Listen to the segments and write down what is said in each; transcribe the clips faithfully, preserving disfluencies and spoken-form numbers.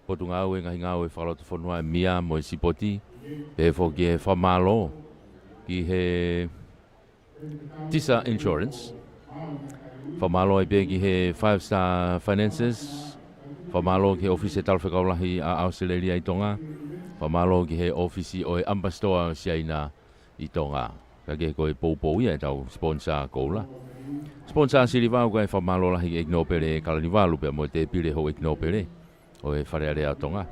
Potungāue, ngaahi ngāue fakalotofonua, ʻa e meʻa mo e sipoti. Pehē foki e fakamālō ki he Tisa Insurance. Fakamālō ai pē ki he Five Star Finances. Fakamālō ki he ʻŌfisi Talafekau Lahi ʻa ʻAositelēlia ʻi Tonga. Fakamālō ki he ʻōfisi ʻo e ʻAmipasitoa ʻo Siaina ʻi Tonga. Ka ke ko e poupou ia ʻetau sponsor koula. Sponsor siliva, ʻoku ʻi ai e fakamālō lahi ki he ʻEiki Nōpele Kalaniuvalu pea mo e Tēpile Houʻeiki Nōpele ʻo e Fale Alea ʻo Tonga.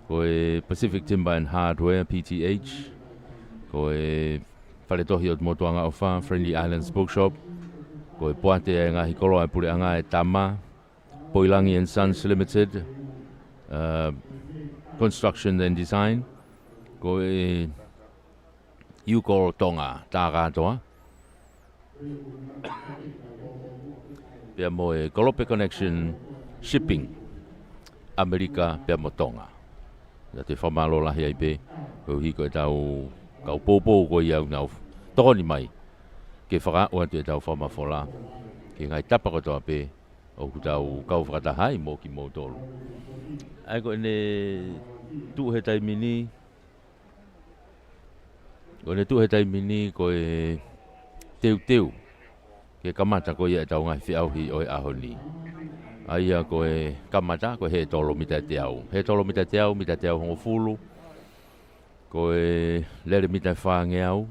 Ko e Pacific Timber and Hardware, P T H. Ko e Fale Tohi ʻo Motu Angaʻofa, Friendly Islands Bookshop. Ko e Poate ʻa e Ngaahi Koloa ʻa e Puleʻanga, ʻa e Tama, Poilangi and Sons Limited, uh, Construction and Design. Ko e Ucall Tonga, tā kātoa. Pea mo e Kolope Connection Shipping, ʻAmelika pea mo Tonga. ʻOatu e fakamālō lahi ai pē, koeʻuhi ko ʻetau kau poupou ko ia ʻoku nau tokoni mai ke fakaaʻu atu ʻetau fakamafola ki he ngaahi tapa kotoa pē ʻoku tau kau fakataha ai mo kimoutolu. ʻA ia ko ʻene tuʻu he taimi ni, ko ʻene tuʻu he taimi ni ko e teuteu ke kamata ko ia ʻetau ngaahi feʻauhi ʻo e ʻaho ni. ʻA ia ko e kamata, ko e hētolo mita ʻe teau. Hētolo mita ʻe teau, mita ʻe teau hongofulu. Ko e lele mita ʻe fāngeau.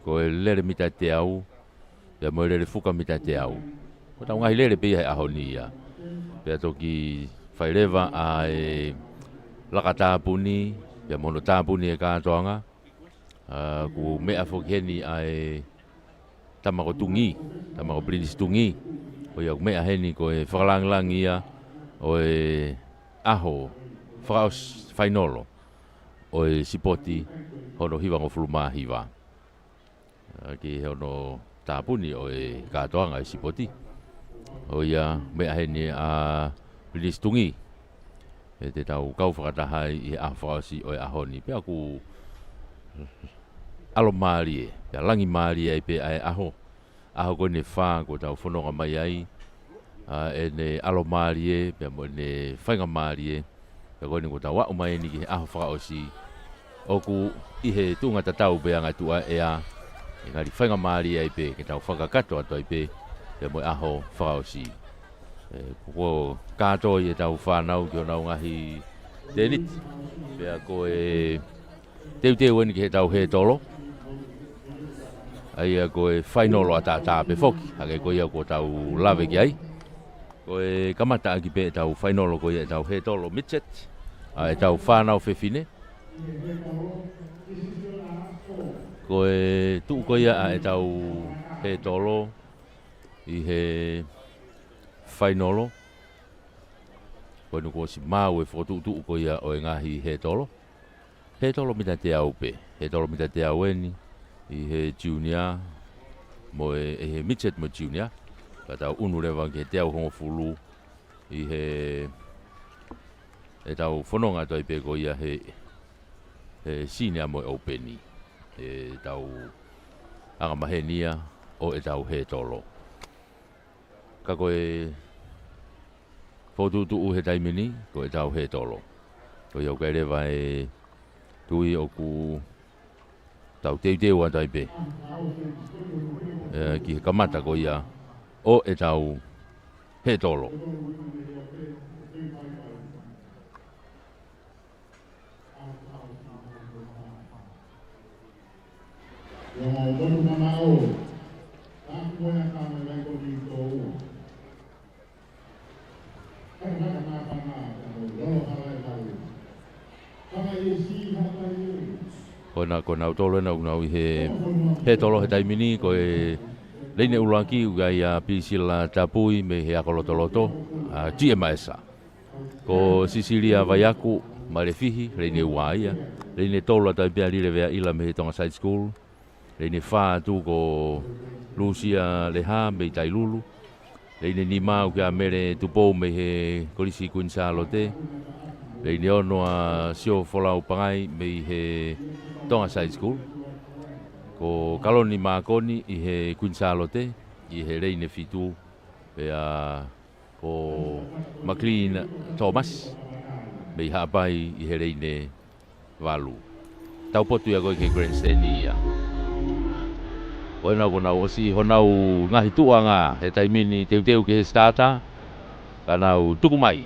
Ko e lele mita ʻe teau. Pea mo e lele fuka mita ʻe teau. Ko ʻetau ngaahi lele pē ia he ʻaho ni ia. Pea toki fai leva ʻa e laka tāpuni, pea mo hono tāpuni e kātoanga. ʻA, ʻoku meʻa foki heni ʻa e tama ko Tungi, tama ko Pilinisi Tungi. Ko ia ʻoku meʻa heni ko e fakalāngilangi ia ʻo e ʻaho fakaʻosi fainolo ʻo e sipoti hono hivangofulu mā hiva. ʻA, ki hono tāpuni ʻo e kātoanga ʻo e sipoti. Ko ia meʻa heni ʻa Pilinisi Tungi. ʻE te tau kau fakataha ai ʻi he ʻaho fakaʻosi ʻo e ʻaho ni. Pea ʻoku ʻalomālie, pea langimālie ai pē ʻa e ʻaho. ʻAho ko eni ʻe fā kuo tau fononga mai ai. ʻA, ʻene ʻalomālie, pea mo ʻene faingamālie. Pea ko eni kuo tau aʻu mai eni ki he ʻaho fakaʻosi. ʻOku ʻi he tuʻunga tatau pē ʻa e ngaahi tuʻa ʻea. ʻE ngali faingamālie ai pē, ke tau fakakakato atu ai pē, pea mo e ʻaho fakaʻosi. ʻE, kuo kātoi ʻetau fānau ki honau ngaahi tēniti. Pea ko e teuteu eni ki heʻetau hētolo. ʻA ia ko e fainolo ʻataʻatā pē foki, hangē ko ia kuo tau lave ki ai. Ko e kamataʻaki pē ʻetau fainolo ko ia ʻetau hētolo midget. ʻA ʻetau fānau fefine. Ko e tuʻu ko ia ʻa ʻetau hētolo ʻi he fainolo. Ko eni kuo ʻosi maʻu e fokotuʻutuʻu ko ia ʻo e ngaahi hētolo. Hētolo mita ʻe teau pē. Hētolo mita ʻe teau eni ʻi he junior mo e, ʻi he midget mo e junior. Ka tau ʻunu leva ki he teau hongofulu ʻi he, ʻetau fononga atu ai pē ko ia he, he senior mo e ʻoupeni. ʻEtau angamaheni ia ʻo ʻetau hētolo. Ka ko e fokotuʻutuʻu he taimi ni, ko ʻetau hētolo. Ko ia ʻoku ʻi ai leva e tui ʻoku tau teuteu atu ai pē. ʻE, ki he kamata ko ia ʻo ʻetau hētolo. Ko ena, ko nautolu ena ʻoku nau ʻi he hētolo he taimi ni, ko e leine ʻuluaki ʻoku ʻi ai ʻa Pisila Tapui mei he Ako Lotoloto, ʻa G M S. Ko Sisilia Vaiaku, Malefihi, leine ua ia. Leine tolu atu ai pē ʻa Lile Veaʻila mei he Tonga Side School. Leine fā atu ko Lusia Leha mei Tailulu. Leine nima ʻoku ʻia Mele Tupou mei he Kolisi Kuini Sālote. Leine ono ʻa Sio Folau Pangai mei he Tonga Side School. Ko Kaloni Makoni ʻi he Kuini Sālote, ʻi he leine fitu. Pea ko McLean Thomas, mei Haʻapai ʻi he leine valu. Taupotu ia ko ē ki he grandstand ia. Ko ena kuo nau ʻosi honau ngaahi tuʻuʻanga he taimi ni, teuteu ki he starter, ka nau tuku mai.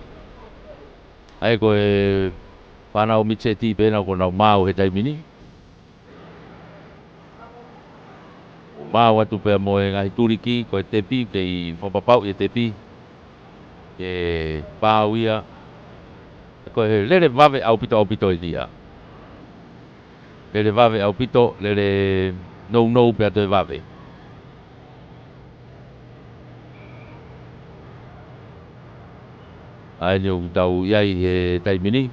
ʻA ia ko e fānau Mitseti pē ena kuo nau maau he taimi ni. Maau atu pea mo e ngaahi tuliki, ko e tepi, kei fakapapauʻi e tepi ke pau ia. Ko e lele vave ʻaupito, ʻaupito eni ia. Lele vave ʻaupito, lele nounou pea toe vave. ʻA eni ʻoku tau ʻi ai he taimi ni.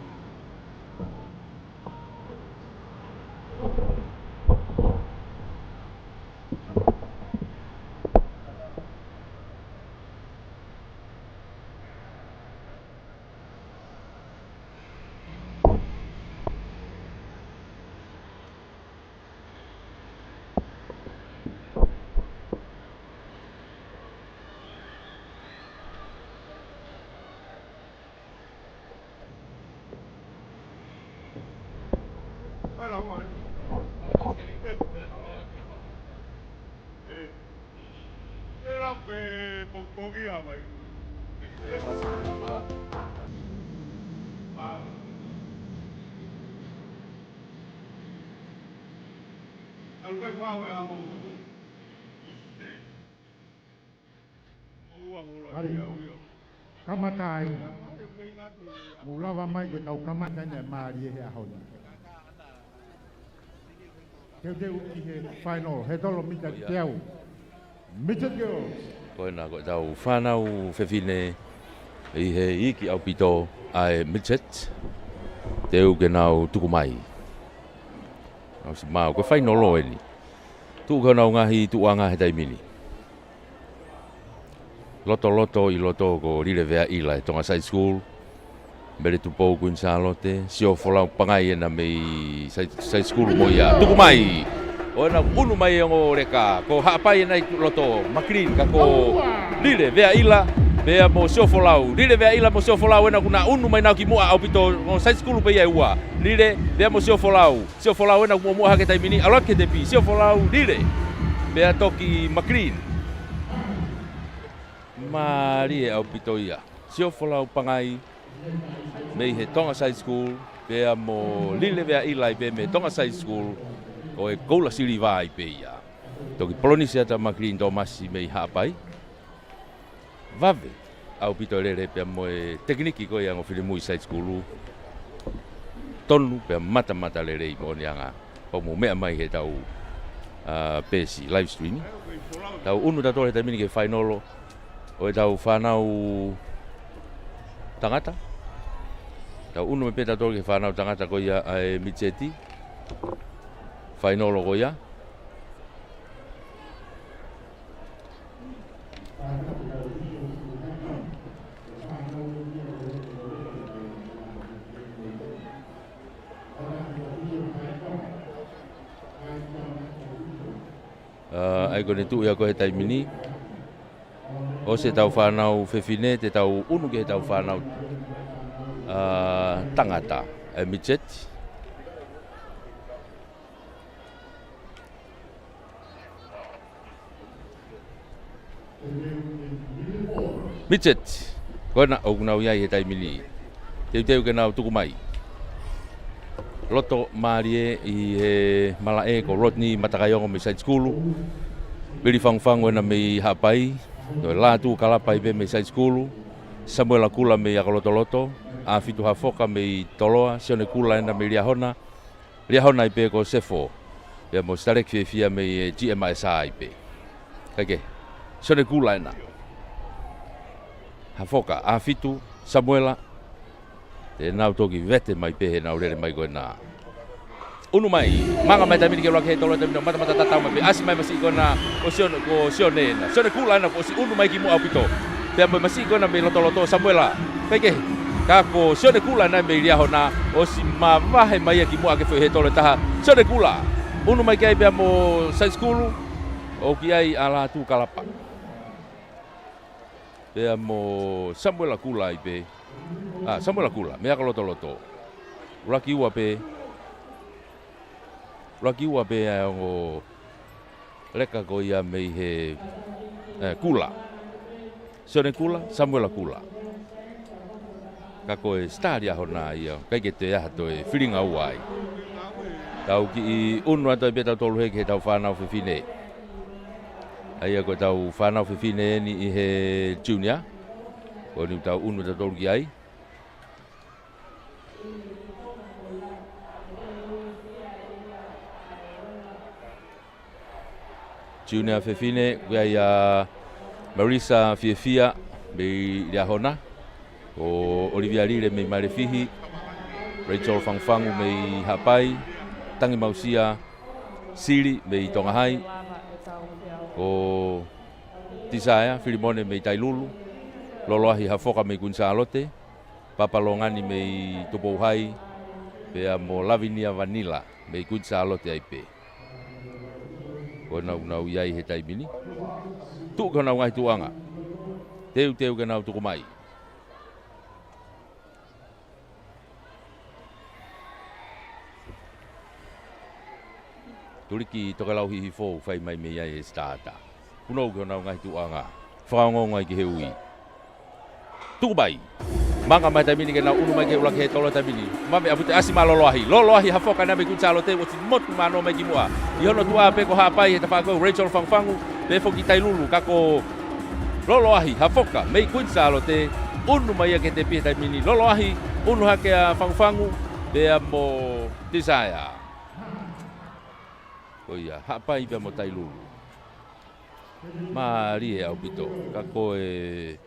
Hale. Kamata ai. Mou lava mai ke tau kamata ʻene mālie he ʻaho ni. Teuteu ki he final, he tolo mita teau. Midget girls. Ko ena ko ʻetau fānau fefine ʻi he iiki ʻaupito ʻa e midget. Teu ke nau tuku mai. Nau ʻosi maau, ko e final eni. Tuʻu ki honau ngaahi tuʻuʻanga he taimi ni. Lotoloto ʻi loto ko Lile Veaʻila ʻi Tonga Side School. Mele Tupou Kuini Sālote, Siofolau Pangai ena mei Side, Side School mo ia. Tuku mai! ʻO ena ʻunu mai e ongo leka, ko Haʻapai ena ʻi loto, McLean ka ko Lile Veaʻila, pea mo Siofolau. Lile Veaʻila mo Siofolau ena kuo na ʻunu mai nau ki muʻa ʻaupito, ongo Side School pē ia ʻe ua. Lile, pea mo Siofolau. Siofolau ena muʻomuʻa hake taimi ni, ʻalu ki he tepi, Siofolau, Lile. Pea toki McLean. Mālie ʻaupito ia. Siofolau Pangai, mei he Tonga Side School, pea mo Lile Veaʻila ai pē mei Tonga Side School, ko e koula siliva ai pē ia. Toki polonisi atu ʻa McLean Tōmasi mei Haʻapai. Vave ʻaupito e lele pea mo e tekiniki ko ia ongo finemui Side School. Tonu pea matamata lelei moʻoni ʻanga. Pau mo meʻa mai he tau, ā, peesi live stream. Tau ʻunu tautolu he taimi ni ki he fainolo ʻo ʻetau fānau tangata. Tau ʻunu mai pē tautolu ki he fānau tangata ko ia ʻa e midget. Fainolo ko ia. Ā, ʻa ia ko ʻene tuʻu ia ko ē he taimi ni. ʻOsi ʻetau fānau fefine, te tau ʻunu ki heʻetau fānau, ā, tangata, ʻa e midget. Midget, ko ena ʻoku nau ʻi ai he taimi ni. Teuteu ke nau tuku mai. Loto mālie ʻi he malaʻe ko Rodney Matakaiongo mei Side School. Vili Fangufangu ena mei Haʻapai. Ko e Lātū Kalapa ai pē mei Side School. Samuela Kula mei Akalotoloto. ʻAfitu Hafoka mei Toloa. Sione Kula ena mei Liahona. Liahona ai pē ko Sefo. Pea mo Sitaleki Fiefia mei, ē, G M S ai pē. Kae kehe. Sione Kula ena. Hafoka, ʻAfitu, Samuela. Te nau toki vete mai pē heʻenau lele mai ko ena. ʻUnu mai, manga mai taimi ni ke ʻalu ki he tolo taimi ni, matamata tatau mai pē, ʻasi mai masiʻi ko ena, ko Sione, ko Sione ena. Sione Kula ena kuo ʻosi ʻunu mai ki muʻa ʻaupito. Pea mo e masiʻi ko ena mei Lotoloto, Samuela. Kae kehe, ka ko Sione Kula ena mei Liahona, ʻosi mavahe mai ia ki muʻa ke foʻi he tolo ʻe taha. Sione Kula, ʻunu mai ki ai pea mo Side School, ʻoku ʻi ai ʻa Lātū Kalapa. Pea mo Samuela Kula ai pē. ʻA, Samuela Kula, mei Akalotoloto. ʻUluaki ua pē. ʻUluaki ua pē ʻa e ongo leka ko ia mei he, ē, Kula. Sione Kula, Samuela Kula. Ka ko e sitā Liahona ia, ʻikai ke toe ʻi ai ha toe filinga ua ai. Tau kiʻi ʻunu atu ai pē tautolu heni ki heʻetau fānau fefine. ʻA ia ko ʻetau fānau fefine eni ʻi he junior. Ko eni ʻoku tau ʻunu tautolu ki ai. Junior fefine, ʻoku ʻi ai ʻa Marisa Fiefia mei Liahona, ko Olivia Lile mei Malefihi, Rachel Fangufangu mei Haʻapai, Tangi Mausia Sili mei Tonga Hai, ko Tisaea Filimone mei Tailulu, Loloahi Hafoka mei Kuini Sālote, Papa Longani mei Tupou Hai, pea mo Lavinia Vanila mei Kuini Sālote ai pē. Ko ena ʻoku nau ʻi ai he taimi ni. Tuʻu ki honau ngaahi tuʻuʻanga. Teuteu ke nau tuku mai. Tuliki Tokelau Hihifo, fai mai mei ai e sitā. Punou ki honau ngaahi tuʻuʻanga. Fakaongoongo ai ki he ui. Tuku mai. Manga mai he taimi ni ke nau ʻunu mai ki he ʻuluaki hētolo he taimi ni. Mavahe ʻa Pute ʻAsi maʻa Loloahi. Loloahi Hafoka ena mei Kuini Sālote, ʻosi motu mano mai ki muʻa. ʻI hono tuʻa pē ko Haʻapai he tafaʻaki ko Rachel Fangufangu, pea foki Tailulu, ka ko Loloahi Hafoka mei Kuini Sālote, ʻunu mai ia ki he tepi he taimi ni. Loloahi, ʻunu hake ʻa Fangufangu, pea mo Tisaea. Ko ia, Haʻapai pea mo Tailulu. Mālie ʻaupito, ka ko e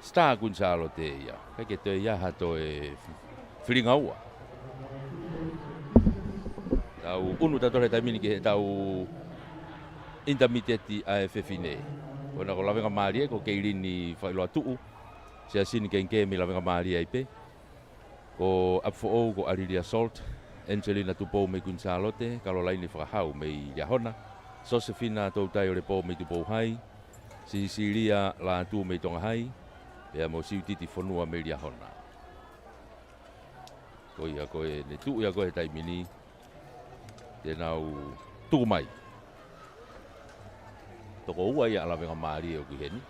sitā Kuini Sālote ia. ʻIkai ke toe ʻi ai ha toe filinga ua. Tau ʻunu tautolu he taimi ni ki heʻetau intermediate ʻa e fefine. Ko ena ko Lavengamālie, ko Keilini Faʻiloa Tuʻu, Siasini Kengke mei Lavengamālie ai pē. Ko ʻApifoʻou, ko ʻAlilia Salt, Angelina Tupou mei Kuini Sālote, Kalolaini Fakahau mei Liahona, Sosefina Toutai ʻo Lepo mei Tupou Hai, Sisilia Lātū mei Tonga Hai, pea mo Siutiti Fonua mei Liahona. Ko ia ko ē, ne tuʻu ia ko ē he taimi ni, te nau tuku mai. Toko ua ia ʻa Lavengamālie ʻoku ʻi heni.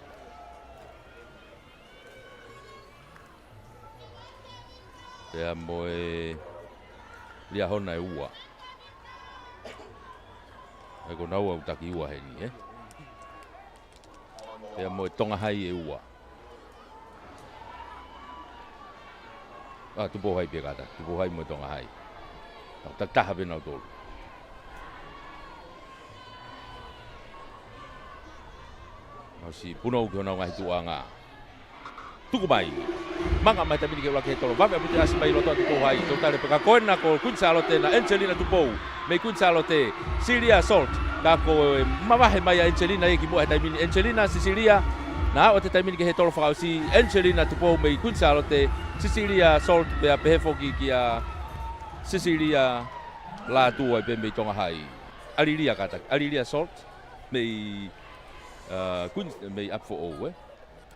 Pea mo e Liahona ʻe ua. ʻE ko naua ʻoku taki ua heni, ē? Pea mo e Tonga Hai ʻe ua. ʻA, Tupou Hai pē kātaki, Tupou Hai mo e Tonga Hai. Tau takitaha pē nautolu. ʻOsi punou ki honau ngaahi tuʻuʻanga. Tuku mai. Manga mai he taimi ni ki he ʻuluaki hētolo. Mavahe ʻa Pute ʻAsi mai loto ʻa Tupou Hai. Tau tale pē ka ko ena ko Kuini Sālote ena, Angelina Tupou mei Kuini Sālote. Sisilia Salt. Ka ko e mavahe mai ʻa Angelina ia ki muʻa he taimi ni. Angelina, Sisilia. Naʻa ʻoatu he taimi ni ki he hētolo fakaʻosi. Angelina Tupou mei Kuini Sālote. Sisilia Salt pea pehē foki kia Sisilia Lātū ai pē mei Tonga Hai. ʻAlilia kātaki. ʻAlilia Salt mei, ā, Kuini, mei ʻApifoʻou, ē?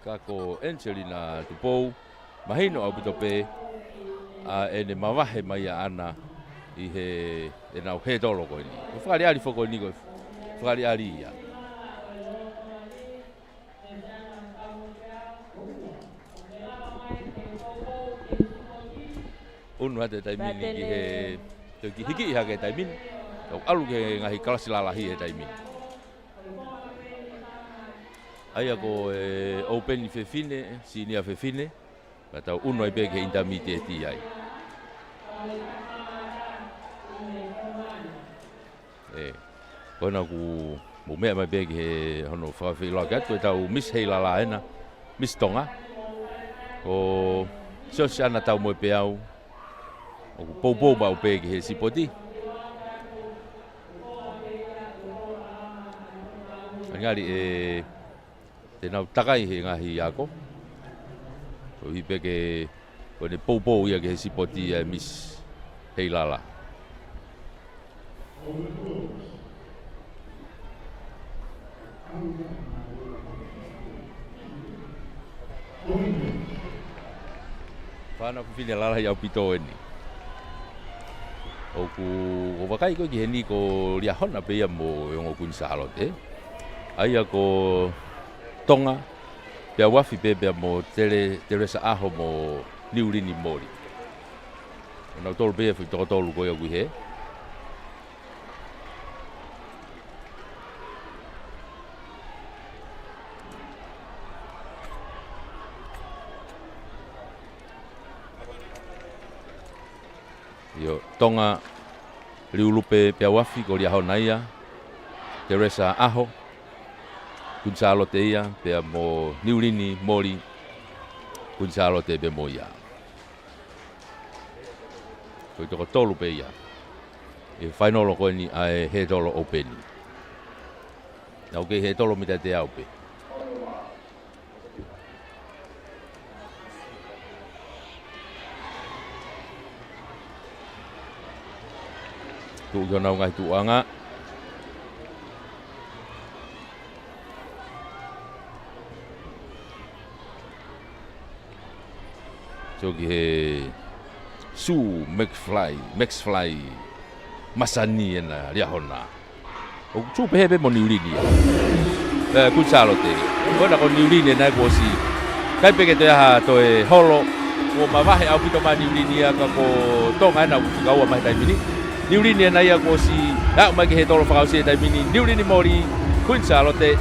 Ka ko Angelina Tupou, mahino ʻaupito pē ʻa ʻene mavahe mai ʻaʻana ʻi he, ʻenau hētolo ko eni. Ko e fakaʻaliʻali foki ko eni ko e fakaʻaliʻali ia. ʻUnu atu he taimi ni ki he, toe kiʻi hikiʻi hake he taimi ni. Tau ʻalu ki he ngaahi kalasi lalahi he taimi ni. ʻA ia ko e ʻoupeni fefine, senior fefine, ka tau ʻunu ai pē ki he intermediate ai. ʻE, ko ena ʻoku mou meʻa mai pē ki he hono fakafeʻiloaki atu, ko ʻetau Miss Heilala ena, Miss Tonga. Ko Siosiana Taumoepeau, ʻoku poupou maʻu pē ki he sipoti. Ngali ʻe te nau takai he ngaahi ako. Koeʻuhi pē ke, ko ʻene poupou ia ki he sipoti ʻa e Miss Heilala. Fānau fefine lalahi ʻaupito eni. ʻOku, ʻo vakai ko ē ki heni ko Liahona pē ia mo e ongo Kuini Sālote. ʻA ia ko Tonga, pea uafi pē pea mo Tele, Telesa ʻAho mo Niulini Moli. ʻO nautolu pē ia foʻi toko tolu ko ia ʻoku ʻi hē. ʻIo, Tonga, Liulupe pea uafi ko Liahona ia, Telesa ʻAho, Kuini Sālote ia, pea mo Niulini Moli, Kuini Sālote pē mo ia. Ko e toko tolu pē ia ʻi he fainolo ko eni ʻa e Hētolo ʻOpeni. Naʻa ʻoku kei hētolo mita ʻe teau pē. Tuʻu ki honau ngaahi tuʻuʻanga. Sio ki he Sū McFly, McFly masani ena Liahona. ʻOku tuʻu pehē pē mo Niulini ia. ʻE, Kuini Sālote. Ko ena ko Niulini ena kuo ʻosi. ʻIkai pē ke toe ʻi ai ha toe holo. Kuo mavahe ʻaupito mai Niulini ia ka ko Tonga ena ʻoku fika ua mai he taimi ni. Niulini ena ia kuo ʻosi aʻu mai ki he hētolo fakaʻosi he taimi ni. Niulini Moli, Kuini Sālote.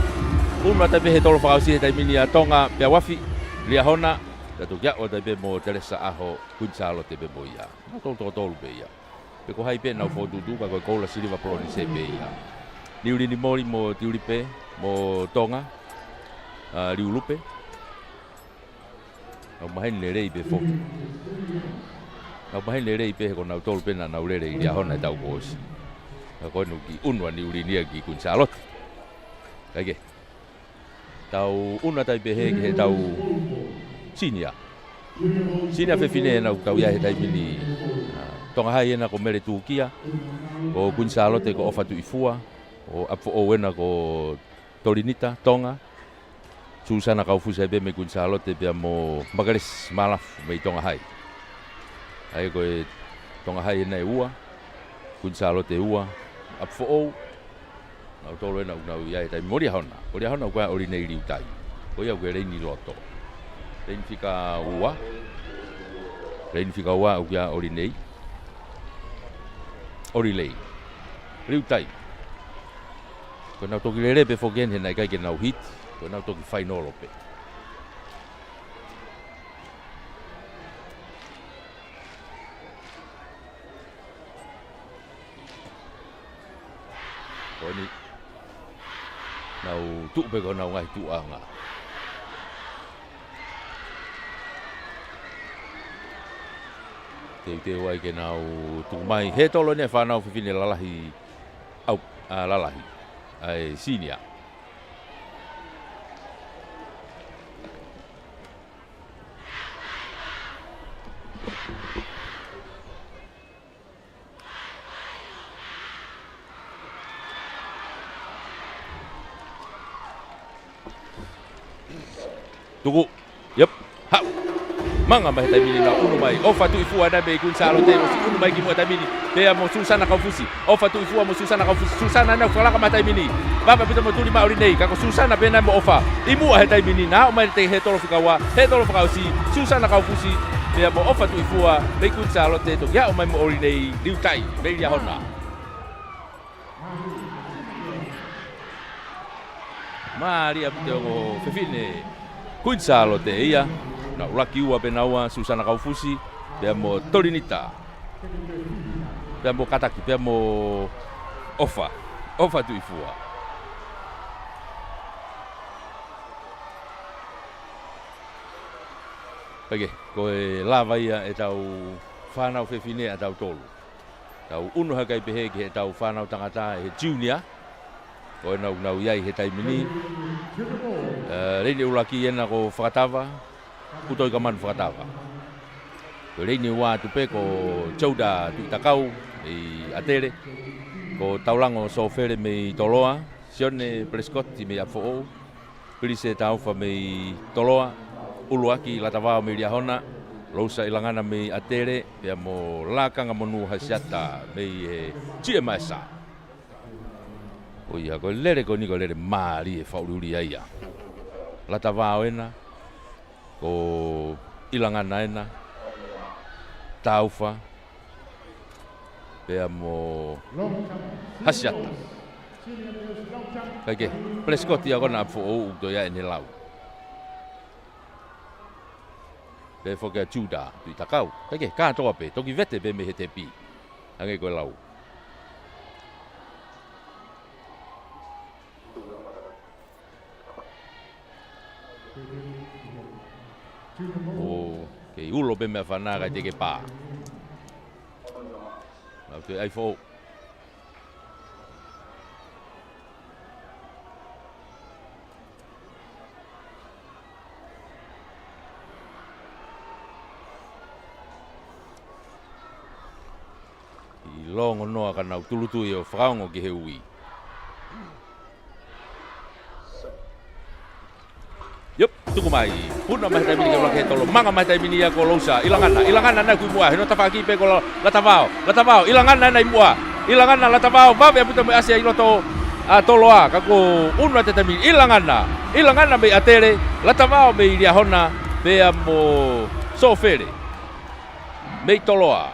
Unu atu pē hētolo fakaʻosi he taimi ni ʻa Tonga, pea uafi, Liahona. Pea toki aʻu atu pē mo Telesa ʻAho, Kuini Sālote pē mo ia. Nautolu toko tolu pē ia. Pe ko hai pē ʻenau fokotuʻutuʻu ka ko e Koula Siliva Polonise pē ia. Niulini Moli mo Tiulipe, mo Tonga, ʻa, Liulupe. Nau maheni lelei pē foki. Nau maheni lelei pē he ko nautolu pē naʻa nau lele ʻi Liahona he taʻu kuo ʻosi. Ka ko eni ʻoku unu ʻa Niulini ia ki Kuini Sālote. Kae kehe. Tau unu atu ai pē hē ki heʻetau senior. Senior fefine ena ʻoku tau ʻi ai he taimi ni, ʻa, Tonga Hai ena ko Mele Tukia, ko Kuini Sālote ko ʻOfa Tuʻifua, ʻo ʻapi foʻou ena ko Tolinita, Tonga, Susana Kaufusi ai pē mei Kuini Sālote pea mo Makelesi Malafu mei Tonga Hai. ʻA ia ko e Tonga Hai ena ʻe ua, Kuini Sālote ʻe ua, ʻapi foʻou, nautolu ena ʻoku nau ʻi ai he taimi ni mo Liahona. Ko Liahona ʻoku ʻi ai ʻa ʻOlinei Liutai. Ko ia ʻoku ʻi he leini loto. Leini fika ua. Leini fika ua ʻoku ʻi ai ʻa ʻOlinei. ʻOlinei Liutai. Ko ʻenau toki lele pē foki eni he naʻe ʻikai ke nau hiti. Ko ʻenau toki fainolo pē. Ko eni. Nau tuʻu pē ki honau ngaahi tuʻuʻanga. Teuteu ai ke nau tuku mai. Hētolo eni ʻa e fānau fefine lalahi ʻau, ʻa, lalahi. ʻA e senior. Tuku. Yep. Haʻu. Manga mai he taimi ni naʻa unu mai. ʻOfa Tuʻifua ena mei Kuini Sālote, ʻosi unu mai kimuʻa he taimi ni. Pea mo Susana Kaufusi. ʻOfa Tuʻifua mo Susana Kaufusi. Susana ena fakalaka mai he taimi ni. Vave ʻaupito mo Tuli Maʻuli nei. Ka ko Susana pē ena mo ʻOfa. ʻI muʻa he taimi ni. Naʻa ʻomai he hētolo fika ua. Hētolo fakaʻosi. Susana Kaufusi. Pea mo ʻOfa Tuʻifua. Mei Kuini Sālote. Toki aʻu mai mo ʻOlinei Liutai. Mei Liahona. Mālie ʻaupito e ongo fefine Kuini Sālote ia. Naʻa ʻuluaki ua pē naua, Susana Kaufusi, pea mo Tolinita. Pea mo Kataki, pea mo ʻOfa. ʻOfa Tuʻifua. Pea ko e lava ia ʻetau fānau fefine ʻa tautolu. Tau unu hake ai pē hē ki heʻetau fānau tangata ʻi he junior. Ko ena ʻoku nau ʻi ai he taimi ni. ʻE, leini ʻuluaki ena ko Fakatava, Putoika Manu Fakatava. Ko e leini ua atu pē ko Joda Tuʻitakau mei ʻAtele. Ko Taulango Sofele mei Toloa. Sione Prescott mei ʻApifoʻou. Pilise Taufa mei Toloa, ʻUluaki Latavao mei Liahona, Lousa ʻIlangana mei ʻAtele, pea mo Lakanga Monū Hasiata mei he G M S A. Ko ia, ko e lele ko eni ko e lele mālie fakaʻuliʻulia ia. Lata Vao ena, ko ʻIlangana ena, Taufa, pea mo Hasiata. Kae kehe, Prescott ia ko ena ʻapi foʻou ʻoku toe ʻi ai ʻene lau. Pea foki ʻa Juda, Tuʻitakau. Kae kehe, kātoa pē, toki vete pē mei he tepi. Hangē ko e lau. ʻOku kei ulo pē meʻafana kae teʻeki ke pā. Nau toe ʻai foʻou. ʻI longonoa ka nau tūʻulutui ʻo fakaongo ki he ui. Yep, tuku mai. Puna mai he taimi ni ke ʻuluaki he tolo. Manga mai he taimi ni ia ko Lousa. ʻIlangana, ʻIlangana ena ʻoku ʻi muʻa. He ʻoku tafaʻaki pē ko La-, Lata Vao. Lata Vao, ʻIlangana ena ʻi muʻa. ʻIlangana, Lata Vao, vave ʻaupito mo e ʻasi ʻi loto ʻa Toloa. Ka kuo ʻunu atu he taimi ni. ʻIlangana, ʻIlangana mei ʻAtele. Lata Vao mei Liahona. Pea mo Sofele mei Toloa.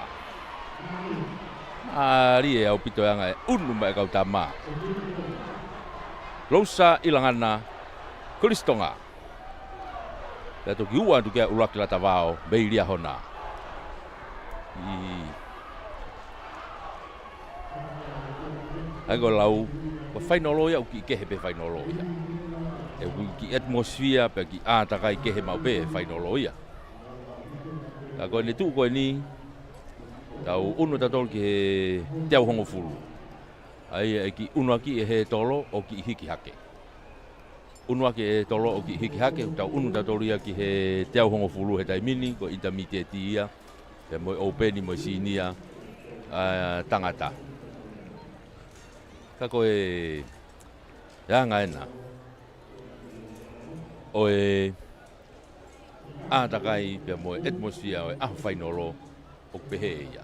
Mālie ʻaupito e anga e ʻunu mai e kau tama. Lousa, ʻIlangana, Kolisi Tonga. Pea toki ua atu ki ai ʻuluaki Lata Vao mei Liahona. ʻI ai ko e lau, ko e fainolo ia ʻoku kiʻi kehe pē fainolo ia. ʻOku kiʻi atmosphere pea kiʻi ʻātakai kehe maʻu pē fainolo ia. Ka ko ʻene tuʻu ko eni, tau ʻunu tautolu ki he teau hongofulu. ʻA ia ʻe kiʻi ʻunuaki ʻe he tolo ʻo kiʻi hiki hake. ʻUnuaki ʻe he tolo ʻo kiʻi hiki hake, tau ʻunu tautolu ia ki he teau hongofulu he taimi ni, ko e intermediate ia, pea mo e open mo e senior, ʻa, tangata. Ka ko e, e anga ena ʻo e ʻātakai pea mo e atmosphere ʻo e ʻaho fainolo ʻoku pehē ia.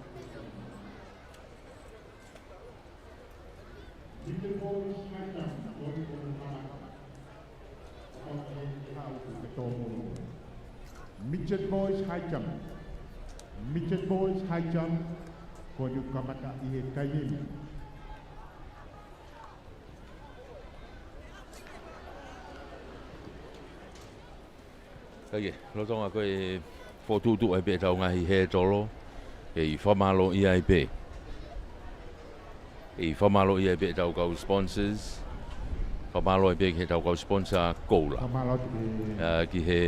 Midget boys high jump. Midget boys high jump. Ko eni ʻoku kamata ʻi he taimi ni. Kae kehe, lolotonga ko e fokotuʻutuʻu ai pē ʻetau ngaahi hētolo, kei fakamālōʻia ai pē. Kei fakamālōʻia ai pē ʻetau kau sponsors. Fakamālō ai pē ki heʻetau kau sponsor koula. Fakamālō atu ki he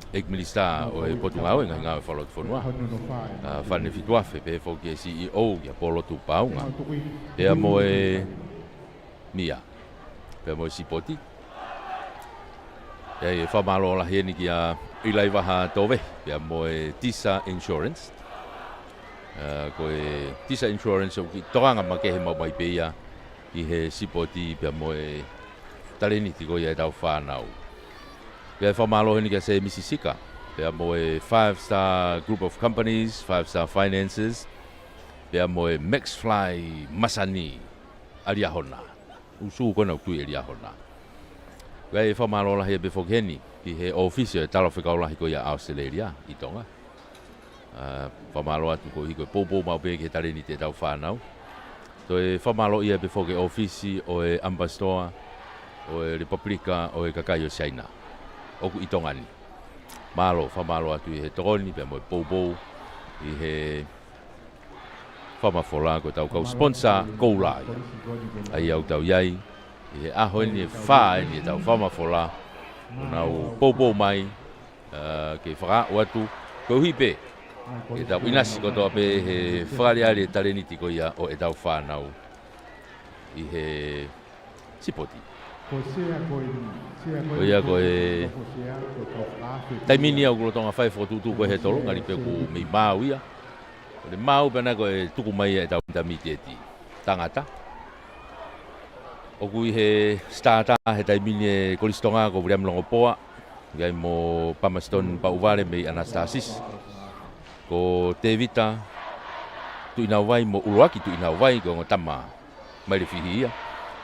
ʻEiki Minisitā ʻo e Potungāue Ngaahi Ngāue Fakalotofonua, ʻa Fane Fituafe, pehē foki ki he C E O, kia Polotu Paunga. Pea mo e mia, pea mo e sipoti. ʻE, ʻe fakamālō lahi eni kia ʻIlaivaha Tove, pea mo e Tisa Insurance. ʻA, ko e Tisa Insurance ʻoku kiʻi tokanga makehe maʻu mai pē ia ki he sipoti pea mo e talēniti ko ia ʻetau fānau. Pea ʻe fakamālō heni kia Sēmisi Sika, pea mo e Five Star Group of Companies, Five Star Finances, pea mo e Maxfly Masani ʻa Liahona. ʻUsu ko ena ʻoku tui ʻe Liahona. Kae fakamālō lahi pē foki heni ki he ʻōfisi ʻo e Talafekau Lahi ko ia ʻAositelēlia ʻi Tonga. ʻA, fakamālō atu koeʻuhi ko e poupou maʻu pē ki he talēniti ʻetau fānau. Toe fakamālōʻia pē foki ʻōfisi ʻo e ʻAmipasitoa ʻo e Lepupelika ʻo e Kakai ʻo Siaina ʻoku ʻi Tonga ni. Mālō, fakamālō atu ʻi he tokoni pea mo e poupou ʻi he fakamafola, ko ʻetau kau sponsor koula ia. ʻA ia ʻoku tau ʻi ai ʻi he ʻaho eni ʻe fā eni ʻetau fakamafola, ʻoku nau poupou mai, ʻa, ke fakaaʻu atu, koeʻuhi pē ke tau ʻinasi kotoa pē he fakaʻaliʻali e talēniti ko ia ʻo ʻetau fānau ʻi he sipoti. Ko e sea ko eni, sea ko eni, ko ia ko e, ko e sea, ko e kau fakaafe. Taimi ni ʻoku lolotonga fai e fokotuʻutuʻu ko ē he tolo, ngali pē ʻoku mei maau ia. Ko e maau pē ena ko e tuku mai ʻetau intermediate tangata. ʻOku ʻi he starter he taimi ni e Kolisi Tonga ko Viliami Longopoa, ʻi ai mo Palmerston Pauvale mei Anastasis. Ko Tevita Tuʻinauvai mo ʻUluaki Tuʻinauvai, ko e ongo tama Mailefihi ia.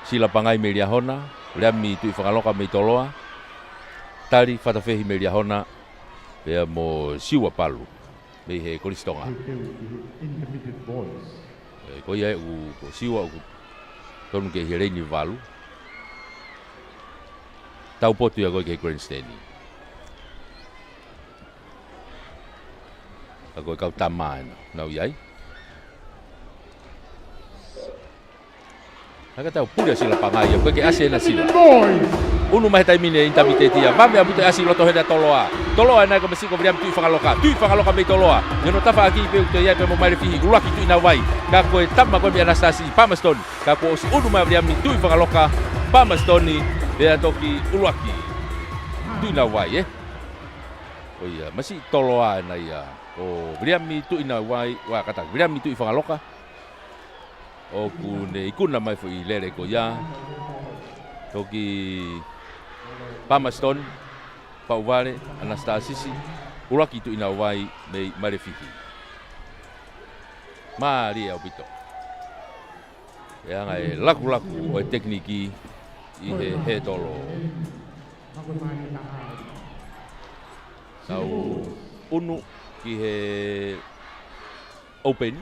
Sila Pangai mei Liahona, Viliami Tuʻifangaloka mei Toloa, Tali Fatafehi mei Liahona, pea mo Siua Palu mei he Kolisi Tonga. He teu ki he intermediate boys. ʻE, ko ia ʻoku, ko Siua ʻoku tonu ke ʻi he leini valu. Taupotu ia ko ē ki he grandstand. Ka ko e kau tama ena, nau ʻi ai. Haka tau puli ʻa Sila Pangai ia, ko e ke ʻasi ena Sila. Boys. ʻUnu mai he taimi ni e intermediate ia. Vave ʻaupito ʻasi loto hena Toloa. Toloa ena ko Mesiko Viliami Tuʻifangaloka. Tuʻifangaloka mei Toloa. Io no tafa aki pe ʻoku toe ʻi ai pea mo Mailefihi, ʻUluaki Tuʻinauvai. Ka ko e tama ko ē mei Anasitasi Palmerston. Ka kuo ʻosi ʻunu mai Viliami Tuʻifangaloka Palmerston, pea toki ʻUluaki Tuʻinauvai, ē. Ko ia, masiʻi Toloa ena ia. Ko Viliami Tuʻinauvai, ua kata, Viliami Tuʻifangaloka. ʻOku ne ikuna mai foʻi lele ko ia. Toki Palmerston, Pauvale, Anasitasi, ʻUluaki Tuʻinauvai mei Mailefihi. Mālie ʻaupito. ʻE anga e lakulaku ʻo e tekiniki ʻi he, he tolo. Tau ʻunu ki he open.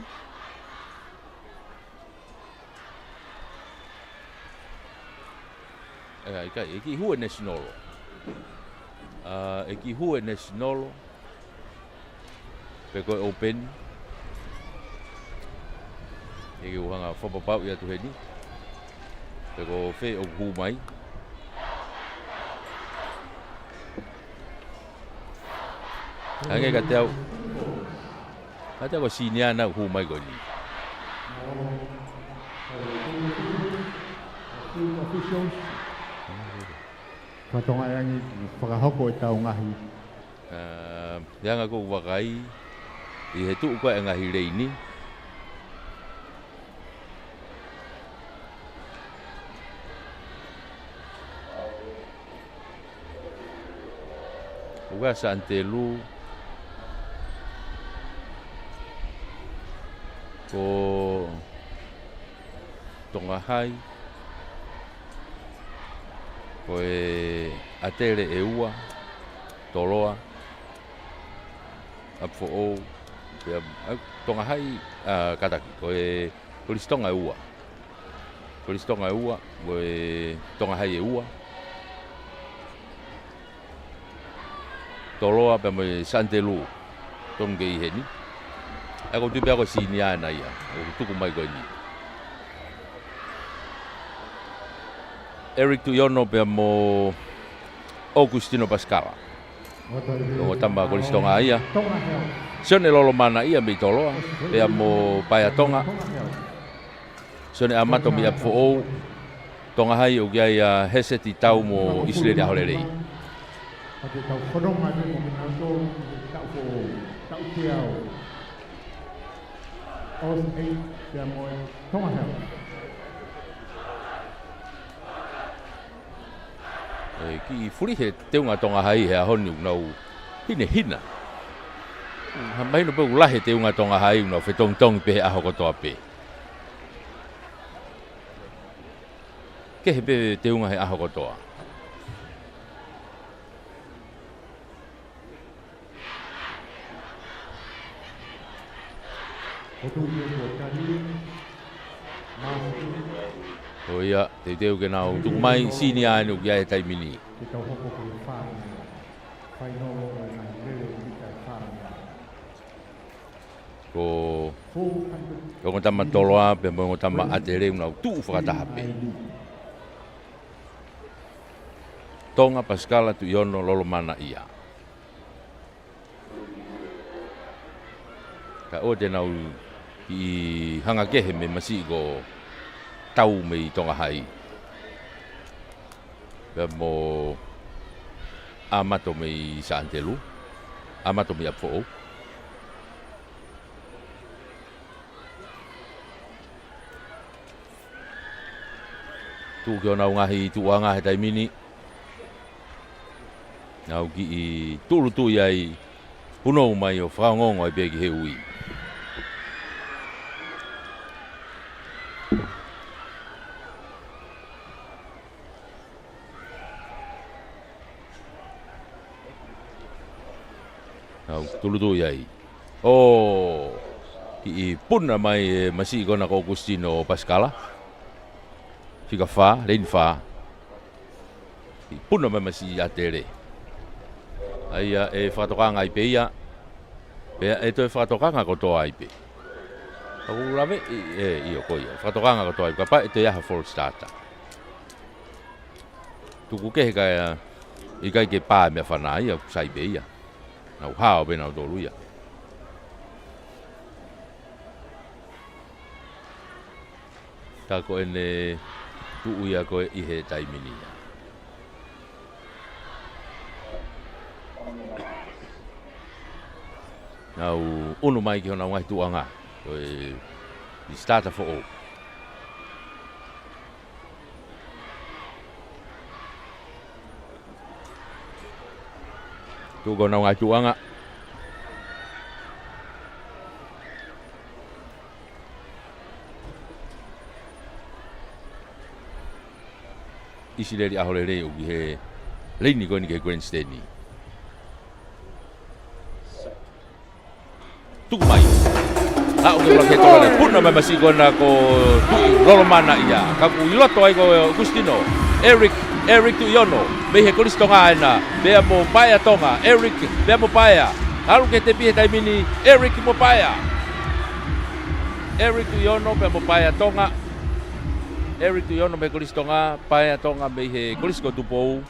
ʻE, ʻikai, ʻe kiʻi hū e national. ʻA, ʻe kiʻi hū e national. Pe ko e open. ʻE kiʻi hanga fakapapauʻi atu heni. Pe ko fē ʻoku hū mai. Hangē kiate au. Kiate au ko e senior ena ʻoku hū mai ko eni. Field officials. Fatonga e angi, fakahoko e tau ngaahi. ʻA, ʻi he anga ko ē ʻoku vakai, ʻi he tuʻu ko ē e ngaahi leini. ʻOku ʻi ai Saʻani Telū. Ko Tonga Hai. Ko e ʻAtele ʻe ua, Toloa, ʻApifoʻou, pea, ʻa, Tonga Hai, ʻa, kātaki, ko e Kolisi Tonga ʻe ua. Kolisi Tonga ʻe ua, mo e Tonga Hai ʻe ua. Toloa pea mo e Saʻani Telū. Tonu ke ʻi heni. ʻA ia ko e tuʻu pē ia ko e senior ena ia. ʻOku tuku mai ko eni. Eric Tuʻiono pea mo ʻOkusitino Pasikala. Ko e ongo tama Kolisi Tonga ia. Sione Lolomanaʻia mei Toloa, pea mo Paea Tonga. Sione ʻAmato mei ʻApifoʻou. Tonga Hai ʻoku ʻi ai ʻa Heseti Tau mo ʻIsileli ʻAholelei. Ka te tau fononga atu mo kinautolu ʻi he taʻu foʻou, taʻu teau. Oz eight, pea mo e Tonga Health. ʻE kiʻi fuli he teunga Tonga Hai he ʻaho ni ʻoku nau hinehina. Ha mahino pē ʻoku lahi e teunga Tonga Hai ʻoku nau fetongitongi pē he ʻaho kotoa pē. Kehe pē teunga he ʻaho kotoa. ʻO ia, teuteu ke nau tuku mai, senior eni ʻoku ʻi ai he taimi ni. Ko e ongo tama Toloa, pea mo e ongo tama ʻAtele ʻoku nau tuʻu fakataha pē. Tonga, Pasikala, Tuʻiono, Lolomanaʻia. Ka ʻoua te nau kiʻi hanga kehe mei he masiʻi ko Tau mei Tonga Hai. Pea mo ʻAmato mei Saʻani Telū. ʻAmato mei ʻApifoʻou. Tuʻu ki honau ngaahi tuʻuʻanga he taimi ni. Nau kiʻi tūʻulutui ai punou mai ʻo fakaongoongo ai pē ki he ui. Nau tūʻulutui ai. ʻO kiʻi puna mai e masiʻi ko ena ko ʻOkusitino Pasikala. Fika fā, leini fā. Kiʻi puna mai masiʻi ʻa Tele. ʻA ia ʻe fakatokanga ai pē ia. Pea ʻe toe fakatokanga kotoa ai pē. Ka ʻoku lave, ʻi, ʻe, ʻio ko ia. Fakatokanga kotoa ai. Kapau ʻe toe ʻi ai ha false starter. Tuku kehe ka ia, ʻikai ke pā meʻa fana ia, ʻoku sai pē ia. Nau hao pē nautolu ia. Tā ko ʻene tuʻu ia ko ē ʻi he taimi ni ia. Nau ʻunu mai ki honau ngaahi tuʻuʻanga. Ko e starter foʻou. Tuʻu ko ena ngaahi tuʻuʻanga. ʻIsileli ʻAholelei ʻoku ʻi he leini ko eni ki he grandstand. Tuku mai. Aʻu ki he ʻuluaki tolo ʻe puna mai masiʻi ko ena ko Tuʻi Lolomana ia. Ka ʻoku ʻi loto ai ko ʻOkusitino. Eric, Eric Tuʻiono. Mei he Kolisi Tonga ena. Pea mo Paea Tonga. Eric, pea mo Paea. ʻAlu ki he tepi he taimi ni. Eric mo Paea. Eric Tuʻiono pea mo Paea Tonga. Eric Tuʻiono mei he Kolisi Tonga. Paea Tonga mei he Kolisi ko Tupou.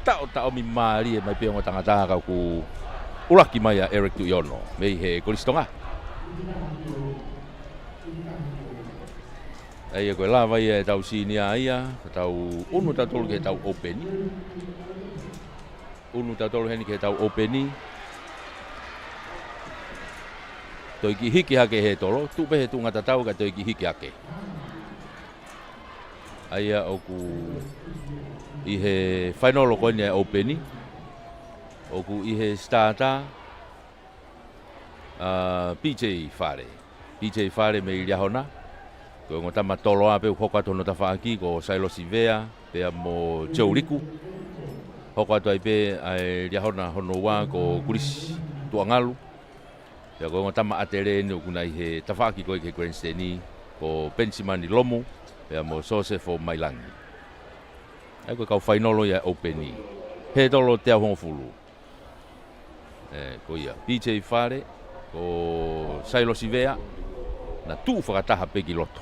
Taʻotaʻomi mālie mai pē ongo tangata ka ʻoku ʻuluaki mai ʻa Eric Tuʻiono mei he Kolisi Tonga. ʻA ia ko e lava ia ʻetau senior ia, ka tau ʻunu tautolu ki heʻetau ʻōpeni. ʻUnu tautolu heni ki heʻetau ʻōpeni. Toe kiʻi hiki hake he tolo, tuʻu pē he tuʻunga tatau kae toe kiʻi hiki hake. ʻA ia ʻoku ʻi he fainolo ko eni ʻa e ʻōpeni. ʻOku ʻi he starter, ʻa, P J Fale. P J Fale mei Liahona. Ko e ongo tama tolo ʻa pē ʻoku hoko atu hono tafaʻaki ko Sailosi Vea, pea mo Joe Liku. Hoko atu ai pē ʻa e Liahona hono ua ko Kulisi Tuʻangalu. Pea ko e ongo tama ʻatele eni ʻoku na ʻi he tafaʻaki ko ē ki he grandstand ko Penisimani Lomu, pea mo Sosefo Mailangi. ʻA ia ko e kau fainolo ia ʻōpeni. He tolo teau hongofulu. ʻE, ko ia, P J Fale, ko Sailosi Vea, na tuʻu fakataha pē ki loto.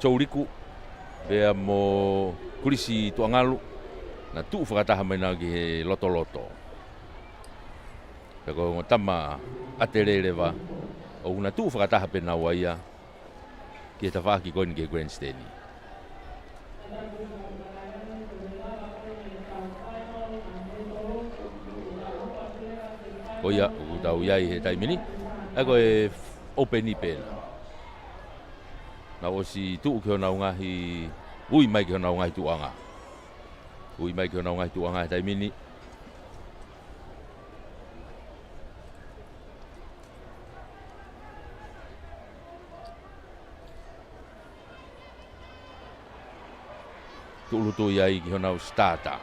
Joe Liku, pea mo Kulisi Tuʻangalu, na tuʻu fakataha mai na ki he lotoloto. Pea ko e ongo tama ʻatele leva, ʻoku na tuʻu fakataha pē naua ia, ki he tafaʻaki ko eni ki he grandstand. Ko ia, ʻoku tau ʻi ai he taimi ni. ʻA ia ko e ʻōpeni pē ena. Na ʻosi tuʻu ki honau ngaahi, ui mai ki honau ngaahi tuʻuʻanga. Ui mai ki honau ngaahi tuʻuʻanga he taimi ni. Tūʻulutui ai ki honau starter.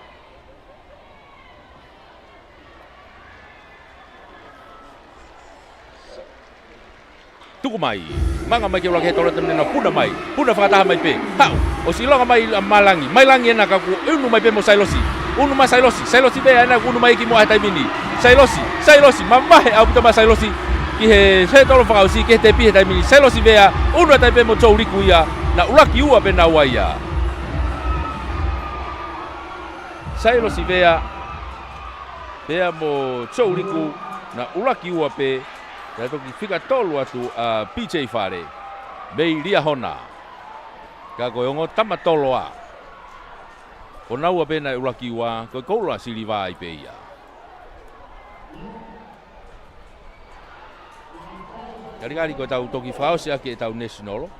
Tuku mai. Manga mai ke ula ke tolo tamina puna mai. Puna fakataha mai pē. Haʻu. ʻOsi ʻilonga mai ʻa Mailangi. Mailangi ena ka ʻoku ʻunu mai pē mo Sailosi. ʻUnu mai Sailosi. Sailosi pē ena ʻoku ʻunu mai ki muʻa he taimi ni. Sailosi. Sailosi. Mamahi ʻaupito mai Sailosi. Ki he, he tolo fakaʻosi. Ki he tepi he taimi ni. Sailosi Vea. ʻUnu atu ai pē mo Joe Liku ia. Na ʻuluaki ua pē naua ia. Sailosi Vea. Pea mo Joe Liku. Na ʻuluaki ua pē. Pea toki fika tolu atu ʻa P J Fale. Mei Liahona. Ka ko e ongo tama tolo ʻa. Ko naua pē naʻe ʻuluaki ua, ko e koula siliva ai pē ia. Kalikali ko ʻetau toki fakaʻosi ʻaki ʻetau nesinolo.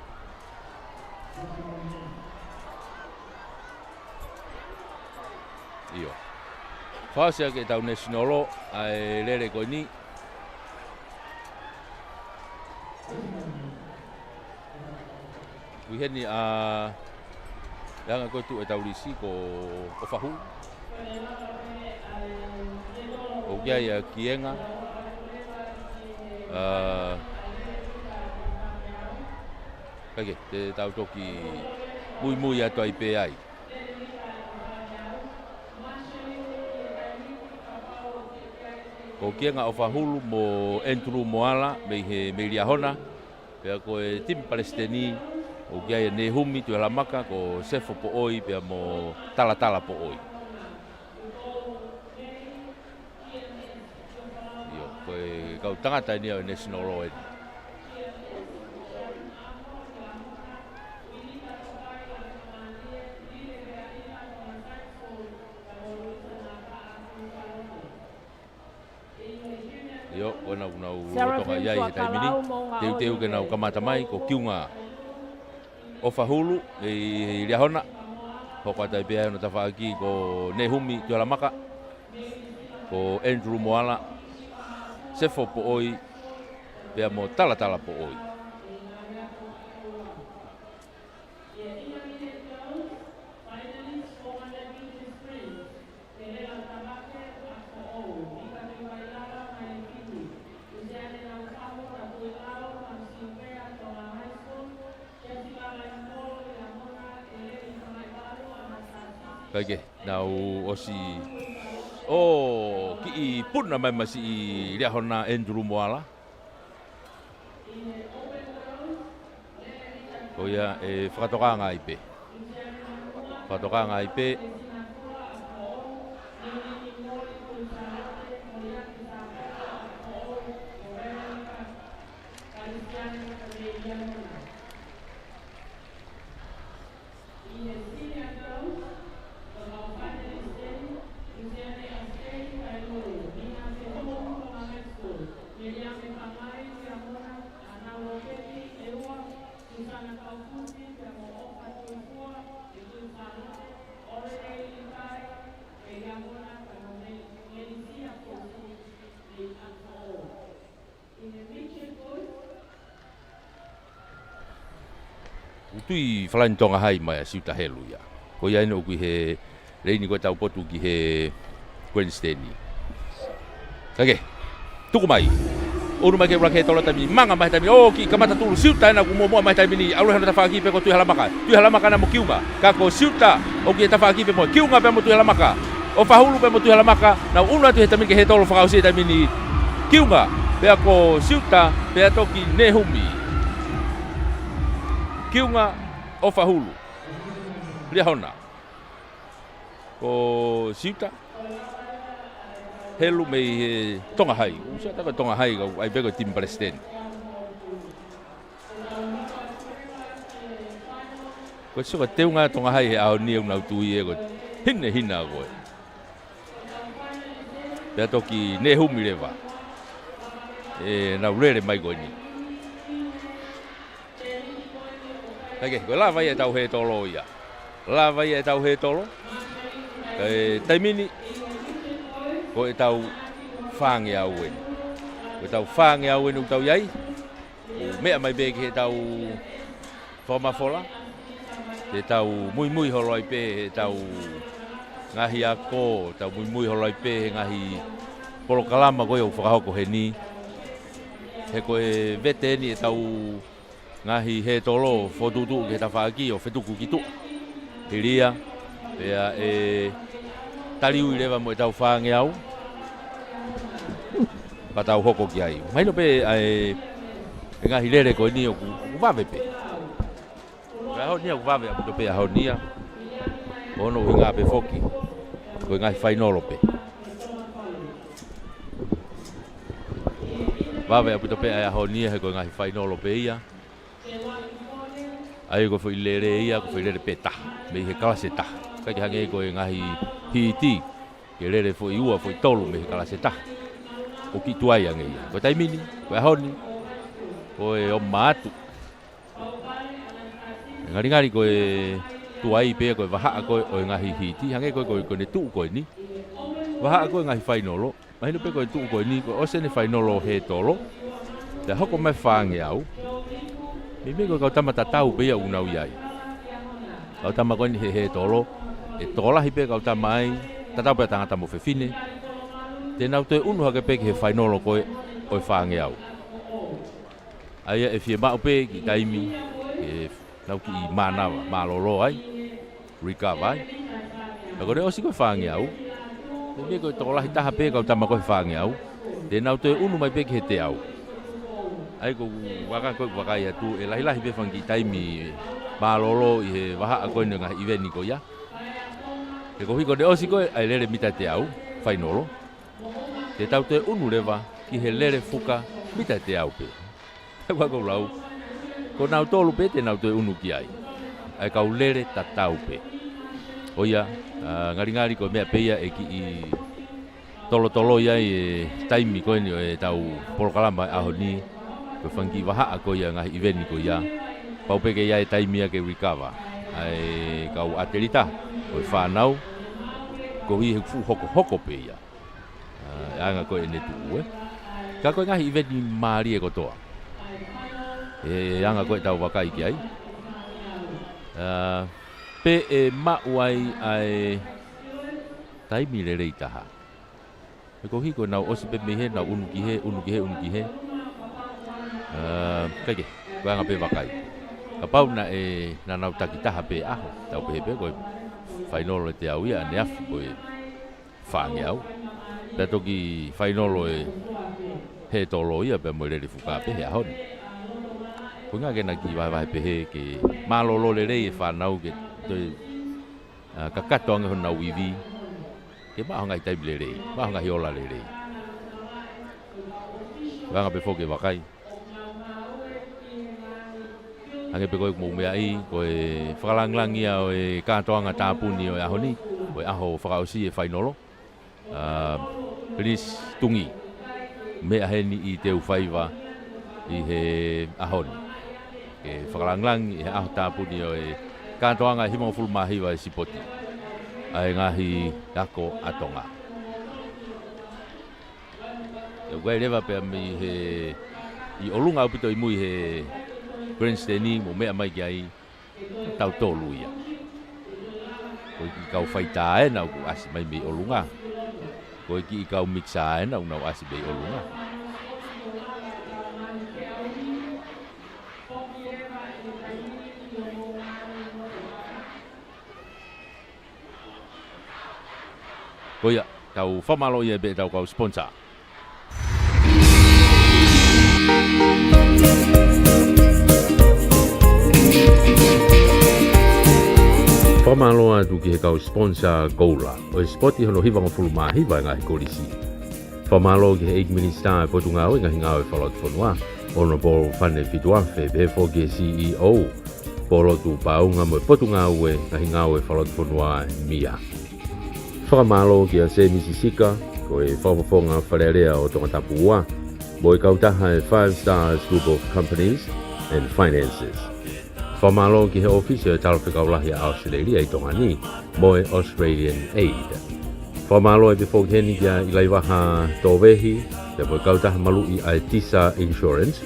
Fakaʻosi ʻaki ʻetau nesinolo ʻa e lele ko eni. Ui heni ʻa e anga ko ē ʻetau lisi ko ʻOfahulu. ʻOku ʻi ai ʻa Kienga. ʻA, kae kehe, te tau toki muimui atu ai pē ai. Ko Kienga ʻOfahulu mo Andrew Moala mei he, mei Liahona. Pea ko e timi palesiteni, ʻoku ʻi ai ʻa Nehumi Tuʻihalamaka, ko Sefo Poʻoi, pea mo Talatala Poʻoi. ʻIo, ko e kau tangata eni ʻo e nesinolo eni. ʻIo, ko ʻenau, nau loto ngā ʻi ai he taimi ni. Teuteu ke nau kamata mai, ko Kiunga ʻOfahulu, ʻi, ʻi Liahona. Hoko atu ai pē ʻa hono tafaʻaki ko Nehumi Tuʻihalamaka, ko Andrew Moala, Sefo Poʻoi, pea mo Talatala Poʻoi. Kae kehe, nau ʻosi ʻo kiʻi puna mai masiʻi Liahona Andrew Moala. Ko ia ʻe fakatokanga ai pē. Fakatokanga ai pē. ʻOku tui falani Tonga Hai mai ʻa Siuta Helu ia. Ko ia eni ʻoku ʻi he leini ko ē ʻetau potu ki he Queensland. Kae kehe, tuku mai. ʻUnu mai ke ʻuluaki he tolo taimi ni, manga mai taimi ni. ʻO kiʻi kamata tulu Siuta ena kuo muʻomuʻa mai taimi ni. ʻAlu hono tafaʻaki pē ko Tuʻihalamaka. Tuʻihalamaka na mo Kiunga. Ka ko Siuta ʻoku ʻi he tafaʻaki pē mo Kiunga pea mo Tuʻihalamaka. ʻOfahulu pea mo Tuʻihalamaka, nau ʻunu atu he taimi ni ke he tolo fakaʻosi he taimi ni. Kiunga, pea ko Siuta, pea toki Nehumi. Kiunga, ʻOfahulu. Liahona. Ko Siuta. Helu mei he Tonga Hai. ʻOku ʻusia ʻa Tonga Hai, ka ʻoku ʻi ai pē ko e timi palesiteni. Ko e sio ko e teunga Tonga Hai he ʻaho ni ʻoku nau tui ē ko e hinehina ko ē. Pea toki Nehumi leva. ʻE nau lele mai ko eni. Kae kehe, ko e lava ia ʻetau he tolo ia. Lava ia ʻetau he tolo. Kae taimi ni, ko ʻetau fāngeau eni. Ko ʻetau fāngeau eni ʻoku tau ʻi ai. ʻOku meʻa mai pē ki heʻetau fakamafola. Ke tau muimui holo ai pē heʻetau ngaahi ako, tau muimui holo ai pē he ngaahi polokalama ko ia ʻoku fakahoko heni. He ko e vete eni ʻetau ngaahi he tolo, fokotuʻutuʻu ki he tafaʻaki ʻo fetuku ki tuʻa. Hili ia, pea ʻe taliui leva mo ʻetau fāngeau. Pea tau hoko ki ai. Mahino pē ʻa e, e ngaahi lele ko eni ʻoku, ʻoku vave pē. Ko e ʻaho ni ia ʻoku vave ʻaupito pē ʻaho ni ia. Ko hono ʻuhinga pē foki. Ko e ngaahi fainolo pē. Vave ʻaupito pē ʻa e ʻaho ni ia he ko e ngaahi fainolo pē ia. ʻA ia ko e foʻi lele ia, ko e foʻi lele pē taha, mei he kalasi ʻe taha. ʻIkai ke hangē ko e ngaahi hiti, ke lele foʻi ua, foʻi tolu mei he kalasi ʻe taha. ʻOku kiʻi tuai ange ia. Ko e taimi ni, ko e ʻaho ni, ko e ʻomai atu. ʻE ngalingali ko e tuai pē, ko e vahaʻa ko ē ʻo e ngaahi hiti, hangē ko e, ko e, ko ʻene tuʻu ko eni. Vahaʻa ko ē ngaahi fainolo, mahino pē ko e tuʻu ko eni, ko e ʻosi ʻene fainolo he tolo, pea hoko mai fāngeau. Meimei ko e kau tama tatau pē ia ʻoku nau ʻi ai. Kau tama ko eni he, he tolo, ʻe tokolahi pē kau tama ai, tatau pē tangata mo fefine. Te nau toe ʻunu hake pē ki he fainolo ko ē ʻo e fāngeau. ʻA ia ʻe fiemaʻu pē kiʻi taimi ke nau kiʻi mānava, mālōlō ai, recover ai. Pea ko ʻene ʻosi ko ē fāngeau, meimei ko e tokolahi taha pē kau tama ko ē he fāngeau, te nau toe ʻunu mai pē ki he teau. ʻA ia ko ʻeku vakai, ko ʻeku vakai atu, ʻe lahilahi pē fanga kiʻi taimi mālōlō ʻi he vahaʻa ko eni ngaahi ʻiveni ko ia. He koeʻuhi ko ʻene ʻosi ko ē ʻa e lele mita teau, fainolo, te tau toe ʻunu leva ki he lele fuka mita teau pē. He ʻoku ou lau, ko nautolu pē te nau toe ʻunu ki ai, ʻa e kau lele tatau pē. ʻO ia, ʻa, ngalingali ko e meʻa pē ia ʻe kiʻi tolotoloi ai e taimi ko eni ʻo ʻetau polokalama he ʻaho ni, ko e fanga kiʻi vahaʻa ko ia ngaahi ʻiveni ko ia. Pau pē ke ʻi ai e taimi ia ke recover ʻa e kau ʻatelita, ko e fānau, koeʻuhi he fuʻu hokohoko pē ia. ʻA, ʻa e anga ko ē ʻene tuʻu, ē. Ka ko e ngaahi ʻiveni mālie kotoa, ʻe, ʻe anga ko ē ʻetau vakai ki ai, ʻa, pea ʻe maʻu ai ʻa e taimi lelei taha. He koeʻuhi ko ʻenau ʻosi pē mei he, nau ʻunu ki he, ʻunu ki he, ʻunu ki he. ʻA, kae kehe, ko e anga pē vakai. Kapau naʻe, naʻa nau takitaha pē ʻaho, tau pehē pē ko e fainolo e teau ia, ʻaneafi ko e fāngeau. Pea toki fainolo e he tolo ia pea mo e lele fuka pē he ʻaho ni. Ko e ʻuhinga ke na kiʻi vahevahe pehē ke mālōlō lelei e fānau ke toe, ʻa, kakato ange honau ivi, ke maʻu ha ngaahi taimi lelei, maʻu ha ngaahi ola lelei. Ko e anga pē foki e vakai. Hangē pē ko ʻeku mou meaʻi, ko e fakalangilangi ia ʻo e kātoanga tāpuni ʻo e ʻaho ni, ko e ʻaho fakaʻosi e fainolo. ʻA, Pilinisi Tungi, meʻa heni ʻi Teufaiva ʻi he ʻaho ni, ke fakalangilangi ʻi he ʻaho tāpuni ʻo e kātoanga ʻe hivangofulu mā hiva e sipoti ʻa e ngaahi ako ʻa Tonga. ʻE ʻoku ʻi ai leva pea mei he, ʻi ʻolunga ʻaupito ʻi mui he grandstand ni mo meʻa mai ki ai, tautolu ia. Ko e kiʻi kau faitā ena ʻoku ʻasi mai mei ʻolunga. Ko e kiʻi kau mixer ena ʻoku nau ʻasi mei ʻolunga. Ko ia, tau fakamālō ia pē ʻetau kau sponsor. Fakamālō atu ki he kau sponsor Koula, ʻo e sipoti hono hivangofulu mā hiva e ngaahi kolisi. Fakamālō ki he ʻEiki Minisitā e Potungāue Ngaahi Ngāue Fakalotofonua, Honourable Fane Fituafe, pehē foki ki he C E O, Polo Tuʻupaunga mo e Potungāue Ngaahi Ngāue Fakalotofonua, Mia. Fakamālō kia Sēmisi Sika, ko e Fakafofonga Fale Alea ʻo Tongatapu Ua, mo e kautaha e Five Stars Group of Companies and Finances. Fakamālō ki he ʻōfisi ʻo e Talafekau Lahi ʻa ʻAositelēlia ʻi Tonga ni, mo e Australian Aid. Fakamālō ʻe pehē foki heni kia ʻIlaivaha Tōvehi, pea mo e kautaha maluʻi ʻa e Tisa Insurance,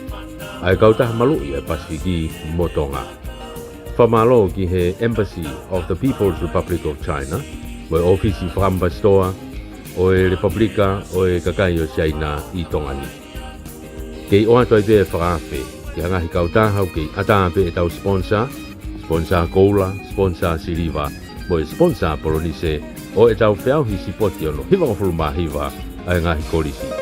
ʻa e kautaha maluʻi ʻa e Pasifiki mo Tonga. Fakamālō ki he Embassy of the People's Republic of China, mo e ʻōfisi fakaʻamipasitoa ʻo e Lepupelika ʻo e Kakai ʻo Siaina ʻi Tonga ni. Kei ʻoatu ai pē e fakaafe ki he ngaahi kautaha ʻoku kei ʻatā pē ʻetau sponsor, sponsor Koula, sponsor Siliva, mo e sponsor Polonise ʻo ʻetau feʻauhi sipoti hono hivangofulu mā hiva ʻa e ngaahi kolisi.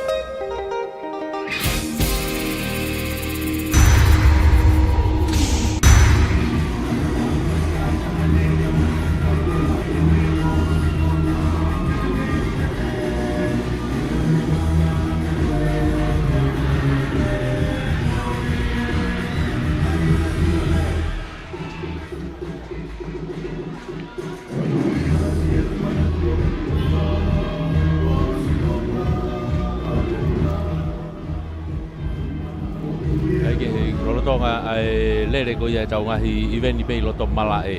Kae kehe, lolotonga ʻa e lele ko ia ʻetau ngaahi ʻiveni pē ʻi loto malaʻe,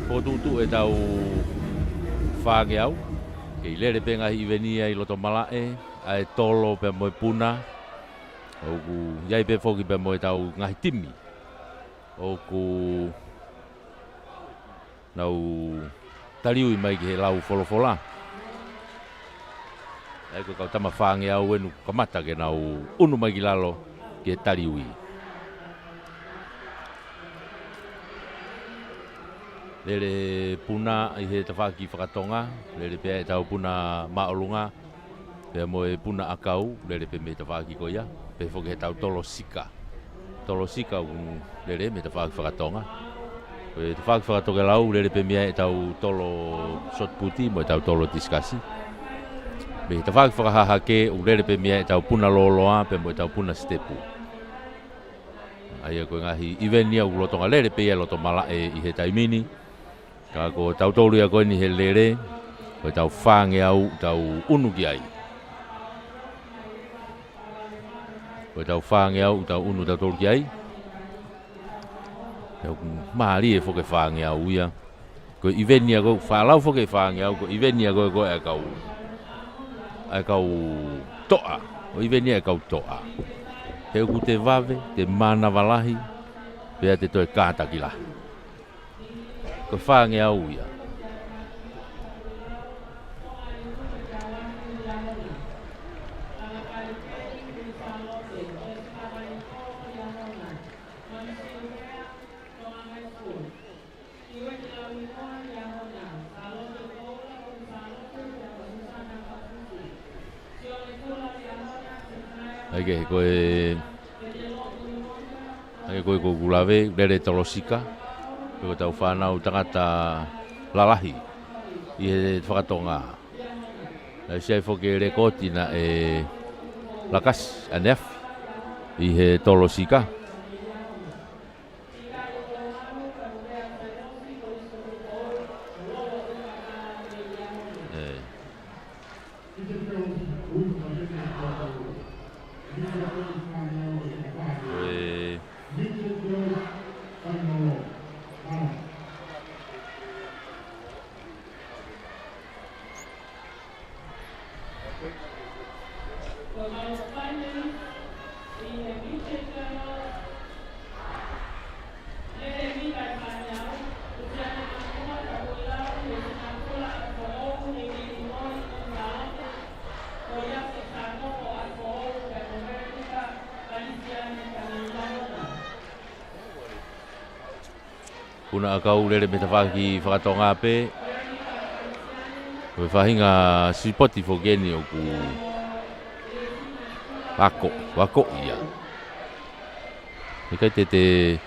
fokotuʻutuʻu ʻetau fāngeau. Kei lele pē ngaahi ʻiveni ia ʻi loto malaʻe, ʻa e tolo pea mo e puna. ʻOku ʻi ai pē foki pea mo ʻetau ngaahi timi ʻoku nau taliui mai ki he lau folofola. ʻA ia ko e kau tama fāngeau eni kuo kamata ke nau ʻunu mai ki lalo ki he taliui. Lele puna ʻi he tafaʻaki fakatonga, lele pē ʻetau puna māʻolunga, pea mo e puna ʻakau, lele pē mei he tafaʻaki ko ia, pehē foki ʻetau tolo sika. Tolo sika ʻoku lele mei he tafaʻaki fakatonga. Ko e tafaʻaki fakatokelau, lele pē mei ai ʻetau tolo sotputi mo ʻetau tolo tisikasi. Mei he tafaʻaki fakahahake, ʻoku lele pē mei ai ʻetau puna lōloa, pea mo ʻetau puna sitepu. ʻA ia ko e ngaahi ʻiveni ia ʻoku lolotonga lele pē ia ʻi loto malaʻe ʻi he taimi ni. Ka ko tautolu ia ko eni he lele, ko ʻetau fāngeau ʻoku tau ʻunu ki ai. Ko ʻetau fāngeau ʻoku tau ʻunu tautolu ki ai. Pea ʻoku mālie foki e fāngeau ia. Ko e ʻiveni ia ko e faʻa lau foki e fāngeau, ko e ʻiveni ia ko e, ko e ʻa e kau, ʻa e kau toʻa. Ko e ʻiveni ia ʻa e kau toʻa. He ʻoku te vave, te mānava lahi, pea te toe kātaki lahi. Ko e fāngeau ia. ʻA ia ke, ko e, ʻa ia ko e, ko ʻeku lave, lele tolo sika, ko ʻetau fānau tangata lalahi ʻi he fakatonga. Naʻe ʻi ai foki e lēkooti naʻe lakasi ʻaneafi ʻi he tolo sika. ʻE. ʻE. Puna ʻakau lele mei he tafaʻaki fakatonga pē. Ko e faʻahinga sipoti foki eni ʻoku ako, ako ia. ʻIkai te te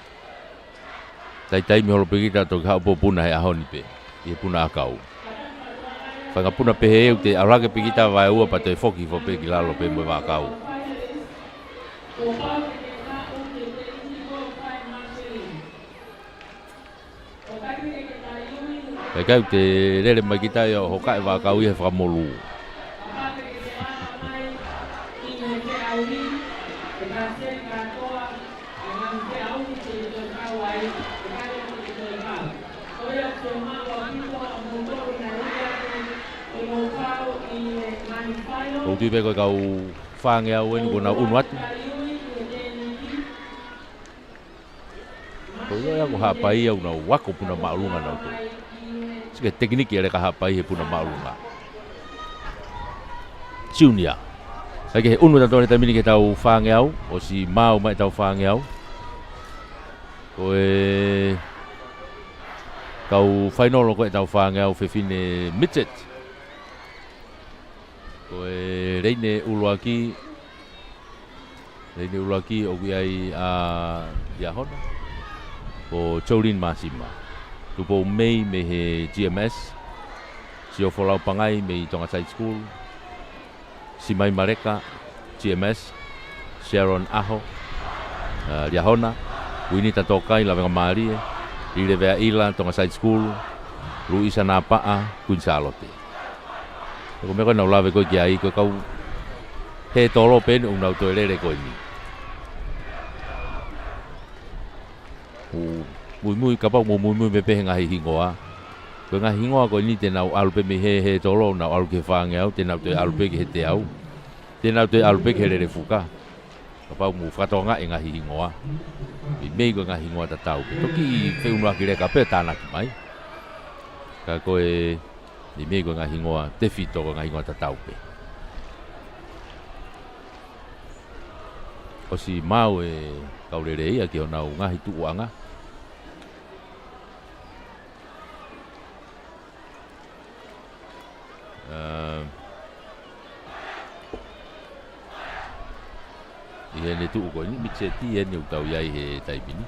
taimi holo pē kita toki haʻu pē ʻo puna he ʻaho ni pē. ʻI he puna ʻakau. Faʻahinga puna pehē ʻoku te ʻalu hake pē kita vaeua pea toe foki hifo pē ki lalo pē mo e vaʻakau. Pea ʻikai te lele mai kita ia ʻo hokaʻi vaʻakau ia he fakamolū. ʻOku ou tui pē ko e kau fāngeau eni kuo nau ʻunu atu. Ko ia ia ko Haʻapai ia ʻoku nau ako puna māʻolunga nautolu. Sike tekiniki ʻa e leka Haʻapai he puna māʻolunga. Siunia. ʻA ia ke ʻunu atu ʻeni he taimi ni ki heʻetau fāngeau, ʻosi maau mai ʻetau fāngeau. Ko e kau fainolo ko ē ʻetau fāngeau fefine midget. Ko e leine ʻuluaki, leine ʻuluaki ʻoku ʻi ai ʻa Liahona, ko Jolene Māsima. Tupou Mei mei he G M S, Siofo Laupangai mei Tonga Side School, Simai Maleka, G M S, Sharon ʻAho, ʻa, Liahona, Uinita Tokai, Lavengamālie, Lile Veaʻila, Tonga Side School, Luisa Napaʻa, Kuini Sālote. Ko e meʻa ko ē naʻa ku lave ko ē ki ai, ko e kau hē tolo pē eni ʻoku nau toe lele ko eni. ʻOku muimui, kapau ʻoku mou muimui pē he ngaahi hingoa. Ko e ngaahi hingoa ko eni te nau ʻalu pē mei he, he tolo, nau ʻalu ki he fāngeau, te nau toe ʻalu pē ki he teau. Te nau toe ʻalu pē ki he lele fuka. Kapau mou fakatokangaʻi e ngaahi hingoa. Meimei ko e ngaahi hingoa tatau pē. Toki feʻunuʻaki leka pē tānaki mai. Ka ko e, meimei ko e ngaahi hingoa tefito ko e ngaahi hingoa tatau pē. ʻOsi maau e kau lele ia ki honau ngaahi tuʻuʻanga. Um, ʻi heʻene tuʻu ko eni, mitseti eni ʻoku tau ʻi ai he taimi ni.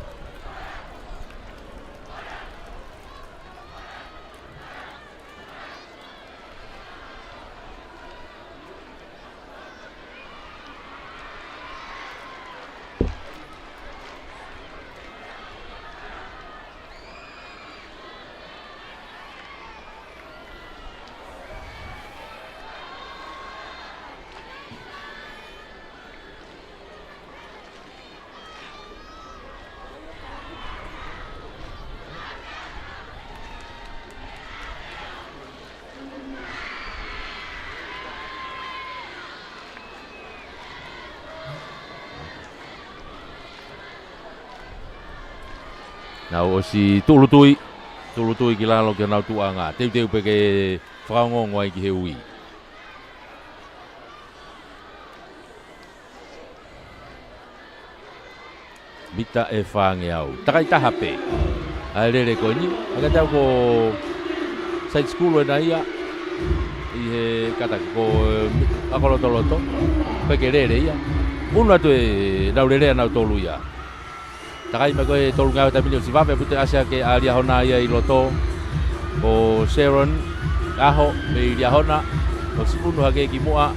Nau ʻosi tūʻulutui, tūʻulutui ki lalo ki honau tuʻuʻanga. Teuteu pē ke fakaongoongo ai ki he ui. Mita ʻe fāngeau. Takai taha pē ʻa e lele ko eni. ʻA ia ka tau ko side school ena ia. ʻI he kātaki ko, eh, ʻAkolotoloto. Pea ke lele ia. ʻUnu atu ʻenau lele ʻanautolu ia. Takai mai ko e tolungeau taimi ni ʻosi vave ʻaupito e ʻasi ʻa Liahona ia ʻi loto. Ko Sharon ʻAho mei Liahona. ʻOsi ʻunu hake ki muʻa.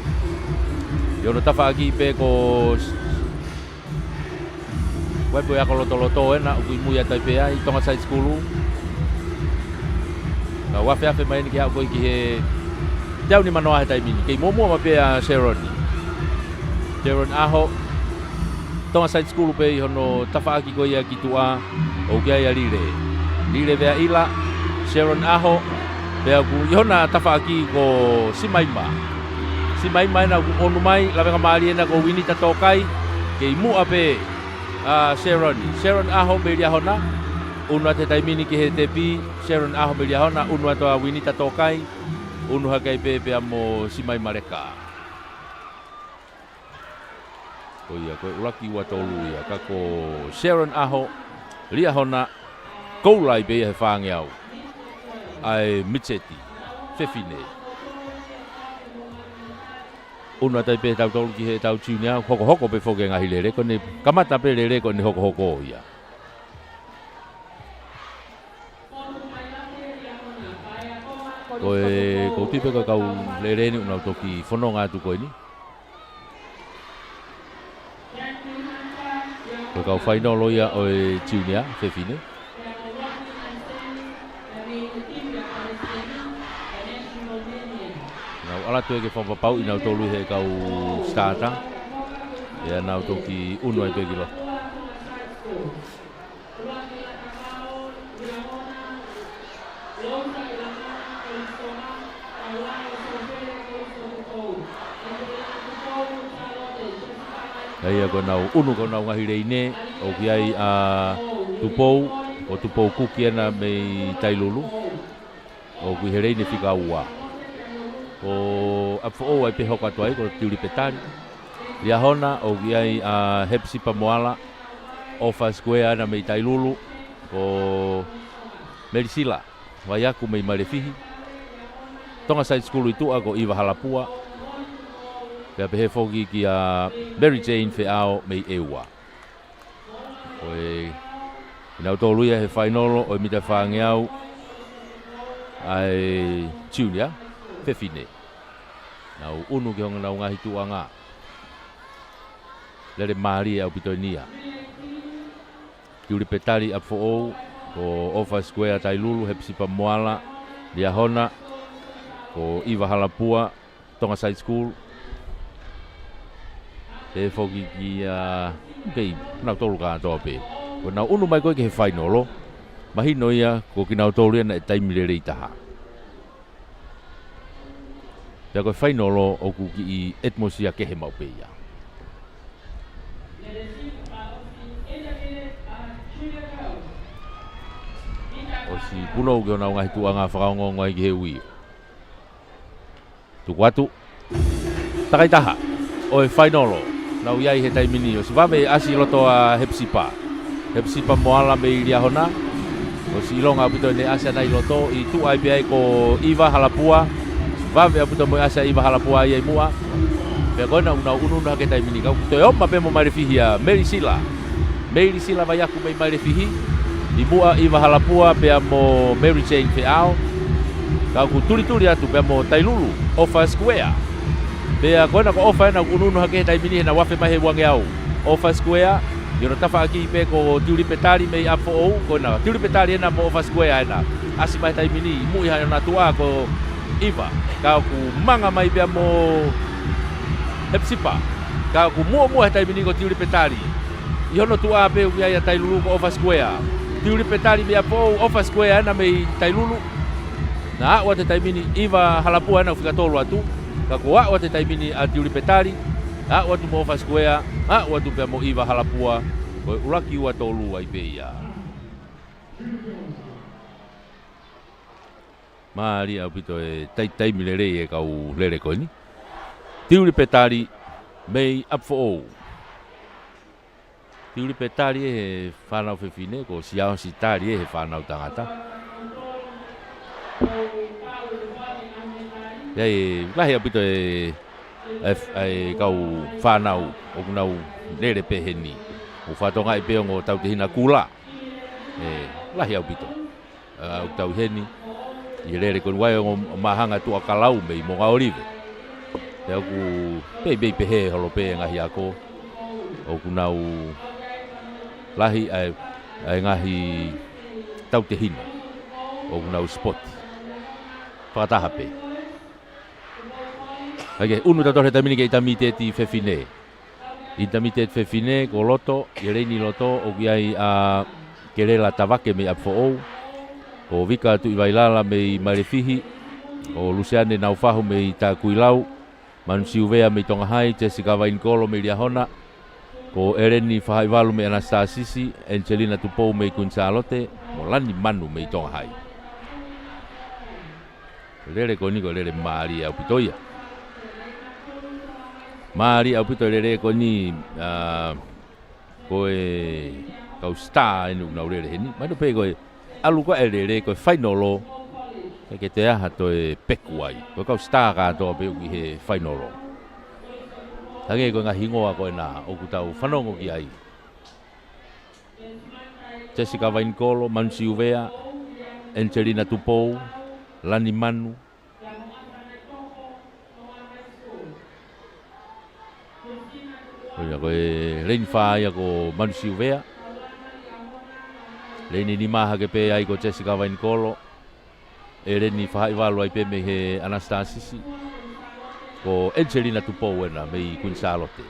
ʻI hono tafaʻaki pē ko Ko e pō ʻa ʻAkolotoloto ena, ʻoku ʻi mui atu ai pē ai, Tonga Side School. Ka ʻoku afeafe mai eni ke aʻu ko ē ki he teau nimanoa he taimi ni. Kei muʻomuʻa mai pē ʻa Sharon. Sharon ʻAho, Tonga Side School pē ʻi hono tafaʻaki ko ia ki tuʻa, ʻoku ʻi ai ʻa Lile. Lile Veaʻila, Sharon ʻAho, pea ʻoku ʻi hona tafaʻaki ko Simaima. Simaima ena ʻoku ʻunu mai, lavengamālie ena ko Winita Tokai, kei muʻa pē ʻa Sharon. Sharon ʻAho mei Liahona, ʻunu atu he taimi ni ki he tepi, Sharon ʻAho mei Liahona, ʻunu atu ʻa Winita Tokai, ʻunu hake ai pē pea mo Simaima Leka. Ko ia, ko e ʻuluaki ua tolu ia, ka ko Sharon ʻAho, Liahona, koula ai pē ia he fāngeau. ʻA e mitseti, fefine. ʻUnu atu ai pē tautolu ki heʻetau junior, hokohoko pē foki e ngaahi lele, ko ʻene kamata pē lele ko ʻene hokohoko ia. Ko e, ʻoku ou tui pē ko e kau lele ni ʻoku nau toki fononga atu ko eni. Ko e kau fainolo ia ʻo e junior, fefine. Nau ʻalu atu ē ke fakapapauʻi nautolu he kau starter. ʻE nau toki ʻunu ai pē ki loto. ʻA ia ko ʻenau ʻunu ko ʻenau ngaahi leine, ʻoku ʻi ai ʻa Tupou, ko Tupou Kuki ena mei Tailulu. ʻOku ʻi he leine fika ua. Ko ʻApifoʻou ai pē hoko atu ai, ko Tiuli Petali. Liahona, ʻoku ʻi ai ʻa Hepsipa Moala, ʻOfa Square ena mei Tailulu, ko Melisila Vaiaku mei Malefihi. Tonga Side School ʻi tuʻa ko ʻIva Halapua. Pea pehē foki kia Mary Jane Feʻao mei ʻEua. Ko e, ʻi nautolu ia he fainolo ʻo e mita fāngeau ʻa e junior, fefine. Nau ʻunu ki honau ngaahi tuʻuʻanga. Lele mālie ʻaupito eni ia. Tiuli Petali ʻApifoʻou, ko ʻOfa Square Tailulu, Hepsipa Moala, Liahona, ko ʻIva Halapua, Tonga Side School. Pehē foki kia, ʻokei, nautolu kātoa pē. Ko ʻenau ʻunu mai ko ē ki he fainolo. Mahino ia, ko kinautolu ia naʻe taimi lelei taha. Pea ko e fainolo ʻoku kiʻi ʻetimusia kehe maʻu pē ia. ʻOsi punou ki honau ngaahi tuʻuʻanga fakaongoongo ai ki he ui. Tuku atu. Takai taha ʻo e fainolo. Nau ʻi ai he taimi ni. ʻOsi vave ʻasi loto ʻa Hepisipa. Hepisipa Moala mei Liahona. ʻOsi ʻilonga ʻaupito ʻene ʻasi ʻana ʻi loto, ʻi tuʻa ai pē ai ko ʻIva Halapua. Vave ʻaupito mo e ʻasi ʻa ʻIva Halapua ia ʻi muʻa. Pea ko ena ʻoku nau ʻunuʻunu hake he taimi ni. Ka ʻoku toe ō mai pē mo Mailefihi ʻa Melisila. Melisila Vaiaku mei Mailefihi. ʻI muʻa ʻIva Halapua pea mo Mary Jane Feʻao. Ka ʻoku tulituli atu pea mo Tailulu, ʻOfa Sikuea. Pea ko ena ko ʻOfa ena ʻoku ʻunuʻunu hake he taimi ni he naʻa nau afe mai he uangeau. ʻOfa Sikuea, ʻi hono tafaʻaki pē ko Tiulipe Tali mei ʻApifoʻou, ko ena Tiulipe Tali ena mo ʻOfa Sikuea ena. ʻAsi mai he taimi ni, muʻi hake ʻa e tuʻa ko ʻIva. Ka ʻoku manga mai pea mo Hepisipa. Ka ʻoku muʻomuʻa he taimi ni ko Tiulipe Tali. ʻI hono tuʻa pē ʻoku ʻi ai ʻa Tailulu ko ʻOfa Sikuea. Tiulipe Tali mei ʻApifoʻou, ʻOfa Sikuea ena mei Tailulu. Naʻa aʻu atu he taimi ni ʻIva Halapua ena ʻoku fika tolu atu. Ka ko e aʻu atu he taimi ni ʻa Tiulipe Tali, aʻu atu mo ʻOfa Sikuea, aʻu atu pea mo ʻIva Halapua, ko e ʻuluaki ua tolu ai pē ia. Mālie ʻaupito e tai-, taimi lelei e kau lele ko eni. Tiulipe Tali mei ʻApifoʻou. Tiulipe Tali ʻe he fānau fefine, ko Siaosi Tali ʻe he fānau tangata. ʻI ai e lahi ʻaupito e, e, e kau fānau ʻoku nau lele pē heni. ʻOku fakatokangaʻi pē ongo tautehina kula. ʻE, lahi ʻaupito. ʻA, ʻoku tau ʻi heni, ʻi he lele ko eni ʻa e ongo māhanga Tuʻakalau mei Moʻunga ʻŌlive. Pea ʻoku pei, pei pehē holo pē ngaahi ako, ʻoku nau lahi ʻa e, ʻa e ngaahi tautehina, ʻoku nau sipoti. Fakataha pē. ʻAi ke ʻunu tautolu he taimi ni ki he ʻinitamiteti fefine. ʻInitamiteti fefine ko Loto, ʻi he leini loto, ʻoku ʻi ai ʻa Kelela Tavake mei ʻApifoʻou, ko Vika Tuʻivailala mei Mailefihi, ko Lusiane Naufahu mei Takuilau, Manu Siuvea mei Tonga Hai, Jessica Vainikolo mei Liahona, ko ʻEleni Fahaʻivalu mei ʻAnasitasisi, Angelina Tupou mei Kuini Sālote, mo Lani Manu mei Tonga Hai. Lele ko eni ko e lele mālie ʻaupito ia. Mālie ʻaupito e lele ko eni, ā, ko e kau star eni ʻoku nau lele heni. Mahino pē ko e ʻalu ko ē e lele ko e fainolo, ʻikai ke toe ʻi ai ha toe peku ai. Ko e kau star kātoa pē ʻoku ʻi he fainolo. Hangē ko e ngaahi hingoa ko ena ʻoku tau fanongo ki ai. Jessica Vainikolo, Manu Siuvea, Angelina Tupou, Lani Manu. Ko ia ko e leini fā ia ko Manu Siuvea. Leini nima hake pē ai ko Jessica Vainikolo. ʻEleni Fahaʻivalu ai pē mei he ʻAnasitasisi. Ko Angelina Tupou ena mei Kuini Sālote.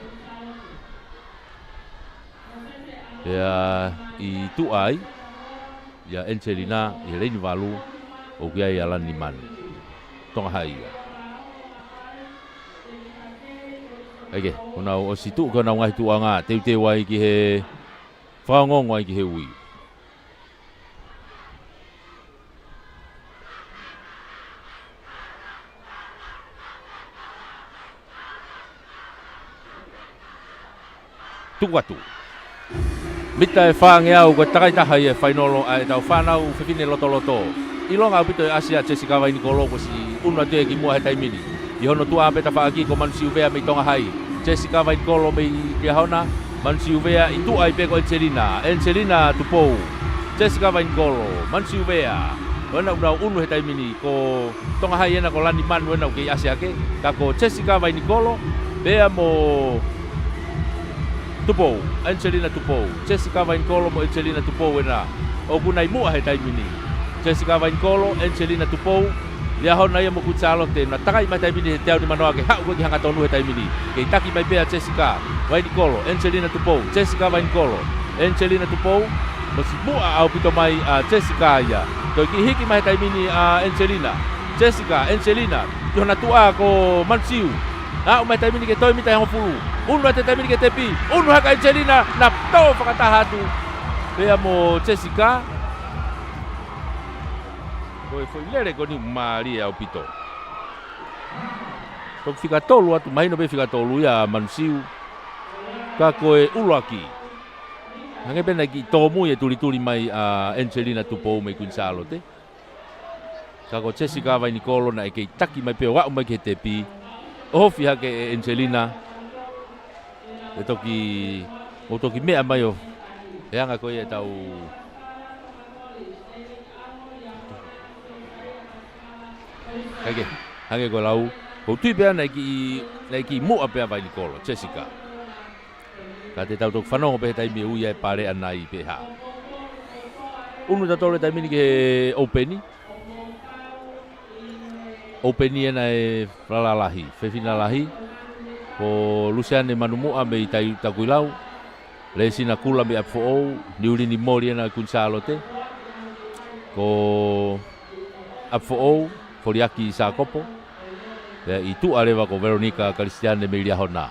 Pea ʻi tuʻa ai, ʻia Angelina, ʻi he leini valu, ʻoku ʻi ai ʻa Lani Manu. Tonga Hai ia. ʻAi ke, ko ʻenau ʻosi tuʻu ki honau ngaahi tuʻuʻanga, teuteu ai ki he fakaongoongo ai ki he ui. Tuku atu. Mita ʻe fāngeau ko e takai taha ia e fainolo ʻa ʻetau fānau fefine lotoloto. ʻIlonga ʻaupito e ʻasi ʻa Jessica Vainikolo kuo ʻosi ʻunu atu ia ki muʻa he taimi ni. ʻI hono tuʻa pē tafaʻaki ko Manu Siuvea mei Tonga Hai. Jessica Vainikolo mei Liahona. Manu Siuvea ʻi tuʻa ai pē ko Angelina. Angelina Tupou. Jessica Vainikolo. Manu Siuvea. Ko ena ʻoku nau ʻunu he taimi ni. Ko Tonga Hai ena ko Lani Manu ena ʻoku kei ʻasi hake. Ka ko Jessica Vainikolo. Pea mo Tupou, Angelina Tupou, Jessica Vainikolo mo Angelina Tupou ena ʻoku nau ʻi muʻa he taimi ni. Jessica Vainikolo, Angelina Tupou, Liahona ia mo Kuini Sālote, na takai mai taimi ni he teau nimanoa ke haʻu ko ē ki hangatonu he taimi ni. Kei taki mai pē ʻa Jessica Vainikolo, Angelina Tupou, Jessica Vainikolo, Angelina Tupou, Masiʻi muʻa ʻaupito mai ʻa Jessica ia. Toe kiʻi hiki mai he taimi ni ʻa Angelina. Jessica, Angelina, ki hona tuʻa ko Manusiu. Aʻu mai he taimi ni ki he toe mita ʻe hongofulu. ʻUnu atu he taimi ni ki he tepi. ʻUnu hake ʻa Angelina, naʻe tō fakataha atu pea mo Jessica. Ko e foʻi lele ko eni mālie ʻaupito. Toki fika tolu atu, mahino pē fika tolu ia ʻa Manusiu. Ka ko e ʻuluaki. Hangē pē naʻe kiʻi tōmui e tulituli mai ʻa Angelina Tupou mei Kuini Sālote. Ka ko Jessica Vainikolo naʻe kei taki mai pē ʻo aʻu mai ki he tepi. ʻOhofi hake ʻe Angelina. ʻE toki, ʻo toki meʻa mai ʻo. He anga ko ia ʻetau. Hangē, hangē ko e lau. Ko u tui pē naʻe kiʻi, naʻe kiʻi muʻa pē ʻa Vainikolo, Jessica. Ka te tau toki fanongo pē he taimi ʻe ui ai e pale ʻanai pe hā. ʻUnu tautolu he taimi ni ki he ʻoupeni. ʻOupeni ena e falala lahi, fefine lalahi. Ko Luseane Manumuʻa mei Tai-, Takuilau. Lesina Kula mei ʻApifoʻou, Niulini Moli ena ʻo Kuini Sālote. Ko ʻApifoʻou, Foliaki Sākopo. Pea ʻi tuʻa leva ko Veronica Kalisitiane mei Liahona.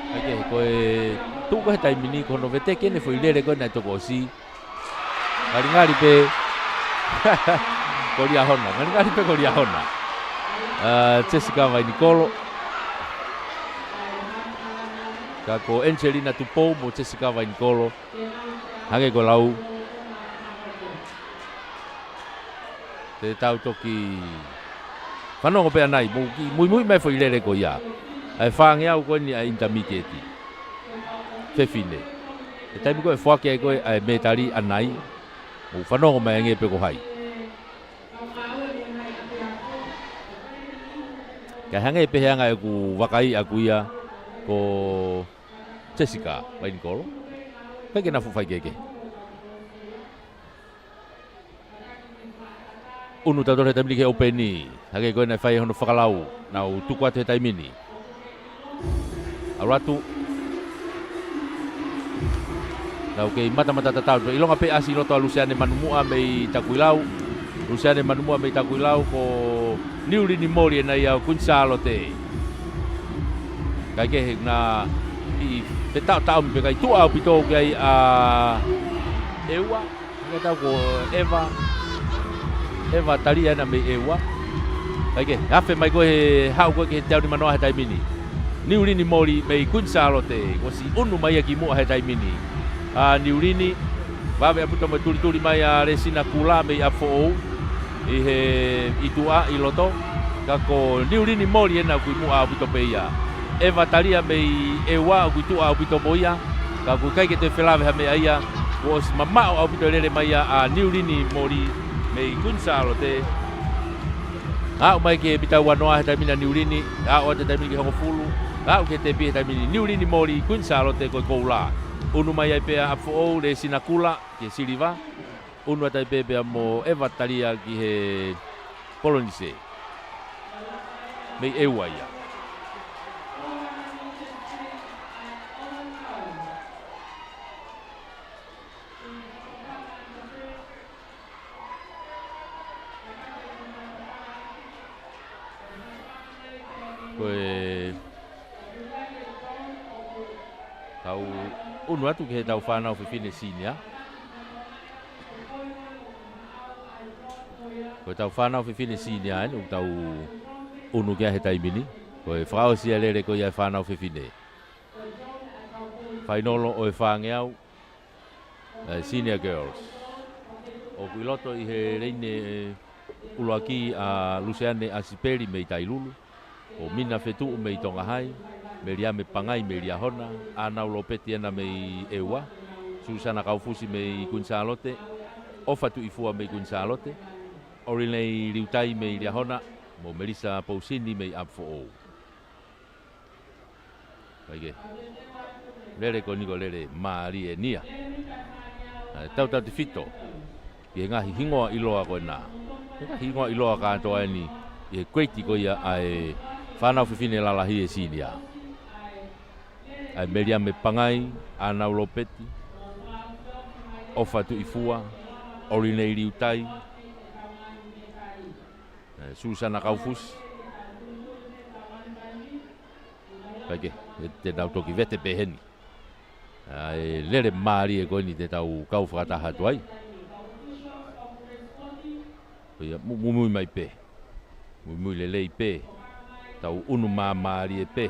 ʻAi ke, ko e tuʻu ko ē he taimi ni, ko hono veteki eni e foʻi lele ko ē naʻe toko ʻosi. Ngalingali pē ko Liahona, ngalingali pē ko Liahona. Ā, Jessica Vainikolo. Ka ko Angelina Tupou mo Jessica Vainikolo. Hangē ko e lau. Te tau toki fanongo pē ʻanai, mou kiʻi muimui mai foʻi lele ko ia. ʻA e fāngeau ko eni ʻa e intermediate. Fefine. He taimi ko ē ʻe foaki ai ko ē ʻa e mētali ʻanai. Mou fanongo mai angē pē ko hai. Kae hangē pē he anga ʻeku vakai ʻaku ia ko Jessica Vainikolo. ʻIkai ke na fuʻu faikehekehe. ʻUnu tautolu he taimi ni ki he ʻoupeni. Hangē ko ē naʻe fai hono fakalau. Nau tuku atu he taimi ni. ʻAlu atu. Nau kei matamata tatau. ʻIlonga pē ʻasi ʻi loto ʻa Luseane Manumuʻa mei Takuilau. Luseane Manumuʻa mei Takuilau ko Niulini Moli ena ia ʻo Kuini Sālote. ʻIkai ke he na ʻi fetaʻotaʻomi pē kae tuʻa ʻaupito ki ai ʻa ʻEua. Hangē tau ko Eva. Eva Talia ena mei ʻEua. ʻIkai ke, afe mai ko ē he haʻu ko ē ki he teau nimanoa he taimi ni. Niulini Moli mei Kuini Sālote, kuo ʻosi ʻunu mai ia kimuʻa he taimi ni. ʻA Niulini, vave ʻaupito mo e tulituli mai ʻa Lesina Kula mei ʻApifoʻou. ʻI he ʻi tuʻa ʻi loto. Ka ko Niulini Moli ena ʻoku ʻi muʻa ʻaupito pē ia. Eva Talia mei ʻEua ʻoku ʻi tuʻa ʻaupito mo ia. Ka ʻoku ʻikai ke toe felāveʻi ha meʻa ia. Kuo ʻosi mamaʻo ʻaupito e lele mai ia ʻa Niulini Moli mei Kuini Sālote. Aʻu mai ki he mita uanoa he taimi ni ʻa Niulini. Aʻu atu he taimi ni ki he hongofulu. Aʻu ki he tepi he taimi ni Niulini Moli Kuini Sālote ko e koula. ʻUnu mai ai pē ʻa ʻApifoʻou Lesina Kula ki he siliva. ʻUnu atu ai pē pea mo Eva Talia ki he polonise. Mei ʻEua ia. Ko e tau ʻunu atu ki he tau fānau fefine senior. Ko e tau fānau fefine senior eni ʻoku tau ʻunu ki ai he taimi ni. Ko e fakaʻosi e lele ko ia e fānau fefine. Fainolo ʻo e fāngeau, e, senior girls. ʻOku ʻi loto ʻi he leini ʻuluaki ʻa Luseane ʻAsipeli mei Tailulu, ʻo Mina Fetuʻu mei Tonga Hai, Meliame Pangai mei Liahona, ʻAnau Lopeti ena mei ʻEua, Susana Kaufusi mei Kuini Sālote, ʻOfa Tuʻifua mei Kuini Sālote, ʻOlinei Liutai mei Liahona, mo Melisa Pousini mei ʻApifoʻou. Kae kehe, lele ko eni ko e lele mālie eni ia. ʻA e tautautefito ki he ngaahi hingoa ʻiloa ko ena. He ngaahi hingoa ʻiloa kātoa eni ʻi he kuleiti ko ia ʻa e fānau fefine lalahi ʻa e senior. ʻA e Meliame Pangai, ʻAnau Lopeti, ʻOfa Tuʻifua, ʻOlinei Liutai, ʻe, Susana Kaufusi. Kae kehe, ʻe te nau toki vete pē heni ʻa e lele mālie ko eni te tau kau fakataha atu ai. Ko ia, mu-, muimui mai pē. Muimui lelei pē. Tau ʻunu māmālie pē.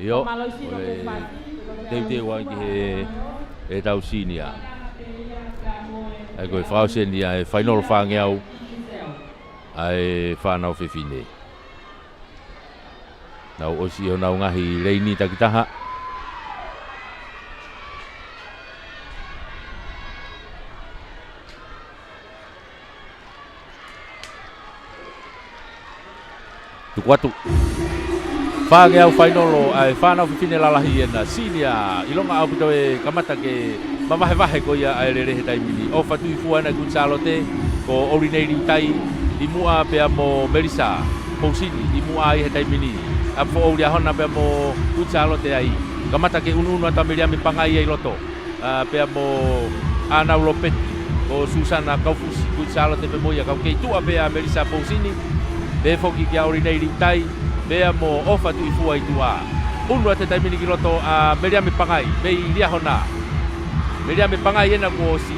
ʻIo, ʻo e teuteu ai ki he, ʻetau senior. ʻA ia ko e fakaʻosi eni ʻa e fainolo fāngeau ʻa e fānau fefine. Nau ʻosi ʻi honau ngaahi leini takitaha. Tuku atu. Fāngeau fainolo ʻa e fānau fefine lalahi ena, senior, ʻilonga ʻaupito e kamata ke mavahevahe ko ia ʻa e lele he taimi ni. ʻOfa Tuʻifua ena Kuini Sālote, ko ʻOlinei Liutai ʻi muʻa pea mo Melisa Pousini ʻi muʻa ai he taimi ni. ʻApifoʻou Liahona pea mo Kuini Sālote ai. Kamata ke ʻunuʻunu atu ʻa Meliame Pangai ia ʻi loto. ʻA, pea mo ʻAnau Lopeti, ko Susana Kaufusi, Kuini Sālote pē mo ia, ka ʻoku kei tuʻa pē ʻa Melisa Pousini, pehē foki kia ʻOlinei Liutai, pea mo ʻOfa Tuʻifua ʻi tuʻa. ʻUnu atu he taimi ni ki loto ʻa Meliame Pangai, mei Liahona. Meliame Pangai ena kuo ʻosi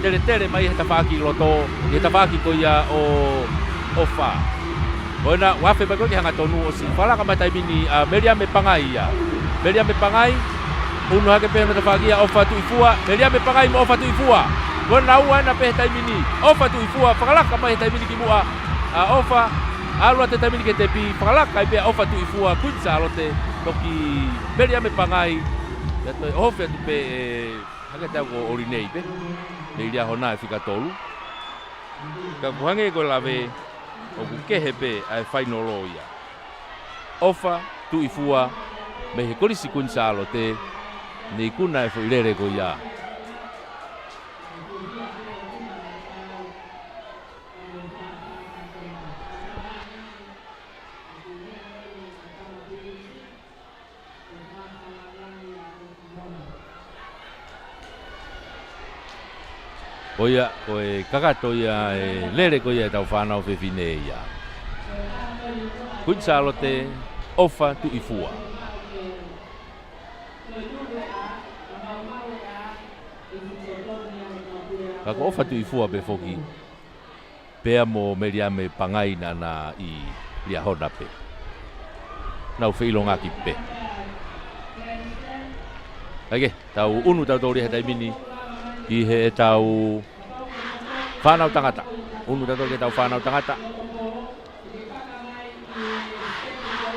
teletele mai he tafaʻaki ʻi loto, he tafaʻaki ko ia ʻo ʻOfa. Ko ena, ʻoku afe mai ko ē ki he hangatonu, ʻosi fakalaka mai he taimi ni ʻa Meliame Pangai ia. Meliame Pangai, ʻunu hake pē hono tafaʻaki ʻa ʻOfa Tuʻifua, Meliame Pangai mo ʻOfa Tuʻifua. Ko ena ua ena pē he taimi ni, ʻOfa Tuʻifua, fakalaka mai he taimi ni ki muʻa ʻa ʻOfa, ʻalu atu he taimi ni ki he tepi, fakalaka ai pē ʻa ʻOfa Tuʻifua, Kuini Sālote, toki Meliame Pangai, ia toe ʻohofi atu pē ʻe, hake atu ko ʻOlinei pē, mei Liahona e fika tolu. Ka ʻoku hangē ko e lave, ʻoku kehe pē ʻa e fainolo ia. ʻOfa Tuʻifua mei he Kolisi Kuini Sālote, ne ikuna e foʻi lele ko ia. Ko ia, ko e kakato ia e lele ko ia ʻetau fānau fefine ia. Kuini Sālote, ʻOfa Tuʻifua. Ka ko ʻOfa Tuʻifua pē foki. Pea mo Meliame Pangai naʻa na ʻi Liahona pē. Nau feʻilongaki pē. Kae kehe, tau ʻunu tautolu ia he taimi ni ki heʻetau fānau tangata. ʻUnu tautolu ki heʻetau fānau tangata.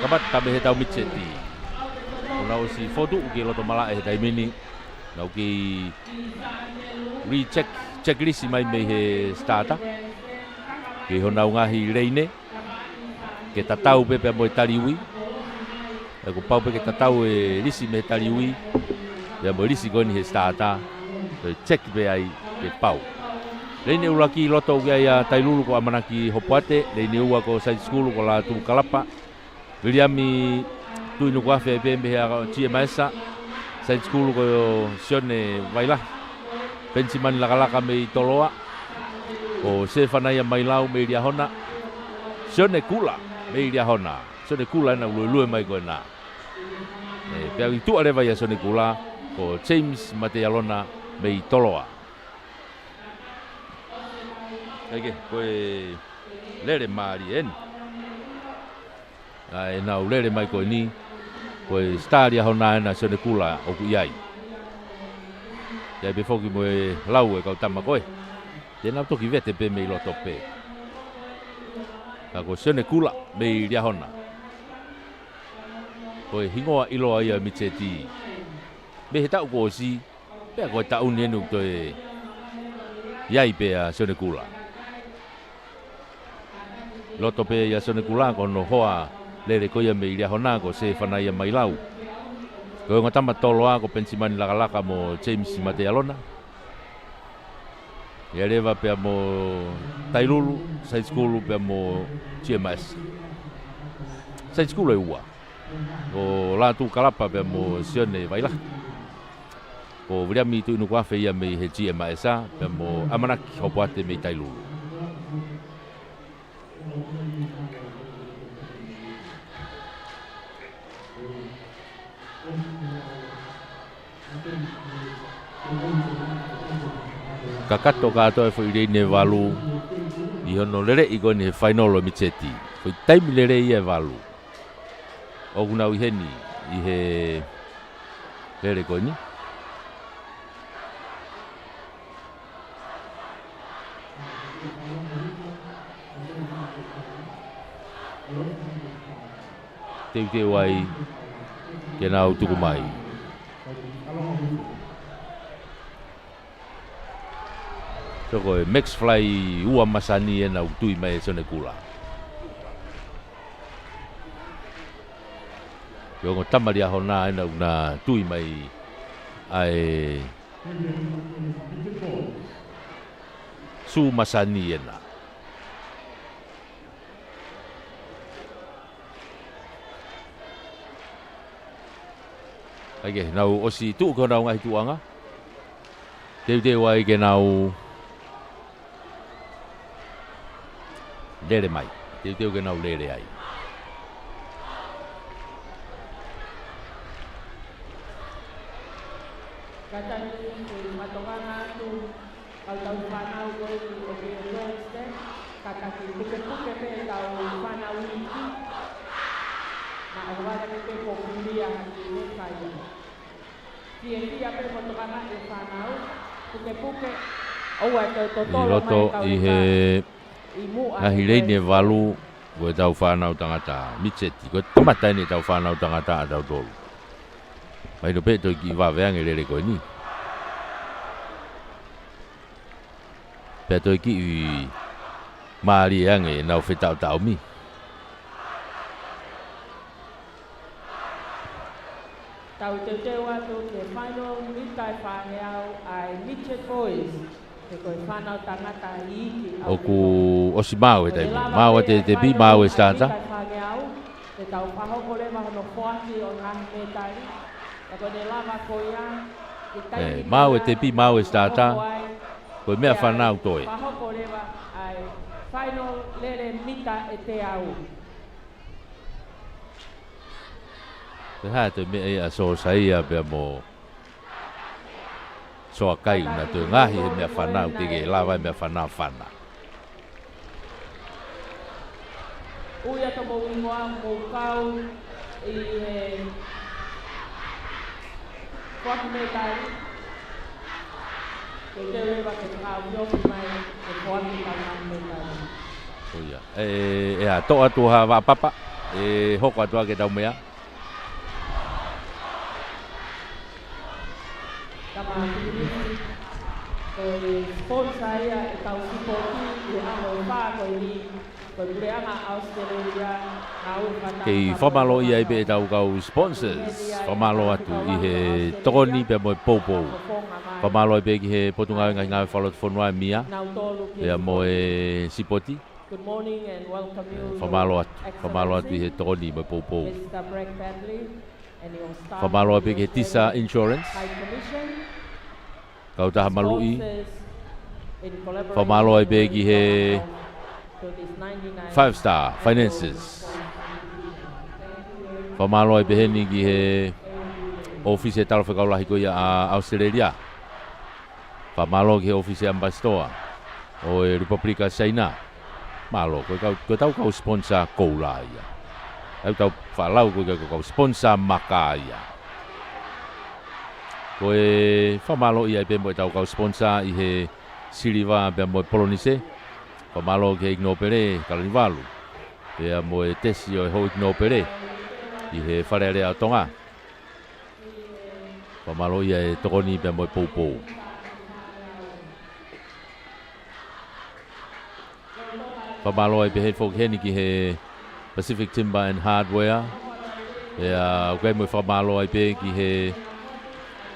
Kamata mei heʻetau mitiseti. ʻOku nau ʻosi fokotuʻu ki loto malaʻe he taimi ni. Nau kei recheck, checklist mai mei he starter. Ki honau ngaahi leini. Ke tatau pē pea mo e taliui. ʻE kuo pau pē ke tatau e lisi mei he taliui. Pea mo e lisi ko eni he starter. Ke check pē ai ke pau. Leini ʻuluaki ʻi loto ʻoku ʻi ai ʻa Tailulu ko ʻAmanaki Hopoate. Leini ua ko Saiti Sikulu ko Lātū Kalapa. Viliami Tuʻinukuafe pē mei he ʻa G M S. Saiti Sikulu ko Sione Vailahi. Penisimani Lakalaka mei Toloa. Ko Sefanaia Mailau mei Liahona. Sione Kula mei Liahona. Sione Kula ena ʻoku luelue mai ko ena. ʻE, pea ʻi tuʻa leva ia Sione Kula, ko James Mateialona mei Toloa. Kae kehe, ko e lele mālie eni. ʻA ʻenau lele mai ko eni. Ko e sitā Liahona ena Sione Kula ʻoku ʻi ai. ʻI ai pē foki mo e lau e kau tama ko ē. Te nau toki vete pē mei loto pē. Ka ko Sione Kula mei Liahona. Ko e hingoa ʻiloa ia ʻo e Mitseti. Mei he taʻu kuo ʻosi, pea ko e taʻu ni eni ʻoku toe ʻi ai pē ʻa Sione Kula. Loto pē ʻia Sione Kula ko hono hoa lele ko ia mei Liahona ko Sefanaia Mailau. Ko e ongo tama tolo ʻa ko Penisimani Lakalaka mo James Matealona. ʻI ai leva pea mo Tailulu, Side School pea mo G M S. Side School ʻe ua. Ko Lātū Kalapa pea mo Sione Vailahi. Ko Viliami Tuʻinukuafe ia mei he G M S pea mo ʻAmanaki Hopoate mei Tailulu. Kakato kātoa e foʻi leini ʻe valu ʻi hono leleʻi ko eni he fainolo ʻo e Mitseti. Foʻi taimi lelei ia ʻe valu. ʻOku nau ʻi heni ʻi he lele ko eni. Teuteu ai ke nau tuku mai. Sio ko e max fly ua masani ena ʻoku tui mai ʻe Sione Kula. Ko e ongo tama Liahona ena ʻoku na tui mai ʻa e sū masani ena. ʻAi ke nau ʻosi tuʻu ki honau ngaahi tuʻuʻanga. Teuteu ai ke nau lele mai. Teuteu ke nau lele ai. Kātaki ke mātokanga atu ʻa e tau fānau ko eni ʻoku ʻi Wednesday, kātaki pukepuke pē ʻetau fānau iiki. Naʻa ʻohovale pē ko kulia haki ne kaia. Fiefia pē mo tokanga e fānau, pukepuke, ʻoua te totolo mai e kau ʻi he ʻi muʻa ngaahi leini ʻe valu, ko e tau fānau tangata, Mitseti, ko e kamata eni e tau fānau tangata ʻa tautolu. Mahino pē toe kiʻi vave ange lele ko eni. Pea toe kiʻi mālie ange ʻenau fetaʻotaʻomi. Tau teuteu atu ki he final mita ʻe fāngeau ʻa e Midget Boys. He ko e fānau tangata iiki ʻoku ʻosi maau e taimi. Maau e tepi, maau e sitata. Te tau fakahoko leva hono foaki ʻo e ngaahi mētali. Ka ko ʻene lava ko ia, ʻe, maau e tepi, maau e sitata. Ko e meʻa fānau toe. Fakahoko leva ʻa e final lele mita ʻe teau. Ko e hā e toe meʻa ia ʻa Sosaia pea mo Soakai ʻoku na toe ngaohi he meʻa fānau, teʻeki ke lava e meʻa fānau fana. Ui atu mo ui ngoa mo kau ʻi he foaki mētali. Ke te leva ke kau iofi mai ke foaki tau ngaahi mētali. ʻOia. ʻE, ʻe, ʻe ʻa toʻo atu ha vaʻa papa, ʻe hoko atu ʻa ke tau meʻa. Tama Filipi, ko e sponsor ia e tau sipoti ʻi he ʻaho ʻe fā ko eni, ko e Puleʻanga ʻAositelēlia, ngāue fakataha. Kei fakamālō ai pē e tau kau sponsors, fakamālō atu ʻi he tokoni pea mo e poupou. Fakamālō ai pē ki he Potungāue Ngaahi Ngāue Fakalotofonua ʻa e mia, pea mo e sipoti. Good morning and welcome you, Your Excellency, Fakamālō atu, fakamālō atu ʻi he tokoni mo e poupou. Mister Bragg Batley and your staff, Fakamālō ai pē ki he Tisa Insurance. High Commission. Kautaha maluʻi. Sponsors in collaboration. Fakamālō ai pē ki he with the Minister of Health to this ninety-nine Five Star Finances. Fakamālō ai pē heni ki he ʻōfisi e Talafekau Lahi ko ia ʻa ʻAositelēlia. Fakamālō ki he ʻōfisi ʻambasitoa ʻo e Republic ʻa Saina. Mālō, ko e kau, ko e tau kau sponsor koula ia. ʻOku tau faʻa lau ko e kau sponsor maka ia. Ko e fakamālō ia ai pē mo ʻetau kau sponsor ʻi he siliva pea mo e polonise. Fakamālō ki he ʻEiki Nōpele, Kalaniuvalu. Pea mo e tesi ʻo e houʻeiki nōpele ʻi he Fale Alea ʻo Tonga. Fakamālō ia e tokoni pea mo e poupou. Fakamālō ai pē heni foki heni ki he Pacific Timber and Hardware. Pea ʻoku ʻi ai mo e fakamālō ai pē ki he,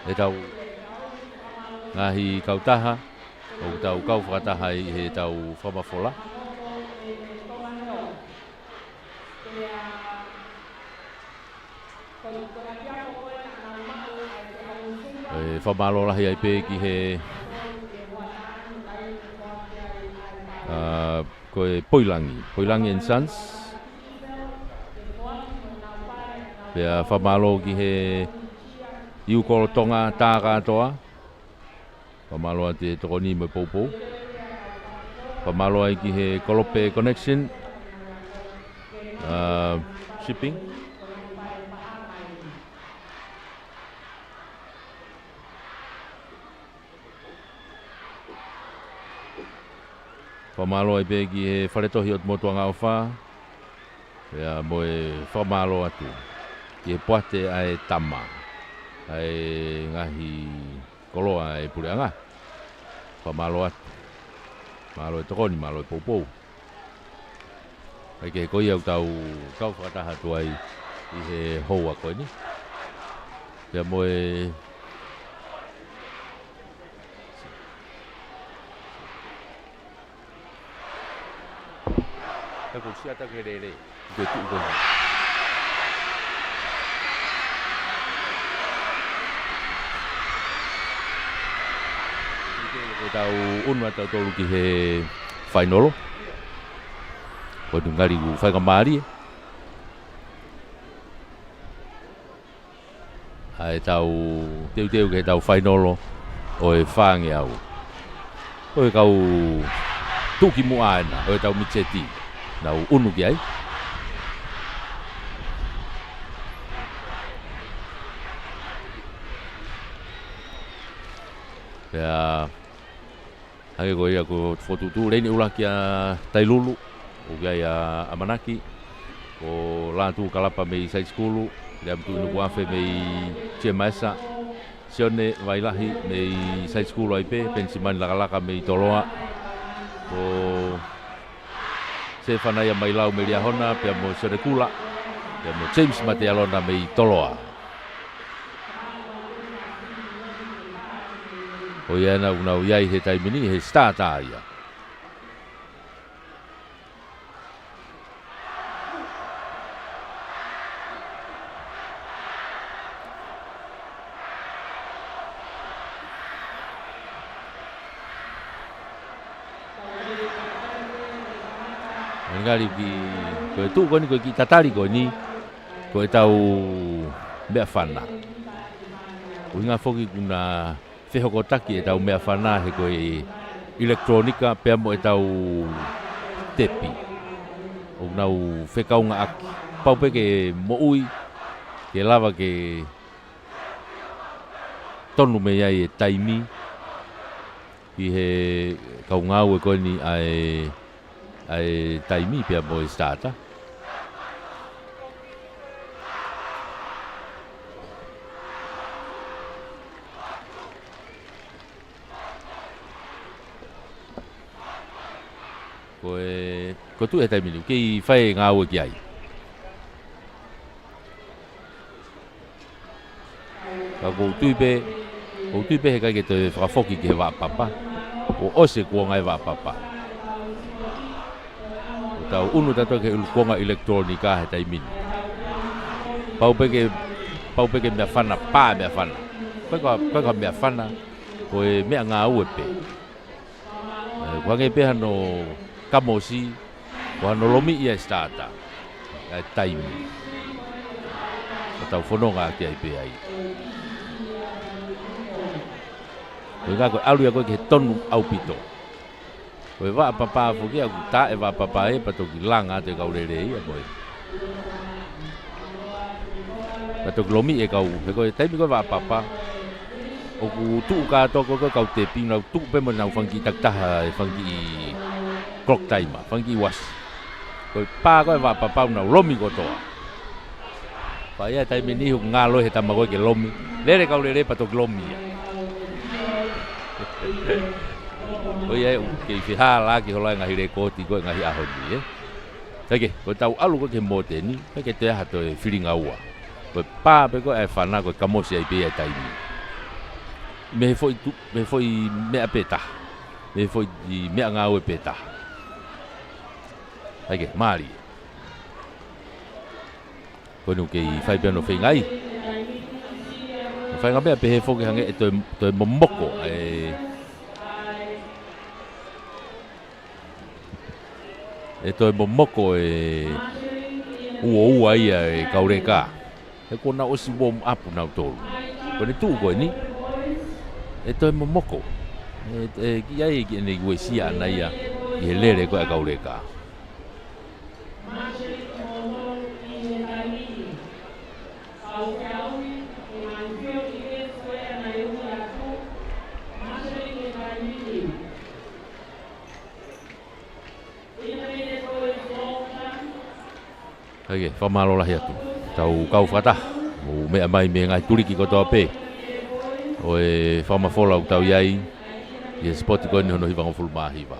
ʻetau ngaahi kautaha ʻoku tau kau fakataha ai ʻi heʻetau fakamafola. ʻE, fakamālō lahi ai pē ki he, ā, ko e Poilangi, Poilangi and Sons. Pea fakamālō ki he Iukolo Tonga tā kātoa. Fakamālō atu e tokoni mo e poupou. Fakamālō ai ki he Kolope Connection, ā, Shipping. Fakamālō ai pē ki he Fale Tohi ʻo Motuʻangaʻofa. Pea mo e fakamālō atu ki he poate ʻa e tama, ʻa e ngaahi koloa ʻa e puleʻanga. Fakamālō atu. Mālō e tokoni, mālō e poupou. ʻIkai ke he ko ia ʻoku tau kau fakataha atu ai ʻi he houa ko eni. Pea mo e He ko e siata ke lele. Ke tuʻu ko ē. Ke tau unu ʻa tautolu ki he fainolo. Ko e ngali ʻoku fai ka mālie ʻa ʻetau teuteu ki heʻetau fainolo ʻo e fāngeau. Ko e kau tuʻukimuʻa ena ʻo ʻetau miti seti, nau unu ki ai. Pea hangē ko ia ko e fokotuʻutuʻu, Leini ʻUluaki ʻa Tailulu, ʻoku ʻi ai ʻa ʻAmanaki, ko Lātū Kalapa mei Saisikulu, Leamutuʻi Nukuafe mei Tiemaesa, Sione Vailahi mei Saisikulu ai pē, Penisimani Lakalaka mei Toloa, ko Sefanaia Mailau mei Liahona, pea mo Sione Kula, pea mo James Matealona mei Toloa. Ko ia ena ʻoku nau ʻi ai he taimi ni, he starter ia. Ngali ki, ko e tuʻu ko eni, ko e kiʻi tatali ko eni, ko ʻetau meʻafana. ʻUhinga foki kuo na fehokotaki ʻetau meʻafana he ko e ʻilekitulōnika pea mo ʻetau tepi. ʻOku nau fekaungāʻaki. Pau pē ke moʻui, ke lava ke tonu mei ai e taimi ki he kau ngāue ko eni ʻa e, ʻa e taimi pea mo e starter. Ko e, ko e tuʻu he taimi ni, kei fai e ngāue ki ai. Ka ʻoku ou tui pē, ʻoku ou tui pē he ʻikai ke toe fakafoki ki he vaʻa papa. Kuo ʻosi e kuonga e vaʻa papa. ʻOku tau unu tautolu ki he ʻulu kuonga ʻilekitulōnika he taimi ni. Pau pē ke, pau pē ke meʻafana, pā meʻafana. Ko e ka, ko e ka meʻafana, ko e meʻangāue pē. ʻE, ʻoku hangē pē hano kamosi, ko hano lomiʻi ʻa e starter, ʻa e taimi. Ka tau fononga ʻaki ai pē ai. Ko e ka ko e ʻalu ia ko ē ki he tonu ʻaupito. Ko e vaʻa papa foki ʻoku tā e vaʻa papa ē pea toki langa atu e kau lelei ia ko ē. Ka toki lomi e kau, he ko e taimi ko ē vaʻa papa, ʻoku tuʻu kātoa ko ē kau tepi, nau tuʻu pē mo nau fanga kiʻi takitaha, e fanga kiʻi clock timer, fanga kiʻi uasi. Ko e pā ko ē vaʻa papa ʻoku nau lomi kotoa. Pea ʻi he taimi ni ʻoku ngalo he tama ko ē ke lomi. Lele kau lele pea toki lomi ia. Ko ia ʻoku kei fehālaaki holo e ngaahi lēkooti ko ē ngaahi ʻaho ni, ē. Kae kehe, ko ʻetau ʻalu ko ē ki he mōteni, kae kehe, toe ʻi ai ha toe filingaua. Ko e pā pē ko ē ʻa e fana ko e kamosi ai pē ia he taimi. Mei he foʻi tu-, mei he foʻi meʻa pē taha. Mei he foʻi meʻangāue pē taha. Kae kehe, mālie. Ko eni ʻoku kei fai pē hono feingaʻi. Feinga pē ʻa pehē foki hangē ʻe toe, toe momoko, ē, ʻe toe momoko e uoua ia e kau leka. He kuo nau ʻosi warm up nautolu. Ko ʻene tuʻu ko eni, ʻe toe momoko. ʻE, ʻe kiʻi ai, kiʻi ʻene uesia ʻana ia ʻi he lele ko ē ʻa e kau leka. Kae kehe, fakamālō lahi atu. Tau kau fakataha. Mou meʻa mai mei he ngaahi tuliki kotoa pē ʻo e fakamafola ʻoku tau ʻi ai ʻi he sipoti ko eni hono hivangofulu mā hiva.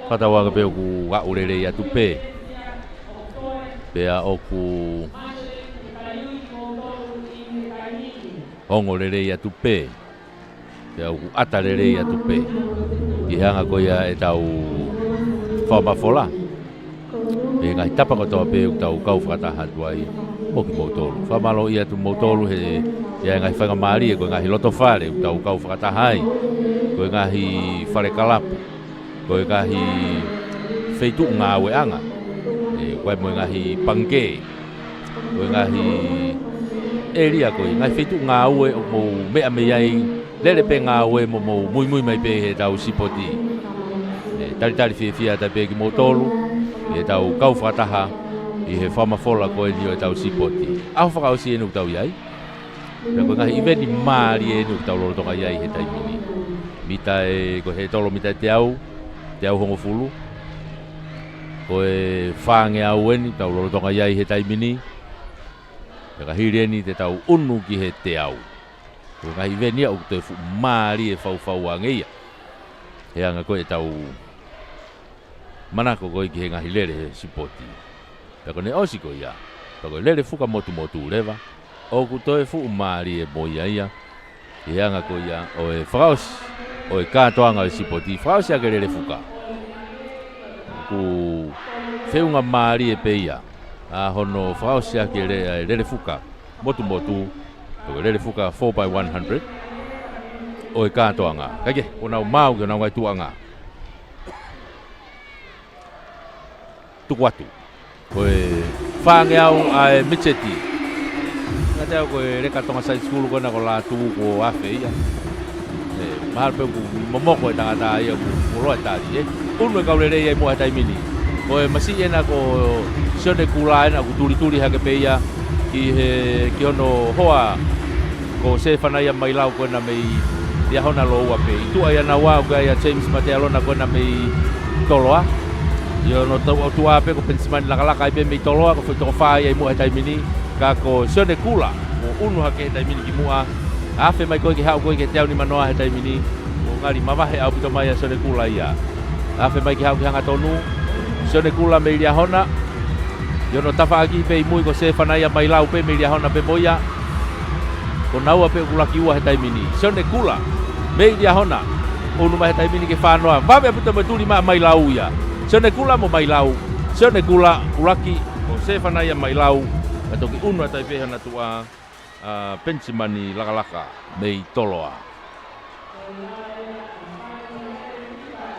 Fakatauange pē ʻoku aʻu lelei atu pē. Pea ʻoku ongo lelei atu pē. Pea ʻoku ʻata lelei atu pē. ʻI he anga ko ia ʻetau fakamafola. Pea ngaahi tapa kotoa pē ʻoku tau kau fakataha atu ai mo kimoutolu. Fakamālō atu moutolu he, ʻi he ngaahi faingamālie, ko e ngaahi loto fale ʻoku tau kau fakataha ai. Ko e ngaahi fale kalapu. Ko e ngaahi feituʻu ngāueʻanga. ʻE, ko e mo e ngaahi pangikē. Ko e ngaahi ʻēlia ko ē, ngaahi feituʻu ngāue ʻoku mou meʻa mei ai, lele pē ngāue mo mou muimui mai pē heʻetau sipoti. ʻE, talitali fiefia atu pē kimoutolu, heʻetau kau fakataha, ʻi he fakamafola ko eni ʻo ʻetau sipoti. ʻAho fakaʻosi eni ʻoku tau ʻi ai. Pea ko e ngaahi ʻiveni mālie eni ʻoku tau lolotonga ʻi ai he taimi ni. Mita ʻe, ko e hētolo mita ʻe teau, teau hongofulu. Ko e fāngeau eni ʻoku tau lolotonga ʻi ai he taimi ni. Pea ka hili eni te tau ʻunu ki he teau. Ko e ngaahi ʻiveni ia ʻoku toe fuʻu mālie faufau ange ia. He anga ko ē ʻetau manako ko ē ki he ngaahi lele he sipoti. Pea ko ʻene ʻosi ko ia, pea ko e lele fuka motumotu leva, ʻoku toe fuʻu mālie mo ia ia, ʻi he anga ko ia ʻo e fakaʻosi ʻo e kātoanga ʻo e sipoti, fakaʻosi ʻaki e lele fuka. ʻOku feʻunga mālie pē ia, ʻa hono fakaʻosi ʻaki e le-, e lele fuka motumotu, ʻo e lele fuka four by one hundred, ʻo e kātoanga. Kae kehe, ʻoku nau maau ki honau ngaahi tuʻuʻanga. Tuku atu. Ko e fāngeau ʻa e Mitseti. Ngata au ko e leka Tonga Side School ko ena ko Lātū kuo afe ia. ʻE, mahalo pē ʻoku momoko e tangata ia ʻoku, ʻoku fuoloa e tali, ē. ʻUnu e kau lelei ia ʻi muʻa he taimi ni. Ko e masiʻi ena ko Sione Kula ena ʻoku tulituli hake pē ia ki he, ki hono hoa ko Sefanaia Mailau ko ena mei Liahona, Lōua pē. ʻI tuʻa ʻia naua ʻoku ʻi ai ʻa James Matealona ko ena mei Toloa. ʻI hono tau ʻOtua pē ko Penisimani Lakalaka ai pē mei Toloa, ko e foʻi toko fā ia ʻi muʻa he taimi ni. Ka ko Sione Kula, kuo ʻunu hake he taimi ni ki muʻa. Afe mai ko ē ke haʻu ko ē ki he teau nimanoa he taimi ni. Kuo ngali mavahe ʻaupito mai ʻa Sione Kula ia. Afe mai ke haʻu ki he hangatonu. Sione Kula mei Liahona. ʻI hono tafaʻaki pē ʻi mui ko Sefanaia Mailau pē mei Liahona pē mo ia. Ko naua pē ʻoku ʻuluaki ua he taimi ni. Sione Kula mei Liahona. ʻUnu mai he taimi ni ke fā noa. Vave ʻaupito mo e tuli mai ʻa Mailau ia. Sione Kula mo Mailau. Sione Kula ʻuluaki, ko Sefanaia Mailau. Ka toki ʻunu atu ai pē hona tuʻa, ʻa Penisimani Lakalaka mei Toloa.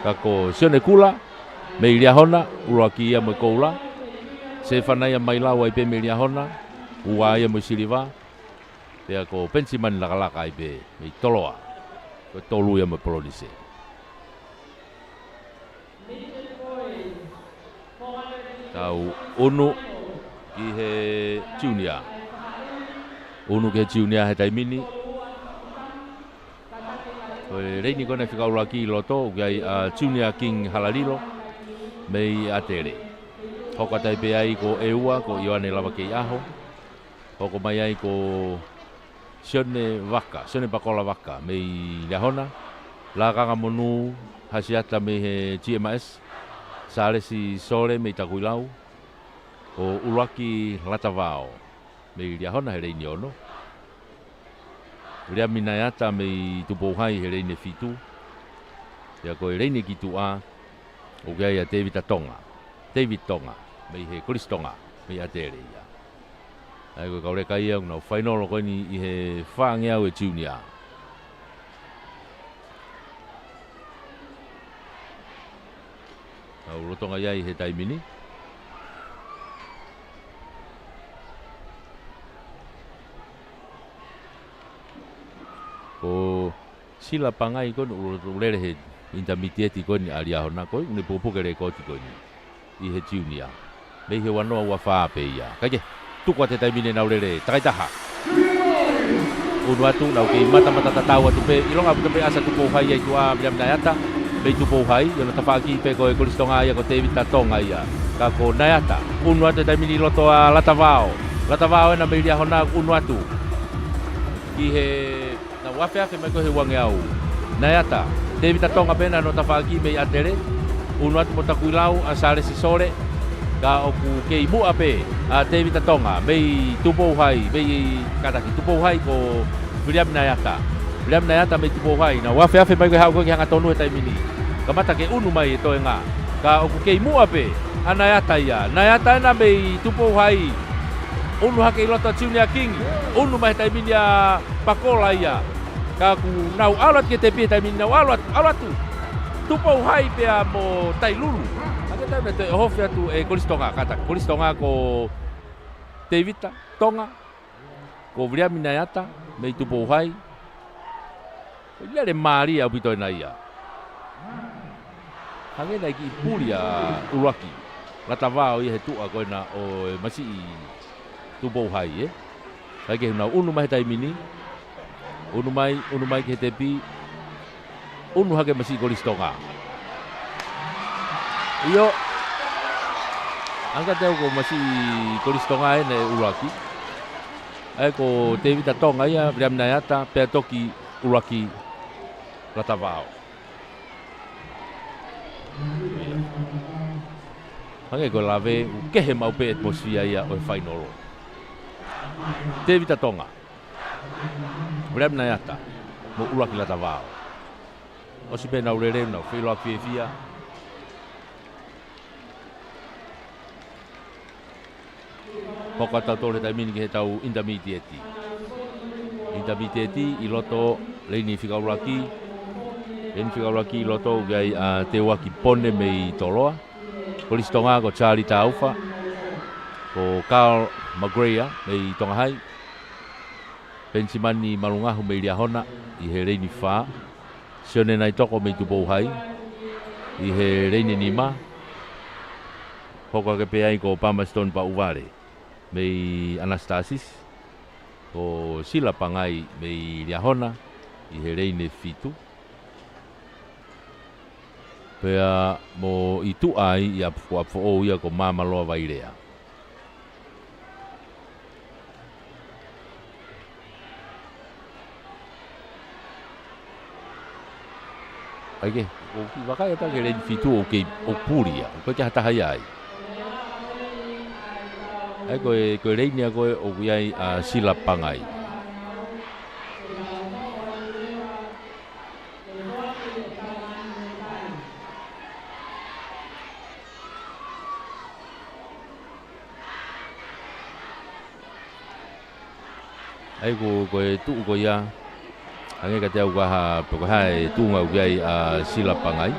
Ka ko Sione Kula mei Liahona, ʻuluaki ia mo e koula. Sefanaia Mailau ai pē mei Liahona, ua ia mo e siliva. Pea ko Penisimani Lakalaka ai pē mei Toloa, ko e tolu ia mo e polonise. Tau ʻunu ki he junior. ʻUnu ki he junior he taimi ni. Ko e leini ko ena fika ʻuluaki ʻi loto, ʻoku ʻi ai ʻa Junior King Halalilo mei ʻAtele. Hoko atu ai pē ai ko e ua, ko ʻIoane Lavakeiʻaho. Hoko mai ai ko Sione Vaka, Sione Pakola Vaka mei Liahona. Lakanga Monū Hasiata mei he G M S. Sālesi Sole mei Takuilau. Ko ʻUluaki Latavao mei Liahona he leini ono. Viliami Naeata mei Tupou Hai he leini fitu. Pea ko e leini ki tuʻa, ʻoku ʻi ai ʻa Tevita Tonga. Tevita Tonga, mei he Kolisi Tonga, mei ʻAtele ia. ʻA ia ko e kau leka ia, ʻoku nau fainolo ko eni ʻi he fāngeau e junior. Nau lolotonga ʻi ai he taimi ni. Ko Sila Pangai ko eni ʻoku lele he intermediate ko eni ʻa Liahona ko ē, ʻoku ne pukepuke e lēkooti ko eni ʻi he junior. Mei he ua noa ua fā pē ia. Kae kehe, tuku atu he taimi ni ʻenau lele, takai taha. ʻUnu atu, nau kei matamata tatau atu pē, ʻilonga ʻoku ʻikai ke ʻasi ʻa Tupou Hai ia ʻi tuʻa, Viliami Naeata, mei Tupou Hai, ʻi hono tafaʻaki pē ko e Kolisi Tonga ia ko Tevita Tonga ia. Ka ko Naeata, ʻunu atu he taimi ni ʻi loto ʻa Latavao. Latavao ena mei Liahona, ʻunu atu. Ki he Nau afeafe mai ko ē he uangeau. Naeata, Tevita Tonga pē ena hono tafaʻaki mei ʻAtele. ʻUnu atu mo Takuilau ʻa Sālesi Sole. Ka ʻoku kei muʻa pē ʻa Tevita Tonga mei Tupou Hai, mei kātaki Tupou Hai ko Viliami Naeata. Viliami Naeata mei Tupou Hai. Nau afeafe mai ko ē he haʻu ko ē ki he hangatonu he taimi ni. Kamata ke ʻunu mai e toenga. Ka ʻoku kei muʻa pē ʻa Naeata ia. Naeata ena mei Tupou Hai. ʻUnu hake ʻi loto ʻa Junior King. ʻUnu mai he taimi ni ʻa Pakola ia. Ka ʻoku nau ʻalu atu ki he tepi he taimi ni, nau ʻalu atu, ʻalu atu. Tupou Hai pea mo Tailulu. Hangē ʻoku toe ʻohofi atu e Kolisi Tonga, kātaki Kolisi Tonga ko Tevita Tonga, ko Viliami Naeata mei Tupou Hai. Ko e lele mālie ʻaupito ena ia. Hangē naʻe kiʻi puli ʻa ʻUluaki Latavao ia he tuʻa ko ena ʻo e masiʻi Tupou Hai, ē? Kae kehe, nau ʻunu mai he taimi ni. ʻUnu mai, ʻunu mai ki he tepi. ʻUnu hake masiʻi Kolisi Tonga. ʻIo. Hangē ʻoku toe ʻohofi masiʻi Kolisi Tonga ena ʻe ʻUluaki. ʻA ia ko Tevita Tonga ia, Viliami Naeata, pea toki ʻUluaki Latavao. Hangē ko e lave, ʻoku kehe maʻu pē ʻa e atmosphere ia ʻo e fainolo. Tevita Tonga, Viliami Naeata, mo ʻUluaki Latavao. ʻOsi pē ʻenau lele, nau feʻiloaki fiefia. Hoko atu tautolu he taimi ni ki heʻetau intermediate. Intermediate ʻi loto, leini fika ʻuluaki. Leini fika ʻuluaki ʻi loto, ʻoku ʻi ai ʻa Teuaki Pone mei Toloa. Kolisi Tonga ko Charlie Taufa. Ko Carl McGrayer mei Tonga Hai. Penisimani Malungahu mei Liahona ʻi he leini fā. Sione Naitoko mei Tupou Hai ʻi he leini nima. Hoko hake pē ai ko Palmerston Paʻuvale mei Anastasis. Ko Sila Pangai mei Liahona ʻi he leini fitu. Pea mo ʻi tuʻa ai ʻa e ʻapi foʻou ia ko Māmaloa Vailea. ʻA ia ke, ʻoku ou vakai atu ki he leini fitu ʻoku kei, ʻoku puli ia, ʻoku ʻikai ke ʻi ai ha taha ia ai. ʻA ia ko e, ko e leini ia ko ē ʻoku ʻi ai ʻa Sila Pangai. ʻA ia ko, ko e tuʻu ko ia. Hangē kiate au ko e hā, pe ko e hā e tuʻunga ʻoku ʻi ai ʻa Sila Pangai.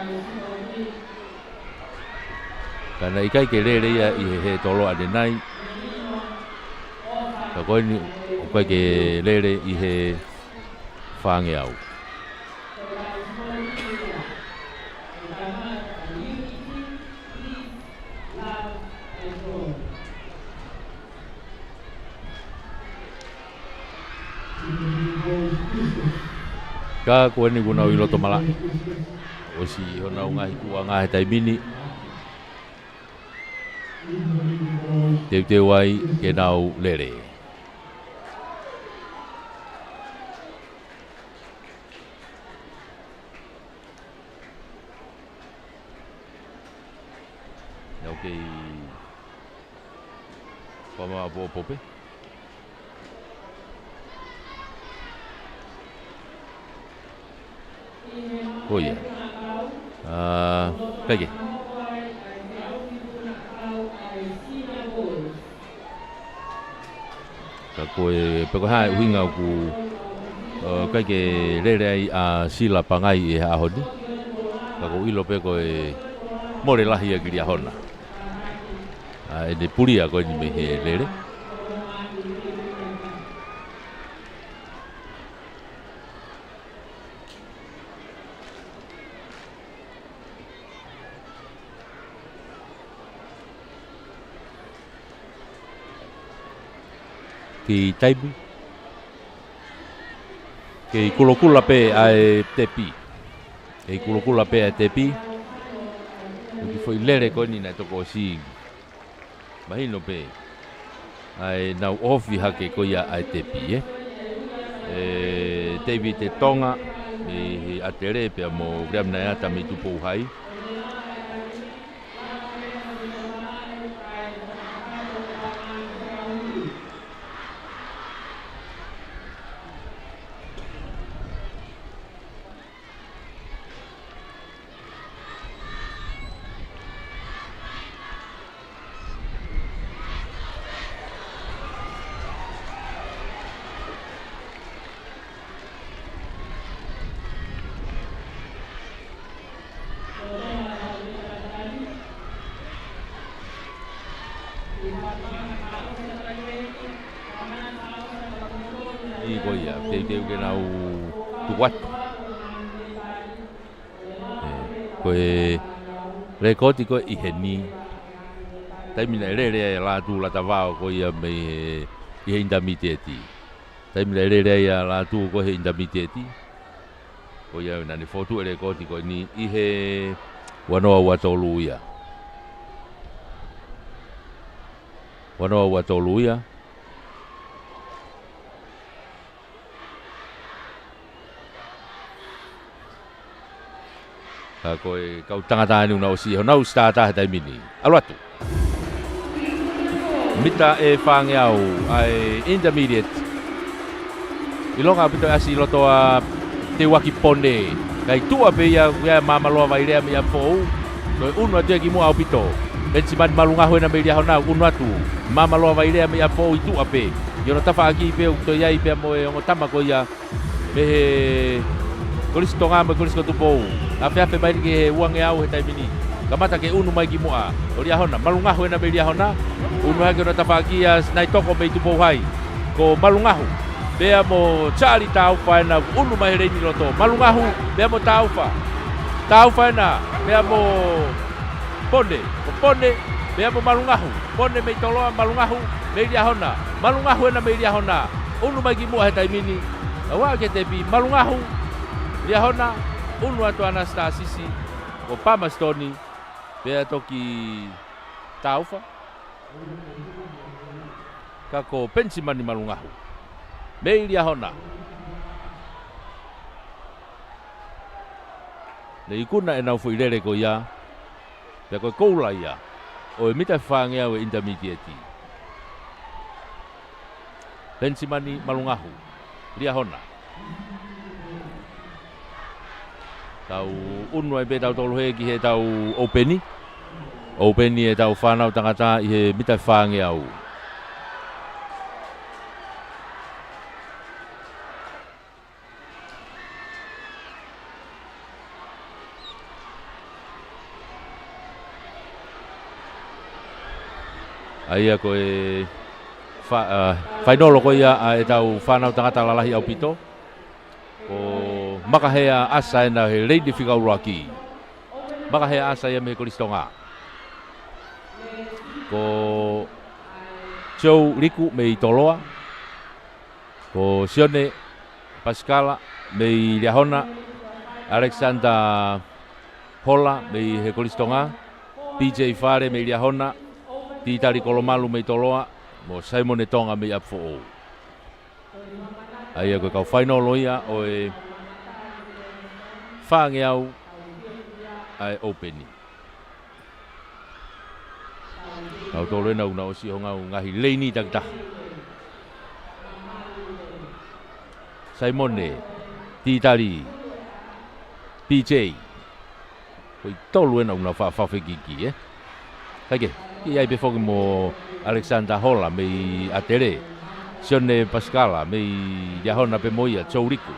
Ka naʻe ʻikai ke lele ia ʻi he, he tolo ʻanenai. Ka ko eni, ʻoku ʻikai ke lele ʻi he fāngeau. Ka ko eni kuo nau ʻi loto malaʻe. ʻOsi honau ngaahi tuʻuʻanga he taimi ni. Teuteu ai ke nau lele. Nau kei fama popope. Ko ia. ʻA, kae kehe. Ka ko e, pe ko e hā e ʻuhinga ʻoku, ʻa, ʻikai ke lele ai ʻa Sila Pangai he ʻaho ni. Ka ʻoku ou ʻilo pē ko e mole lahi ʻa Liahona. ʻA, ʻene pulia ko eni mei he lele. Kiʻi taimi. Kei kulokula pē ʻa e tepi. Kei kulokula pē ʻa e tepi. Ko e kiʻi foʻi lele ko eni naʻe tokosiʻi. Mahino pē ʻa e nau ofi hake ko ia ʻa e tepi, ē. ʻE David Tonga mei he ʻAtele pea mo William Naiata mei Tupou Hai. ʻI ko ia, teuteu ke nau tuku atu. ʻE, ko e lēkooti ko ē ʻi heni. Taimi naʻe lele ai ʻa Lātū Latavao ko ia mei he, ʻi he intermediate. Taimi naʻe lele ai ʻa Lātū ko ē he intermediate. Ko ia naʻa ne fotu e lēkooti ko eni ʻi he ua noa ua tolu ia. Ua noa ua tolu ia. Ka ko e kau tangata ni ʻoku nau ʻosi honau starter he taimi ni. ʻAlu atu. Mita ʻe fāngeau ʻa e intermediate. ʻIlonga ʻaupito e ʻasi ʻi loto ʻa Teuaki Pone. Kae tuʻa pē ia, ʻoku ʻi ai ʻa Māmaloa Vailea mei ʻApifoʻou. Toe ʻunu atu ia ki muʻa ʻaupito. Penisimani Malungahu ena mei Liahona, ʻunu atu. Māmaloa Vailea mei ʻApifoʻou ʻi tuʻa pē. ʻI hono tafaʻaki pē ʻoku toe ʻi ai pea mo e ongo tama ko ia mei he Kolisi Tonga mo e Kolisi ko Tupou. Afeafe mai ki he uangeau he taimi ni. Kamata ke ʻunu mai ki muʻa. ʻO Liahona, Malungahu ena mei Liahona. ʻUnu hake hono tafaʻaki ʻa Naitoko mei Tupou Hai. Ko Malungahu. Pea mo Charlie Taufa ena ʻunu mai he leini loto. Malungahu, pea mo Taufa. Taufa ena, pea mo Pone. Ko Pone, pea mo Malungahu. Pone mei Toloa, Malungahu mei Liahona. Malungahu ena mei Liahona. ʻUnu mai ki muʻa he taimi ni. ʻAua ke tepi Malungahu, Liahona, ʻunu atu ʻa Anastasisi, ko Pamasitoni, pea toki Taufa. Ka ko Penisimani Malungahu mei Liahona. Ne ikuna ʻenau foʻi lele ko ia. Pea ko e koula ia ʻo e mita fāngeau e intermediate. Penisimani Malungahu, Liahona. Tau ʻunu ai pē tautolu hē ki heʻetau ʻoupeni. ʻOupeni ʻetau fānau tangata ʻi he mita fāngeau. ʻA ia ko e fa-, ʻa, fainolo ko ia ʻa ʻetau fānau tangata lalahi ʻaupito. Ko Makahea ʻAsa ena he leini fika ʻuluaki. Makahea ʻAsa ia mei he Kolisi Tonga. Ko Joe Liku mei Toloa. Ko Sione Pasikala mei Liahona, Alexander Hola mei he Kolisi Tonga, P J Fale mei Liahona, Titali Kolomalu mei Toloa, mo Saimone Tonga mei ʻApifoʻou. ʻA ia ko e kau fainolo ia ʻo e fāngeau ʻa e ʻOpeni. Kinautolu ena ʻoku nau ʻosi ʻi honau ngaahi leini takitaha. Saimone, Titali, P J. Ko e tolu ena ʻoku nau faʻa fafekiki, ē? Kae kehe, ʻi ai pē foki mo Alexander Hola mei ʻAtele. Sione Pasikala mei Liahona pē mo ia, Touliku,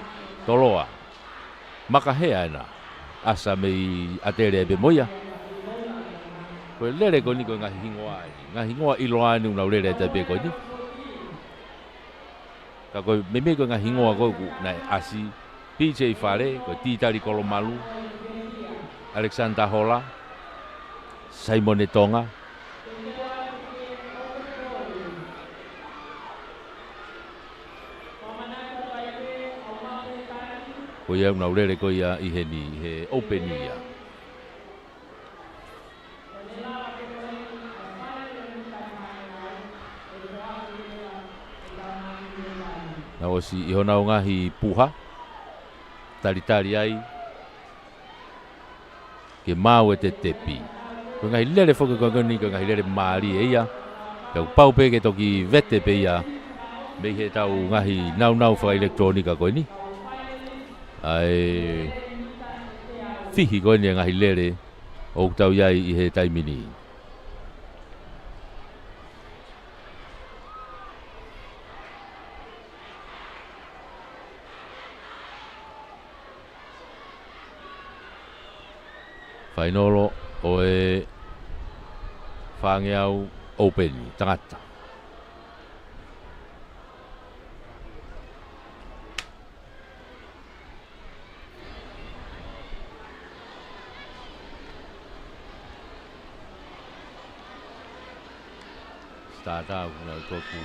Toloa. Makahea ena, ʻAsa mei ʻAtele pē mo ia. Ko e lele ko eni ko e ngaahi hingoa eni, ngaahi hingoa ʻiloa eni ʻoku nau lele atu pē ko eni. Ka ko e meimei ko e ngaahi hingoa ko ē ʻoku nau ʻasi, P J Fale, ko Titali Kolomalu, Alexander Hola, Saimone Tonga. Ko ia ʻoku nau lele ko ia ʻi heni, ʻi he ʻOpeni ia. Nau ʻosi ʻi honau ngaahi puha, talitali ai ke maʻu ʻete tepi. Ko e ngaahi lele foki ko eni, ko e ngaahi lele mālie ia. Pea kuo pau pē ke toki vete pē ia mei heʻetau ngaahi nāunau fakaʻilekitulōnika ko eni. ʻA e fihi ko eni e ngaahi lele ʻoku tau ʻi ai ʻi he taimi ni. Fainolo ʻo e fāngeau ʻOpeni, tangata. Sitata ʻoku nau toku.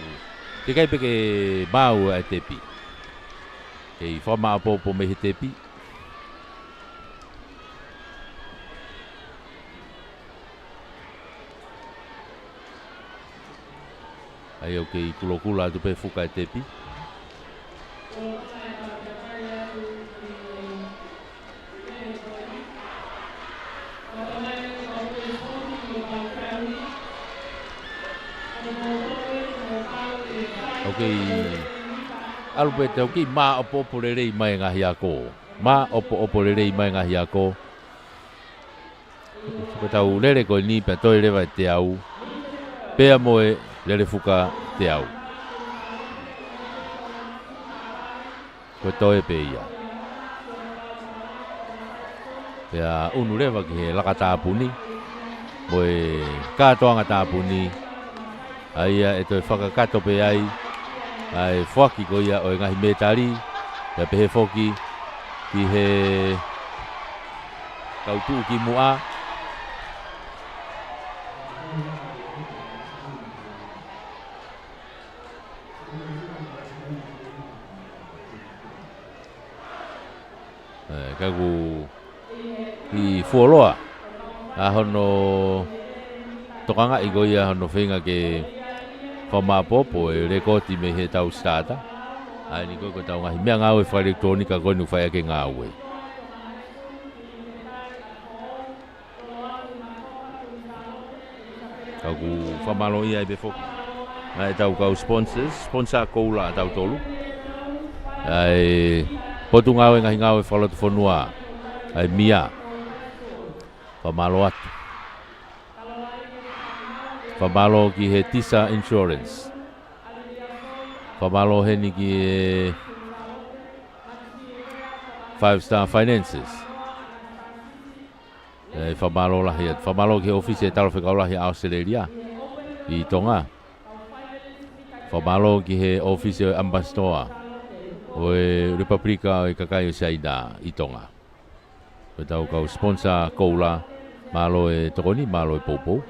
Teʻeki ai pē ke maʻu ʻa e tepi. Kei fakamāʻopoʻopo mei he tepi. ʻA ia ʻoku kei kulokula atu pē fuka e tepi. ʻOku kei ʻalu pē te ʻoku kei māʻopoʻopo lelei mai e ngaahi ako. Māʻopoʻopo lelei mai e ngaahi ako. Ko ʻetau lele ko eni pea toe leva e teau. Pea mo e lele fuka teau. Ko e toe pē ia. Pea ʻunu leva ki he laka tāpuni. Mo e kātoanga tāpuni. ʻA ia ʻe toe fakakakato pē ai ʻa e foaki ko ia ʻo e ngaahi mētali, pea pehē foki ki he kau tuʻukimuʻa. ʻE, ka ʻoku ʻi fuoloa ʻa hono tokangaʻi ko ia hono feinga ke fakamāʻopoʻopo e lekooti mei heʻetau sitata. ʻA eni ko ē ko ʻetau ngaahi meʻangāue fakaʻilekitulōnika ko eni ʻoku fai ʻaki e ngāue. Ka ʻoku fakamālōʻia ai pē foki ʻa ʻetau kau sponsors, sponsor koula ʻa tautolu. ʻA e Potungāue Ngaahi Ngāue Fakalotofonua, ʻa e mia. Fakamālō atu. Fakamālō ki he Tisa Insurance. Fakamālō heni ki he Five Star Finances. ʻE, fakamālō lahi atu. Fakamālō ki he ʻōfisi e Talafekau Lahi ʻa ʻAositelēlia ʻi Tonga. Fakamālō ki he ʻōfisi ʻo e ʻAmipasitoa ʻo e Lepupelika ʻo e Kakai ʻo Siaina ʻi Tonga. Ko ʻetau kau sponsor koula, mālō e tokoni, mālō e poupou.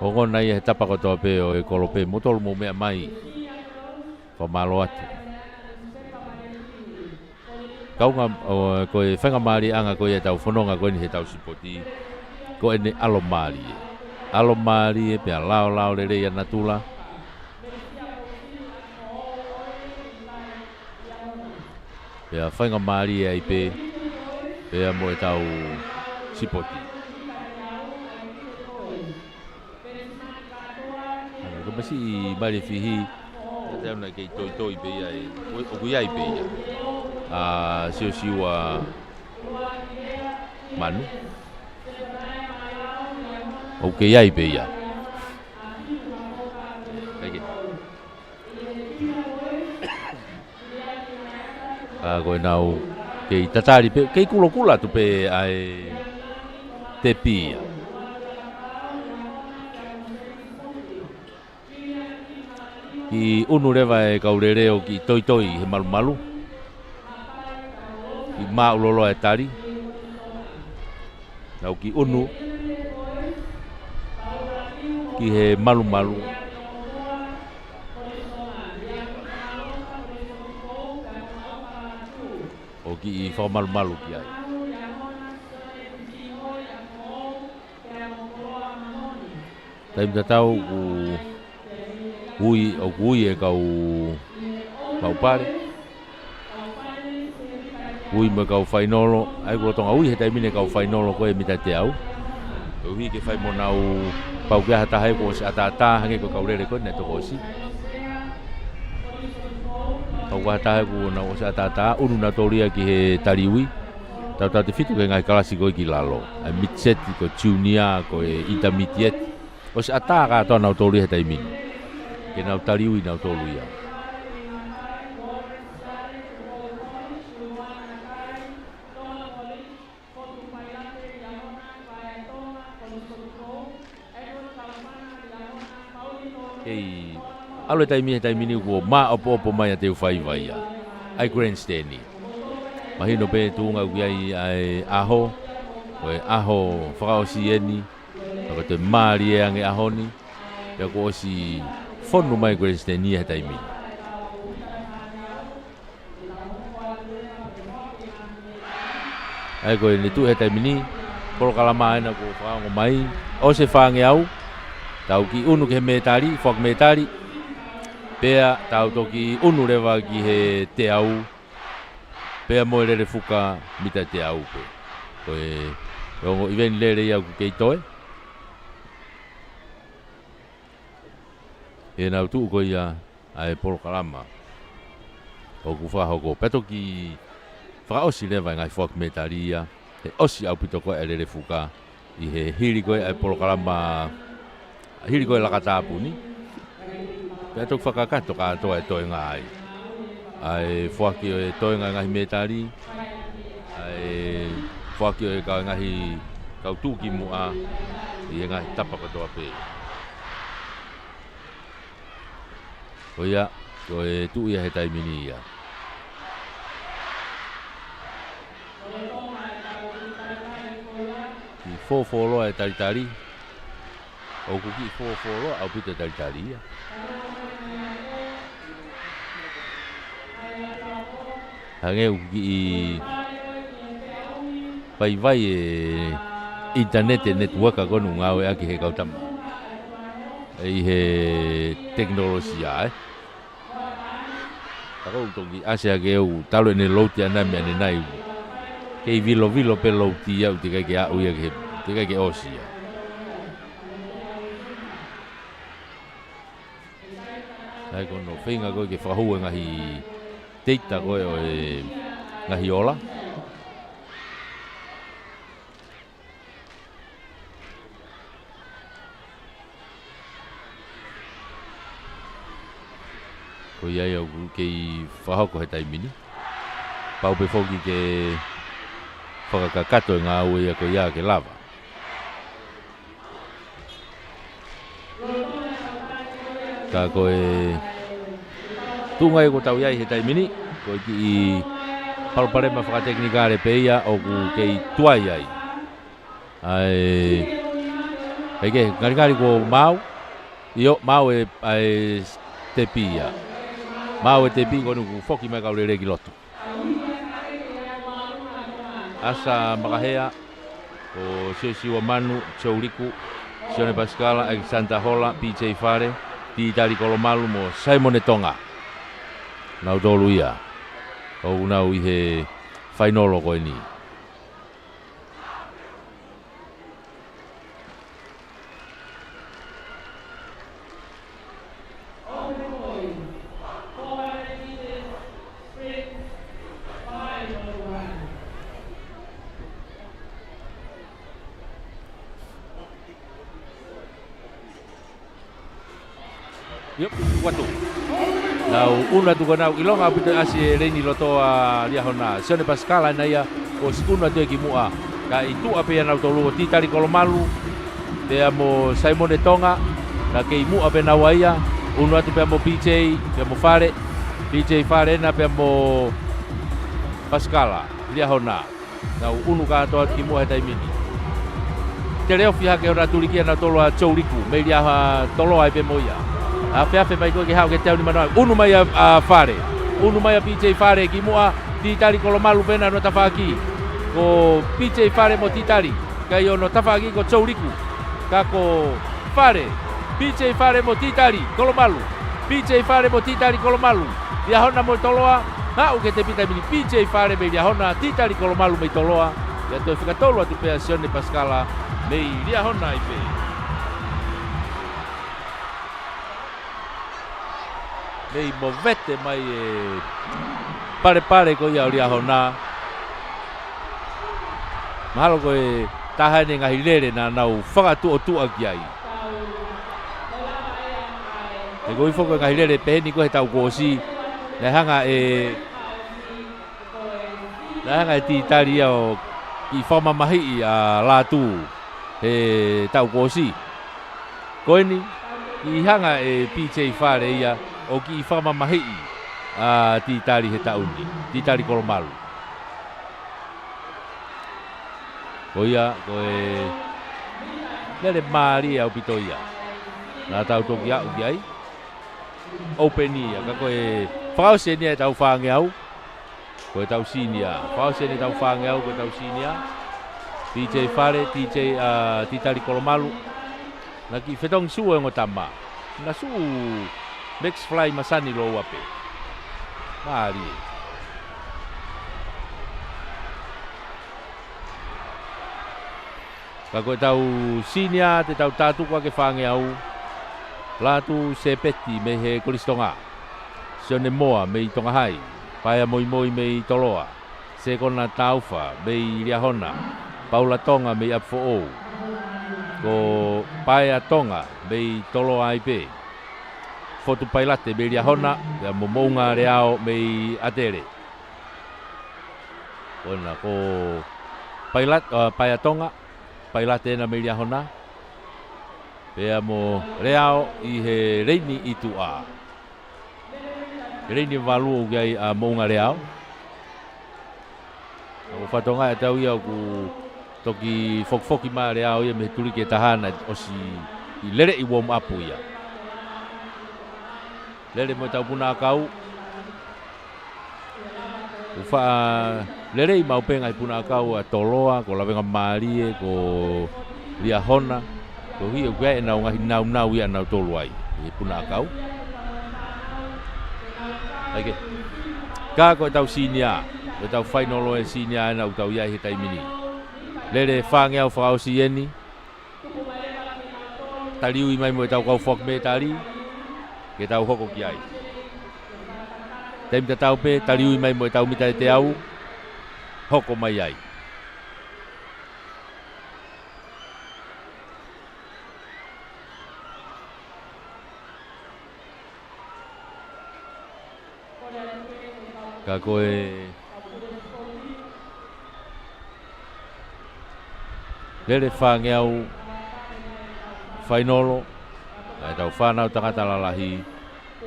Ongona ia he tapa kotoa pē ʻo e kolope, mou tolu mou meʻa mai. Fakamālō atu. Kaunga, ʻo, ko e faingamālieʻanga ko ia ʻetau fononga ko eni heʻetau sipoti, ko ʻene ʻalomālie. ʻAlomālie pea laolao lelei ʻa natula. Pea faingamālie ai pē, pea mo ʻetau sipoti. Ana, ko e masiʻi mali fihi, tatau na kei toitoi pē ia ē, ʻo, ʻoku ʻi ai pē ia. ʻA Siosiua Manu. ʻOku ʻi ai pē ia. Kae kehe. ʻA, ko ʻenau kei tatali pē, kei kulokula atu pē ʻa e tepi ia. Kiʻi ʻunu leva ʻe he kau lele ʻo kiʻi toitoi he malumalu. Kiʻi māʻuloloa e tali. Nau kiʻi ʻunu ki he malumalu ʻo kiʻi fakamalumalu ki ai. Taimi tatau ʻoku ui, ʻoku ui e kau maʻu pale. Ui mo e kau fainolo, ʻa ia ʻoku lolotonga ui he taimi ni e kau fainolo ko e mita teau. Koeʻuhi ke fai mo nau pau ke ʻi ai ha taha ʻoku ʻosi ʻataʻatā hangē ko e kau lele ko ē naʻe toko ʻosi. Pau ke ʻi ai ha taha ʻoku nau ʻosi ʻataʻatā, ʻunu nautolu ia ki he tali ui. Tautautefito ki he ngaahi kalasi ko ē ki lalo. ʻA e mid-set, ko e junior, ko e intermediate. ʻOsi ʻatā kātoa nautolu ia he taimi ni. Ke nau tali ui nautolu ia. Kei ʻalu e taimi he taimi ni kuo māʻopoʻopo mai ʻa e teu faiva ia. ʻA e grandstand ni. Mahino pē tuʻunga ʻoku ʻi ai ʻa e ʻaho, ko e ʻaho fakaʻosi eni, ka ko e toe mālie ange ʻaho ni, pea kuo ʻosi fonu mai grandstand ia he taimi ni. ʻA ia ko ʻene tuʻu he taimi ni, polokalama ena kuo fakaongo mai, ʻosi e fāngeau, tau kiʻi ʻunu ki he mētali, foaki mētali, pea tau toki ʻunu leva ki he teau, pea mo e lele fuka mita teau pē. Ko e, e ongo ʻiveni lele ia ʻoku kei toe. ʻE nau tuʻu ko ia ʻa e polokalama ʻoku fakahoko. Pea toki fakaʻosi leva e ngaahi foaki mētali ia, he ʻosi ʻaupito ko ē e lele fuka, ʻi he hili ko ē ʻa e polokalama, hili ko ē e lakatāpuni. Pea toki fakakakato kātoa e toenga ai. ʻA e foaki ʻo e toenga e ngaahi mētali, ʻa e foaki ʻo e kau ngaahi kau tuʻukimuʻa ʻi he ngaahi tapa kotoa pē. Ko ia, ko e tuʻu ia he taimi ni ia. Kiʻi fōfōloa e talitali. ʻOku kiʻi fōfōloa ʻaupito e talitali ia. Hangē ʻoku kiʻi vaivai e internet, e network ko ē ʻoku ngāueʻaki he kau tama. ʻI he tekinolosia, ē. Ka ʻoku ou toki ʻasi hake au, talu ʻene louti ʻanenai mo ʻanenai. Kei vilovilo pē louti ia ʻoku teʻeki ai ke aʻu ia ki he, teʻeki ai ke ʻosi ia. ʻA ia ko hono feinga ko ē ke fakahū e ngaahi teita ko ē ʻo e ngaahi ola. Ko ia ia ʻoku kei fakahoko he taimi ni. Pau pē foki ke fakakakato e ngāue ia ko ia ke lava. Ka ko e tuʻunga ia ʻoku tau ʻi ai he taimi ni, ko e kiʻi palopalema fakatekinikale pē ia ʻoku kei tuai ai. ʻA e, ʻai ke, ngalingali kuo maau, ʻio, maau e, ʻa e tepi ia. Maʻu e tepi ko eni kuo foki mai e kau lele ki loto. Asa Makahea, ko Siosiua Manu, Joe Liku, Sione Pasikala, Alexander Hola, P J Fale, Titali Kolomalu mo Saimone Tonga. Nautolu ia ʻoku nau ʻi he fainolo ko eni. Yep, kuatu. Nau ʻunu atu ko ʻenau ʻilonga ʻaupito ʻasi e leini loto ʻa Liahona. Sione Pasikala ena ia kuo ʻosi ʻunu atu ia ki muʻa. Ka ʻi tuʻa pē ia nautolu ʻo Titali Kolomalu pea mo Saimone Tonga. Naʻa kei muʻa pē naua ia. ʻUnu atu pea mo P J, pea mo Fale. P J Fale ena pea mo Pasikala. Liahona. Nau ʻunu kātoa atu ki muʻa he taimi ni. Teleofi hake ʻo nau tuli kia nautolu ʻa Joe Liku, mei Liahona tolo ai pē mo ia. ʻAfeafe mai ko ē ke haʻu ke teau ni manoa. ʻUnu mai ʻa, ʻa Fale. ʻUnu mai ʻa P J Fale ki muʻa, Titali Kolomalu pē ena ʻi hono tafaʻaki. Ko P J Fale mo Titali. Ka ʻi hono tafaʻaki ko Joe Liku. Ka ko Fale. P J Fale mo Titali Kolomalu. P J Fale mo Titali Kolomalu. Liahona mo Toloa. Haʻu ke tepi taimi ni P J Fale mei Liahona, Titali Kolomalu mei Toloa. Pea toe fika tolu atu pē ʻa Sione Pasikala mei Liahona ai pē. Mei movete mai e palepale ko ia ʻo Liahona. Mahalo ko e taha eni e ngaahi lele naʻa nau fakatuʻotuʻa ki ai. He ko e foki e ngaahi lele peheni ko ē he taʻu kuo ʻosi. Naʻe hanga ʻe, naʻe hanga ʻe Titali ia ʻo kiʻi fakamamahiʻi ʻa Lātū he taʻu kuo ʻosi. Ko eni, ʻi hanga ʻe P J Fale ia ʻo kiʻi fakamamahiʻi ʻa Titali he taʻu ni, Titali Kolomalu. Ko ia, ko e lele mālie ʻaupito ia. Naʻa tau toki aʻu ki ai. Open ia, ka ko e fakaʻosi eni ia ʻetau fāngeau. Ko ʻetau senior. Fakaʻosi eni ʻetau fāngeau, ko ʻetau senior. P J Fale, T J, ʻa, Titali Kolomalu. Naʻe kiʻi fetongi sū e ongo tama. Naʻe sū Max Fly masani lōua pē. Mālie. Ka ko ʻetau senior, te tau tātuku ʻa e fāngeau. Lātū Sepeti mei he Kolisi Tonga. Sione Moa mei Tonga Hai. Paea Moimoi mei Toloa. Sekona Taufa mei Liahona. Paula Tonga mei ʻApifoʻou. Ko Paea Tonga mei Toloa ai pē. Fotu Pailate mei Liahona, pea mo Moʻunga Leao mei ʻAtele. Ko ena ko Pailat-, ʻa, Paea Tonga, Pailate ena mei Liahona. Pea mo Leao ʻi he leini ʻi tuʻa. Leini valu ʻoku ʻi ai ʻa Moʻunga Leao. ʻOku fatongia ʻetau ia ʻoku toki fokifoki mai ʻa Leao ia mei he tuliki ʻe taha naʻe ʻosi lele ʻi warm up ia. Lele mo ʻetau puna ʻakau. ʻOku faʻa lelei maʻu pē ngaahi puna ʻakau ʻa Toloa, ko Lavengamālie, ko Liahona. Koeʻuhi ʻoku ʻi ai ʻenau ngaahi naunau ia ʻanautolu ai, ʻi he puna ʻakau. ʻAi ke. Ka ko ʻetau senior, ko ʻetau fainolo e senior ena ʻoku tau ʻi ai he taimi ni. Lele fāngeau fakaʻosi eni. Taliui mai mo ʻetau kau foaki mētali, ke tau hoko ki ai. Taimi tatau pē, taliui mai mo ʻetau mita ʻe teau, hoko mai ai. Ka ko e lele fāngeau fainolo, ʻa ʻetau fānau tangata lalahi,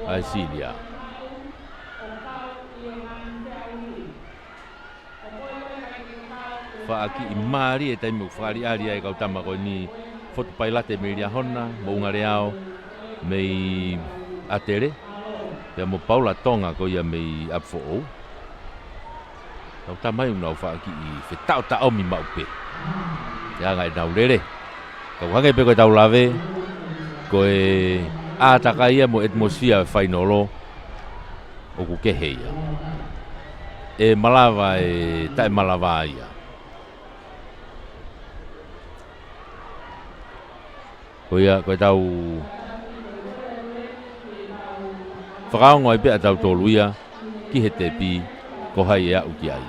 ʻa e senior. Faʻa kiʻi mālie e taimi ʻoku fakaʻaliʻali ai e kau tama ko eni, Fotu Pailate mei Liahona, Moʻunga Leao mei ʻAtele. Pea mo Paula Tonga ko ia mei ʻApifoʻou. Tau tamai ʻoku nau faʻa kiʻi fetaʻotaʻomi maʻu pē. He anga ʻenau lele. Kau hangē pē ko ʻetau lave, ko e ʻātakai ia mo e ʻetisimofia ʻo e fainolo ʻoku kehe ia. ʻE malava, ʻe taʻemalava ia. Ko ia, ko ʻetau fakaongo ai pē ʻa tautolu ia ki he tepi, ko hai ʻe aʻu ki ai.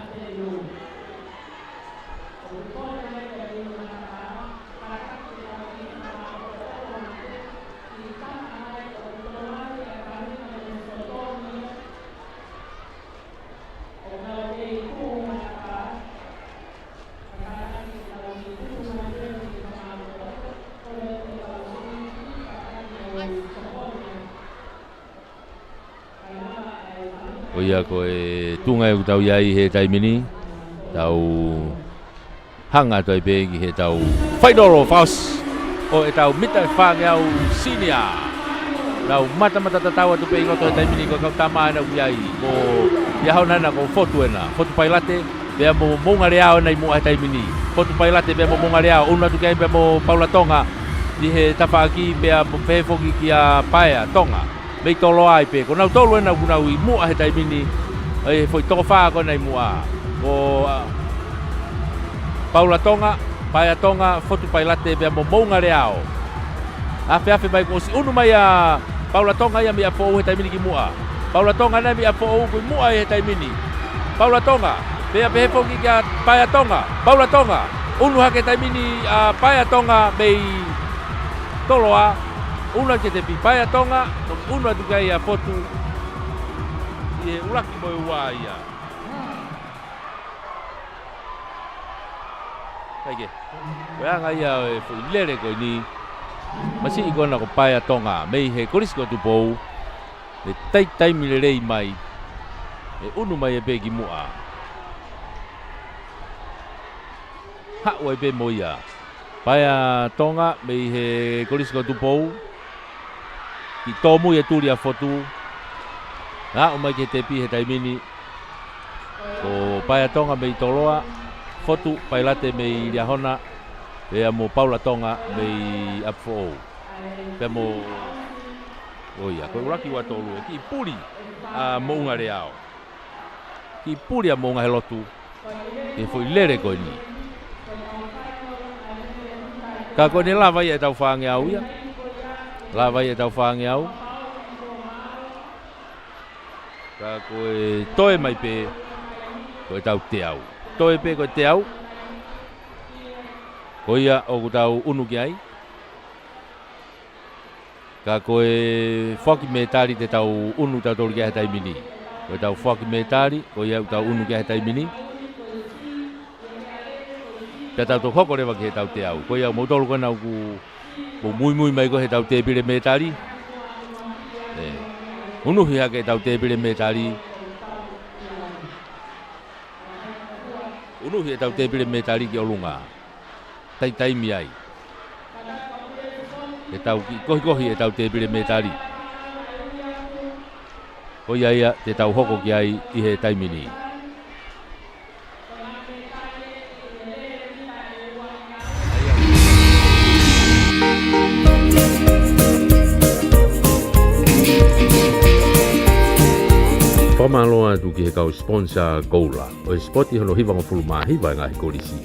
Ko ia ko e tuʻunga ʻoku tau ʻi ai he taimi ni, tau hanga atu ai pē ki heʻetau fainolo fakaʻosi ʻo ʻetau mita ʻe fāngeau sinia. Tau matamata tatau atu pē ʻi loto he taimi ni ko e kau tama ʻena ʻoku ʻi ai. Ko ia hona ʻena ko Fotu ʻena. Fotu Pailate, pea mo Moungaleao ʻena ʻi muʻa he taimi ni. Fotu Pailate pea mo Moungaleao, ʻunu atu ki ai pea mo Paula Tonga ʻi he tafaʻaki pea mo pehē foki kia Paea Tonga. Mei Toloa ai pē, ko nautolu ʻena ʻoku nau ʻi muʻa he taimi ni, ʻi he foʻi toko fā ko ʻena ʻi muʻa. Ko, a, Paula Tonga, Paea Tonga, Fotu Pailate pea mo Moungaleao. Afeafe mai kuo ʻosi ʻunu mai ʻa Paula Tonga ia mei ʻApifoʻou he taimi ni ki muʻa. Paula Tonga ʻena mei ʻApifoʻou ʻoku ʻi muʻa he taimi ni. Paula Tonga, pea pehē foki kia Paea Tonga. Paula Tonga, ʻunu hake he taimi ni ʻa Paea Tonga mei Toloa. ʻUnu atu ki he tepi Paea Tonga, toki ʻunu atu ki ai ʻa Fotu. ʻI he ʻuluaki mo e ua ia. Kae kehe, ko e anga ia ʻo e foʻi lele ko eni. Masiʻi ko ʻena ko Paea Tonga, mei he Kolisi ko Tupou. ʻE taitaimi lelei mai, ʻe ʻunu mai ai pē ki muʻa. Haʻu ai pē mo ia. Paea Tonga mei he Kolisi ko Tupou. Kiʻi tōmui e tuli ʻa Fotu. Aʻu mai ki he tepi he taimi ni. Ko Paea Tonga mei Toloa. Fotu Pailate mei Liahona. Pea mo Paula Tonga mei ʻApifoʻou. Pea mo, ʻo ia, ko e ʻuluaki ua tolu, ʻe kiʻi puli ʻa Moungaleao. Kiʻi puli ʻa Moungahelotu he foʻi lele ko eni. Ka ko ʻene lava ia ʻetau fāngeau ia. Lava ia ʻetau fāngeau. Ka ko e toe mai pē, ko ʻetau teau. Toe pē ko e teau. Ko ia ʻoku tau ʻunu ki ai. Ka ko e foaki mētali te tau ʻunu tautolu ki ai he taimi ni. Ko ʻetau foaki mētali, ko ia ʻoku tau ʻunu ki ai he taimi ni. Pea tau toki hoko leva ki heʻetau teau. Ko ia ʻoku moutolu ko ena ʻoku mou muimui mai ko ē heʻetau tēpile mētali. ʻE, ʻunuhi hake ʻetau tēpile mētali. ʻUnuhi ʻetau tēpile mētali ki ʻolunga. Taitaimi ai. Ke tau kiʻi kohikohi ʻetau tēpile mētali. Ko ia ia te tau hoko ki ai ʻi he taimi ni. Fakamālō atu ki he kau sponsor Gola, ʻo e sipoti hono hivangofulu mā hiva e ngaahi kolisi.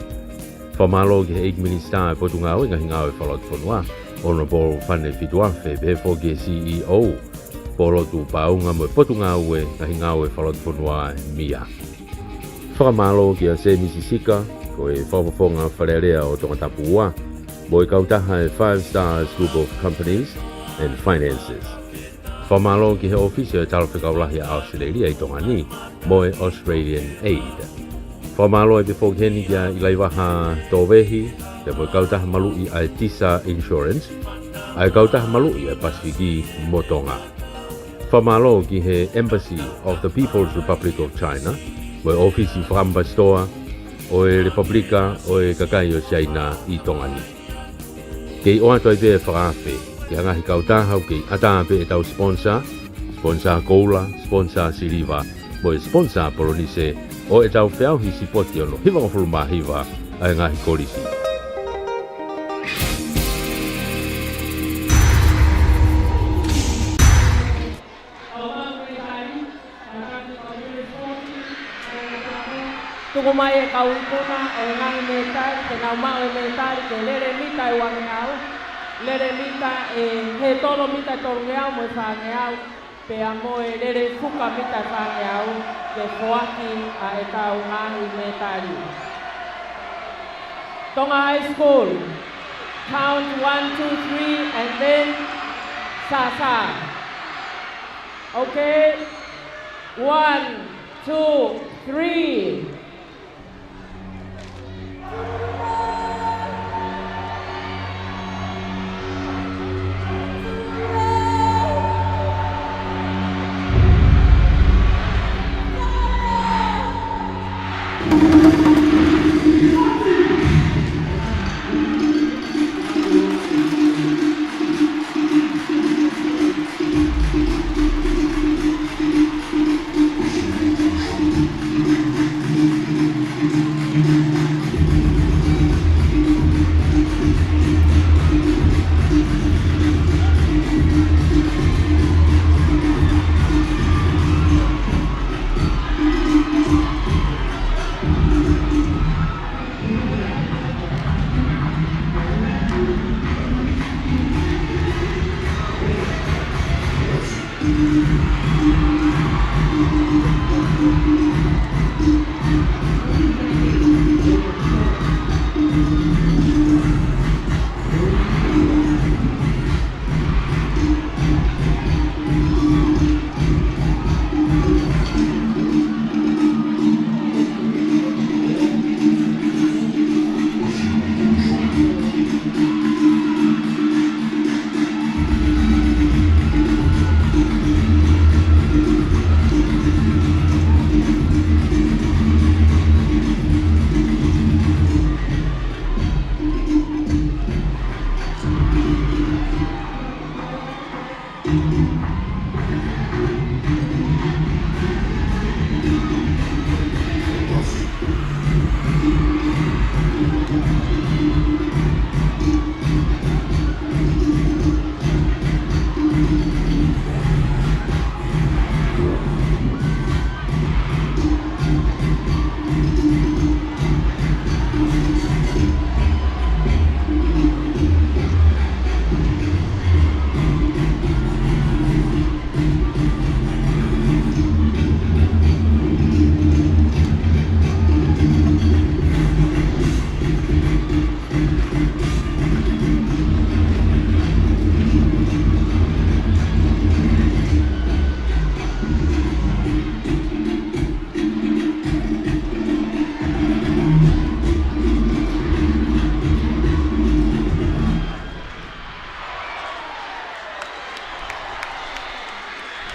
Fakamālō ki he ʻEiki Minisitā ʻo e Potungāue Ngaahi Ngāue Fakalotofonua, Honourable Fane Fituafe, pehē foki ki he C E O, Polotu Paunga mo e Potungāue Ngaahi Ngāue Fakalotofonua, MIA. Fakamālō kia Sēmisi Sika, ko e Fakafofonga Fale Alea ʻo Tongatapu Ua, mo e kautaha e Five Stars Group of Companies and Finances. Fakamālō ki he ʻŌfisi ʻo e Talafekau Lahi ʻa ʻAositelēlia ʻi Tonga ni, mo e Australian Aid. Fakamālō ʻi he foki heni kia ʻIlaivaha Tōvehi, pea mo e kautaha maluʻi ʻa e Tisa Insurance, ʻa e kautaha maluʻi ʻa e Pasifiki mo Tonga. Fakamālō ki he Embassy of the People's Republic of China, mo e ʻŌfisi Fakaʻamipasitoa ʻo e Lepupelika ʻo e Kakai ʻo Siaina ʻi Tonga ni. Kei ʻoatu ai pē e fakaafe ki he ngaahi kautaha ʻoku kei ʻatā pē ʻetau sponsor, Sponsor koula, sponsor siliva, mo e sponsor polonise ʻo ʻetau feʻauhi sipoti hono hivangofulu mā hiva ʻa e ngaahi kolisi. Tuku mai e kau ikuna ʻo e ngaahi mētali, ke nau maʻu e mētali ki he lele mita ʻe uangeau, lele mita ʻe, he tolo mita ʻe tolungeau mo e fāngeau, pea mo e lele fuka mita ʻe fāngeau, ke foaki ʻa ʻetau ngaahi mētali. Tonga High School, count one, two, three, and then sasa. Okay? One, two, three.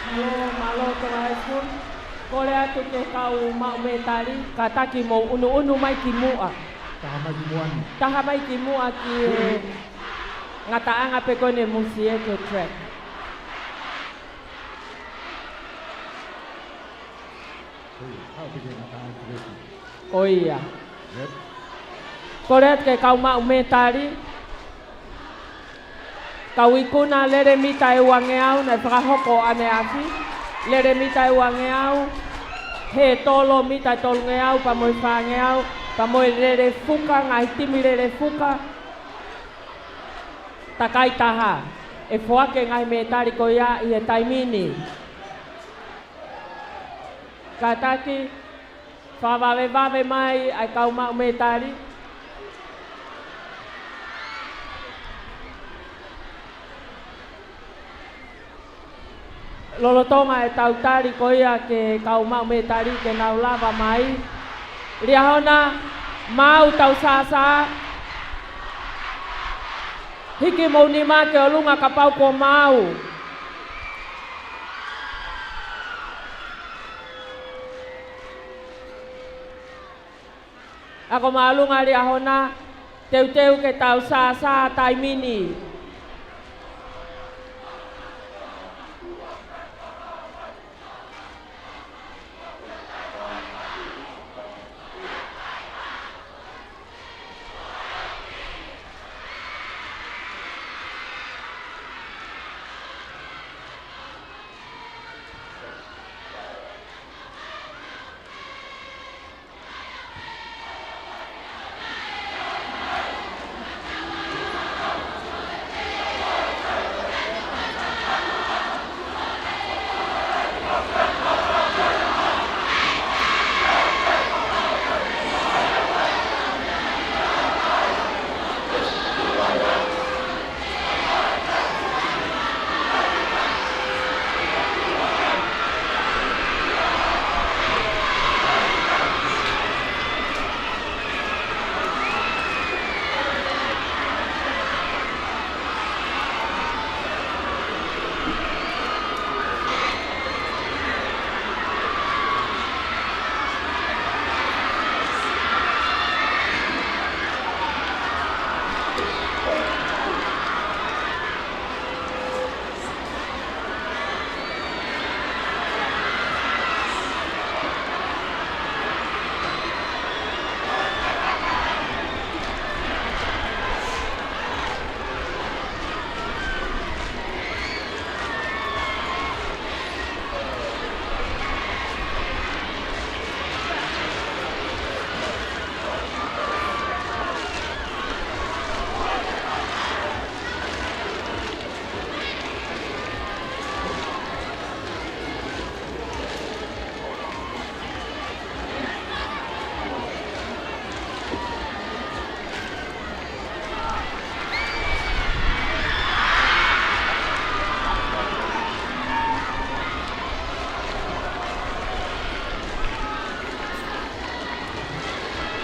Mālō, mālō Tonga High School. Kole atu ki he kau maʻu mētali, kātaki mou ʻunuʻunu mai ki muʻa. Taha mai ki muʻa ni. Taha mai ki muʻa ki he ngataʻanga pē ko eni ʻe musi ē ki he track. Ui, kau pē ki he ngataʻanga ki he track. ʻOia. Yep. Kole atu ki he kau maʻu mētali. Kau ikuna, lele mita ʻe uangeau naʻe fakahoko ʻaneafi. Lele mita ʻe uangeau, he tolo mita ʻe tolungeau, pea mo e fāngeau, pea mo e lele fuka, ngaahi timi lele fuka. Takai taha, ʻe foaki e ngaahi mētali ko ia ʻi he taimi ni. Kātaki, fakavavevave mai ʻa e kau maʻu mētali. Lolotonga ʻetau tali ko ia ki he kau maʻu mētali ke nau lava mai. Liahona, maau tau sasa. Hiki mou nima ki ʻolunga kapau kuo maau. Ako māʻolunga Liahona, teuteu ke tau sasa taimi ni.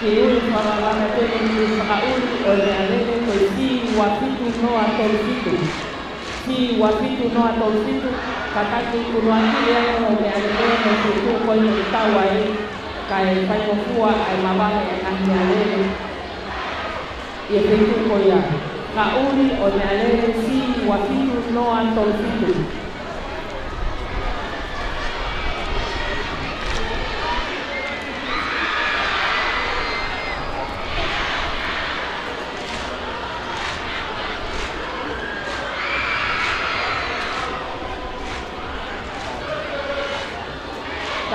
Ui, fakamatene ni fakaʻuli ʻo e meʻalele ko e C ua fitu noa tolu fitu. C ua fitu noa tolu fitu, kātaki kunuakiʻi ange ʻo e meʻalele mo e feituʻu ko ia ʻoku tau ai, kae faingofua ʻa e mavahe ʻa e ngaahi meʻalele ʻi he feituʻu ko ia. Fakaʻuli ʻo e meʻalele C ua fitu noa tolu fitu.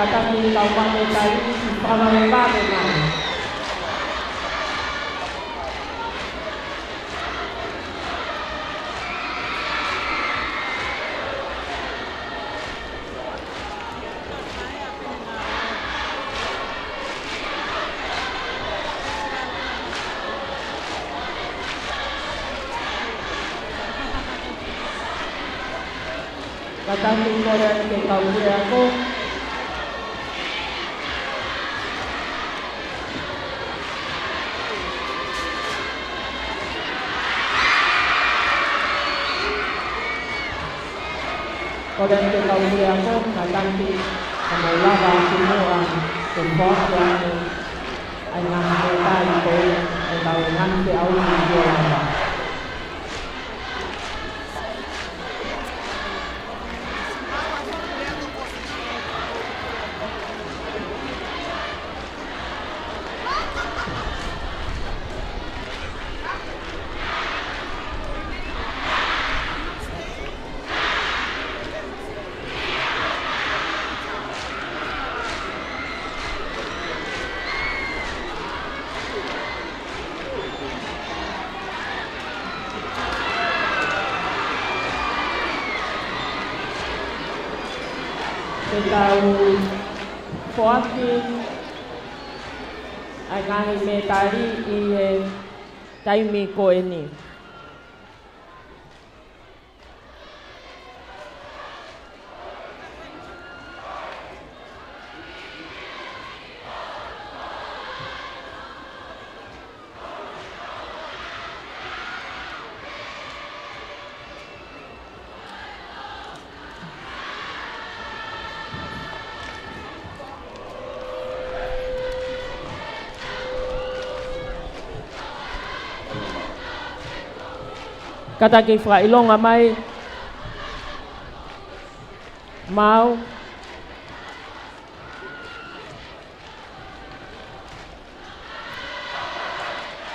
Kātaki kau maʻu meʻatali, fakamatene mai. Kātaki kole atu ki he kau puleako. Kole atu ki he kau puleako, kātaki ka mou lava atu muʻa ke foaki ange ʻa e ngaahi meʻatali ko ia ʻo e kau ngaahi feʻauhi ʻi Kolomabia. Ke tau foaki ʻa e ngaahi meʻatali ʻi he taimi ko eni. Kātaki fakaʻilonga mai. Mau.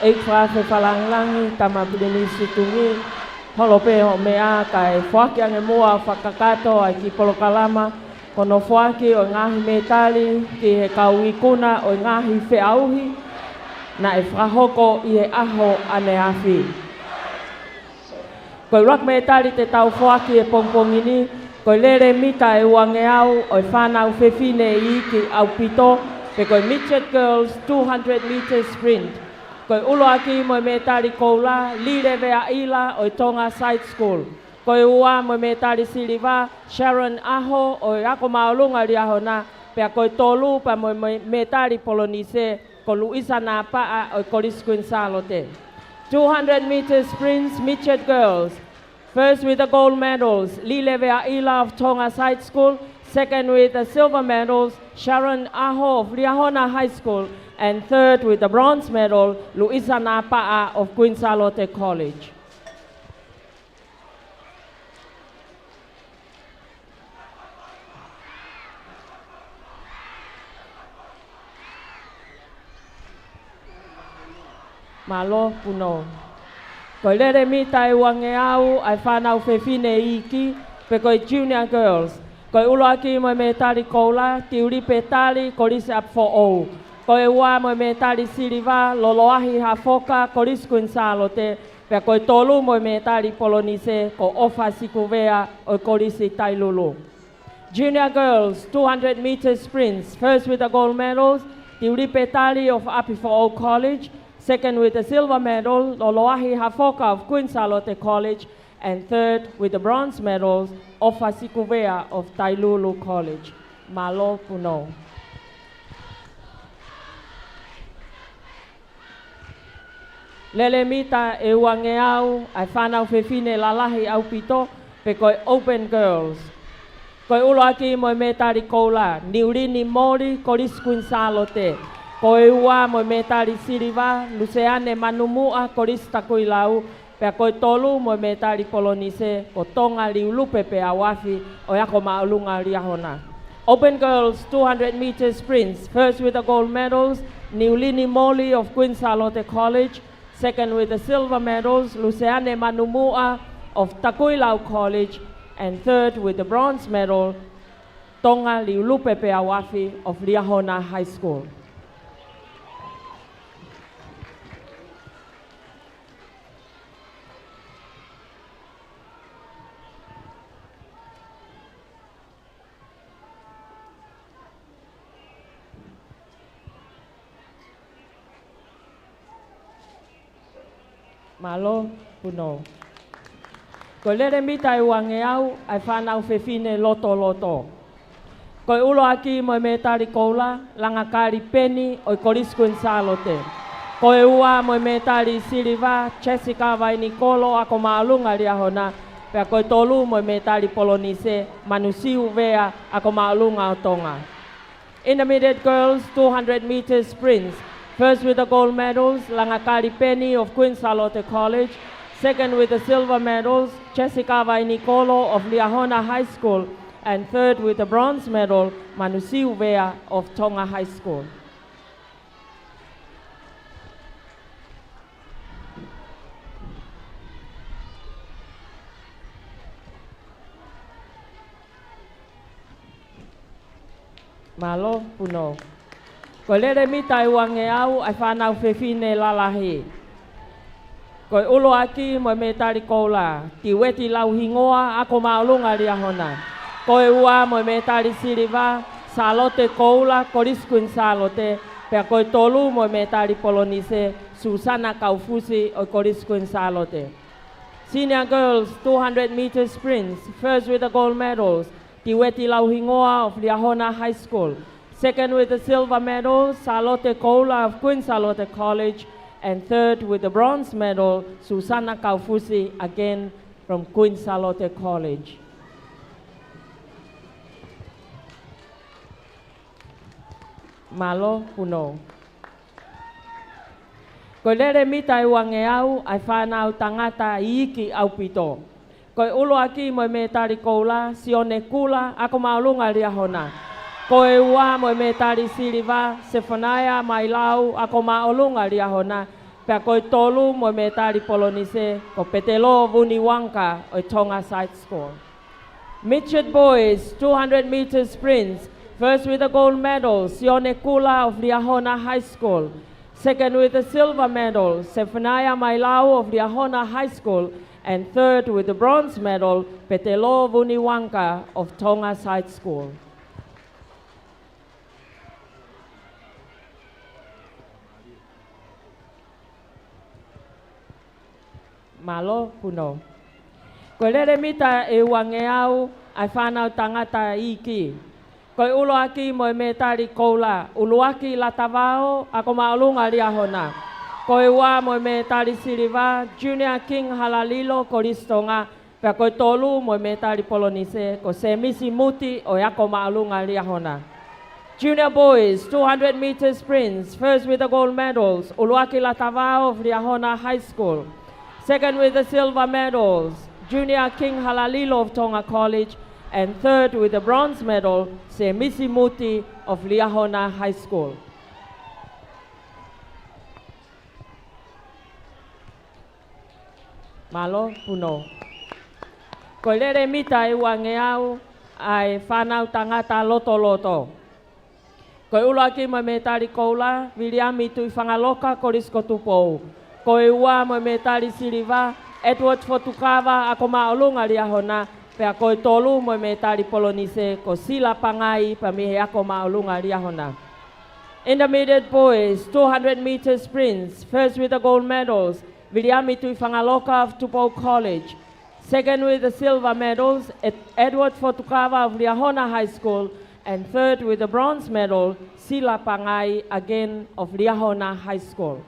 ʻEiki Fakafepalangilangi, Tama Pilinisi Tumi, holo pē hoʻo meʻa kae foaki ange muʻa fakakakato ʻa e kiʻi polokalama, ko hono foaki ʻo e ngaahi meʻatali ki he kau ikuna ʻo e ngaahi feʻauhi naʻe fakahoko ʻi he ʻaho ʻaneafi. Ko e ʻuluaki meʻatali te tau foaki he pongipongi ni, ko e lele mita ʻe uangeau ʻo e fānau fefine iiki ʻaupito, pe ko e Midget Girls two hundred meter sprint. Ko e ʻuluaki mo e meʻatali koula, Lile Veaʻila ʻo e Tonga Side School. Ko e ua mo e meʻatali siliva, Sharon ʻAho ʻo e Ako Māʻolunga Liahona, pea ko e tolu pea mo e me-, meʻatali polonise, ko Luisa Napaʻa ʻo e Kolisi Kuini Sālote. Two hundred meter sprints, Midget Girls. First with the gold medals, Lile Veaʻila of Tonga Side School. Second with the silver medals, Sharon ʻAho of Liahona High School. And third with the bronze medal, Luisa Napaʻa of Kuini Sālote College. Mālō, Puno. Ko e lele mita ʻe uangeau ʻa e fānau fefine iiki, pe ko e Junior Girls. Ko e ʻuluaki mo e meʻatali koula, Tiulipe Tali, Kolisi ʻApifoʻou. Ko e ua mo e meʻatali siliva, Loloahi Hafoka, Kolisi Kuini Sālote, pea ko e tolu mo e meʻatali polonise, ko ʻOfa Sikuvea ʻo e Kolisi Tailulu. Junior girls, two hundred meter sprints, first with the gold medals, Tiulipe Tali of ʻApifoʻou College, second with the silver medal, Loloahi Hafoka of Kuini Sālote College, and third with the bronze medals, ʻOfa Sikuvea of Tailulu College. Mālō, Puno. Lele mita ʻe uangeau ʻa e fānau fefine lalahi ʻaupito, pe ko e Open Girls. Ko e ʻuluaki mo e mētali koula, Niulini Moli, Kolisi Kuini Sālote. Ko e ua mo e mētali siliva, Luseane Manumuʻa, Kolisi Takuilau. Pea ko e tolu mo e mētali polonise, ko Tonga Liulupe Peauafi ʻo e Ako Māʻolunga Liahona. Open Girls two hundred meter sprints, first with the gold medals, Niulini Moli of Queen Sālote College, second with the silver medals, Luseane Manumuʻa of Takuilau College, and third with the bronze medal, Tonga Liulupe Peauafi of Liahona High School. Mālō, Puno. Ko e lele mita ʻe uangeau ʻa e fānau fefine lotoloto. Ko e ʻuluaki mo e mētali koula, Langakali Peni ʻo e Kolisi Kuini Sālote. Ko e ua mo e mētali siliva, Jessica Vainikolo, Ako Māʻolunga Liahona. Pea ko e tolu mo e mētali polonise, Manusiu Vea, Ako Māʻolunga ʻo Tonga. Intermediate girls two hundred meter sprints. First with the gold medals, Langakali Peni of Queen Sālote College. Second with the silver medals, Jessica Vainikolo of Liahona High School. And third with the bronze medal, Manusiu Vea of Tonga High School. Mālō, Puno. Ko e lele mita ʻe uangeau ʻa e fānau fefine lalahi. Ko e ʻuluaki mo e mētali koula, Tiueti Lauhingoa, Ako Māʻolunga Liahona. Ko e ua mo e mētali siliva, Sālote Koula, Kolisi Kuini Sālote. Pea ko e tolu mo e mētali polonise, Susana Kaufusi ʻo e Kolisi Kuini Sālote. Senior girls two hundred meter sprints, first with the gold medals, Tiueti Lauhingoa of Liahona High School. Second with the silver medal, Sālote Koula of Queen Sālote College. And third with the bronze medal, Susana Kaufusi, again from Queen Sālote College. Mālō, Puno. Ko e lele mita ʻe uangeau ʻa e fānau tangata iiki ʻaupito. Ko e ʻuluaki mo e mētali koula, Sione Kula, Ako Māʻolunga Liahona. Ko e ua mo e mētali siliva, Sefanaia Mailau, Ako Māʻolunga Liahona. Pea ko e tolu mo e mētali polonise, ko Petelo Vuniwaqa ʻo e Tonga Side School. Midget boys, two hundred meter sprints. First with the gold medal, Sione Kula of Liahona High School. Second with the silver medal, Sefanaia Mailau of Liahona High School. And third with the bronze medal, Petelo Vuniwaqa of Tonga Side School. Mālō, Puno. Ko e lele mita ʻe uangeau ʻa e fānau tangata iiki. Ko e ʻuluaki mo e mētali koula, ʻUluaki Latavao, Ako Māʻolunga Liahona. Ko e ua mo e mētali siliva, Junior King Halalilo, Kolisi Tonga. Pea ko e tolu mo e mētali polonise, ko Semisi Muti ʻo e Ako Māʻolunga Liahona. Junior boys, two hundred meter sprints, first with the gold medals, ʻUluaki Latavao of Liahona High School. Second with the silver medals, Junior King Halalilo of Tonga College. And third with the bronze medal, Semisi Muti of Liahona High School. Mālō, Puno. Ko e lele mita ʻe uangeau ʻa e fānau tangata lotoloto. Ko e ʻuluaki mo e mētali koula, Viliami Tuʻifangaloka, Kolisi ko Tupou. Ko e ua mo e mētali siliva, Edward Fotukava, Ako Māʻolunga Liahona. Pea ko e tolu mo e mētali polonise, ko Sila Pangai, pea mei he Ako Māʻolunga Liahona. Intermediate boys, two hundred meter sprints, first with the gold medals, Viliami Tuʻifangaloka of Tupou College. Second with the silver medals, Ed-, Edward Fotukava of Liahona High School. And third with the bronze medal, Sila Pangai, again of Liahona High School.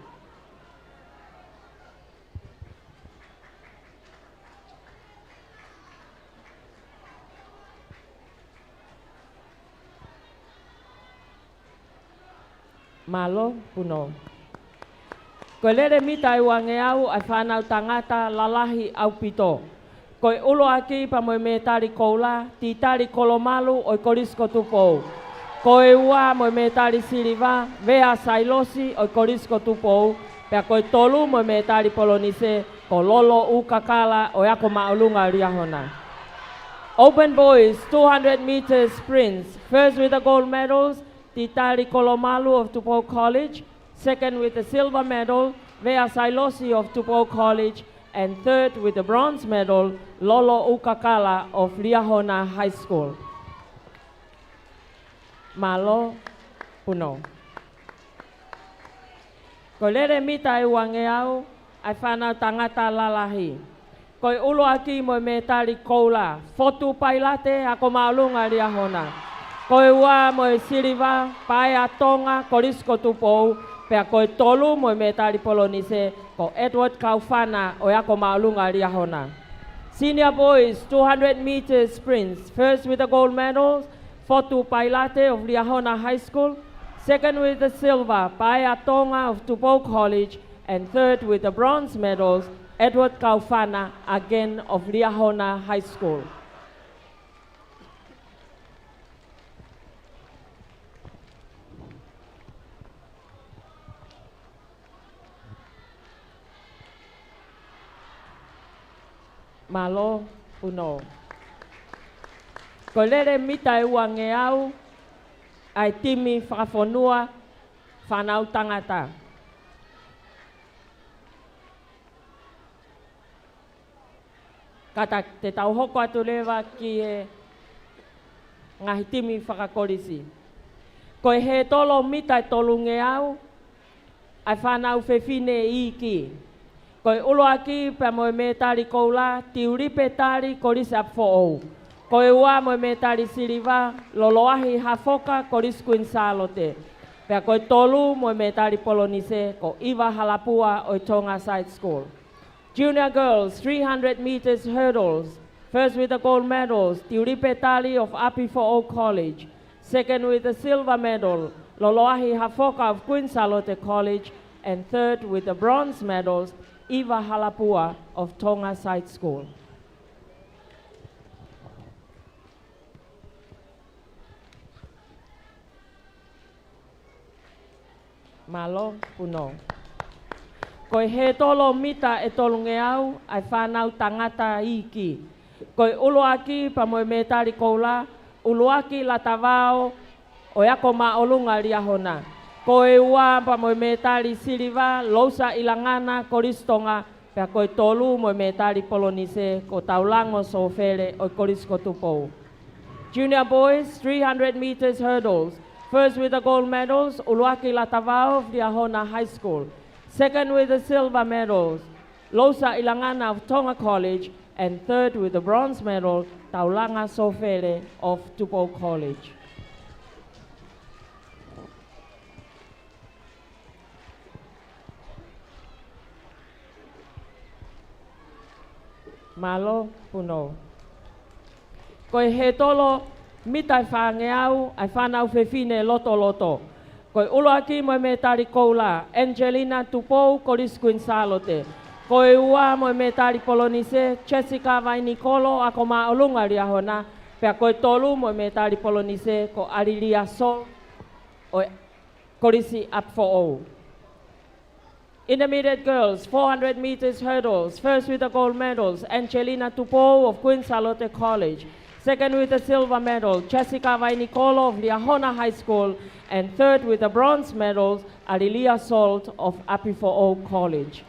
Mālō, Puno. Ko e lele mita ʻe uangeau ʻa e fānau tangata lalahi ʻaupito. Ko e ʻuluaki pea mo e mētali koula, Titali Kolomalu ʻo e Kolisi ko Tupou. Ko e ua mo e mētali siliva, Vea Sailosi ʻo e Kolisi ko Tupou. Pea ko e tolu mo e mētali polonise, ko Lolo Ukakala ʻo e Ako Māʻolunga Liahona. Open boys, two hundred meters sprints. First with the gold medals, Titali Kolomalu of Tupou College. Second with the silver medal, Vea Sailosi of Tupou College. And third with the bronze medal, Lolo Ukakala of Liahona High School. Mālō, Puno. Ko e lele mita ʻe uangeau ʻa e fānau tangata lalahi. Ko e ʻuluaki mo e mētali koula, Fotu Pailate, Ako Māʻolunga Liahona. Ko e ua mo e siliva, Paea Tonga, Kolisi ko Tupou. Pea ko e tolu mo e mētali polonise, ko Edward Kaufana ʻo e Ako Māʻolunga Liahona. Senior boys, two hundred meters sprints. First with the gold medals, Fotu Pailate of Liahona High School. Second with the silver, Paea Tonga of Tupou College. And third with the bronze medals, Edward Kaufana, again of Liahona High School. Mālō, Puno. Ko e lele mita ʻe uangeau ʻa e timi fakafonua fānau tangata. Kātaki, te tau hoko atu leva ki he ngaahi timi fakakolisi. Ko e hētolo mita ʻe tolungeau ʻa e fānau fefine iiki. Ko e ʻuluaki pea mo e mētali koula, Tiulipe Tali, Kolisi ʻApifoʻou. Ko e ua mo e mētali siliva, Loloahi Hafoka, Kolisi Kuini Sālote. Pea ko e tolu mo e mētali polonise, ko ʻIva Halapua ʻo e Tonga Side School. Junior girls, three hundred meters hurdles. First with the gold medals, Tiulipe Tali of ʻApifoʻou College. Second with the silver medal, Loloahi Hafoka of Kuini Sālote College. And third with the bronze medals, ʻIva Halapua of Tonga Side School. Mālō, Puno. Ko e hētolo mita ʻe tolungeau ʻa e fānau tangata iiki. Ko e ʻuluaki pea mo e mētali koula, ʻUluaki Latavao ʻo e Ako Māʻolunga Liahona. Ko e ua pea mo e mētali siliva, Lousa ʻIlangana, Kolisi Tonga. Pea ko e tolu mo e mētali polonise, ko Taulango Sofele ʻo e Kolisi ko Tupou. Junior boys, three hundred meters hurdles. First with the gold medals, ʻUluaki Latavao of Liahona High School. Second with the silver medals, Lousa ʻIlangana of Tonga College. And third with the bronze medal, Taulanga Sofele of Tupou College. Mālō, Puno. Ko e hētolo mita ʻe fāngeau ʻa e fānau fefine lotoloto. Ko e ʻuluaki mo e mētali koula, Angelina Tupou, Kolisi Kuini Sālote. Ko e ua mo e mētali polonise, Jessica Vainikolo, Ako Māʻolunga Liahona. Pea ko e tolu mo e mētali polonise, ko ʻAlilia Salt ʻo e Kolisi ʻApifoʻou. Intermediate girls, four hundred meters hurdles. First with the gold medals, Angelina Tupou of Kuini Sālote College. Second with the silver medal, Jessica Vainikolo of Liahona High School. And third with the bronze medals, ʻAlilia Salt of ʻApifoʻou College.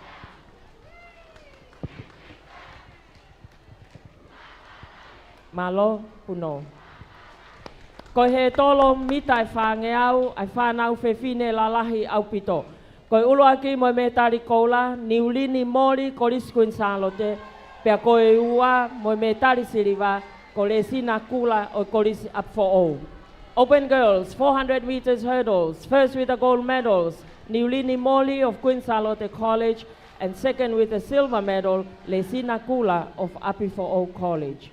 Mālō, Puno. Ko e hētolo mita ʻe fāngeau ʻa e fānau fefine lalahi ʻaupito. Ko e ʻuluaki mo e mētali koula, Niulini Moli, Kolisi Kuini Sālote. Pea ko e ua mo e mētali siliva, ko Lesina Kula ʻo e Kolisi ʻApifoʻou. Open girls, four hundred meters hurdles. First with the gold medals, Niulini Moli of Kuini Sālote College. And second with the silver medal, Lesina Kula of ʻApifoʻou College.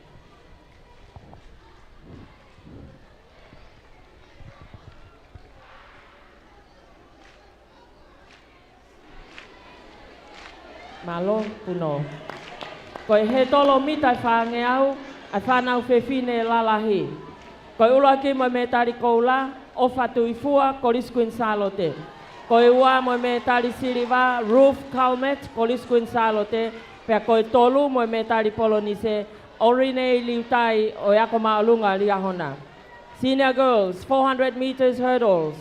Mālō, Puno. Ko e hētolo mita ʻe fāngeau, ʻa e fānau fefine lalahi. Ko e ʻuluaki mo e mētali koula, ʻOfa Tuifua, Kolisi Kuini Sālote. Ko e ua mo e mētali siliva, Ruth Calmette, Kolisi Kuini Sālote. Pea ko e tolu mo e mētali polonise, ʻOrinei Liutai ʻo e Ako Māʻolunga Liahona. Senior girls, four hundred meters hurdles.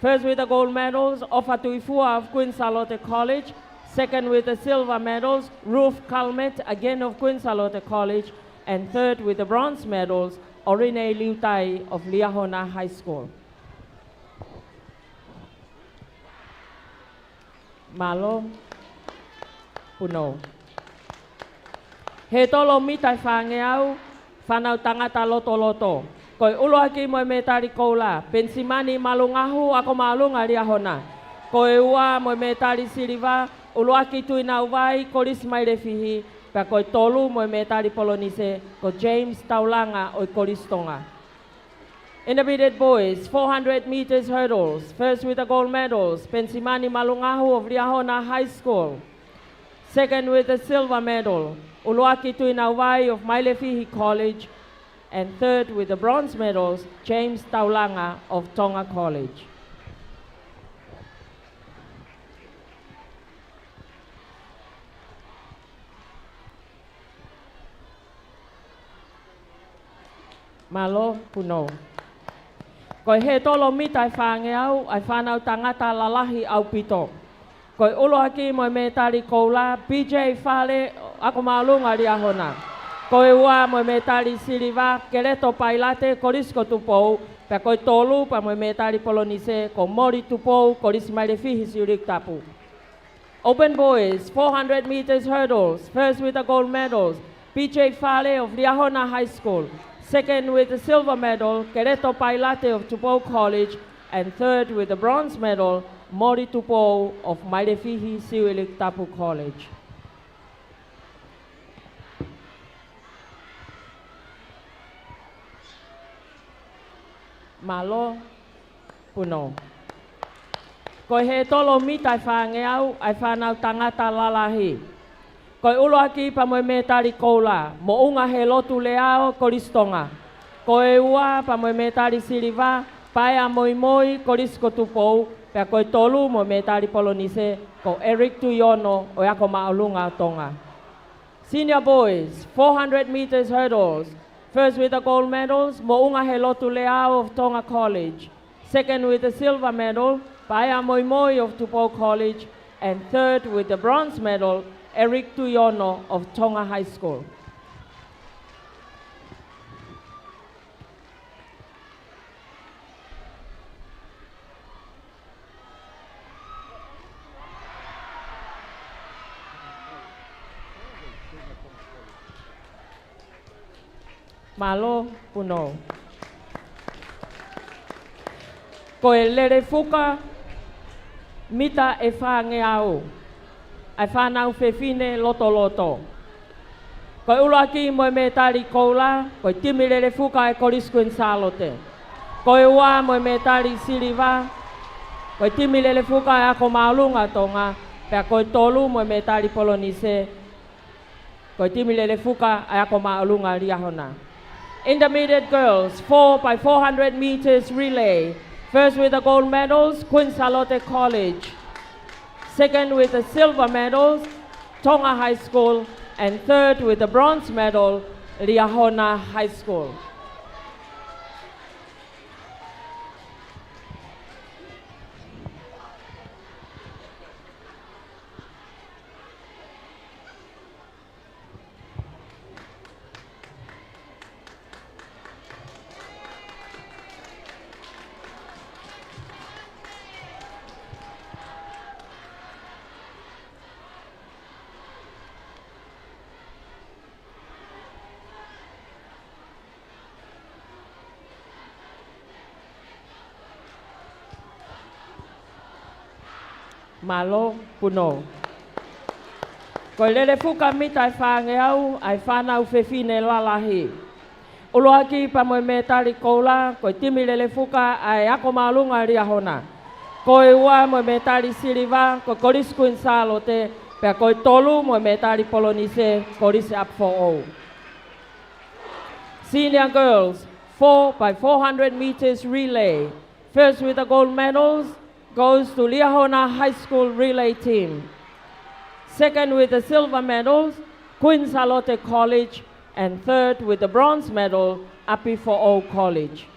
First with the gold medals, ʻOfa Tuifua of Queen Sālote College. Second with the silver medals, Ruth Calmette, again of Queen Sālote College. And third with the bronze medals, ʻOrinei Liutai of Liahona High School. Mālō, Puno. Hētolo mita ʻe fāngeau, fānau tangata lotoloto. Ko e ʻuluaki mo e mētali koula, Penisimani Malungahu, Ako Māʻolunga Liahona. Ko e ua mo e mētali siliva, ʻUluaki Tuʻinauvai, Kolisi Mailefihi. Pea ko e tolu mo e mētali polonise, ko James Taulanga ʻo e Kolisi Tonga. Intermediate boys, four hundred meters hurdles. First with the gold medals, Penisimani Malungahu of Liahona High School. Second with the silver medal, ʻUluaki Tuʻinauvai of Mailefihi College. And third with the bronze medals, James Taulanga of Tonga College. Mālō, Puno. Ko e hētolo mita ʻe fāngeau, ʻa e fānau tangata lalahi ʻaupito. Ko e ʻuluaki mo e mētali koula, P J Fale, Ako Māʻolunga Liahona. Ko e ua mo e mētali siliva, Keleto Pailate, Kolisi ko Tupou. Pea ko e tolu pea mo e mētali polonise, ko Moli Tupou, Kolisi Mailefihi Siuʻilikutapu. Open boys, four hundred meters hurdles. First with the gold medals, P J Fale of Liahona High School. Second with the silver medal, Keleto Pailate of Tupou College. And third with the bronze medal, Moli Tupou of Mailefihi Siuʻilikutapu College. Mālō, Puno. Ko e hētolo mita ʻe fāngeau, ʻa e fānau tangata lalahi. Ko e ʻuluaki pea mo e mētali koula, Moʻungahelotu Leao, Kolisi Tonga. Ko e ua pea mo e mētali siliva, Paea Moimoi, Kolisi ko Tupou. Pea ko e tolu mo e mētali polonise, ko Eric Tuiono ʻo e Ako Māʻolunga Tonga. Senior boys, four hundred meters hurdles. First with the gold medals, Moʻungahelotu Leao of Tonga College. Second with the silver medal, Paea Moimoi of Tupou College. And third with the bronze medal, Eric Tuiono of Tonga High School. Mālō, Puno. Ko e lele fuka mita ʻe fāngeau, ʻa e fānau fefine lotoloto. Ko e ʻuluaki mo e mētali koula, ko e timi lele fuka ʻa e Kolisi Kuini Sālote. Ko e ua mo e mētali siliva, ko e timi lele fuka ʻa e Ako Māʻolunga Tonga. Pea ko e tolu mo e mētali polonise, ko e timi lele fuka ʻa e Ako Māʻolunga Liahona. Intermediate girls, four by four hundred meters relay. First with the gold medals, Queen Sālote College. Second with the silver medals, Tonga High School. And third with the bronze medal, Liahona High School. Mālō, Puno. Ko e lele fuka mita ʻe fāngeau, ʻa e fānau fefine lalahi. ʻUluaki pea mo e mētali koula, ko e timi lele fuka ʻa e Ako Māʻolunga Liahona. Ko e ua mo e mētali siliva, ko e Kolisi Kuini Sālote. Pea ko e tolu mo e mētali polonise, Kolisi ʻApifoʻou. Senior girls, four by four hundred meters relay. First with the gold medals goes to Liahona High School relay team. Second with the silver medals, Queen Sālote College, and third with the bronze medal, ʻApifoʻou College.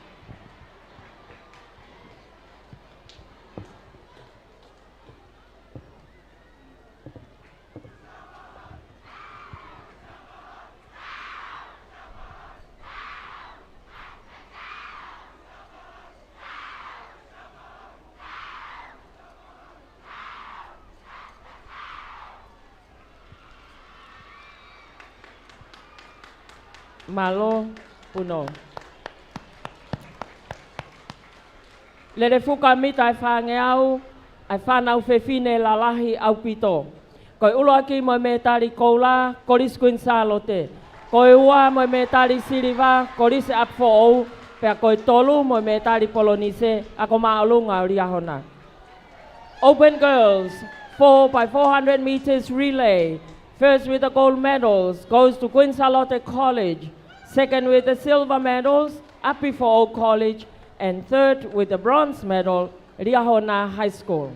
Mālō, Puno. Lele fuka mita ʻe fāngeau, ʻa e fānau fefine lalahi ʻaupito. Ko e ʻuluaki mo e mētali koula, Kolisi Kuini Sālote. Ko e ua mo e mētali siliva, Kolisi ʻApifoʻou, pea ko e tolu mo e mētali polonise, ako māʻolunga ʻo Liahona. Open girls, four by four hundred meters relay. First with the gold medals goes to Queen Sālote College. Second with the silver medals, ʻApifoʻou College. And third with the bronze medal, Liahona High School.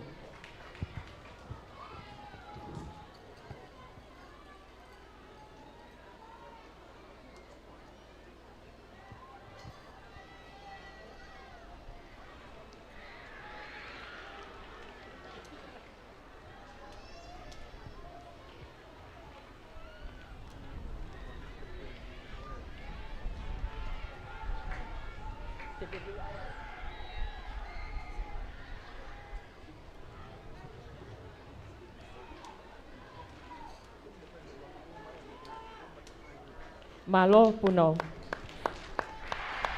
Mālō, Puno.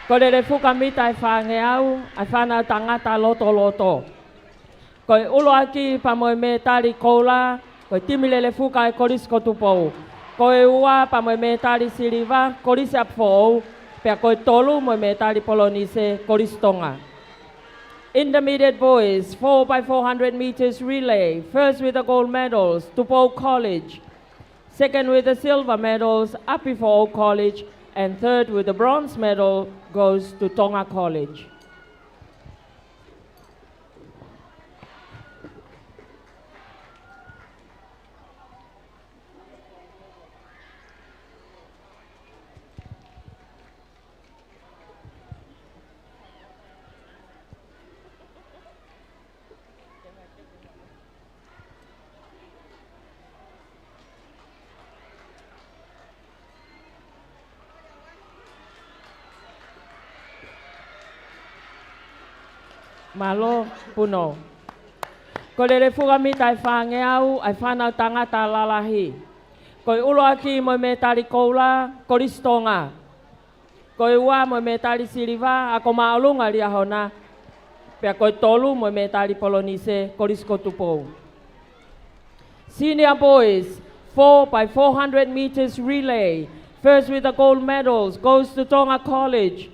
Ko e lele fuka mita ʻe fāngeau, ʻa e fānau tangata lotoloto. Ko e ʻuluaki pea mo e mētali koula, ko e timi lele fuka ʻa e Kolisi ko Tupou. Ko e ua pea mo e mētali siliva, Kolisi ʻApifoʻou, pea ko e tolu mo e mētali polonise, Kolisi Tonga. Intermediate boys, four by four hundred meters relay. First with the gold medals, Tupou College. Second with the silver medals, ʻApifoʻou College. And third with the bronze medal goes to Tonga College. Mālō, Puno. Ko e lele fuka mita ʻe fāngeau, ʻa e fānau tangata lalahi. Ko e ʻuluaki mo e mētali koula, Kolisi Tonga. Ko e ua mo e mētali siliva, ako māʻolunga Liahona, pea ko e tolu mo e mētali polonise, Kolisi ko Tupou. Senior boys, four by four hundred meters relay. First with the gold medals goes to Tonga College.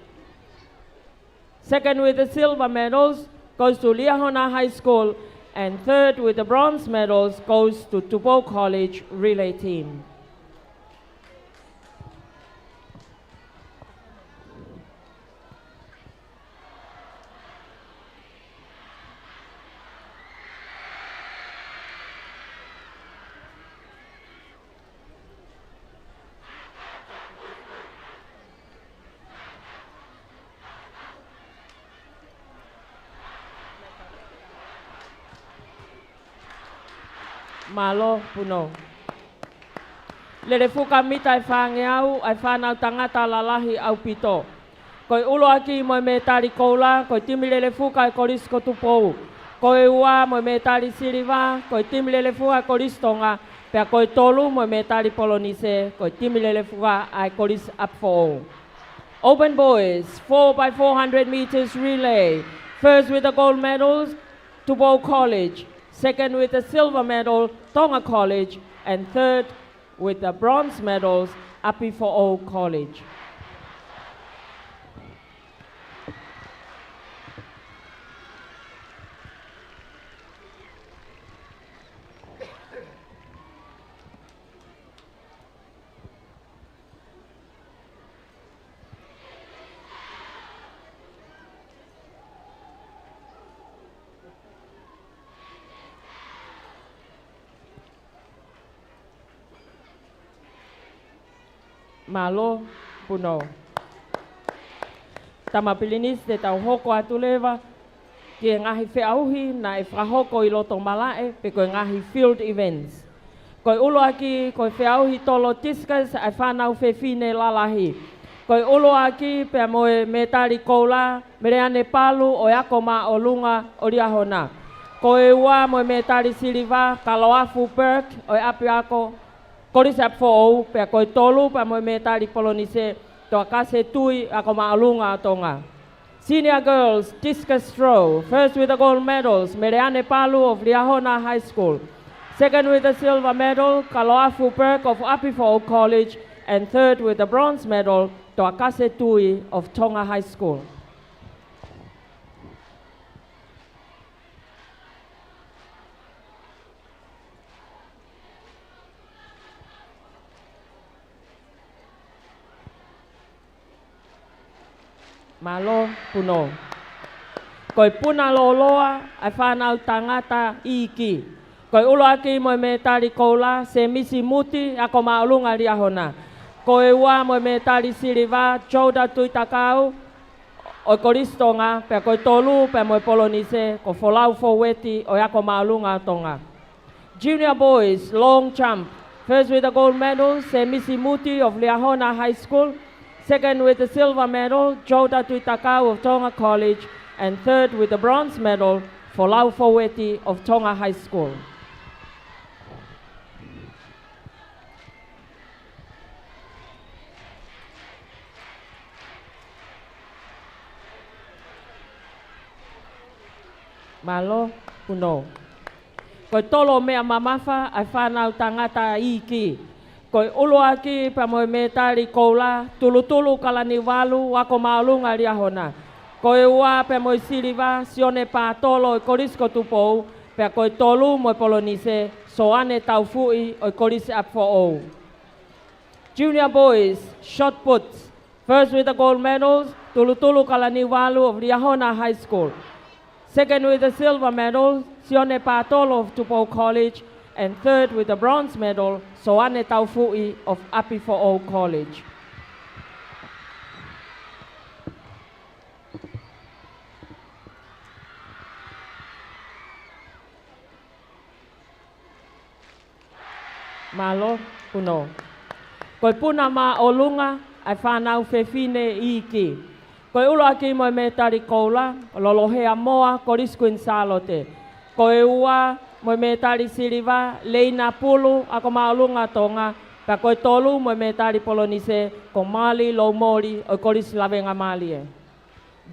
Second with the silver medals goes to Liahona High School, and third with the bronze medals goes to Tupou College relay team. Mālō, Puno. Lele fuka mita ʻe fāngeau, ʻa e fānau tangata lalahi ʻaupito. Ko e ʻuluaki mo e mētali koula, ko e timi lele fuka ʻa e Kolisi ko Tupou. Ko e ua mo e mētali siliva, ko e timi lele fuka ʻa e Kolisi Tonga, pea ko e tolu mo e mētali polonise, ko e timi lele fuka ʻa e Kolisi ʻApifoʻou. Open boys, four by four hundred meters relay. First with the gold medals, Tupou College. Second with the silver medal, Tonga College. And third with the bronze medals, ʻApifoʻou College. Mālō, Punou. Tama Pilinisi, te tau hoko atu leva ki he ngaahi feʻauhi naʻe fakahoko ʻi loto malaʻe, pe ko e ngaahi field events. Ko e ʻuluaki, ko e feʻauhi tolo discus ʻa e fānau fefine lalahi. Ko e ʻuluaki pea mo e mētali koula, Meleane Palu ʻo e Ako Māʻolunga ʻo Liahona. Ko e ua mo e mētali siliva, Kaloafu Burke ʻo e ʻApiako, Kolisi ʻApifoʻou, pea ko e tolu pea mo e mētali polonise, Toakase Tui, Ako Māʻolunga ʻo Tonga. Senior girls, discus throw, first with the gold medals, Meleane Palu of Liahona High School. Second with the silver medal, Kaloafu Burke of ʻApifoʻou College, and third with the bronze medal, Toakase Tui of Tonga High School. Mālō, Punou. Ko e puna lōloa ʻa e fānau tangata iiki. Ko e ʻuluaki mo e mētali koula, Semisi Muti, Ako Māʻolunga Liahona. Ko e ua mo e mētali siliva, Joda Tuitakau ʻo e Kolisi Tonga, pea ko e tolu pea mo e polonise, ko Folau Foueti ʻo e Ako Māʻolunga ʻo Tonga. Junior boys, long jump. First with the gold medal, Semisi Muti of Liahona High School. Second with the silver medal, Joda Tuitakau of Tonga College. And third with the bronze medal, Folau Foueti of Tonga High School. Mālō, Punou. Ko e tolo meʻa mamafa ʻa e fānau tangata iiki. Ko e ʻuluaki pea mo e mētali koula, Tulutulu Kalaniuvalu, Ako Māʻolunga Liahona. Ko e ua pea mo e siliva, Sione Pātolo ʻo e Kolisi ko Tupou, pea ko e tolu mo e polonise, Soane Taufuʻi ʻo e Kolisi ʻApifoʻou. Junior boys, shot puts. First with the gold medals, Tulutulu Kalaniuvalu of Liahona High School. Second with the silver medal, Sione Pātolo of Tupou College. And third with the bronze medal, Soane Taufuʻi of ʻApifoʻou College. Mālō, Punou. Ko e puna māʻolunga ʻa e fānau fefine iiki. Ko e ʻuluaki mo e mētali koula, Lolohea Moa, Kolisi Kuini Sālote. Ko e ua mo e mētali siliva, Leina Pulu, Ako Māʻolunga Tonga. Pea ko e tolu mo e mētali polonise, ko Mali Loumoli ʻo e Kolisi Lavengamālie.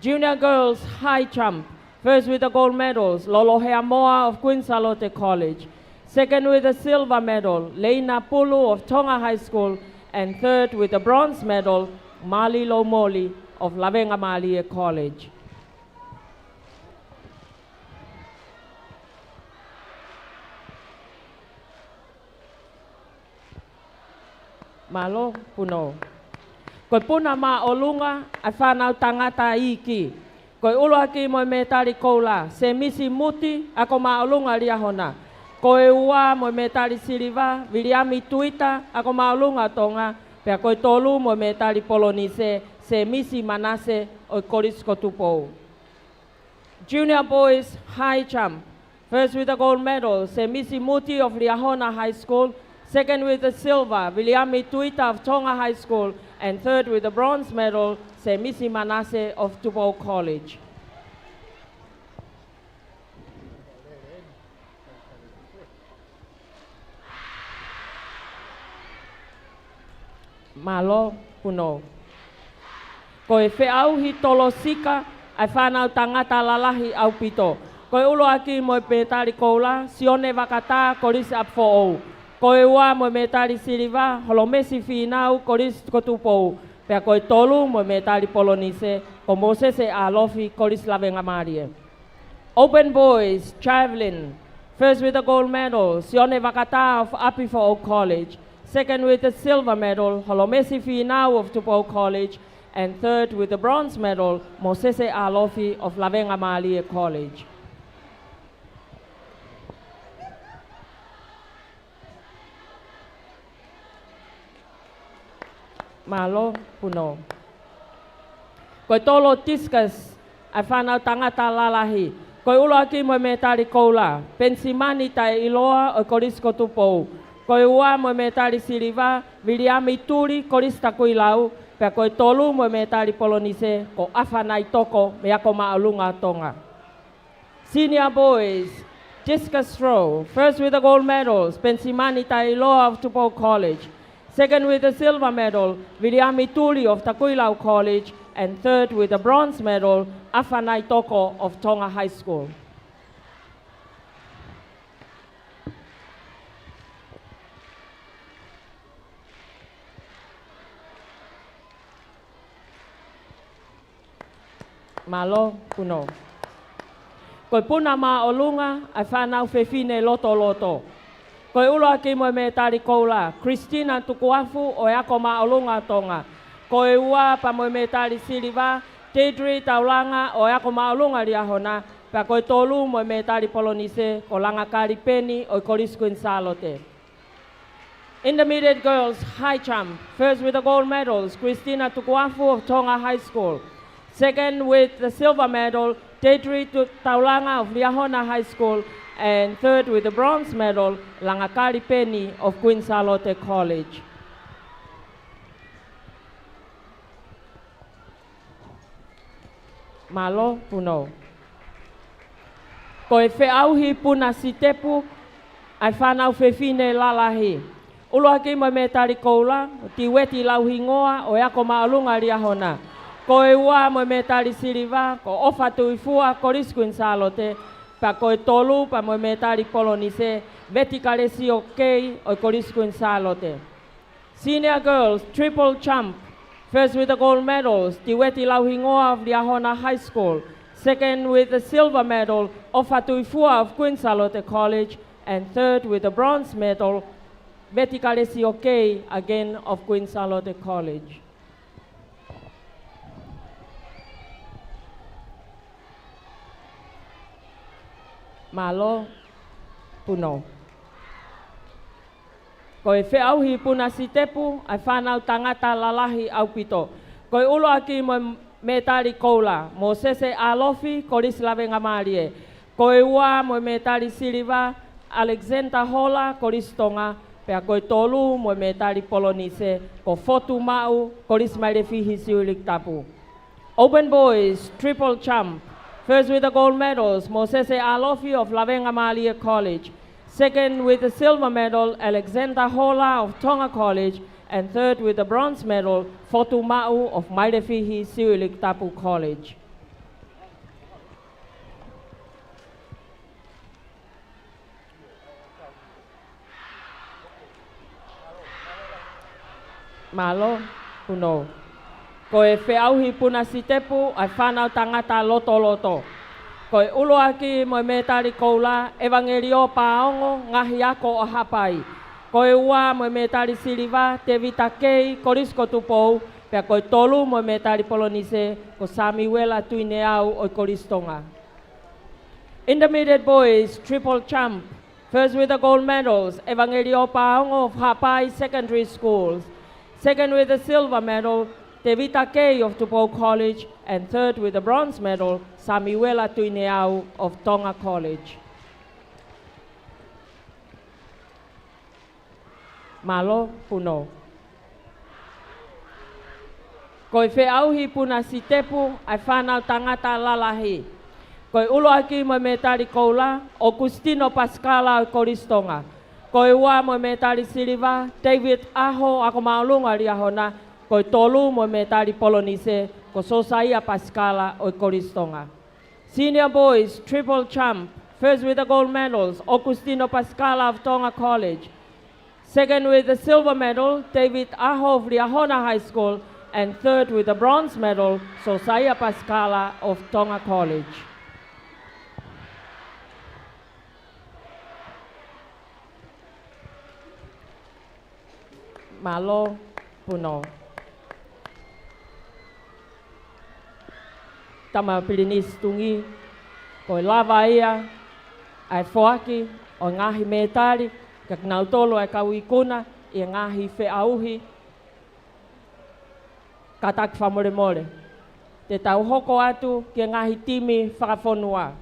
Junior girls high jump. First with the gold medals, Lolohea Moa of Queen Salote College. Second with the silver medal, Leina Pulu of Tonga High School. And third with the bronze medal, Mali Loumoli of Lavengamālie College. Mālō, Punou. Ko e puna māʻolunga ʻa e fānau tangata iiki. Ko e ʻuluaki mo e mētali koula, Semisi Muti, Ako Māʻolunga Liahona. Ko e ua mo e mētali siliva, Viliami Tuita, Ako Māʻolunga Tonga. Pea ko e tolu mo e mētali polonise, Semisi Manase ʻo e Kolisi ko Tupou. Junior boys high jump. First with the gold medal, Semisi Muti of Liahona High School. Second with the silver, Viliami Tuita of Tonga High School. And third with the bronze medal, Semisi Manase of Tupou College. Mālō, Punou. Ko e feʻauhi tolo sika ʻa e fānau tangata lalahi ʻaupito. Ko e ʻuluaki mo e mētali koula, Sione Vakatā, Kolisi ʻApifoʻou. Ko e ua mo e mētali siliva, Holomesi Fīnau, Kolisi ko Tupou. Pea ko e tolu mo e mētali polonise, ko Mōsese ʻAlofi, Kolisi Lavengamālie. Open boys, javelin. First with the gold medal, Sione Vakatā of ʻApifoʻou College. Second with the silver medal, Holomesi Fīnau of Tupou College. And third with the bronze medal, Mōsese ʻAlofi of Lavengamālie College. Mālō, Puno. Ko e tolo discus ʻa e fānau tangata lalahi. Ko e ʻuluaki mo e mētali koula, Penisimani Taʻeiloa ʻo e Kolisi ko Tupou. Ko e ua mo e mētali siliva, Viliami Tuli, Kolisi Takuilau, pea ko e tolu mo e mētali polonise, ko ʻAfanaitoko mei he Ako Māʻolunga ʻo Tonga. Senior boys, discus throw. First with the gold medals, Penisimani Taʻeiloa of Tupou College. Second with the silver medal, Viliami Tuli of Takuilau College. And third with the bronze medal, ʻAfanaitoko of Tonga High School. Mālō, Puno. Ko e puna māʻolunga ʻa e fānau fefine lotoloto. Ko e ʻuluaki mo e mētali koula, Christina Tukuafu ʻo e Ako Māʻolunga ʻo Tonga. Ko e ua pea mo e mētali siliva, Deidre Taulanga ʻo e Ako Māʻolunga Liahona, pea ko e tolu mo e mētali polonise, ko Langakali Peni ʻo e Kolisi Queen Sālote. Intermediate girls high jump. First with the gold medals, Christina Tukuafu of Tonga High School. Second with the silver medal, Deidre Tu-, Taulanga of Liahona High School. And third with the bronze medal, Langakali Peni of Queen Sālote College. Mālō, Puno. Ko e feʻauhi puna sitepu ʻa e fānau fefine lalahi. ʻUluaki mo e mētali koula, Tiueti Lauhingoa ʻo e Ako Māʻolunga Liahona. Ko e ua mo e mētali siliva, ko ʻOfa Tuifua, Kolisi Queen Sālote, pea ko e tolu pea mo e mētali polonise, Veti Kalesio Kei ʻo e Kolisi Queen Sālote. Senior girls, triple jump. First with the gold medals, Tiueti Lauhingoa of Liahona High School. Second with the silver medal, ʻOfa Tuifua of Queen Sālote College. And third with the bronze medal, Veti Kalesio Kei, again of Queen Sālote College. Mālō, Puno. Ko e feʻauhi puna sitepu ʻa e fānau tangata lalahi ʻaupito. Ko e ʻuluaki mo e mētali koula, Mōsese ʻAlofi, Kolisi Lavengamālie. Ko e ua mo e mētali siliva, Alexander Hola, Kolisi Tonga, pea ko e tolu mo e mētali polonise, ko Fotu Maʻu, Kolisi Mailefihi Siuʻilikutapu. Open boys, triple jump. First with the gold medals, Mōsese ʻAlofi of Lavengamālie College. Second with the silver medal, Alexander Hola of Tonga College. And third with the bronze medal, Fotu Maʻu of Mailefihi Siuʻilikutapu College. Mālō, Puno. Ko e feʻauhi puna sitepu ʻa e fānau tangata lotoloto. Ko e ʻuluaki mo e mētali koula, ʻEvangeliō Paongo, Ngaahi Ako ʻo Haʻapai. Ko e ua mo e mētali siliva, Tevita Kei, Kolisi ko Tupou, pea ko e tolu mo e mētali polonise, ko Samiuela Tuineau ʻo e Kolisi Tonga. Intermediate boys, triple jump. First with the gold medals, ʻEvangeliō Paongo of Haʻapai Secondary Schools. Second with the silver medal, Tevita Kei of Tupou College. And third with the bronze medal, Samiuela Tuineau of Tonga College. Mālō, Puno. Ko e feʻauhi puna sitepu ʻa e fānau tangata lalahi. Ko e ʻuluaki mo e mētali koula, ʻOkusitino Pasikala ʻo e Kolisi Tonga. Ko e ua mo e mētali siliva, David ʻAho, Ako Māʻolunga Liahona. Ko e tolu mo e mētali polonise, ko Sosaia Pasikala ʻo e Kolisi Tonga. Senior boys, triple jump. First with the gold medals, ʻOkusitino Pasikala of Tonga College. Second with the silver medal, David ʻAho of Liahona High School. And third with the bronze medal, Sosaia Pasikala of Tonga College. Mālō, Puno. Tama Pilinisi Tungi, ko e lava ia ʻa e foaki ʻo e ngaahi mētali kiate kinautolu ʻa e kau ikuna ʻi he ngaahi feʻauhi Kātaki fakamolemole. Te tau hoko atu ki he ngaahi timi fakafonua.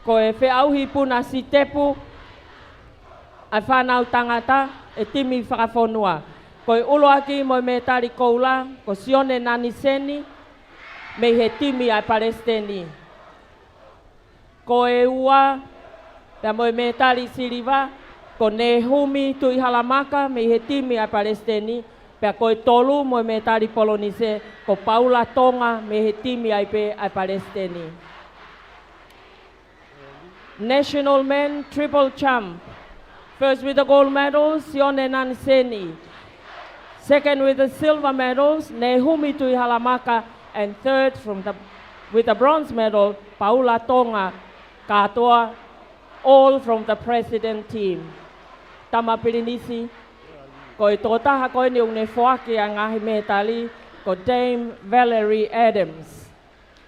Ko e feʻauhi puna sitepu ʻa e fānau tangata ʻa e timi fakafonua. Ko e ʻuluaki mo e mētali koula, ko Sione Naniseni, mei he timi ʻa e Palesiteni. Ko e ua, pea mo e mētali siliva, ko Nehumi Tuʻihalamaka mei he timi ʻa e Palesiteni, pea ko e tolu mo e mētali polonise, ko Paula Tonga mei he timi ai pē ʻa e Palesiteni. National Men Triple Jump. First with the gold medals, Sione Naniseni. Second with the silver medals, Nehumi Tuʻihalamaka, and third from the, with the bronze medal, Paula Tonga, kātoa, all from the President team. Tama Pilinisi, ko e tokotaha ko eni ʻoku ne foaki ʻa e ngaahi mētali, ko Dame Valerie Adams.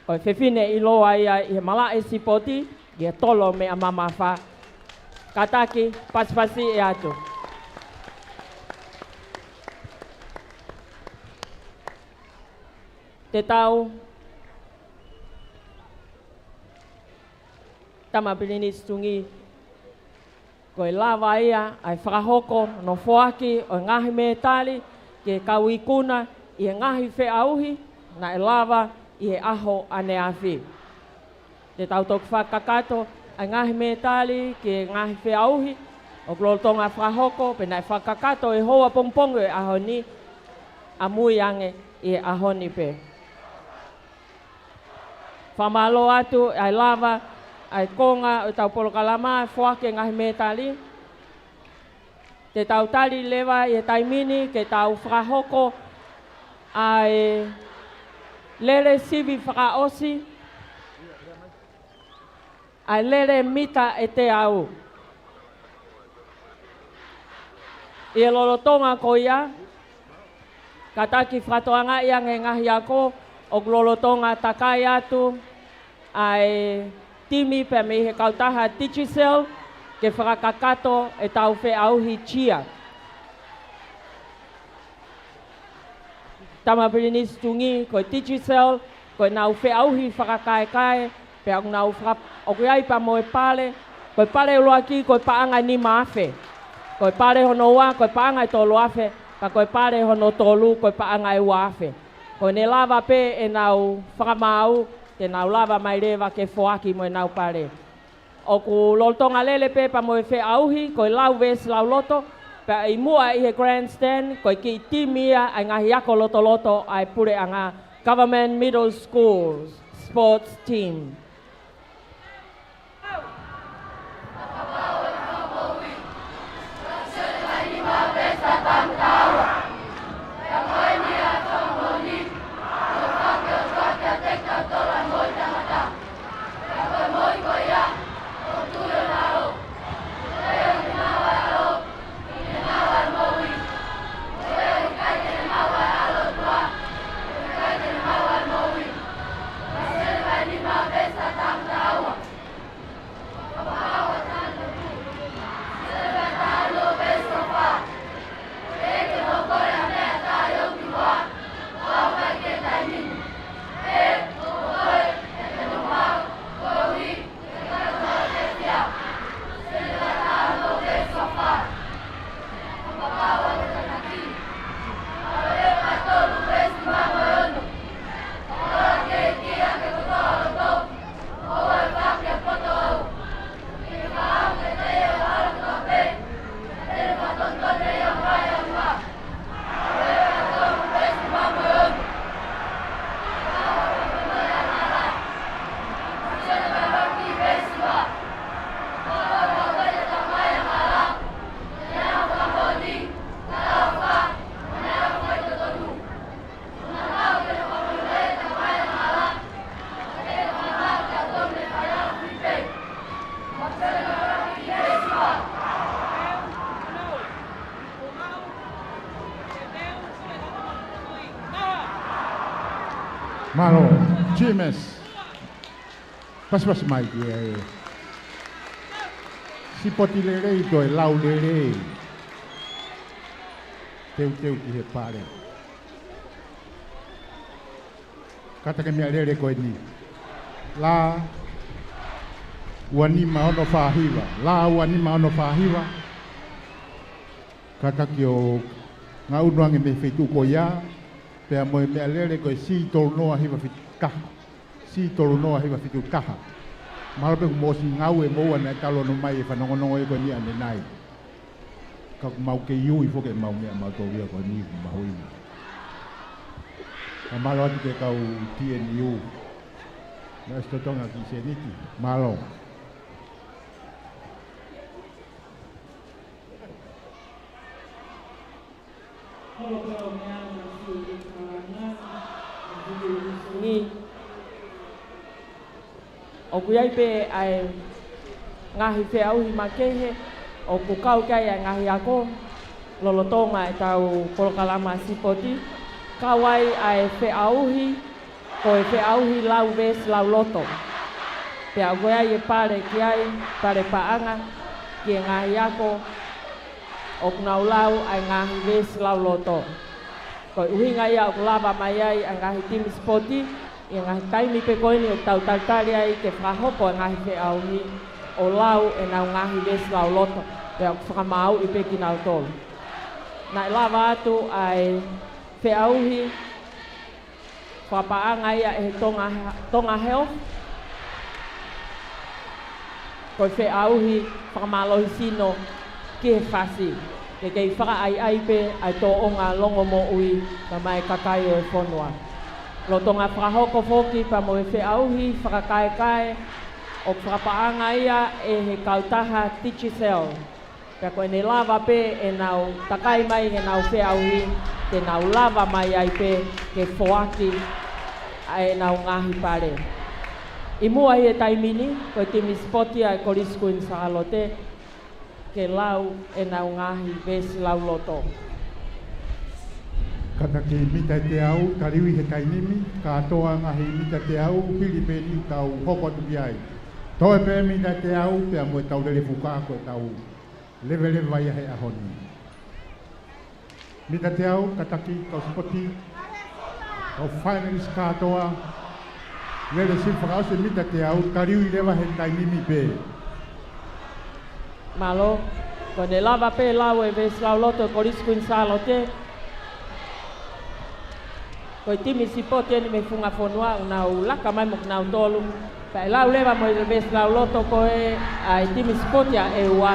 Ko e fefine ʻiloa ia ʻi he malaʻe sipoti, ʻi he tolo meʻa mamafa. Kātaki, pasipasi ʻe atu. Te tau, Tama Pilinisi Tungi, ko e lava ia ʻa e fakahoko hono foaki ʻo e ngaahi mētali ki he kau ikuna ʻi he ngaahi feʻauhi naʻe lava ʻi he ʻaho ʻaneafi. Te tau toki fakakakato ʻa e ngaahi mētali ki he ngaahi feʻauhi ʻoku lolotonga fakahoko, pea naʻe fakakakato he houa pongipongi ʻo e ʻaho ni, ʻamui ange ʻi he ʻaho ni pē. Fakamālō atu ʻa e lava ʻa e konga ʻo ʻetau polokalama, foaki e ngaahi mētali. Te tau tali leva ʻi he taimi ni ke tau fakahoko ʻa e lele sivi fakaʻosi, ʻa e lele mita ʻe teau. ʻI he lolotonga ko ia, kātaki fakatokangaʻi ange ngaahi ako ʻoku lolotonga takai atu ʻa e timi pea mei he kautaha Digicel ke fakakakato ʻetau feʻauhi cheer. Tama Pilinisi Tungi, ko e Digicel, ko ʻenau feʻauhi fakakaekae, pea ʻoku nau faka-, ʻoku ʻi ai pea mo e pale, ko e pale ʻuluaki, ko e paʻanga ʻe nima afe. Ko e pale hono ua, ko e paʻanga ʻe tolu afe, ka ko e pale hono tolu, ko e paʻanga ʻe ua afe. Ko ʻene lava pē ʻenau fakamaau, te nau lava mai leva ke foaki mo ʻenau pale. ʻOku lolotonga lele pē pea mo e feʻauhi, ko e lau veesi lauloto, pea ʻi muʻa ʻi he grandstand, ko e kiʻi timi ia ʻa e ngaahi ako lotoloto ʻa e puleʻanga, Government Middle School Sports Team. Mālō, James. Pasipasi mai ki he sipoti lelei ko e lau lelei. teuteu ki he pale. Kātaki e meʻalele ko eni. Lā ua nima ono fā hiva. Lā ua nima ono fā hiva. Kātaki ʻo ngaʻunu ange mei he feituʻu ko ia, pea mo e meʻalele ko e C tolu noa hiva fitu taha. C tolu noa hiva fitu taha. Mahalo pē kuo mou ʻosi ngāue mo ua naʻe talu ʻo nofo mai e fanongonongo ko eni ʻanenai. Ka ʻoku mau kei ui foki ʻemau meʻa mautolu ia ko eni ʻoku mahuʻinga. Ka mālō atu ki he kau T N U. Naʻe ʻosi totongi e kiʻi sēniti. Mālō. ʻOku ʻi ai pē ʻa e ngaahi feʻauhi makehe ʻoku kau ki ai ʻa e ngaahi ako lolotonga ʻetau polokalama sipoti. Kau ai ʻa e feʻauhi, ko e feʻauhi lau veesi lauloto. Pea ʻoku ʻi ai e pale ki ai, pale paʻanga, ki he ngaahi ako ʻoku nau lau ʻa e ngaahi veesi lauloto. Ko e ʻuhinga ia ʻoku lava mai ai ʻa e ngaahi timi sipoti, ʻi he ngaahi taimi pē ko eni ʻoku tau talitali ai ke fakahoko e ngaahi feʻauhi ʻo lau ʻenau ngaahi veesi lauloto, pea ʻoku fakamāuʻi pē kinautolu. Naʻe lava atu ʻa e feʻauhi fakapaʻanga ia ʻe he Tonga, Tonga Health. Ko e feʻauhi fakamālohisino ki he fasi, ke kei fakaʻaiʻai pē ʻa e tōʻonga longomoʻui pea mo e kakai ʻo e fonua. Lolotonga fakahoko foki pea mo e feʻauhi fakakaekae ʻoku fakapaʻanga ia ʻe he kautaha Digicel. Pea ko ʻene lava pē ʻenau takai mai ʻenau feʻauhi, te nau lava mai ai pē ke foaki ʻa ʻenau ngaahi pale. ʻI muʻa ʻi he taimi ni, ko e timi sipoti ʻa e Kolisi Kuini Sālote ke lau ʻenau ngaahi veesi lauloto. Kātaki mita ʻe teau, taliui he taimi ni, kātoa ngaahi mita ʻe teau, hili pē eni ʻoku tau hoko atu ki ai. Toe pē mita ʻe teau, pea mo ʻetau lele fuka ko ʻetau leveleva ia he ʻaho ni. Mita ʻe teau, kātaki kau sipoti, kau finalist kātoa, lele sivi fakaʻosi mita ʻe teau, taliui leva he taimi ni pē. Mālō, ko ʻene lava pē lau e veesi lauloto Kolisi Kuini Sālote. Ko e timi sipoti eni mei he funga fonua, ʻoku nau laka mai mo kinautolu. Pea ʻe lau leva mo e veesi lauloto ko ē ʻa e timi sipoti ʻa ʻEua,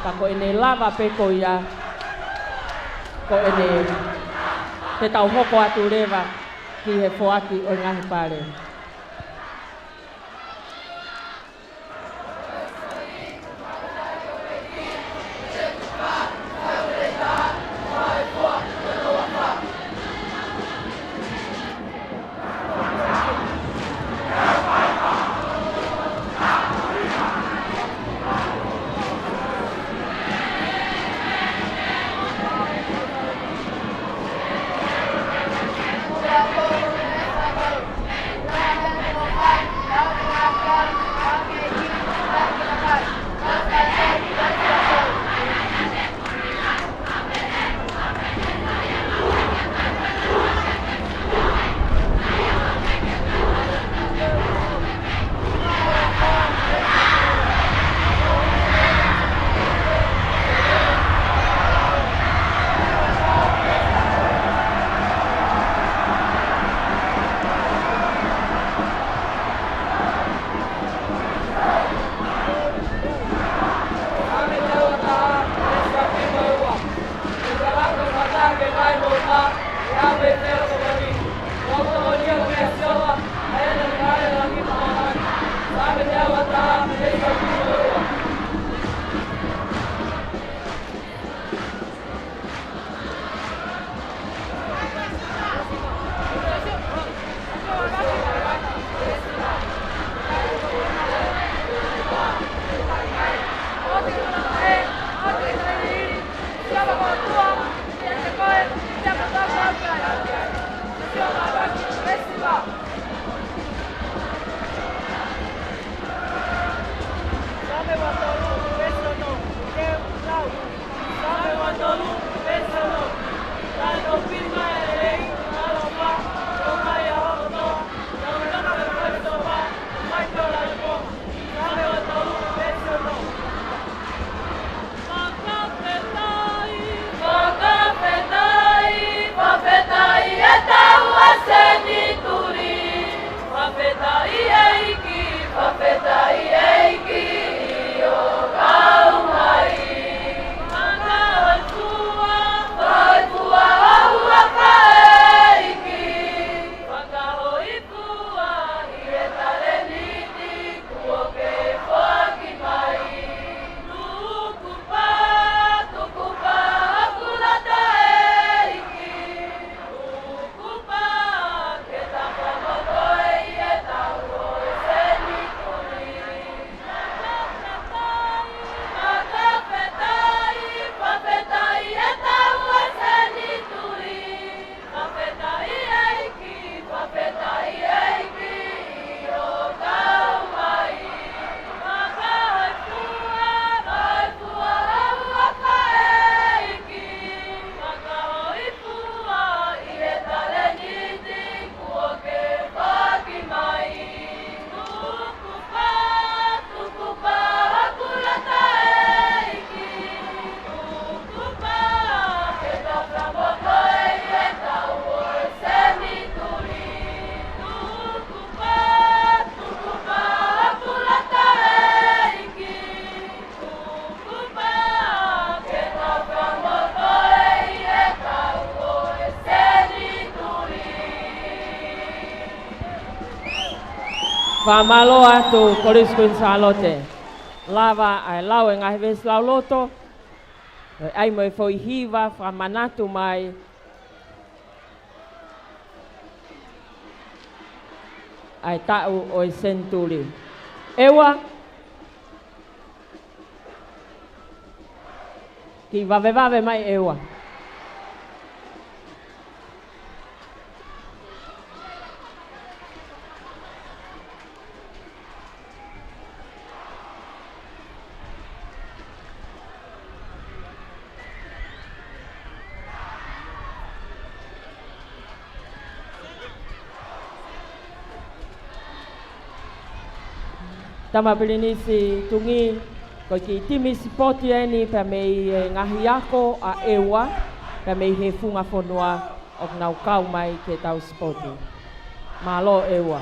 ka ko ʻene lava pē ko ia, ko ʻene, te tau hoko atu leva ki he foaki ʻo e ngaahi pale. Fakamālō atu Kolisi Kuini Sālote. Lava ʻa e lau e ngaahi veesi lauloto, ʻo ʻai mo e foʻi hiva fakamanatu mai ʻa e taʻu ʻo e senituli. ʻEua. Kiʻi vavevave mai ʻEua. Tama Pilinisi Tungi, ko e kiʻi timi sipoti eni pea mei he ngaahi ako ʻa ʻEua, pea mei he funga fonua ʻoku nau kau mai ke tau sipoti. Mālō ʻEua.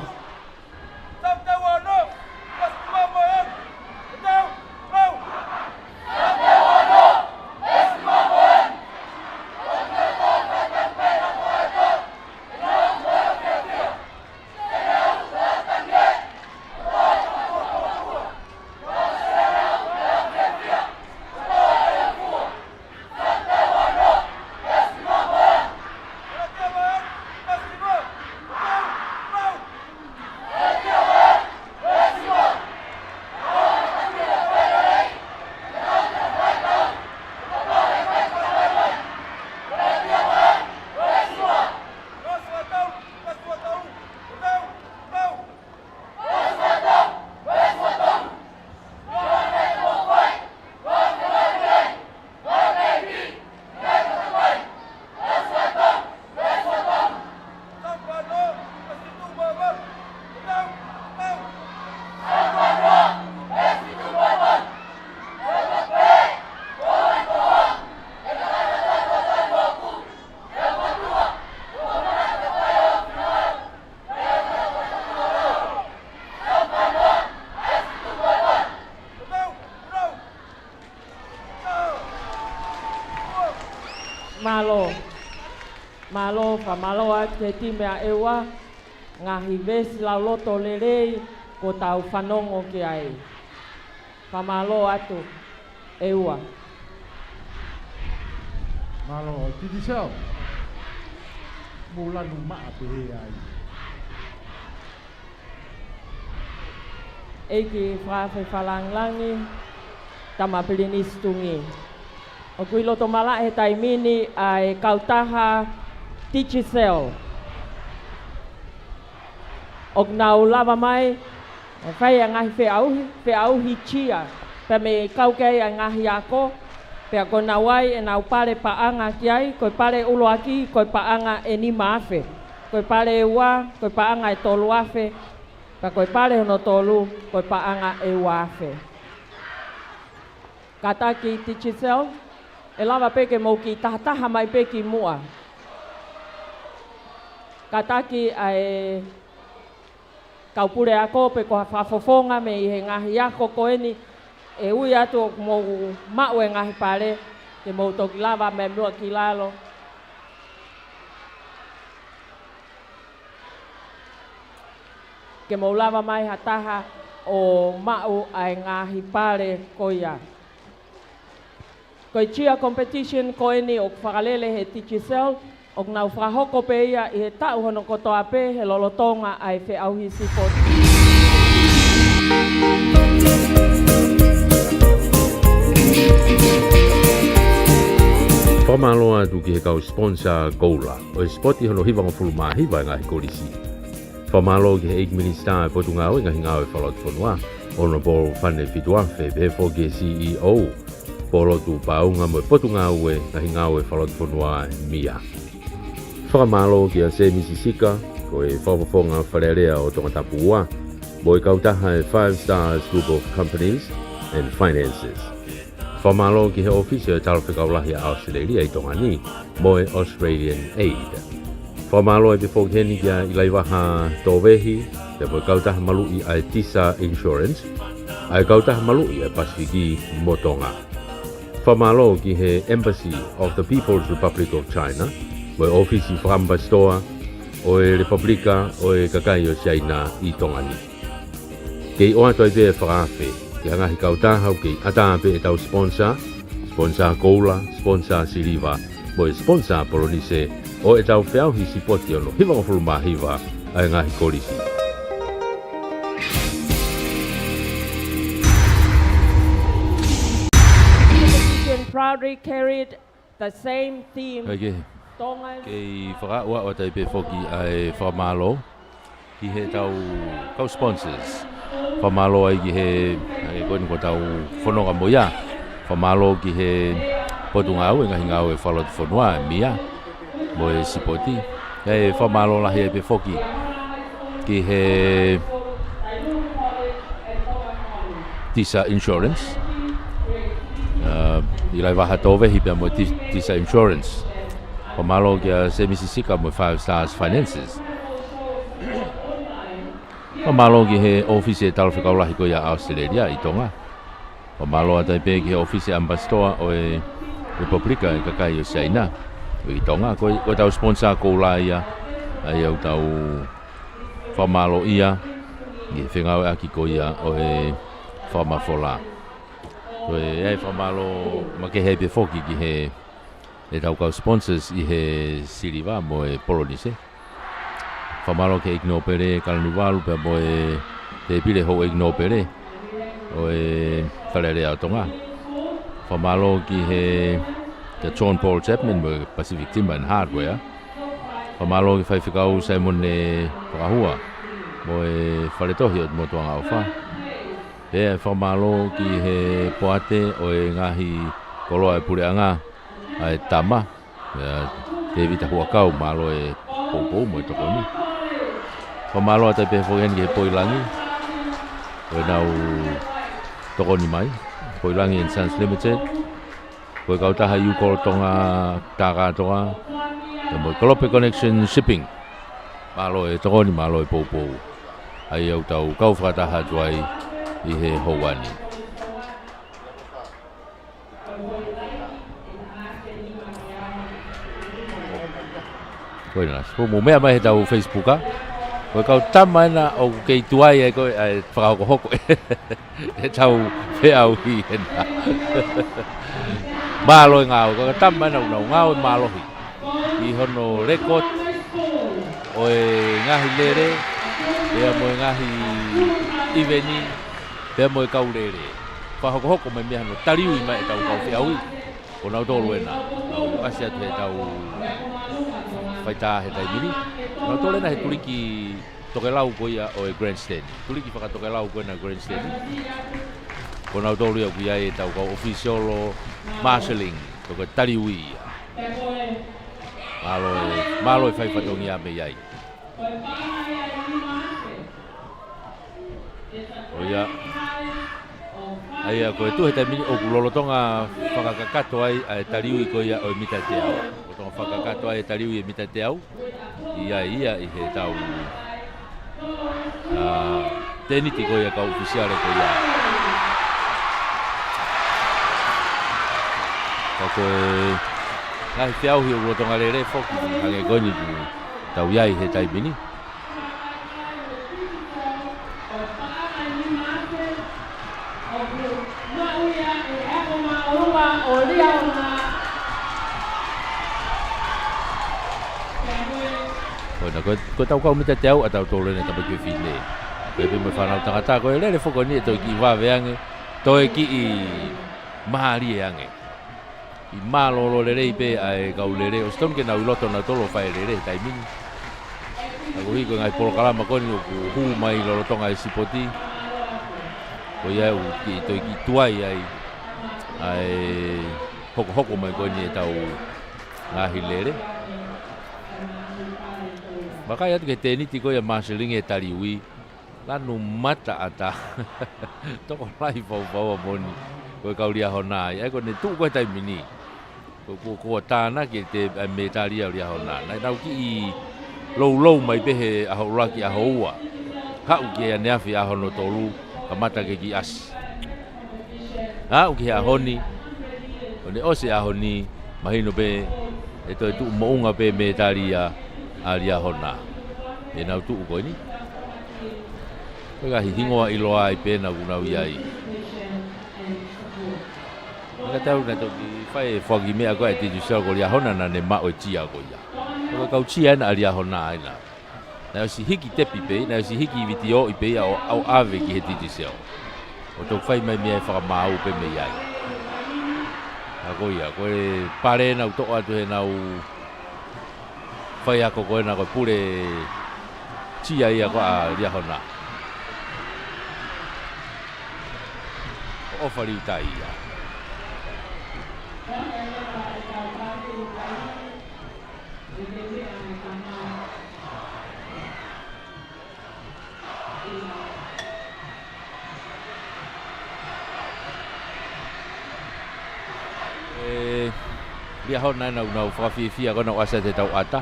Mālō. Mālō, fakamālō atu ki he timi ʻa ʻEua. Ngaahi veesi lauloto lelei kuo tau fanongo ki ai. Fakamālō atu ʻEua. Mālō, Titisel. Mou lanu maʻa pehē ai. ʻEiki Fakaafe Fakalāngilangi, Tama Pilinisi Tungi. ʻOku ʻi loto malaʻe he taimi ni ʻa e kautaha Digicel. ʻOku nau lava mai ʻo fai ʻa e ngaahi feʻauhi, feʻauhi cheer, pea mei he kau ki ai ʻa e ngaahi ako, pea ko ʻenau ʻai ʻenau pale paʻanga ki ai, ko e pale ʻuluaki, ko e paʻanga ʻe nima afe, ko e pale ʻe ua, ko e paʻanga ʻe tolu afe, pea ko e pale hono tolu, ko e paʻanga ʻe ua afe. Kātaki Digicel, ʻe lava pē ke mou kiʻi tahataha mai pē ki muʻa. Kātaki ʻa e kau puleako pe ko ha fakafofonga mei he ngaahi ako ko eni, ʻe ui atu ʻoku mou maʻu e ngaahi pale, ke mou toki lava mai muʻa ki lalo. Ke mou lava mai ha taha ʻo maʻu ʻa e ngaahi pale ko ia. Ko e cheer competition ko eni ʻoku fakalele he Digicel, ʻoku nau fakahoko pē ia ʻi he taʻu hono kotoa pē he lolotonga ʻa e feʻauhi sipoti. Fakamālō atu ki he kau sponsor koula ʻo e sipoti hono hivangofulu mā hiva e ngaahi kolisi. Fakamālō ki he ʻEiki Minisitā e Potungāue Ngaahi Ngāue Fakalotofonua, Honourable Fane Fituafe, pehē foki ki he C E O, Polotu Paunga mo e Potungāue Ngaahi Ngāue Fakalotofonua, MIA. Fakamālō kia Semisi Sika, ko e Fakafofonga Fale Alea ʻo Tongatapu Ua, mo e kautaha e Five Stars Group of Companies and Finances. Fakamālō ki he ʻOfisi ʻo e Talafekau Lahi ʻa ʻAositelēlia ʻi Tonga ni, mo e Australian Aid. Fakamālō ʻe pehē foki heni kia ʻIlaivaha Tovehi, pea mo e kautaha maluʻi ʻa e Tisa Insurance, ʻa e kautaha maluʻi ʻa e Pasifiki mo Tonga. Fakamālō ki he Embassy of the People's Republic of China, mo e ʻOfisi Fakaʻamipasitoa ʻo e Lepupelika ʻo e Kakai ʻo Siaina ʻi Tonga ni. Kei ʻoatu ai pē e fakaafe ki he ngaahi kautaha ʻoku kei ʻatā pē ʻetau sponsor, sponsor koula, sponsor siliva, mo e sponsor polonise ʻo ʻetau feʻauhi sipoti hono hivangofulu mā hiva ʻa e ngaahi kolisi. Proudly carried the same theme. Kei fakaaʻu atu ai pē foki ʻa e fakamālō ki heʻetau kau sponsors. Fakamālō ai ki he, ʻa e ko eni ko ʻetau fononga mo ia. Fakamālō ki he Potungāue Ngaahi Ngāue Fakalotofonua, MIA, mo e sipoti. ʻE fakamālō lahi ai pē foki ki he Tisa Insurance. ʻA, ʻi Laivaha Tōvehi pea mo Ti-, Tisa Insurance. Fakamālō kia Semisi Sika mo Five Stars Finances. Fakamālō ki he ʻōfisi e Talafekau Lahi ko ia ʻAositelēlia ʻi Tonga. Fakamālō atu ai pē ki he ʻōfisi ʻAmipasitoa ʻo e Lepupelika ʻo e Kakai ʻo Siaina ʻi Tonga. Ko, ko ʻetau sponsor koula ia, ʻa ia ʻoku tau fakamālōʻia ʻi he fengāueʻaki ko ia ʻo e fakamafola. Ko e ʻai fakamālō makehe ai pē foki ki he, ʻetau kau sponsors ʻi he siliva mo e polonise. Fakamālō ki he ʻEiki Nōpele Kalaniuvalu pea mo e Tēpile Houʻeiki Nōpele ʻo e Fale Alea ʻo Tonga. Fakamālō ki he, kia John Paul Chapman mo e Pacific Timber and Hardware. Fakamālō ki he Faifekau Saimone Fakahua mo e Fale Tohi ʻo e Motuʻangaʻofa. Pea fakamālō ki he poate ʻo e ngaahi koloa e puleʻanga, ʻa e Tama, ʻa Tēvita Huʻakau, mālō e poupou mo e tokoni. Fakamālō atu ai pē foki heni ki he Poilangi ʻo ʻenau tokoni mai, Poilangi and Sons Limited. Ko e kautaha ʻIuko Tonga Takatoa, pea mo e Kolope Connection Shipping. Mālō e tokoni, mālō e poupou. ʻA ia ʻoku tau kau fakataha atu ai ʻi he houa ni. Ko ena, ko e mou meʻa mai heʻetau Facebook, ʻa. Ko e kau tama ena ʻoku kei tuai ai ko e, ʻa e fakahokohoko ʻetau feʻauhi ena. Mālō e ngāue, ko e kau tama ena ʻoku nau ngāue mālohi ʻi hono record ʻo e ngaahi lele, pea mo e ngaahi ʻiveni, pea mo e kau lele. Fakahokohoko mai meʻa hono taliui mai ʻetau kau feʻauhi. Ko nautolu ena, nau ʻasi atu heʻetau faitā he taimi ni. Ko nautolu ena he tuliki tokelau ko ia ʻo e grandstand. Tuliki fakatokelau ko ena grandstand. Ko nautolu ia ʻoku ʻi ai ʻetau kau ʻōfisiolo marshalling, ko e taliui ia. Mālō e, mālō e fai fatongia mei ai. ʻO ia. ʻA ia ko e tuʻu he taimi ni ʻoku lolotonga fakakakato ai ʻa e taliui ko ia ʻo e mita teau. Lolotonga fakakakato ai e taliui e mita teau. ʻI ai ia ʻi heʻetau, ʻa, tēniti ko ia kau ʻōfisiale ko ia. Ka ko e ngaahi feʻauhi ʻoku lolotonga lele foki hangē ko eni ʻoku tau ʻi ai he taimi ni. Ko ena, ko, ko ʻetau kau mita teau ʻatautolu ena, tama ki he fine. Ko e pē mo e fānau tangata, ko e lele foki eni ʻe toe kiʻi vave ange, toe kiʻi mālie ange. ʻI mālōlō lelei pē ʻa e kau lele, ʻosi tonu ke nau ʻi loto nautolu ʻo fai lele he taimi ni. Ka koeʻuhi ko e ngaahi polokalama ko eni ʻoku hū mai lolotonga e sipoti. Ko ia ʻoku kiʻi toe kiʻi tuai ai ʻa e hokohoko mai ko eni ʻetau ngaahi lele. Vakai atu ki he tēniti ko ia marshalling e taliui. Lanu mataʻata. Tokolahi faufaua moʻoni. Ko e kau Liahona ia. ʻA ia ko ʻene tuʻu ko e taimi ni. Ko, ko, ko e tānaki e te, ʻa e mētali ʻa Liahona. Naʻa nau kiʻi loulou mai pē he ʻaho ʻuluaki ʻaho ua. Haʻu ki he ʻaneafi ʻaho hono tolu. Kamata ke kiʻi ʻasi. Haʻu ki he ʻaho ni. ʻO ne ʻosi ʻaho ni. Mahino pē, ʻe toe tuʻu moʻunga pē mētali ʻa, ʻa Liahona. ʻE nau tuʻu ko eni. Ko e ngaahi hingoa ʻiloa ai pē naʻa nau ʻi ai. Ka tau naʻe toki fai e foaki meʻa ko ē ʻa e Digicel ko Liahona naʻa ne maʻu e tia ko ia. Ko e kau tia ena ʻa Liahona ena. Naʻe ʻosi hiki tepi pē, naʻe ʻosi hiki vitiō pē ia ʻo, ʻo ʻave ki he Digicel. ʻO toki fai mai mei ai e fakamaau pē mei ai. Ka ko ia, ko e pale naʻa nau toʻo atu he ʻenau faiako ko ena ko e pule tia ia ko ē ʻa Liahona. ʻOfa Liutai ia. ʻE, Liahona ena ʻoku nau fakafiefia ko ena ʻoku ʻasi ʻa e tauʻata.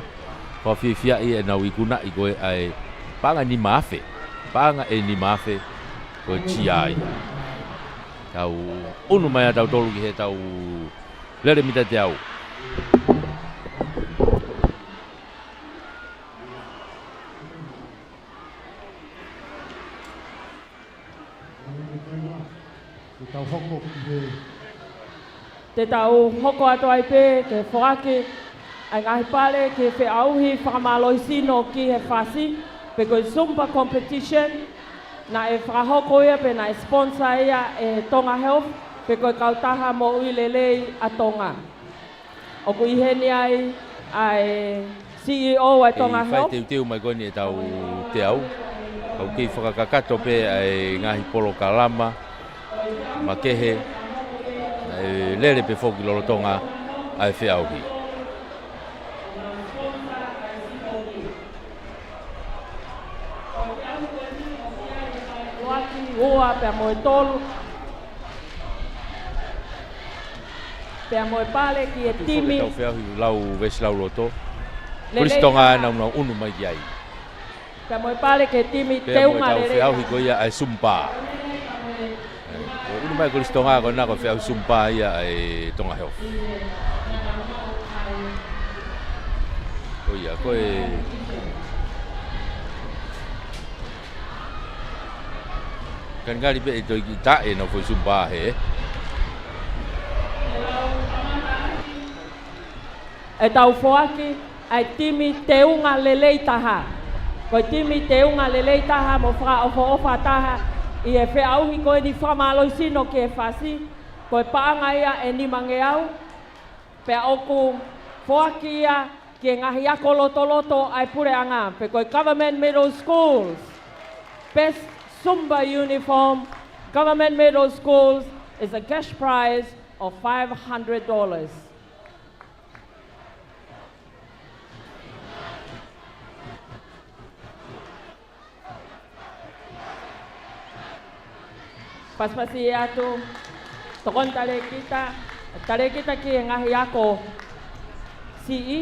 Fakafiefia ʻi heʻenau ikunaʻi ko ē ʻa e paʻanga ʻe nima afe. Paʻanga ʻe nima afe ko e tia ai. Tau ʻunu mai ʻa tautolu ki heʻetau lele mita teau. Te tau hoko ki he Te tau hoko atu ai pē ke foaki ʻa e ngaahi pale ki he feʻauhi fakamālohisino ki he fasi, pe ko e Zumba competition, naʻe fakahoko ia pe naʻe sponsor ia ʻe Tonga Health, pe ko e kautaha moʻui lelei ʻa Tonga. ʻOku ʻi heni ai ʻa e C E O ʻa e Tonga Health. Kei fai teuteu mai ko eni ʻetau teau. Kau kei fakakakato pē ʻa e ngaahi polokalama makehe naʻe lele pē foki lolotonga ʻa e feʻauhi. Ua ki ua pea mo e tolu. Pea mo e pale ki he timi. Tau feʻauhi lau veesi lau loto. Lelei. Kolisi Tonga naʻa nau ʻunu mai ki ai. Pea mo e pale ki he timi teunga lelei. Pea mo e tau feʻauhi ko ia ʻa e Zumba. ʻE, ʻunu mai Kolisi Tonga ko ena ko e feʻauhi Zumba ia ʻa e Tonga Health. Ko ia, ko e Kanikani pē ʻe toe kiʻi taʻe ʻenau foʻi Zumba he. ʻE tau foaki ʻa e timi teunga lelei taha. Ko e timi teunga lelei taha mo fakaʻofoʻofa taha ʻi he feʻauhi ko eni fakamālohisino ki he fasi. Ko e paʻanga ia ʻe nimangeau. Pea ʻoku foaki ia ki he ngaahi ako lotoloto ʻa e puleʻanga, pe ko e government middle schools. Best Zumba uniform, government middle schools, is a cash prize of five hundred dollars. Pasipasi atu, tokoni talēkita, talēkita ki he ngaahi ako siʻi.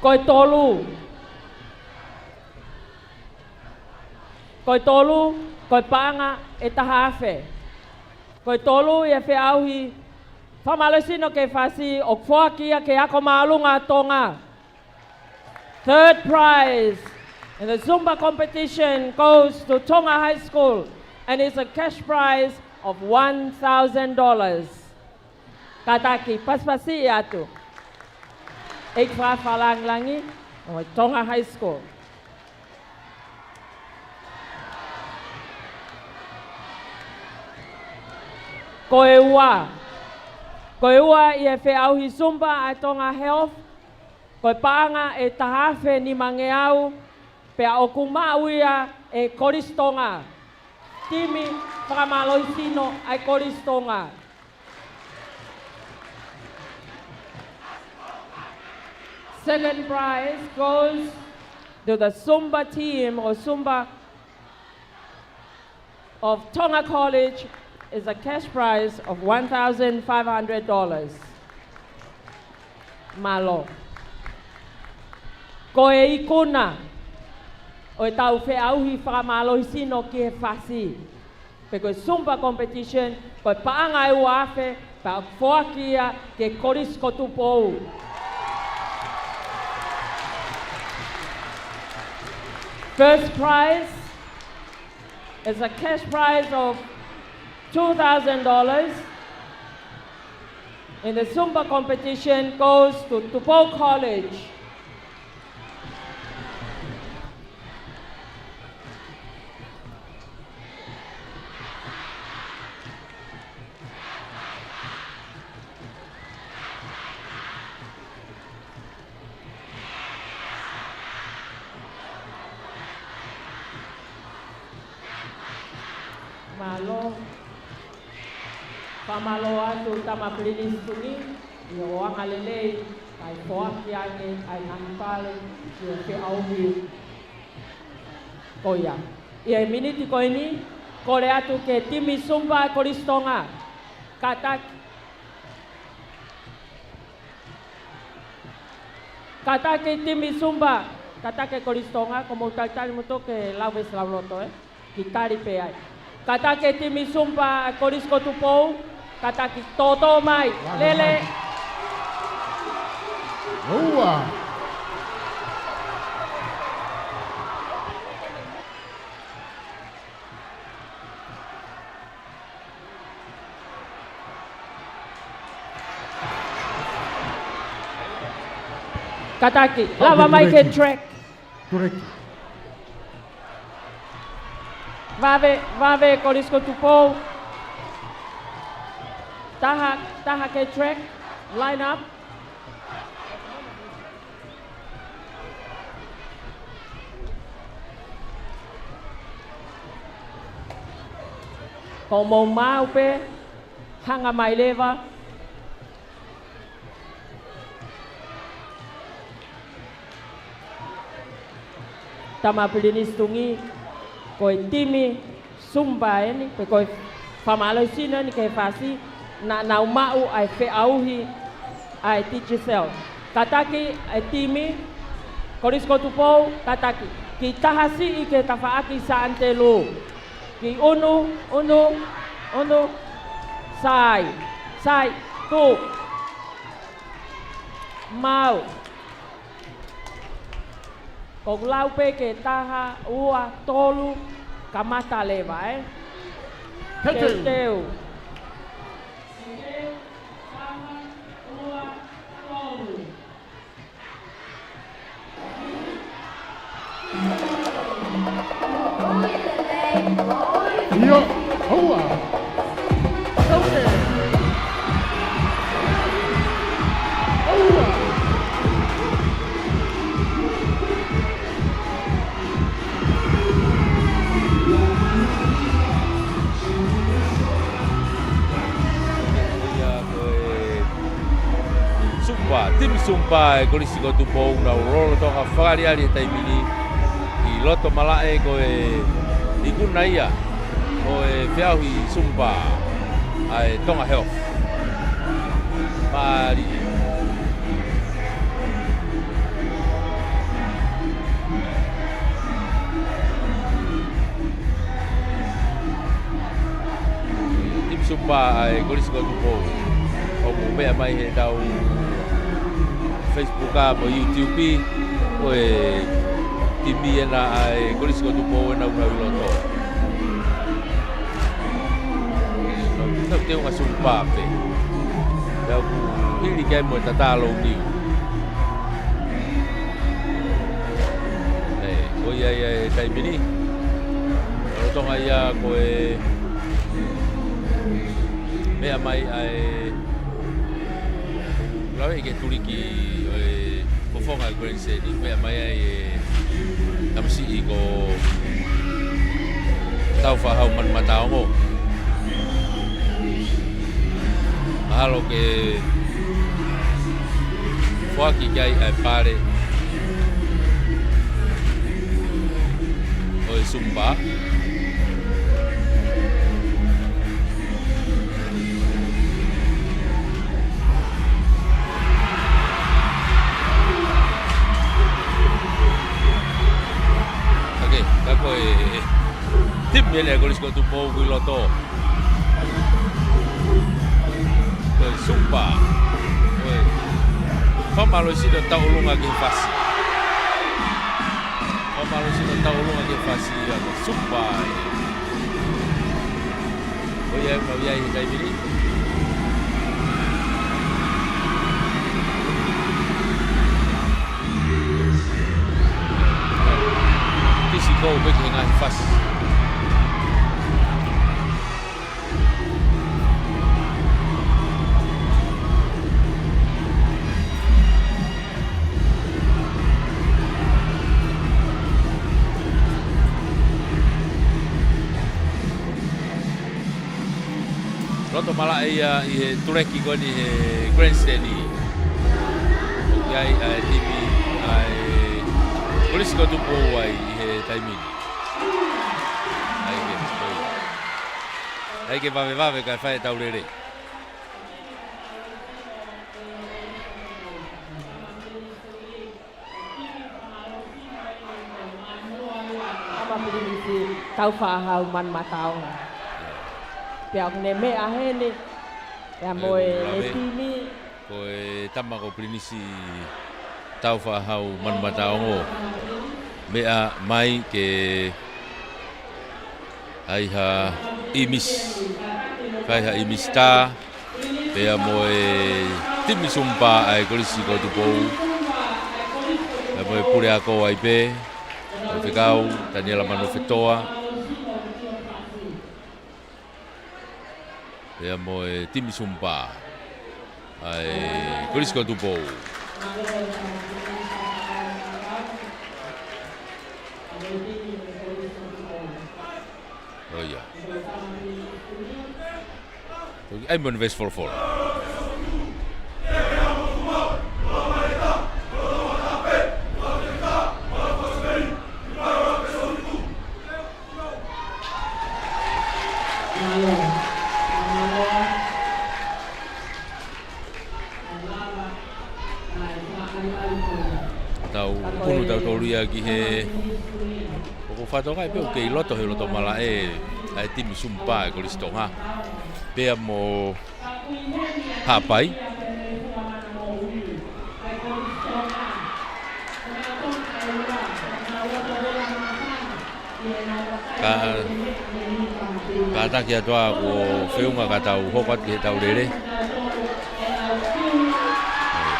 Ko e tolu. Ko e tolu, ko e paʻanga ʻe taha afe. Ko e tolu ʻi he feʻauhi fakamālohisino ki he fasi ʻoku foaki ia ki he ako māʻolunga ʻa Tonga. Third prize in the Zumba competition goes to Tonga High School and is a cash prize of one thousand dollars. Kātaki, pasipasi atu. ʻEiki Fakalangilangi, ʻo Tonga High School. Ko e ua. Ko e ua ʻi he feʻauhi Zumba ʻa Tonga Health. Ko e paʻanga ʻe taha afe nimangeau, pea ʻoku maʻu ia ʻe Kolisi Tonga. Timi fakamālohisino ʻa e Kolisi Tonga. Second prize goes to the Zumba team or Zumba of Tonga College is a cash prize of one thousand five hundred dollars. Mālō. Ko e ikuna ʻo ʻetau feʻauhi fakamālohisino ki he fasi. Pe ko e Zumba competition, ko e paʻanga ʻe ua afe, pea foaki ia ki he Kolisi ko Tupou. First prize is a cash prize of two thousand dollars in the Zumba competition goes to Tupou College. Mālō. Fakamālō atu Tama Pilinisi Tuʻi, ʻi hoʻo angalelei, kae foaki ange ʻa e ngaahi pale ki he feʻauhi ko ia. ʻI he miniti ko eni, kole atu ki he timi Zumba Kolisi Tonga. Kātaki. Kātaki timi Zumba, kātaki Kolisi Tonga, ko mou talitali moutolu ke lau veesi lauloto, ē? Kiʻi tali pē ai. Kātaki timi Zumba Kolisi ko Tupou, kātaki toto mai, lava lele. Mai. Ua. Kātaki, lava mai ki he track. Tureki. Vave, vave Kolisi ko Tupou. Taha, taha ki he track, line up. Ko mou maʻu pē, hanga mai leva. Tama Pilinisi Tuʻi, ko e timi Zumba eni, pe ko e fakamālohisino eni ki he fasi, naʻa nau maʻu ʻa e feʻauhi ʻa e Digicel. Kātaki e timi Kolisi ko Tupou, kātaki. Kiʻi taha siʻi ki he tafaʻaki Sānitelū. Kiʻi unu, unu, unu, sai, sai, tuʻu. Maau. Ko ʻeku lau pē ki he taha, ua, tolu, kamata leva, ē? Teuteu. Teuteu. ʻIo, ʻoua. ʻOua. Ia ko e Zumba, timi Zumba ʻa e Kolisi ko Tupou, nau lolotonga fakaʻaliʻali he taimi ni ʻi loto malaʻe ko e ikuna ia ʻo e feʻauhi Zumba ʻa e Tonga Health. Mālie. Timi Zumba ʻa e Kolisi ko Tupou. ʻOku meʻa mai heʻetau Facebook mo YouTube, ko e timi ena ʻa e Kolisi ko Tupou ena ʻoku nau ʻi loto. Nau teunga Zumba pē. Pea ʻoku hili ki ai mo e tatā louniu. ʻE, ko ia ia he taimi ni. Lolotonga ia ko e meʻa mai ʻa e, lave ki he tuliki ʻo e fofonga ʻo e Grand Slam, meʻa mai ai e tamasiʻi ko Taufaʻāhau Manumataongo. Mahalo ke foaki ki ai ʻa e pale ʻo e Zumba. ʻOkei, ka ko e timi eni ʻa e Kolisi ko Tupou ʻoku ʻi loto. Ko e Zumba. Ko e fakamālohisino tauʻolunga ki he fasi. Mālō sino tau longa ke fasi ia ko Sumpa. ʻOi, ʻai mau ia ʻi he taimi ni. Tisi kou pē ki he ngaahi fasi. Loto malaʻe ia ʻi he tuleki ko eni he grandstand. ʻOku ʻi ai ʻa e timi ʻa e Kolisi ko Tupou ai ʻi he taimi ni. ʻAi ke, ʻai ke vavevave kae fai ʻetau lelei. Tama Pilinisi Taufaʻāhau Manumataongo. Pea ʻoku ne meʻa heni, pea mo e, ʻe, ʻe lave. Timi. Ko e tama ko Pilinisi Taufaʻāhau Manumataongo. Meʻa mai ke ʻai ha ʻīmisi. Fai ha ʻīmisi tā. Pea mo e timi Sumpa ʻa e Kolisi ko Tupou. Pea mo e puleako ai pē. Faifekau Taniela Manofetoa. Pea mo e timi Sumpa ʻa e Kolisi ko Tupou. ʻOi, ʻai. Toki ʻai mo e veesi folofola. Tau pulu tautolu ia ki he, ʻoku ou fakatokangaʻi pē ʻoku kei loto he loto malaʻe ʻa e timi Sumpa ʻa e Kolisi Tonga. Pea mo Haʻapai. Ka, kātaki atu ā kuo feʻunga ka tau hoko atu ki heʻetau lele.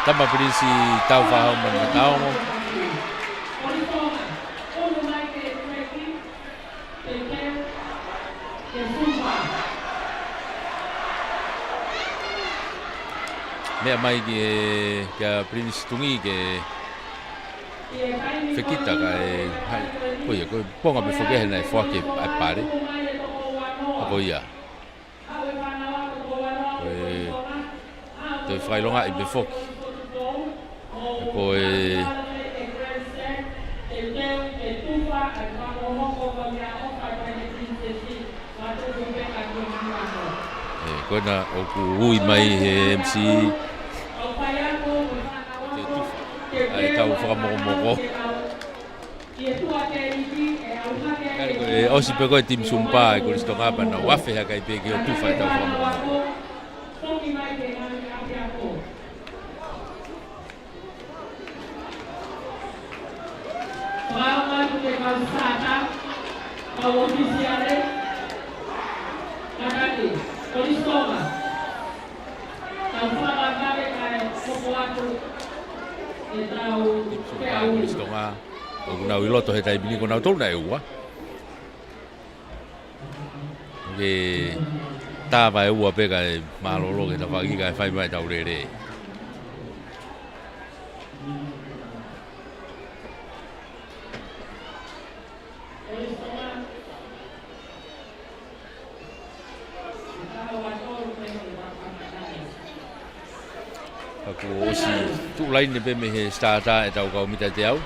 Tama Pilinisi Taufaʻāhau Manumataongo. Meʻa mai ki he, kia Pilinisi Tungi ke fekita kae, hai, ko ia, ko e ponga pē foki he naʻe foaki ʻa e pale. ʻA ko ia. Ko e, toe fakaʻilongaʻi pē foki. Ko e, ē, ko ena ʻoku ui mai he M C. Ke tufa ʻa e tau fakamokomoko. Kali ko e ʻosi pē ko e timi Sumpa ʻa e Kolisi Tonga pea nau afe hake ai pē ke ʻo tufa ʻa e tau fakamokomoko. Timi Sumpa ʻa e Kolisi Tonga. ʻOku nau ʻi loto he taimi ni ko nautolu naʻe ua. Ke tā vaeua pē kae mālōlō ke tau fakaʻi kae fai mai ʻetau lele. Ka kuo ʻosi tuʻu laine pē mei he starter ʻetau kau mita teau.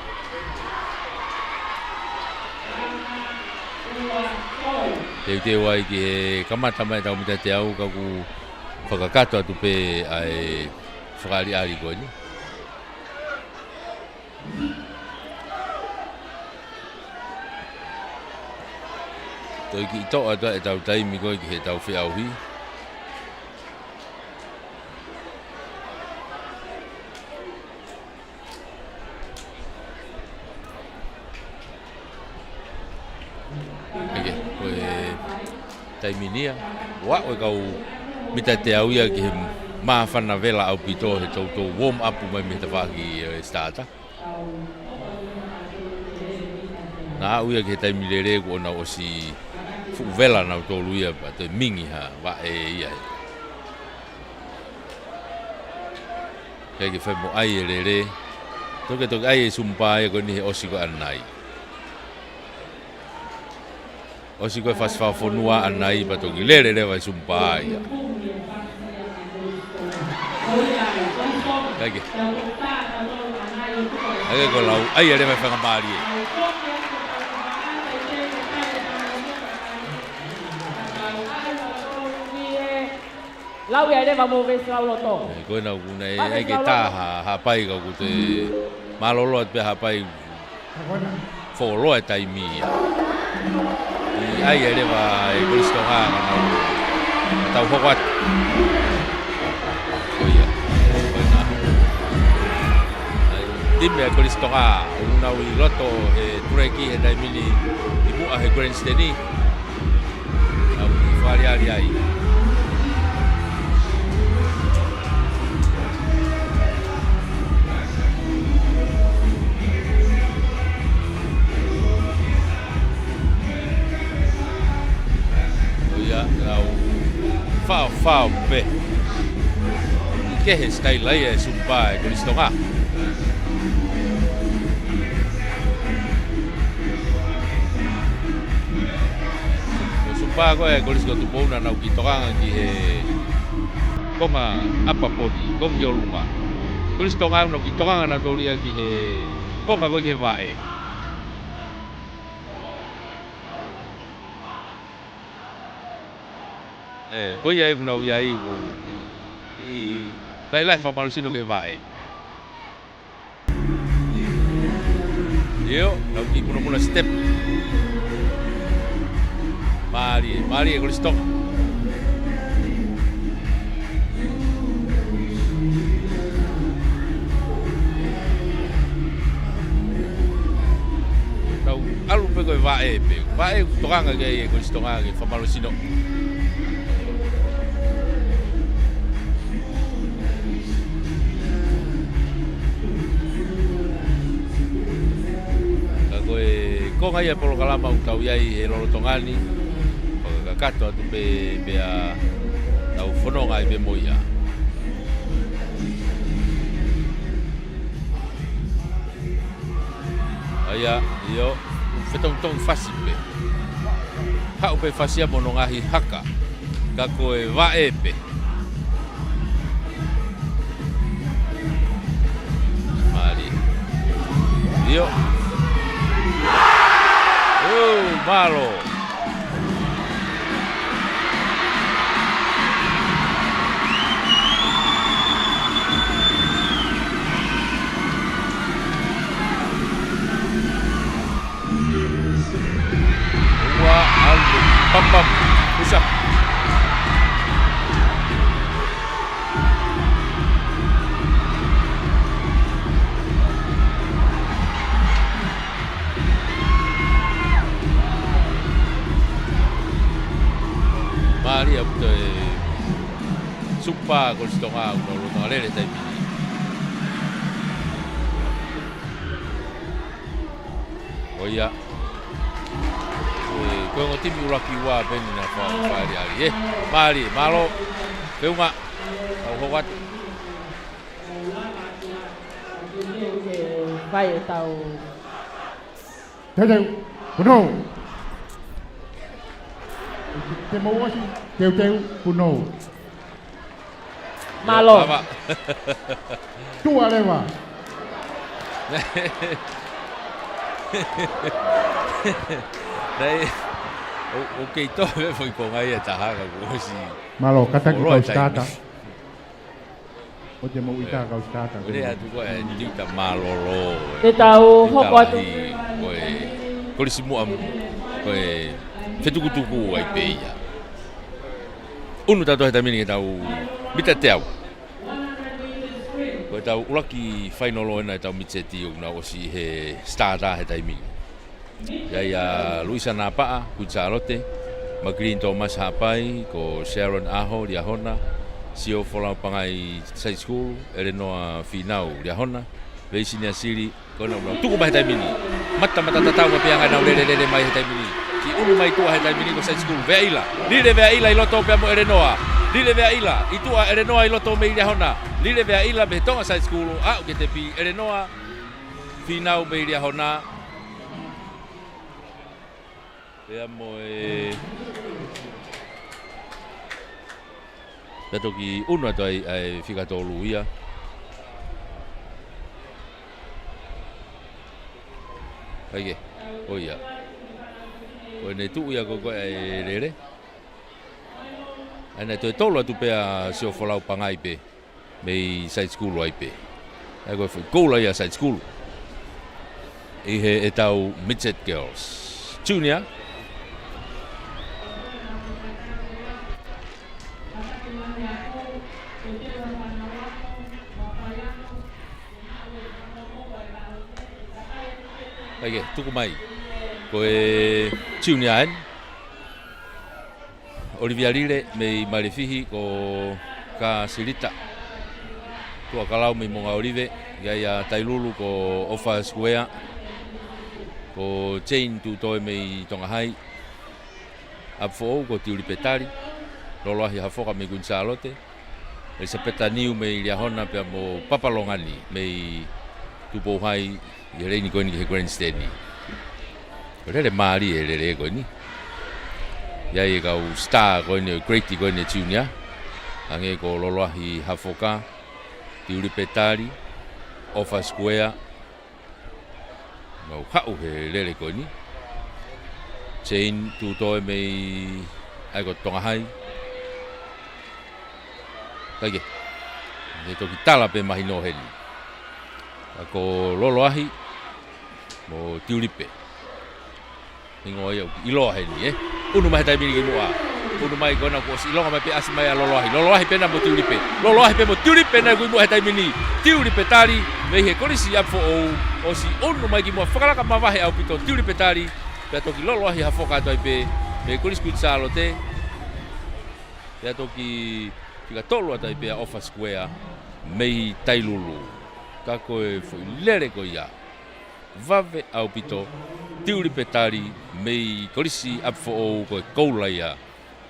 Teuteu ai ki he kamata mai ʻetau mita teau ka ʻoku fakakakato atu pē ʻa e fakaʻaliʻali ko eni. Toe kiʻi toʻo atu ʻetau taimi ko ē ki heʻetau feʻauhi. Taimi ni ia, ʻoku aʻu e kau mita teau ia ki he māfana vela ʻaupito he toutou warm up mai mei he tafaʻaki ʻo e starter. Naʻa aʻu ia ki he taimi lele kuo nau ʻosi fuʻu vela nautolu ia pea toe mingi ha vaʻe ia. Kae ke fai mo ʻai e lele. Toki toki ʻai e sumpā ia ko eni he ʻosi ko ē ʻanai. ʻOsi ko ē fasi fakafonua ʻanai pea toki lele leva e sumpā ia. Kae ke. Kae ke ko e lau ʻai e lele mai fakamālie. Lau ia e leva mo vesi lau loto. ʻE, ko ena ʻoku ne, ʻai ke tā ha, Haʻapai ka ʻoku te mālōlō atu pē Haʻapai. Foloa e taimi ia. ʻI ai e leva e Kolisi Tonga ka nau, ka tau hoko atu. Ko ia. Ko ena. ʻAi, timi e Kolisi Tonga, ʻoku nau ʻi loto he tuleki he taimi ni ʻi muʻa he grandstand. Au ki fale ali ai. Ko ia, au faofao pē. Kehe sitaila ia e sumpā e Kolisi Tonga. Ko e sumpā ko ē Kolisi ko Tupou naʻa nau kiʻi tokanga ki he konga ʻapaponi, konga ki ʻolunga. Kolisi Tonga naʻa nau kiʻi tokanga nautolu ia ki he konga ko ē ki he vaʻe. ʻE, ko ia ʻoku nau ʻi ai ʻoku, ʻi, lahi lahi fakamalusino ki he vaʻe. ʻIo, nau kiʻi punapuna step. Mālie, mālie Kolisi Tonga. Nau ʻalu pē ko e vaʻe pē. Vaʻe ʻoku tokanga ki ai e Kolisi Tonga ke fakamalusino. Ka ko e konga ia e polokalama ʻoku tau ʻi ai he lolotonga ni, fakakakato atu pē pea tau fononga ai pē mo ia. ʻA ia, ʻio, fetongitongi fasi pē. Haʻu pē fasi ia mo hono ngaahi haka. Ka ko e vaʻe pē. Mālie. ʻIo. ʻOu, mālō. Ua, ʻalu, pam, pam, push up. Mālie ʻaupito e sumpā Kolisi Tonga ʻoku nau lolotonga lele taimi ni. Ko ia. ʻE, ko e ongo timi ʻuluaki ua pē eni naʻa fa-, fale ali, ē. Mālie, mālō. Feʻunga. Tau hoko atu. Ke fai ʻetau Teuteu, punou. Te mou ʻosi, teuteu, punou. Mālō. Lava. Tuʻa leva. Naʻe, ʻo, ʻoku kei toʻo e foʻi konga ia ʻe taha ka kuo ʻosi. Mālō, kātaki kau taimi. Starter. ʻO te mou ʻita kau starter. Lea atu ko e tita mālōlō. Te tau hoko atu. Ko e Kolisi Muʻa, ko e fetukutuku ai pē ia. ʻUnu tautolu he taimi ni ke tau mita teau. Ko ʻetau ʻuluaki fainolo ena ʻetau mita seti ʻoku nau ʻosi he starter he taimi ni. ʻI ai ʻa Luisa Napaʻa, Kuini Sālote, McLean Thomas Haʻapai, ko Sharon Aho Liahona, Sio Folau Pangai Side School, Eleanor Finau Liahona, Veisinia Sili, ko ena ʻoku tuku mai he taimi ni. Mata, mata tatau mai pē ʻa e ngaahi nau lele, lele mai he taimi ni. Kiʻi ʻunu mai tuʻa he taimi ni ko Side School, Veaʻila. Lile Veaʻila ʻi loto pea mo Eleanor. Lile Veaʻila, ʻi tuʻa Eleanor ʻi loto mei Liahona. Lile Veaʻila mei Tonga Side School, aʻu ki he tepi Eleanor Finau mei Liahona. Pea mo e, pea toki ʻunu atu ai ʻa e fika tolu ia. ʻAi ke, ʻo ia. Ko ʻene tuʻu ia ko ē ʻa e lele. ʻAi naʻe toe tolu atu pē ʻa Sio Folau Pangai pē. Mei Side School ai pē. ʻAi ko e foʻi koula ia Side School. ʻI he ʻetau Midget Girls. Junior. ʻAi ke, tuku mai. Ko e junior eni. Olivia Lile mei Malifihi ko Kasilita Tuʻakalau mei Moʻunga Olive, ʻi ai ʻa Tailulu ko ʻOfa Sikuea, ko Jane Tutoe mei Tonga Hai, ʻApifoʻou ko Tiulipe Tali, Loloahi Hafoka mei Kuini Sālote, ʻElisapeta Niu mei Liahona pea mo Papa Longani mei Tupou Hai, ʻi he leini ko eni ki he grandstand. Ko e lele mālie e lele ko eni. ʻI ai e kau star ko eni, grade ko eni junior. Hangē ko Loloahi Hafoka, Tiulipe Tali, ʻOfa Sikuea. Mau haʻu he lele ko eni. Jane Tutoe mei ʻai ko Tonga Hai. Kae kehe, ʻe toki tala pē mahino heni. Ka ko Loloahi mo Tiulipe. Hingoa ia ʻoku ʻiloa heni, ē. ʻUnu mai he taimi ni ki muʻa. ʻUnu mai ko ena kuo ʻosi ʻilonga mai pē ʻasi mai ʻa Loloahi. Loloahi pē ena mo Tiulipe. Loloahi pē mo Tiulipe ena ki muʻa he taimi ni. Tiulipe Tali, mei he Kolisi ʻApifoʻou. ʻOsi ʻunu mai ki muʻa, fakalaka mavahe ʻaupito Tiulipe Tali. Pea toki Loloahi Hafoka atu ai pē, mei he Kolisi Kuini Sālote. Pea toki fika tolu atu ai pē ʻa ʻOfa Sikuea mei Tailulu. Ka ko e foʻi lele ko ia. Vave ʻaupito, Tiulipe Tali mei Kolisi ʻApifoʻou ko e koula ia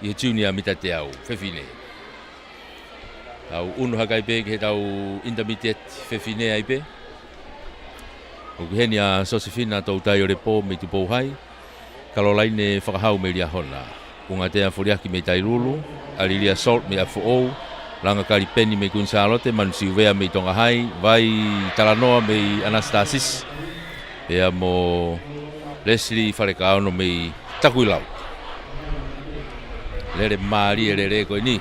ʻi he junior mita teau, fefine. Tau ʻunu hake ai pē ki heʻetau intermediate fefine ai pē. ʻOku ʻi heni ʻa Sosefina Toutai ʻo Lepo mei Tupou Hai. Kalolaine Fakahau mei Liahona. ʻUngatea Foliaki mei Tailulu. ʻAlilia Salt mei ʻApifoʻou. Langa Kalipeni mei Kuini Sālote. Manu Siuvea mei Tonga Hai. Vai Talanoa mei ʻAnasitasiasi. Pea mo Leslie Falekaono mei Takuilau. Lele mālie e lele ko eni.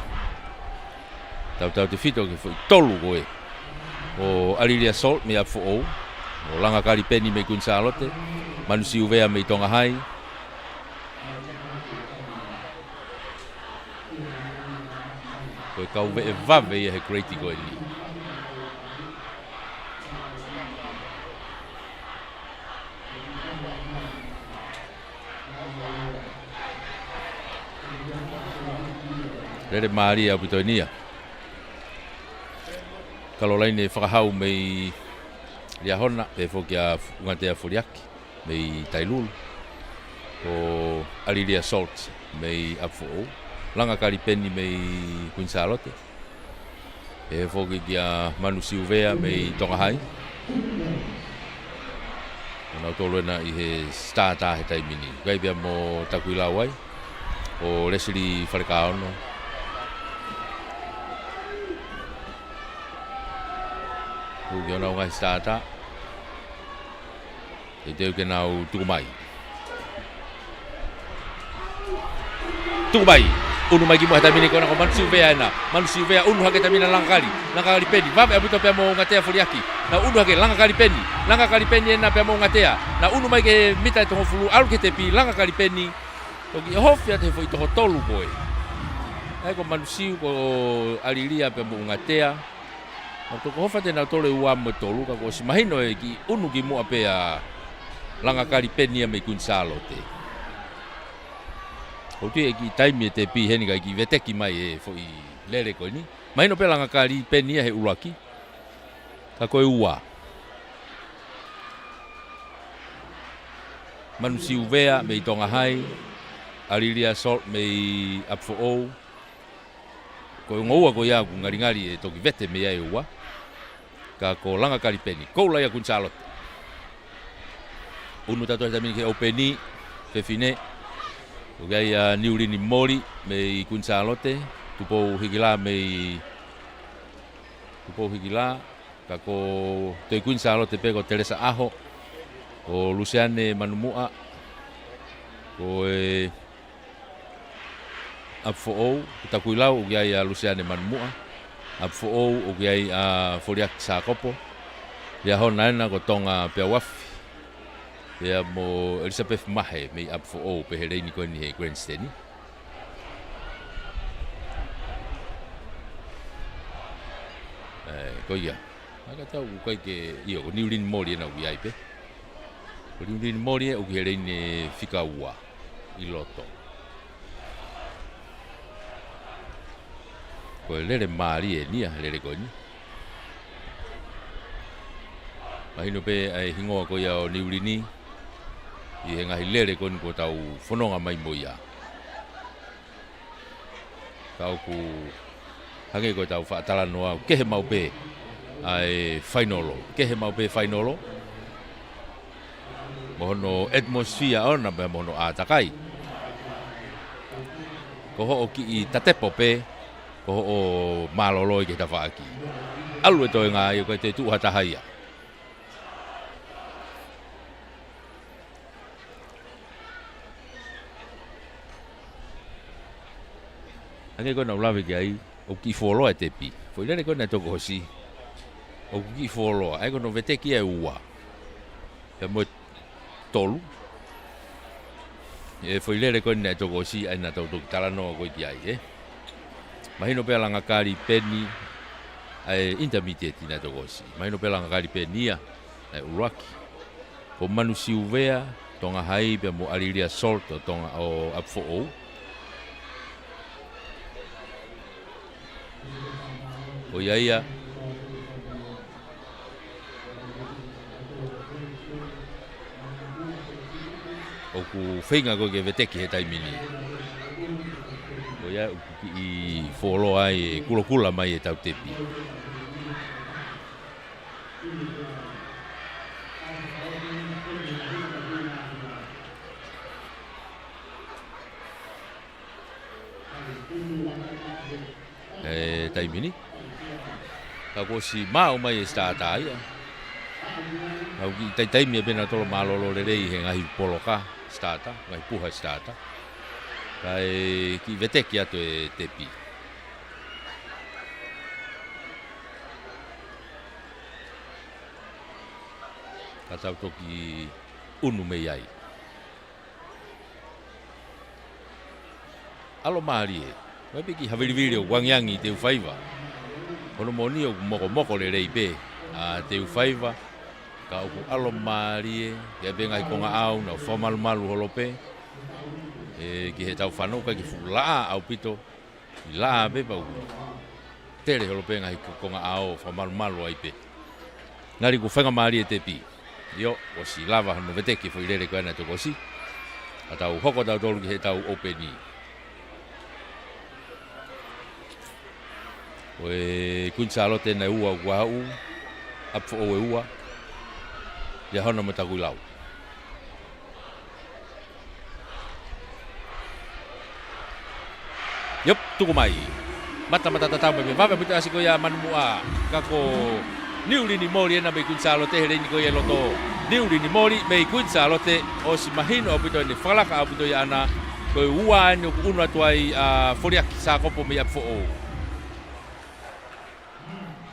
Tautautefito ki he foʻi tolu ko ē. ʻO ʻAlilia Salt mei ʻApifoʻou. ʻO Langa Kalipeni mei Kuini Sālote. Manu Siuvea mei Tonga Hai. Ko e kau veʻe vave ia he grade ko eni. Lele mālie ʻaupito eni ia. Kalolaine Fakahau mei Liahona, pehē foki ʻa ʻUngatea Foliaki mei Tailulu. Ko ʻAlilia Salt mei ʻApifoʻou. Langa Kalipeni mei Kuini Sālote. Pehē foki kia Manu Siuvea mei Tonga Hai. Ko nautolu ena ʻi he starter he taimi ni. ʻIkai pea mo Takuilau ai. Ko Leslie Falekaono. Hū ki honau ngaahi starter. Teuteu ke nau tuku mai. Tuku mai. ʻUnu mai ki muʻa he taimi ni ko ena ko Manu Siuvea ena. Manu Siuvea ʻunu hake taimi ni Langa Kali. Langa Kalipeni. Vave ʻaupito pea mo ʻUngatea Foliaki. Nau ʻunu hake Langa Kalipeni. Langa Kalipeni ena pea mo ʻUngatea. Nau ʻunu mai ki he mita ʻe tolungofulu. ʻAlu ki he tepi Langa Kalipeni. Toki ʻohofi atu he foʻi toko tolu ko ē. ʻAi ko Manu Siu ko ʻAlilia pea mo ʻUngatea. Nau toki ʻohofi atu ʻe nautolu e ua mo e tolu, ka kuo ʻosi mahino e kiʻi ʻunu ki muʻa pē ʻa Langa Kalipeni ia mei Kuini Sālote. ʻOku ʻi ai e kiʻi taimi e tepi heni kae kiʻi veteki mai e foʻi lele ko eni. Mahino pē langa kali peni ia he ʻuluaki. Ka ko e ua. Manu Siuvea mei Tonga Hai, ʻAlilia Salt mei ʻApifoʻou. Ko e ongo ua ko ia ʻoku ngalingali e toki vete mei ai e ua. Ka ko langa kali peni. Koula ia Kuini Sālote. ʻUnu tautolu he taimi ni ki he ʻōpeni, fefine. ʻOku ʻi ai ʻa Niulini Moli mei Kuini Sālote. Tupou Hikila mei, Tupou Hikila. Ka ko Toi Kuini Sālote pē ko Telesa ʻAho. Ko Luseane Manumuʻa. Ko e ʻApifoʻou, ko Takuilau, ʻoku ʻi ai ʻa Luseane Manumuʻa. ʻApifoʻou, ʻoku ʻi ai ʻa Foliaki Sākopo. Liahona ena ko Tonga Peauafi. Pea mo Elizabeth Mahe mei ʻApifoʻou pē he leini ko eni he grandstand. ʻE, ko ia. Ka tau ʻoku ʻikai ke, ʻio, ko Niulini Moli ena ʻoku ʻi ai pē. Ko Niulini Moli ē ʻoku ʻi he leini fika ua ʻi loto. Ko e lele mālie eni ia, lele ko eni. Mahino pē ʻa e hingoa ko ia ʻo Niulini ʻi he ngaahi lele ko eni kuo tau fononga mai mo ia. Ka ʻoku hangē ko ʻetau faʻa talanoa, kehe maʻu pē ʻa e fainolo, kehe maʻu pē fainolo. Mo hono atmosphere ʻona pea mo hono ʻātakai. Ko hoʻo kiʻi tatepo pē, ko hoʻo mālōlō ʻi he tafaʻaki. ʻAlu e toenga ia, ʻoku ʻikai te tuʻu ha taha ia. Hangē ko ʻeku lave ki ai, ʻoku kiʻi fuoloa e tepi. Foʻi lele ko ena ʻe toko ʻosi. ʻOku kiʻi fuoloa, ʻa ia ko hono veteki ia e ua. Pea mo e tolu. ʻE foʻi lele ko ena ʻe toko ʻosi, ʻa ia naʻa tau toki talanoa ko ē ki ai, ē. Mahino pē ʻa langa kali peni, ʻa e intermediate naʻe toko ʻosi. Mahino pē ʻa langa kali peni ia, ʻa e ʻuluaki. Ko Manu Siuvea, Tonga Hai, pea mo ʻAlilia Salt ʻo Tonga ʻo ʻApifoʻou. Ko ia ia. ʻOku feinga ko ē ke veteki he taimi ni. Ko ia ʻoku kiʻi fuoloa ai e kulokula mai ʻetau tepi. ʻE taimi ni. Ka kuo ʻosi maʻu mai e starter ia. Ka ʻoku kiʻi taimi ia pē naʻa tolo mālōlō lelei he ngaahi poloka starter, ngaahi puha starter. Kae kiʻi veteki atu e tepi. Ka tau toki ʻunu mei ai. ʻAlo mālie. Mai pē kiʻi havilivili ʻoku angiangi Teufaiva. Hono moʻoni ʻoku mokomoko lelei pē ʻa Teufaiva. Ka ʻoku ʻalo mālie. ʻI ai pē ngaahi konga ʻao naʻa nau fakamalumalu holo pē. ʻE, ki heʻetau fānau ʻikai ke fuʻu laʻā ʻaupito. ʻI laʻā pē pau. Tele holo pē ngaahi ko-, konga ʻao fakamalumalu ai pē. Ngali ʻoku faingamālie e tepi. ʻIo, ʻosi lava hono veteki foʻi lele ko ena ʻe toko ʻosi. Ka tau hoko tautolu ki heʻetau ʻōpeni. Ko e Kuini Sālote ena ʻe ua ʻoku aʻu, ʻApifoʻou ʻe ua. Liahona mo Takuilau. ʻIo, tuku mai. Mata, mata tatau mai pē. Vave ʻaupito ʻasi ko ia Manumuʻa. Ka ko Niulini Moli ena mei Kuini Sālote he leini ko ia ʻi loto. Niulini Moli mei Kuini Sālote, ʻosi mahino ʻaupito ʻene fakalaka ʻaupito ia ʻana. Ko e ua eni ʻoku ʻunu atu ai ʻa Foliaki Sākopo mei ʻApifoʻou.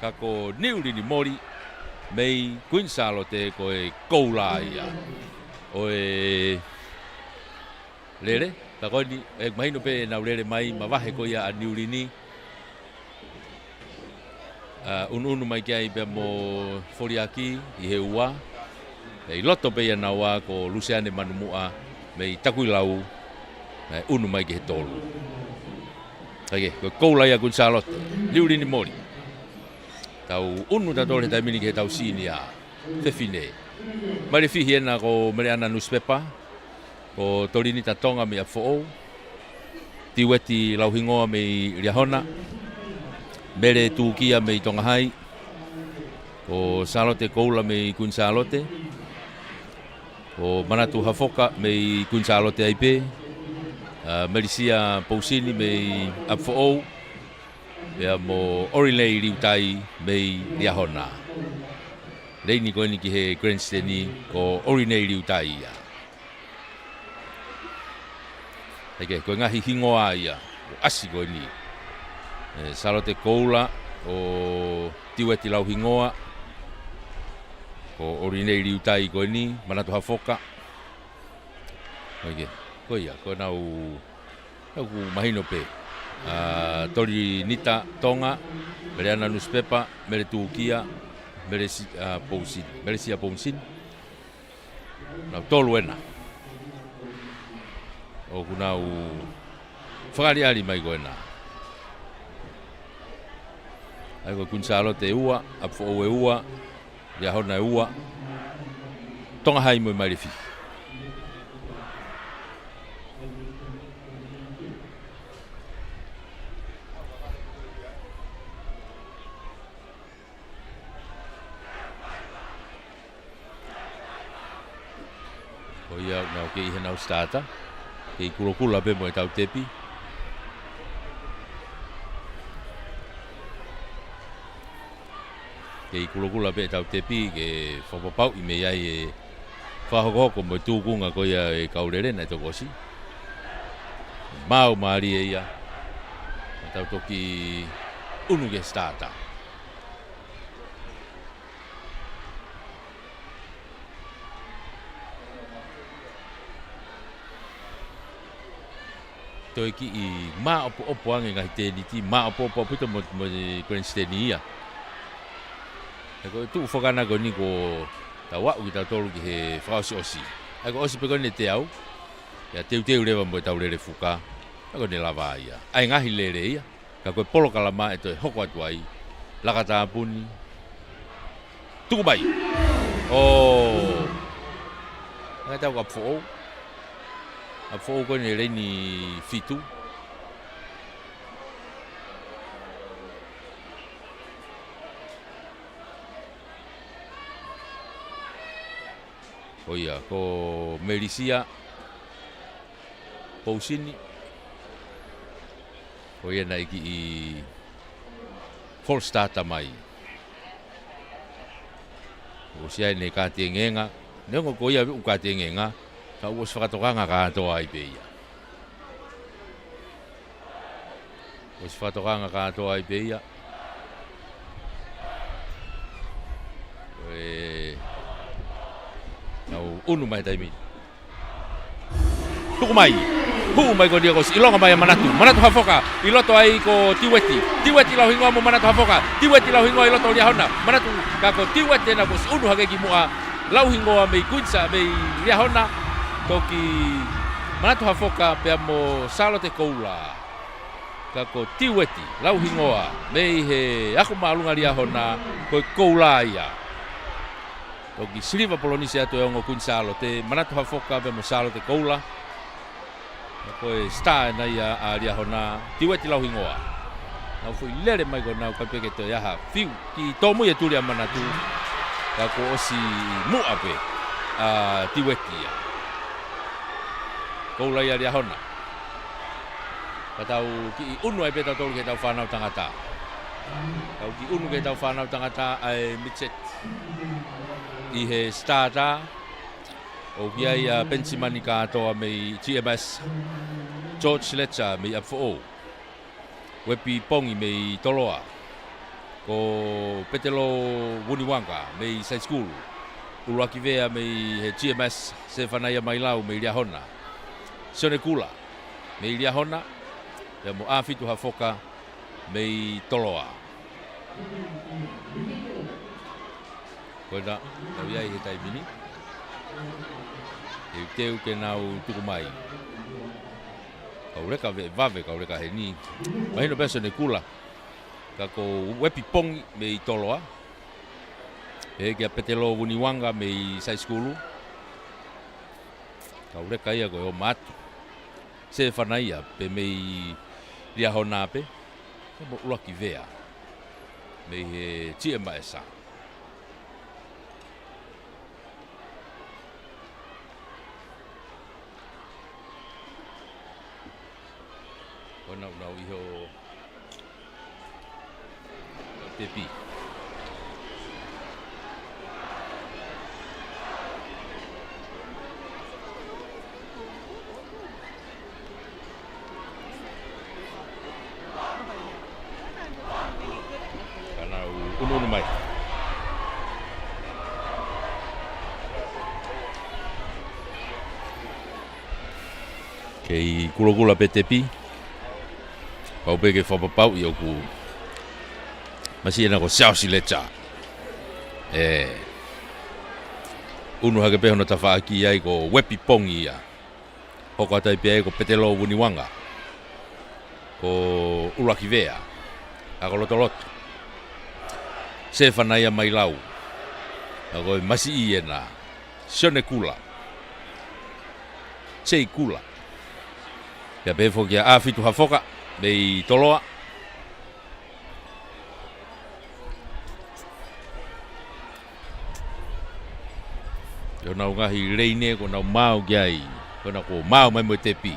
Ka ko Niulini Moli mei Kuini Sālote ko e koula ia ʻo e lele. Ka ko eni, ʻe mahino pē ʻenau lele mai, mavahe ko ia ʻa Niulini. ʻA, ʻunuʻunu mai ki ai pea mo Foliaki ʻi he ua. ʻI loto pē ia naua ko Luseane Manumuʻa mei Takuilau. Naʻe ʻunu mai ki he tolu. Kae kehe, ko e koula ia ʻa Kuini Sālote. Liulini Moli. Tau ʻunu tautolu he taimi ni ki heʻetau senior fefine. Maile fihi ena ko Meleana Nusipepa, ko Tolinita Tonga mei ʻApifoʻou, Tiueti Lauhingoa mei Liahona, Mele Tukia mei Tonga Hai, ko Sālote Koula mei Kuini Sālote, ko Manatu Hafoka mei Kuini Sālote ai pē, ʻa, Melisia Pousini mei ʻApifoʻou, pea mo ʻOrinei Liutai mei Liahona. Leini ko eni ki he grandstand ko ʻOrinei Liutai ia. Kae kehe, ko e ngaahi hingoa ia ʻoku ʻasi ko eni. ʻE, Sālote Koula, ʻo Tiueti Lauhingoa, ko ʻOrinei Liutai ko eni, Manatu Hafoka. Kae kehe, ko ia, ko ʻenau, ʻoku mahino pē. ʻA, Tolinita Tonga, Meleana Nusipepa, Mele Tukia, Melesi-, ʻa, Pousini, Melisia Pousini. Nau tolu ena. ʻOku nau fakaʻaliʻali mai ko ena. ʻA ia ko Kuini Sālote ʻe ua, ʻApifoʻou ʻe ua, Liahona ʻe ua, Tonga Hai mo e Maile Fihi. Ko ia ʻoku nau kei ʻi heʻenau starter. Kei kulokula pē mo ʻetau tepi. Kei kulokula pē ʻetau tepi ke fakapapauʻi mei ai e fakahokohoko mo e tūkunga ko ia e kau lele naʻe toki ʻosi. Maau mālie ia. Tau toki ʻunu ki he starter. Toe kiʻi māʻopoʻopo ange ngaahi tēniti, māʻopoʻopo ʻaupito mo, mo e grandstand ia. He ko e tuʻu fakana ko eni kuo tau aʻu kitautolu ki he fakaʻosiʻosi. ʻA ia ko e ʻosi pē ko eni ʻe teau, ia teuteu leva mo ʻetau lele fuka. ʻA ia ko eni lava ia. ʻA e ngaahi lele ia. Ka ko e polokalama ʻe toe hoko atu ai. Laka tāpuni. Tuku mai. ʻO. Ngai tau ka foʻou. Ka foʻou ko eni leini fitu. Ko ia, ko Melisia Pousini. Ko ia naʻe kiʻi false starter mai. ʻOsi ʻene kātengenga. Neongo ko ia ʻoku kātengenga, ka ʻosi fakatokanga kātoa ai pē ia. ʻOsi fakatokanga kātoa ai pē ia. ʻE, nau ʻunu mai taimi. Tuku mai. Hū mai ko eni kuo ʻosi ʻilonga mai ʻa Manatu. Manatu Hafoka. ʻI loto ai ko Tiueti. Tiueti Lauhingoa mo Manatu Hafoka. Tiueti Lauhingoa ʻi loto Liahona. Manatu ka ko Tiueti ena kuo ʻosi ʻunu hake ki muʻa. Lauhingoa mei Kuini Sā mei Liahona. Toki Manatu Hafoka pea mo Sālote Koula. Ka ko Tiueti Lauhingoa mei he ako māʻolunga Liahona ko e koula ia. Toki siliva polonise atu e ongo Kuini Sālote, Manatu Hafoka pea mo Sālote Koula. Ko e star ena ia ʻa Liahona, Tiueti Lauhingoa. Nau foʻi lele mai ko ena ʻoku ʻikai pē ke toe ʻi ai ha fiu. Kiʻi tōmui e tuli ʻa Manatu. Ka kuo ʻosi muʻa pē ʻa Tiueti ia. Koula ia Liahona. Ka tau kiʻi ʻunu ai pē tautolu ki heʻetau fānau tangata. Tau kiʻi ʻunu ki heʻetau fānau tangata ʻa e midget. ʻI he starter. ʻOku ʻi ai ʻa Penisimani Kātoa mei G M S. George Letcher mei ʻApifoʻou. Uepi Pongi mei Toloa. Ko Petelo Vuniwanga mei Sai School. ʻUluaki Vea mei he G M S, Sefanaia Mailau mei Liahona. Sione Kula mei Liahona. Pea mo ʻAfitu Hafoka mei Toloa. Ko ena, tau ʻi ai he taimi ni. Teuteu ke nau tuku mai. Kau leka vave, kau leka heni. Mahino pē Sione Kula. Ka ko Uepi Pongi mei Toloa. Pehē kia Petelo Vuniwaqa mei Saisikulu. Kau leka ia ko e ō mai atu. Sefanaia pē mei Liahona pē. Mo ʻUluaki Vea. Mei he G M S. Ko e naunau ʻi he tepi. Ka nau ʻunuʻunu mai. Kei kulokula pē tepi. Pau pē ke fakapapauʻi ʻoku masiʻi ʻena ko Siaosi Leja. ʻE ʻunu hake pē hono tafaʻaki ai ko Uepi Pongi ia. Hoko atu ai pē ai ko Petelo Vuniwaqa. Ko ʻUluaki Vea. Ako Lotoloto. Sefanaia Mailau. Ka ko e masiʻi ʻena. Sione Kula. Sei Kula. Pea pehē foki kia ʻAfitu Hafoka. Mei Toloa. ʻI honau ngaahi leine ko ʻenau maau ki ai. Ko ʻena ko e maau mai mo e tepi.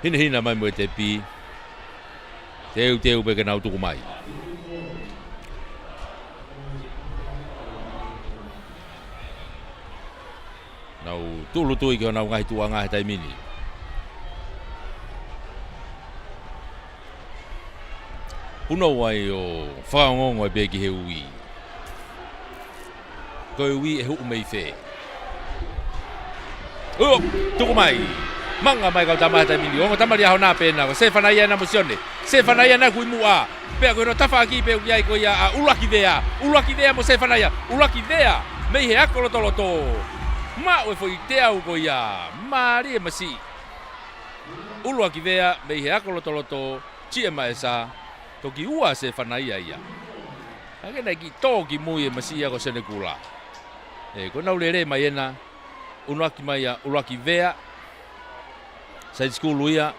Hinehina mai mo e tepi. Teuteu pē ke nau tuku mai. Nau tūʻulutui ki honau ngaahi tuʻuʻanga he taimi ni. Punou ai ʻo fakaongoongo ai pē ki he ui. Ko e ui ʻe huʻu mei fē? ʻUo, tuku mai. Manga mai kau tama he taimi ni. Ongo tama Liahona pē ʻena. Ko Sefanaia ʻena mo Sione. Sefanaia ʻena kui muʻa. Pea ko hono tafaʻaki pē ʻoku ʻi ai ko ia ʻa ʻUluaki Vea. ʻUluaki Vea mo Sefanaia. ʻUluaki Vea. Mei he Ako Lotoloto. Maʻu e foʻi teau ko ia. Mālie masiʻi. ʻUluaki Vea mei he Ako Lotoloto, G M S, toki ua Sefanaia ia. Hangē naʻe kiʻi tō ki mui e masiʻi ia ko Sione Kula. ʻE, ko ʻenau lele mai ʻena, ʻunuaki mai ʻa ʻUluaki Vea, Saisikulu ia,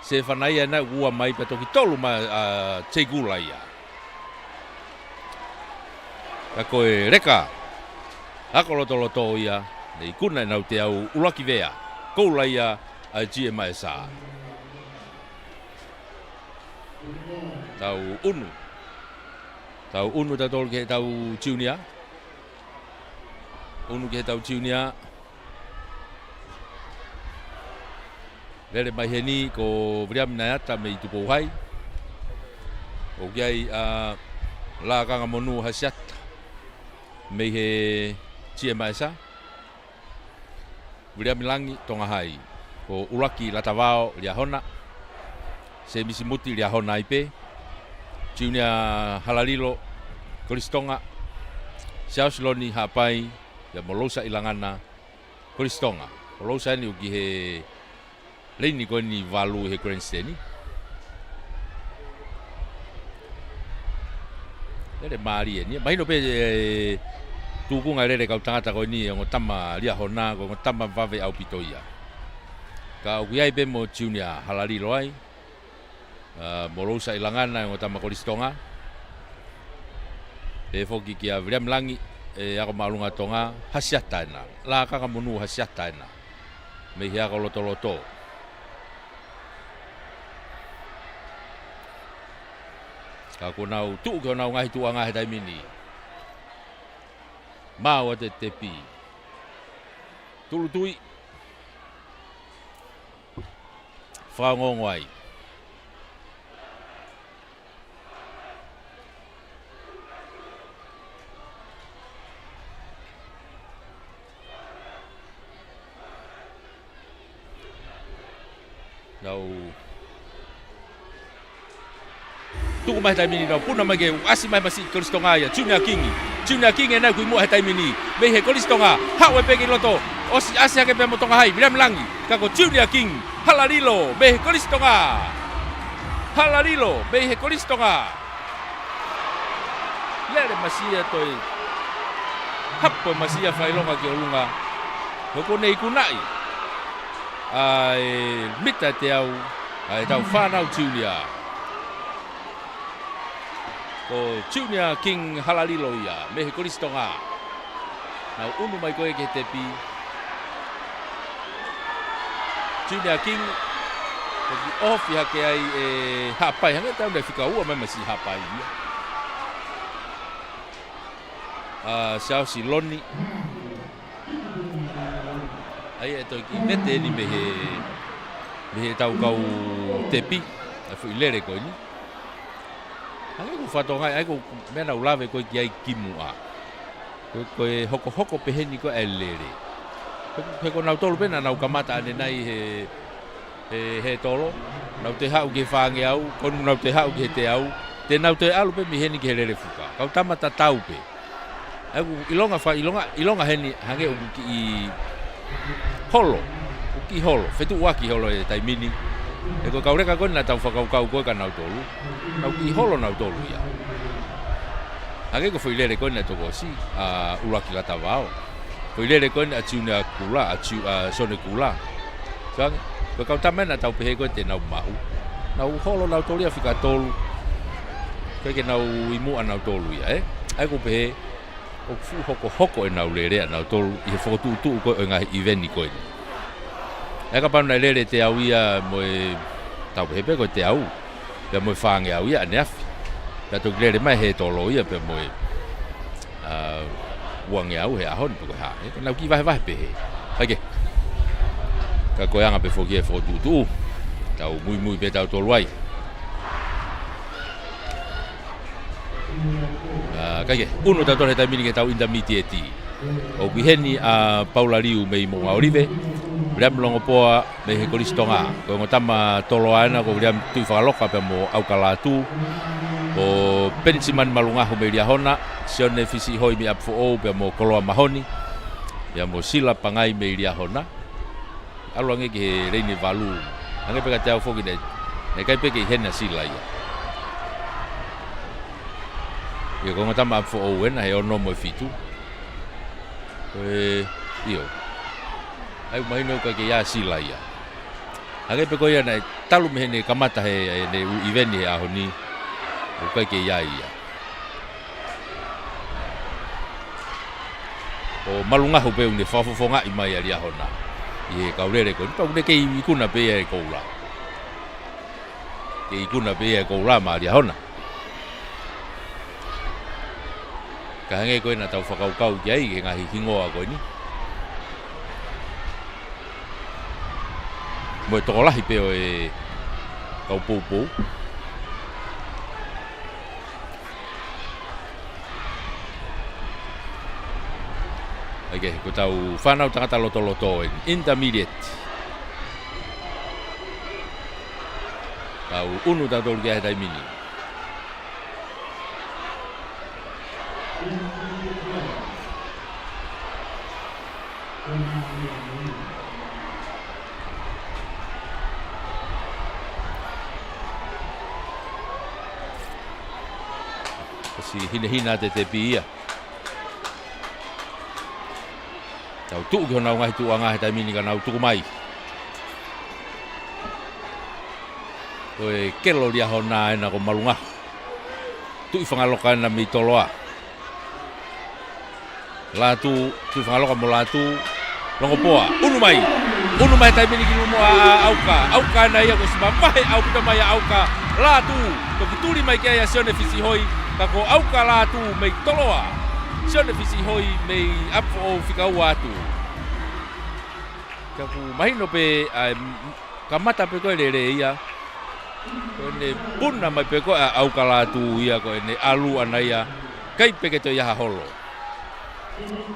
Sefanaia ʻena ua mai pea toki tolu mai ʻa Sei Kula ia. Ka ko e leka Ako Lotoloto ia, ne ikuna ʻenau teau ʻUluaki Vea, Kula ia ʻa e G M S. Tau ʻunu. Tau ʻunu tautolu ki heʻetau junior. ʻUnu ki heʻetau junior. Lele mai heni ko Viliami Naiata mei Tupou High. ʻOku ʻi ai ʻa Lakanga Monū Hasiata mei he G M S. Viliami Langi, Tonga High. Ko ʻUluaki Latavao, Liahona. Semisi Muti, Liahona ai pē. Junior Halalilo, Kolisi Tonga. Siaosi Loni Haʻapai, ia mo Lousa ʻIlangana, Kolisi Tonga. Ko Lousa eni ʻoku ʻi he leini ko eni valu he grandstand. Lele mālie eni. Mahino pē, ʻe, tukunga lele kau tangata ko eni, ongo tama Liahona, ko e ongo tama vave ʻaupito ia. Ka ʻoku ʻi ai pē mo Junior Halalilo ai. ʻA, mo Lousa ʻIlangana, ongo tama Kolisi Tonga. Pehē foki kia Viliami Langi, ʻe, ako māʻolunga Tonga, Hasiata ʻena. Lakanga Monū Hasiata ʻena. Mei he Ako Lotoloto. Ka kuo nau tuʻu ki honau ngaahi tuʻuʻanga he taimi ni. Maʻu ʻa e tepi. Tūʻulutui. Fakaongoongo ai. Nau tuku mai he taimi ni, nau puna mai ke ʻasi mai masiʻi Kolisi Tonga ia, Junior King. Junior King ʻena kui muʻa he taimi ni. Mei he Kolisi Tonga, haʻu ai pē ki loto, ʻosi ʻasi hake pē mo Tonga High, Viliami Langi, ka ko Junior King, Halalilo mei he Kolisi Tonga. Halalilo mei he Kolisi Tonga. Lele masiʻia, toe hapo masiʻia fakaʻilonga ki ʻolunga. He kuo ne ikunaʻi ʻa e mita ʻe teau ʻa ʻetau fānau Junior. Ko Junior King Halalilo ia mei he Kolisi Tonga. Nau ʻunu mai ko ē ki he tepi. Junior King, toki ofi hake ai ʻe Haʻapai, hangē tau ne fika ua mai masiʻi Haʻapai ia. ʻA Siaosi Loni. ʻA ia ʻe toki mete eni mei he, mei heʻetau kau tepi, ʻa e foʻi lele ko eni. Hangē ko e fatongia ia ko e meʻa naʻa ku lave ko ē ki ai kimuʻa. Ko e, ko e hokohoko peheni ko ē ʻa e lele. He, he ko nautolu pē naʻa nau kamata ʻanenai he, he, he tolo. Nau toe haʻu ki he fāngeau, ko eni nau toe haʻu ki he teau. Te nau toe ʻalu pē mei heni ki he lele fuka. Kau tama tatau pē. ʻA ia ʻoku ʻilonga fakaʻilonga, ʻilonga heni hangē ʻoku kiʻi holo, ʻoku kiʻi holo, fetuʻuaki holo he taimi ni. He ko e kau leka ko ē naʻa tau fakakaukau ko ē kia nautolu, nau kiʻi holo nautolu ia. Hangē ko e foʻi lele ko ē naʻe toki ʻosi, ʻa ʻUluaki Latavao. Foʻi lele ko ē ʻa Junior Kula, ʻa Ju-, ʻa Sione Kula. Sio ange, ko e kau tama naʻa tau pehē ko ē te nau maʻu. Nau holo nautolu ia fika tolu. ʻIkai ke nau ʻi muʻa nautolu ia, ē? ʻA ia ʻoku pehē, ʻoku fuʻu hokohoko ʻenau lele ʻanautolu ʻi he fokotuʻutuʻu ko ē ʻo e ngaahi ʻiveni ko eni. ʻA ia kapau naʻe lele teau ia mo e, tau pehē pē ko e teau, pea mo e fāngeau ia ʻaneafi. Pea toki lele mai he tolo ia pea mo e, ʻa, uangeau he ʻaho ni pe ko e hā. Ē, ka nau kiʻi vahevahe pehē. Kae kehe. Ka ko e anga pē foki e fokotuʻutuʻu. Tau muimui pē tautolu ai. ʻA, kae kehe, ʻunu tautolu he taimi ni ki heʻetau intermediate. ʻOku ʻi heni ʻa Paula Liu mei Moʻunga ʻŌlive, Viliami Longopoa mei he Kolisi Tonga. Ko e ongo tama toloa ena ko Viliami Tuʻifakaloka pea mo ʻAuka Lātū. Ko Penisimani Malungahu mei Liahona, Sione Fisiʻihoi mei ʻApifoʻou pea mo Koloa Mahoni, pea mo Sila Pangai mei Liahona. ʻAlu ange ki he leini valu. Hangē pē kiate au foki naʻe, naʻe ʻikai pē ke ʻi heni ʻa Sila ia. ʻIo, ko e ongo tama ʻApifoʻou ena he ono mo e fitu. Ko e, ʻio. ʻA ia ʻoku mahino ʻoku ʻikai ke ʻi ai ʻa Sila ia. Hangē pē ko ia naʻe talu mei heʻene kamata he, heʻene ʻū ʻiveni he ʻaho ni. ʻOku ʻikai ke ʻi ai ia. Ko Malungahu pē ʻoku ne fakafofongaʻi mai ʻa Liahona ʻi he kau lele ko eni, pea ʻoku ne kei ikuna pē ia ʻe Koula. Kei ikuna pē ia ʻe Koula maʻa Liahona. Ka hangē ko ē naʻa tau fakakaukau ki ai, ki he ngaahi hingoa ko eni. Mo e tokolahi pē ʻo e kau poupou. ʻA ia ko ʻetau fānau tangata lotoloto eni, intermediate. Tau ʻunu tautolu ki ai he taimi ni. Kasi hinehina ʻa e tepi ia. Tau tuʻu ki honau ngaahi tuʻuʻanga he taimi ni ka nau tuku mai. Ko e kelo Liahona ena ko Malungahu. Tuʻifakaloka ena mei Toloa. Lātū, Tuʻifakaloka mo Lātū. Longopoa, ʻunu mai. ʻUnu mai taimi ni ki luma ʻa, ʻa ʻAuka. ʻAuka ena ia kuo ʻosi mavahe ʻaupito mai ʻa ʻAuka. Lātū, toki tuli mai ki ai ʻa Sione Fisiʻihoi. Ka ko ʻAuka Lātū mei Toloa. Sione Fisiʻihoi mei ʻApifoʻou fika ua atu. Ka ʻoku mahino pē ʻa e m-, kamata pē ko e lele ia. Ko ʻene puna mai pē ko ē ʻa ʻAuka Lātū ia ko ʻene ʻalu ʻana ia. ʻIkai pē ke toe ʻi ai ha holo.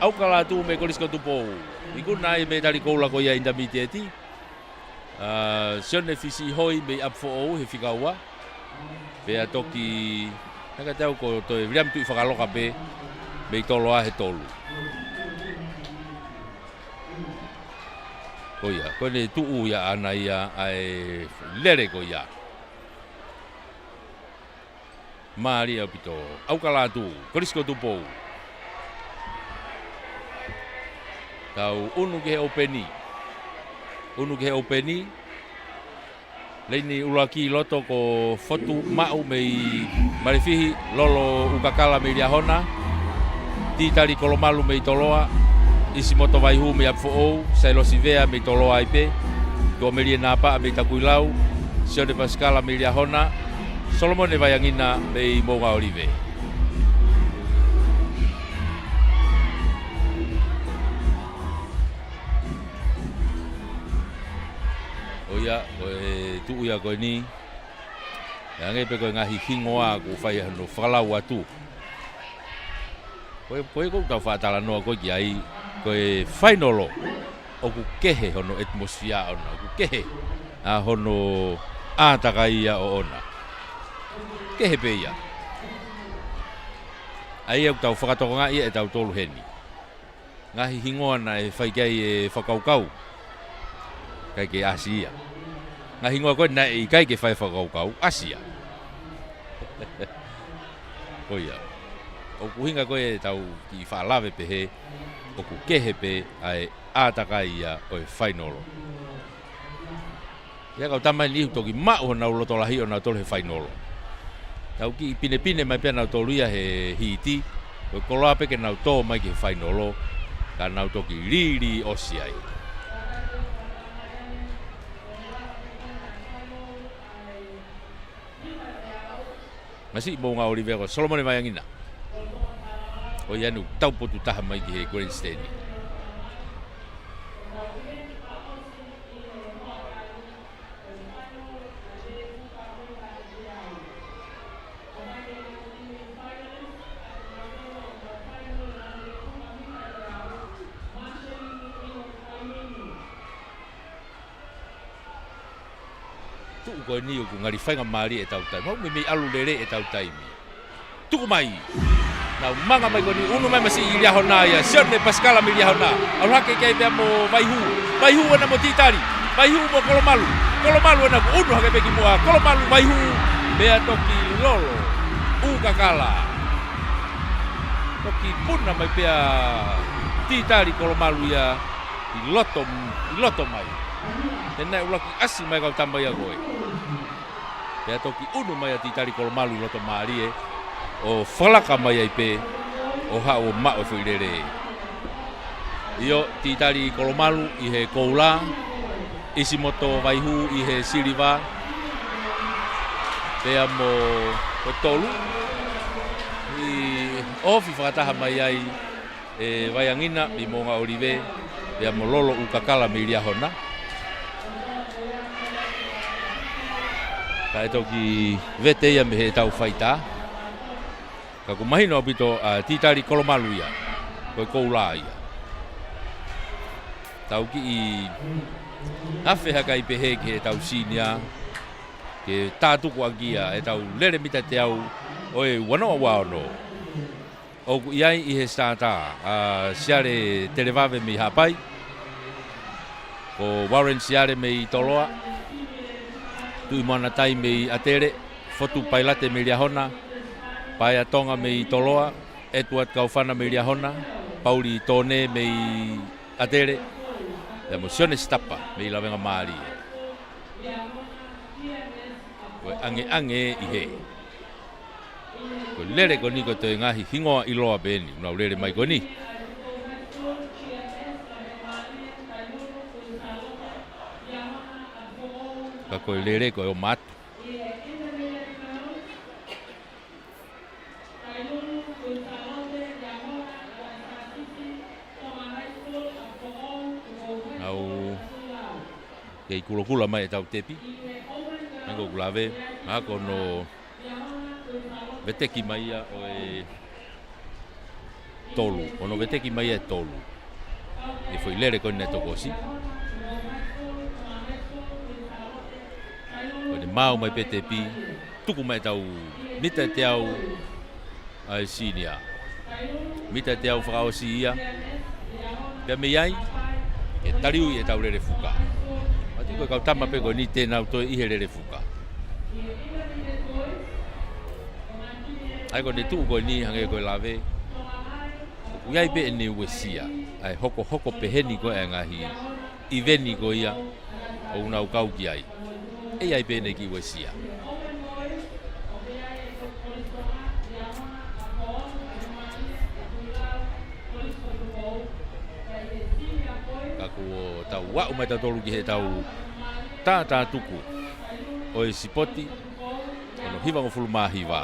ʻAuka Lātū mei Kolisi ko Tupou. Ikuna ai mei he tali koula ko ia intermediate. ʻA, Sione Fisiʻihoi mei ʻApifoʻou he fika ua. Pea toki, naʻe kiate au ko toe Viliami Tuʻifakaloka pē mei Toloa he tolu. Ko ia, ko ʻene tuʻu ia ʻana ia ʻa e lele ko ia. Mālie ʻaupito, ʻAukala atu, Kolisi ko Tupou. Tau ʻunu ki he ʻoupeni. ʻUnu ki he ʻoupeni. Leini ʻuluaki loto ko Fotu Maʻu mei Malefihi, Lolo ʻUkakala mei Liahona, Titali Kolomalu mei Toloa, ʻIsimoto Vaihū mei ʻApifoʻou, Sailosi Vea mei Toloa ai pē, Tuʻamelie Napaʻa mei Takuilau, Sione Pasikala mei Liahona, Solomone Vaiangina mei Moʻungaʻolive. ʻO ia, ko e tuʻu ia ko eni. ʻE ʻange pē ko e ngaahi hingoa ʻoku fai hono fakalau atu. Ko e, ko e ʻoku tau faʻa talanoa ko ē ki ai, ko e fainolo, ʻoku kehe hono ʻetisimofia ʻona, ʻoku kehe ʻa hono ʻātakai ia ʻoʻona. Kehe pē ia. ʻA ia ʻoku tau fakatokangaʻi ia ʻe tautolu heni. Ngaahi hingoa naʻe fai ki ai e fakakaukau, ʻikai ke ʻasi ia. Ngaahi hingoa ko ē naʻe ʻikai ke fai fakakaukau, ʻasi ia. Ko ia. ʻOku ʻuhinga ko ē ʻetau kiʻi faʻa lave pehē, ʻoku kehe pē ʻa e ʻātakai ia ʻo e fainolo. Ia kau tama eni ʻoku toki maʻu honau loto lahi ʻonautolu he fainolo. Tau kiʻi pinepine mai pē ʻanautolu ia he hiti, ko e koloa pē ke nau tō mai ki he fainolo, ka nau toki lī, lī ʻosi ai. Masiʻi Moʻungaʻolive ko Solomone Vaiangina. Ko ia ʻoku tau potu taha mai ki he grandstand. Tuʻu ko eni ʻoku ngali faingamālie ʻetau taimi. Mau meimei ʻalu lelei ʻetau taimi. Tuku mai. Nau manga mai ko eni, ʻunu mai masiʻi Liahona ia, Sione Pasikala mei Liahona. ʻAlu hake ki ai pea mo Vaihū. Vaihū ena mo Titali. Vaihū mo Kolomalu. Kolomalu ena kuo ʻunu hake pē ki muʻa. Kolomalu, Vaihū. Pea toki Lolo ʻUkakala. Toki puna mai pea Titali Kolomalu ia ʻi loto, ʻi loto mai. Te nai ʻuluaki ʻasi mai kau tama ia ko ē. Pea toki ʻunu mai ʻa Titali Kolomalu ʻi loto mālie, ʻo falaka mai ai pē, ʻo haʻu ʻo maʻu e foʻi lele. ʻIo, Titali Kolomalu ʻi he koula, ʻIsimoto Vaihū ʻi he siliva, pea mo ko e tolu, ʻi ofi fakataha mai ai, ʻe Vaiangina mei Moʻungaʻolive, pea mo Lolo ʻUkakala mei Liahona. Kae toki vete ia mei heʻetau faitā. Ka ʻoku mahino ʻaupito ʻa Titali Kolomalu ia, ko e koula ia. Tau kiʻi afe hake ai pehē ki heʻetau senior, ke tātuku ʻaki ia ʻetau lele mita teau ʻo e ua noa ua ono. ʻOku ʻi ai ʻi he starter, ʻa Siale Televave mei Haʻapai, ko Warren Siale mei Toloa, Tuʻimoana Tai mei ʻAtele, Fotu Pailate mei Liahona, Paea Tonga mei Toloa, Edward Kaufana mei Liahona, Pauli Tone mei ʻAtele, pea mo Sione Sitapa mei Lavengamālie. Ko e ʻangeʻange ʻi hē. Ko e lele ko eni ko e toe ngaahi hingoa ʻiloa pē eni, nau lele mai ko eni. Ka ko e lele ko e ʻomai atu. Nau kei kulokula mai ʻetau tepi. Nau kei kulave, nau ko hono veteki mai ia ʻo e tolu, hono veteki mai ia ʻe tolu. ʻI he foʻi lele ko eni naʻe toki ʻosi. Ko ʻene maau mai pē tepi, tuku mai ʻetau mita teau ʻa e senior. Mita teau fakaʻosi ia. Pea mei ai, Ke taliui ʻetau lele fuka. Mati ko e kau tama pē ko eni te nau toe ʻi he lele fuka. ʻA ia ko ʻene tuʻu ko eni hangē ko e lave. ʻOku ʻi ai pē ʻene uesia. ʻA e hokohoko peheni ko ē ʻa e ngaahi ʻiveni ko ia ʻoku nau kau ki ai. ʻE ʻi ai pē ʻene kiʻi uesia. Ka kuo tau aʻu mai tautolu ki heʻetau tātātuku ʻo e sipoti, ono hivangofulu mā hiva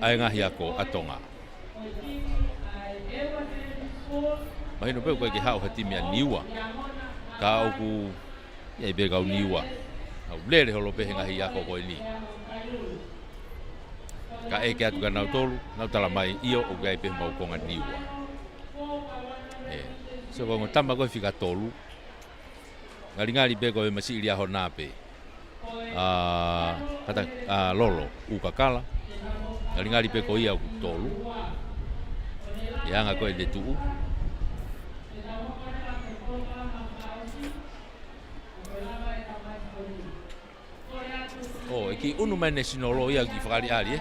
ʻa e ngaahi ako ʻa Tonga. Mahino pē ʻoku ʻikai ke haʻu ha timi ʻa Niua. Ka ʻoku ʻi ai pē kau Niua. Nau lele holo pē he ngaahi ako ko eni. Ka ʻeke atu kia nautolu, nau tala mai ʻio ʻoku ʻi ai pē homau konga Niua. ʻE, so ko e ongo tama ko e fika tolu. Ngalingali pē ko e masiʻi ʻi he ʻaho na pē. ʻA, kata, ʻa Lolo, ʻUkakala. Ngalingali pē ko ia ʻoku tolu. ʻI he anga ko ē ʻene tuʻu. ʻO, ʻe kiʻi ʻunu mai National Law ia ki fakaʻaliʻali, ē?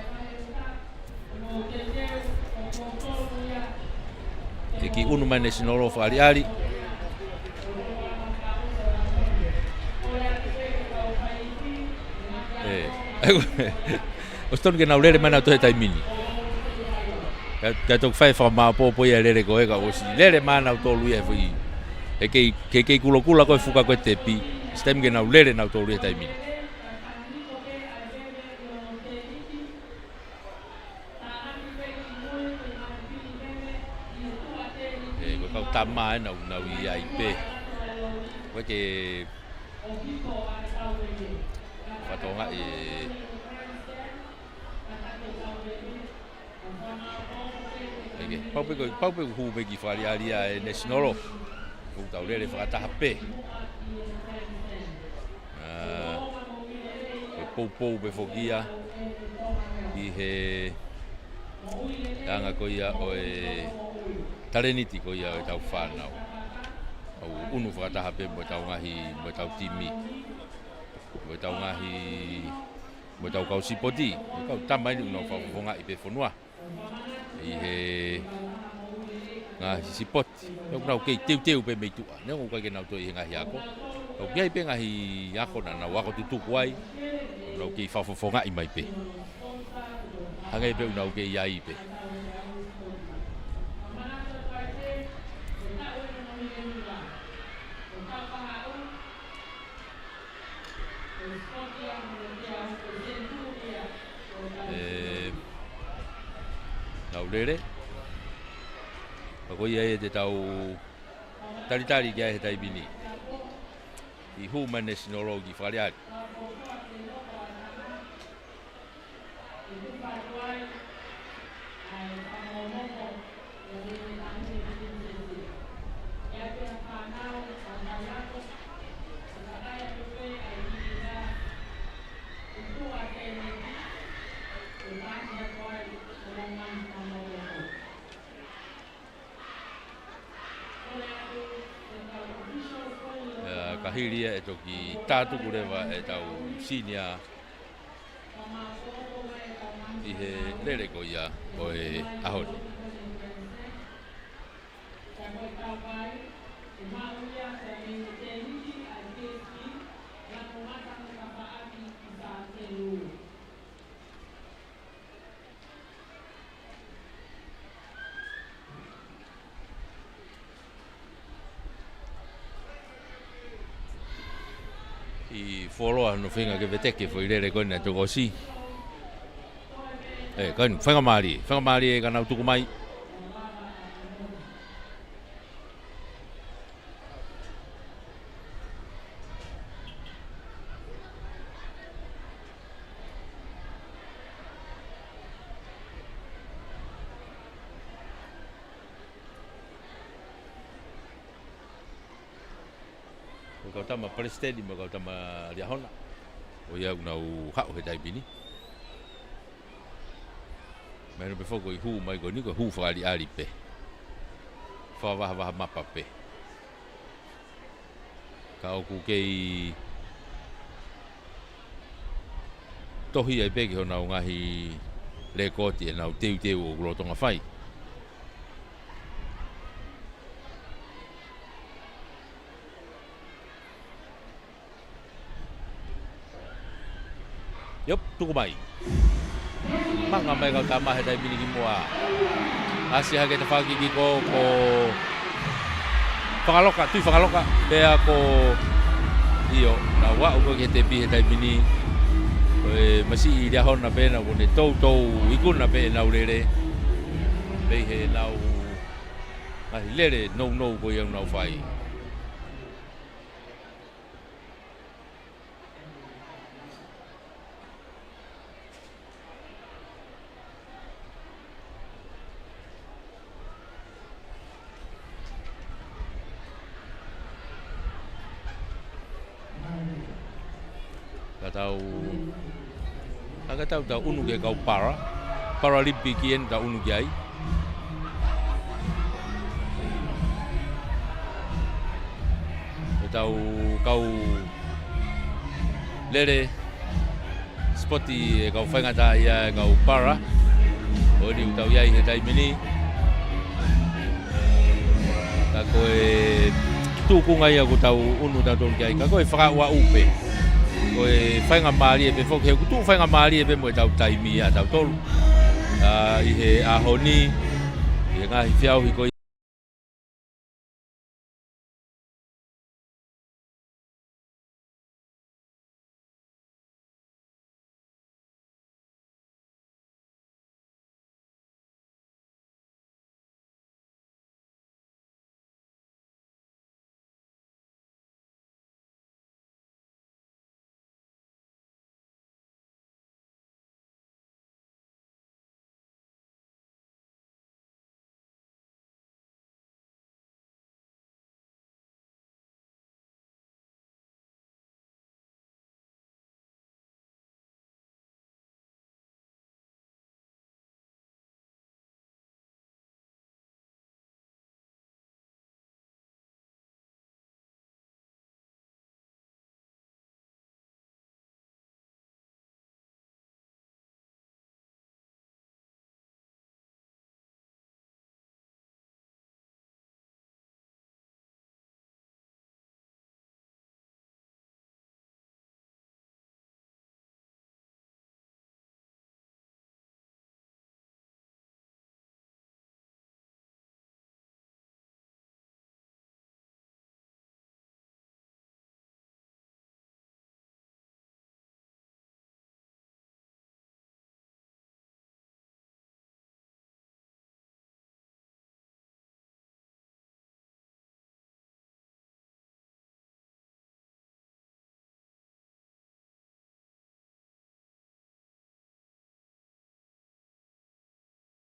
ʻE kiʻi ʻunu mai National Law fakaʻaliʻali. ʻE. ʻOsi tonu ke nau lele mai nautolu he taimi ni. Ka, ka toki fai fakamāopoopo ia lele ko ē ka ʻosi lele mai nautolu ia he foʻi. He kei, kei, kei kulokula ko e fuka ko e tepi. ʻOsi taimi ke nau lele nautolu ia he taimi ni. ʻE, ko e kau tama ē nau, nau ʻi ai pē. Ko e ke fatongia ʻi ʻIkai ke, pau pē ko, pau pē ʻoku hū pē ki fakaʻaliʻali ʻa e National Law. ʻOku tau lele fakataha pē. ʻA, ko e poupou pē foki ia ʻi he anga ko ia ʻo e talēniti ko ia ʻo ʻetau fānau. ʻOku ʻunu fakataha pē mo ʻetau ngaahi, mo ʻetau timi. Mo ʻetau ngaahi mo ʻetau kau sipoti, mo e kau tama eni ʻoku nau fakafofongaʻi pē fonua ʻi he ngaahi sipoti. ʻOku nau kei teuteu pē mei tuʻa. Neongo ʻoku ʻikai ke nau toe ʻi he ngaahi ako. ʻOku ʻi ai pē ngaahi ako naʻa nau ako tutuku ai. ʻOku nau kei fakafofongaʻi mai pē. Hangē pē ʻoku nau kei ʻi ai pē. ʻE, nau lele. Ka ko ia ē te tau talitali ki ai he taimi ni. ʻI hū mai National Law ki fakaʻaliʻali. ʻE, ka hili ia ʻe toki tātuku leva ʻetau senior ʻi he lele ko ia ʻo e ʻaho ni. ʻI fuoloa hono feinga ke veteki e foʻi lele ko ena ʻe toki ʻosi. ʻE, ko eni, faingamālie, faingamālie ka nau tuku mai. Ko e kau tama Palesiteni mo e kau tama Liahona. ʻO ia ʻoku nau haʻu he taimi ni. Mahino pē foki ko e hū mai ko eni ko e hū fakaʻaliʻali pē. Fakavahavaha mapa pē. Ka ʻoku kei tohi ai pē ki honau ngaahi lēkooti ʻenau teuteu ʻoku lolotonga fai. Iop, tuku mai. Manga mai kau tama he taimi ni ki muʻa. ʻAsi hake tafaʻaki ki ko, ko Fakaloka, Tui Fakaloka, pea ko ʻIo, naʻa nau aʻu ko ē ki he tepi he taimi ni. Ko e masiʻi ʻi Liahona pē naʻa kuo ne toutou ikuna pē ʻenau lele. Pea ʻi heʻenau ngaahi lele nounou ko ia ʻoku nau fai. Ka tau, ka tau, tau ʻunu ki he kau para, Paralympic eni tau ʻunu ki ai. Ko e tau kau lele, sipoti ʻa e kau faingataʻaʻia ʻa e kau para. Ko eni ʻoku tau ʻi ai he taimi ni. Ka ko e tūkunga ia ʻoku tau ʻunu tautolu ki ai. Ka ko e fakaaʻuaʻu pē. Ko e faingamālie pē foki he ʻoku tuʻu faingamālie pē mo e tau taimi ʻa tautolu. ʻA, ʻi he ʻaho ni, ʻi he ngaahi feʻauhi ko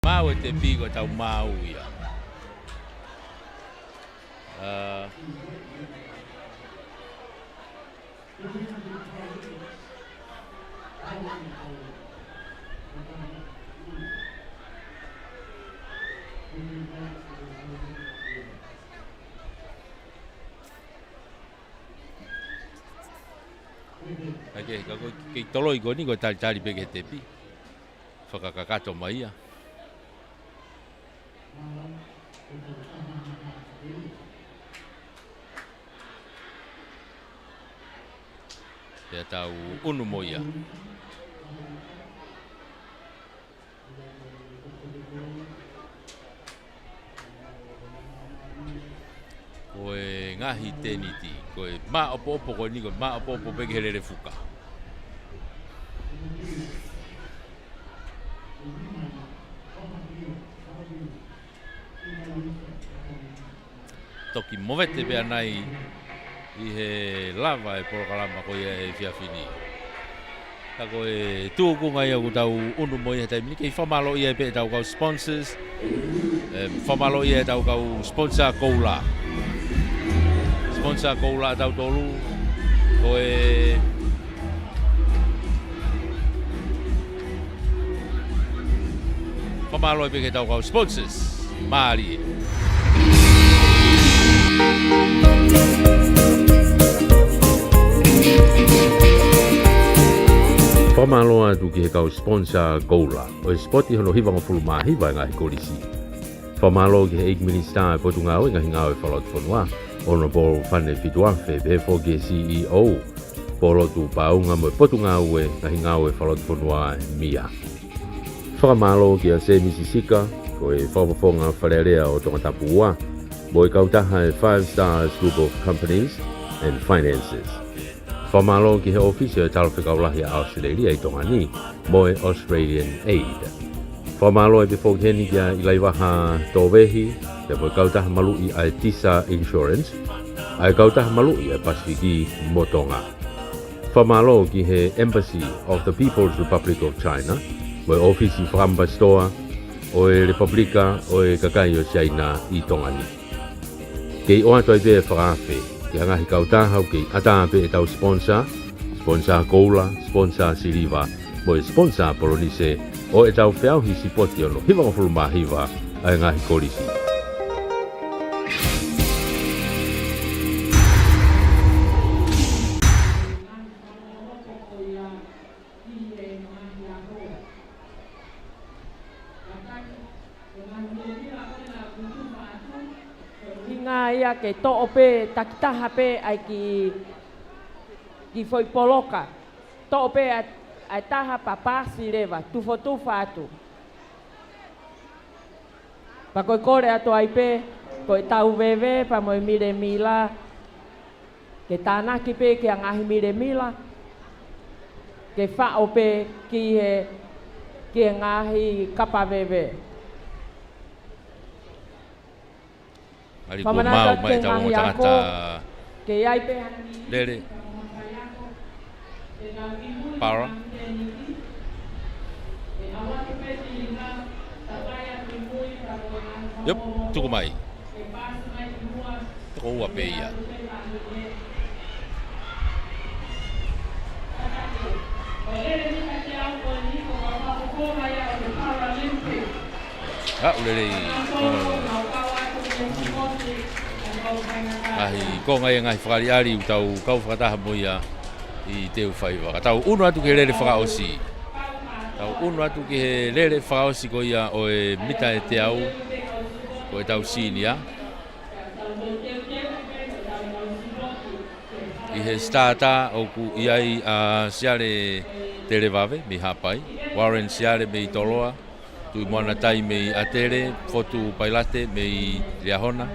Maʻu e tepi ko e tau maʻu ia. ʻA, ʻa ke, ka ko e kei toloi ko eni ko e talitali pē ki he tepi. Fakakakato mai ia. Pea tau ʻunu mo ia. Ko e ngaahi tēniti, ko e māʻopoʻopo ko eni, ko e māʻopoʻopo pē ki he lele fuka. Toki movete pē ʻanai ʻi he lava e polokalama ko ia he efiafi ni. Ka ko e tūkunga ia ʻoku tau ʻunu mo ia he taimi ni, kei fakamālōʻia pē ʻetau kau sponsors. ʻE, fakamālōʻia ʻetau kau sponsor koula. Sponsor koula ʻa tautolu. Ko e fakamālō pē ki heʻetau kau sponsors. Mālie. Fakamālō atu ki he kau sponsor koula ʻo e sipoti hono hivangofulu mā hiva ʻa e ngaahi kolisi. Fakamālō ki he ʻEiki Minisitā ʻo e Potungāue Ngaahi Ngāue Fakalotofonua, Honourable Fane Fituafe, pehē foki ki he C E O, Polotu Paunga, mo e Potungāue Ngaahi Ngāue Fakalotofonua, MIA. Fakamālō kia Sēmisi Sika, ko e Fakafofonga Fale Alea ʻo Tongatapu Ua, mo e kautaha ʻa e Five Stars Group of Companies and Finances. Fakamālō ki he ʻŌfisi ʻo e Talafekau Lahi ʻa ʻAositelēlia ʻi Tonga ni, mo e Australian Aid. Fakamālō ʻe pehē foki heni kia ʻIlaivaha Tōvehi, pea mo e kautaha maluʻi ʻa e Tisa Insurance, ʻa e kautaha maluʻi ʻa e Pasifiki mo Tonga. Fakamālō ki he Embassy of the People's Republic of China, mo e ʻŌfisi Fakaʻamipasitoa ʻo e Lepupelika ʻo e Kakai ʻo Siaina ʻi Tonga ni. Kei ʻoatu ai pē e fakaafe ki he ngaahi kautaha ʻoku kei ʻatā pē ʻetau sponsor, sponsor koula, sponsor siliva, mo e sponsor polonise ʻo ʻetau feʻauhi sipoti hono hivangofulu mā hiva ʻa e ngaahi kolisi. Hinga ia ke toʻo pē takitaha pē ʻa e kiʻi, kiʻi foʻi poloka. Toʻo pē ʻa, ʻa e taha pea paasi leva, tufotufa atu. Pea ko e kole atu ai pē, ko e tau veve, pea mo e milemila, ke tānaki pē ki he ngaahi milemila, ke faʻo pē ki he, ki he ngaahi kapa veve. Mali kuo mau mai tau ngaahi tangata ako. Ke ai pē lele. Para. Yep, tuku mai. Toko ua pē ia. Aʻu lelei. Ngaahi konga ia, ngaahi fakaʻaliʻali ʻoku tau kau fakataha mo ia ʻi he teu faiva. Ka tau ʻunu atu ki he lele fakaʻosi. Tau ʻunu atu ki he lele fakaʻosi ko ia ʻo e mita ʻe teau, ko ʻetau senior. ʻI he starter ʻoku ʻi ai ʻa Siale Televave mei Haʻapai, Warren Siale mei Toloa, Tuʻimoana Tai mei ʻAtele, Fotu Pailate mei Liahona,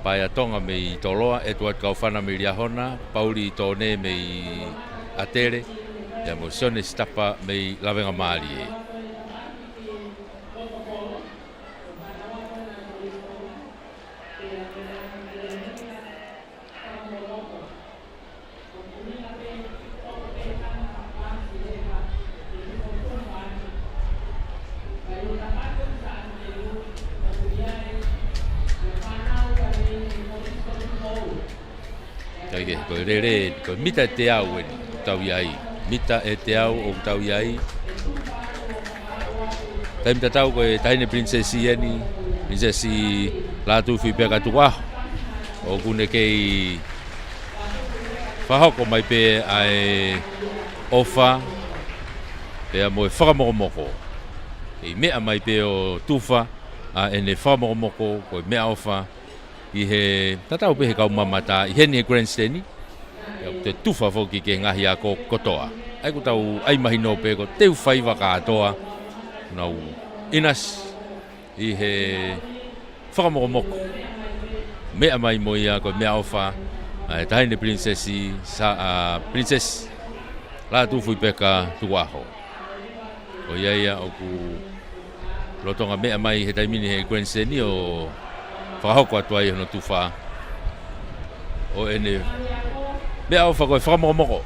Paea Tonga mei Toloa, Edward Kaufana mei Liahona, Pauli Tone mei ʻAtele, pea mo Sione Sitapa mei Lavengamālie. Kae kehe, ko e lele, ko e mita ʻe teau eni ʻoku tau ʻi ai. Mita ʻe teau ʻoku tau ʻi ai. Taimi tatau ko e Taʻahine Pilinisesi eni, Pilinisesi Lātūfuipeka Tukuʻaho, ʻoku ne kei fakahoko mai pē ʻa e ʻofa pea mo e fakamokomoko. Kei meʻa mai pē ʻo tufa ʻa ʻene fakamokomoko, ko e meʻaʻofa, ʻi he tatau pē he kau mamata ʻi heni he grandstand, pea ʻoku te tufa foki ki he ngaahi ako kotoa. ʻA ia ʻoku tau ʻai mahino pē ko e teu faiva kātoa, nau ʻinasi ʻi he fakamokomoko. Meʻa mai mo ia ko e meʻaʻofa ʻa e Taʻahine Pilinisesi, Sa-, ʻa, Pilinisesi Lātūfuipeka Tukuʻaho. Ko ia ia ʻoku lolotonga meʻa mai he taimi ni he grandstand ʻo fakahoko atu ai hono tufa ʻo ʻene meʻaʻofa ko e fakamokomoko.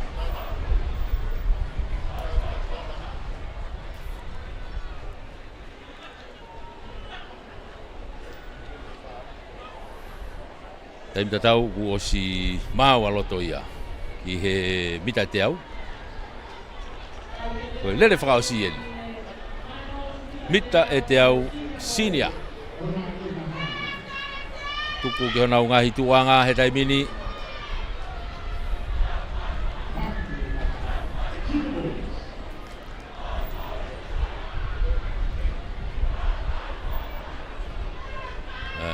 Taimi tatau kuo ʻosi maau ʻa loto ia ʻi he mita ʻe teau. Ko e lele fakaʻosi eni. Mita ʻe teau senior. Tuku ki honau ngaahi tuʻuʻanga he taimi ni. Ē,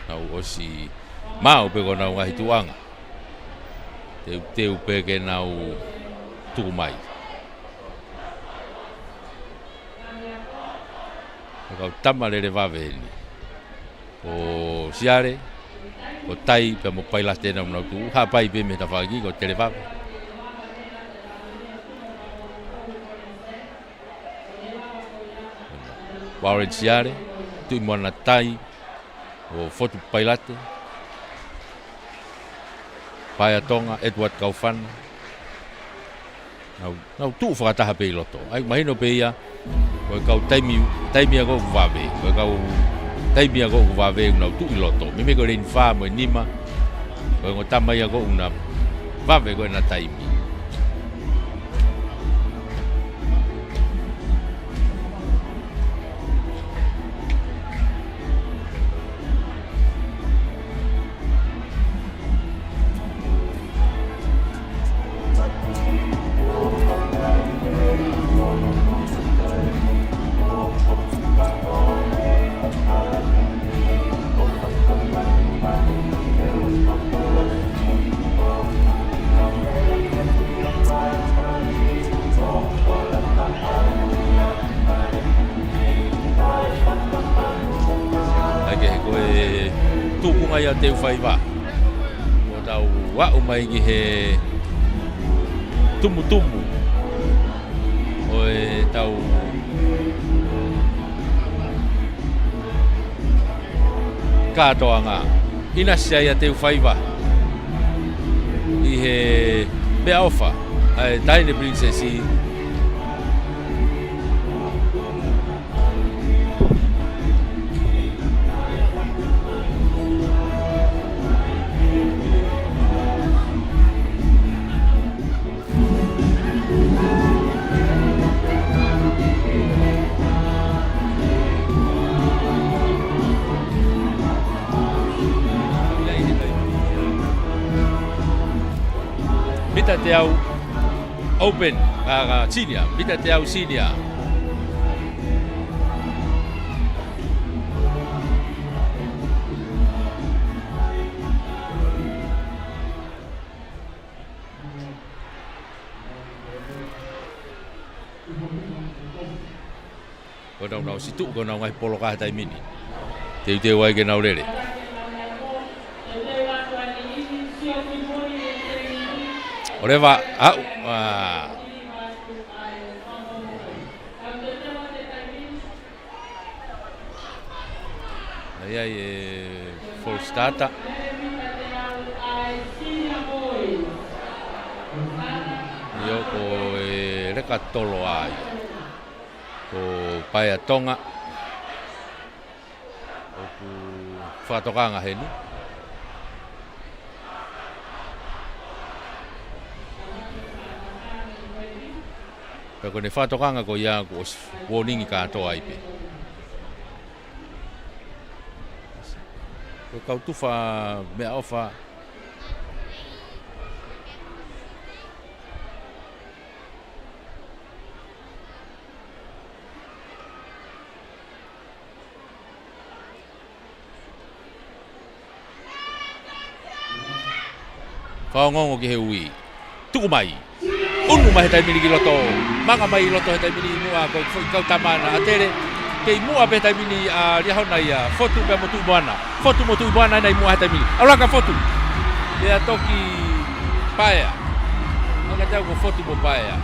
nau ʻosi maʻu pē ko honau ngaahi tuʻuʻanga. Teuteu pē ke nau tuku mai. Ko e kau tama lele vave eni. Ko Siale, ko Tai, pea mo Pailate naʻa nau tuʻu. Haʻapai pē mei he tafaʻaki, ko Televave. Warren Siale, Tuʻimoana Tai, ko Fotu Pailate, Paea Tonga, Edward Kaufana. Nau, nau tuʻu fakataha pē ʻi loto. ʻAi, mahino pē ia, ko e kau taimi, taimi ia ko ē ʻoku vave, ko e kau taimi ia ko ē ʻoku vave, nau tuʻu ʻi loto. Meimei ko e leini fā mo e nima, ko e ongo tama ia ko ē ʻoku na vave ko ē ʻena taimi. ʻAi ke he ko e tuʻunga ia ʻo e teu faiva. Ko ʻetau aʻu mai ki he tumutumu ʻo ʻetau kātoanga. ʻInasi ai ʻa Teufaiva ʻi he meʻaʻofa ʻa e Taʻahine Pilinisesi. Mita teau open, ʻa, ʻa, senior, mita teau senior. Ko ʻenau, nau situʻu, ko ʻenau ngaahi poloka he taimi ni. Teuteu ai ke nau lele. ʻOleva, aʻu, ʻa. ʻAi, ʻai e false starter. ʻIo, ko e leka tolo ai. Ko Paea Tonga. ʻOku fakatokanga heni. Pea ko ʻene fakatokanga ko ia kuo ʻosi warning kātoa ai pē. Ko e kau tufa meʻaʻofa. Fakaongoongo ki he ui. Tuku mai. ʻUnu mai he taimi ni ki loto. Manga mai ʻi loto he taimi ni muʻa ko e foʻi kau tama na ʻa Tele. Kei muʻa pē he taimi ni ʻa Liahona ia. Fotu pea mo Tuʻimoana. Fotu mo Tuʻimoana ʻena ʻi muʻa he taimi ni. ʻAlu laka Fotu. Pea toki Paea. Manga teau ko Fotu mo Paea.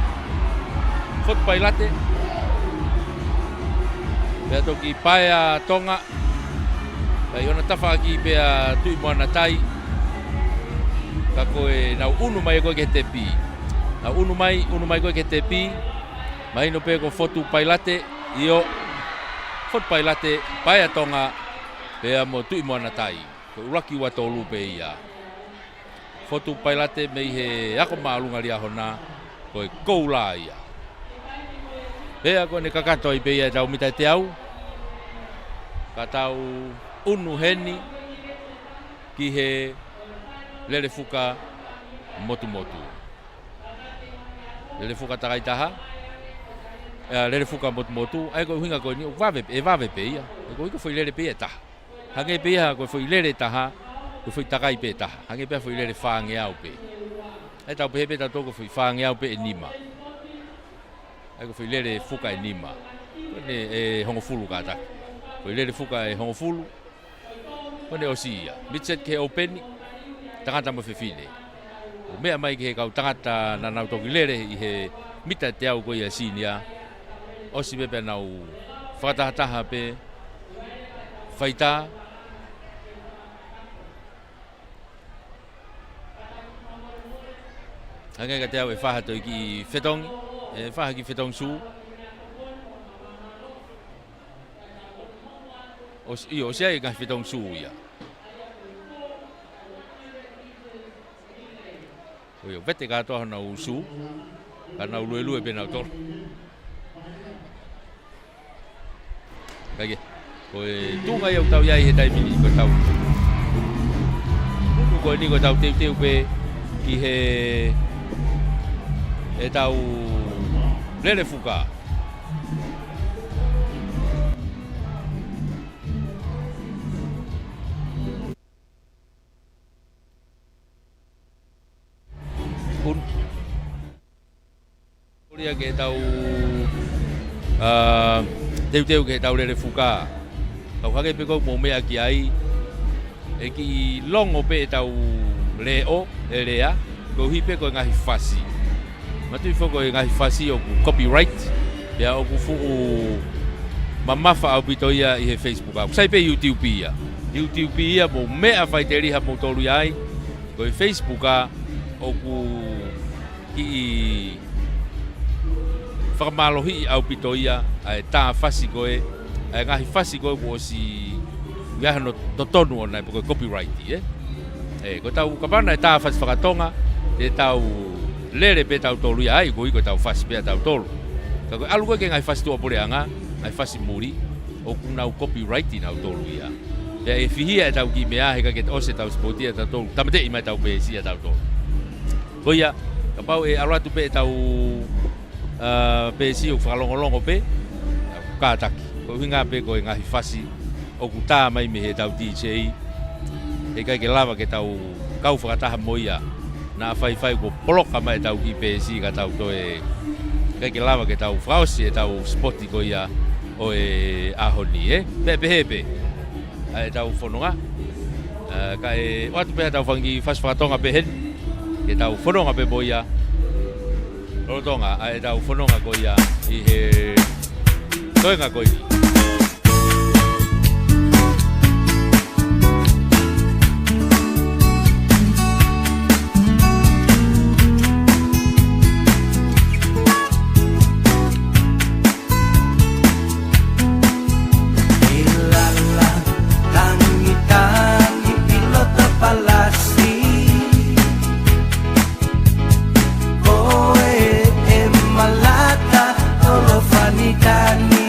Fotu Pailate. Pea toki Paea Tonga. Pea ʻi hona tafaʻaki pea Tuʻimoana Tai. Ka ko ʻenau ʻunu mai ko ē ki he tepi. Nau ʻunu mai, ʻunu mai ko ē ki he tepi. Mahino pē ko Fotu Pailate, ʻio. Fotu Pailate, Paea Tonga, pea mo Tuʻimoana Tai. Ko e ʻuluaki ua tolu pē ia. Fotu Pailate mei he ako māʻolunga Liahona, ko e koula ia. Pea ko ʻene kakato ai pē ia ʻetau mita ʻe teau. Ka tau ʻunu heni. ki he lele fuka motumotu. Lele fuka takai taha, ʻa e lele fuka motumotu, ʻa ia ko e ʻuhinga ko eni, ʻoku vave, ʻe vave pē ia. ʻA ia ko e ʻuhinga foʻi lele pē ia ʻe taha. Hangē pē ia ko e foʻi lele ʻe taha, ko e foʻi takai pē ʻe taha. Hangē pē ia foʻi lele fāngeau pē. ʻA ia tau pehē pē tautolu ko e foʻi fāngeau pē ʻe nima. ʻA ia ko e foʻi lele fuka ʻe nima. Ko eni ʻe hongofulu kātaki. Foʻi lele fuka ʻe hongofulu. Ko eni ʻosi ia. Mid-set ki he ʻōpeni, tangata mo fefine. ʻO meʻa mai ki he kau tangata naʻa nau toki lele ʻi he mita teau ko ia senior. ʻOsi pē pea nau fakatahataha pē. Faitā. Hangē kiate au ʻe fā ha toe kiʻi fetongi, ʻe fā ha kiʻi fetongi sū. ʻOsi, ʻio, ʻosi ʻai e ngaahi fetongi sū ia. ʻIo, vete kātoa honau sū, ka nau luelue pē nautolu. Kae kehe, ko e tuʻunga ia ʻoku tau ʻi ai he taimi ni, ko ʻetau, ko eni ko ʻetau teuteu pē ki he, ʻetau lele fuka. Un. Kolia ke tau, ā, teuteu ke tau lele fuka. Kau hake pē ʻoku mou meʻa ki ai, ʻe kiʻi longo pē ʻetau leʻo, ʻe lea, koeʻuhi pē ko e ngaahi fasi. Manatuʻi foki ko e ngaahi fasi ʻoku copyright, pea ʻoku fuʻu mamafa ʻaupito ia ʻi he Facebook. ʻOku sai pē YouTube ia. YouTube ia mou meʻa faiteliha moutolu ia ai. Ko e Facebook ʻoku kiʻi fakamālohiʻi ʻaupito ia, ʻa e tā fasi ko ē, ʻa e ngaahi fasi ko ē kuo ʻosi ʻi ai hono totonu ʻona pe ko e copyright, ē? ʻE, ko ʻetau kapau naʻe tā fasi fakatonga, te tau lele pē tautolu ia ai, koeʻuhi ko ʻetau fasi pē ʻa tautolu. Ka ko e ʻalu ko ē ki he ngaahi fasi tuʻapuleʻanga, ngaahi fasi muli, ʻoku nau copyright nautolu ia. Pea ʻe fihia ʻetau kiʻi meʻa he ʻikai ke ʻosi ʻetau sipoti ʻa tautolu, tāmateʻi mai ʻetau peesi ʻa tautolu. Ko ia, kapau ʻe ʻalu atu pē ʻetau, ā, peesi ʻoku fakalongolongo pē, kātaki. Ko e ʻuhinga pē ko e ngaahi fasi ʻoku tā mai mei heʻetau DJ, he ʻikai ke lava ke tau kau fakataha mo ia. Naʻa faifai kuo poloka mai ʻetau kiʻi peesi ka tau toe, ʻikai ke lava ke tau fakaʻosi ʻetau sipoti ko ia ʻo e ʻaho ni, ē? Pea pehē pē ʻa ʻetau fononga. Ā, kae ʻoatu pē ʻetau fanga kiʻi fasi fakatonga pē heni, ke tau fononga pē mo ia. Lolotonga ʻa ʻetau fononga ko ia ʻi he toenga ko eni. ʻI lala, tangitangi ʻi loto palasi. Ko e ʻe malata ʻo lo fanitani.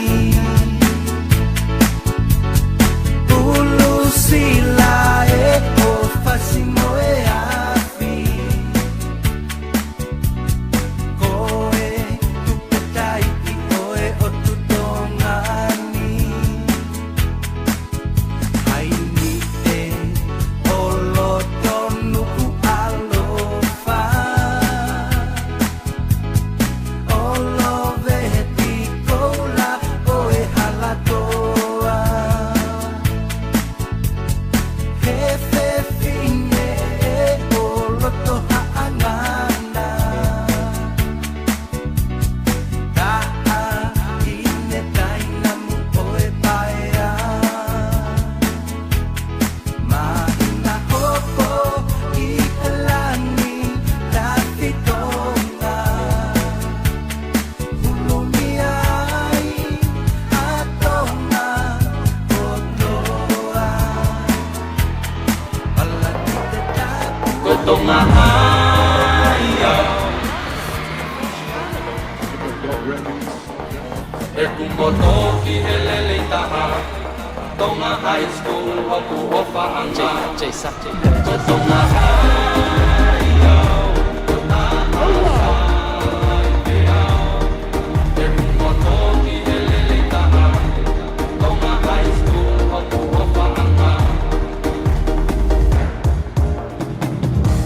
Pulu sila e ko fasi mo e afi. Ko e tupe taipi ʻo e ʻotu Tonga ni. ʻAi ni e ʻo loto nuku ʻalofa. ʻO lo vehe pikoula ʻo e halatoa. He fefine ʻo loto haʻangana. Taʻahine tainamu ʻo e paea. Māhina hopo ʻi he langi tafitonga. Hulumia ai ʻa Tonga kotoa. Palani te tapu. Ko Tonga ia. ʻE tuʻu motu ki he lele ʻe taha. Tonga High School hoku ʻofaʻanga. J-, J-, Saki. Ko Tonga High au, ko Taʻasa ai pē au. Te u motoki he lelei taha. Tonga High School hoku ʻofaʻanga.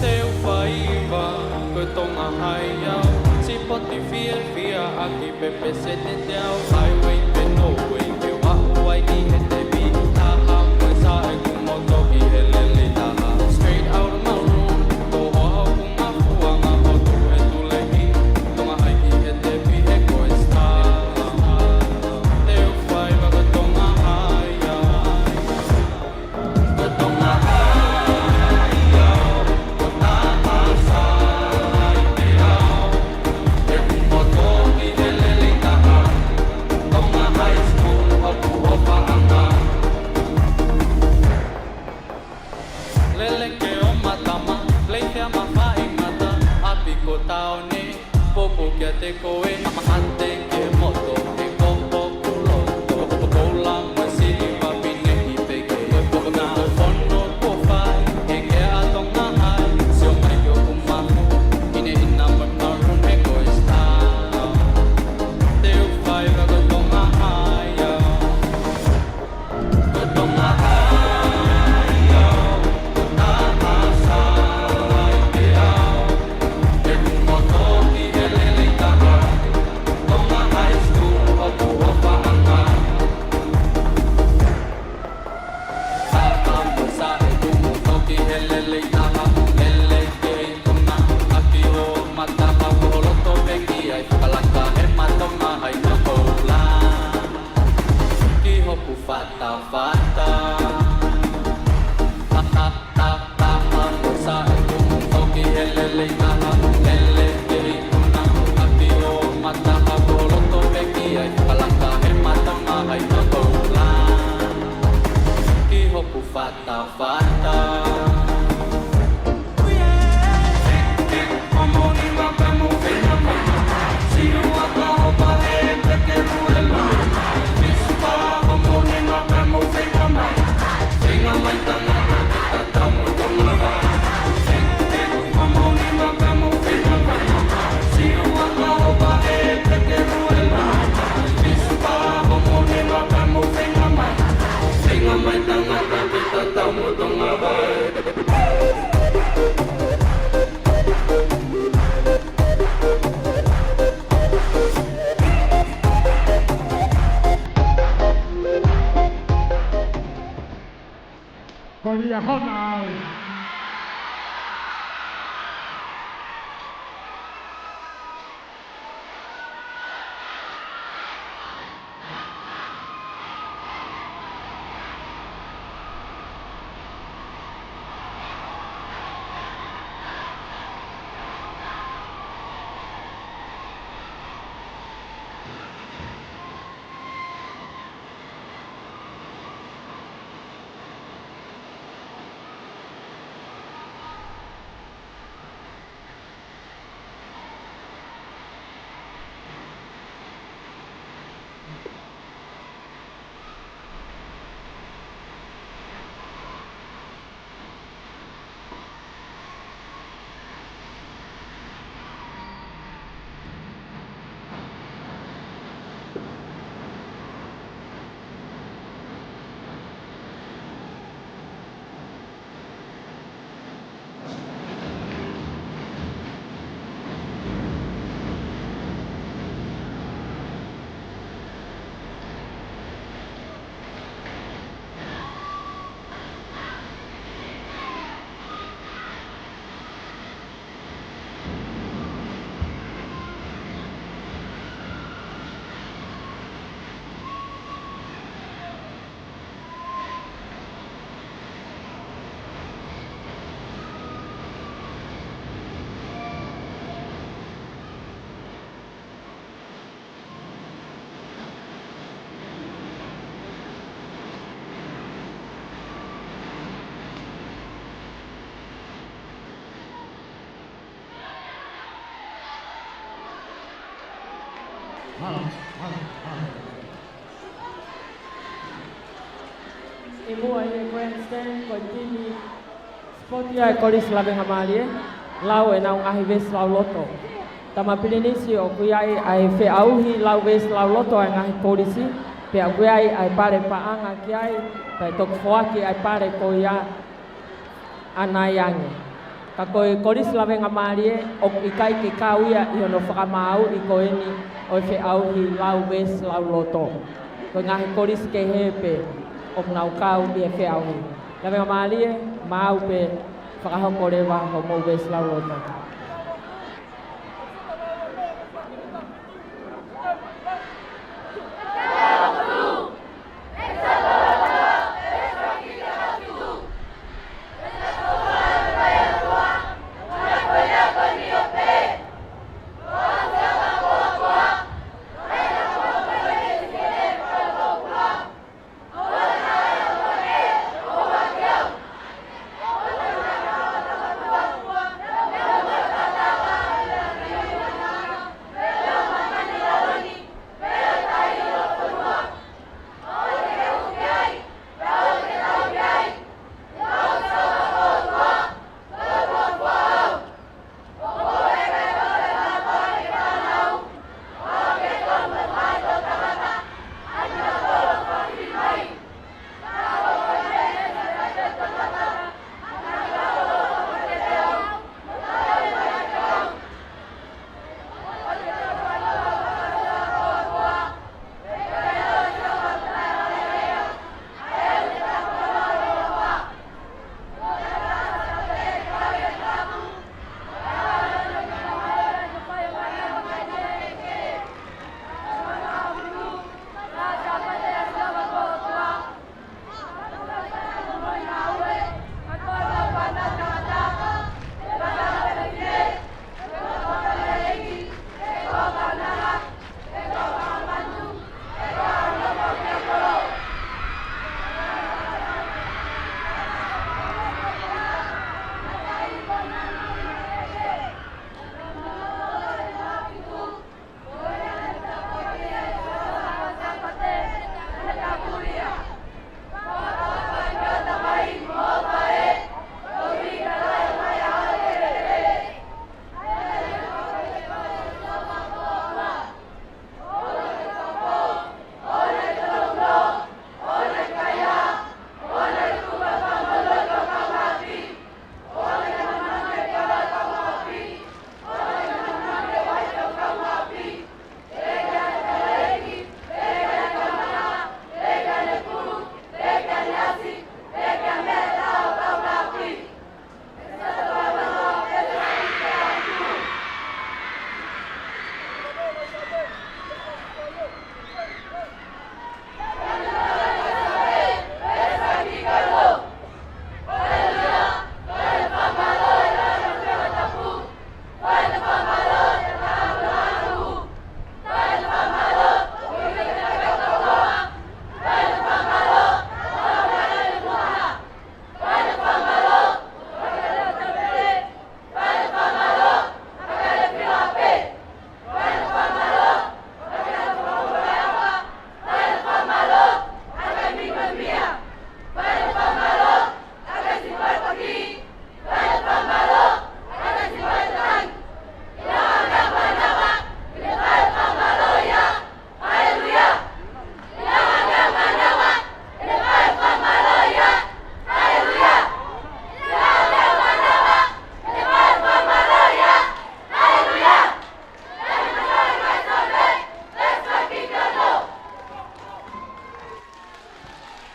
Te u faiva, ko Tonga High au. Sipoti fiefia ʻaki pē peseti te au. Highway pe no way, ke u aʻu ai ki he tepi. Taha mo e saʻe kuo motoki he lelei taha. Straight out of my room, ko hoku mafuaʻanga ʻo tuʻu he tuleʻi. Tonga High ki he tepi he ko e star. Te u faiva ko Tonga High au. Lele ke o matama, lei ke ama fai mata, ʻapi ko taone. Popo kiate koe, ma-, ma-, mate ke moto, ke kopo kuloto, koula mo siliva pine i peke, kopo na fono kuo fai, ke ke a Tonga High, sio mai ki hoku mafu, ʻineʻina mo e maroon he ko e star. Te u faiva ko Tonga High au. Ko Tonga High au, ko Taʻasa ai pē au. Te u motoki he lelei taha. Tonga High School hoku ʻofaʻanga. Taha mo e saʻe kuo motoki he lelei taha. Lele ke ikuna, ʻaki hoʻo mata, pau ho loto pē ki ai, fakalaka he matonga hai no koula. Ki hoku fatafata. Fatafata, mo e saʻe kuo motoki he lelei taha. Lele ke ikuna, ʻaki hoʻo mata, pau ho loto pē ki ai, fakalaka he matonga hai no koula. Ki hoku fatafata. Ko ia hona au. Mālō, mālō, mālō. ʻI muʻa ʻi he grandstand, ko e timi sipoti ʻa e Kolisi Lavengamālie, lau ʻenau ngaahi veesi lauloto. Tama Pilinisi, ʻoku ʻi ai ʻa e feʻauhi lau veesi lauloto ʻa e ngaahi kolisi, pea ʻoku ʻi ai ʻa e pale paʻanga ki ai, pea toki foaki ʻa e pale ko ia ʻanai ange. Ka ko e Kolisi Lavengamālie, ʻoku ʻikai ke kau ia ʻi hono fakamaauʻi ko eni ʻo e feʻauhi lau veesi lauloto. Ko e ngaahi kolisi kehe pē ʻoku nau kau ʻi he feʻauhi. Lavengamālie, maau pē, fakahoko leva hoʻomou veesi lauloto.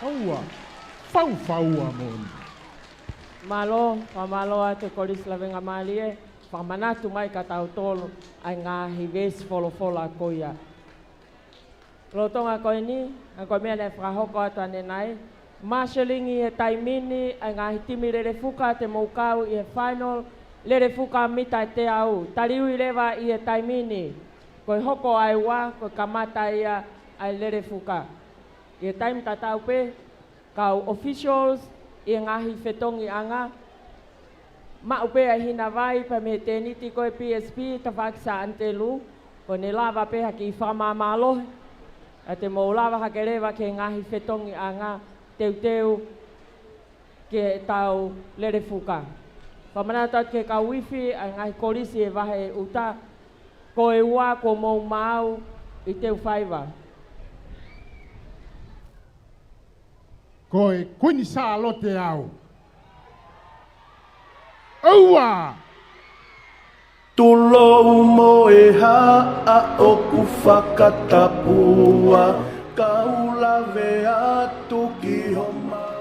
Aua, faufaua moʻoni. Mālō, fakamālō atu Kolisi Lavengamālie, fakamanatu mai kia tautolu ʻa e ngaahi veesi folofola ko ia. Lolotonga ko eni, ʻa ko e meʻa naʻe fakahoko atu ʻanenai, marshalling ʻi he taimi ni ʻa e ngaahi timi lele fuka te mou kau ʻi he final lele fuka mita ʻe teau. Taliui leva ʻi he taimi ni, ko e hoko ʻa e ua, ko e kamata ia ʻa e lele fuka. ʻI he taimi tatau pē, kau officials ʻi he ngaahi fetongiʻanga. Maʻu pē ʻa e hina vai pea mei he tēniti ko e P S P tafaʻaki Sā ʻAnitelū, ko ʻene lava pē ha kiʻi fakamāmālohi, ʻa te mou lava hake leva ki he ngaahi fetongiʻanga teuteu ke tau lele fuka. Fakamanatu atu ki he kau ifi ʻa e ngaahi kolisi ʻi he vahe ʻuta, ko e ua kuo mou maau ʻi Teufaiva. Ko e Kuini Sālote au. ʻOua! Tulou mo e haʻa ʻoku fakatapua, kau lave atu ki homau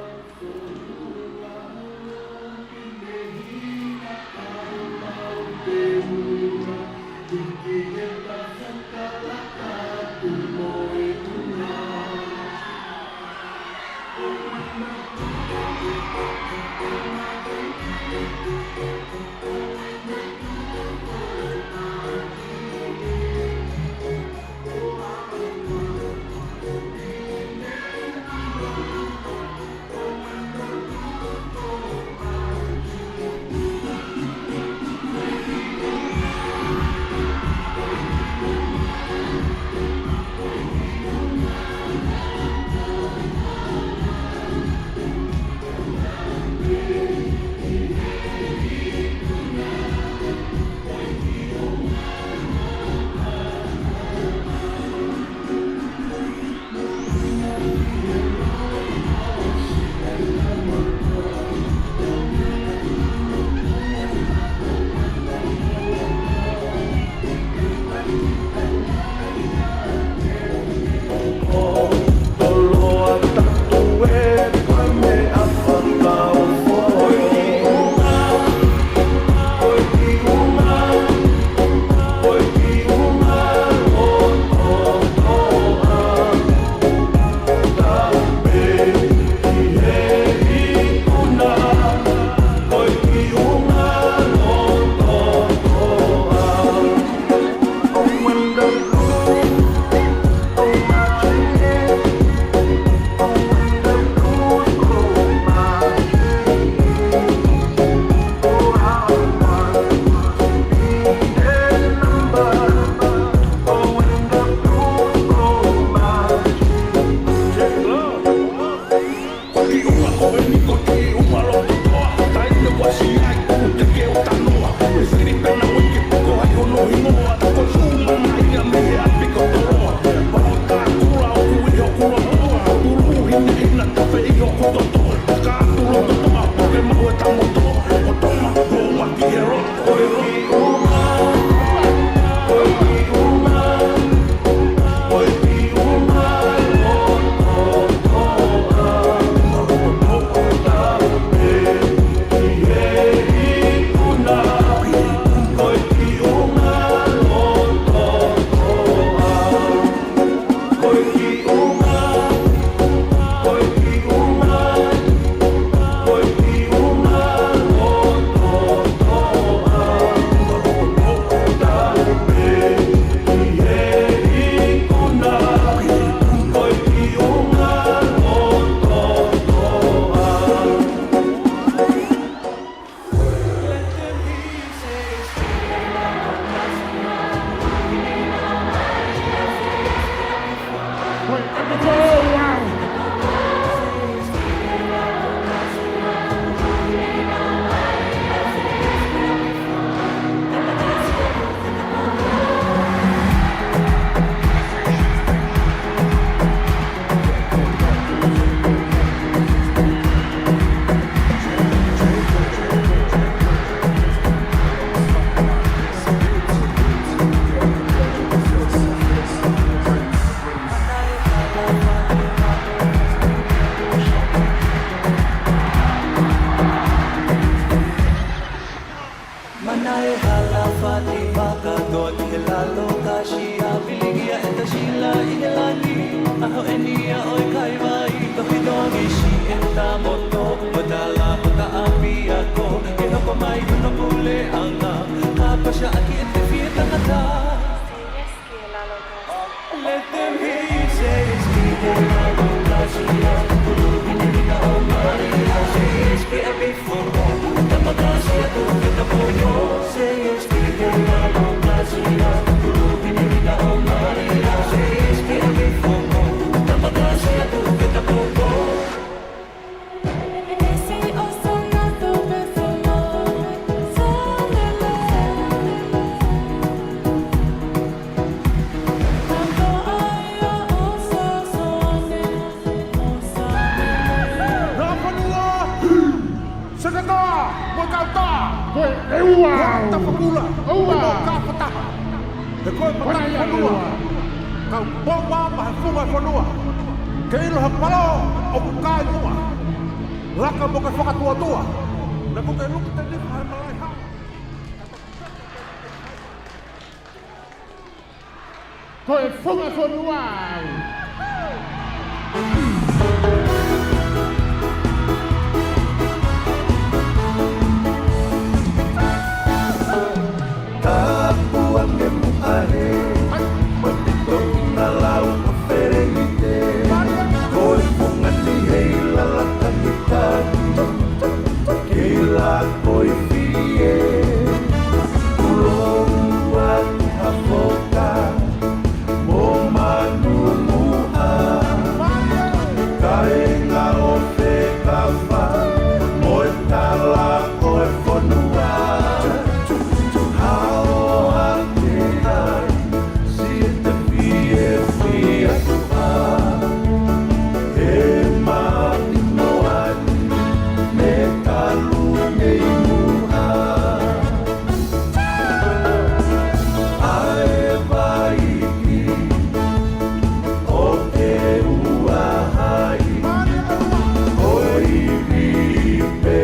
ʻEua. Ko e tapa kula. ʻEua. Ko e kāfataha. He ko e pataʻi fonua. Kau pau ā ma he funga fonua. Ke ʻilo ha palo ʻoku kai mua. Laka mo ke fakatuatua. Na ko ke luku te ni fai malai ha. Ko e funga fonua au. Tapu ange muʻa he, mapito ina lau a ferengite. Ko e funga ni hei lala takitaki. Kei la ko i fie. Kulo ua ki ha foka. Mo manu muʻa. Kainga o fekafa. Mo e tala o e fonua. Hao hake ai. Siete fiefia. He maʻi moani. Me kalu mei muʻa. ʻA e vaiki ʻo ke ua hai, ʻo ivi pē,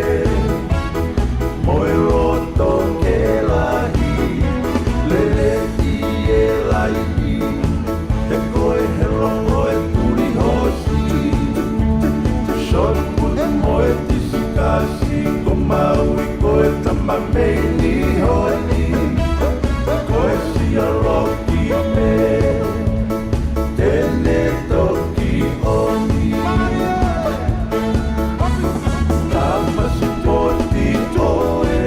mo e loto ke lahi, lele ʻi e laini, he ko e helo ʻo e tuli hosi. Shot put mo e tisikasi, ko Maui ko e tama mei Nihoni. Ko e sia loki me tene toki oni. Tama sipoti toe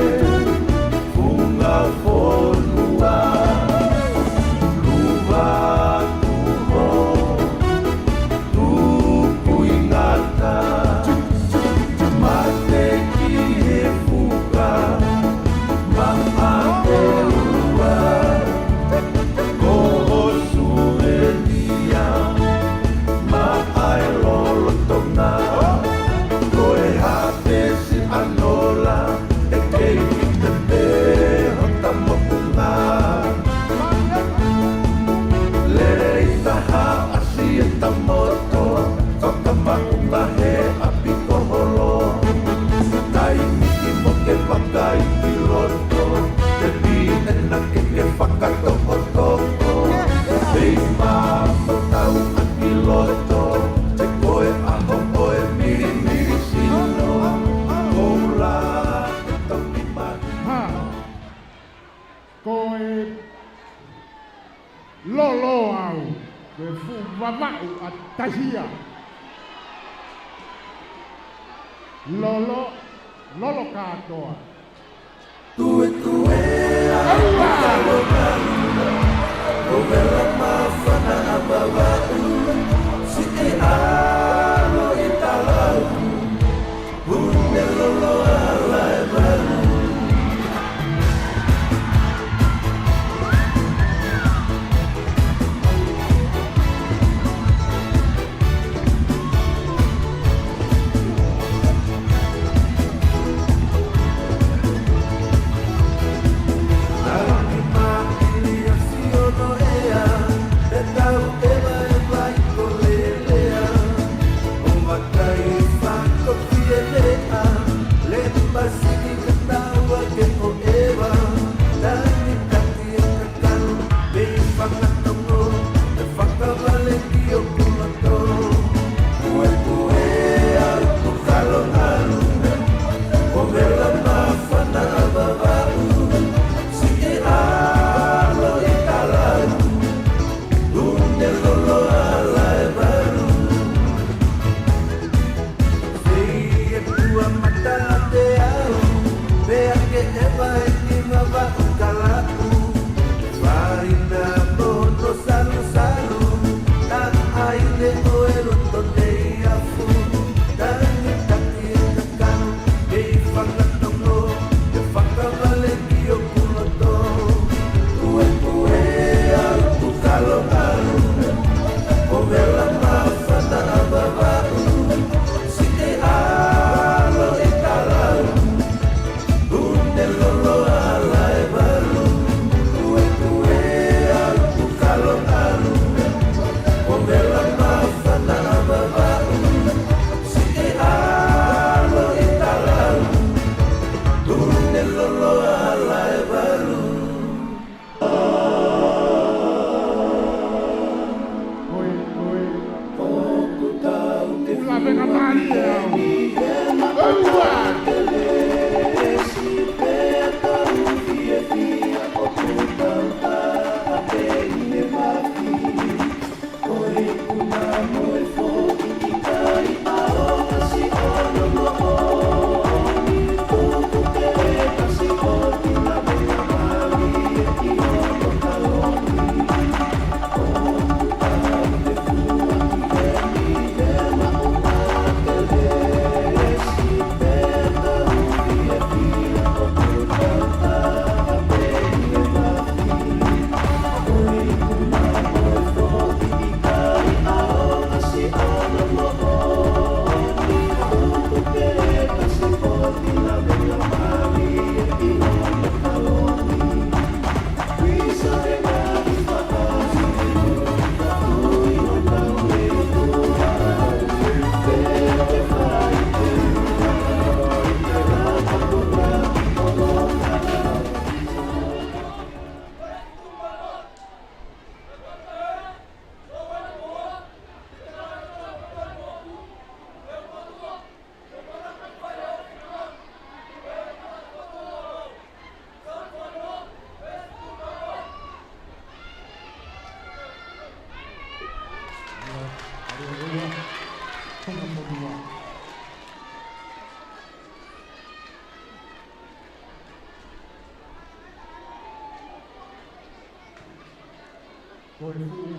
funga fonua. Luva tuho. Tuku i ngata, mate ki he fuka, maʻa e ua, ko Osulelia, maʻa e lolotonga, ko e hapesi ʻanola, ʻe kei te pē hota moʻunga. Lele i taha ʻasi e ta moto, fakamaʻunga he ʻapi ko holo. Taimi ki mo ke vakai ki loto, te pī ena ke ke fakatoʻotoʻo. Pei mā mo tau ʻaki loto, te ko e ʻaho ʻo e milimili sino. Koula e toki mai. Ha. Ko e lolo au, ko e fuʻu vavaʻu ʻa Tahia. Lolo, lolo kātoa. Tuetue a, aua, lolo kātoa. Ko vela mafana a vavaʻu, siʻi alo i talau. Mālie au. ʻOua! Ko e fuʻu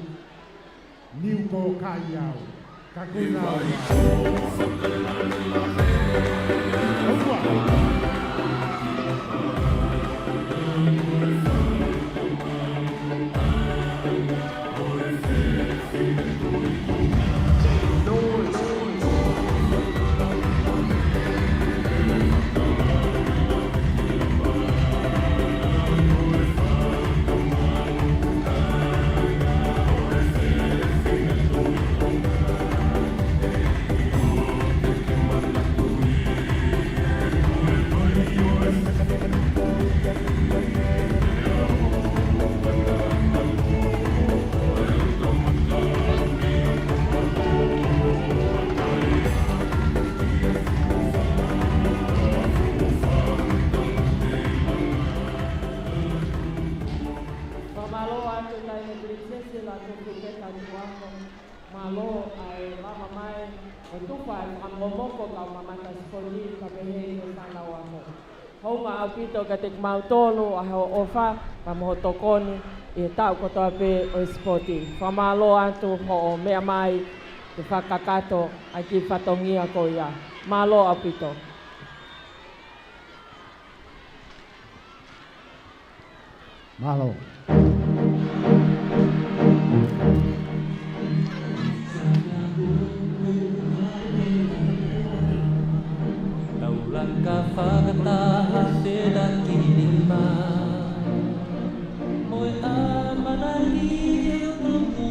niu ko kai au. Ka ko e nau. Fakamālō atu Taʻahine Pilinisesi Lātūfuipeka Tuʻuako. Mālō ʻa e lava mai ʻo tufa e fakamokomoko kau mamata sipoti ka pehē ki he fānau ako. Hounga ʻaupito kiate kimautolu ʻa hoʻo ʻofa pea mo hoʻo tokoni ʻi he taʻu kotoa pē ʻo e sipoti. Fakamālō atu hoʻo meʻa mai ke fakakakato ʻa e kiʻi fatongia ko ia. Mālō ʻaupito. Mālō. Taulanga fakataha te taki lima. Mo e ʻamanaki ʻo toko.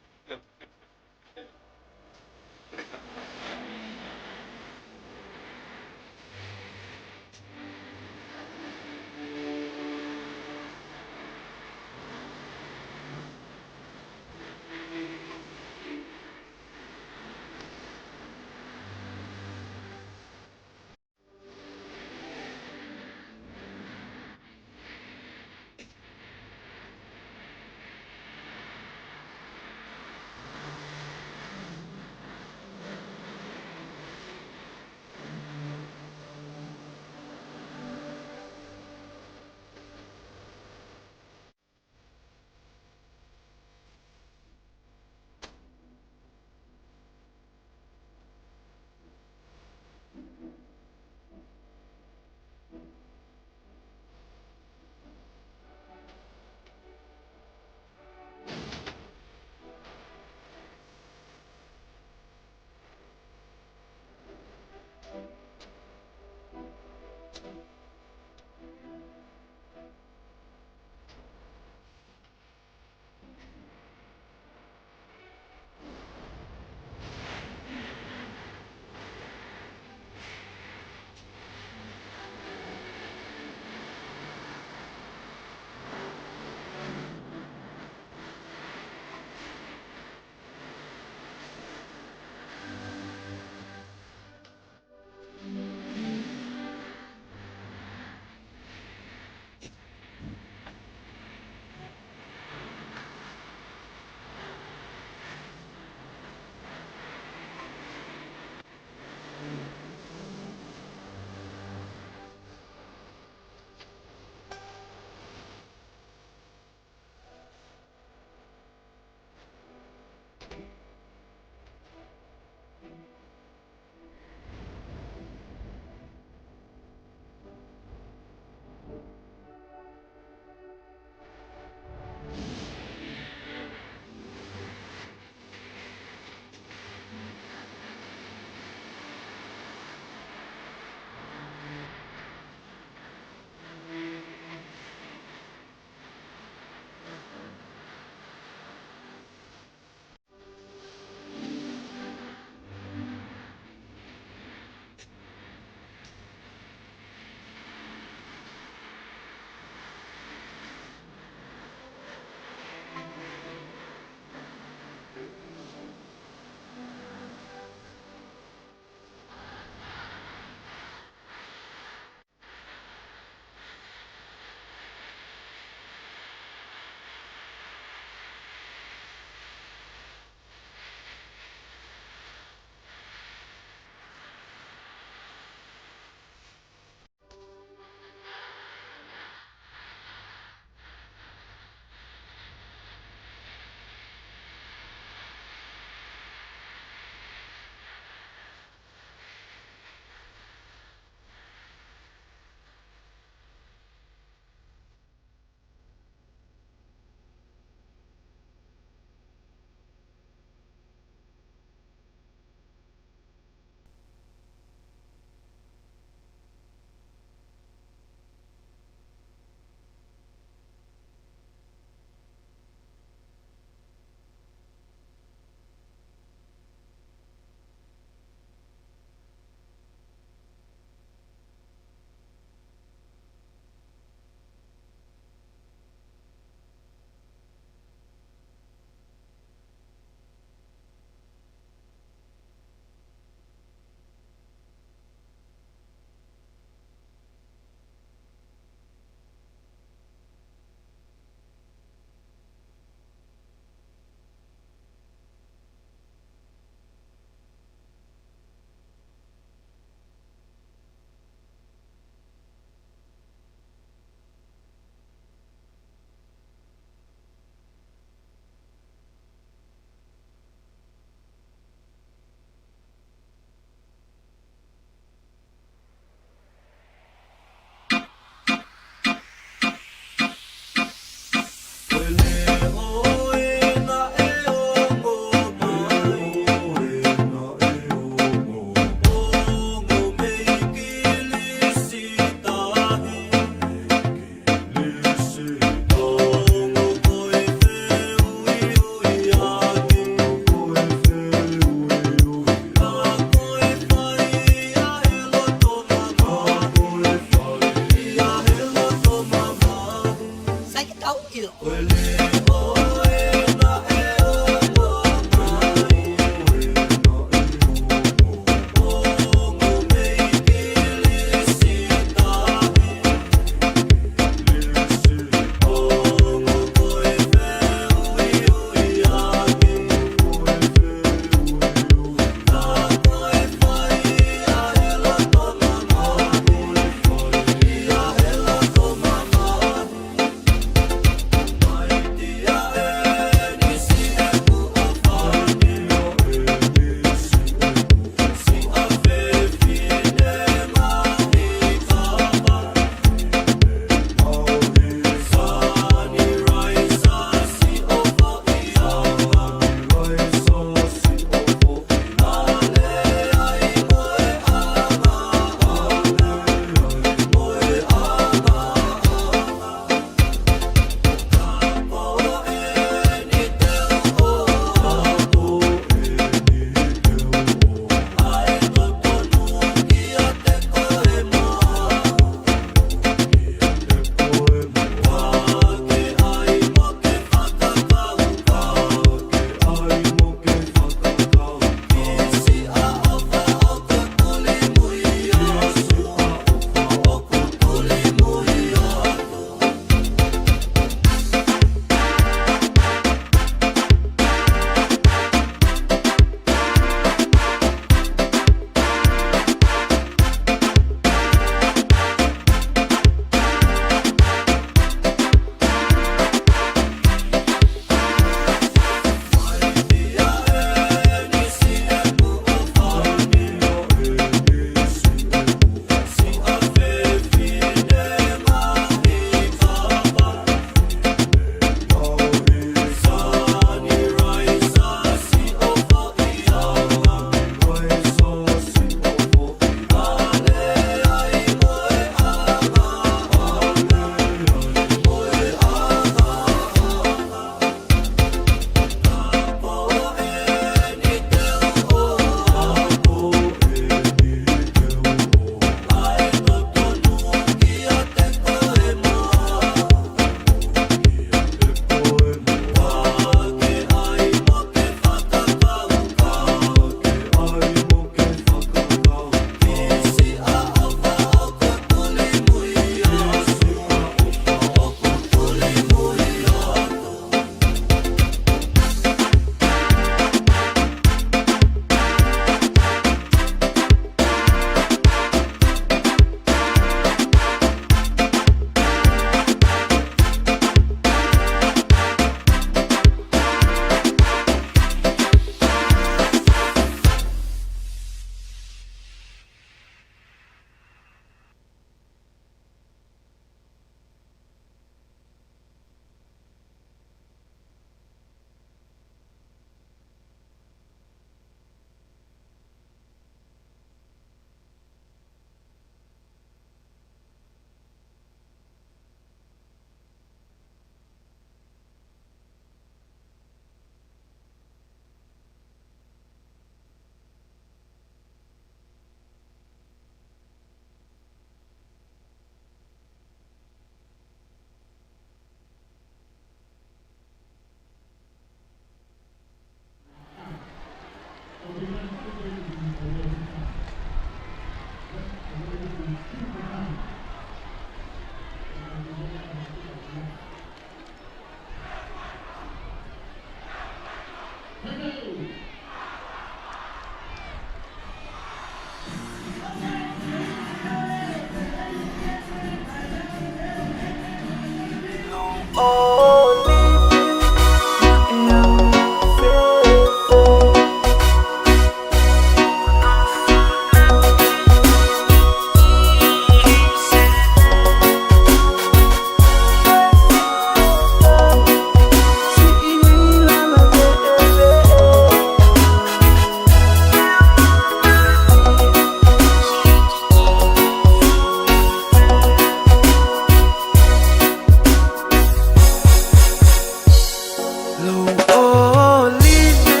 Lou ʻolive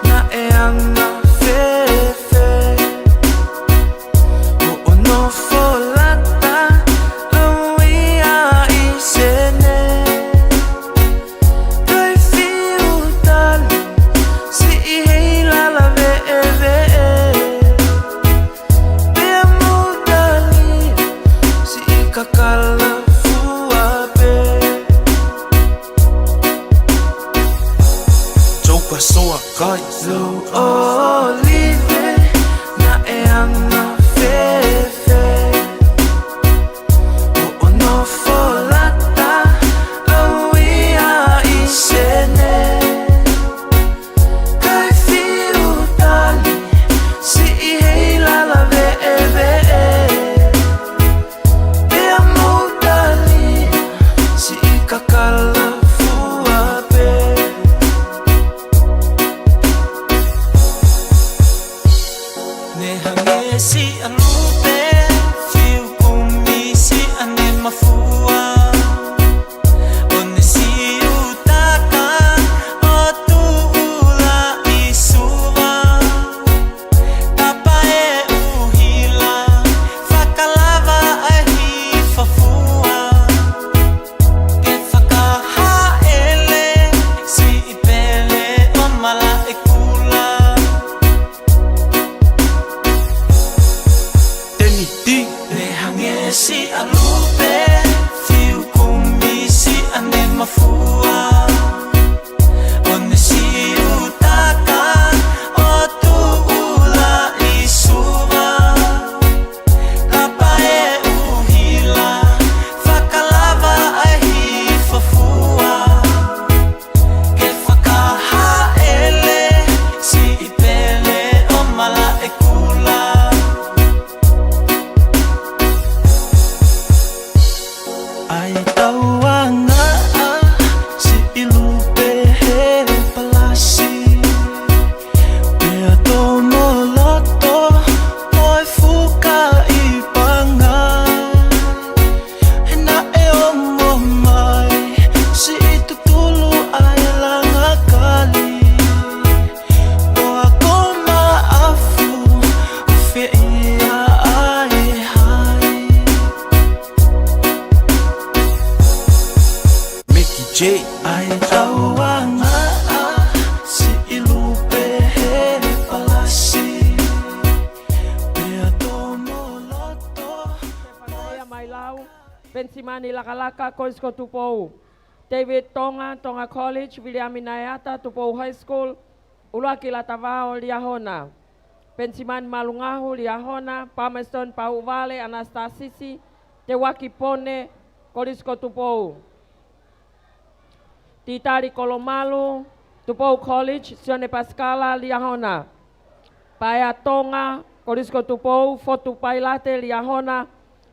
naʻe anga fēfē hoʻo nofo lata ʻo ui ai Sene. Kai fiu tali siʻi heilala veʻeveʻe. Pea mou tali siʻi kakala fua pē. Jopa soa kai. Lou ʻolive naʻe anga fēfē hoʻo nofo lata ʻo ui ai Sene. Kai fiu tali siʻi heilala veʻeveʻe. Pea mou tali siʻi kakala fua pē. Ne hangē siʻa lupe, fiu kumi siʻane mafua. ʻO ne siutaka ʻo tuʻu laʻi Suva. Tapa e ʻuhila, fakalava ʻa e hifo fua. Ke fakahaʻele siʻi pele ʻo Malaʻekula. Teniti. Ne hangē siʻa lupe, fiu kumi siʻane mafua. ʻO ne siutaka ʻo tuʻu laʻi Suva. Tapa e ʻuhila, fakalava ʻa e hifo fua. Ke fakahaʻele siʻi pele ʻo Malaʻekula. ʻAi tauangaʻa siʻi lupe he palasi. Pea tomo loto mo e fuka ʻi Pangai. He naʻe ongo mai siʻi tutulu ʻa e langa kali. Toa ko Maʻafu, ʻo feʻia ʻa e hai. Mickey J. ʻAi tauangaʻa siʻi lupe he palasi. Pea tomo loto. Ia mai lau. Penisimani Lakalaka, Kolisi ko Tupou. David Tonga, Tonga College, Viliami Naeata, Tupou High School, ʻUluaki Latavao, Liahona. Penisimani Malungahu, Liahona, Palmerston Pauʻuvale, Anastasisi, Teuaki Pone, Kolisi ko Tupou. Titali Kolomalu, Tupou College, Sione Pasikala, Liahona. Paea Tonga, Kolisi ko Tupou, Fotu Pailate, Liahona,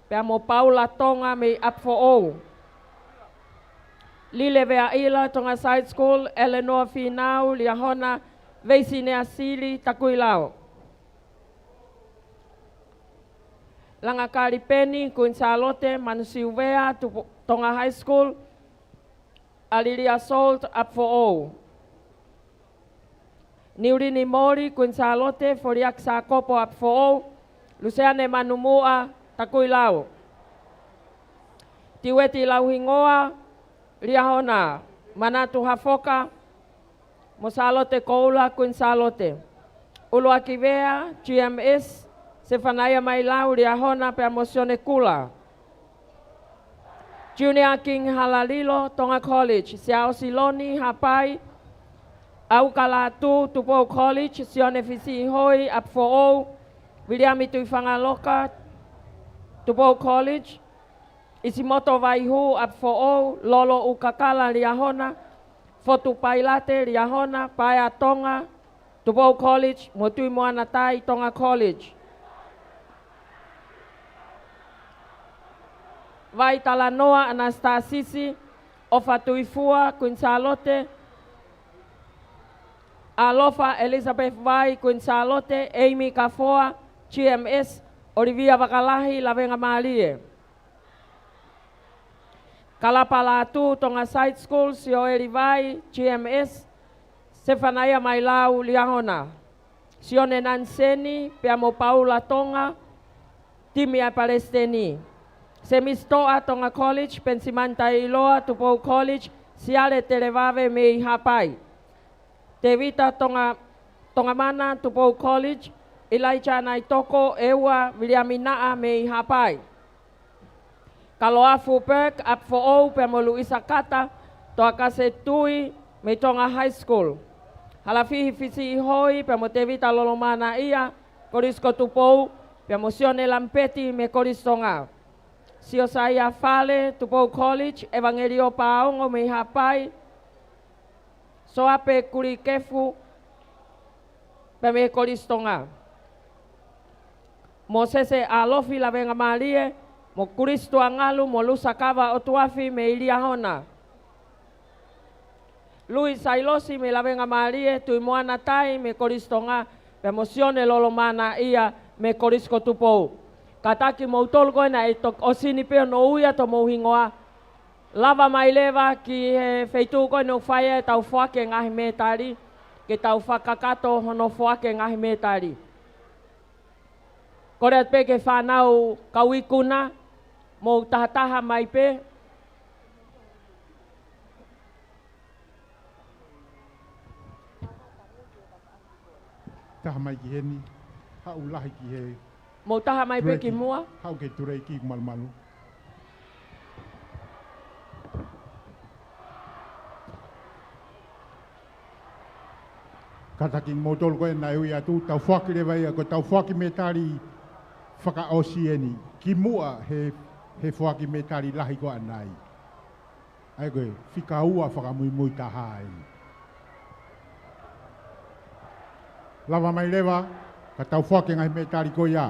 pea mo Paula Tonga mei ʻApifoʻou. Lile Veaʻila, Tonga Side School, Eleanor Finau, Liahona, Veisi Neasili, Takuilau. Langa Kalipeni, Kuini Sālote, Manu Siuvea, Tupu-, Tonga High School, ʻAlilia Salt, ʻApifoʻou. Niulini Moli, Kuini Sālote, Foliaki Sākopo, ʻApifoʻou, Luseane Manumuʻa, Takuilau. Tiueti Lauhingoa, Liahona, Manatu Hafoka, mo Sālote Koula, Kuini Sālote. ʻUluaki Vea, G M S, Sefanaia Mailau, Liahona, pea mo Sione Kula. Junior King Halalilo, Tonga College, Siaosi Loni Hapai, ʻAukalatu, Tupou College, Sione Fisiʻihoi, ʻApifoʻou, Viliami Tuʻifangaloka, Tupou College, ʻIsimoto Vaihū ʻApifoʻou, Lolo ʻUkakala Liahona, Fotu Pailate Liahona, Paea Tonga, Tupou College, mo Tuʻi Moana Tai Tonga College. Vai Talanoa ʻAnasitasisi, ʻOfa Tuifua, Kuini Sālote, ʻAlofa Elizabeth Vai, Kuini Sālote, ʻEimi Kafoa, G M S, ʻOlivia Vakalahi, Lavengamālie. Kalapa Lātū Tonga Side School, Sioeli Vai, G M S, Sefanaia Mailau Liahona, Sione Naniseni, pea mo Paula Tonga, timi ʻa e palesiteni. Semisi Toʻa Tonga College, Penisimani Taʻeiloa, Tupou College, Siale Televave mei Haʻapai. Tevita Tonga, Tongamana, Tupou College, Elijah Naitoko, ʻEua Viliami Naʻa mei Haʻapai. Kaloafu Burke ʻApifoʻou pea mo Luisa Kata, Toakase Tui mei Tonga High School. Halafihi Fisiʻihoi pea mo Tevita Lolomanaʻia, Kolisi ko Tupou, pea mo Sione Lamipeti mei Kolisi Tonga. Siosaia Fale, Tupou College, ʻEvangelio Paongo mei Haʻapai, Soape Kulikefu, pea mei Kolisi Tonga. Mōsese ʻAlofi Lavengamālie, mo Kulisi Tuangalu, mo Lusakava ʻOtuafi mei Liahona. Lui Sailosi mei Lavengamālie, Tuʻi Moana Tai mei Kolisi Tonga, pea mo Sione Lolomanaʻia mei Kolisi ko Tupou. Kātaki kimoutolu ko ē naʻe toki ʻosi ni pē hono ui atu homou hingoa. Lava mai leva ki he feituʻu ko ē ʻoku fai ai ʻetau foaki e ngaahi mētali, ke tau fakakakato hono foaki e ngaahi mētali. Kole atu pē ki he fānau kau ikuna, mou tahataha mai pē. Taha mai ki heni, haʻu lahi ki he Mou taha mai pē ki muʻa. Haʻu ki he tuleiki malumalu. Kātaki kimoutolu ko ē naʻe ui atu, tau foaki leva ia, ko ʻetau foaki mētali fakaʻosi eni. Ki muʻa he, he foaki mētali lahi ko ē ʻanai. ʻA ia ko e fika ua fakamuimui taha ai. Lava mai leva, ka tau foaki e ngaahi mētali ko ia.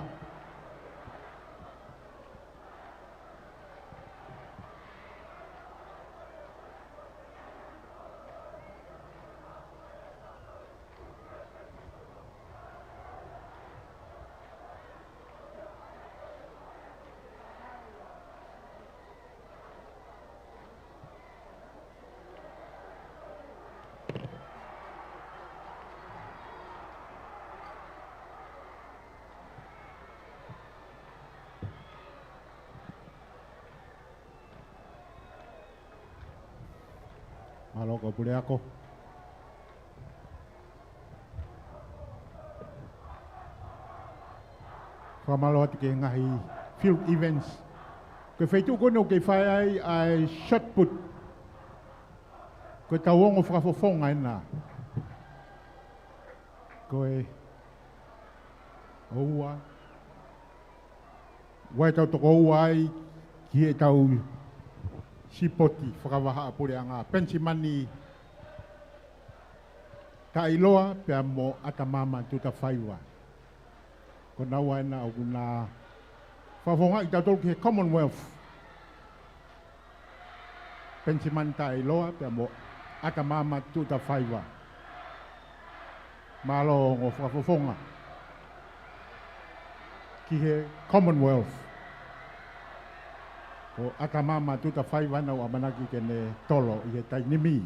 Mālō kau puleako. Fakamālō atu ki he ngaahi field events. Ko e feituʻu ko eni ʻoku kei fai ai ʻa e shot put. Ko ʻetau ongo fakafofonga ena. Ko e ʻoua. ʻOua ʻe tau toko ua ai ki heʻetau sipoti fakavahaʻapuleʻanga. Penisimani Taʻeiloa pea mo ʻAtamama Tutafaiva. Ko naua ena ʻoku na fakafofongaʻi kitautolu ki he Commonwealth. Penisimani Taʻeiloa pea mo ʻAtamama Tutafaiva. Mālō ongo fakafofonga ki he Commonwealth. Ko ʻAtamama Tutafaiva naʻa ku ʻamanaki ke ne tolo ʻi he taimi ni.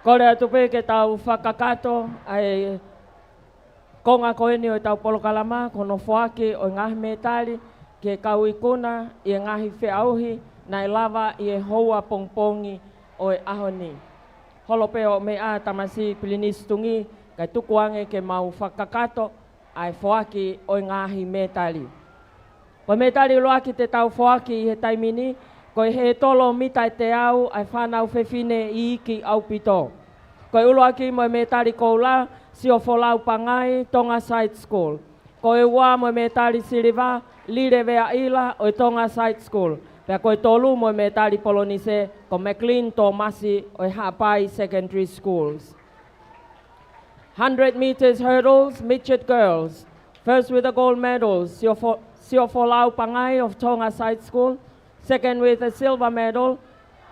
Kole atu pē ke tau fakakakato ʻa e konga ko eni ʻo ʻetau polokalama, ko hono foaki ʻo e ngaahi mētali ki he kau ikuna ʻi he ngaahi feʻauhi naʻe lava ʻi he houa pongipongi ʻo e ʻaho ni. Holo pē hoʻo meʻa Tamasiʻi Pilinisi Tungi, kae tuku ange ke mau fakakakato ʻa e foaki ʻo e ngaahi mētali. Ko e mētali ʻuluaki te tau foaki ʻi he taimi ni, ko e hētolo mita ʻe teau ʻa e fānau fefine iiki ʻaupito. Ko e ʻuluaki mo e mētali koula, Siofolau Pangai, Tonga Side School. Ko e ua mo e mētali siliva, Lile Veaʻila ʻo e Tonga Side School. Pea ko e tolu mo e mētali polonise, ko Maclean Tomasi ʻo e Haʻapai Secondary Schools. Hundred meters hurdles, midget girls. First with the gold medal, Siofo-, Siofolau Pangai of Tonga Side School. Second with the silver medal,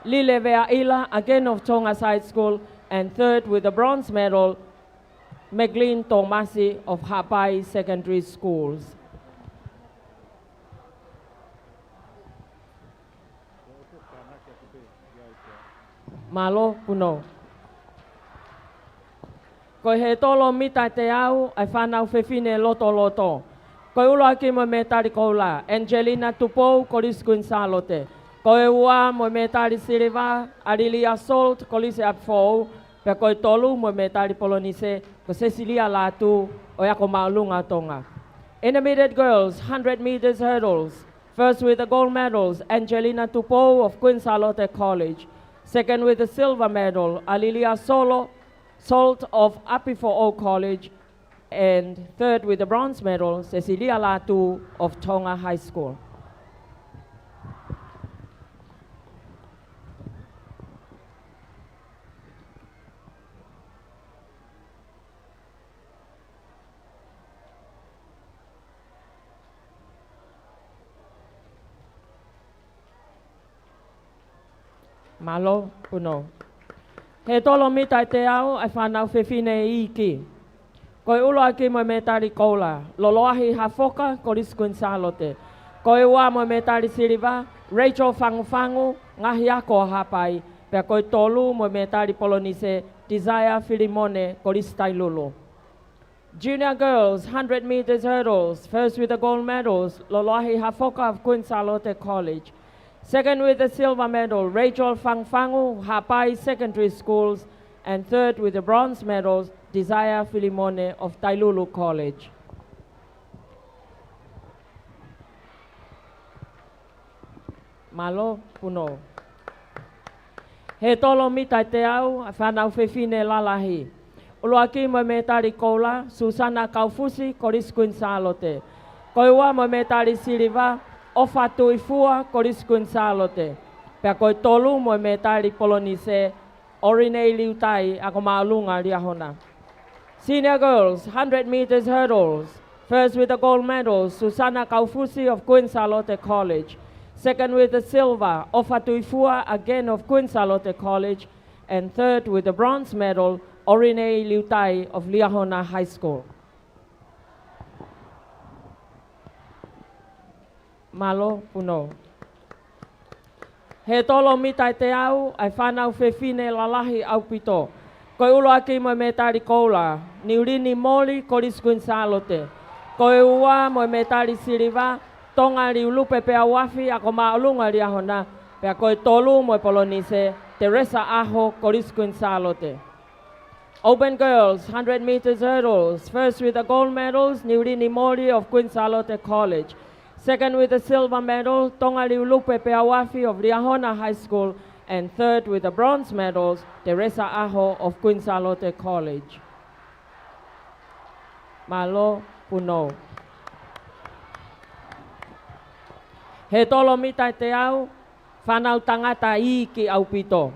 Lile Veaʻila, again of Tonga Side School. And third with the bronze medal, Maclean Tomasi of Haʻapai Secondary Schools. Mālō, Puno. Ko e hētolo mita ʻe teau ʻa e fānau fefine lotoloto. Ko e ʻuluaki mo e mētali koula, Angelina Tupou, Kolisi Kuini Sālote. Ko e ua mo e mētali siliva, ʻAlilia Salt, Kolisi ʻApifoʻou. Pea ko e tolu mo e mētali polonise, ko Sesilia Lātū ʻo e Ako Māʻolunga Tonga. Intermediate girls, hundred meters hurdles. First with the gold medals, Angelina Tupou of Queen Sālote College. Second with the silver medal, ʻAlilia Solo, Salt of ʻApifoʻou College. And third with the bronze medal, Sesilia Lātū of Tonga High School. Mālō, Puno. Hētolo mita ʻe teau ʻa e fānau fefine iiki. Ko e ʻuluaki mo e mētali koula, Loloahi Hafoka, Kolisi Kuini Sālote. Ko e ua mo e mētali siliva, Rachel Fangufangu, Ngaahi Ako ʻo Haʻapai. Pea ko e tolu mo e mētali polonise, Desire Filimone, Kolisi Tailulu. Junior girls, hundred meters hurdles. First with the gold medals, Loloahi Hafoka of Queen Sālote College. Second with the silver medal, Rachel Fangufangu, Haʻapai Secondary Schools. And third with the bronze medals, Desire Filimone of Tailulu College. Mālō, Puno. Hētolo mita ʻe teau ʻa e fānau fefine lalahi. ʻUluaki mo e mētali koula, Susana Kaufusi, Kolisi Kuini Sālote. Ko e ua mo e mētali siliva, ʻOfa Tuifua, Kolisi Kuini Sālote. Pea ko e tolu mo e mētali polonise, ʻOrinei Liutai, Ako Māʻolunga Liahona. Senior girls, hundred meters hurdles. First with the gold medal, Susana Kaufusi of Queen Sālote College. Second with the silver, ʻOfa Tuifua, again of Queen Sālote College. And third with the bronze medal, ʻOrinei Liutai of Liahona High School. Mālō, Puno. Hētolo mita ʻe teau ʻa e fānau fefine lalahi ʻaupito. Ko e ʻuluaki mo e mētali koula, Niulini Moli, Kolisi Kuini Sālote. Ko e ua mo e mētali siliva, Tonga Liulupe Peauafi, Ako Māʻolunga Liahona. Pea ko e tolu mo e polonise, Teresa ʻAho, Kolisi Kuini Sālote. Open girls, hundred meters hurdles. First with the gold medals, Niulini Moli of Queen Sālote College. Second with the silver medal, Tonga Liulupe Peauafi of Liahona High School. And third with the bronze medals, Teresa ʻAho of Queen Sālote College. Mālō, Puno. Hētolo mita ʻe teau, fānau tangata iiki ʻaupito.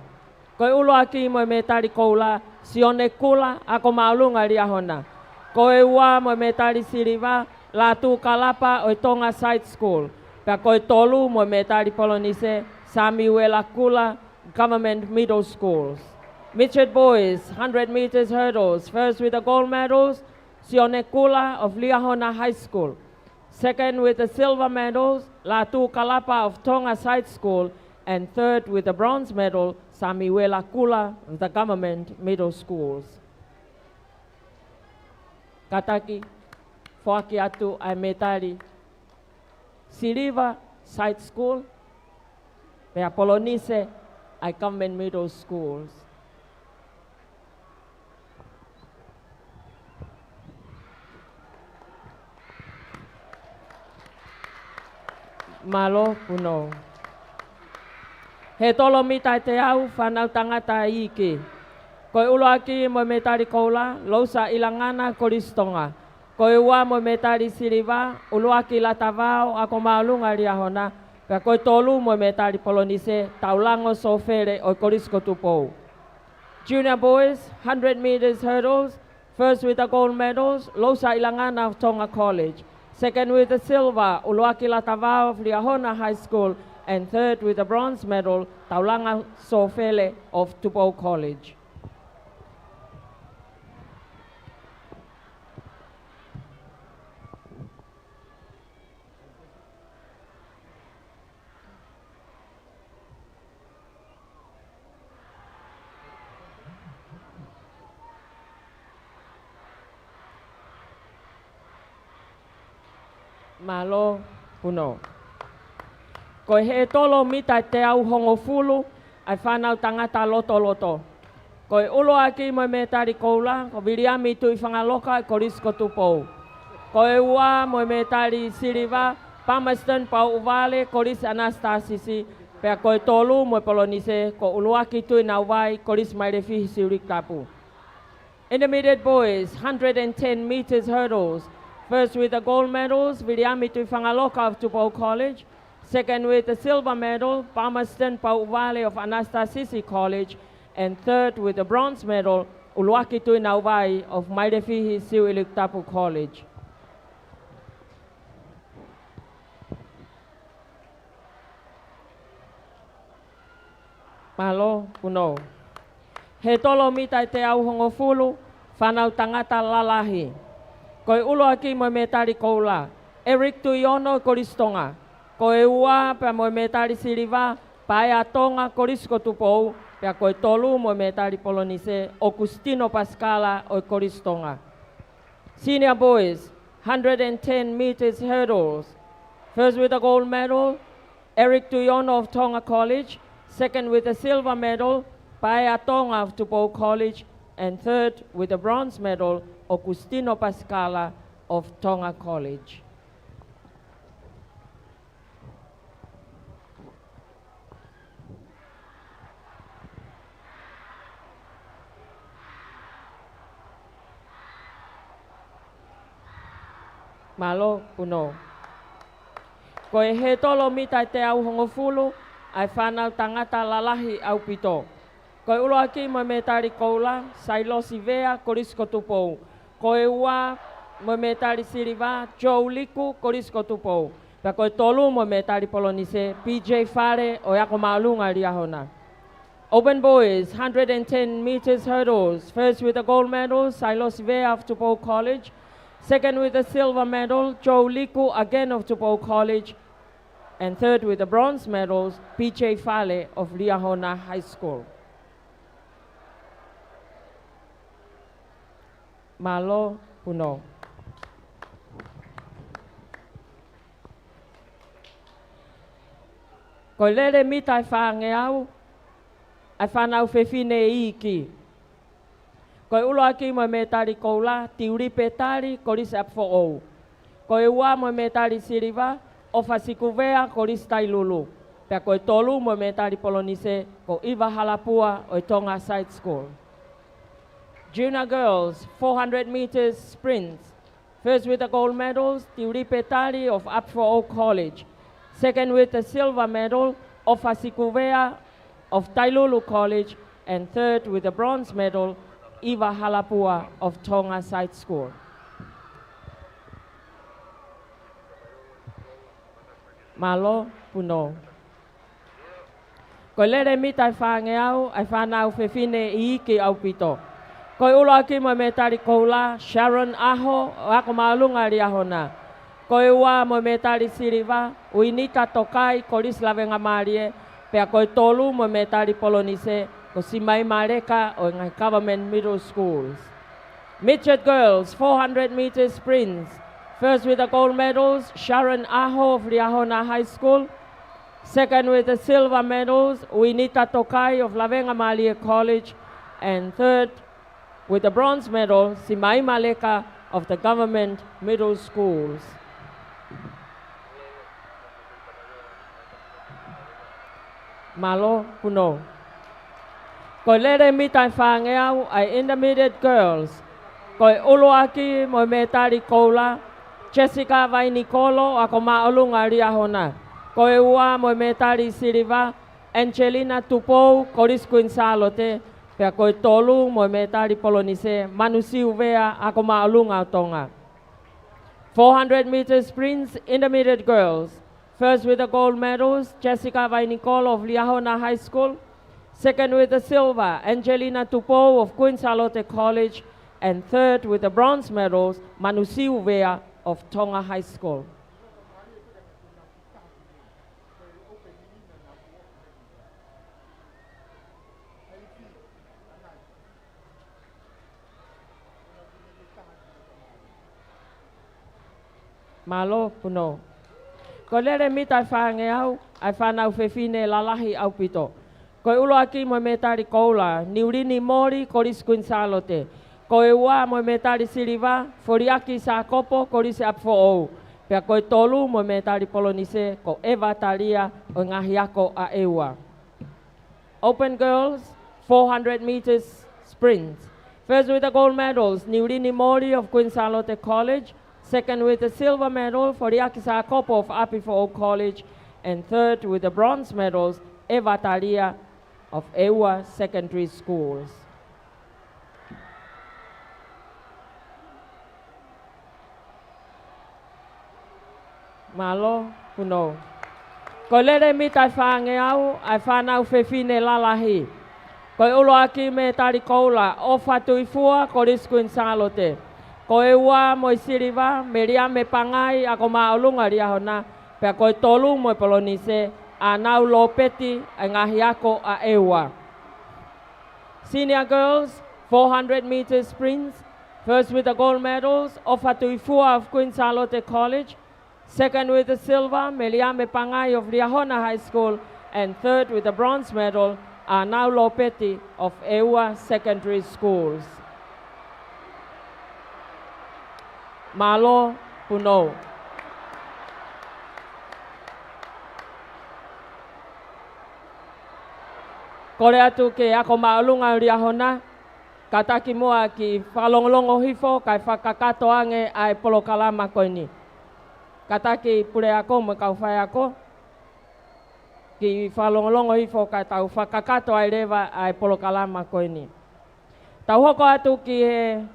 Ko e ʻuluaki mo e mētali koula, Sione Kula, Ako Māʻolunga Liahona. Ko e ua mo e mētali siliva, Lātū Kalapa ʻo e Tonga Side School. Pea ko e tolu mo e mētali polonise, Samiuela Kula, Government Middle Schools. Midget boys, hundred meters hurdles, first with the gold medals, Sione Kula of Liahona High School. Second with the silver medals, Lātū Kalapa of Tonga Side School, and third with the bronze medal, Samiuela Kula of the Government Middle Schools. Kātaki, foaki atu ʻa e mētali siliva, Side School, pea polonise ʻa e Government Middle Schools. Mālō Punou. He tolo mita ʻe teau, fānau tangata iiki. Ko e ʻuluaki mo e mētali koula, Lousa ʻIlangana, Kolisi Tonga. Ko e ua mo e mētali siliva, ʻUluaki Latavao, Ako Māʻolunga Liahona. Pea ko e tolu mo e mētali polonise, Taulango Sofele ʻo e Kolisi ko Tupou. Junior boys, hundred meters hurdles, first with the gold medals, Lousa ʻIlangana of Tonga College. Second with the silver, ʻUluaki Latavao of Liahona High School. And third with the bronze medal, Taulango Sofele of Tupou College. Mālō Punou. Ko e hētolo mita ʻe teau hongofulu ʻa e fānau tangata lotoloto. Ko e ʻuluaki mo e mētali koula, ko Viliami Tuʻifangaloka, Kolisi ko Tupou. Ko e ua mo e mētali siliva, Palmerston Pauʻuvale, Kolisi ʻAnasitasisi. Pea ko e tolu mo e polonise, ko ʻUluaki Tuʻinauvai, Kolisi Mailefihi Siuliki Tapu. Intermediate boys, hundred and ten meters hurdles. First with the gold medals, Viliami Tuʻifangaloka of Tupou College. Second with the silver medal, Palmerston Pauʻuvale of ʻAnasitasisi College. And third with the bronze medal, ʻUluaki Tuʻinauvai of Mailefihi Siuliki Tapu College. Mālō Punou. Hētolo mita ʻe teau hongofulu, fānau tangata lalahi. Ko e ʻuluaki mo e mētali koula, Eric Tuiono, Kolisi Tonga. Ko e ua pea mo e mētali siliva, Paea Tonga, Kolisi ko Tupou. Pea ko e tolu mo e mētali polonise, ʻOkusitino Pasikala ʻo e Kolisi Tonga. Senior boys, hundred and ten meters hurdles. First with the gold medal, Eric Tuiono of Tonga College. Second with the silver medal, Paea Tonga of Tupou College. And third with the bronze medal, ʻOkusitino Pasikala of Tonga College. Mālō Punou. Ko e hētolo mita ʻe teau hongofulu ʻa e fānau tangata lalahi ʻaupito. Ko e ʻuluaki mo e mētali koula, Sailosi Vea, Kolisi ko Tupou. Ko e ua mo e mētali siliva, Joe Liku, Kolisi ko Tupou. Pea ko e tolu mo e mētali polonise, P J Fale ʻo e Ako Māʻolunga Liahona. Open boys, hundred and ten meters hurdles. First with the gold medal, Sailosi Vea of Tupou College. Second with the silver medal, Joe Liku, again of Tupou College. And third with the bronze medals, P J Fale of Liahona High School. Mālō Punou. Ko e lele mita ʻe fāngeau ʻa e fānau fefine iiki. Ko e ʻuluaki mo e mētali koula, Tiulipe Tali, Kolisi ʻApifoʻou. Ko e ua mo e mētali siliva, ʻOfa Sikuvea, Kolisi Tailulu. Pea ko e tolu mo e mētali polonise, ko ʻIva Halapua ʻo e Tonga Side School. Junior girls, four hundred meters sprints. First with the gold medals, Tiulipe Tali of ʻApifoʻou College. Second with the silver medal, ʻOfa Sikuvea of Tailulu College. And third with the bronze medal, ʻIva Halapua of Tonga Side School. Mālō Punou. Ko e lele mita ʻe fāngeau ʻa e fānau fefine iiki ʻaupito. Ko e ʻuluaki mo e mētali koula, Sharon ʻAho ʻo e Ako Māʻolunga Liahona. Ko e ua mo e mētali siliva, ʻUinita Tokai, Kolisi Lavengamālie. Pea ko e tolu mo e mētali polonise, ko Simaima Leka ʻo e ngaahi Government Middle Schools. Midget girls, four hundred meters sprints. First with the gold medals, Sharon ʻAho of Liahona High School. Second with the silver medals, ʻUinita Tokai of Lavengamālie College. And third with the bronze medal, Simaima Leka of the Government Middle Schools. Mālō, Punou. Ko e lele mita ʻe fāngeau ʻa e Intermediate Girls. Ko e ʻuluaki mo e mētali koula, Jessica Vainikolo, Ako Māʻolunga Liahona. Ko e ua mo e mētali siliva, Angelina Tupou, Kolisi Kuini Sālote. Pea ko e tolu mo e mētali polonise, Manusiu Vea, Ako Māʻolunga ʻo Tonga. Four hundred meters sprints, Intermediate Girls. First with the gold medals, Jessica Vainikolo of Liahona High School. Second with the silver, Angelina Tupou of Queen Charlotte College. And third with the bronze medals, Manusiu Vea of Tonga High School. Mālō, Punou. Ko e lele mita ʻe fāngeau ʻa e fānau fefine lalahi ʻaupito. Ko e ʻuluaki mo e mētali koula, Niulini Moli, Kolisi Kuini Sālote. Ko e ua mo e mētali siliva, Foliaki Sākopo, Kolisi ʻApifoʻou. Pea ko e tolu mo e mētali polonise, ko ʻEva Talia ʻo e ngaahi ako ʻa ʻEua. Open girls, four hundred meters sprint. First with the gold medals, Niulini Moli of Queen Charlotte College. Second with the silver medal, Foliaki Sākopo of ʻApifoʻou College. And third with the bronze medals, ʻEva Talia of ʻEua Secondary Schools. Mālō, Punou. Ko e lele mita ʻe fāngeau ʻa e fānau fefine lalahi. Ko e ʻuluaki mētali koula, ʻOfa Tuifua, Kolisi Kuini Sālote. Ko e ua mo e siliva, Meliame Pangai, Ako Māʻolunga Liahona. Pea ko e tolu mo e polonise, ʻAnau Lopeti ʻo e ngaahi ako ʻa ʻEua. Senior girls, four hundred meters sprints. First with the gold medals, ʻOfa Tuifua of Queen Charlotte College. Second with the silver, Meliame Pangai of Liahona High School. And third with the bronze medal, ʻAnau Lopeti of ʻEua Secondary Schools. Mālō, Punou. Kole atu ki he Ako Māʻolunga Liahona, kātaki muʻa ke fakalongolongo hifo kae fakakakato ange ʻa e polokalama ko eni. Kātaki puleako mo e kau faiako ke fakalongolongo hifo kae tau fakakakato ai leva ʻa e polokalama ko eni. Tau hoko atu ki he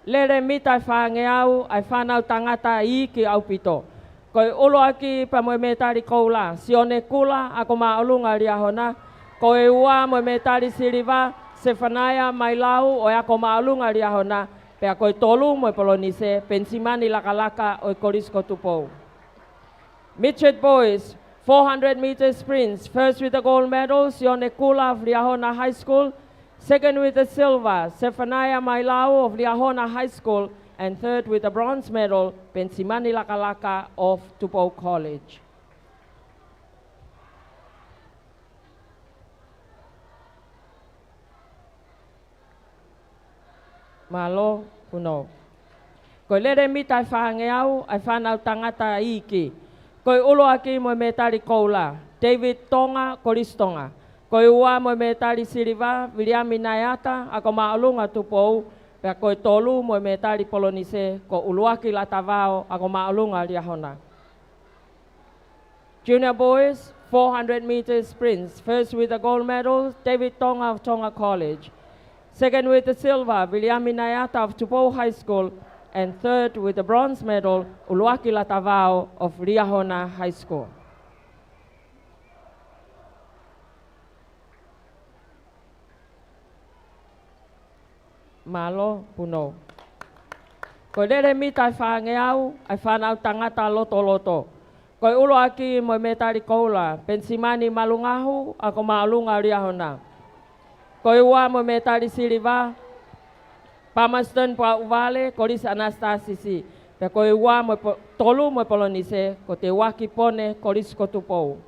lele mita ʻe fāngeau ʻa e fānau tangata iiki ʻaupito. Ko e ʻuluaki pea mo e mētali koula, Sione Kula, Ako Māʻolunga Liahona. Ko e ua mo e mētali siliva, Sefanaia Mailau ʻo e Ako Māʻolunga Liahona. Pea ko e tolu mo e polonise, Penisimani Lakalaka ʻo e Kolisi ko Tupou. Midget boys, four hundred meters sprints. First with the gold medal, Sione Kula of Liahona High School. Second with the silver, Sefanaia Mailau of Liahona High School. And third with the bronze medal, Penisimani Lakalaka of Tupou College. Mālō, Punou. Ko e lele mita ʻe fāngeau ʻa e fānau tangata iiki. Ko e ʻuluaki mo e mētali koula, David Tonga, Kolisi Tonga. Ko e ua mo e mētali siliva, Viliami Naeata, Ako Māʻolunga Tupou. Pea ko e tolu mo e mētali polonise, ko ʻUluaki Latavao, Ako Māʻolunga Liahona. Junior boys, four hundred meters sprints. First with the gold medal, David Tonga of Tonga College. Second with the silver, Viliami Naeata of Tupou High School. And third with the bronze medal, ʻUluaki Latavao of Liahona High School. Mālō, Punou. Ko e lele mita ʻe fāngeau ʻa e fānau tangata lotoloto. Ko e ʻuluaki mo e mētali koula, Penisimani Malungahu, Ako Māʻolunga Liahona. Ko e ua mo e mētali siliva, Palmerston Pauʻuvale, Kolisi ʻAnasitasisi. Pea ko e ua mo e po-, tolu mo e polonise, ko Teuaki Pone, Kolisi ko Tupou.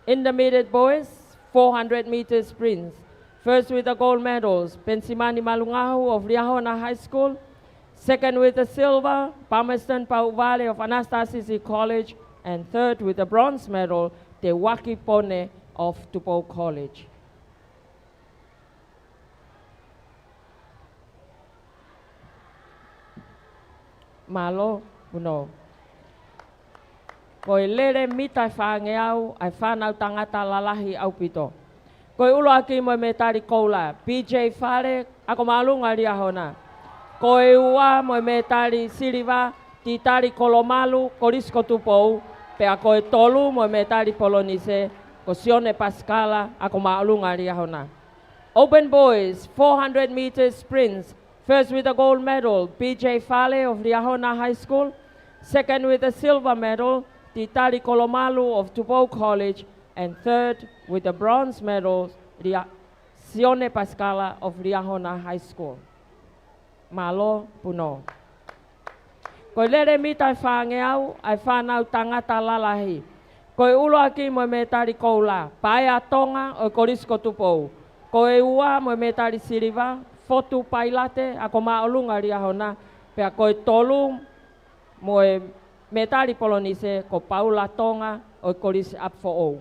Intermediate boys, four hundred meters sprints. First with the gold medals, Penisimani Malungahu of Liahona High School. Second with the silver, Palmerston Pauʻuvale of Anastasis College. And third with the bronze medal, Teuaki Pone of Tupou College. Mālō, Punou. Ko e lele mita ʻe fāngeau ʻa e fānau tangata lalahi ʻaupito. Ko e ʻuluaki mo e mētali koula, P J Fale, ako māʻolunga Liahona. Ko e ua mo e mētali siliva, Titali Kolomalu, Kolisi ko Tupou, pea ko e tolu mo e mētali polonise, ko Sione Pasikala, ako māʻolunga Liahona. Open boys, four hundred meters sprints, first with the gold medal, P J Fale of Liahona High School, second with the silver medal, Titali Kolomalu of Tupou College, and third with the bronze medal, Lia-, Sione Pasikala of Liahona High School. Mālō, Punou. Ko e lele mita ʻe fāngeau ʻa e fānau tangata lalahi. Ko e ʻuluaki mo e mētali koula, Paea Tonga ʻo e Kolisi ko Tupou. Ko e ua mo e mētali siliva, Fotu Pailate, ako māʻolunga Liahona, pea ko e tolu mo e mētali polonise, ko Paula Tonga ʻo e Kolisi ʻApifoʻou.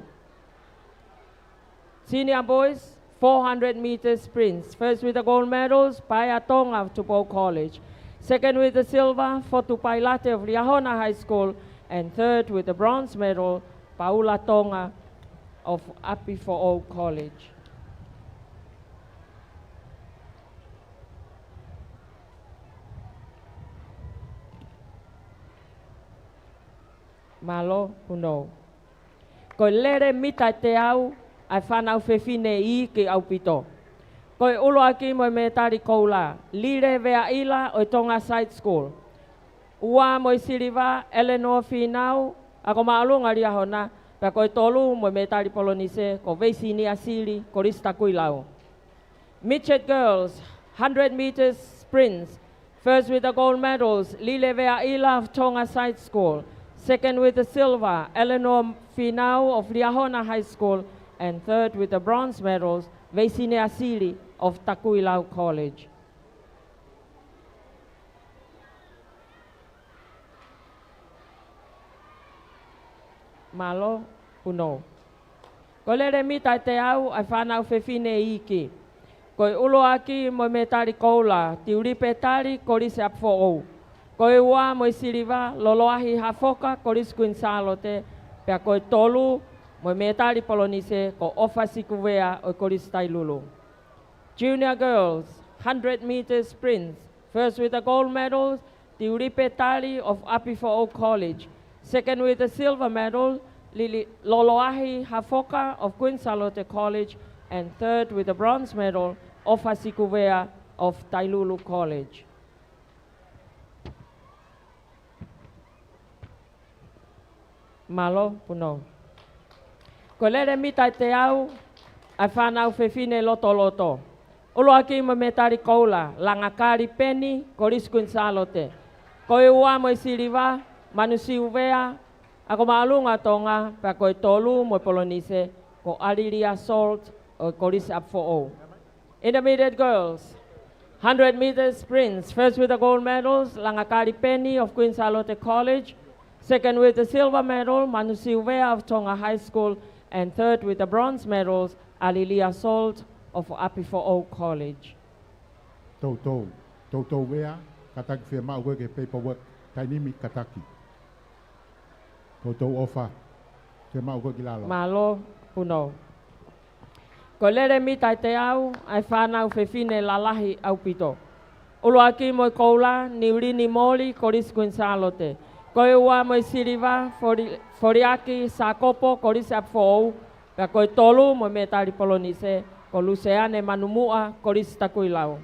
Senior boys, four hundred meters sprints. First with the gold medals, Paea Tonga of Tupou College. Second with the silver, Fotu Pailate of Liahona High School. And third with the bronze medal, Paula Tonga of ʻApifoʻou College. Mālō, Punou. Ko e lele mita ʻe teau ʻa e fānau fefine iiki ʻaupito. Ko e ʻuluaki mo e mētali koula, Lile Veaʻila ʻo e Tonga Side School. Ua mo e siliva, Eleanor Finau, ako māʻolunga Liahona, pea ko e tolu mo e mētali polonise, ko Veisinia Sili, Kolisi Takuilau. Midget girls, hundred meters sprints. First with the gold medals, Lile Veaʻila of Tonga Side School. Second with the silver, Eleanor Finau of Liahona High School. And third with the bronze medals, Veisinia Sili of Takuilau College. Mālō, Punou. Ko e lele mita ʻe teau ʻa e fānau fefine iiki. Ko e ʻuluaki mo e mētali koula, Tiulipe Tali, Kolisi ʻApifoʻou. Ko e ua mo e siliva, Loloahi Hafoka, Kolisi Kuini Sālote, pea ko e tolu mo e mētali polonise, ko ʻOfa Sikuvea ʻo e Kolisi Tailulu. Junior girls, hundred meters sprints. First with the gold medal, Tiulipe Tali of ʻApifoʻou College. Second with the silver medal, Lili-, Loloahi Hafoka of Kuini Sālote College. And third with the bronze medal, ʻOfa Sikuvea of Tailulu College. Mālō, Punou. Ko e lele mita ʻe teau ʻa e fānau fefine lotoloto. ʻUluaki mo e mētali koula, Langakali Peni, Kolisi Kuini Sālote. Ko e ua mo e siliva, Manu Siuvea, ako māʻolunga Tonga, pea ko e tolu mo e polonise, ko ʻAlilia Salt ʻo e Kolisi ʻApifoʻou. Intermediate girls, hundred meters sprints, first with the gold medals, Langakali Peni of Kuini Sālote College, second with the silver medal, Manu Siuvea of Tonga High School, and third with the bronze medals, ʻAlilia Salt of ʻApifoʻou College. Toutou, toutou Vea, kātaki fiemaʻu koe ki he paperwork, taimi ni kātaki. Toutou ʻOfa, fiemaʻu koe ki lalo. Mālō, Punou. Ko e lele mita ʻe teau ʻa e fānau fefine lalahi ʻaupito. ʻUluaki mo e koula, Niulini Moli, Kolisi Kuini Sālote. Ko e ua mo e siliva, Foli-, Foliaki Sākopo, Kolisi ʻApifoʻou. Pea ko e tolu mo e mētali polonise, ko Luseane Manumuʻa, Kolisi Takuilau.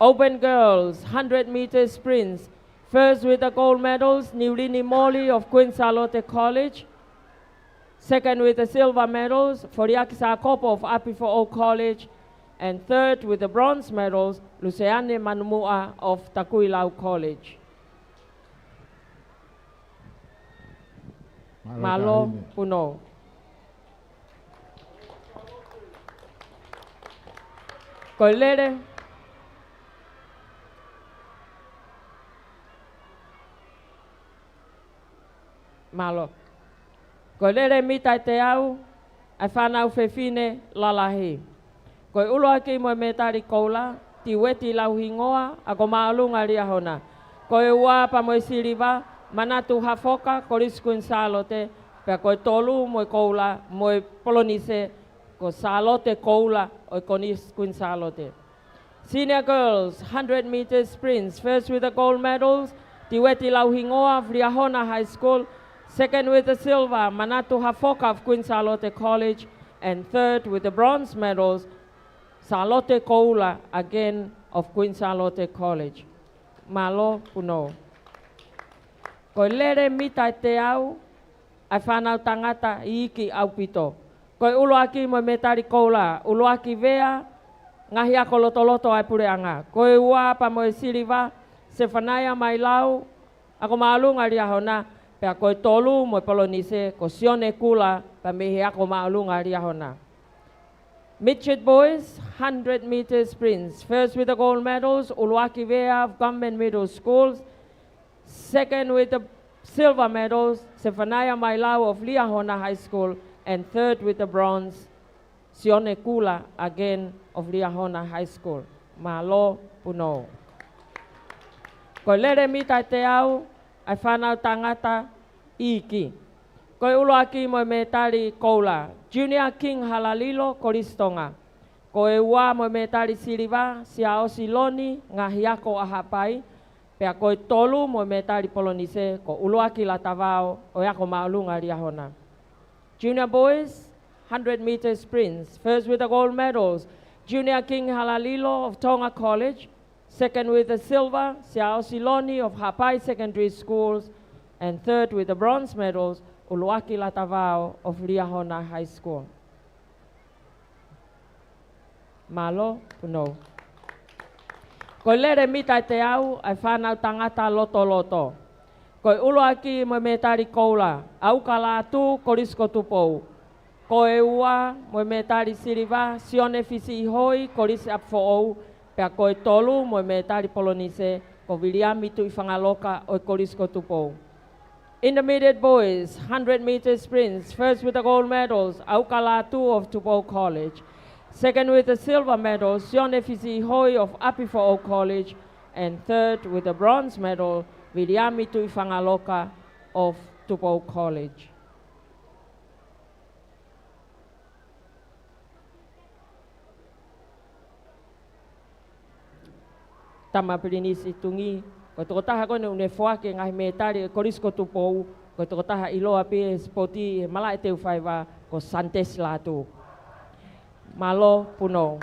Open girls, hundred meters sprints. First with the gold medals, Niulini Moli of Kuini Sālote College. Second with the silver medals, Foliaki Sākopo of ʻApifoʻou College. And third with the bronze medals, Luseane Manumuʻa of Takuilau College. Mālō, Punou. Ko e lele. Mālō. Ko e lele mita ʻe teau ʻa e fānau fefine lalahi. Ko e ʻuluaki mo e mētali koula, Tiueti Lauhingoa, Ako Māʻolunga Liahona. Ko e ua pea mo e siliva, Manatu Hafoka, Kolisi Kuini Sālote, pea ko e tolu mo e koula, mo e polonise, ko Sālote Koula ʻo e Kolisi Kuini Sālote. Senior girls, hundred meters sprints, first with the gold medals, Tiueti Lauhingoa of Liahona High School, second with the silver, Manatu Hafoka of Queen Sālote College, and third with the bronze medals, Sālote Koula, again of Queen Sālote College. Mālō Punou. Ko e lele mita ʻe teau ʻa e fānau tangata iiki ʻaupito. Ko e ʻuluaki mo e mētali koula, ʻUluaki Vea, Ngaahi Ako Lotoloto ʻa e Puleʻanga. Ko e ua pea mo e siliva, Sefanaia Mailau, Ako Māʻolunga Liahona, pea ko e tolu mo e polonise, ko Sione Kula, pea mei he Ako Māʻolunga Liahona. Midget boys, hundred meters sprints. First with the gold medals, ʻUluaki Vea of Government Middle Schools. Second with the silver medals, Sefanaia Mailau of Liahona High School. And third with the bronze, Sione Kula, again of Liahona High School. Mālō Punou. Ko e lele mita ʻe teau ʻa e fānau tangata iiki. Ko e ʻuluaki mo e mētali koula, Junior King Halalilo, Kolisi Tonga. Ko e ua mo e mētali siliva, Siaosi Loni, Ngaahi Ako ʻa Haʻapai, pea ko e tolu mo e mētali polonise, ko ʻUluaki Latavao ʻo e Ako Māʻolunga Liahona. Junior boys, hundred meter sprints. First with the gold medals, Junior King Halalilo of Tonga College. Second with the silver, Siaosi Loni of Haʻapai Secondary Schools. And third with the bronze medals, ʻUluaki Latavao of Liahona High School. Mālō Punou. Ko e lele mita ʻe teau ʻa e fānau tangata lotoloto. Ko e ʻuluaki mo e mētali koula, ʻAuka Lātū, Kolisi ko Tupou. Ko e ua mo e mētali siliva, Sione Fisiʻihoi, Kolisi ʻApifoʻou, pea ko e tolu mo e mētali polonise, ko Viliami Tuʻifangaloka ʻo e Kolisi ko Tupou. Intermediate boys, hundred meter sprints, first with the gold medals, ʻAuka Lātū of Tupou College. Second with the silver medal, Sione Fisiʻihoi of ʻApifoʻou College. And third with the bronze medal, Viliami Tuʻifangaloka of Tupou College. Tama Pilinisi Tungi, ko e tokotaha ko eni ʻoku ne foaki e ngaahi mētali ʻo e Kolisi ko Tupou, ko e tokotaha ʻiloa pē he sipoti he malaʻe teufaiva, ko Santesi Lātū. Mālō Punou.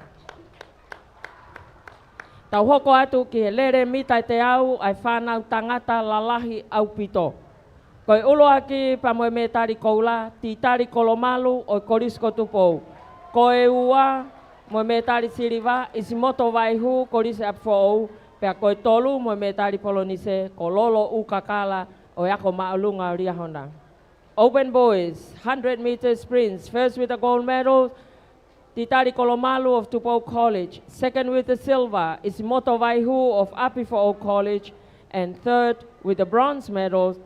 Tau hoko atu ki he lele mita ʻe teau ʻa e fānau tangata lalahi ʻaupito. Ko e ʻuluaki pea mo e mētali koula, Titali Kolomalu ʻo e Kolisi ko Tupou. Ko e ua mo e mētali siliva, ʻIsimoto Vaihū, Kolisi ʻApifoʻou, pea ko e tolu mo e mētali polonise, ko Lolo ʻUkakala ʻo e Ako Māʻolunga ʻo Liahona. Open boys, hundred meter sprints, first with the gold medal, Titali Kolomalu of Tupou College. Second with the silver, ʻIsimoto Vaihū of ʻApifoʻou College. And third with the bronze medal,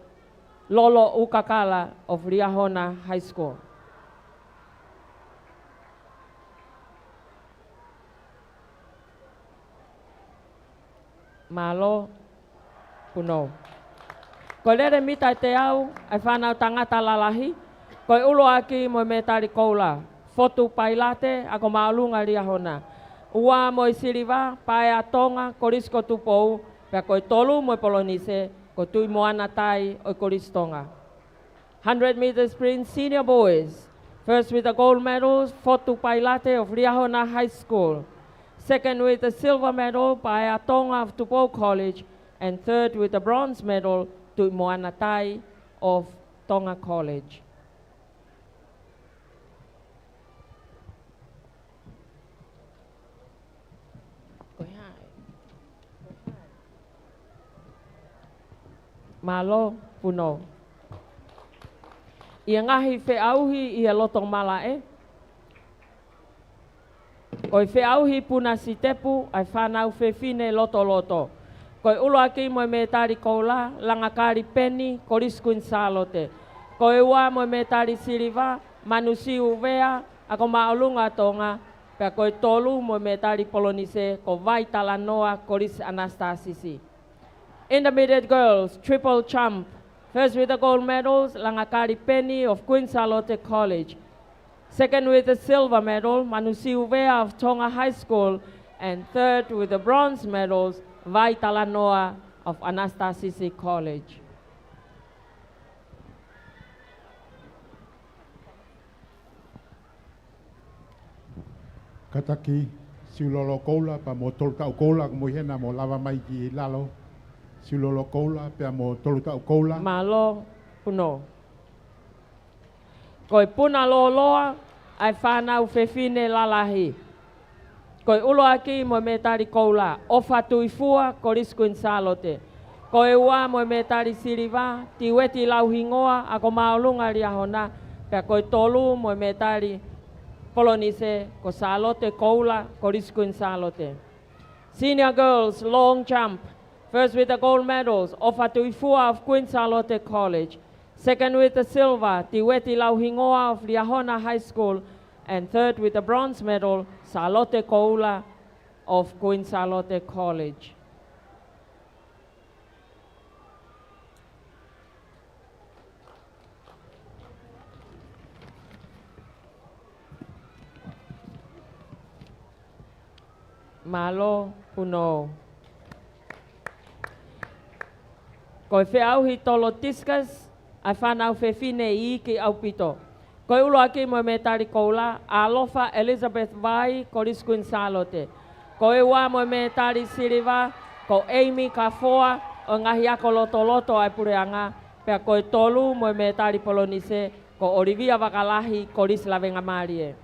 Lolo ʻUkakala of Liahona High School. Mālō Punou. Ko e lele mita ʻe teau ʻa e fānau tangata lalahi. Ko e ʻuluaki mo e mētali koula, Fotu Pailate, Ako Māʻolunga Liahona. Ua mo e siliva, Paea Tonga, Kolisi ko Tupou, pea ko e tolu mo e polonise, ko Tuʻimoana Tai ʻo e Kolisi Tonga. Hundred meter sprint, senior boys. First with the gold medals, Fotu Pailate of Liahona High School. Second with the silver medal, Paea Tonga of Tupou College. And third with the bronze medal, Tuʻimoana Tai of Tonga College. Mālō Punou. ʻI he ngaahi feʻauhi ʻi he loto malaʻe. Ko e feʻauhi puna sitepu ʻa e fānau fefine lotoloto. Ko e ʻuluaki mo e mētali koula, Langakali Peni, Kolisi Kuini Sālote. Ko e ua mo e mētali siliva, Manusiu Vea, Ako Māʻolunga Tonga, pea ko e tolu mo e mētali polonise, ko Vai Talanoa, Kolisi ʻAnasitasisi. Intermediate girls, triple jump. First with the gold medals, Langakali Penny of Queen Sālote College. Second with the silver medal, Manusiu Vea of Tonga High School. And third with the bronze medals, Vai Talanoa of Anastasis College. Kātaki, siulolo koula, pea mo tolu taʻu koula, ko mui hena mo lava mai ki lalo. Siulolo koula, pea mo tolu taʻu koula. Mālō, Puno. Ko e puna lōloa ʻa e fānau fefine lalahi. Ko e ʻuluaki mo e mētali koula, ʻOfa Tuifua, Kolisi Kuini Sālote. Ko e ua mo e mētali siliva, Tiueti Lauhingoa, Ako Māʻolunga Liahona, pea ko e tolu mo e mētali polonise, ko Sālote Koula, Kolisi Kuini Sālote. Senior girls, long jump. First with the gold medals, ʻOfa Tuifua of Queen Sālote College. Second with the silver, Tiueti Lauhingoa of Liahona High School. And third with the bronze medal, Sālote Koula of Queen Sālote College. Mālō, Puno. Ko e feʻauhi tolo discus ʻa e fānau fefine iiki ʻaupito. Ko e ʻuluaki mo e mētali koula, ʻAlofa Elizabeth Vai, Kolisi Kuini Sālote. Ko e ua mo e mētali siliva, ko ʻEimi Kafoa ʻo e Ngaahi Ako Lotoloto ʻa e Puleʻanga, pea ko e tolu mo e mētali polonise, ko ʻOlivia Vakalahi, Kolisi Lavengamālie.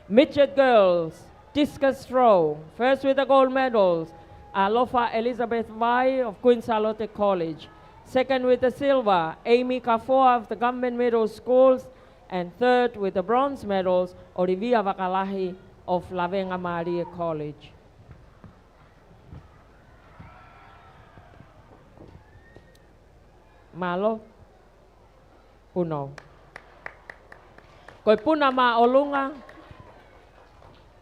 Midget girls, discus throw. First with the gold medals, ʻAlofa Elizabeth Vai of Queen Sālote College. Second with the silver, ʻEimi Kafoa of the Government Middle Schools. And third with the bronze medals, ʻOlivia Vakalahi of Lavengamālie College. Mālō. Puno. Ko e puna māʻolunga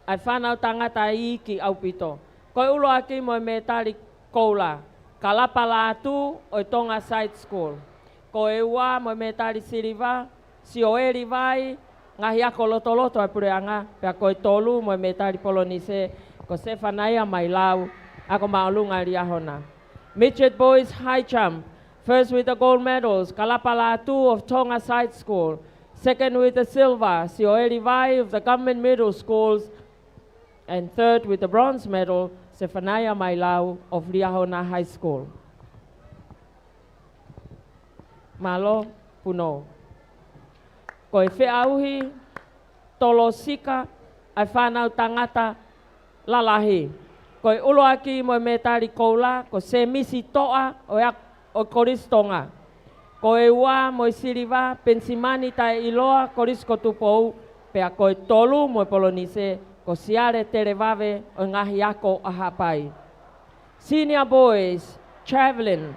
ʻa e fānau tangata iiki ʻaupito. Ko e ʻuluaki mo e mētali koula, Kalapa Lātū ʻo e Tonga Side School. Ko e ua mo e mētali siliva, Sioeli Vai, Ngaahi Ako Lotoloto ʻa e Puleʻanga, pea ko e tolu mo e mētali polonise, ko Sefanaia Mailau, Ako Māʻolunga Liahona. Midget boys high jump. First with the gold medals, Kalapa Lātū of Tonga Side School. Second with the silver, Sioeli Vai of the Government Middle Schools. And third with the bronze medal, Sefanaia Mailau of Liahona High School. Mālō, Puno. Ko e feʻauhi tolo sika ʻa e fānau tangata lalahi. Ko e ʻuluaki mo e mētali koula, ko Semisi Toʻa ʻo e ak-, ʻo Kolisi Tonga. Ko e ua mo e siliva, Penisimani Taʻeʻiloa, Kolisi ko Tupou, pea ko e tolu mo e polonise, ko Siale Televave ʻo e Ngaahi Ako ʻa Haʻapai. Senior boys, javelin.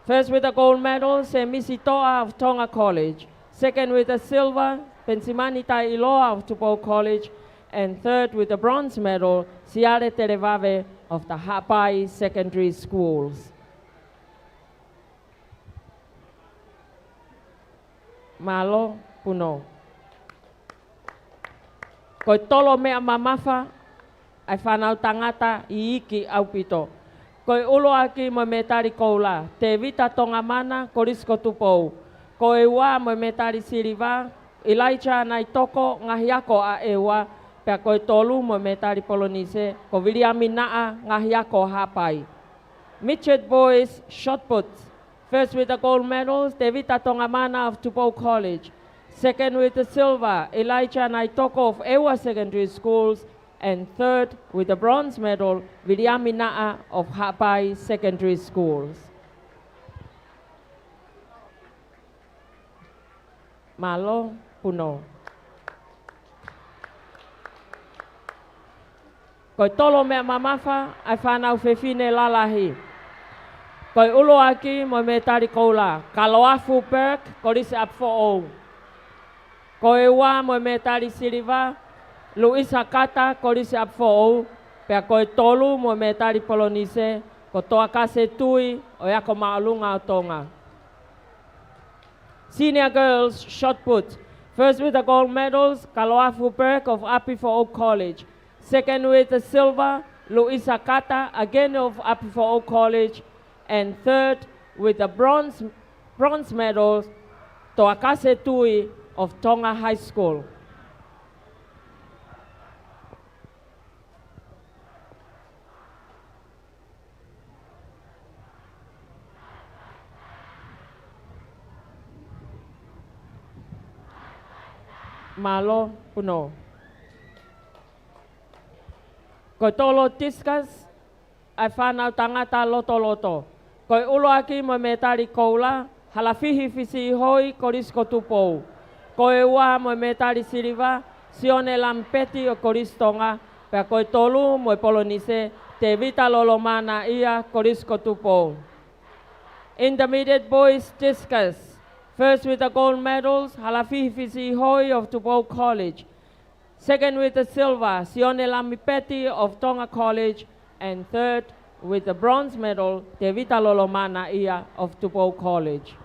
First with the gold medal, Semisi Toʻa of Tonga College. Second with the silver, Penisimani Taʻeʻiloa of Tupou College. And third with the bronze medal, Siale Televave of the Haʻapai Secondary Schools. Mālō, Puno. Ko e tolo meʻa mamafa ʻa e fānau tangata iiki ʻaupito. Ko e ʻuluaki mo e mētali koula, Tevita Tongamana, Kolisi ko Tupou. Ko e ua mo e mētali siliva, Elijah Naitoko, Ngaahi Ako ʻa ʻEua, pea ko e tolu mo e mētali polonise, ko Viliami Naʻa, Ngaahi Ako ʻa Haʻapai. Midget boys, shot put. First with the gold medals, Tevita Tongamana of Tupou College. Second with the silver, Elijah Naitoko of ʻEua Secondary Schools. And third with the bronze medal, Viliami Naʻa of Haʻapai Secondary Schools. Mālō, Puno. Ko e tolo meʻa mamafa ʻa e fānau fefine lalahi. Ko e ʻuluaki mo e mētali koula, Kaloafu Burke, Kolisi ʻApifoʻou. Ko e ua mo e mētali siliva, Luisa Kata, Kolisi ʻApifoʻou, pea ko e tolu mo e mētali polonise, ko Toakase Tui ʻo e Ako Māʻolunga ʻo Tonga. Senior girls shot put. First with the gold medals, Kaloafu Burke of ʻApifoʻou College. Second with the silver, Luisa Kata, again of ʻApifoʻou College. And third with the bronze, bronze medal, Toakase Tui of Tonga High School. Mālō, punou. Ko e tolo discus, ʻa e fānau tangata lotoloto. Ko e ʻuluaki mo e mētali koula, Halafihi Fisiʻihoi, Kolisi ko Tupou. Ko e ua mo e mētali siliva, Sione Lamipeti ʻo Kolisi Tonga, pea ko e tolu mo e polonise, Tēvita Lolomanaʻia, Kolisi ko Tupou. Intermediate boys discus. First with the gold medals, Halafihi Fisiʻihoi of Tupou College. Second with the silver, Sione Lamipeti of Tonga College. And third with the bronze medal, Tēvita Lolomanaʻia of Tupou College.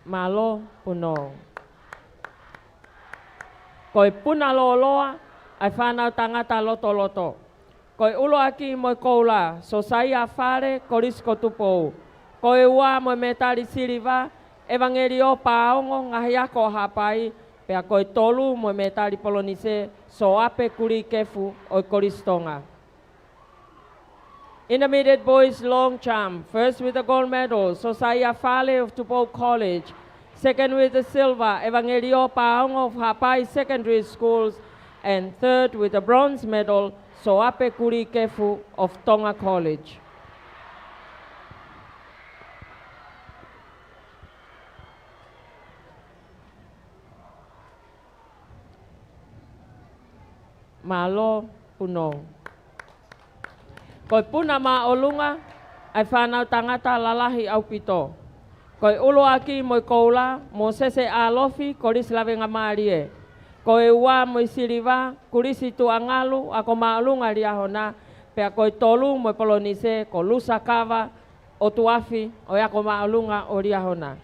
Mālō, punou. Ko e puna lōloa, ʻa e fānau tangata lotoloto. Ko e ʻuluaki mo e koula, Sosaia Fale, Kolisi ko Tupou. Ko e ua mo e mētali siliva, ʻEvangeliō Paongo, Ngaahi Ako ʻo Haʻapai, pea ko e tolu mo e mētali polonise, Soape Kulikefu ʻo e Kolisi Tonga. Intermediate boys long jump. First with the gold medal, Sosaia Fale of Tupou College. Second with the silver, ʻEvangeliō Paongo of Haʻapai Secondary Schools. And third with the bronze medal, Soape Kulikefu of Tonga College. Mālō, punou. Ko e puna māʻolunga, ʻa e fānau tangata lalahi ʻaupito. Ko e ʻuluaki mo e koula, Mōsese ʻAlofi, Kolisi Lavengamālie. Ko e ua mo e siliva, Kulisi Tuʻangalu, Ako Māʻolunga Liahona, pea ko e tolu mo e polonise, ko Lusa Kava ʻOtuafi ʻo e Ako Māʻolunga ʻo Liahona.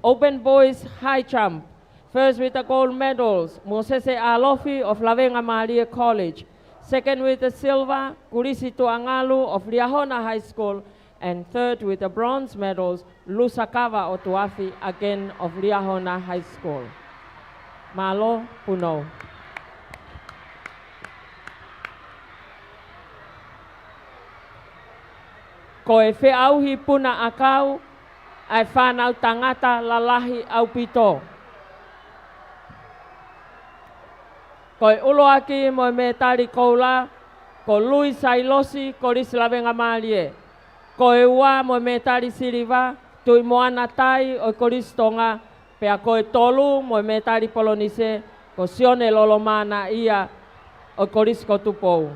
Open boys high jump. First with the gold medals, Mōsese ʻAlofi of Lavengamālie College. Second with the silver, Kulisi Tuʻangalu of Liahona High School. And third with the bronze medals, Lusa Kava ʻOtuafi, again of Liahona High School. Mālō, punou. Ko e feʻauhi puna ʻakau, ʻa e fānau tangata lalahi ʻaupito. Ko e ʻuluaki mo e mētali koula, ko Lui Sailosi, Kolisi Lavengamālie. Ko e ua mo e mētali siliva, Tuʻimoana Tai ʻo e Kolisi Tonga, pea ko e tolu mo e mētali polonise, ko Sione Lolomanaʻia ʻo e Kolisi ko Tupou.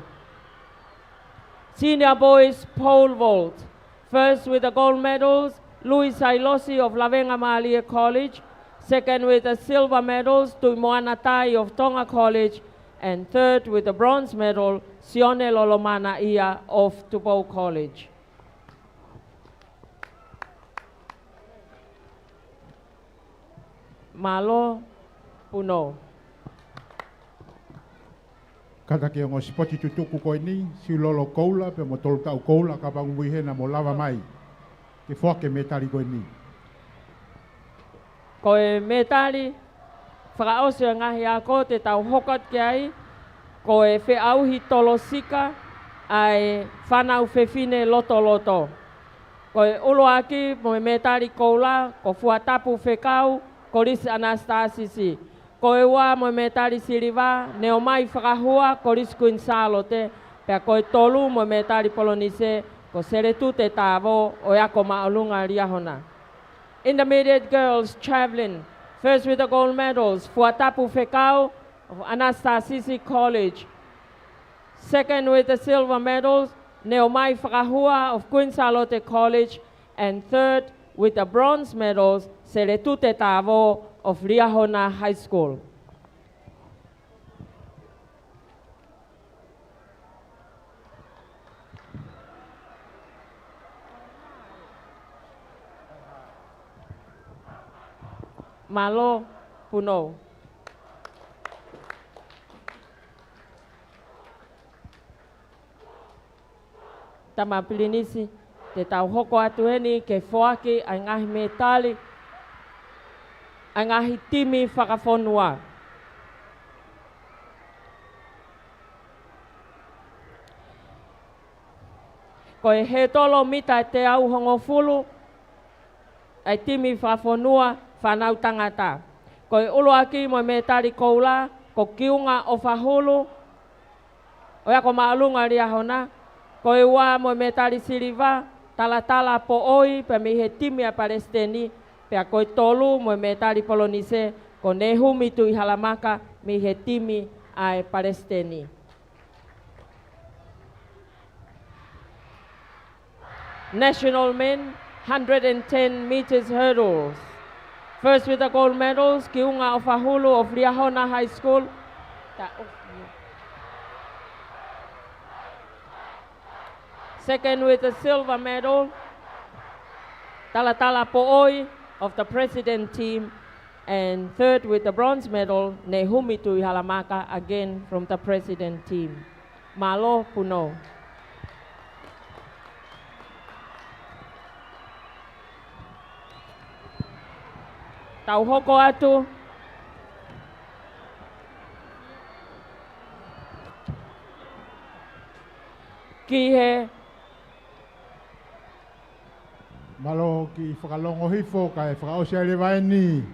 Senior boys pole vault. First with the gold medals, Lui Sailosi of Lavengamālie College. Second with the silver medals, Tuʻimoana Tai of Tonga College. And third with the bronze medal, Sione Lolomanaʻia of Tupou College. Mālō, punou. Kātaki e ongo sipoti tutuku ko eni, siulolo koula, pea mo tolu taʻu koula, kapau ʻoku ʻi hena mo lava mai ke foaki e mētali ko eni. Ko e mētali fakaʻosi ʻo e ngaahi ako te tau hoko atu ki ai, ko e feʻauhi tolosika ʻa e fānau fefine lotoloto. Ko e ʻuluaki mo e mētali koula, ko Fuatapu Fekau, Kolisi ʻAnasitasisi. Ko e ua mo e mētali siliva, Neomai Fakahua, Kolisi Kuini Sālote, pea ko e tolu mo e mētali polonise, ko Seletute Tāvō ʻo e Ako Māʻolunga Liahona. Intermediate girls javelin, first with the gold medals, Fuatapu Fekau of Anastasis College. Second with the silver medals, Neomai Fakahua of Queen Sālote College, and third with the bronze medals, Seletute Tāvō of Liahona High School. Mālō, Punou. Tama Pilinisi, te tau hoko atu heni ke foaki ʻa e ngaahi mētali ʻa e ngaahi timi fakafonua. Ko e hētolo mita ʻe teau hongofulu ʻa e timi fakafonua fānau tangata. Ko e ʻuluaki mo e mētali koula, ko Kiunga ʻOfahulu, ʻo e ako māʻolunga Liahona. Ko e ua mo e mētali siliva, Talatala Poʻoi, pea mei he timi ʻa Palesiteni, pea ko e tolu mo e mētali polonise, ko Nehumi Tuʻihalamaka, mei he timi ʻa e Palesiteni. National men, hundred and ten meters hurdles. First with the gold medals, Kiunga ʻOfahulu of Liahona High School. Ta-, oh, yeah. Second with the silver medal, Talatala Poʻoi of the President team. And third with the bronze medal, Nehumi Tuʻihalamaka, again from the President team. Mālō, Punou. Tau hoko atu ki he Mālō, kiʻi fakalongo hifo kae fakaʻosi ai leva eni.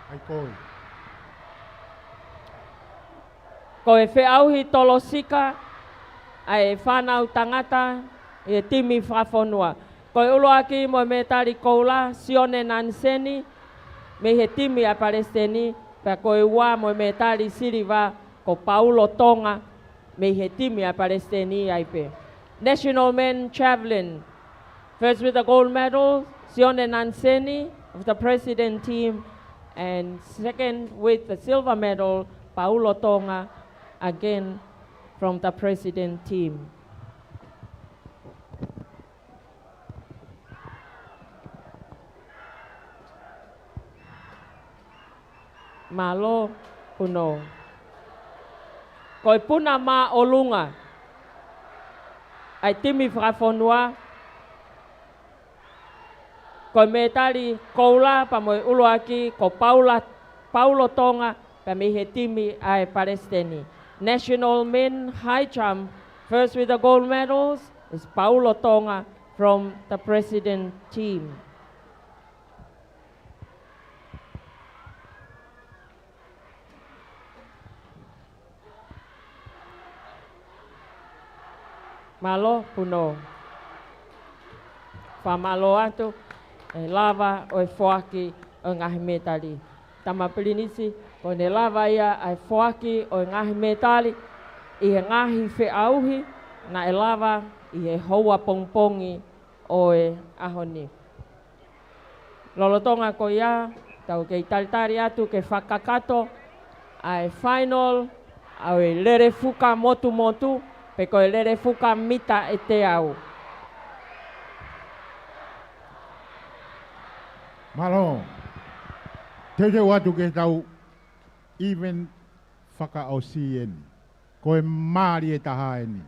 ʻAi koe. Ko e feʻauhi tolosika ʻa e fānau tangata ʻi he timi fakafonua. Ko e ʻuluaki mo e mētali koula, Sione Naniseni, mei he timi ʻa Palesiteni, pea ko e ua mo e mētali siliva, ko Paulo Tonga, mei he timi ʻa Palesiteni ai pē. National men javelin. First with the gold medal, Sione Naniseni of the President team, and second with the silver medal, Paulo Tonga, again from the President team. Mālō, Punou. Ko e puna māʻolunga ʻa e timi fakafonua, ko e mētali koula pea mo e ʻuluaki, ko Paula, Paulo Tonga, pea mei he timi ʻa e Palesiteni. National men high jump, first with the gold medals is Paulo Tonga from the President team. Mālō, Punou. Fakamālō atu, ʻe lava ʻo e foaki ʻo e ngaahi mētali. Tama Pilinisi, ko ʻene lava ia ʻa e foaki ʻo e ngaahi mētali ʻi he ngaahi feʻauhi naʻe lava ʻi he houa pongipongi ʻo e ʻaho ni. Lolotonga ko ia, tau kei talitali atu ke fakakakato ʻa e final ʻa e lele fuka motumotu, pe ko e lele fuka mita ʻe teau. Mālō. Teuteu atu ke tau event fakaʻosi eni. Ko e mālie taha eni.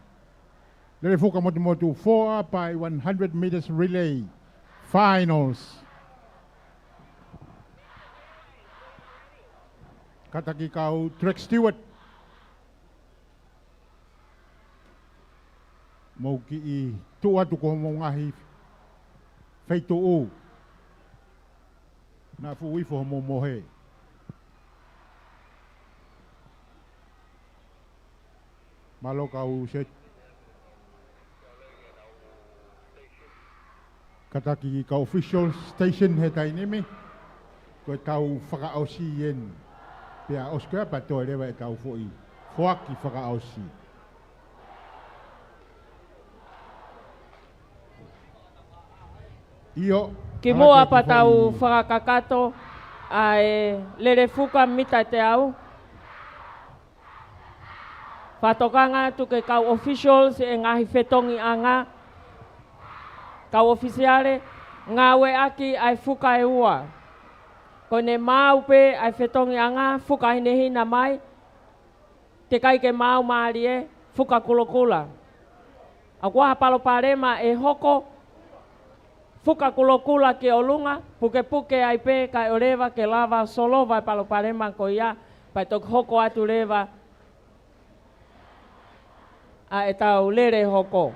Lele fuka motumotu four by one hundred meters relay finals. Kātaki kau track steward. Mou kiʻi tuʻu atu ko homou ngaahi feituʻu. Naʻa fuʻu ifo homou mohe. Mālō kau set. Kātaki kau official station he taimi ni. Ko e tau fakaʻosi eni. Pea ʻosi ko ia pea toe leva ʻetau foʻi foaki fakaʻosi. ʻIo, kimuʻa pea tau fakakakato ʻa e lele fuka mita ʻe teau. Fakatokanga atu ki he kau officials ʻi he ngaahi fetongiʻanga, kau ʻofisiale, ngāueʻaki ʻa e fuka ʻe ua. Ko ʻene maau pē ʻa e fetongiʻanga, fuka hinehina mai, teʻeki ai ke maau mālie, fuka kulokula. ʻOku ʻi ai ha palopalema ʻe hoko, fuka kulokula ki ʻolunga, pukepuke ai pē kae ʻoua leva ke lava solova e palopalema ko ia, pea toki hoko atu leva ʻa ʻetau lele hoko.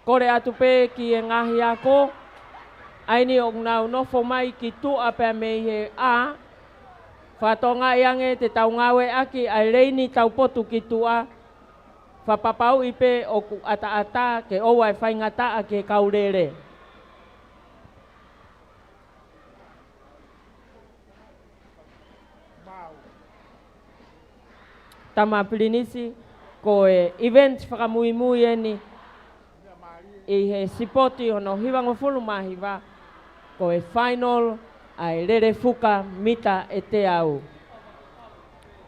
Kole atu pē ki he ngaahi ako, ʻa eni ʻoku nau nofo mai ki tuʻa pea mei he ʻā, fakatokangaʻi ange te tau ngāueʻaki ʻa e leini taupotu ki tuʻa, fakapapauʻi pē ʻoku ʻataʻatā ke ʻoua ʻe faingataʻa ki he kau lele. Tama Pilinisi, ko e event fakamuimui eni ʻi he sipoti hono hivangofulu mā hiva, ko e final ʻa e lele fuka mita ʻe teau.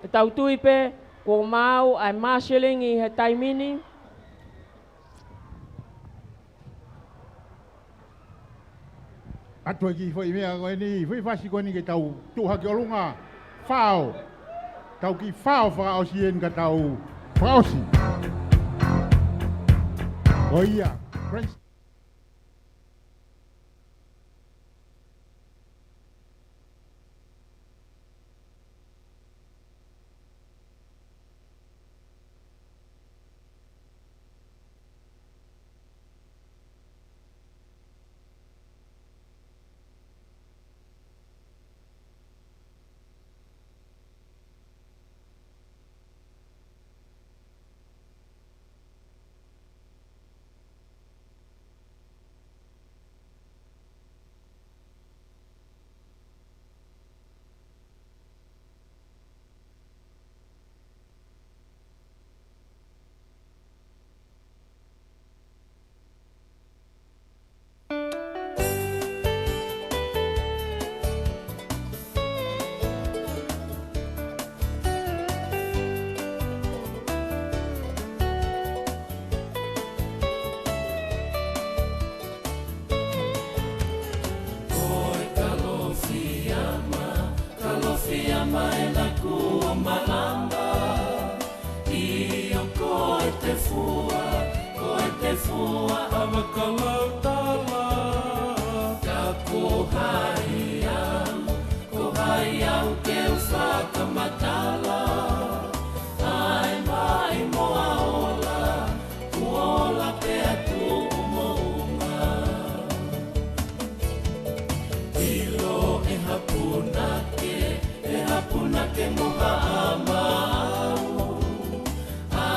ʻE tau tui pē kuo maau ʻa e marshalling ʻi he taimi ni. ʻAtu e kiʻi foʻi meʻa ko eni, foʻi fasi ko eni ke tau tuʻu hake ʻolunga. Fao. Tau kiʻi fao fakaʻosi eni ka tau fakaʻosi. Ko ia. Prince. Ko e Kalofiama, Kalofiama ʻena kuo malama. ʻIo ko e tefua, ko e tefua ʻa Vakalautala. Ka ko hai au, ko hai au ke u fakamatala, ʻa e maʻimoa ola, kuo ola pea tuʻu moʻunga. ʻIlo ʻe ha punake, ʻe ha punake mo ha ʻamau. ʻA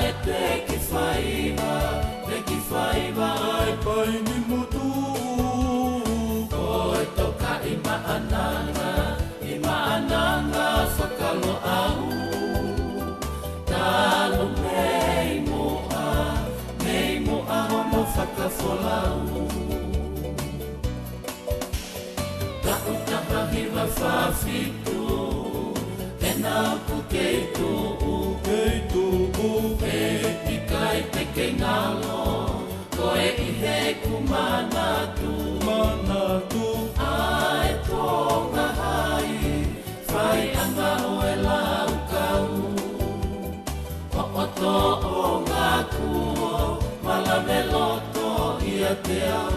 e teki faiva, teki faiva ʻa e paini motu. Ko e toka ʻi Maʻananga, ʻi Maʻananga Fakaloʻau. Talu mei muʻa, mei muʻa hono fakafolau. Taʻu taha hiva fā fitu, ʻena ʻoku kei tuʻu, kei tuʻu, kei ʻikai te kei ngalo, ko e ʻi heʻeku manatu, manatu, ʻa e Tonga hai, faiʻanga ʻo e laukau, ʻo ʻoto ʻo ngāku ʻo malave loto ʻiate au.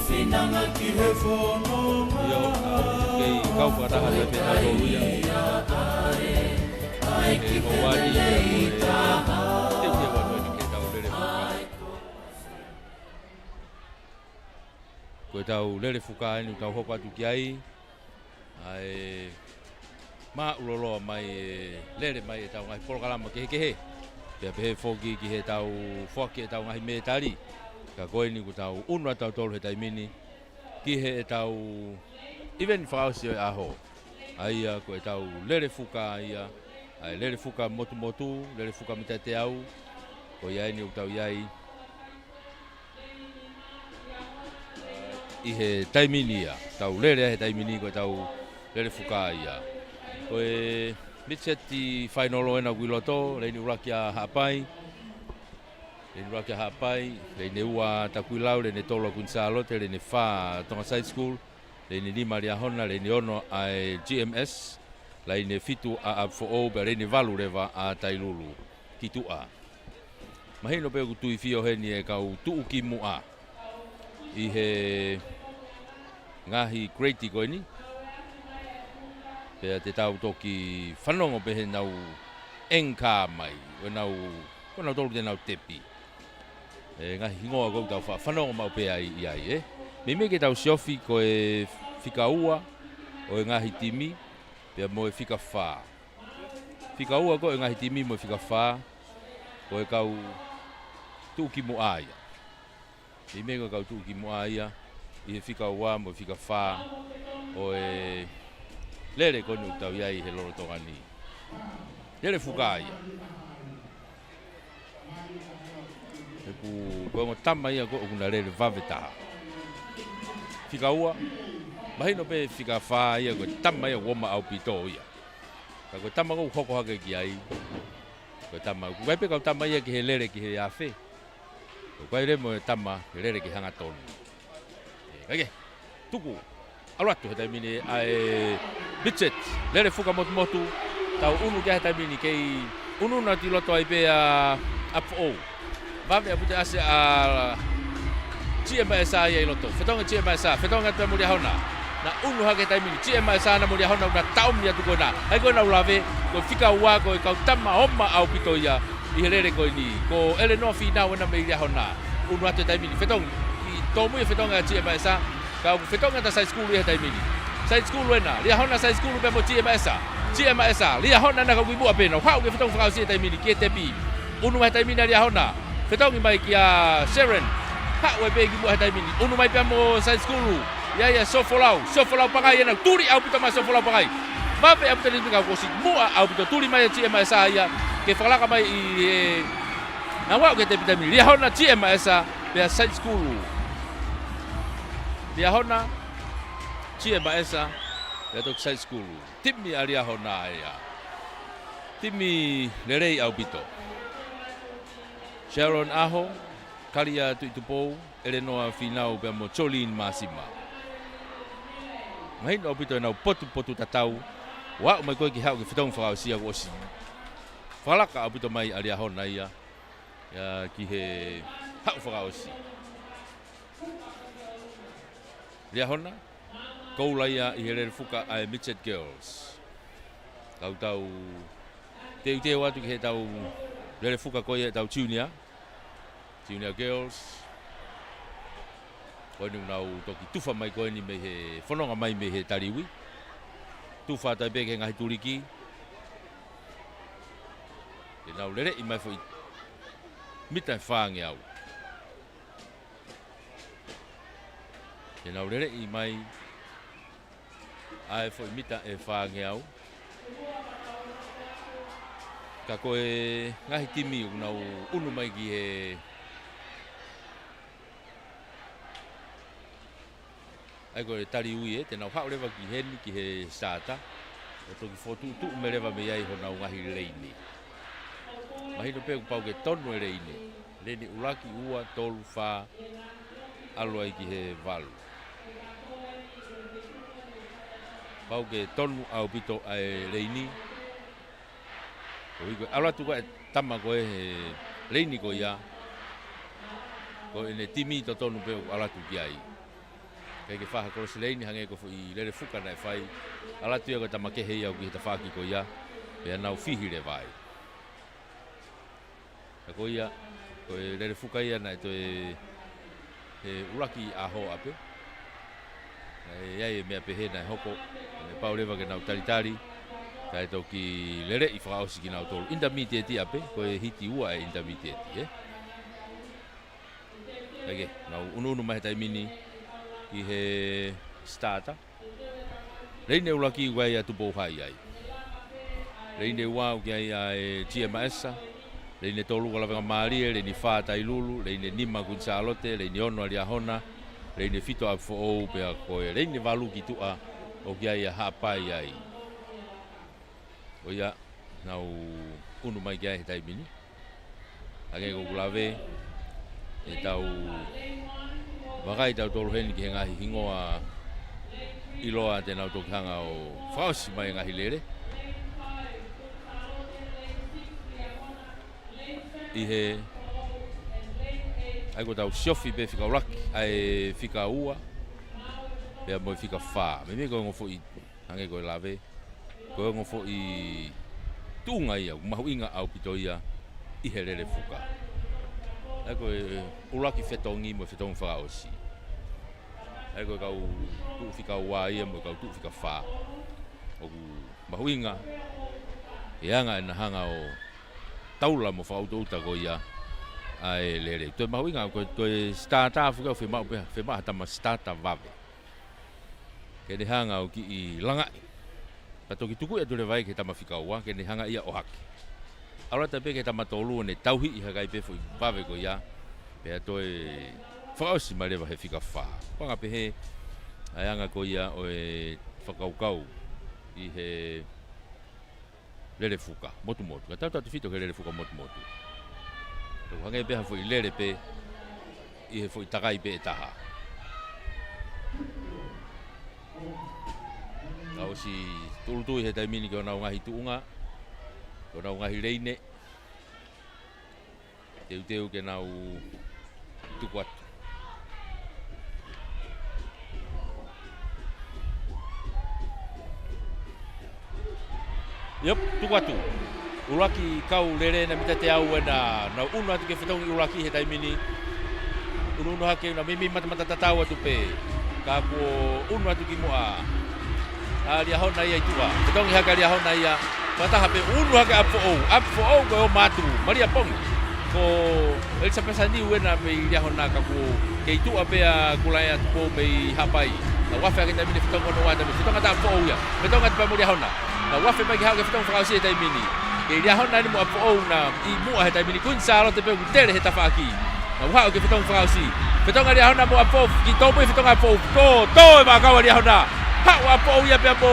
Finanga ki he fononga. ʻIo, ʻa, kei kau fakataha pē pē ʻa e ia. He hoani ia ko e. Te ke watu eni ke tau lele fuka. Ko e tau lele fuka eni tau hoko atu ki ai. ʻA e māʻuloloa mai e lele mai e tau ngaahi polokalama kehekehe. Pea pehē foki ki he tau foaki e tau ngaahi mētali. Ka ko eni kuo tau unu ʻa tautolu he taimi ni ki he tau ʻiveni fakaʻosi ʻo e ʻaho. ʻA ia ko e tau lele fuka ia, ʻa e lele fuka motumotu, lele fuka mita teau, ko ia eni ʻoku tau ʻi ai ʻi he taimi ni ia, tau lele he taimi ni ko e tau lele fuka ia. Ko e Mitseti fainolo ena ʻoku ʻi loto, leini ʻuluaki ʻa Haʻapai, leini ʻuluaki ʻa Haʻapai, leini ua Takuilau, leini tolu ʻa Kuini Sālote, leini fā Tonga Side School, leini nima Liahona, leini ono ʻa e G M S, leini fitu ʻa ʻApifoʻou, pea leini valu leva ʻa Tailulu ki tuʻa. Mahino pē ʻoku tuifio heni e kau tuʻukimuʻa ʻi he ngaahi grade ko eni. Pea te tau toki fanongo pē heʻenau anchor mai, ʻenau, ko nautolu te nau tepi e ngaahi hingoa ko ʻoku tau fa-, fanongo maʻu pē ai ʻi ai, ē. Meimei ke tau siofi ko e fika ua ʻo e ngaahi timi, pea mo e fika fā. Fika ua ko e ngaahi timi mo e fika fā, ko e kau tuʻukimuʻa ia. Meimei ko e kau tuʻukimuʻa ia ʻi he fika ua mo e fika fā ʻo e lele ko eni ʻoku tau ʻi ai he lolotonga ni. Lele fuka ia. He ʻoku, ko e ongo tama ia ko ē ʻoku na lele vave taha. Fika ua, mahino pē fika fā ia ko e tama ia ʻoku oma ʻaupito ia. Ka ko e tama ʻoku hoko hake ki ai, ko e tama, ʻoku ʻi ai pē kau tama ia ki he lele ki he afe. ʻOku ʻi ai leva mo e tama ke lele ki he hangatonu. ʻE, kae kehe, tuku ʻalu atu he taimi ni ʻa e Mitseti, lele fuka motumotu, tau unu ki ai he taimi ni kei unu na ʻi loto ai pē ʻa, ʻApifoʻou. Vave ʻaupito ʻa e ʻasi ʻa G M S ia ʻi loto. Fetongi G M S, fetongi atu mo Liahona. Na unu hake he taimi ni, G M S na mo Liahona ʻoku na taʻomi atu ko ena. ʻA ia ko ʻenau lave, ko e fika ua ko e kau tama oma ʻaupito ia ʻi he lele ko eni. Ko ʻElenoa Fīnau ena mei Liahona. Unu atu he taimi ni, fetongi. Ki tōmui e fetongi ʻa G M S, ka ʻoku fetongi atu ʻa Side School ia he taimi ni. Side School ena, Liahona Side School pea mo G M S. G M S, Liahona na kau ki muʻa pē, nau haʻu ki he fetongi fakaʻosi he taimi ni, ki he tepi. Unu mai he taimi ni ʻa Liahona. Fetongi mai kia Sharon. Haʻu ai pē ki muʻa he taimi ni. Unu mai pea mo Side School. ʻI ai ʻa Sofolau. Sofolau Pangai ena, tuli ʻaupito mai Sofolau Pangai. Vave ʻaupito ni mika kosi muʻa ʻaupito, tuli mai ʻa G M S ia. Ke fakalaka mai ʻi he nau aʻu ki he tepi he taimi ni. Liahona G M S pea Side School. Liahona G M S pea toki Side School. Timi ʻa Liahona ia. Timi lelei ʻaupito. Sharon ʻAho, Kalia Tuʻitupou, ʻElenoa Fīnau pea mo Jolene Māsima. Mahino ʻaupito ʻenau potupotu tatau. ʻO aʻu mai ko ē ki he haʻu ki he fetongi fakaʻosi ia kuo ʻosi. Fakalaka ʻaupito mai ʻa Liahona ia, ia ki he haʻu fakaʻosi. Liahona, koula ia ʻi he lele fuka ʻa e Midget Girls. Tau tau teuteu atu ki he tau lele fuka ko ia ʻetau junior. Junior Girls. Ko eni nau toki tufa mai ko eni mei he fononga mai mei he taliui. Tufa atu ai pē ki he ngaahi tuliki. Te nau leleʻi mai foʻi mita ʻe fāngeau. Te nau leleʻi mai ʻa e foʻi mita ʻe fāngeau. Ka ko e ngaahi timi ʻoku nau unu mai ki he, ʻa ia ko e taliui ē, te nau haʻu leva ki heni ki he sata. ʻO toki fokotuʻutuʻu mai leva mei ai honau ngaahi leini. Mahino pē kuo pau ke tonu e leini. Leini ʻuluaki, ua, tolu, fā, ʻalu ai ki he valu. Pau ke tonu ʻaupito ʻa e leini. Ko e ʻuhi ko e ʻalu atu ko ē tama ko ē he leini ko ia, ko ʻene timi totonu pē ʻoku ʻalu atu ki ai. ʻIkai ke fai ha kolosi leini hangē ko e foʻi lele fuka naʻe fai. ʻAlu atu ia ko e tama kehe ia ʻoku ʻi he tafaʻaki ko ia. Pea nau fihi leva ai. Ka ko ia, ko e lele fuka ia naʻe toe he ʻuluaki ʻaho ʻapē. Naʻe ʻi ai e meʻa pehē naʻe hoko, naʻe pau leva ke nau talitali, kae toki leleʻi fakaʻosi kinautolu. Intermediate ʻapē, ko e hiti ua e intermediate, ē? Eke, nau ʻunuʻunu mai he taimi ni ki he starter. Leini ʻuluaki ʻoku ʻi ai ʻa Tupou High ai. Leini ua ʻoku ʻi ai ʻa e G M S. Leini tolu ko Lavenga Mālie, leini fā Tailulu, leini nima Kuini Sālote, leini ono ʻa Liahona, leini fitu ʻa ʻApifoʻou pea ko e leini valu ki tuʻa ʻoku ʻi ai ʻa Haʻapai ai. Ko ia, nau ʻunu mai ki ai he taimi ni. Hangē ko ʻeku lave, ʻe tau vakai tautolu heni ki he ngaahi hingoa ʻiloa te nau toki hanga ʻo fakaʻosi mai e ngaahi lele. ʻI he, ʻa ia ko ʻetau siofi pē fika ʻuluaki, ʻa e fika ua, pea mo e fika fā. Meimei ko e ongo foʻi, hangē ko e lave, ko e ongo foʻi tuʻunga ia ʻoku mahuʻinga ʻaupito ia ʻi he lele fuka. ʻA ia ko e ʻuluaki fetongi mo e fetongi fakaʻosi. ʻA ia ko e kau tuʻu fika ua ia mo e kau tuʻu fika fā. ʻOku mahuʻinga e anga ʻena hanga ʻo taula mo fakaʻutoʻuta ko ia ʻa e lele. Toe mahuʻinga ko e toe starter fuka ʻoku fiemaʻu pē, fiemaʻu ha tama starter vave. Ke ne hanga ʻo kiʻi langaʻi. Pea toki tuku atu leva ia ki he tama fika ua, ke ne hanga ia ʻo ʻohake. ʻAlu atu pē ki he tama tolu ʻo ne tauhi ʻi he kakai pē foʻi vave ko ia, pea toe fakaʻosi mai leva he fika fā. Ko e anga pehē, ʻa e anga ko ia ʻo e fakakaukau ʻi he lele fuka motumotu. Ka tau tautefito ki he lele fuka motumotu. Tau hangē pē ha foʻi lele pē ʻi he foʻi takai pē ʻe taha. Ka ʻosi tūʻulutui he taimi ni ki honau ngaahi tuʻunga, ki honau ngaahi leini. Teuteu ke nau tuku atu. Yep, tuku atu. ʻUluaki kau lele naʻe mita teau ʻena, nau ʻunu atu ki he fetongi ʻuluaki he taimi ni. ʻUnuʻunu hake naʻe meimei matamata tatau atu pē. Ka kuo ʻunu atu ki muʻa ʻa Liahona ia ʻi tuʻa. Fetongi hake ʻa Liahona ia. Fakataha pē ʻunu hake ʻa ʻApifoʻou. ʻApifoʻou ko e ō matu. Malia Pongi. Ko ʻElisapesa Niu ʻena mei Liahona ka kuo kei tuʻa pē ʻa Kulaea Tupou mei Haʻapai. Nau afe hake taimi ni fetongi ono ua taimi. Fetongi ʻa ʻApifoʻou ia. Fetongi atu pē mo Liahona. Nau afe mai ke haʻu ki he fetongi fakaʻosi he taimi ni. Kei Liahona eni mo ʻApifoʻou na ʻi muʻa he taimi ni. Kuini Sālote pē ʻoku tele he tafaʻaki. Nau haʻu ki he fetongi fakaʻosi. Fetongi ʻa Liahona mo ʻApifoʻou, ki tō pē fetongi ʻa ʻApifoʻou. Tō, tō e vaʻakau ʻa Liahona. Haʻu ʻApifoʻou ia pea mo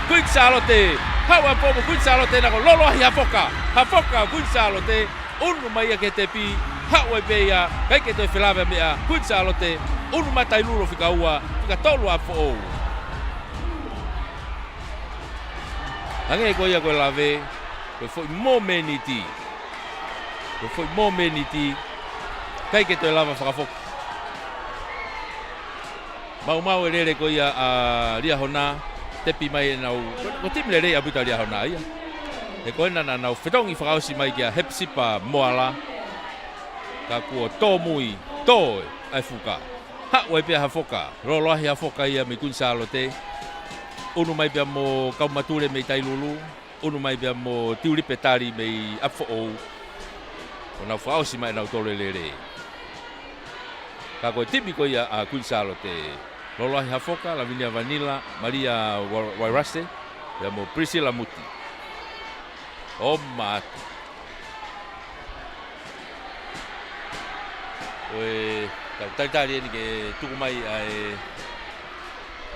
Kuini Sālote. Haʻu ʻApifoʻou mo Kuini Sālote naʻa ko Loloahi Hafoka. Hafoka Kuini Sālote. ʻUnu mai ia ki he tepi. Haʻu ai pē ia. ʻIkai ke toe felāveʻi meʻa. Kuini Sālote. ʻUnu mai Tailulu fika ua. Fika tolu ʻApifoʻou. Hangē ko ia ko e lave. Ko e foʻi mōmeniti. Ko e foʻi mōmeniti. ʻIkai ke toe lava fakafoki. Maumau e lele ko ia ʻa Liahona, tepi mai ʻenau, ko, ko e timi lelei ʻaupito ʻa Liahona ia. He ko ena naʻa nau fetongi fakaʻosi mai kia Hepsipa Moala. Ka kuo tōmui, tō ʻa e fuka. Haʻu ai pē ʻa Hafoka, Loloahi Hafoka ia mei Kuini Sālote. ʻUnu mai pea mo Kaumatule mei Tailulu. ʻUnu mai pea mo Tiulipe Tali mei ʻApifoʻou. ʻO nau fakaʻosi mai ʻenau tolo e lele. Ka ko e timi ko ia ʻa Kuini Sālote. Loloahi Hafoka, Lavinia Vanila, Malia Wa-, Wairase, pea mo Priscilla Muti. ʻO matu. Ko e, tau talitali eni ke tuku mai ʻa e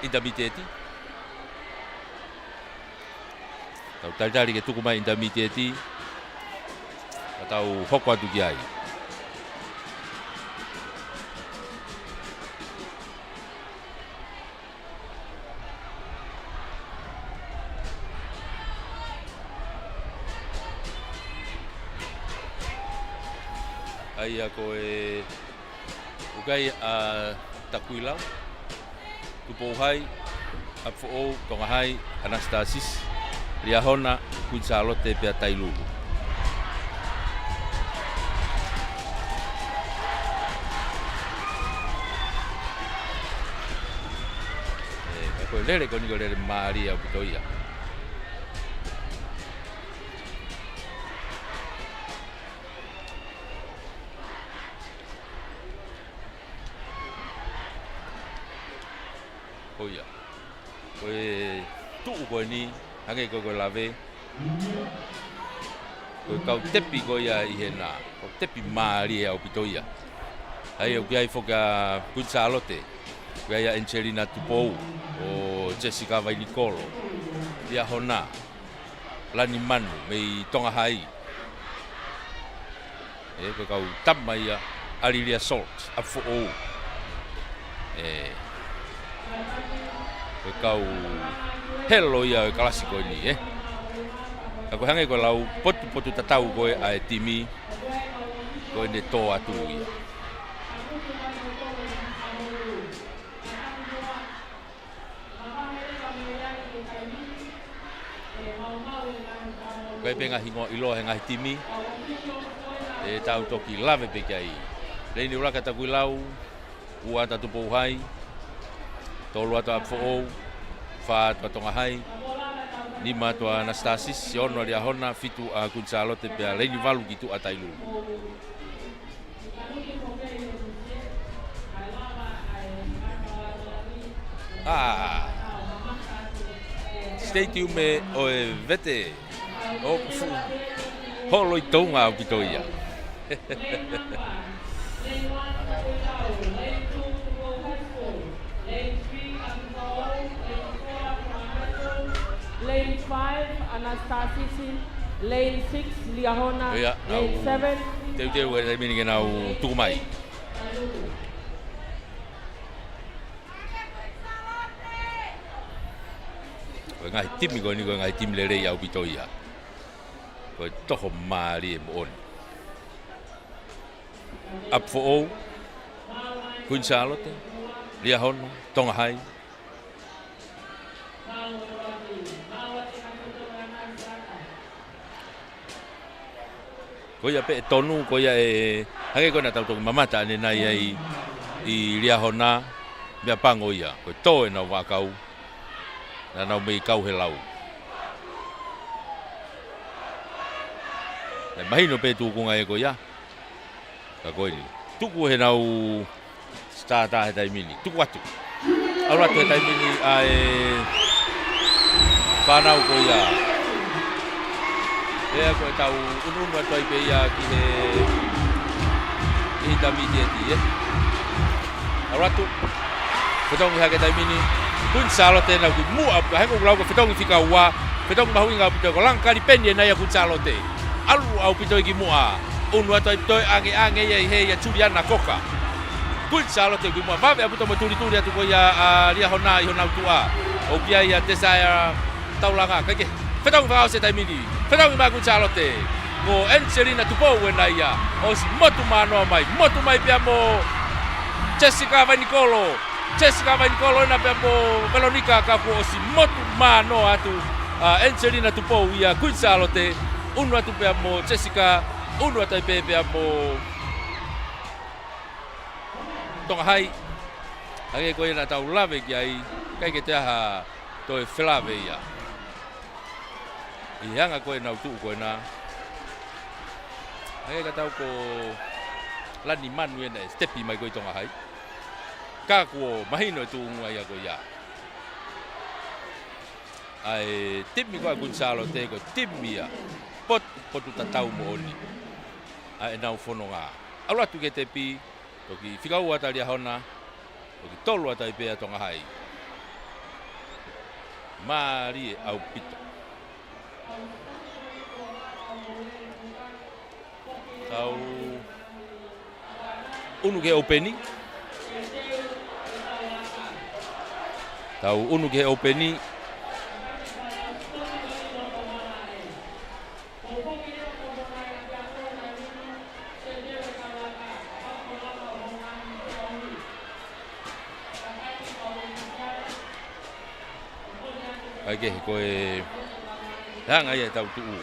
intermediate. Tau talitali ke tuku mai intermediate. Ka tau hoko atu ki ai. ʻA ia ko e ʻukai ʻa Takuilau. Tupou Hai, ʻApifoʻou, Tonga Hai, Anastasisi, Liahona, Kuini Sālote pea Tailulu. ʻE, ka ko e lele ko eni ko e lele mālie ʻaupito ia. Ko ia. Ko e tuʻu ko eni, hangē ko e, ko e lave. Ko e kau tepi ko ia ʻi hena, kau tepi mālie ʻaupito ia. ʻA ia ʻoku ʻi ai foki ʻa Kuini Sālote, ʻoku ʻi ai ʻa Angelina Tupou, ʻo Jessica Vainikolo, Liahona, Lani Manu, mei Tonga Hai. ʻE, ko e kau tama ia, ʻa Lilia Salt, ʻApifoʻou. ʻE, ko e kau helo ia ʻo e kalasi ko eni, ʻe. Ka ko e hangē ko e lau, potupotutatau ko ē ʻa e timi, ko ʻene tō atu ia. Ko e pē ngaahi hingoa ʻiloa he ngaahi timi. ʻE tau toki lave pē ki ai. Leini ʻuluaki ʻa Takuilau, ua ʻa Tupou Hai, tolu ʻa ʻApifoʻou, fā ʻa Tonga Hai, nima ʻa Anastasisi, ono ʻa Liahona, fitu ʻa Kuini Sālote pea leini valu ki tuʻa ʻa Tailulu. ʻA, stadium ʻo e Vete ʻoku fuʻu holo ʻi Tonga ʻaupito ia. Lane five, Anastasisi. Lane six, Liahona. ʻIo, lane seven. Teuteu he taimi ni ke nau tuku mai. Ko e ngaahi timi ko eni, ko e ngaahi timi lelei ʻaupito ia. Ko e toho mālie moʻoni. ʻApifoʻou, Kuini Sālote, Liahona, Tonga Hai. Ko ia pē ʻe tonu, ko ia ʻe, hangē ko ena tau toki mamata ʻanenai ai ʻi Liahona, meʻapango ia, ko e tō ʻenau vaʻakau, naʻa nau mei kau he lau. Naʻe mahino pē tūkunga ē ko ia. Ka ko eni. Tuku he nau starter he taimi ni. Tuku atu. ʻAlu atu he taimi ni ʻa e fānau ko ia. ʻIa ko e tau unuunu atu ai pē ia ki he intermediate ē. ʻAlu atu. Fetongi hake taimi ni. Kuini Sālote nau ki muʻa, ka hangē ko e lau ko e fetongi fika ua, fetongi mahuʻinga ʻaupito ko e langa kalipeni ʻena ia Kuini Sālote. ʻAlu ʻaupito ia ki muʻa. Unu atu ʻaupito ʻangeʻange ia ʻi he ia Juliana Koka. Kuini Sālote ki muʻa, vave ʻaupito mo e tulituli atu ko ia ʻa Liahona ʻi honau tuʻa. ʻOku ʻi ai ʻa Tesaia Taulanga, kae kehe. Fetongi fakaʻosi he taimi ni. Fetongi mai Kuini Sālote. Ko Angelina Tupou ʻena ia. ʻOsi motu manoa mai. Motu mai pea mo Jessica Vainikolo. Jessica Vainikolo ʻena pea mo Veronica ka kuo ʻosi motu manoa atu ʻa Angelina Tupou ia Kuini Sālote. Unu atu pea mo Jessica. Unu atu ai pē pea mo Tonga Hai. Hangē ko ia naʻa tau lave ki ai. ʻIkai ke toe ʻi ai ha toe felave ia. ʻI he anga ko ē ʻenau tuʻu ko ena. Hangē ka tau ko Lani Manu ʻena ʻe stepi mai ko ē ʻi Tonga Hai. Ka kuo mahino e tuʻunga ia ko ia. ʻA e timi ko ē ʻa Kuini Sālote ko e timi ia. Potupotutatau moʻoni. ʻA ʻenau fononga. ʻAlu atu ki he tepi. Toki fika ua ʻa Liahona. Toki tolu ʻa Taipei ʻa Tonga Hai. Mālie ʻaupito. Tau unu ki he ʻoupeni. Tau unu ki he ʻoupeni. Ai ke he ko e hanga ia e tau tuʻu.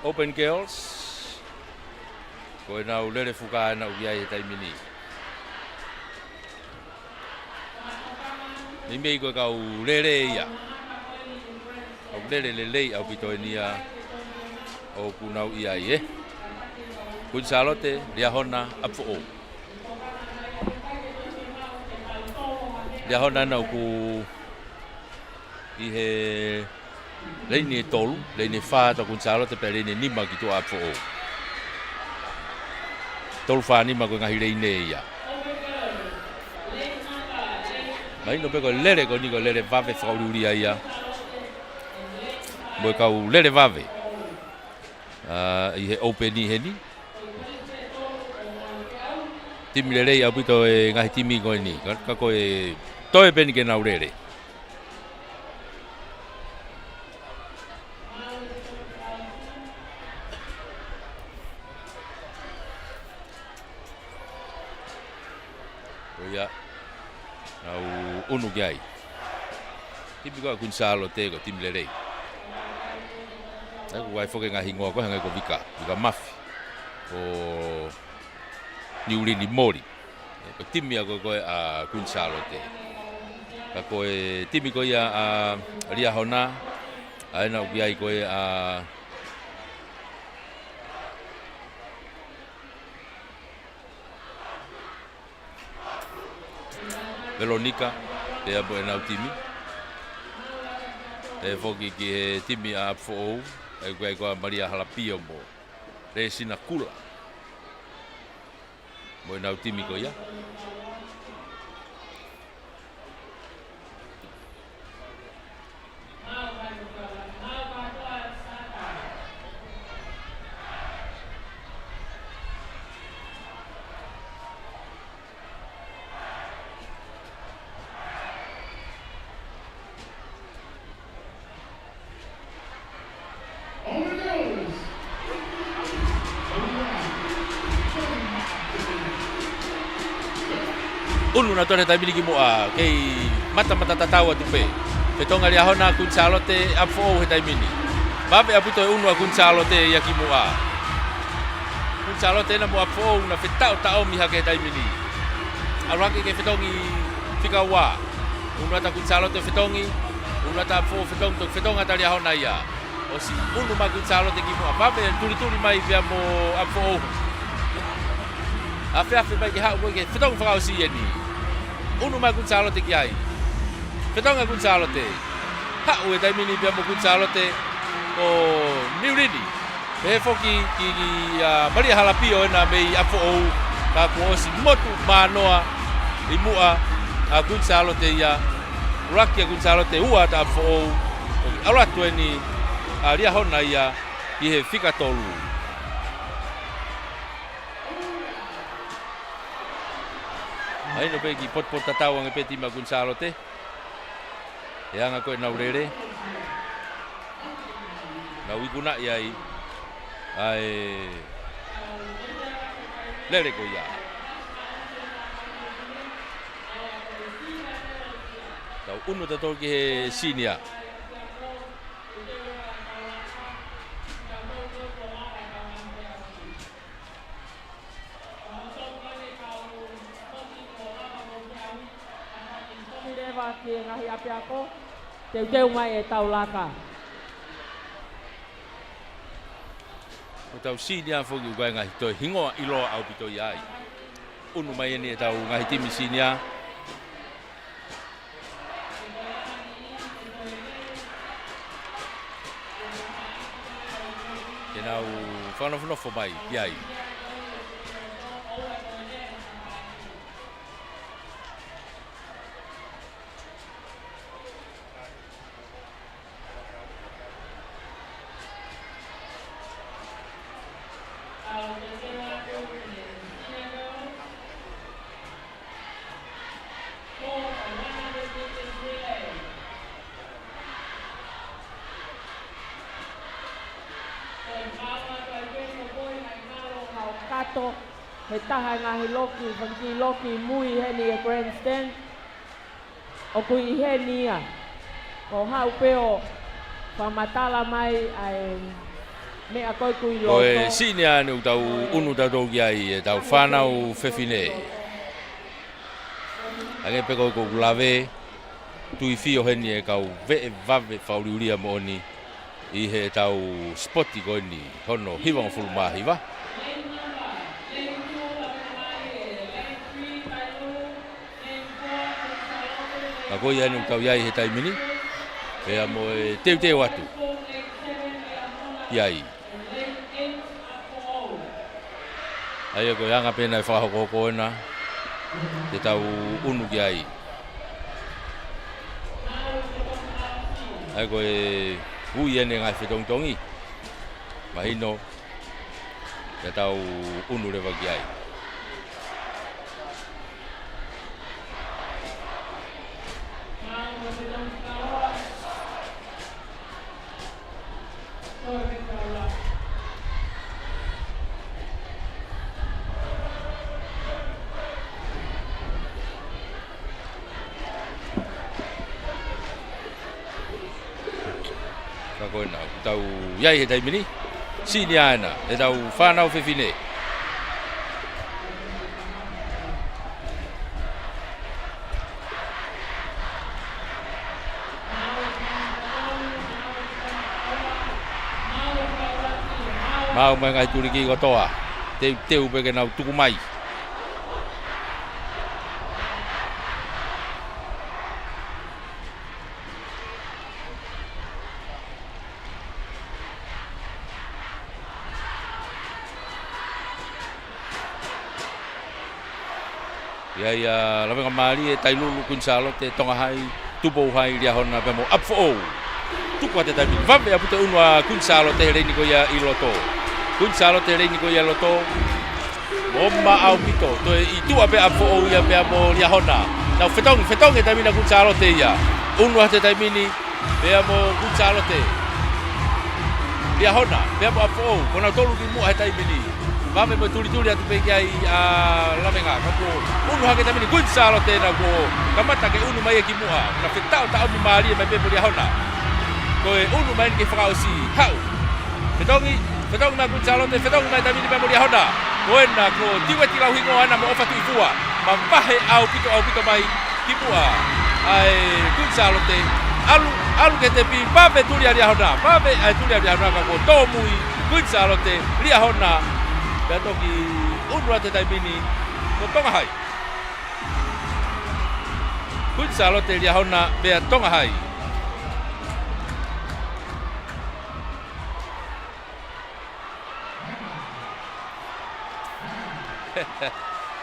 Open girls. Ko e nau lele fuka e nau ki ai he taimi ni. Ni mei ko e kau lele ia. Kau lele lelei ʻaupito eni ia ʻoku nau ʻi ai ē. Kuini Sālote, Liahona, ʻApifoʻou. Liahona ena ʻoku ʻi he leini ʻe tolu, leini ʻe fā ʻa Kuini Sālote pea leini ʻe nima ki tuʻa ʻApifoʻou. Tolu fā nima ko e ngaahi leini ia. Mahino pē ko e lele ko eni ko e lele vave fakaʻuliʻulia ia. Mo e kau lele vave. ʻA, ʻi he open ʻi heni. Timi lelei ʻaupito e ngaahi timi ko eni. Ka, ka ko e toe pē eni ke nau lele. Ko ia, nau ʻunu ki ai. Timi ko ē ʻa Kuini Sālote ko e timi lelei. Naʻe ʻoku ʻi ai foki e ngaahi hingoa ko ē hangē ko Vika, Vika Mafi. Ko Niulini Moli. Ko e timi ia ko ē ko ē ʻa Kuini Sālote. Ka ko e timi ko ia ʻa Liahona, ʻa ena ʻoku ʻi ai ko ē ʻa Velonika, pea mo ʻenau timi. ʻE foki ki he timi ʻa ʻApifoʻou, ʻa ia ʻoku ʻi ai ko ē ʻa Malia Halapio mo Lesina Kula. Mo ʻenau timi ko ia. ʻUnu nautolu he taimi ni ki muʻa, kei matamata tatau atu pē. Fetongi Liahona, Kuini Sālote, ʻApifoʻou he taimi ni. Vave ʻaupito e ʻunu ʻa Kuini Sālote ia ki muʻa. Kuini Sālote ena mo ʻApifoʻou na fetaʻotaʻomi hake he taimi ni. ʻAlu hake ke fetongi fika ua. ʻUnu atu ʻa Kuini Sālote fetongi, ʻunu atu ʻa ʻApifoʻou fetongi, toki fetongi atu ʻa Liahona ia. ʻOsi ʻunu mai ʻa Kuini Sālote ki muʻa, vave tulituli mai pea mo ʻApifoʻou. Afeafe mai ke haʻu ko ē ke fetongi fakaʻosi eni. ʻUnu mai ʻa Kuini Sālote ki ai. Fetongi ʻa Kuini Sālote. Haʻu he taimi ni pea mo Kuini Sālote ko Niulini. Pehē foki ki, ki, ʻa, Malia Halapio ena mei ʻApifoʻou, ka kuo ʻosi motu mānoa ʻi muʻa ʻa Kuini Sālote ia, ʻuluaki ʻa Kuini Sālote, ua ʻa ʻApifoʻou, ʻoku ʻalu atu eni ʻa Liahona ia ʻi he fika tolu. Mahino pē kiʻi potupotutatau ange pē timi ʻa Kuini Sālote. ʻE anga ko ē ʻenau lele. Nau ikunaʻi ai ʻa e lele ko ia. Tau ʻunu tautolu ki he senior. Leva ki he ngaahi ʻapiako, teuteu mai e tau laka. Ko e tau senior foki ʻoku ʻi ai e ngaahi toe hingoa ʻiloa ʻaupito ia ai. ʻUnu mai eni e tau ngaahi timi senior. Ke nau fakanofonofo mai ki ai. Kato. He taha e ngaahi loki, fanga kiʻi loki mui heni e grandstand. ʻOku ʻi heni ia. Ko haʻu pē ʻo fakamatala mai ʻa e meʻa ko ē ʻoku ʻi loto. Ko e sini ʻa eni ʻoku tau ʻunu tautolu ki ai ʻetau fānau fefine. Hangē pē ko ē ʻoku lave, tuifio heni e kau veʻe vave fakaʻuliʻulia moʻoni ʻi heʻetau sipoti ko eni hono hivangofulu mā hiva. Ka ko ia eni ʻoku tau ʻi ai he taimi ni, pea mo e teuteu atu ki ai. ʻA ia ko e anga pē ena e fakahokohoko ena te tau ʻunu ki ai. ʻA ia ko e ui eni e ngaahi fetongitongi. Mahino te tau ʻunu leva ki ai. Ka ko ena ʻoku tau ʻi ai he taimi ni, sini ʻa ena ʻetau fānau fefine. Maʻu mai ngaahi tuliki kotoa. Teuteu pē ke nau tuku mai. ʻI ai ʻa Lavengamālie, Tailulu, Kuini Sālote, Tonga Hai, Tupou Hai, Liahona pea mo ʻApifoʻou. Tuku atu e taimi, vave ʻaupito e ʻunu ʻa Kuini Sālote he leini ko ia ʻi loto. Kuini Sālote he leini ko ia ʻi loto. Mo maʻa ʻaupito, toe ʻi tuʻa pē ʻApifoʻou ia pea mo Liahona. Nau fetongi, fetongi e taimi ni ʻa Kuini Sālote ia. ʻUnu atu e taimi ni, pea mo Kuini Sālote. Liahona, pea mo ʻApifoʻou, ko nautolu ki muʻa he taimi ni. Vave mo e tulituli atu pē ki ai ʻa Lavenga, ka kuo ʻunu hake e taimi ni, Kuini Sālote ena kuo kamata ke ʻunu mai ia ki muʻa. Na fetaʻotaʻomi mālie mai pē mo Liahona. Ko e ʻunu mai eni ke fakaʻosi, haʻu. Fetongi, fetongi mai Kuini Sālote, fetongi mai e taimi ni pea mo Liahona. Ko ena ko Tiueti Lauhingoa ena mo ʻOfa Tuʻifua. Mavahe ʻaupito, ʻaupito mai ki muʻa ʻa e Kuini Sālote. ʻAlu, ʻalu ki he tepi, vave e tuli ʻa Liahona. Vave ʻa e tuli ʻa Liahona ka kuo tōmui Kuini Sālote, Liahona. Pea toki ʻunu atu e taimi ni, ko Tonga Hai. Kuini Sālote, Liahona, pea Tonga Hai.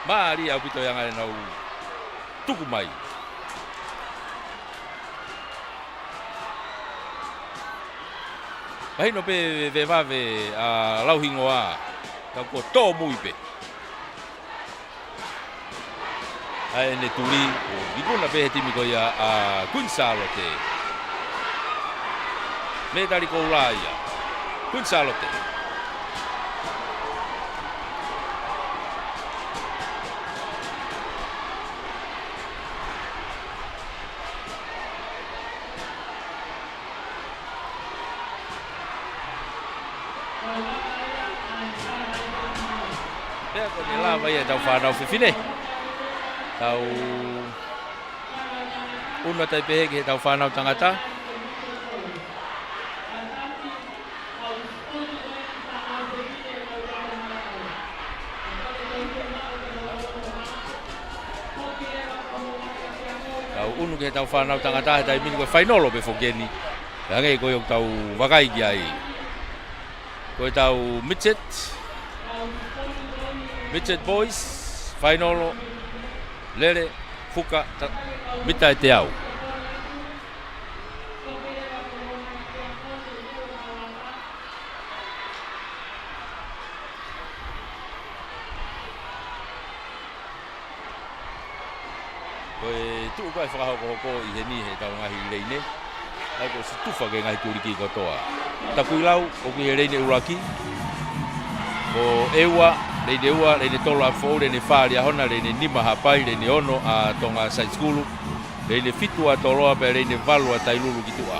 Mālie ʻaupito e anga ʻenau tuku mai. Mahino pē vevave ʻa Lauhingoa, ka kuo tōmui pē ʻa ʻene tuli, ʻo ikuna pē he timi ko ia ʻa Kuini Sālote. Mētali koula ia. Kuini Sālote. Pea ko ʻene lava ia ʻetau fānau fefine. Tau ʻunu atu ai pē ki heʻetau fānau tangata. Tau ʻunu ki heʻetau fānau tangata he taimi ni, ko e fainolo pē foki eni. Hangē ko ia ʻoku tau vakai ki ai. Ko ʻetau midget, midget boys, fainolo, lele, fuka, ta-, mita ʻe teau. Ko e tuʻu ko ē fakahokohoko ʻi heni heʻetau ngaahi leine. ʻA ia kuo ʻosi tufa ki he ngaahi tuliki kotoa. Takuilau, ʻoku ʻi he leine ʻuluaki. Ko ʻEua, Leine ua, leine tolu ʻa Foʻou, leine fā ʻa Liahona, leine nima ʻa Haʻapai, leine ono ʻa Tonga Side School, leine fitu ʻa Toloa, pea leine valu ʻa Tailulu ki tuʻa.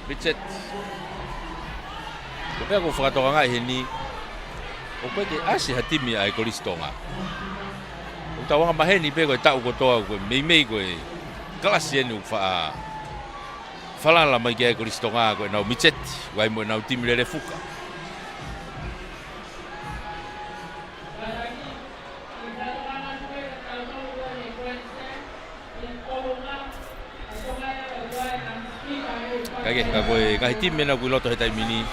Mitseti. Ko e meʻa ʻoku ou fakatokangaʻi heni, ʻoku ʻikai ke ʻasi ha timi ʻa e Kolisi Tonga. ʻOku tau angamaheni pē ko e taʻu kotoa, ko e meimei ko e kalasi eni ʻoku fa-, falala mai ki ai e Kolisi Tonga ko ʻenau mitseti, ʻoku ʻi ai mo ʻenau timi lele fuka. Kae kehe, ka ko e ngaahi timi ena ʻoku ʻi loto he taimi ni.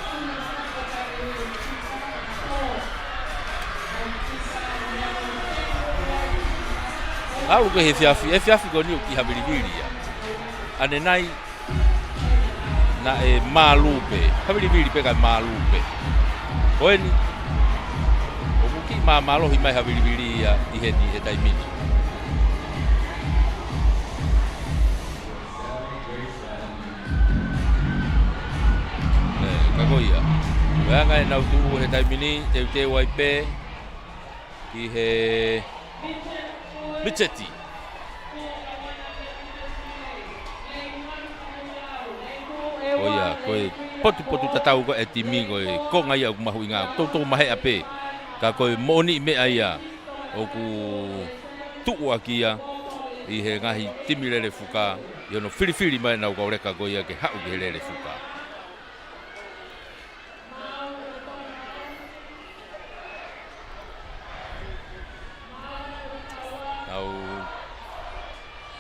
ʻAlu ko e efiafi, efiafi ko eni ʻoku ʻi ha vilivili ia. ʻAnenai, naʻe mālū pē, ha vilivili pē kae mālū pē. Ko eni, ʻoku kiʻi māmālohi mai ha vilivili ia ʻi heni he taimi ni. ʻE, ka ko ia. Ko e anga ʻenau tuʻu he taimi ni, teuteu ai pē ki he mitseti. Ko ia, ko e potupotutatau ko ē ʻa e timi, ko e konga ia ʻoku mahuʻinga, toutou maheʻa pē. Ka ko e moʻoniʻi meʻa ia ʻoku tuʻuaki ia ʻi he ngaahi timi lele fuka, ʻi hono filifili mai ʻenau kau leka ko ia ke haʻu ki he lele fuka. ʻEnau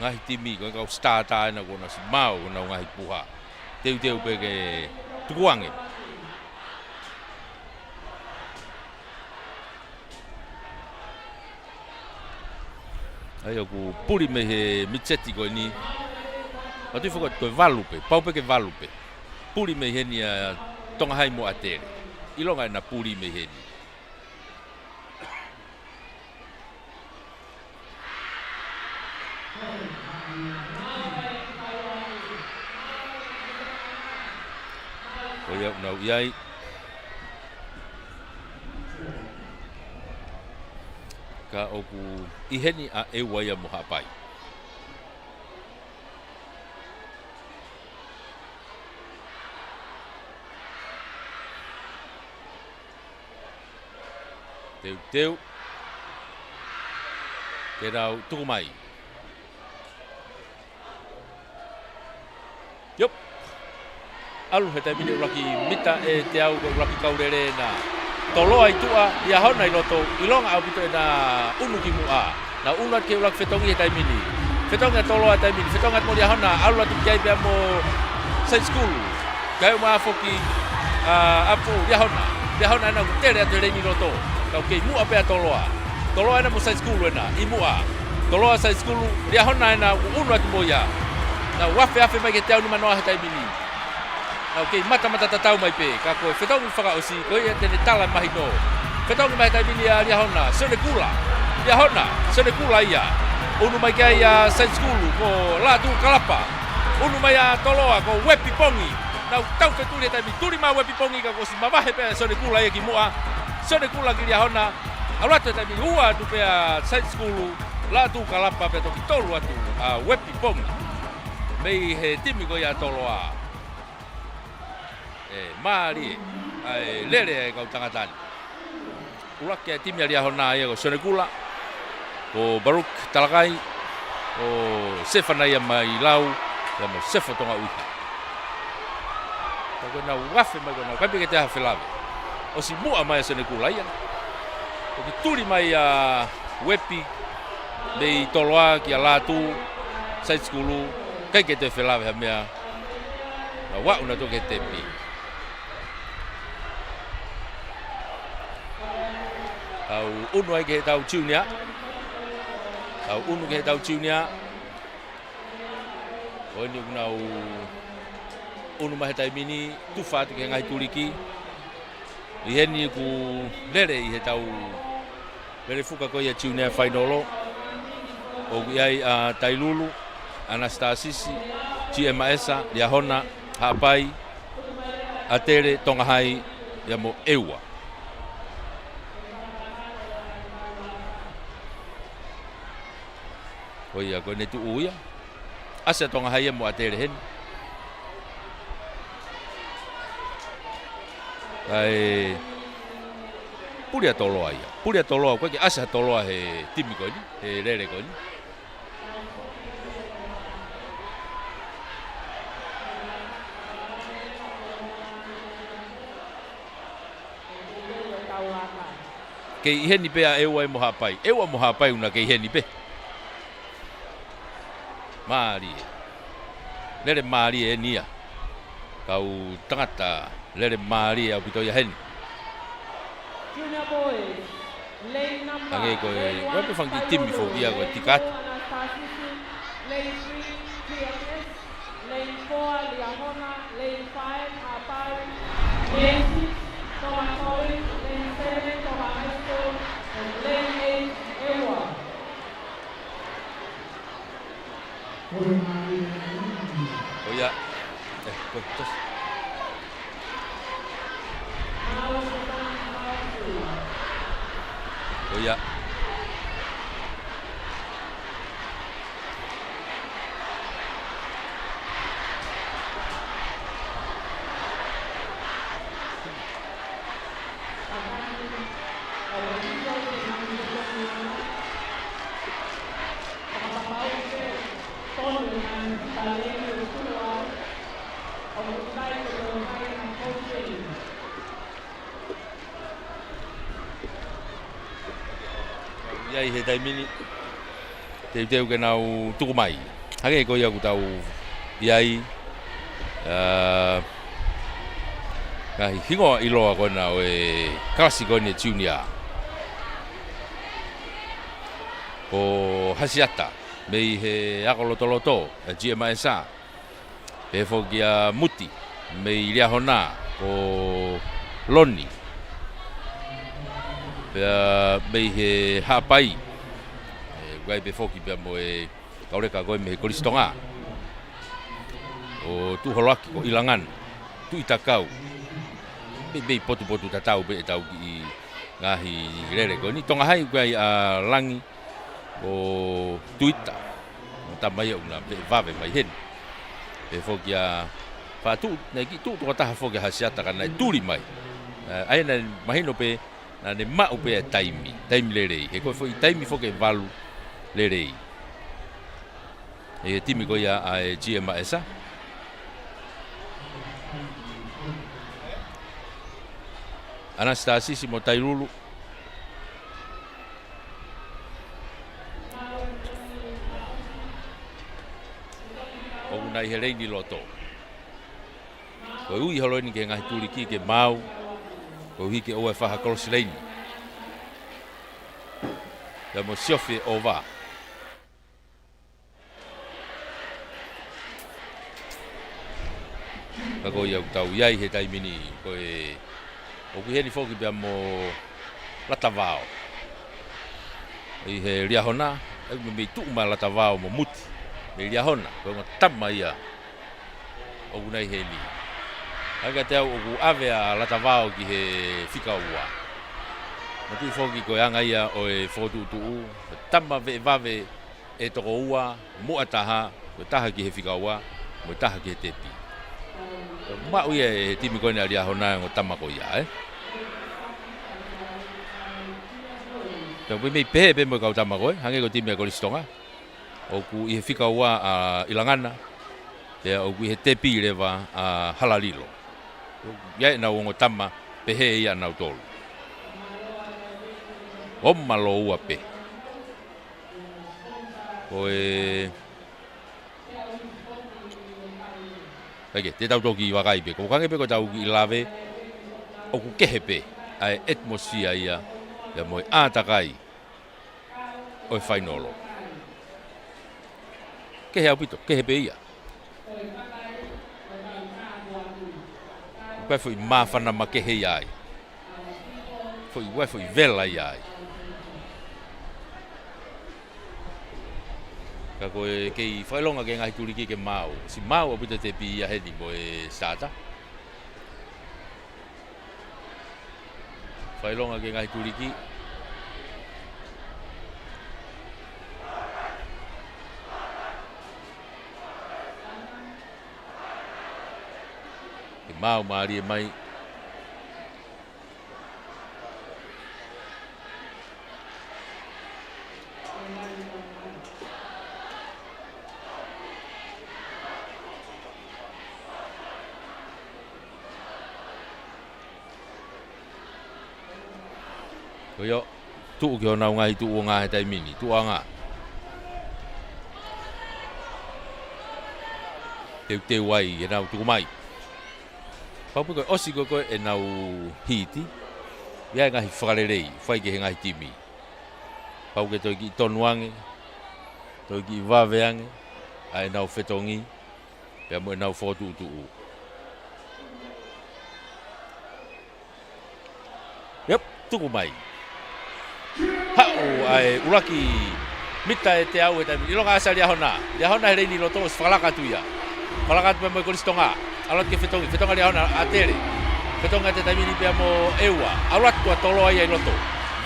ngaahi timi, ko e kau starter ena kuo nau ʻosi maʻu honau ngaahi puha. Teuteu pē ke tukuange. ʻA ia ʻoku puli mei he mitseti ko eni. Atu i foko ko e valu pē, pau pē ke valu pē. Puli mei heni ʻa Tonga Hai mo ʻAtele. ʻIlonga ʻena puli mei heni. Ko ia ʻoku nau ʻi ai. Ka ʻoku ʻi heni ʻa ʻEua ia mo Haʻapai. Teuteu. Ke nau tuku mai. Iop. ʻAlu he taimi ni ʻuluaki mita ʻe teau ko e ʻuluaki kau lele ena. Toloa ʻi tuʻa, Liahona ʻi loto, ʻilonga ʻaupito ʻena ʻunu ki muʻa. Nau ʻunu atu ki he ʻuluaki fetongi he taimi ni. Fetongi ʻa Toloa he taimi ni, fetongi atu mo Liahona, ʻalu atu ki ai pea mo Side School. Kae ʻumaʻā foki, ʻa, ʻa Foʻou, Liahona. Liahona ena ʻoku tele atu he leini loto. Ka ʻoku kei muʻa pē ʻa Toloa. Toloa ena mo Side School ena, ʻi muʻa. Toloa Side School, Liahona ena ʻoku ʻunu atu mo ia. Nau afeafe mai ki he teau nimanoa he taimi ni. Nau kei matamata tatau mai pē, ka ko e fetongi fakaʻosi, ko ia te ne tala mahino. Fetongi mai he taimi ni ʻa Liahona, Sione Kula. Liahona, Sione Kula ia. ʻUnu mai ki ai ʻa Side School, ko Lātū Kalapa. ʻUnu mai ʻa Toloa, ko Uepi Pongi. Nau taufetuli he taimi, tuli mai Uepi Pongi ka kuo ʻosi mavahe pē ʻa Sione Kula ia ki muʻa. Sione Kula ki Liahona. ʻAlu atu he taimi, ua atu pē ʻa Side School, Lātū Kalapa pea toki tolu atu ʻa Uepi Pongi. Mei he timi ko ia ʻa Toloa. ʻE, mālie ʻa e lele ʻa e kau tangata ni. ʻUluaki ʻa e timi ʻa Liahona ia ko Sione Kula, ko Baruk Talakai, ko Sefanaia Mailau, ia mo Sefo Tonga ʻUihi. Ka ko ʻenau afe mai ko ʻenau ʻikai pē ke toe ʻi ai ha felave. ʻOsi muʻa mai ʻa Sione Kula ia. ʻOku tuli mai ʻa Uepi mei Toloa kia Lātū, Side School, ʻikai ke toe felave ha meʻa. Nau aʻu nautolu ki he tepi. Tau ʻunu ai ki heʻetau junior. Tau ʻunu ki heʻetau junior. Ko eni ʻoku nau ʻunu mai he taimi ni, tufa atu ki he ngaahi tuliki. ʻI heni ʻoku lele ʻi heʻetau lele fuka ko ia junior final. ʻOku ʻi ai ʻa Tailulu, ʻAnasitasisi, G M Maʻesa, Liahona, Haʻapai, ʻAtele, Tongahai, ia mo ʻEua. Ko ia, ko ʻene tuʻu ia. ʻAsi ʻa Tongahai ia mo ʻAtele heni. ʻAi, puli ʻa Toloa ia. Puli ʻa Toloa, ʻoku ʻikai ke ʻasi ha Toloa he timi ko eni, he lele ko eni. Kei ʻi heni pē ʻa ʻEua mo Haʻapai. ʻEua mo Haʻapai ʻoku na kei ʻi heni pē. Mālie. Lele mālie eni ia. Kau tangata lele mālie ʻaupito ia heni. Junior boys, lane number, hangē ko e, lane one, ko e fanga kiʻi timi foki ia ko e tika atu. Lane three, T M S, lane four, Liahona, lane five, Haʻapai, lane six, Tonga College, lane seven, Tonga High School, and lane eight, ʻEua. Ko ia. Eh, ko, tos. Ko ia. ʻI ai he taimi ni, teuteu ke nau tuku mai. Hangē ko ia ʻoku tau ʻi ai, ā, ngaahi hingoa ʻiloa ko ena ʻo e kalasi ko eni junior. Ko Hasiata, mei he ako lotoloto, ʻa G M Maʻesa. Pehē foki ʻa Muti, mei Liahona, ko Loni. Pea mei he Haʻapai. ʻE, ʻoku ʻi ai pē foki pea mo e kau leka ko ē mei he Kolisi Tonga. ʻO tuʻu holoaki ko ʻIlangana, Tuʻi Takau. Meimei potupotutatau pē ʻetau kiʻi ngaahi lele ko eni. Tongahai ʻoku ʻi ai ʻa Langi, ko Tuita. Mo e tama ia ʻoku na pē vave mai heni. Pehē foki ʻa Fatu, naʻe kiʻi tuʻu tokotaha foki ʻa Hasiata ka naʻe tuli mai. Ē, ʻa ia naʻe mahino pē, naʻa ne maʻu pē ʻa e taimi, taimi lelei. He ko e foʻi taimi foki ʻe valu lelei. ʻI he timi ko ia ʻa e G M Maʻesa. ʻAnasitasisi mo Tailulu. ʻOku na ʻi he leini loto. Ko e ui holo eni ki he ngaahi tuliki ke maau. Koeʻuhi ke ʻoua ʻe fai ha kolosi leini. Pea mo siofi e ʻova. Ka ko ia ʻoku tau ʻi ai he taimi ni, ko e, ʻoku ʻi heni foki pea mo Latavao. ʻI he Liahona, ʻe meimei tuʻu mai Latavao mo Muti. Mei Liahona, ko e ongo tama ia ʻoku na ʻi heni. ʻA ia kiate au ʻoku ʻave ʻa Latavao ki he fika ua. Manatuʻi foki ko e anga ia ʻo e fokotuʻutuʻu, tama veʻe vave ʻe toko ua, muʻa taha, ko e taha ki he fika ua, mo e taha ki he tepi. Maʻu ia ʻe he timi ko eni ʻa Liahona e ongo tama ko ia, ē. Pea ʻoku meimei pehē pē mo e kau tama ko ē, hangē ko e timi ʻa Kolisi Tonga. ʻOku ʻi he fika ua ʻa ʻIlangana, pea ʻoku ʻi he tepi leva ʻa Halalilo. ʻI ai ʻenau ongo tama, pehē ia ʻanautolu. Oma lōua pē. Ko e, ʻai ke, te tau toki vakai pē. Ko e hangē pē ko ʻetau kiʻi lave, ʻoku kehe pē ʻa e ʻetimesia ia, ia mo e ʻātakai ʻo e fainolo. Kehe ʻaupito, kehe pē ia. ʻOku ʻi ai e foʻi māfana makehe ia ai. Foʻi, ʻoku ʻi ai e foʻi vela ia ai. Ka ko e kei fakaʻilonga ki he ngaahi tuliki ke maau. Siʻi maau ʻaupito e tepi ia heni mo e starter. Fakaʻilonga ki he ngaahi tuliki. Ke maau mālie mai. Ko ia, tuʻu ki honau ngaahi tuʻuʻanga he taimi ni, tuʻuʻanga. Teuteu ai ke nau tuku mai. Pau pē ko e ʻosi ko ē ʻenau hiti, ʻi ai e ngaahi fakalelei fai ki he ngaahi timi. Pau ke toe kiʻi tonu ange, toe kiʻi vave ange ʻa ʻenau fetongi pea mo ʻenau fokotuʻutuʻu. Yep, tuku mai. Haʻu ʻa e ʻuluaki mita ʻe teau he taimi ni. ʻIlonga ʻa Liahona. Liahona he leini loto, ʻosi fakalaka atu ia. Fakalaka atu pea mo e kolisi Tonga. ʻAlu atu ke fetongi. Fetongi ʻa Liahona, ʻa Tele. Fetongi ʻa Tele he taimi ni pea mo ʻEua. ʻAlu atu ʻa Toloa ia ʻi loto.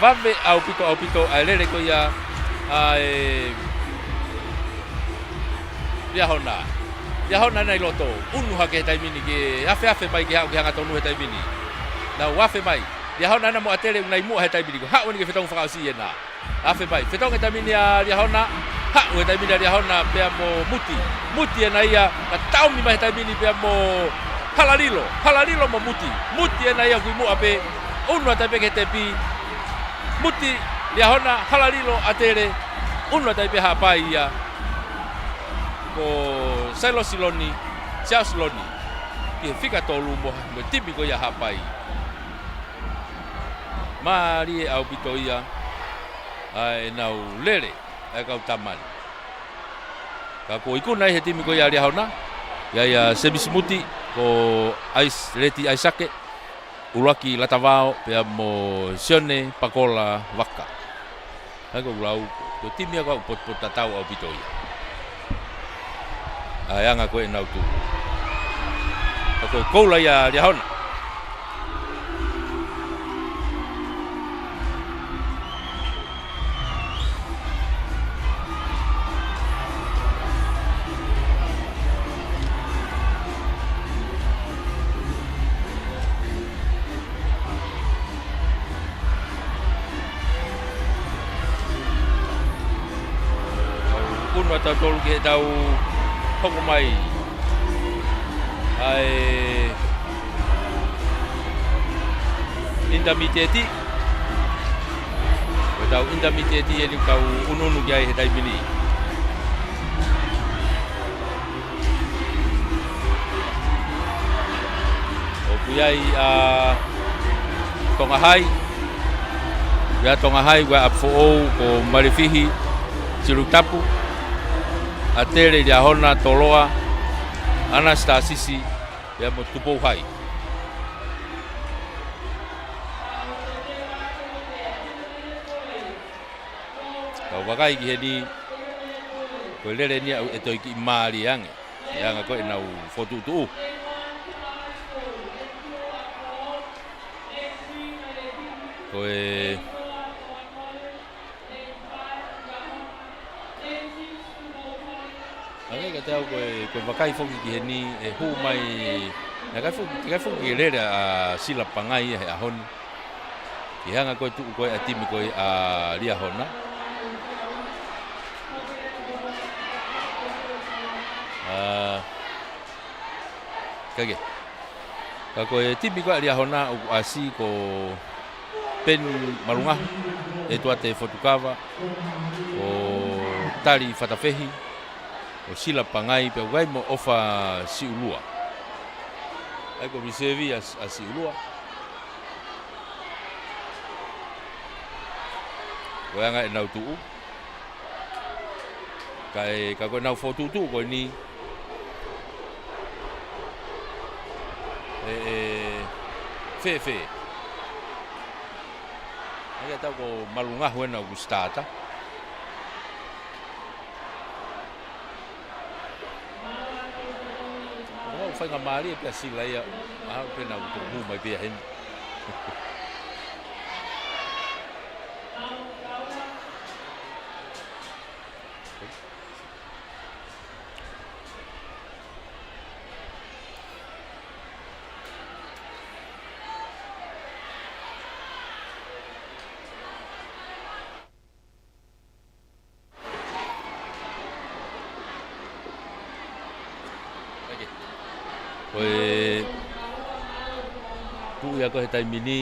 Vave ʻaupito, ʻaupito ʻa e lele ko ia ʻa e Liahona. Liahona ʻena ʻi loto. ʻUnu hake he taimi ni ke afeafe mai ke haʻu ke hangatonu he taimi ni. Nau afe mai. Liahona ʻena mo ʻAtele ʻoku nau ʻi muʻa he taimi ni. Ko e haʻu eni ki he fetongi fakaʻosi ʻena. Afe mai. Fetongi he taimi ni ʻa Liahona. Haʻu he taimi ni ʻa Liahona pea mo Muti. Muti ʻena ia. Ka taʻomi mai he taimi ni pea mo Halalilo. Halalilo mo Muti. Muti ʻena ia ʻoku ʻi muʻa pē. ʻUnu ʻa Tele pē ki he tepi. Muti, Liahona, Halalilo, ʻAtele. ʻUnu ʻa Tele pē Haʻapai ia. Ko Sailosi Loni, Siaosi Loni, ki he fika tolu mo, mo e timi ko ia Haʻapai. Mālie ʻaupito ia ʻa ʻenau lele ʻa e kau tama ni. Ka kuo ikuna ai he timi ko ia Liahona, ʻi ai ʻa Semisi Muti, ko ʻAis-, Leti ʻAisake, ʻUluaki Latavao pea mo Sione Pakola Vaka. ʻA ia ko e lau, ko e timi ia ʻoku potupotutatau ʻaupito ia. ʻA e anga ko ē ʻenau tuʻu. Ka ko e koula ia Liahona. ʻUnu ʻa tautolu ki heʻetau hoko mai ʻa e intermediate. Ko ʻetau intermediate eni ʻoku tau ʻunuʻunu ki ai he taimi ni. ʻOku ʻi ai ʻa Tonga Hai. ʻI ai Tonga Hai, ʻi ai ʻa Foʻou, ko Malefihi, Silutapu, ʻAtele, Liahona, Toloa, ʻAnasitā Sisi, pea mo Tupou Hai. Kau vakai ki heni, ko e lele eni ia ʻe toe kiʻi mālie ange. ʻI he anga ko ē ʻenau fokotuʻutuʻu. Ko e ʻA ia ka tau ko e, ko e vakai foki ki heni ʻe hū mai, naʻe ʻikai foki, ʻikai foki ke lele ʻa Sila Pangai ia he ʻaho ni. Ki he anga ko e tuʻu ko ē ʻa e timi ko ē ʻa Liahona. ʻA, kae kehe. Ka ko e timi ko ē ʻa Liahona ʻoku ʻasi ko Peni Malungahu, ʻEtuate Fotukava, ko Tali Fatafehi, ko Sila Pangai, pea ʻoku ʻi ai mo ʻOfa Siʻulua. ʻA ia ko e reserve ʻa, ʻa Siʻulua. Ko e anga ʻenau tuʻu. Kae, ka ko ʻenau fokotuʻutuʻu ko eni. ʻE, ʻe, fēfē. ʻA ia tau ko Malungahu ʻena ʻoku starter. Faingamālie pea sila ia, ʻalu pē naʻa ku tuʻu mai pē heni. Ko e tuʻu ia ko ē he taimi ni.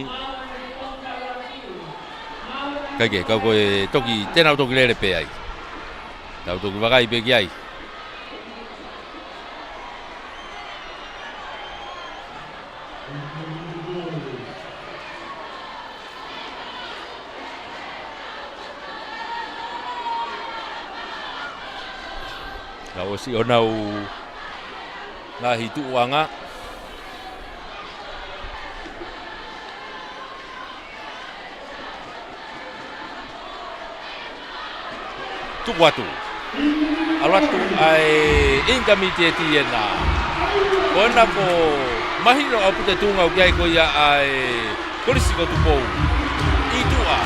Kae kehe, ka ko e toki, te nau toki lele pē ai. Tau toki vakai pē ki ai. Ka ʻosi ʻenau ngaahi tuʻuʻanga. Tuku atu. ʻAlu atu ʻa e intermediate ena. Ko ena kuo mahino ʻaupito e tuʻunga ʻoku ʻi ai ko ia ʻa e Kolisi ko Tupou. ʻI tuʻa.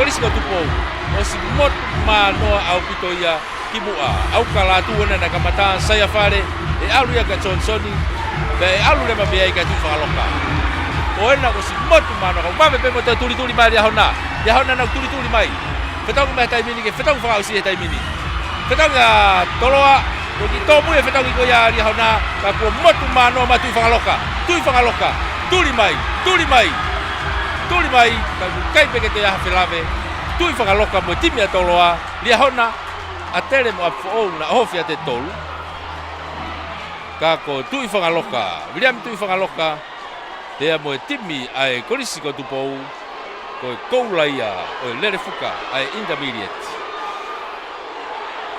Kolisi ko Tupou. ʻOsi motu manoa ʻaupito ia ki muʻa. ʻAuka Lātū ena naʻe kamata, Saia Fale, ʻe ʻalu ia kia Johnson, pea ʻe ʻalu leva mei ai kia Tuʻifakaloka. Ko ena ʻosi motu manoa, ka ʻoku vave pē mo e tulituli mai ʻa Liahona. Liahona naʻa ku tulituli mai. Fetaulaki mai he taimi ni ke fetaulaki fakaʻosi he taimi ni. Fetaulaki ʻa Toloa, toki tōmui e fetaulaki ko ia ʻa Liahona, ka kuo motu manoa mai Tuʻifakaloka, Tuʻifakaloka, tuli mai, tuli mai, tuli mai, ka ʻoku ʻikai pē ke toe ʻi ai ha felave, Tuʻifakaloka mo e timi ʻa Toloa, Liahona, ʻa Tele mo ʻApifoʻou naʻe ʻohofi ʻa e tolu. Ka ko Tuʻifakaloka, Viliami Tuʻifakaloka, pea mo e timi ʻa e Kolisi ko Tupou, ko e koula ia ʻo e lele fuka ʻa e intermediate.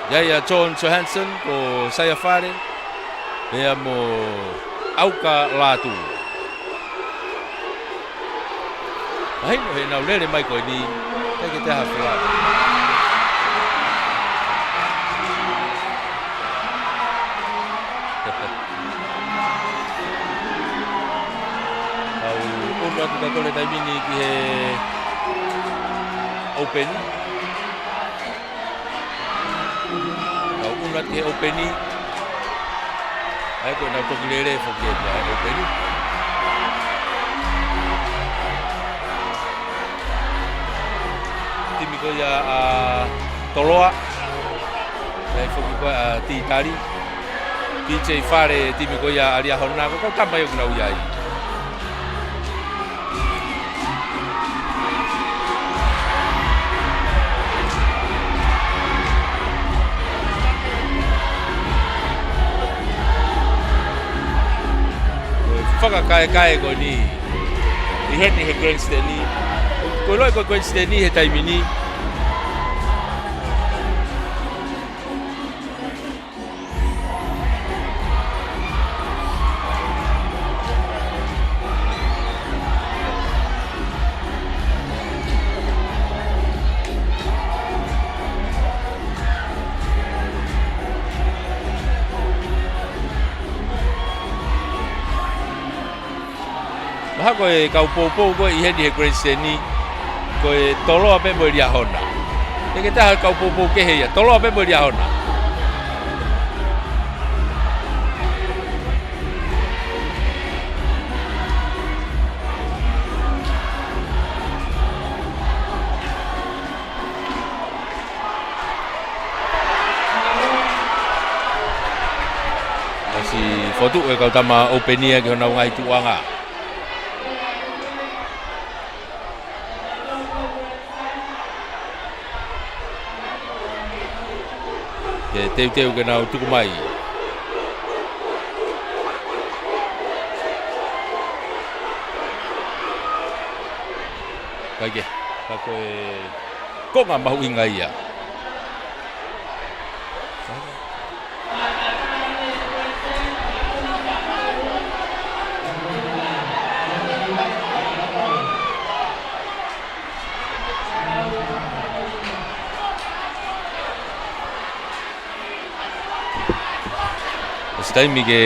ʻI ai ʻa John Johansson, ko Saia Fale, pea mo ʻAuka Lātū. Mahino heʻenau lele mai ko eni, ʻikai ke toe ʻi ai ha felave. Kau ʻunu atu ka kole taimi ni ki he ʻoupeni. Kau ʻunu atu ki he ʻoupeni. ʻA ia ko ʻenau toki lele foki ʻi he ʻoupeni. Timi ko ia ʻa Toloa. ʻA ia foki ko ē ʻa Titali. P J Fale, timi ko ia ʻa Liahona, ko e kau tama ia ʻoku nau ʻi ai. Ko e fakakaekae ko eni ʻi heni he grandstand. Ko e loi ko e grandstand he taimi ni. Mahalo ko e kau poupou ko ē ʻi heni he grandstand, ko e Toloa pē mo e Liahona. ʻIkai ke toe ʻi ai ha kau poupou kehe ia, Toloa pē mo e Liahona. ʻOsi fokotuʻu e kau tama ʻoupeni ia ki honau ngaahi tuʻuʻanga. Ke teuteu ke nau tuku mai. Kae kehe, ka ko e konga mahuʻinga ia. ʻOsi taimi ke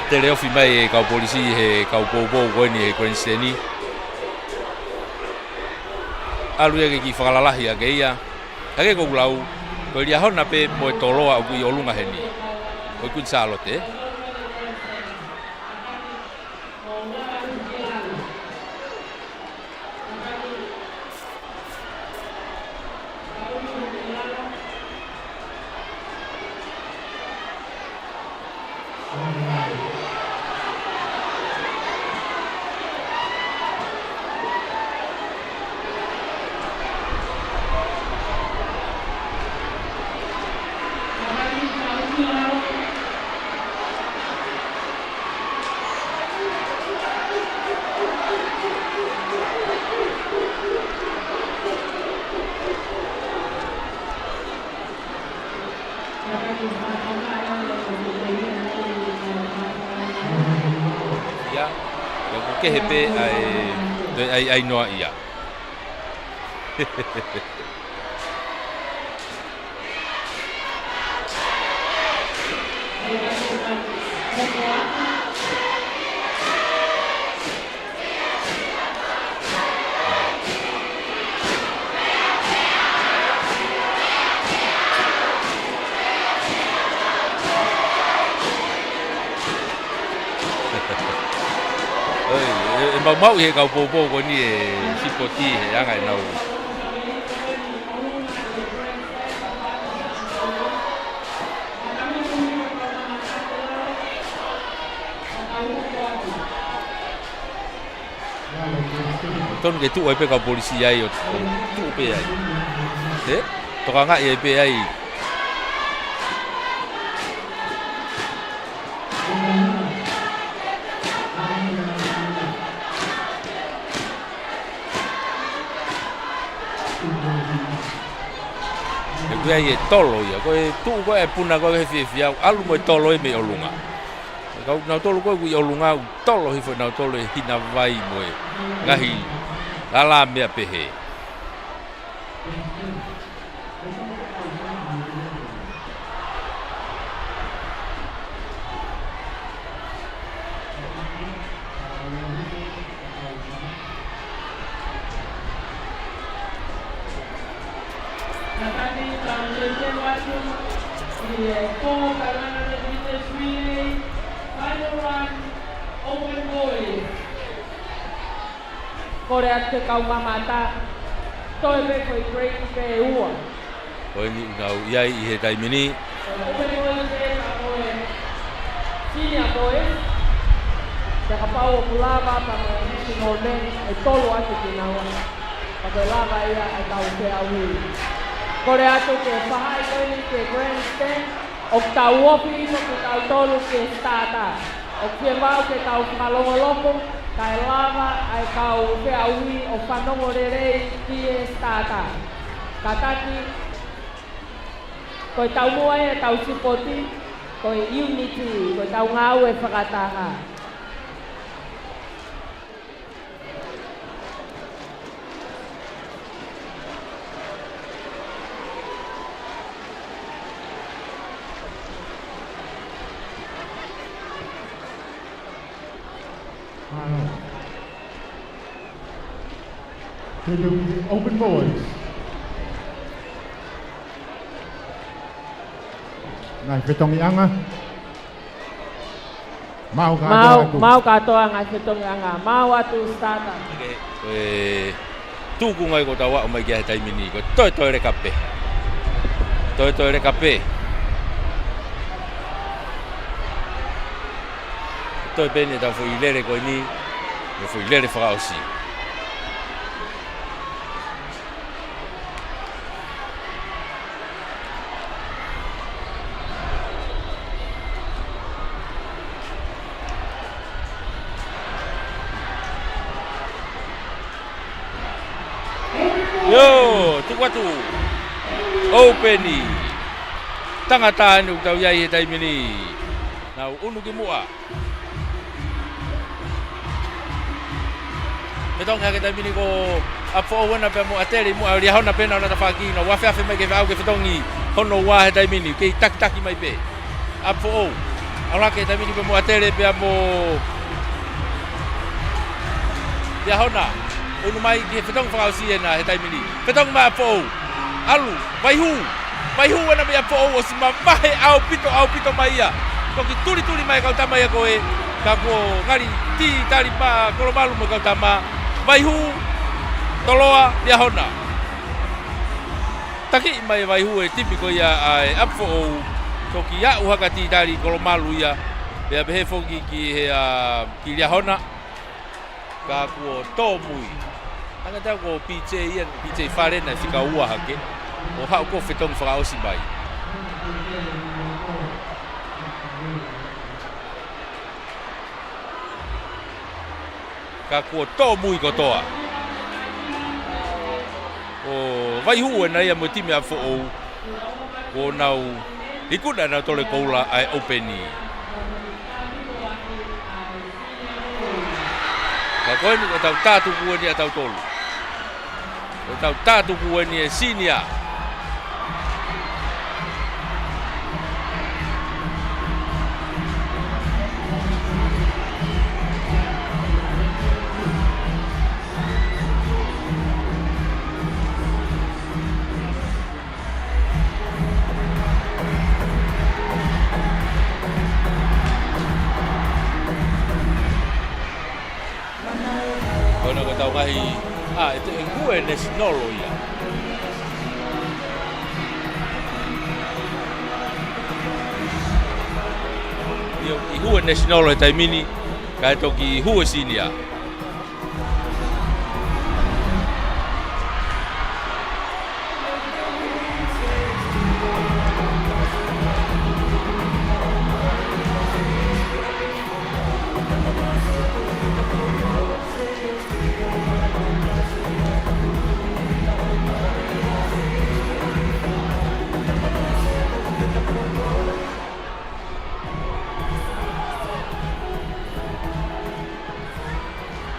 Tele ofi mai e kau polisi he kau poupou ko eni he grandstand. ʻAlu ia ke kiʻi fakalalahi ake ia. Ka ke kou lau, ko e Liahona pē mo e Toloa ʻoku ʻi ʻolunga heni. Ko e Kuini Sālote. Ia, ʻoku kehe pē ʻa e, ʻai, ʻai noa ia. ʻOi, ʻe, ʻe maumauʻi he kau poupou ko eni e sipoti he anga ʻenau. Tonu ke tuʻu ai pē kau polisi ai ʻo, ʻo tuʻu pē ai. Ē? Tokangaʻi ai pē ai. He ko ia e tolo ia, ko e tuʻu ko ē e puna ko ē he fiefia, ʻalu mo e tolo ia mei ʻolunga. Kau nautolu ko ē ʻoku ʻi ʻolunga, ʻoku tolo hifo nautolu e hina vai mo e ngaahi lala meʻa pehē. Kole atu ke kau mamata, toe pē foʻi break pē ua. Ko eni ʻoku nau ʻi ai ʻi he taimi ni. Ko e open boys pē ka ko e senior boys. Pea kapau ʻoku lava pea mo e national men ʻe tolu atu kinaua. Pea ko e lava ia ʻa e kau feʻauhi. Kole atu ke fahaʻi ko eni ki he grandstand. ʻOku tau ofi hifo kitautolu ki he starter. ʻOku fiemaʻu ke tau fakalongolongo, kae lava ʻa e kau feʻauhi ʻo fanongo lelei ki he starter. Kātaki, ko e taumuʻa ia ʻetau sipoti, ko e unity, ko ʻetau ngāue fakataha. Mālō. Te te open boys. Ngaahi fetongiʻanga. Maʻu kātoa atu. Maʻu kātoa ngaahi fetongiʻanga. Maʻu atu starter. Ko e tuʻunga ia ʻoku tau aʻu mai ki ai he taimi ni, ko e toetoe leka pē. Toetoe leka pē. Toe pē eni ʻetau foʻi lele ko eni, mo e foʻi lele fakaʻosi. ʻIo, tuku atu. Open. Tangata eni ʻoku tau ʻi ai he taimi ni. Nau unu ki muʻa. Fetongi hake taimi ni ko ʻApifoʻou ena pea mo ʻAtele ʻi muʻa, Liahona pē ʻena ʻo na tafaʻaki, nau afeafe mai ke feʻau ke fetongi hono ua he taimi ni, kei takitaki mai pē. ʻApifoʻou. ʻAlu hake he taimi ni pea mo ʻAtele pea mo Liahona. ʻUnu mai ki he fetongi fakaʻosi ena he taimi ni. Fetongi mai ʻa Foʻou. ʻAlu, Vaihū. Vaihū ena meia Foʻou ʻosi mavahe ʻaupito, ʻaupito mai ia. Toki tulituli mai e kau tama ia ko ē. Ka kuo ngali tī tali pē ʻa Kolomalu mo e kau tama. Vaihū, Toloa, Liahona. Taki mai e Vaihū e timi ko ia ʻa e ʻApifoʻou. Toki aʻu hake ʻa tī tali Kolomalu ia. Pea pehē foki ki he, ʻa, ki Liahona. Ka kuo tōmui. Hanga tau ko P J ia, P J Fale naʻe fika ua hake. ʻO haʻu ko e fetongi fakaʻosi mai. Ka kuo tōmui kotoa. ʻO Vaihū ena ia mo e timi ʻa Foʻou. Kuo nau ikuna ʻenau tole koula ʻa e ʻoupeni. Ka ko eni ko ʻetau tātuku eni ʻa tautolu. Ko ʻetau tātuku eni e senior. Ko ena ko ʻetau ngaahi, ʻa, ʻe te ʻi hue nesinolo ia. ʻIo, ʻi hue nesinolo he taimi ni, kae toki hue senior.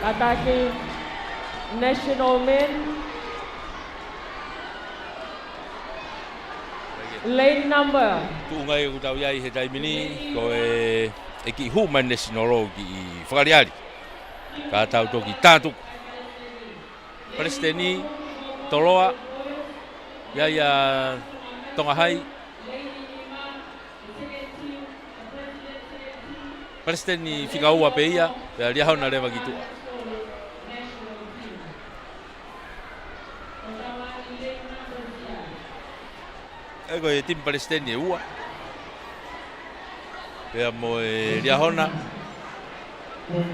Kātaki National Men. Lane number. Tuʻunga ia ʻoku tau ʻi ai he taimi ni, ko e, e kiʻi hū mai nesinolo kiʻi fakaʻaliʻali. Ka tau toki tātuku. Palesiteni, Toloa, ʻi ai ʻa Tonga Hai. Palesiteni fika ua pē ia, pea Liahona leva ki tuʻa. ʻE ko e timi palesiteni ʻe ua. Pea mo e Liahona,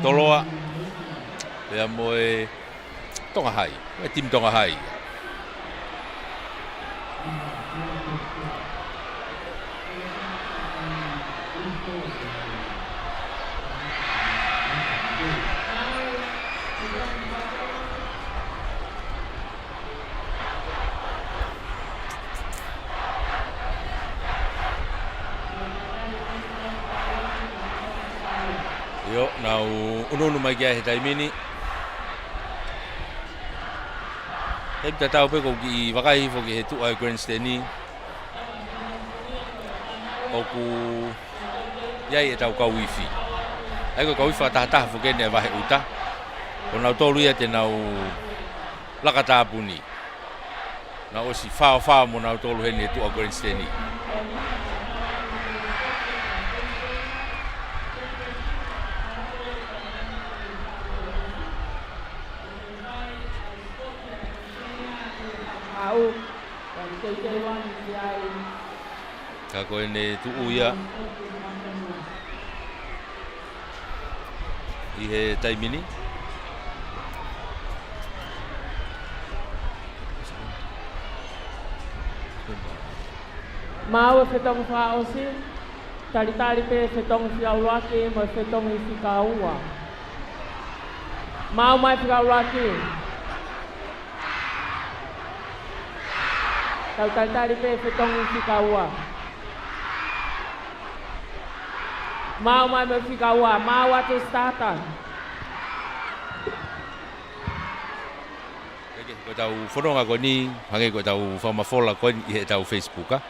Toloa, pea mo e Tonga Hai, e timi Tonga Hai. ʻIo, nau ʻunuʻunu mai ki ai he taimi ni. Taimi tatau pē ʻoku ou kiʻi vakai hifo ki he tuʻa e grandstand ni. ʻOku ʻi ai ʻetau kau ifi. ʻA ia ko e kau ifi fakatahataha foki eni ʻa e vahe ʻuta. Ko nautolu ia te nau laka tāpuni. Nau ʻosi faofao mo nautolu heni he tuʻa grandstand ni. Aʻu. Ka ko ʻene tuʻu ia ʻi he taimi ni. Maʻu e fetongi fakaʻosi, talitali pē fetongi fika ʻuluaki mo e fetongi fika ua. Maʻu mai fika ʻuluaki. Tau talitali pē fetongi fika ua. Maʻu mai mo e fika ua, maʻu atu starter. Ko ʻetau fononga ko eni, hangē ko ʻetau fakamafola ko eni ʻi heʻetau Facebook, ʻa.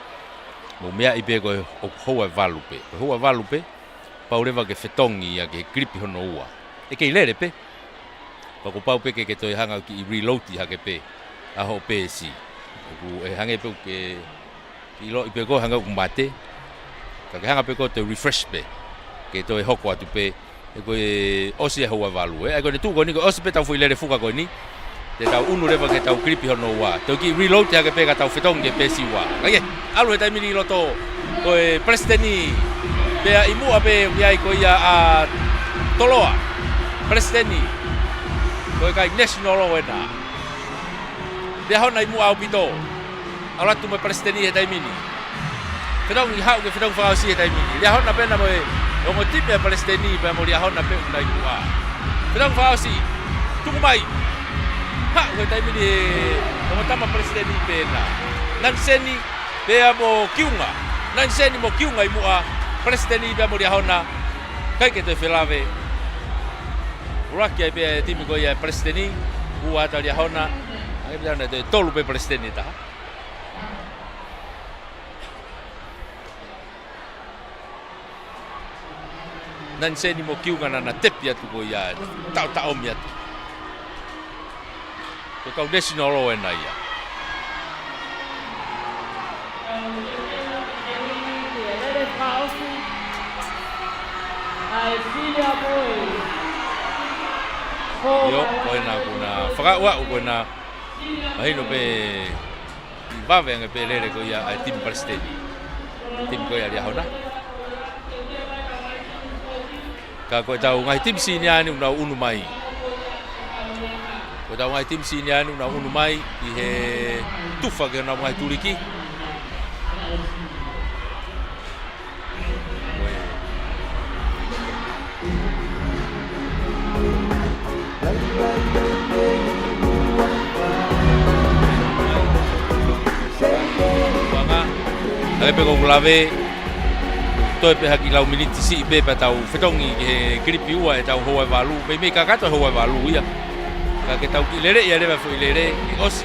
Mou meaʻi pē ko e ʻoku houa ʻe valu pē. Ko e houa ʻe valu pē. Pau leva ke fetongi ia ki he kilipi hono ua. ʻE kei lele pē. Ka kuo pau pē ke ke toe hanga ʻo kiʻi reload hake pē ʻa hoʻo peesi. ʻOku ʻe hangē pē ʻoku ke ʻiloʻi pē ko e hangē ʻoku mate. Ka ke hanga pē ko e toe refresh pē. Ke toe hoko atu pē. He ko e ʻosi e houa valu, ē. ʻA ia ko ʻene tuʻu ko eni ko e ʻosi pē ʻetau foʻi lele fuka ko eni. Te tau ʻunu leva ki heʻetau kilipi hono ua. Toe kiʻi reload hake pē ka tau fetongi ki he peesi ua. Kae kehe, ʻalu he taimi ni ʻi loto, ko e palesiteni, pea ʻi muʻa pē ʻoku ʻi ai ko ia ʻa Toloa. Palesiteni, ko e kai National ʻo ena. Liahona ʻi muʻa ʻaupito. ʻAlu atu mo e palesiteni he taimi ni. Fetongi, haʻu ke fetongi fakaʻosi he taimi ni. Liahona pē ena mo e ongo timi ʻa e palesiteni pea mo Liahona pē ʻoku nau ʻi muʻa. Fetongi fakaʻosi. Tuku mai. Haʻu he taimi ni e ongo tama palesiteni pē ena. Naniseni pea mo Kiunga. Naniseni mo Kiunga ʻi muʻa. Palesiteni pea mo Liahona. ʻIkai ke toe felave. ʻUluaki ai pē ʻa e timi ko ia ʻa e palesiteni. Ua atu ʻa Liahona. ʻA ia pē ʻa ena toe tolu pē palesiteni ʻe taha. Naniseni mo Kiunga naʻa na tepi atu ko ia, taʻotaʻomi atu. Ko e kau National ʻo ena ia. ʻIo, ko ena kuo na fakaaʻu ko ena mahino pē ʻi vave ange pē lele ko ia ʻa e timi palesiteni. Timi ko ia ʻa Liahona. Ka ko ʻetau ngaahi timi sīnia ni ʻoku nau ʻunu mai. Ko ʻetau ngaahi timi sīnia ni ʻoku nau ʻunu mai ʻi he tufa ki honau ngaahi tuliki. Hangē pē ko ʻeku lave, toe pē ha kiʻi lau miniti siʻi pē pea tau fetongi ki he kilipi ua ʻetau houa ʻe valu, meimei kakato houa ʻe valu ia. Ka ke tau kiʻi leleʻi ʻa e leva foʻi lele, ʻi ʻosi.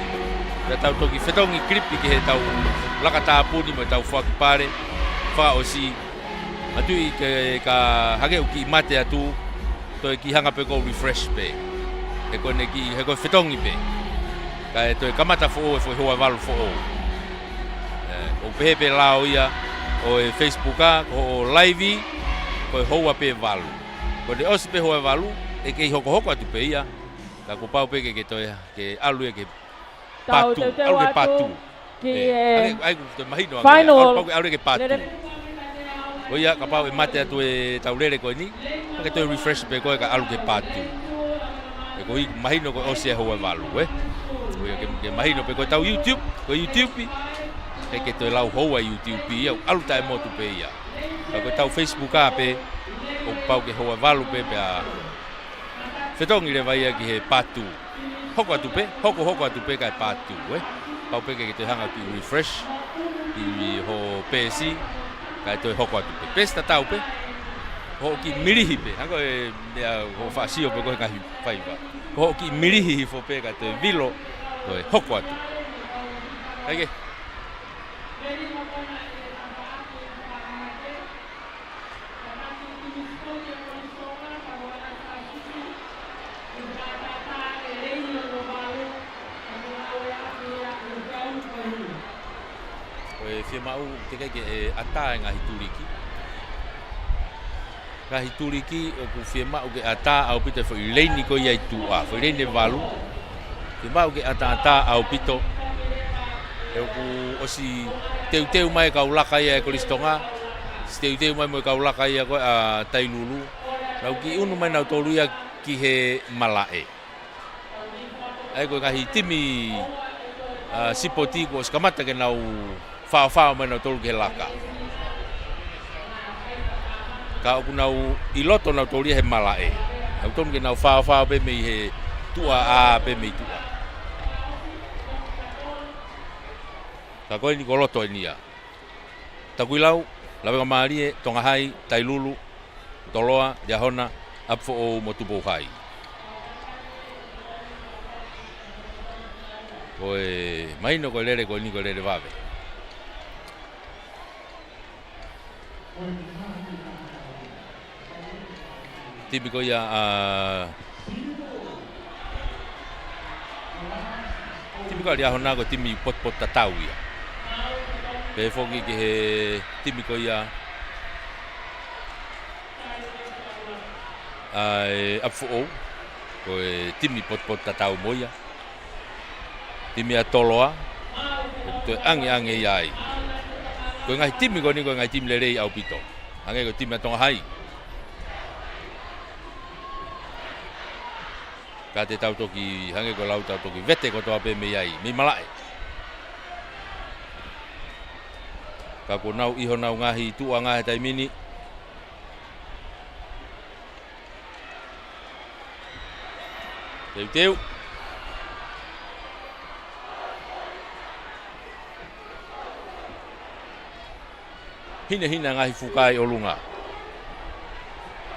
Pea tau toki fetongi kilipi ki heʻetau laka tāpuni mo ʻetau foaki pale fakaʻosi. Matuʻi ke ka hangē ʻoku kiʻi mate atu, toe kiʻi hanga pē ko e refresh pē. He ko ʻene kiʻi, he ko e fetongi pē. Kae toe kamata foʻou e foʻi houa ʻe valu foʻou. ʻE, ʻoku pehē pē lao ia ʻo e Facebook ʻa, ko hoʻo live, ko e houa pē ʻe valu. Ko ʻene ʻosi pē houa ʻe valu, ʻe kei hokohoko atu pē ia. Ka kuo pau pē ke, ke toe, ke ʻalu ia ke Tau pātū, teuteu ʻalu ke atu pātū. Ki ʻe, he ʻai, ʻai, kuo te mahino ange, final. ʻAlu pau ke ʻalu ke pātū. Lele. Ko ia, kapau ʻe mate atu ʻetau lele ko eni, ka ke toe refresh pē koe ka ʻalu ke pātū. He ko e mahino ko e ʻosi e houa ʻe valu, ē? Ko ia ke, ke mahino pē ko ʻetau YouTube, ko e YouTube, he ke toe lau houa YouTube ia, ʻalu taʻemotu pē ia. Ka ko ʻetau Facebook ʻa pē, ʻoku pau ke houa ʻe valu pē pea fetongi leva ia ki he pātū. Hoko atu pē, hoko, hoko atu pē kae pātū, ē. Pau pē ke, ke toe hanga ki he refresh ʻi hoʻo peesi, kae toe hoko atu pē. Peesi tatau pē, hoʻo kiʻi milihi pē. Hangē ko e meʻa hoʻo faʻa sio pē ko e ngaahi faiva. Ko hoʻo kiʻi milihi hifo pē kae toe vilo, toe hoko atu. Kae kehe. Ko e fiemaʻu teʻeki ke ʻatā e ngaahi tuliki. Ngaahi tuliki ʻoku fiemaʻu ke ʻatā ʻaupito e foʻi leini ko ia ʻi tuʻa, foʻi leini ʻe valu. Fiemaʻu ke ʻataʻatā ʻaupito. He ʻoku ʻosi teuteu mai e kau laka ia ʻa e Kolisi Tonga. ʻOsi teuteu mai mo e kau laka ia ko ē ʻa Tailulu. Nau kiʻi ʻunu mai nautolu ia ki he malaʻe. ʻA ia ko e ngaahi timi, ʻa, sipoti kuo ʻosi kamata ke nau faofao mai nautolu ki he laka. Ka ʻoku nau ʻi loto nautolu ia he malaʻe. Nau tonu ke nau faofao pē mei he tuʻa ʻā pē mei tuʻa. Ka ko eni ko loto eni ia. Takuilau, Lavengamālie, Tongahai, Tailulu, Toloa, Liahona, ʻApifoʻou mo Tupou Hai. Ko e mahino ko e lele ko eni ko e lele vave. timi ko ia ʻa, timi ko ia Liahona ko e timi potupotu tatau ia. Pehē foki ki he timi ko ia ʻa e ʻApifoʻou, ko e timi potupotu tatau mo ia. Timi ʻa Toloa, ʻoku toe ʻangeʻange ia ai. Ko e ngaahi timi ko eni, ko e ngaahi timi lelei ʻaupito. Hangē ko e timi ʻa Tonga Hai. Ka te tau toki, hangē ko e lau, tau toki vete kotoa pē mei ai, mei malaʻe. Ka kuo nau ʻi honau ngaahi tuʻuʻanga he taimi ni. Teuteu. Hinehina ngaahi fuka ʻi ʻolunga.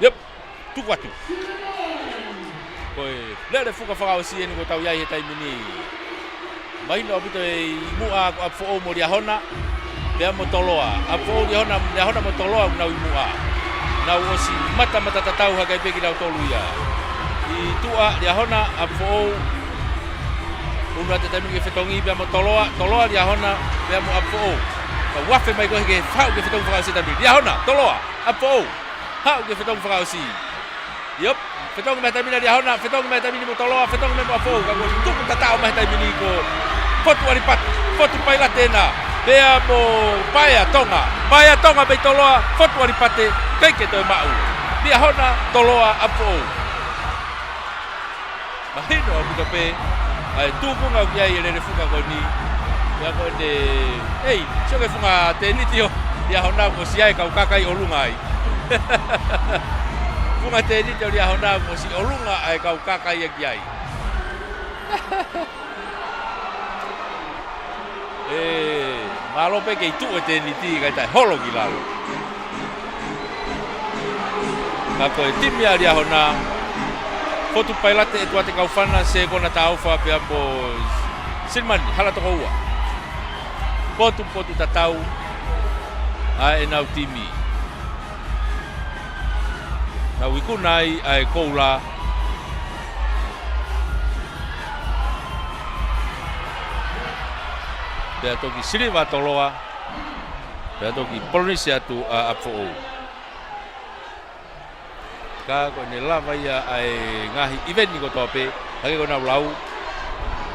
Yep. Tuku atu. Ko e lele fuka fakaʻosi eni kuo tau ʻi ai he taimi ni. Mahino ʻaupito e ʻi muʻa ko ʻApifoʻou mo Liahona, pea mo Toloa. ʻApifoʻou, Liahona, Liahona mo Toloa ʻoku nau ʻi muʻa. Nau ʻosi matamata tatau hake pē kinautolu ia. ʻI tuʻa Liahona, ʻApifoʻou, unu atu e taimi ki he fetongi pea mo Toloa, Toloa, Liahona, pea mo ʻApifoʻou. Ka ʻoku afe mai ko ē ke haʻu ki he fetongi fakaʻosi e taimi ni. Liahona, Toloa, ʻApifoʻou. Haʻu ki he fetongi fakaʻosi. Yep, fetongi mai he taimi ni Liahona, fetongi mai he taimi ni mo Toloa, fetongi mai mo ʻApifoʻou, ka kuo tuku tataʻo mai he taimi ni ko Fotu ʻAlipate, Fotu Pailate ena, pea mo Paea Tonga, Paea Tonga mei Toloa, Fotu ʻAlipate, ʻikai ke toe maʻu. Liahona, Toloa, ʻApifoʻou. Mahino ʻaupito pē ʻa e tūkunga ʻoku ʻi ai e lele fuka ko eni. Pea ko ʻene, ei, sio ki he funga tēniti ʻo Liahona kuo ʻosi ʻi ai e kau kakai ʻolunga ai. Funga tēniti ʻo Liahona kuo ʻosi ʻolunga ʻa e kau kakai ia ki ai. ʻE, mālō pē kei tuʻu e tēniti kae taʻe holo ki lalo. Ka ko e timi ʻa Liahona, Fotu Pailate, ʻEtuate Kaufana, Sekona Taufa pea mo Silimani Halatokoua. Potupotu tatau ʻa ʻenau timi. Nau ikuna ai ʻa e koula. Pea toki siliva Toloa. Pea toki polonisi atu ʻa ʻApifoʻou. Ka ko ʻene lava ia ʻa e ngaahi ʻiveni kotoa pē, hangē ko ʻenau lau,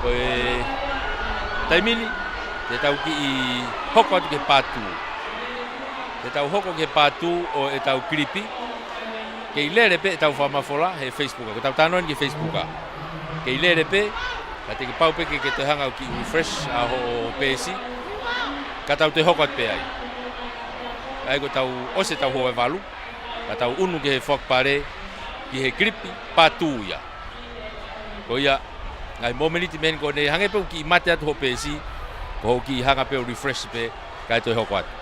ko e taimi ni, te tau kiʻi hoko atu ki he part two. Te tau hoko ki he part two ʻo ʻetau kilipi. Kei lele pē ʻetau fakamafola he Facebook, ko ʻetau talanoa ni ki he Facebook. Kei lele pē, ka te ke pau pē ke, ke toe hanga ʻo kiʻi refresh ʻa hoʻo peesi. Ka tau toe hoko atu pē ai. ʻA ia ko ʻetau ʻosi ʻetau houa ʻe valu. Ka tau unu ki he fakapale, ki he kilipi, part two ia. Ko ia, ngaahi momeniti mei heni ko eni hangē pē ʻoku kiʻi mate atu hoʻo peesi, ko hoʻo kiʻi hanga pē ʻo refresh pē, kae toe hoko atu.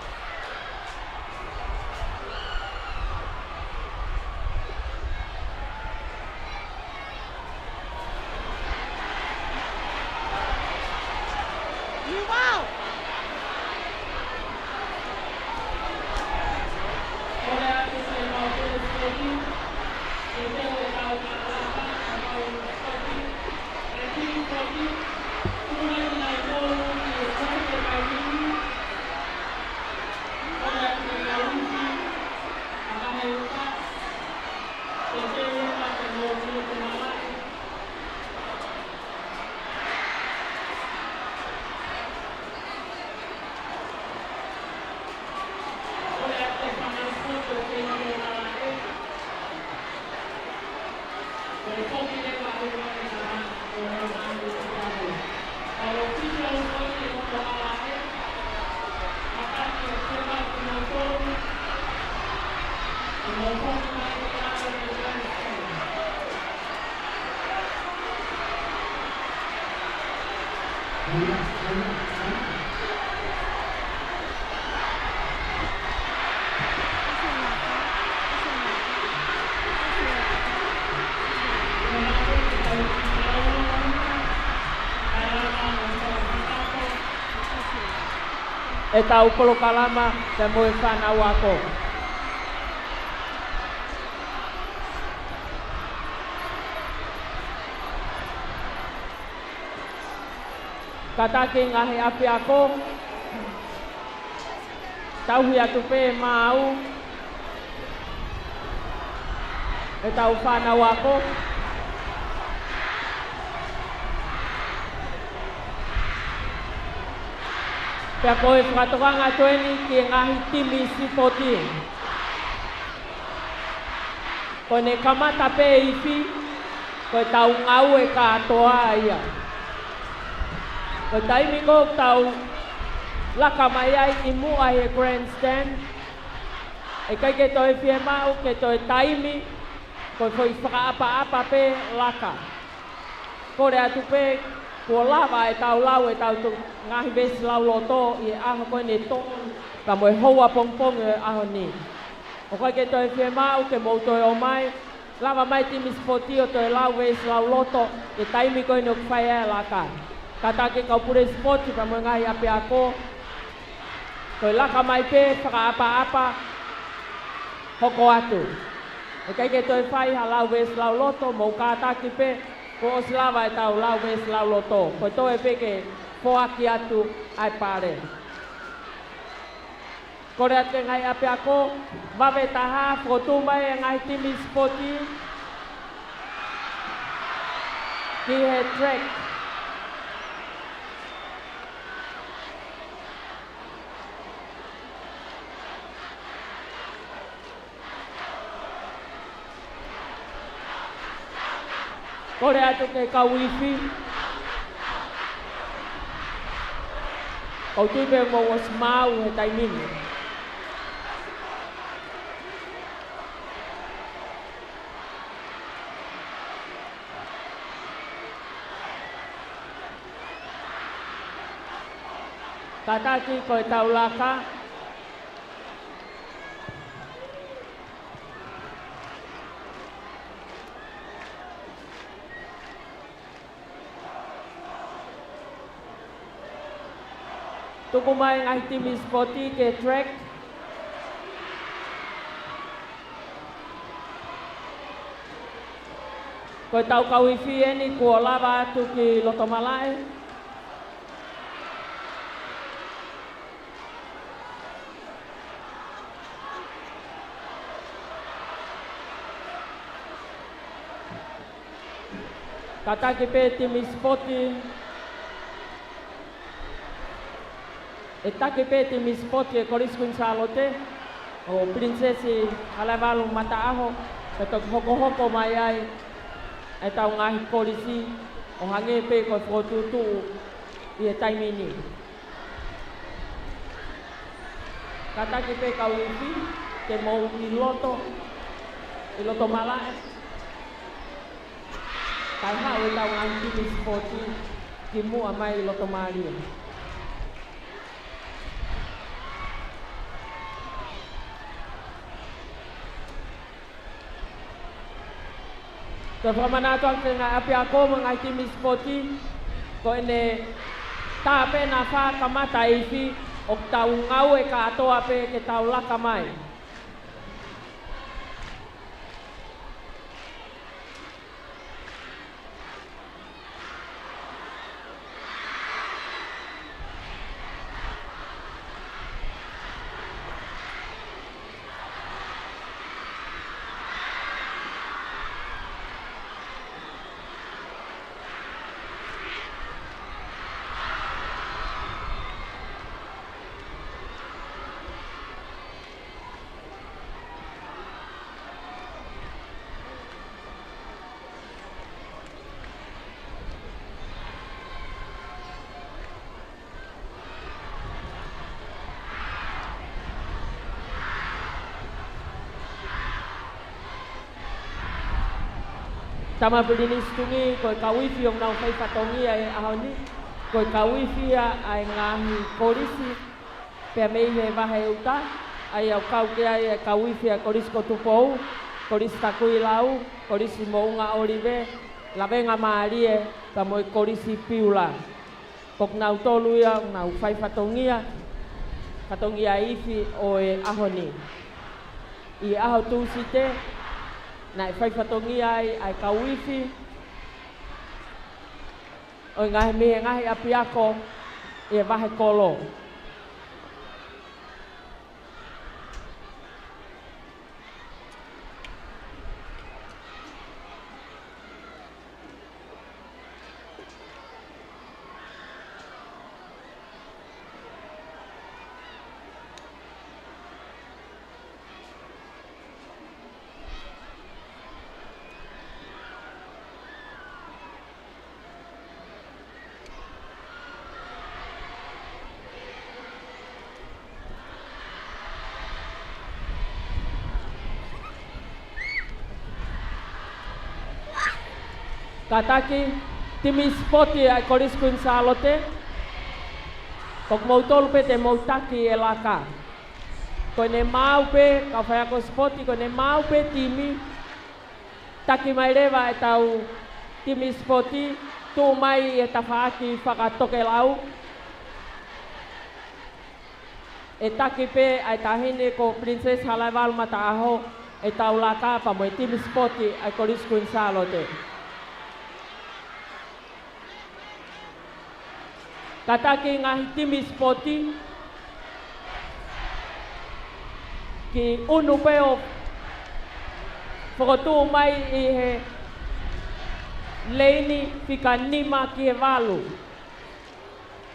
ʻEtau polokalama pea mo e fānau ako. Kātaki ngaahi ʻapiako, tauhi atu pē maʻu ʻetau fānau ako. Pea ko e fakatokanga atu eni ki he ngaahi timi sipoti. Ko ʻene kamata pē ifi, ko ʻetau ngāue kātoa ia. Ko e taimi ko ē ʻoku tau laka mai ai ʻi muʻa he grandstand, ʻikai ke toe fiemaʻu ke toe taimi, ko e foʻi fakaʻapaʻapa pē laka. Kole atu pē, kuo lava ʻetau lau ʻetau to-, ngaahi veesi lauloto ʻi he ʻaho ko eni ʻe tolu, ka mo e houa pongipongi ʻo e ʻaho ni. ʻOku ʻikai ke toe fiemaʻu ke mou toe ō mai, lava mai timi sipoti ʻo toe lau veesi lauloto, ʻi he taimi ko eni ʻoku fai ai e laka. Kātaki kau pule sipoti pea mo e ngaahi ʻapiako, ko e laka mai pē fakaʻapaʻapa, hoko atu. ʻIkai ke toe fai ha lau veesi lauloto, mou kātaki pē, kuo ʻosi lava ʻetau lau veesi lauloto. Ko e toe pē ke foaki atu ʻa e pale. Kole atu ki he ngaahi ʻapiako, vave taha, fokotuʻu mai e ngaahi timi sipoti ki he track. Kole atu ki he kau ifi. ʻOku ou tui pē mou ʻosi maʻu he taimi ni. Kātaki ko ʻetau laka. Tuku mai ngaahi timi sipoti ki he track. Ko ʻetau kau ifi eni kuo lava atu ki loto malaʻe. Kātaki pē timi sipoti. ʻE taki pē timi sipoti ʻa e Kolisi Kuini Sālote, ʻo Pilinisesi Halaevalu Mataʻaho, ke toki hokohoko mai ai ʻetau ngaahi kolisi, ʻo hangē pē ko e fokotuʻutuʻu ʻi he taimi ni. Kātaki pē kau ifi, ke mou ʻi loto, ʻi loto malaʻe. Kae haʻu ʻetau ngaahi timi sipoti ki muʻa mai ʻi loto mālie. Toe fakamanatu atu ki he ngaahi ʻapiako mo e ngaahi timi sipoti, ko ʻene tā pē naʻa faʻa kamata ifi, ʻoku tau ngāue kātoa pē ke tau laka mai. Tama Pilinisi Tuʻi, ko e kau ifi ʻoku nau fai fatongia he ʻaho ni, ko e kau ifi ia ʻa e ngaahi kolisi, pea mei he vahe ʻuta, ʻa ia ʻoku kau ki ai e kau ifi ʻa e Kolisi ko Tupou, Kolisi Takuilau, Kolisi Moʻunga ʻŌlive, Lavengamālie, pea mo e Kolisi Piula. Ko kinautolu ia ʻoku nau fai fatongia, fatongia ifi ʻo e ʻaho ni. ʻI he ʻaho Tūsite, naʻe fai fatongia ai ʻa e kau ifi, ʻo e ngaahi mei he ngaahi ʻapiako ʻi he vahe kolo. Kātaki, timi sipoti ʻa e Kolisi Kuini Sālote, ko kimoutolu pē te mou taki e laka. Ko ʻene maau pē, kau faiako sipoti, ko ʻene maau pē timi, taki mai leva ʻetau timi sipoti, tuʻu mai ʻi he tafaʻaki fakatokelau. ʻE taki pē ʻa e taʻahine ko Princess Halaevalu Mataʻaho ʻetau laka pea mo e timi sipoti ʻa e Kolisi Kuini Sālote. Kātaki ngaahi timi sipoti, kiʻi ʻunu pē ʻo fokotuʻu mai ʻi he leini fika nima ki he valu.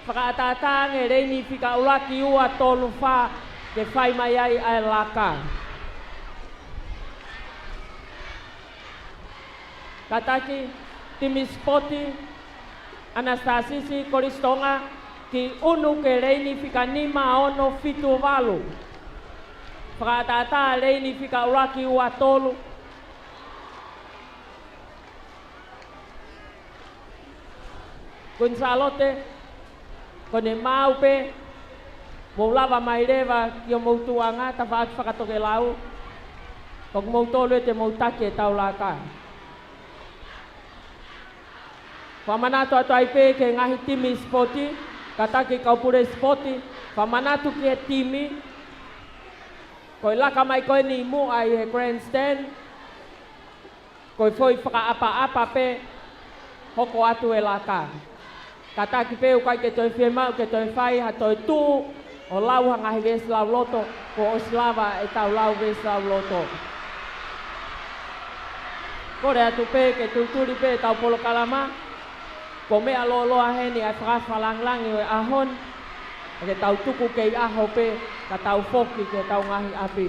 Fakaʻataʻatā ange leini fika ʻuluaki, ua, tolu, fā, ke fai mai ai ʻa e laka. Kātaki, timi sipoti, ʻAnasitasisi Kolisi Tonga, kiʻi ʻunu ki he leini fika nima, ono, fitu, valu. Fakaʻataʻatā leini fika ʻuluaki, ua, tolu. Kuini Sālote, ko ʻene maau pē, mou lava mai leva ki homou tuʻunga, tafaʻaki fakatokelau, ko kimoutolu ē te mou taki ʻetau laka. Fakamanatu atu ai pē ki he ngaahi timi sipoti, kātaki kau pule sipoti, fakamanatu ki he timi, ko e laka mai ko eni muʻa ʻi he grandstand, ko e foʻi fakaʻapaʻapa pē, hoko atu e laka. Kātaki pē ʻoku ʻikai ke toe fiemaʻu ke toe fai ha toe tuʻu ʻo lau ha ngaahi veesi lauloto, kuo ʻosi lava ʻetau lau veesi lauloto. Kole atu pē ke tulituli pē ʻetau polokalama, ko e meʻa lōloa heni ʻa e fakaafe fakalāngilangi ʻo e ʻaho ni, ke tau tuku kei ʻaho pē, ka tau foki ki heʻetau ngaahi ʻapi.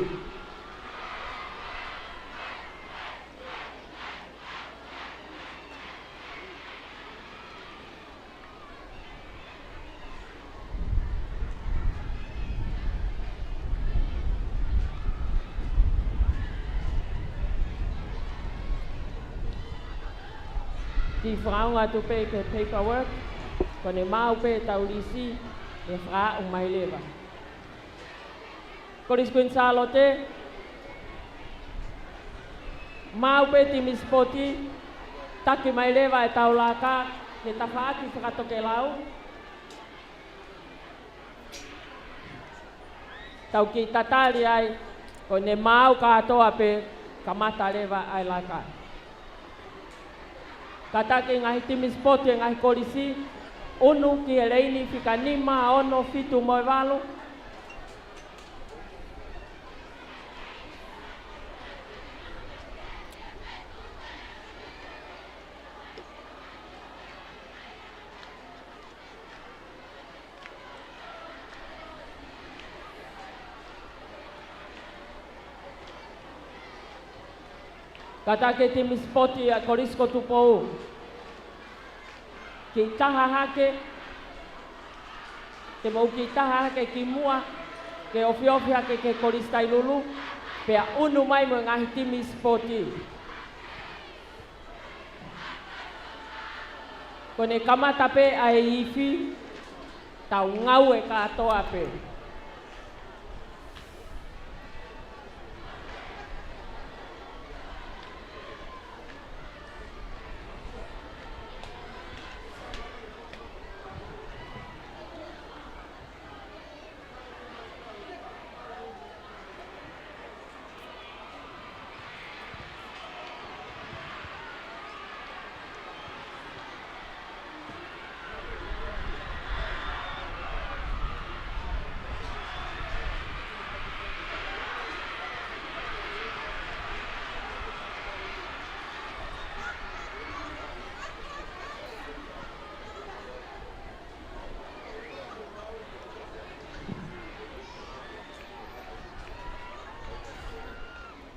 Kiʻi fakaʻaonga atu pē ki he paperwork, ko ʻene maau pē ʻetau lisi, ʻe fakaaʻu mai leva. Kolisi Kuini Sālote, maau pē timi sipoti, taki mai leva ʻetau laka ki he tafaʻaki fakatokelau. Tau kiʻi tatali ai, ko ʻene maau kātoa pē, kamata leva ʻa e laka. Kātaki ngaahi timi sipoti e ngaahi kolisi, ʻunu ki he leini fika nima, ono, fitu mo e valu. Kātaki e timi sipoti ʻa e Kolisi ko Tupou, kiʻi taha hake, te mou kiʻi taha hake ki muʻa, ke ofiofi hake ki he Kolisi Tailulu, pea ʻunu mai mo e ngaahi timi sipoti. Ko ʻene kamata pē ʻa e ifi, tau ngāue kātoa pē.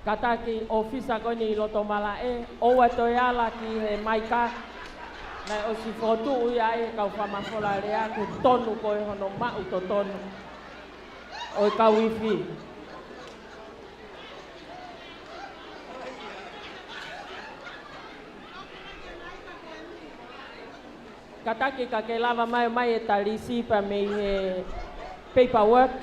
Kātaki ʻōfisa ko eni ʻi loto malaʻe, ʻoua toe ala ki he maika, naʻe ʻosi fokotuʻu ia ʻe he kau fakamafola lea, ko e tonu ko e hono maʻu totonu ʻo e kau ifi. Kātaki ka ke lava mai mai e talisi pea mei he paperwork.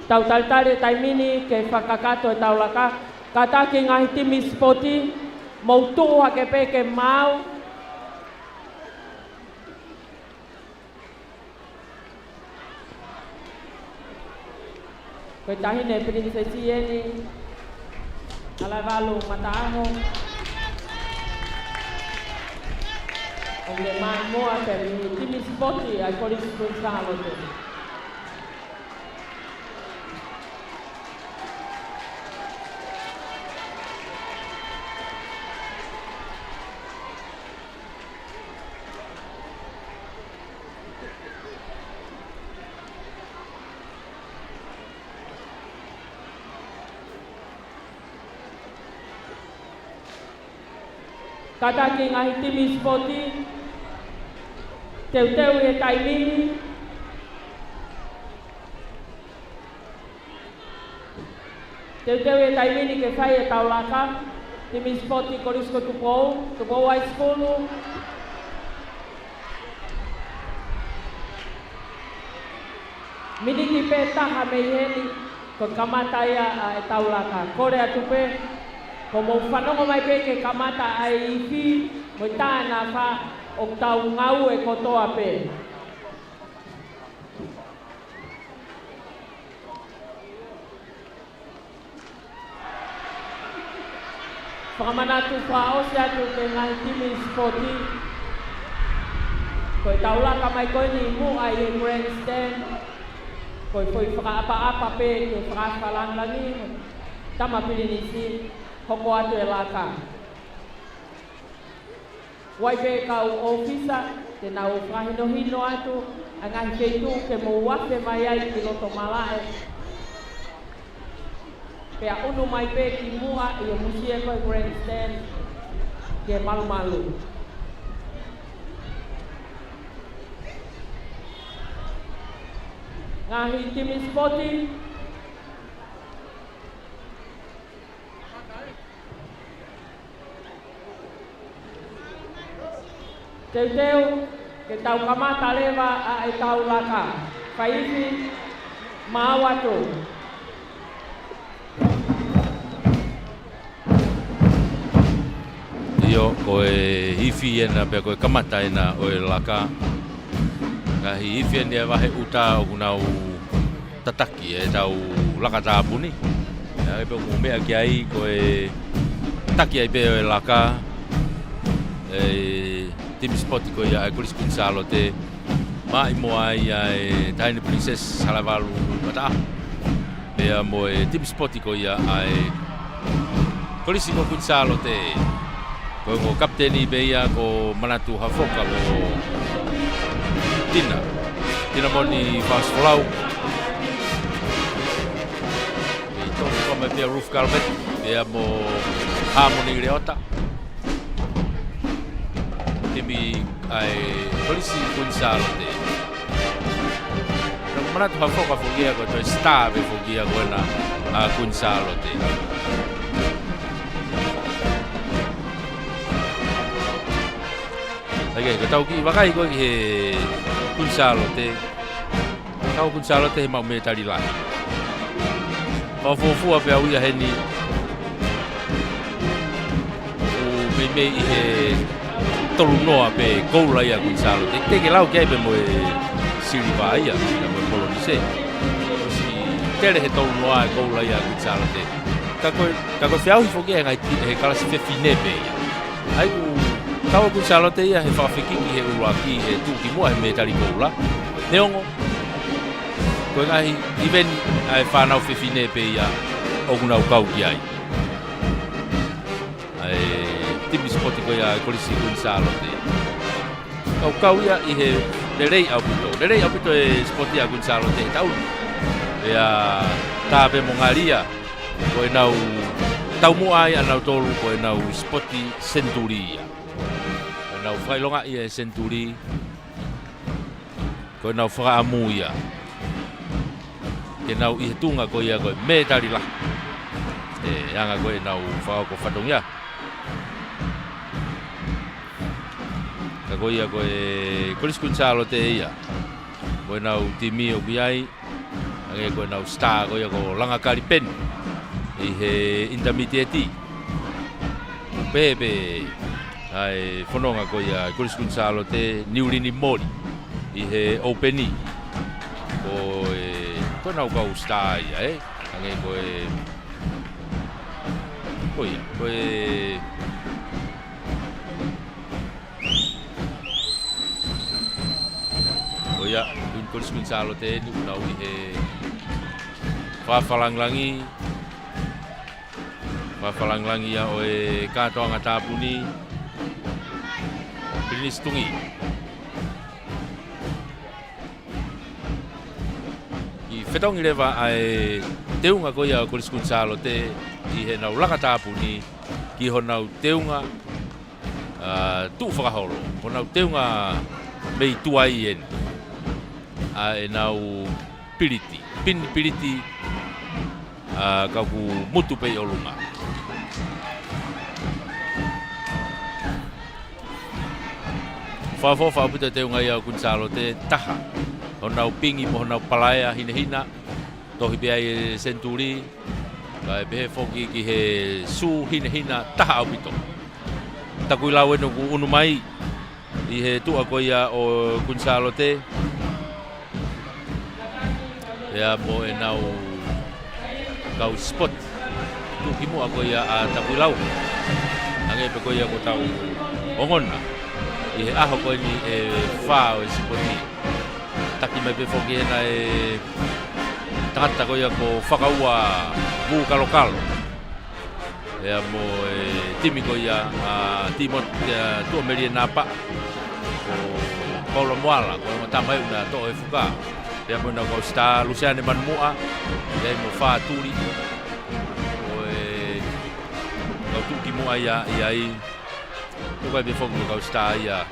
Tau talitali e taimi ni ke fakakakato e tau laka. Kātaki ngaahi timi sipoti, mou tuʻu hake pē ke maau. Ko e taʻahine Pilinisesi eni, Halaevalu Mataʻaho. ʻOku ne maʻu muʻa pē mei he timi sipoti ʻa e Kolisi Kuini Sālote. Kātaki ngaahi timi sipoti, teuteu he taimi ni. Teuteu he taimi ni ke fai e tau laka. Timi sipoti Kolisi ko Tupou, Tupou High School. Miniti pē taha mei heni, ko e kamata ia ʻa e tau laka. Kole atu pē, ko mou fanongo mai pē ke kamata ʻa e ifi, mo e tā nafa, ʻoku tau ngāue kotoa pē. Fakamanatu fakaʻosi atu ki he ngaahi timi sipoti. Ko e tau laka mai ko eni muʻa ʻi he grandstand. Ko e foʻi fakaʻapaʻapa pē ki he fakaafe fakalāngilangi. Tama Pilinisi, hoko atu e laka. ʻOku ʻi ai pē kau ʻōfisa, te nau fakahinohino atu, ʻa e ngaahi feituʻu ke mou afe mai ai ki loto malaʻe. Pea ʻunu mai pē ki muʻa ʻi he musie ko e grandstand, ke malumalu. Ngaahi timi sipoti. Teuteu, ke tau kamata leva ʻa e tau laka. Fai ifi, maau atu. ʻIo, ko e ifi ena pea ko e kamata ena ʻo e laka. Ngaahi ifi eni ʻa e vahe ʻuta ʻoku nau tataki e tau laka tāpuni. ʻA ia pē ʻoku mou meʻa ki ai ko e taki ai pē ʻo e laka e timi sipoti ko ia ʻa e Kolisi Kuini Sālote. Maʻu muʻa ai ʻa e taʻahine Pilinisesi Halaevalu Mataʻaho. Pea mo e timi sipoti ko ia ʻa e Kolisi ko Kuini Sālote. Ko e ongo kapiteni pē ia ko Manatu Hafoka mo Tina. Tina Moni Fasifolau. ʻI Tonga Mai pea Ruth Calvert, pea mo Harmony Leota. Timi ʻa e Kolisi Kuini Sālote. Naʻa ku manatu ha foka foki ia ko e toe star pē foki ia ko ena ʻa Kuini Sālote. ʻAi ke, ko ʻetau kiʻi vakai ko ē ki he Kuini Sālote. Kau Kuini Sālote he maʻu mētali lahi. Fakafuofua pē au ia heni. ʻOku meimei ʻi he tolu noa pē koula ia Kuini Sālote. Teʻeki ke lau ki ai pē mo e siliva ia, ia mo e polonise. ʻOsi tele he tolu noa e koula ia Kuini Sālote. Ka ko e, ka ko e feʻauhi foki ia he ngaahi ti-, he kalasi fefine pē ia. ʻAi ʻoku kau ʻa Kuini Sālote ia he fakafekiki he ʻuluaki he tuʻukimuʻa he mētali koula. Neongo, ko e ngaahi ʻiveni ʻa e fānau fefine pē ia ʻoku nau kau ki ai. ʻA e timi sipoti ko ia ʻa e Kolisi Kuini Sālote. Kau kau ia ʻi he lelei ʻaupito. Lelei ʻaupito e sipoti ʻa Kuini Sālote he taʻu ni. Pea tā pē mo Ngalia. Ko ʻenau taumuʻa ia ʻanautolu, ko ʻenau sipoti senituli ia. Ko ʻenau fakaʻilongaʻi e senituli. Ko ʻenau fakaʻamu ia ke nau ʻi he tuʻunga ko ia ko e mētali lahi. ʻE anga ko ē ʻenau fakaʻofoʻofa fatongia. Ka ko ia ko e Kolisi Kuini Sālote ia. Ko ʻenau timi ʻoku ʻi ai. Hangē ko ʻenau star ko ia ko Langa Kalipeni ʻi he intermediate. Pehē pē ʻa e fononga ko ia Kolisi Kuini Sālote, Niulini Moli ʻi he open. Ko e, ko ʻenau kau star ia, ē? Hangē ko e, ko ia, ko e, ko ia, Kuini, Kolisi Kuini Sālote ni ʻoku nau ʻi he fakafalangilangi. Fakafalangilangi ia ʻo e kātoanga tāpuni. Pilinisi Tungi. Kiʻi fetongi leva ʻa e teunga ko ia ʻo Kolisi Kuini Sālote ʻi heʻenau laka tāpuni ki honau teunga, ā, tuʻu fakaholo, honau teunga mei tuai eni. ʻA ʻenau piliti, pini piliti, ā, ka ʻoku mutu pē ʻi ʻolunga. Fakaʻofoʻofa ʻaupito e teunga ia ʻo Kuini Sālote, taha honau pingi mo honau palaea hinehina, tohi pē ai e senituli, kae pehē foki ki he sū hinehina taha ʻaupito. Takuilau eni ʻoku ʻunu mai ʻi he tuʻa ko ia ʻo Kuini Sālote. Pea mo ʻenau kau sipoti. Tuʻukimuʻa ko ia ʻa Takuilau. Hangē pē ko ia ko ʻetau ongona ʻi he ʻaho ko eni ʻe fā ʻo e sipoti. Taki mai pē foki hena e tangata ko ia ko Fakaua Vukalokalo. Pea mo e timi ko ia ʻa Timoti, ʻa Tuʻamelie Napaʻa. Ko Paula Moala, ko e ongo tama ia ʻoku na toʻo e fuka. Pea mo ʻenau kau star, Luseane Manumuʻa. Pea mo Fātuli. Ko e kau tuʻukimuʻa ia, ʻi ai. Tuku ai pē foki mo e kau star ia,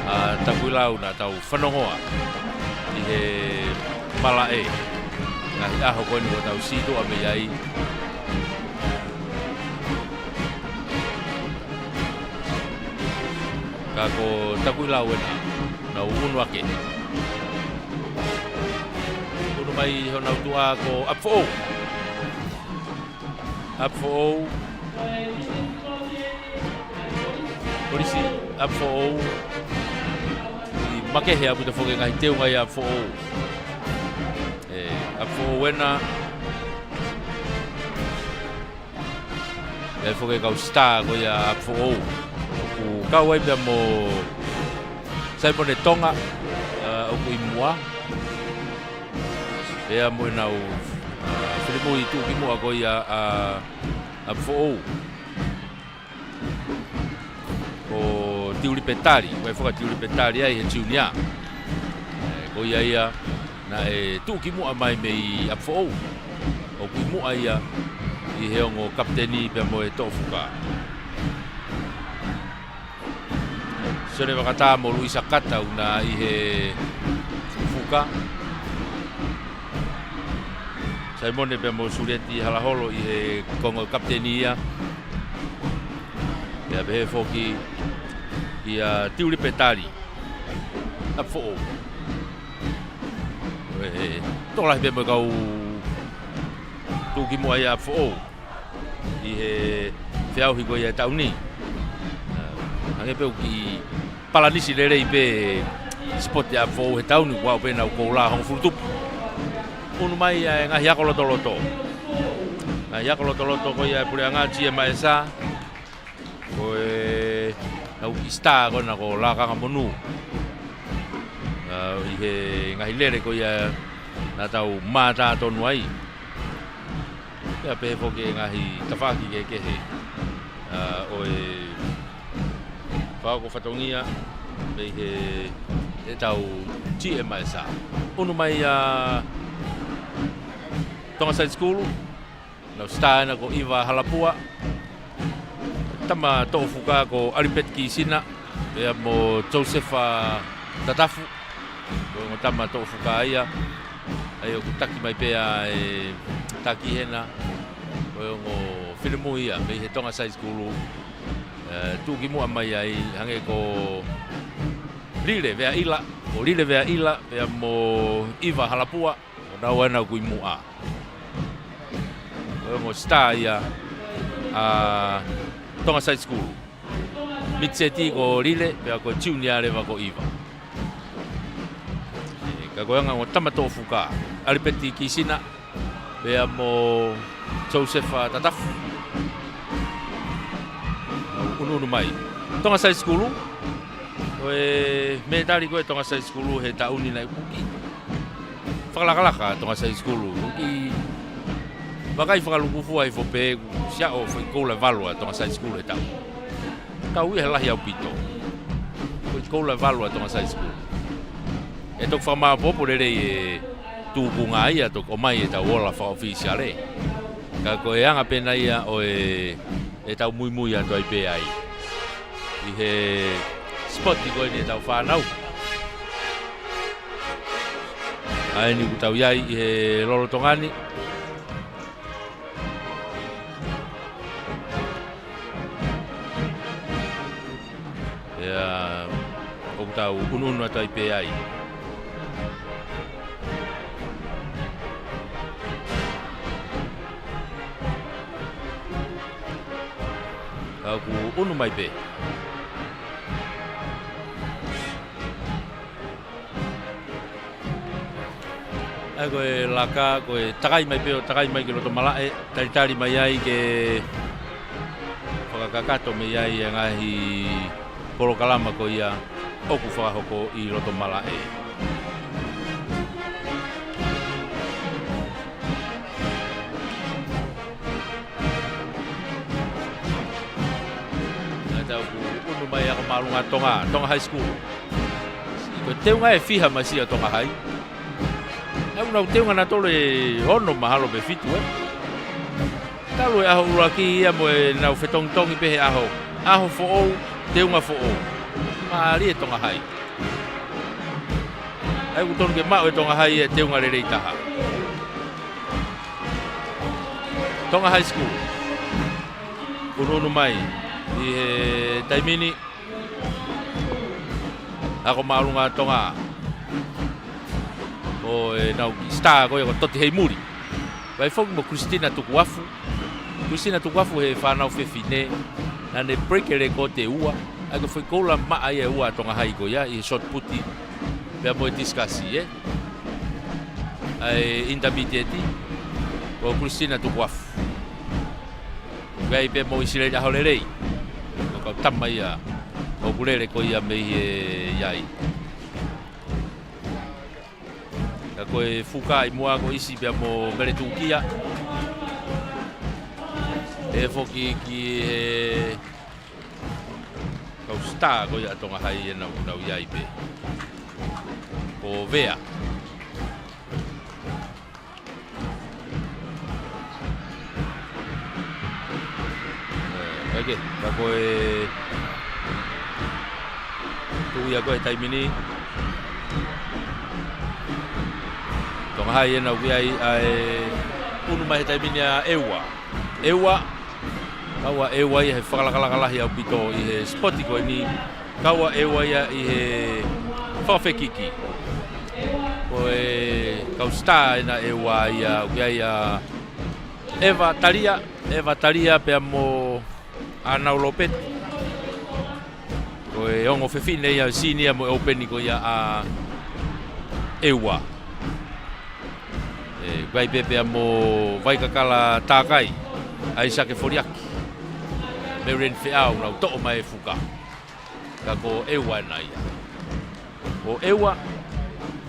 ʻa Takuilau naʻa tau fanongoa ʻi he malaʻe. Ngaahi ʻaho ko eni kuo tau sītuʻa mei ai. Ka ko Takuilau ena, naʻa nau ʻunu hake. ʻUnu mai honau tuʻa ko ʻApifoʻou. ʻApifoʻou. Kolisi ʻApifoʻou. ʻI makehe ʻaupito foki e ngaahi teunga ia ʻApifoʻou. ʻE, ʻApifoʻou ena. ʻI ai foki e kau star ko ia ʻApifoʻou. ʻOku kau ai pea mo Saimone Tonga, ā, ʻoku ʻi muʻa. Pea mo ʻenau, ā, finemui tuʻukimuʻa ko ia ʻa, ʻApifoʻou. Ko Tiulipe Tali, ʻoku ʻi ai foki ʻa Tiulipe Tali ai he junior. ʻE, ko ia ia, naʻe tuʻukimuʻa mai mei ʻApifoʻou. ʻOku ʻi muʻa ia, ʻI he ongo kapiteni pea mo e toʻo fuka. Sione Vakatā mo Luisa Kata ʻoku na ʻi he fuka. Saimone pea mo Sulieti Halaholo ʻi he konga kapiteni ia. Pea pehē foki kia Tiulipe Tali. ʻApifoʻou. ʻE, tokolahi pē mo e kau tuʻukimuʻa ia ʻApifoʻou ʻi he feʻauhi ko ia e taʻu ni. ʻA, hangē pē ʻoku kiʻi palanisi lelei pē sipoti ʻApifoʻou he taʻu ni, kuo aʻu pē ʻenau koula hongofulu tupu. Unu mai ʻa e ngaahi ako lotoloto. Ngaahi ako lotoloto ko ia e puleʻanga G M S. Ko e ʻau kiʻi star ko ena ko Lakanga Monū. ʻA, ʻi he ngaahi lele ko ia naʻa tau mātā tonu ai. Pea pehē foki e ngaahi tafaʻaki kehekehe, ʻa, ʻo e fakahoko fatongia mei he, ʻetau G M S. Unu mai ʻa Tonga Side School, ʻenau star ena ko ʻIva Halapua. Tama toʻo fuka ko ʻAlipeti Kisina, pea mo Josefa Tatafu. Ko e ongo tama toʻo fuka ia. ʻA ia ʻoku taki mai pē ʻa e taki hena. Ko e ongo finemui ia mei he Tonga Side School. ʻE, tuʻukimuʻa mai ai, hangē ko Lile Veaʻila, ko Lile Veaʻila, pea mo ʻIva Halapua. Ko naua ena ʻoku ʻi muʻa. Ko e ongo star ia ʻa Tonga Side School. Mitiseti ko Lile, pea ko e junior leva ko ʻIva. ʻE, ka ko e ongo tama toʻo fuka, ʻAlipeti Kisina, pea mo Josefa Tatafu. Unuunu mai. Tonga Side School. Ko e mētali ko e Tonga Side School he taʻu ni naʻe ʻoku kiʻi fakalakalaka Tonga Side School. ʻOku kiʻi vakai fakalūkufua hifo pē, ʻoku ʻi ai ʻa e foʻi koula ʻe valu ʻa Tonga Side School he taʻu. Kau ia he lahi ʻaupito. Foʻi koula ʻe valu ʻa Tonga Side School. ʻE toki fakamāopoopo lelei e tūkunga ia toki ʻomai ʻetau ola fakaʻofisiale. Ka ko e anga pē ena ia ʻo e, ʻetau muimui atu ai pē ai ʻi he sipoti ko eni ʻetau fānau. ʻA eni ʻoku tau ʻi ai ʻi he lolotonga ni. ʻIa, ʻoku tau unuunu atu ai pē ai. Ka ʻoku unu mai pē. ʻA ia ko e laka, ko e takai mai pē ʻo takai mai ki loto malaʻe, talitali mai ai ke fakakakato mei ai e ngaahi polokalama ko ia ʻoku fakahoko ʻi loto malaʻe. Naʻa tau unu mai ako māʻolunga Tonga, Tonga High School. Ko e teunga ʻe fiha mai ʻa Tonga High. Naʻa nau teunga naʻa tolu ʻe ono mahalo pe fitu, ē. Talu e ʻaho ʻuluaki ia mo ʻenau fetongitongi pē he ʻaho. ʻAho foʻou, teunga foʻou. Mālie Tonga High. ʻA ia ʻoku tonu ke maʻu ʻe Tonga High e teunga lelei taha. Tonga High School. Unuunu mai ʻi he taimi ni. Ako māʻolunga Tonga. Ko ʻenau kiʻi star ko ia ko Toti Heimuli. Vakai foki mo Christina Tukuafu. Christina Tukuafu he fānau fefine. Naʻa ne break e record ʻe ua. ʻA ia ko e foʻi koula maʻa ia ʻe ua ʻa Tonga High ko ia ʻi he shot put. Pea mo e discus, ē. ʻA e intermediate. Ko Christina Tukuafu. Vakai pē mo ʻIsileli ʻAholelei. Ko e kau tama ia ʻoku lele ko ia mei he ʻi ai. Ka ko e fuka ʻi muʻa ko ʻIsi pea mo Mele Tukia. ʻE foki ki he kau star ko ia ʻa Tonga High ʻenau, nau ʻi ai pē. Ko Vea. Ke, ka ko e tuʻu ia ko e taimi ni. Tonga Hai ena ʻoku ʻi ai ʻa e unu mai he taimi ni ʻa ʻEua. ʻEua, kau ʻa ʻEua ia he fakalakalaka lahi ʻaupito ʻi he sipoti ko eni. Kau ʻa ʻEua ia ʻi he fakafekiki. Ko e kau star ena ʻEua ia, ʻoku ʻi ai ʻa ʻEva Talia, ʻEva Talia pea mo ʻAnau Lopeti. Ko e ongo fefine ia, senior mo e ʻōpeni ko ia ʻa ʻEua. ʻE, ʻoku ʻi ai pē pea mo Vaikakala Takai, ʻAisake Foliaki, Marian Feau, nau toʻo mai e fuka. Ka ko ʻEua ena ia. Ko ʻEua,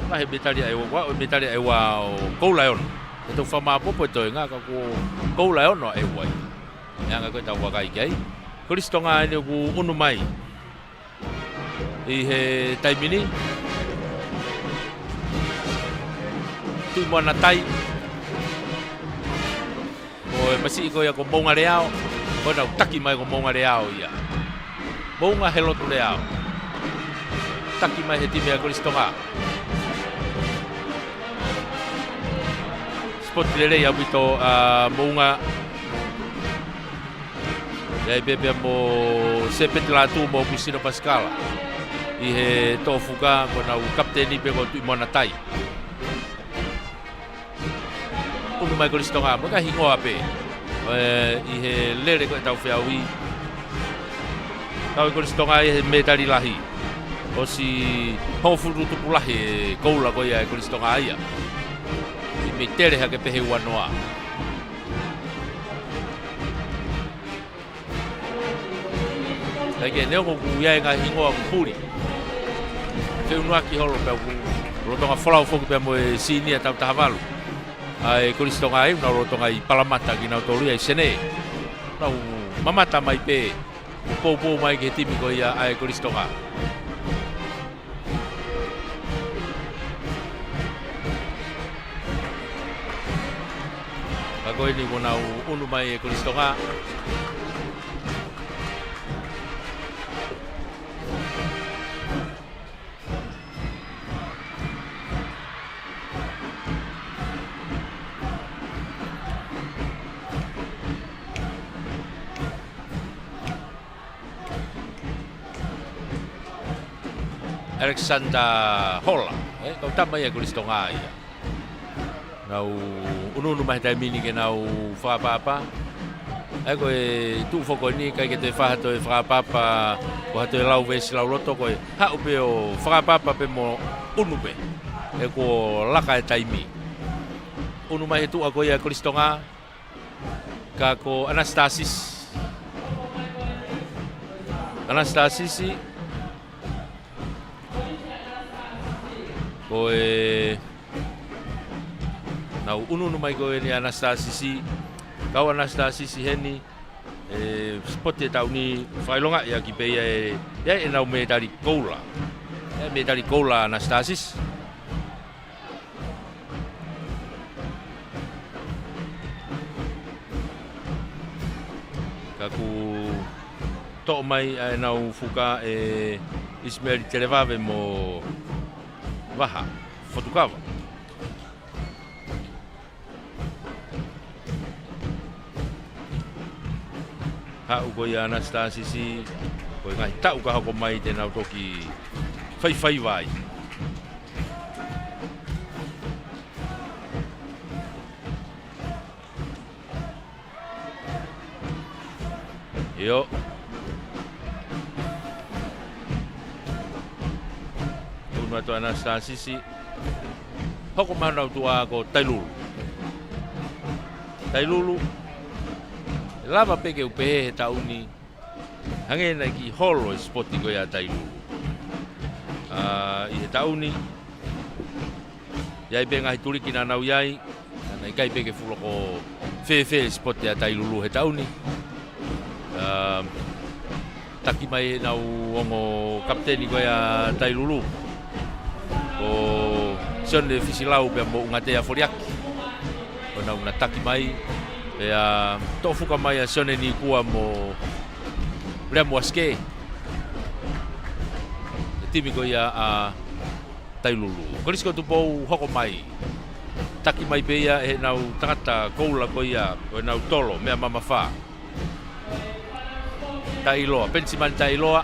lahi e mētali ʻa ʻEua, ʻoku ʻi ai e mētali ʻa ʻEua ʻo koula ʻe ono. He tau fakamāpopo e toenga ka ko koula ʻe ono ʻa ʻEua ia. ʻE anga ko e tau vakai ki ai. Kolisi Tonga eni ʻoku unu mai ʻi he taimi ni. Tuʻi Moana Tai. Ko e masiʻi ko ia ko Moungaleao. Ko ena ʻoku taki mai ko Moungaleao ia. Mounga he lotu Leao. Taki mai he timi ʻa Kolisi Tonga. Sipoti lelei ʻaupito ʻa Mounga. ʻI ai pē pea mo Sepeti Latu mo Kusino Pasikala. ʻI he toʻo fuka ko ʻenau kapiteni pē ko Tuʻi Moana Tai. Unu mai Kolisi Tonga, mo e ngaahi hingoa pē. ʻE, ʻi he lele ko e tau feʻauhi. Kau e Kolisi Tonga ʻi he mētali lahi. ʻOsi hongofulu tupu lahi e koula ko ia ʻe Kolisi Tonga ia. ʻI mei tele hake pē he ua noa. Kae kehe neongo ʻoku ʻi ai e ngaahi hingoa ʻoku puli. Feʻunuaki holo pea ʻoku lolotonga folau foki pea mo e senior tau taha valu. ʻA e Kolisi Tonga ʻoku nau lolotonga ʻi Palamata kinautolu ia ʻi Senē. Nau mamata mai pē, ʻo poupou mai ki he timi ko ia ʻa e Kolisi Tonga. Ka ko eni kuo nau unu mai e Kolisi Tonga. Alexander Hola, ʻe, kau tama ia Kolisi Tonga ia. Nau unu unu mai he taimi ni ke nau fakaʻapaʻapa. ʻE, ko e tuʻu foki eni, ʻikai ke toe fai ha toe fakaʻapaʻapa, ko ha toe lau veesi lauloto, ko e haʻu pē ʻo fakaʻapaʻapa pē mo unu pē. ʻE, kuo laka e taimi. Unu mai he tuʻa ko ia Kolisi Tonga. Ka ko Anastasisi. Anastasisi. Ko e nau unu unu mai ko eni Anastasisi. Kau Anastasisi heni. ʻE, sipoti e taʻu ni fakaʻilongaʻi ʻaki pē ia ʻe, ʻe ʻenau mētali koula. ʻE, mētali koula Anastasisi. Ka kuo toʻo mai ʻa ʻenau fuka ʻe ʻIsimeli Televave mo Vaha Fotukava. Haʻu ko ia Anastasisi, ko e ngaahi taʻu ka hoko mai te nau toki faifaiva ai. ʻIo. Unu atu Anastasisi. Hoko mai honau tuʻa ko Tailulu. Tailulu. Lava pē ke u pehē he taʻu ni. Hangē naʻe kiʻi holo e sipoti ko ia Tailulu. ʻA, ʻi he taʻu ni. ʻI ai pē ngaahi tuliki naʻa nau ʻi ai. Naʻe ʻikai pē ke fuʻu loko fēfē e sipoti ʻa Tailulu he taʻu ni. ʻA, taki mai ʻenau ongo kapiteni ko ia Tailulu. Ko Sione Fisilau pea mo ʻUngatea Foliaki. Ko ʻenau na taki mai. Pea toʻo fuka mai ʻa Sione Nikua mo Lea Muasike. Timi ko ia ʻa Tailulu. Kolisi ko Tupou hoko mai. Taki mai pē ia ʻe heʻenau tangata koula ko ia, ʻo ʻenau tolo, meʻa mamafa. Taʻiloa, Penisimani Taʻiloa.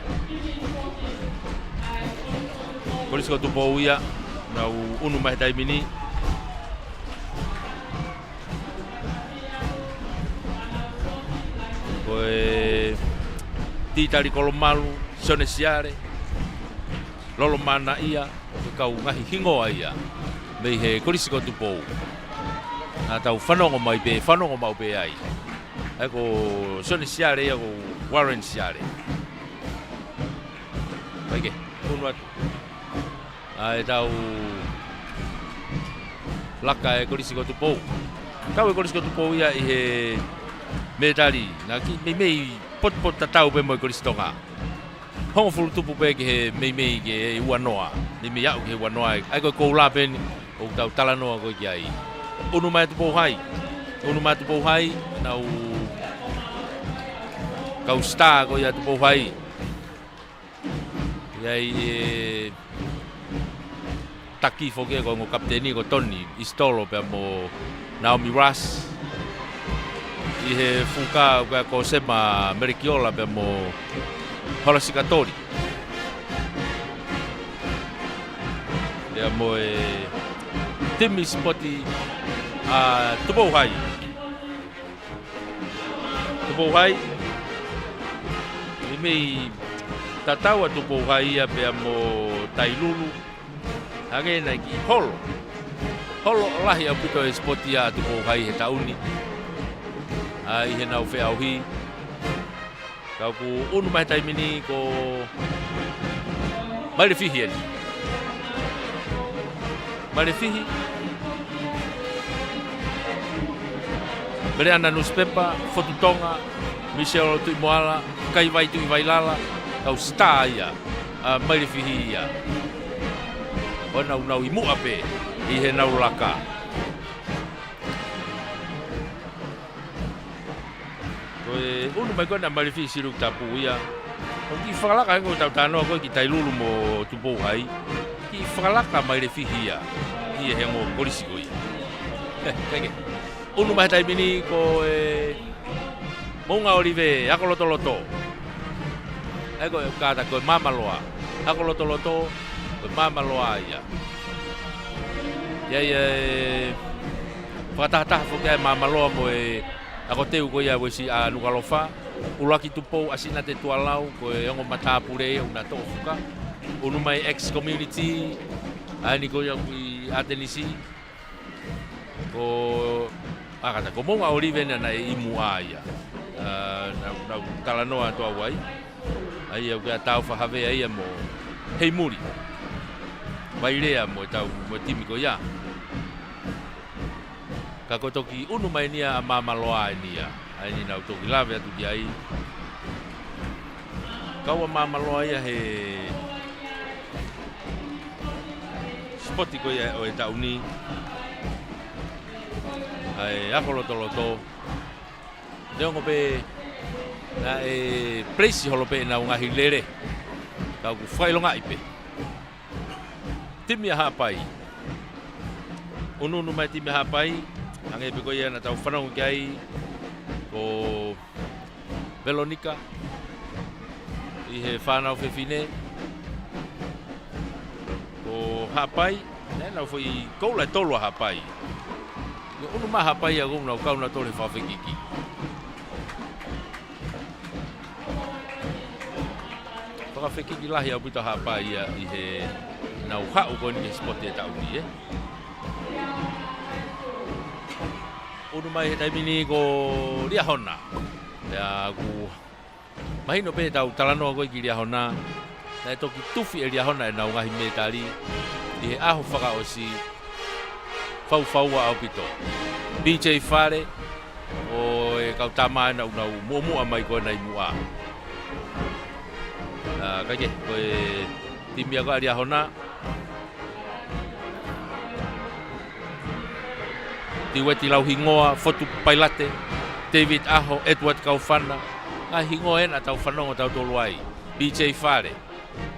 Kolisi ko Tupou ia, nau ʻunu mai he taimi ni. Ko e Titali Kolomalu, Sione Siale, Lolo Manaʻia, ko e kau ngaahi hingoa ia mei he Kolisi ko Tupou. Naʻa tau fanongo mai pē, fanongo maʻu pē ai. ʻA ia ko Sione Siale ia ko Warren Siale. Kae kehe, ʻunu atu ʻa ʻetau laka ʻa e Kolisi ko Tupou. Kau e Kolisi ko Tupou ia ʻi he mētali. Naʻe kiʻi meimei potupotu tatau pē mo e Kolisi Tonga. Hongofulu tupu pē ki he meimei ki he uanoa. Meimei aʻu ki he uanoa. ʻA ia ko e koula pē eni ʻoku tau talanoa ko ē ki ai. ʻUnu mai Tupou Hai. ʻUnu mai Tupou Hai. Nau kau star ko ia Tupou Hai. ʻI ai e taki foki ko e ongo kapiteni ko Tony Isitolo pea mo Naomi Russ. ʻI he fuka ko ē ko Sema Melekiola pea mo Hola Sikatoli. Pea mo e timi sipoti ʻa Tupou Hai. Tupou Hai. Meimei tatau ʻa Tupou Hai ia pea mo Tailulu. Hangē naʻe kiʻi holo. Holo lahi ʻaupito e sipoti ʻa Tupou Hai he taʻu ni. ʻA ia ʻi heʻenau feʻauhi. Ka ʻoku ʻunu mai he taimi ni ko Mailefihi eni. Mailefihi. Meleana Nusipepa, Fotu Tonga, Michelle Tuʻimoala, Kaivai Tuʻivailala, kau star ia, ʻa Mailefihi ia. ʻO nau nau ʻi muʻa pē ʻi heʻenau laka. Ko e ʻunu mai ko ena Mailefihi Silu Tapu ia. ʻOku kiʻi fakalaka hangē ko ʻetau talanoa ko ē ki Tailulu mo Tupou Hai. Kiʻi fakalaka Mailefihi ia. ʻI he ongo kolisi ko ia. Kae kehe. ʻUnu mai he taimi ni ko e Moʻunga ʻŌlive, Ako Lotoloto. ʻA ia ko e kātaki ko e Māmaloa. Ako Lotoloto, ko e Māmaloa ia. ʻI ai e fakatahataha foki ʻa e Māmaloa mo e Ako Teu ko ia Uesi ʻa Nukuʻalofa. ʻUluaki Tupou ʻa Sinate Tualau, ko e ongo matāpule ia ʻoku na toʻo fuka. ʻUnu mai ex community, ʻa eni ko ia ʻoku ʻi ʻAtenisi. Ko, ʻa kātaki, ko Moʻunga ʻŌlive ena naʻe ʻi muʻa ia. ʻA, nau, nau talanoa atu au ai. ʻA ia ʻoku ʻi ai ʻa Taufa Havea ia mo Heimuli Vailea mo e tau, mo e timi ko ia. Ka ko e toki ʻunu mai eni ia ʻa Māmaloa eni ia. ʻA eni naʻa ku toki lave atu ki ai. Kau ʻa Māmaloa ia he sipoti ko ia ʻo e taʻu ni. ʻA e Ako Lotoloto. Neongo pē naʻe place holo pē ʻenau ngaahi lele. Ka ʻoku fakaʻilongaʻi pē. Timi ʻa Haʻapai. ʻUnuʻunu mai timi ʻa Haʻapai, hangē pē ko ia naʻa tau fanongo ki ai, ko Velonika, ʻi he fānau fefine, ko Haʻapai, naʻe ʻi ai ʻenau foʻi koula ʻe tolu ʻa Haʻapai. ʻUnu mai Haʻapai ia ʻoku nau kau nautolu he fakafekiki. Fakafekiki lahi ʻaupito Haʻapai ia ʻi heʻenau haʻu ko eni ki he sipoti ʻo e taʻu ni, ē. ʻUnu mai he taimi ni ko Liahona. Pea ʻoku mahino pē ʻetau talanoa ko ē ki Liahona. Naʻe toki tufi ʻe Liahona ʻenau ngaahi mētali ʻi he ʻaho fakaʻosi. Faufaua ʻaupito. P J Fale, ʻo e kau tama ena ʻoku nau muʻomuʻa mai ko ena ʻi muʻa. ʻA, kae kehe, ko e timi ia ko ē ʻa Liahona. Tiueti Lauhingoa, Fotu Pailate, David ʻAho, Edward Kaufana, Ngaahi hingoa ena ʻoku tau fanongo tautolu ai. P J Fale.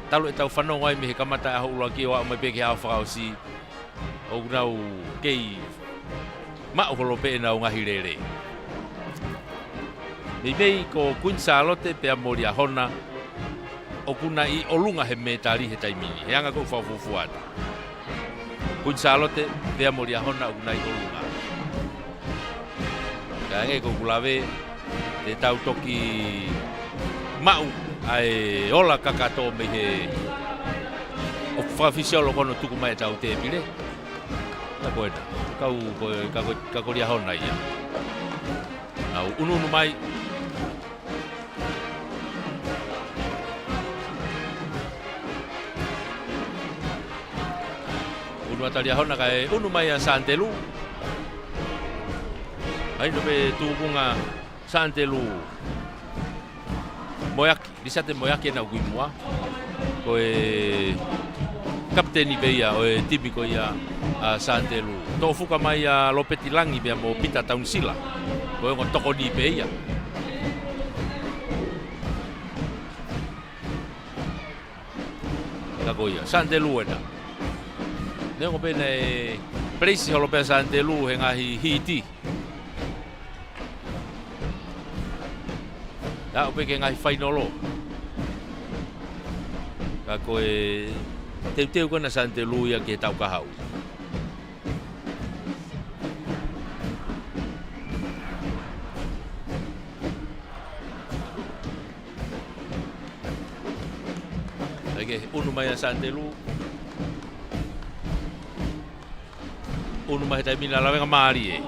Talu ʻetau fanongo ai mei he kamata ʻaho ʻuluaki ʻo aʻu mai pē ki he ʻaho fakaʻosi. ʻOku nau kei maʻu holo pē ʻenau ngaahi lele. Meimei ko Kuini Sālote pea mo Liahona, ʻoku na ʻi ʻolunga he mētali he taimi ni. He anga ko ʻeku fakafuofua atu. Kuini Sālote pea mo Liahona ʻoku na ʻi ʻolunga. Ka hangē ko ʻeku lave, te tau toki maʻu ʻa e ola kakato mei he ʻofa fakafisiolo ko hono tuku mai ʻetau tēpile. Ka ko ena, kau ko, ka ko, ka ko Liahona ia. Nau ʻunuʻunu mai. ʻUnu atu ʻa Liahona kae ʻunu mai ʻa Santelu. Hai no pe tukunga Santelu. Moeaki, Lisate Moeaki ʻena ʻoku ʻi muʻa. Ko e kapiteni pē ia ʻo e timi ko ia ʻa Santelu. Toʻo fuka mai ʻa Lopeti Langi pea mo Pita Taunisila. Ko e ongo tokoni pē ia. Ka ko ia, Santelu ʻena. Neongo pē naʻe peleisi holo pē ʻa Santelu he ngaahi hiti. Aʻu pē ki he ngaahi fainolo. Ka ko e teuteu ko ena ʻa Santelu ia ki he taʻu kahaʻu. Kae ʻunu mai ʻa Santelu. ʻUnu mai he taimi ni ʻa Lavengamālie.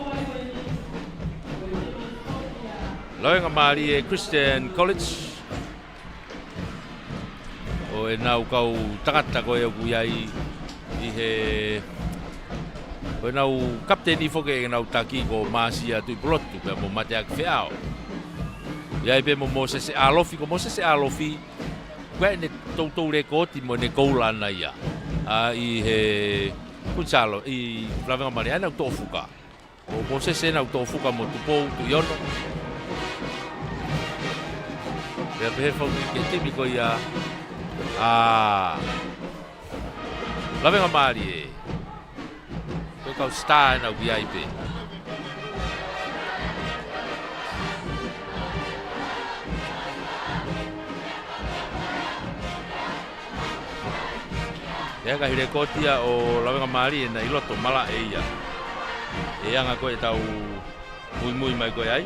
Lavengamālie Christian College. ʻO ʻenau kau tangata ko ē ʻoku ʻi ai ʻi he, ʻo ʻenau kapiteni foki ʻenau taki ko Māsia Tuʻipulotu, pea mo Mateaki Feʻao. ʻI ai pē mo Mōsese ʻAlofi, ko Mōsese ʻAlofi, ko ʻene toutou lēkooti mo ʻene koula ʻana ia. ʻA ʻi he Kuini Sālote, ʻi Lavengamālie, ʻa ʻenau toʻo fuka. Ko Mōsese ʻenau toʻo fuka mo Tupou Tuʻiono. Pea pehē foki ki he timi ko ia ʻa Lavengamālie. Ko e kau star ʻenau ʻi ai pē. ʻI ai e ngaahi lēkooti ia ʻo Lavengamālie naʻe ʻi loto malaʻe ia. ʻI he anga ko ē ʻetau muimui mai ko ē ai.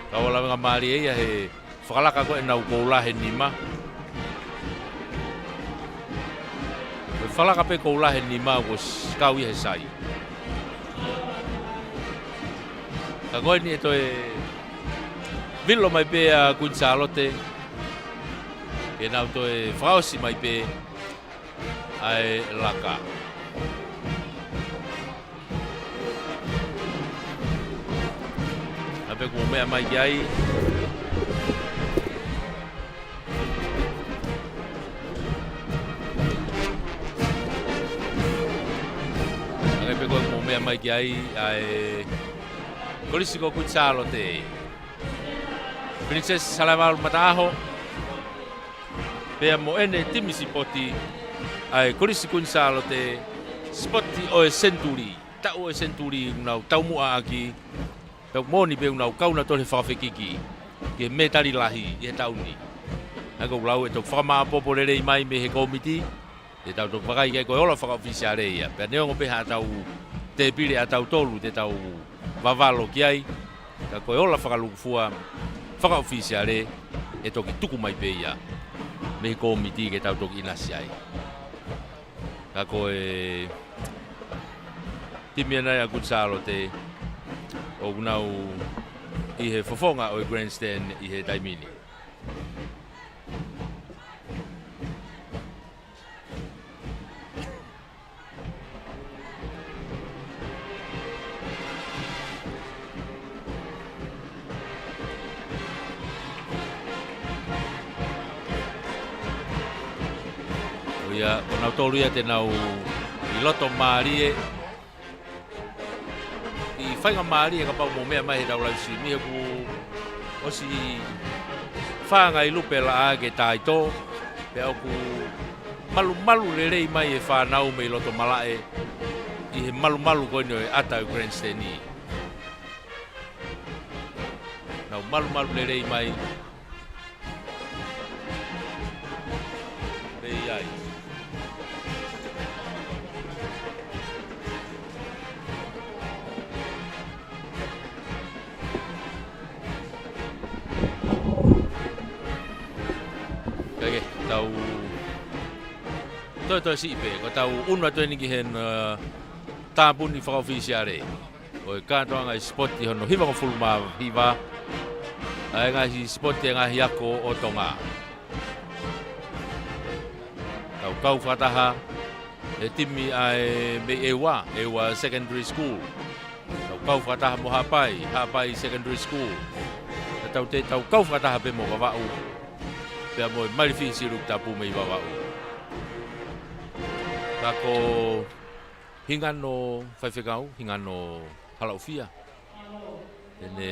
Ka ʻo Lavengamālie ia he fakalaka ko ē ʻenau koula he nima. Ko e fakalaka pē koula he nima kuo s-, kau ia he sai. Ka ko eni ʻe toe vilo mai pē ʻa Kuini Sālote. Ke nau toe fakaʻosi mai pē ʻa e laka. Naʻa pē kuo meʻa mai ki ai. Naʻa pē kuo meʻa mai ki ai ʻa e Kolisi ko Kuini Sālote. Princess Salavalu Mataʻaho. Pea mo ʻene timi sipoti ʻa e Kolisi Kuini Sālote, sipoti ʻo e senituli, taʻu ʻo e senituli ʻoku nau taumuʻa ʻaki, pea ʻoku moʻoni pē ʻoku nau kau nautolu he fakafekiki ki he mētali lahi ʻi he taʻu ni. ʻA ia ʻoku ou lau ʻe toki fakamāʻopoʻopo lelei mai mei he kōmiti, te tau toki vakai ki ai ko e ola fakaʻofisiale ia. Pea neongo pē haʻatau tēpile ʻatautolu te tau vavalo ki ai, ka ko e ola fakalūkufua fakaʻofisiale ʻe toki tuku mai pē ia mei he kōmiti ke tau toki ʻinasi ai. Ka ko e timi ʻana ia ʻa Kuini Sālote ʻoku nau ʻi he fofonga ʻo e grandstand ʻi he taimi ni. ʻO ia, ko nautolu ia te nau ʻi loto mālie, ʻi faingamālie kapau ʻoku mou meʻa mai he tau live stream, he kuo ʻosi Fāngai lupe laʻā ke taitō, pea ʻoku malumalu lelei mai e fānau mei loto malaʻe ʻi he malumalu ko eni ʻo e ʻata ʻo e grandstand. Nau malumalu lelei mai. Pea ʻi ai. Kae kehe, tau toe toe siʻi pē, ko ʻetau ʻunu atu eni ki he, uh, tāpuni fakaʻofisiale ʻo e kātoanga ʻi he sipoti hono hivangofulu mā hiva ʻa e ngaahi sipoti ʻa e ngaahi ako ʻo Tonga. Tau kau fakataha e timi ʻa e mei ʻEua, ʻEua Secondary School. Tau kau fakataha mo Haʻapai, Haʻapai Secondary School. Pea tau te, tau kau fakataha pē mo Vavaʻu. Pea mo e Mailifi Siluki Tapu mei Vavaʻu. Ka ko Hingano Faifekau, Hingano Halaʻofia. Te ne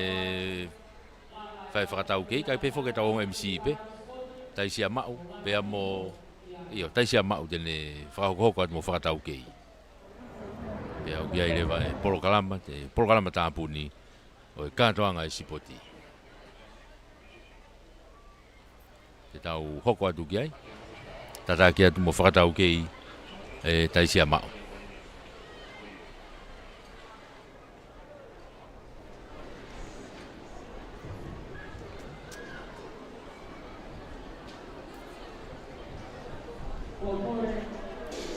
fai fakataukei, kae pehē foki ʻetau ongo M C pē. Taisia Maʻu, pea mo, ʻio, Taisia Maʻu te ne fakahokohoko atu mo fakataukei. Pea ʻoku ʻi ai leva e polokalama, te, polokalama tāpuni ʻo e kātoanga ʻi he sipoti. Te tau hoko atu ki ai. Tataki atu mo fakataukei e Taisia Maʻu.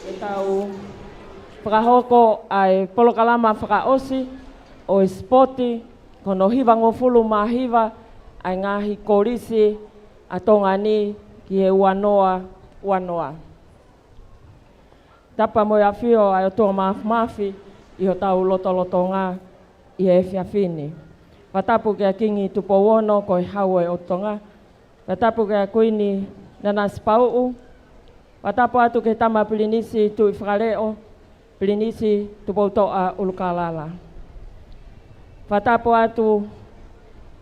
Ke tau fakahoko ʻa e polokalama fakaʻosi ʻo e sipoti, ko hono hivangofulu mā hiva ʻa e ngaahi kolisi ʻa Tonga ni ki he ua noa ua noa. Tapu mo e ʻafio ʻa e ʻOtua Māfimafi ʻi hotau lotolotonga ʻi he efiafi ni. Fakatapu kia Kingi Tupou Ono ko e Hau ʻo e ʻOtu Tonga. Fakatapu kia Kuini Nanasipauʻu. Fakatapu atu ki he Tama Pilinisi Tuʻifakaleo, Pilinisi Tupoutoʻa ʻUlukalala. Fakatapu atu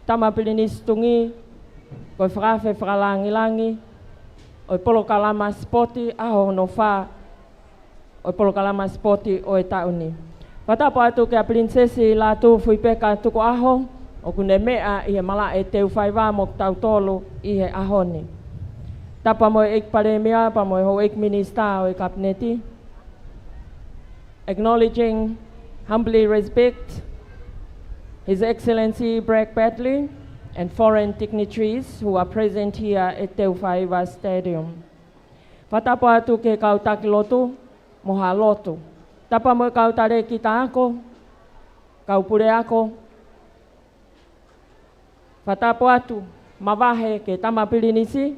Tama Pilinisi Tungi, ko e fakaafe fakalāngilangi ʻo e polokalama sipoti ʻaho hono fā ʻo e polokalama sipoti ʻo e taʻu ni. Fakatapu atu kia Pilinisesi Lātūfuipeka Tukuʻaho, ʻoku ne meʻa ʻi he malaʻe Teufaiva mo kitautolu ʻi he ʻaho ni. Tapu mo e ʻEiki Palēmia, pea mo e Houʻeiki Minisitā ʻo e Kapineti. Acknowledging humbly respect His Excellency Bragg Batley and foreign dignitaries who are present here at Teufaiva Stadium. Fakatapu atu ki he kau taki lotu mo haʻa lotu. Tapu mo e kau talēkita ako, kau puleako. Fakatapu atu mavahe ki he Tama Pilinisi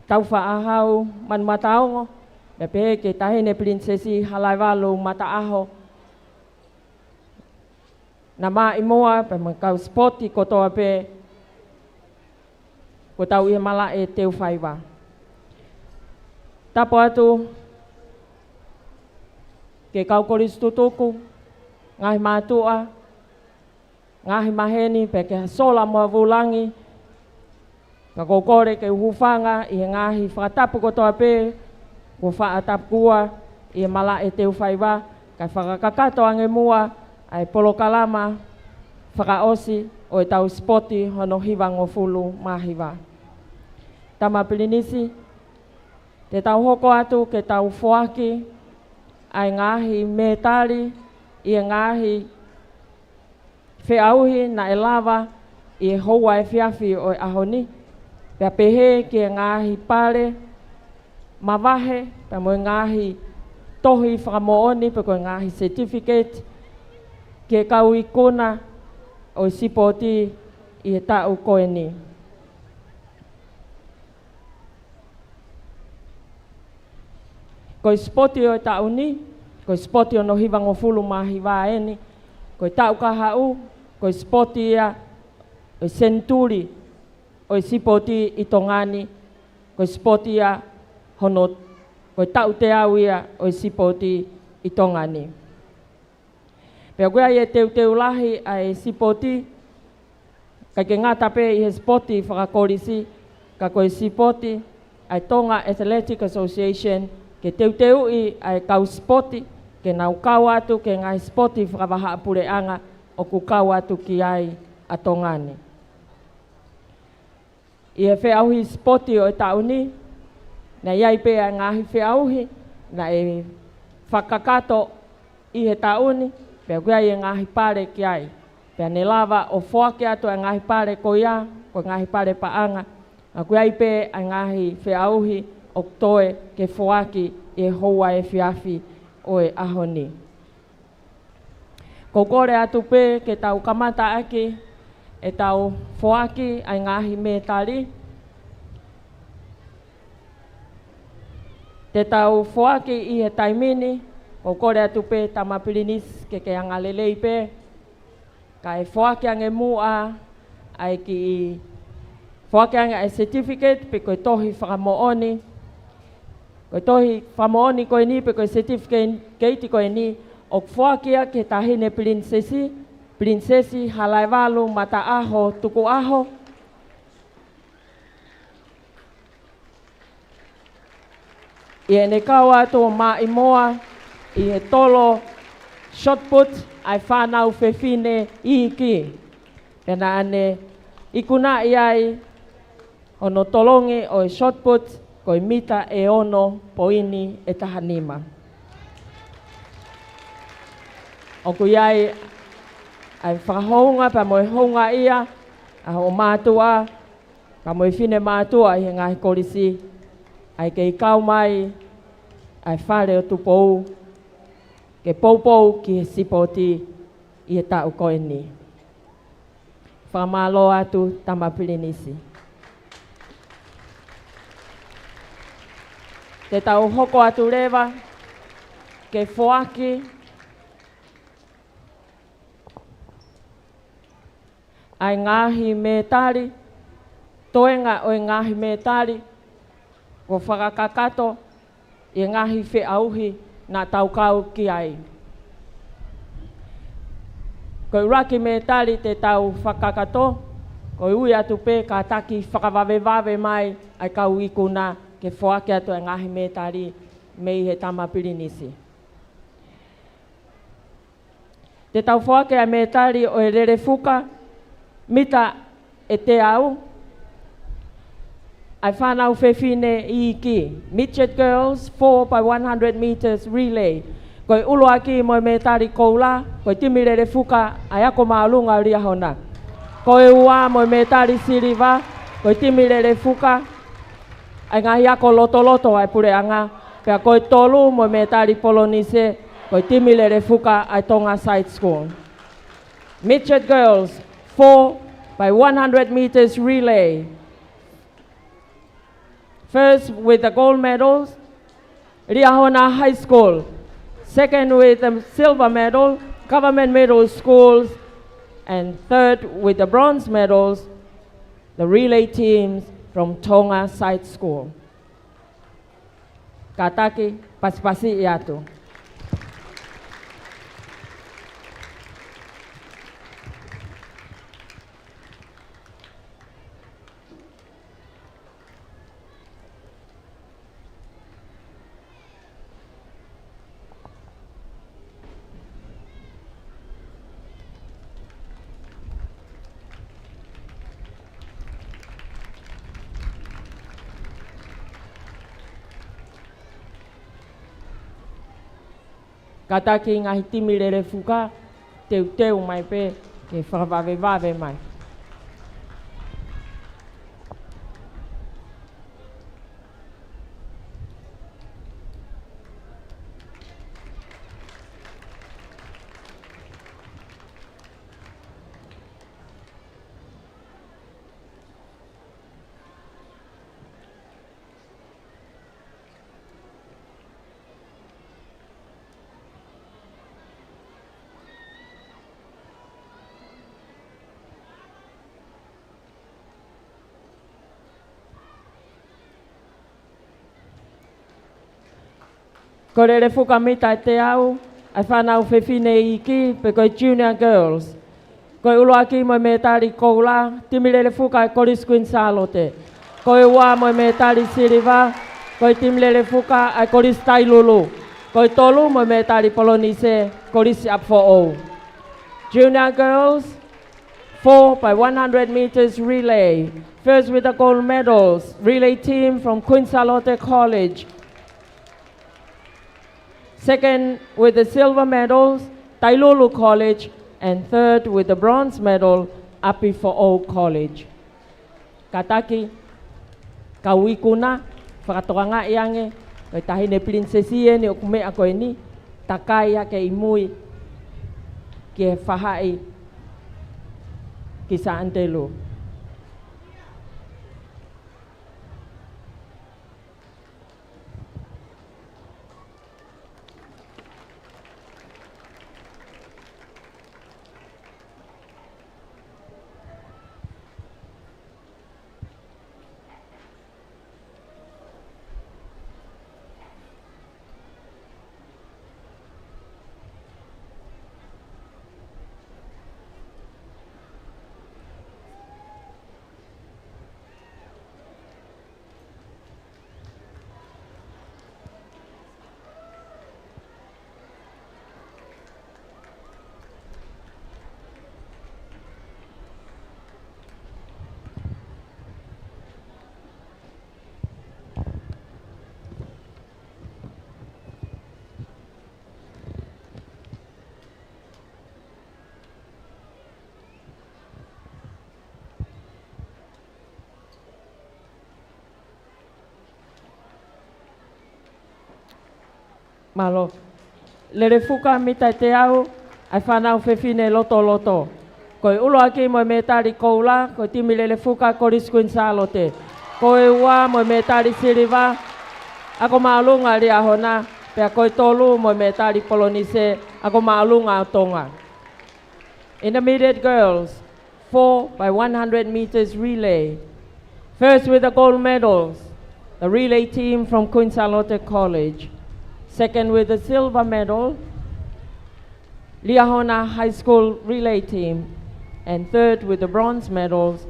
Taufaʻāhau Manumataongo, pea pehē ki he Taʻahine Pilinisesi Halaevalu Mataʻaho. Naʻa mā ʻi muʻa, pea mo e kau sipoti kotoa pē kuo tau ʻi he malaʻe Teufaiva. Tapu atu ki he kau kolisi tutuku, ngaahi mātuʻa, ngaahi maheni, pea ki he sola mo e vūlangi, ka ʻoku ou kole ke u hūfanga ʻi he ngaahi fakatapu kotoa pē kuo faʻa tapukua ʻi he malaʻe Teufaiva, kae fakakakato ange muʻa ʻa e polokalama fakaʻosi ʻo ʻetau sipoti hono hivangofulu mā hiva. Tama Pilinisi, te tau hoko atu ke tau foaki ʻa e ngaahi mētali ʻi he ngaahi feʻauhi naʻe lava ʻi he houa efiafi ʻo e ʻaho ni, pea pehē ki he ngaahi pale mavahe, pea mo e ngaahi tohi fakamoʻoni, pe ko e ngaahi certificate, ki he kau ikuna ʻo e sipoti ʻi he taʻu ko eni. Ko e sipoti ʻo e taʻu ni, ko e sipoti hono hivangofulu mā hiva eni, ko e taʻu kahaʻu, ko e sipoti ia ʻo e senituli ʻo e sipoti ʻi Tonga ni, ko e sipoti ia hono, ko e taʻu teau ia ʻo e sipoti ʻi Tonga ni. Pea ʻoku ʻi ai e teuteu lahi ʻa e sipoti, ʻikai ke ngata pē ʻi he sipoti fakakolisi, Ka ko e sipoti ʻa e Tonga Athletic Association ke teuteuʻi ʻa e kau sipoti ke nau kau atu ki he ngaahi sipoti fakavahaʻapuleʻanga ʻoku kau atu ki ai ʻa Tonga ni. ʻI he feʻauhi sipoti ʻo e taʻu ni, naʻe ʻi ai pē ʻa e ngaahi feʻauhi naʻe fakakakato ʻi he taʻu ni, pea ʻoku ʻi ai e ngaahi pale ki ai. Pea ne lava ʻo foaki atu e ngaahi pale ko ia, ko e ngaahi pale paʻanga, ʻoku ʻi ai pē ʻa e ngaahi feʻauhi ʻoku toe ke foaki ʻi he houa efiafi ʻo e ʻaho ni. ʻOku ou kole atu pē ke tau kamata ʻaki ʻetau foaki ʻa e ngaahi mētali. Te tau foaki ʻi he taimi ni, ʻoku ou kole atu pē Tama Pilinisi ke ke anga lelei pē, kae foaki ange muʻa ʻa e kiʻi, foaki ange ʻa e certificate pe ko e tohi fakamoʻoni. Ko e tohi fakamoʻoni ko eni pe ko e certificate ko eni, ʻoku foaki ia ki he Taʻahine Pilinisesi, Pilinisesi Halaevalu Mataʻaho Tukuʻaho, ʻi heʻene kau atu ʻo maʻimoa ʻi he tolo shot put ʻa e fānau fefine iiki. Pea naʻa ne ikunaʻi ai hono tolongi ʻo e shot put ko e mita ʻe ono poini ʻe taha nima. ʻOku ʻi ai ʻa e fakahounga pea mo e houngaʻia ʻa hoʻo mātuʻa, pea mo e finemātuʻa ʻi he ngaahi kolisi, ʻa e kei kau mai ʻa e Fale ʻo Tupou ke poupou ki he sipoti ʻi he taʻu ko eni. Fakamālō atu Tama Pilinisi. Te tau hoko atu leva ke foaki ʻa e ngaahi mētali, toenga ʻo e ngaahi mētali kuo fakakakato ʻi he ngaahi feʻauhi naʻa tau kau ki ai. Ko e ʻuluaki mētali te tau fakakakato, ko e ui atu pē kātaki fakavavevave mai ʻa e kau ikuna ke foaki atu ʻa e ngaahi mētali mei he Tama Pilinisi. Te tau foaki ʻa e mētali ʻo e lele fuka, mita ʻe teau, ʻa e fānau fefine iiki, Midget Girls four by one hundred meters relay. Ko e ʻuluaki mo e mētali koula, ko e timi lele fuka ʻa e Ako Māʻolunga ʻo Liahona. Ko e ua mo e mētali siliva, ko e timi lele fuka ʻa e ngaahi ako lotoloto ʻa e puleʻanga, pea ko e tolu mo e mētali polonise, ko e timi lele fuka ʻa e Tonga Side School. Midget Girls, four by one hundred meters relay. First with the gold medals, Liahona High School. Second with the silver medal, Government Middle Schools. And third with the bronze medals, the relay teams from Tonga Side School. Kātaki, pasipasiʻi atu. Kātaki ngaahi timi lele fuka, teuteu mai pē ke fakavavevave mai. Ko e lele fuka mita ʻe teau, ʻa e fānau fefine iiki, pe ko e Junior Girls. Ko e ʻuluaki mo e mētali koula, timi lele fuka ʻa e Kolisi Kuini Sālote. Ko e ua mo e mētali siliva, ko e timi lele fuka ʻa e Kolisi Tailulu. Ko e tolu mo e mētali polonise, Kolisi ʻApifoʻou. Junior girls, four by one hundred meters relay. First with the gold medals, relay team from Queen Sālote College. Second with the silver medals, Tailulu College, and third with the bronze medal, ʻApifoʻou College. Kātaki, kau ikuna, fakatokangaʻi ange, ko e taʻahine pilinisesi eni ʻoku meʻa ko eni, takai hake ʻi mui ki he faʻahi ki Sānitelu. Mālō. Lele fuka mita ʻe teau, ʻa e fānau fefine lotoloto. Ko e ʻuluaki mo e mētali koula, ko e timi lele fuka Kolisi Kuini Sālote. Ko e ua mo e mētali siliva, ako māʻolunga Liahona, pea ko e tolu mo e mētali polonise, ako māʻolunga ʻo Tonga. Intermediate girls, four by one hundred meters relay. First with the gold medals, the relay team from Queen Sālote College. Second with the silver medal, Liahona High School relay team. And third with the bronze medals,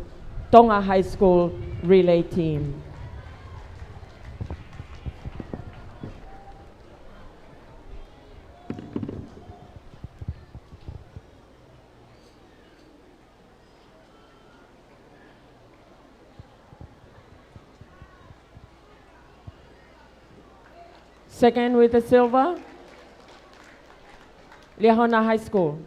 Tonga High School relay team. Second with the silver, Liahona High School.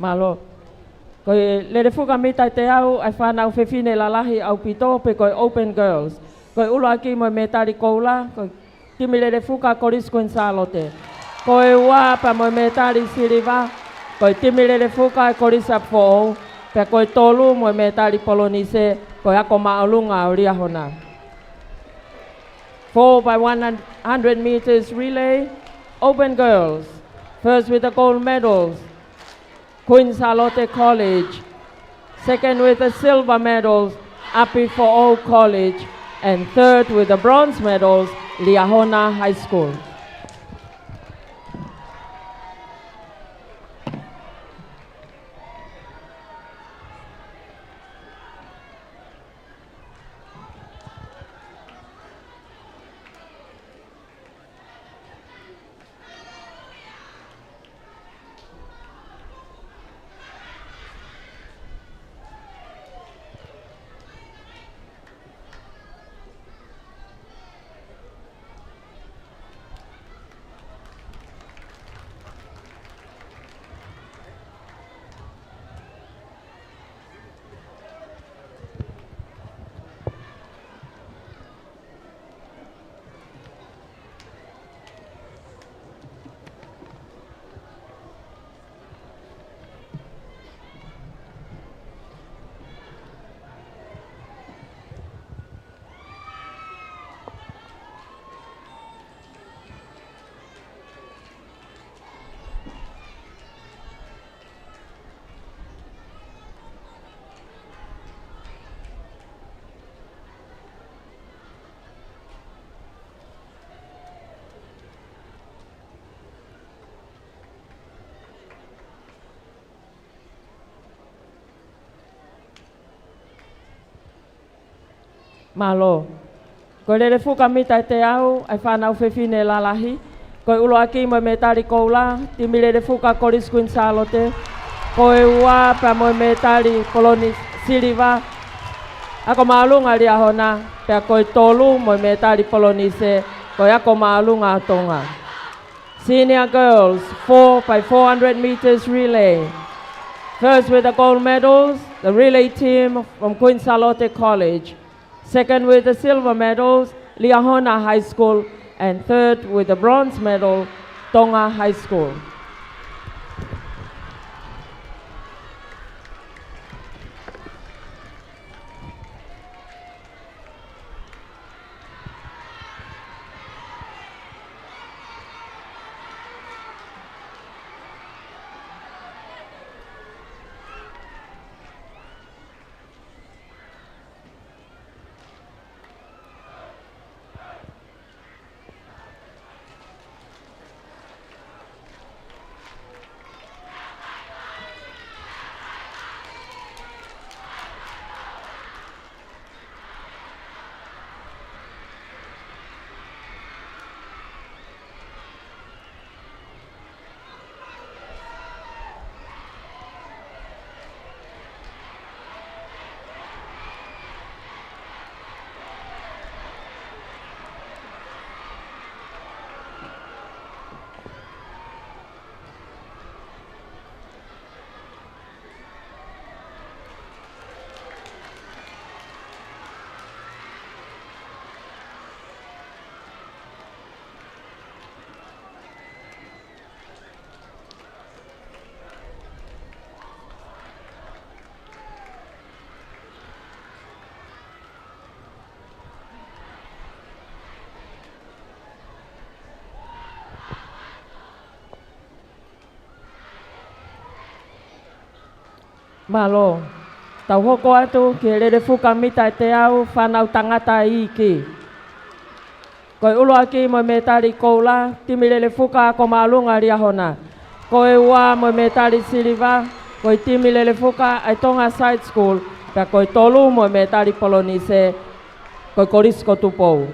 Mālō. Ko e lele fuka mita ʻe teau, ʻa e fānau fefine lalahi ʻaupito, pe ko e Open Girls. Ko e ʻuluaki mo e mētali koula, ko e timi lele fuka Kolisi Kuini Sālote. Ko e ua pea mo e mētali siliva, ko e timi lele fuka ʻa e Kolisi ʻApifoʻou, pea ko e tolu mo e mētali polonise, ko e ako māʻolunga ʻo Liahona. Four by one hundred meters relay, Open Girls. First with the gold medals, Queen Sālote College. Second with the silver medals, ʻApifoʻou College. And third with the bronze medals, Liahona High School. Mālō. Ko e lele fuka mita ʻe teau, ʻa e fānau fefine lalahi. Ko e ʻuluaki mo e mētali koula, timi lele fuka Kolisi Kuini Sālote. Ko e ua pea mo e mētali poloni siliva, Ako Māʻolunga Liahona, pea ko e tolu mo e mētali polonise, ko e Ako Māʻolunga ʻa Tonga. Senior girls, four by four hundred meters relay. First with the gold medals, the relay team from Queen Sālote College. Second with the silver medals, Liahona High School, and third with the bronze medal, Tonga High School. Mālō. Tau hoko atu ki he lele fuka mita ʻe teau, fānau tangata iiki. Ko e ʻuluaki mo e mētali koula, timi lele fuka Ako Māʻolunga Liahona. Ko e ua mo e mētali siliva, ko e timi lele fuka ʻa e Tonga Side School, pea ko e tolu mo e mētali polonise, ko e Kolisi ko Tupou.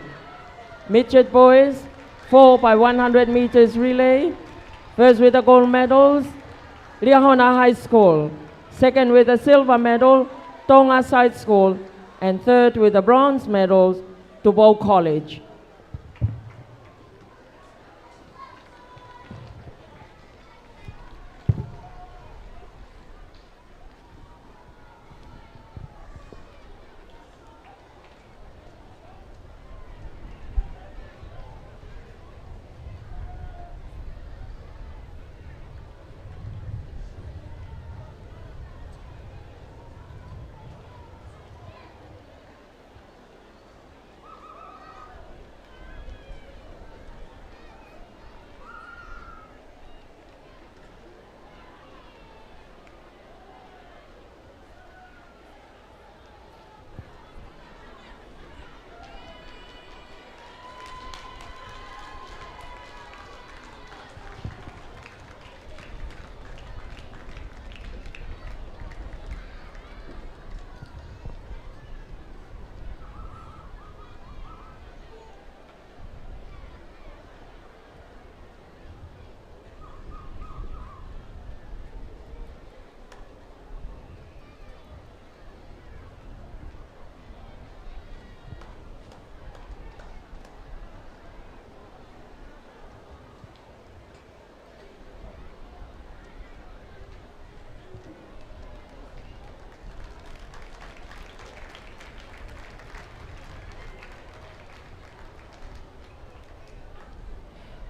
Midget boys, four by one hundred meters relay. First with the gold medals, Liahona High School. Second with the silver medal, Tonga Side School. And third with the bronze medals, Tupou College.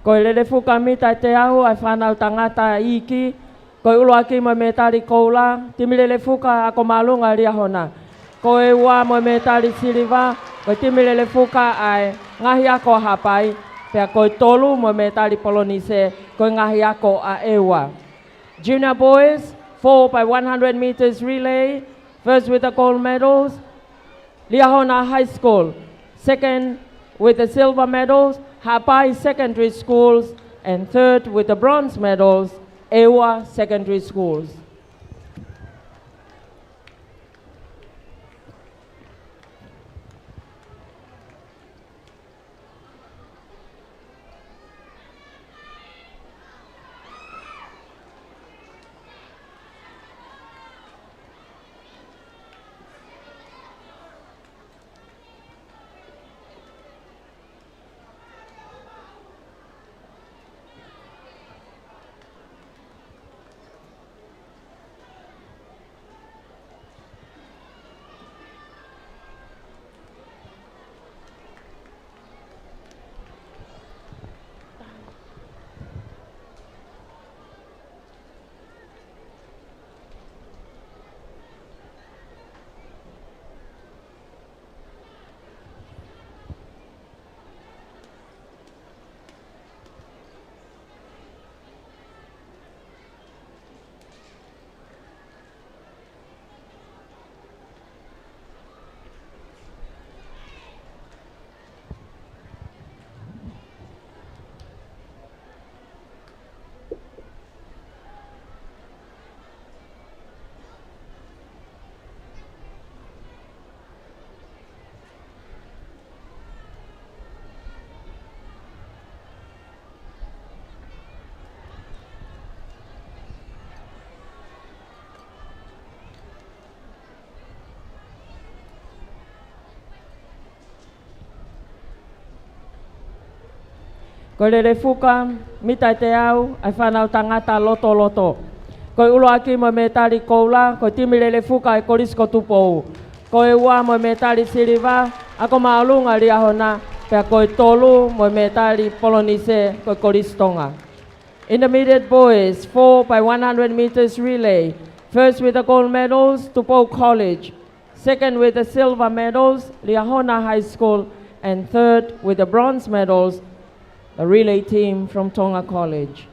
Ko e lele fuka mita ʻe teau ʻa e fānau tangata iiki, ko e ʻuluaki mo e mētali koula, timi lele fuka Ako Māʻolunga Liahona. Ko e ua mo e mētali siliva, ko e timi lele fuka ʻa e Ngaahi Ako ʻa Haʻapai, pea ko e tolu mo e mētali polonise, ko e Ngaahi Ako ʻa ʻEua. Junior boys, four by one hundred meters relay, first with the gold medals, Liahona High School. Second with the silver medals, Haʻapai Secondary Schools. And third with the bronze medals, ʻEua Secondary Schools. Ko e lele fuka mita ʻe teau ʻa e fānau tangata lotoloto. Ko e ʻuluaki mo e mētali koula, ko e timi lele fuka ʻa e Kolisi ko Tupou. Ko e ua mo e mētali siliva, Ako Māʻolunga Liahona, pea ko e tolu mo e mētali polonise, ko e Kolisi Tonga. Intermediate boys, four by one hundred meters relay. First with the gold medals, Tupou College. Second with the silver medals, Liahona High School. And third with the bronze medals, the relay team from Tonga College.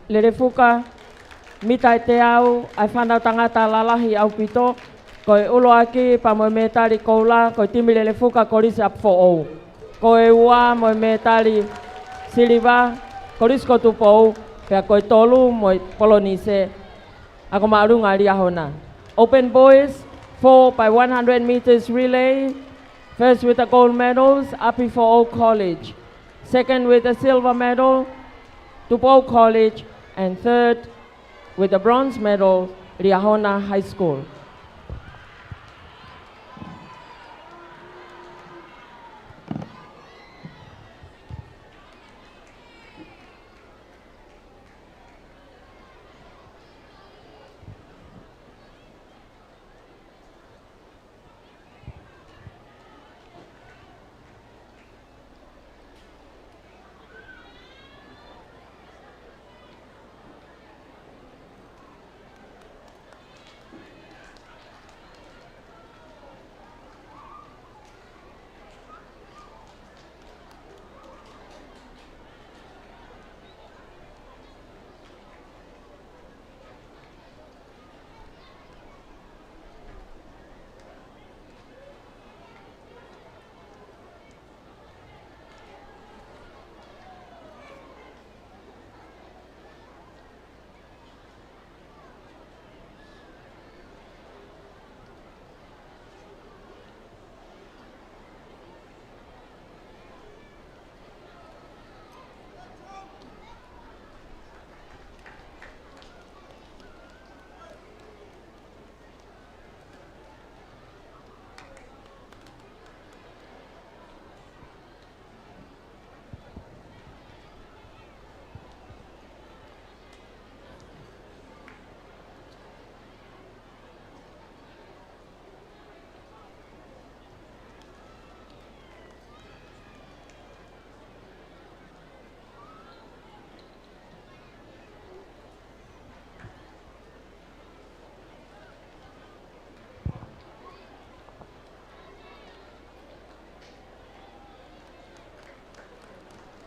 Lele fuka mita ʻe teau ʻa e fānau tangata lalahi ʻaupito. Ko e ʻuluaki pea mo e mētali koula, ko e timi lele fuka Kolisi ʻApifoʻou. Ko e ua mo e mētali siliva, Kolisi ko Tupou, pea ko e tolu mo e polonise, Ako Māʻolunga Liahona. Open boys, four by one hundred meters relay. First with the gold medals, ʻApifoʻou College. Second with the silver medal, Tupou College. And third with the bronze medal, Liahona High School.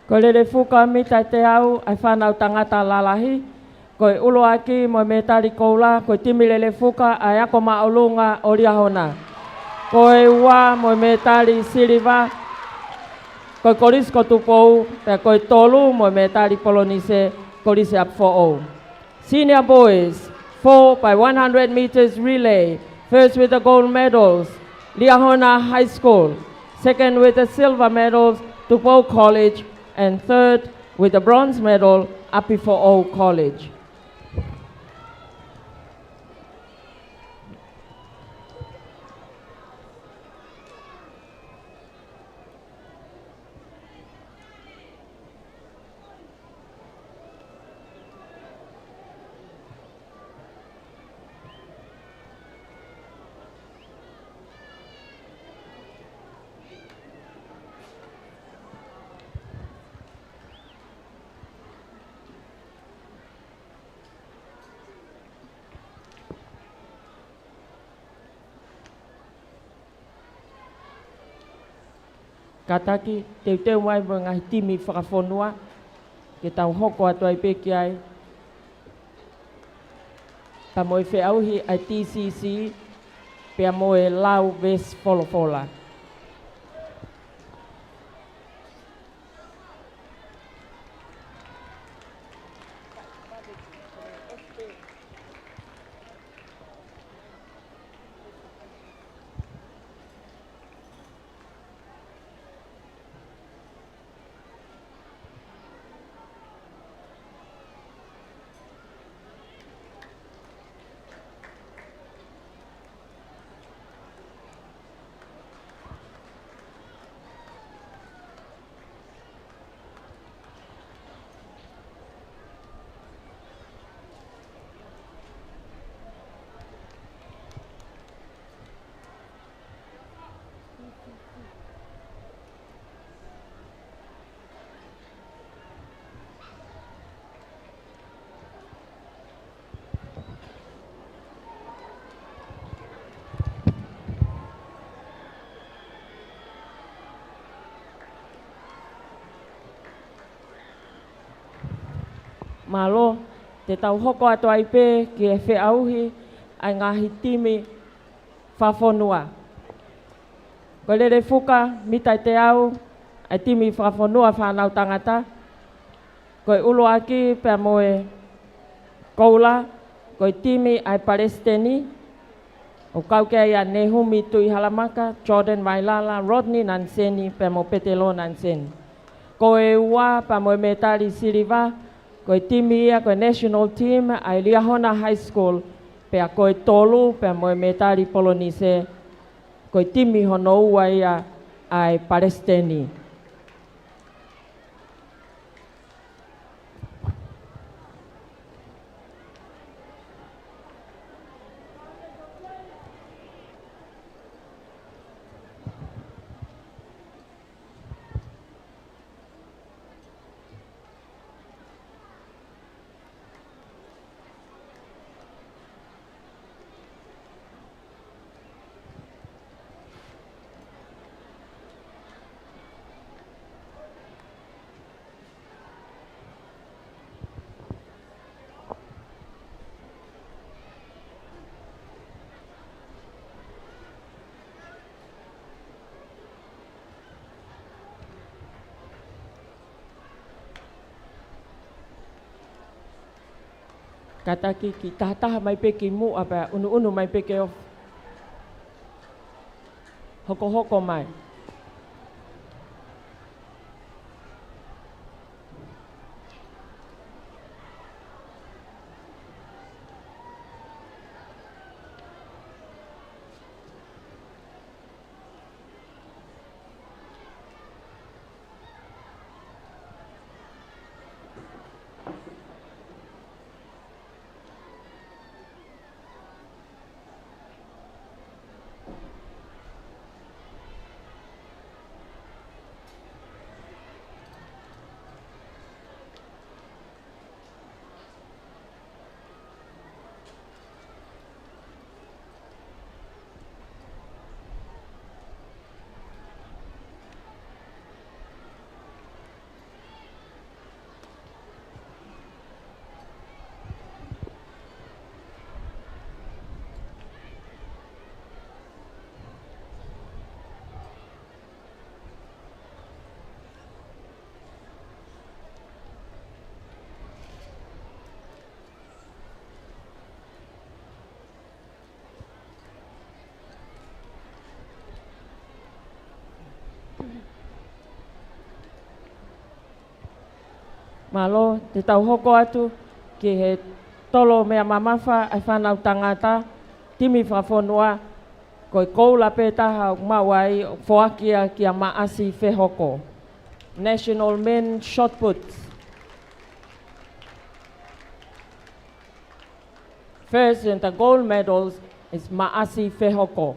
Ko e lele fuka mita ʻe teau ʻa e fānau tangata lalahi. Ko e ʻuluaki mo e mētali koula, ko e timi lele fuka ʻa e Ako Māʻolunga ʻo Liahona. Ko e ua mo e mētali siliva, ko e Kolisi ko Tupou, pea ko e tolu mo e mētali polonise, Kolisi ʻApifoʻou. Senior boys, four by one hundred meters relay, first with the gold medals, Liahona High School, second with the silver medals, Tupou College, and third with the bronze medal, Apifoʻou College. Kātaki, teuteu mai mo e ngaahi timi fakafonua, ke tau hoko atu ai pē ki ai. Pea mo e feʻauhi ʻa e T C C, pea mo e lau veesi folofola. Mālō, te tau hoko atu ai pē ki he feʻauhi ʻa e ngaahi timi fakafonua. Ko e lele fuka, mita ʻe teau, ʻa e timi fakafonua fānau tangata. Ko e ʻuluaki pea mo e koula, ko e timi ʻa e Palesiteni, ʻoku kau ki ai ʻa Nehumi Tuʻihalamaka, Jordan Vailala, Rodney Naniseni, pea mo Petelo Naniseni. Ko e ua pea mo e mētali siliva, ko e timi ia, ko e national team, ʻa e Liahona High School, pea ko e tolu, pea mo e mētali polonise, ko e timi hono ua ia ʻa e Palesiteni. Kātaki, kiʻi tahataha mai pē ki muʻa pea ʻunuʻunu mai pē ke ofi. Hokohoko mai. Mālō, te tau hoko atu ki he tolo meʻa mamafa ʻa e fānau tangata, timi fakafonua, ko e koula pē taha ʻoku maʻu ai ʻo foaki ia kia Maʻasi Fehoko. National Men Shot Put. First in the gold medals is Maʻasi Fehoko.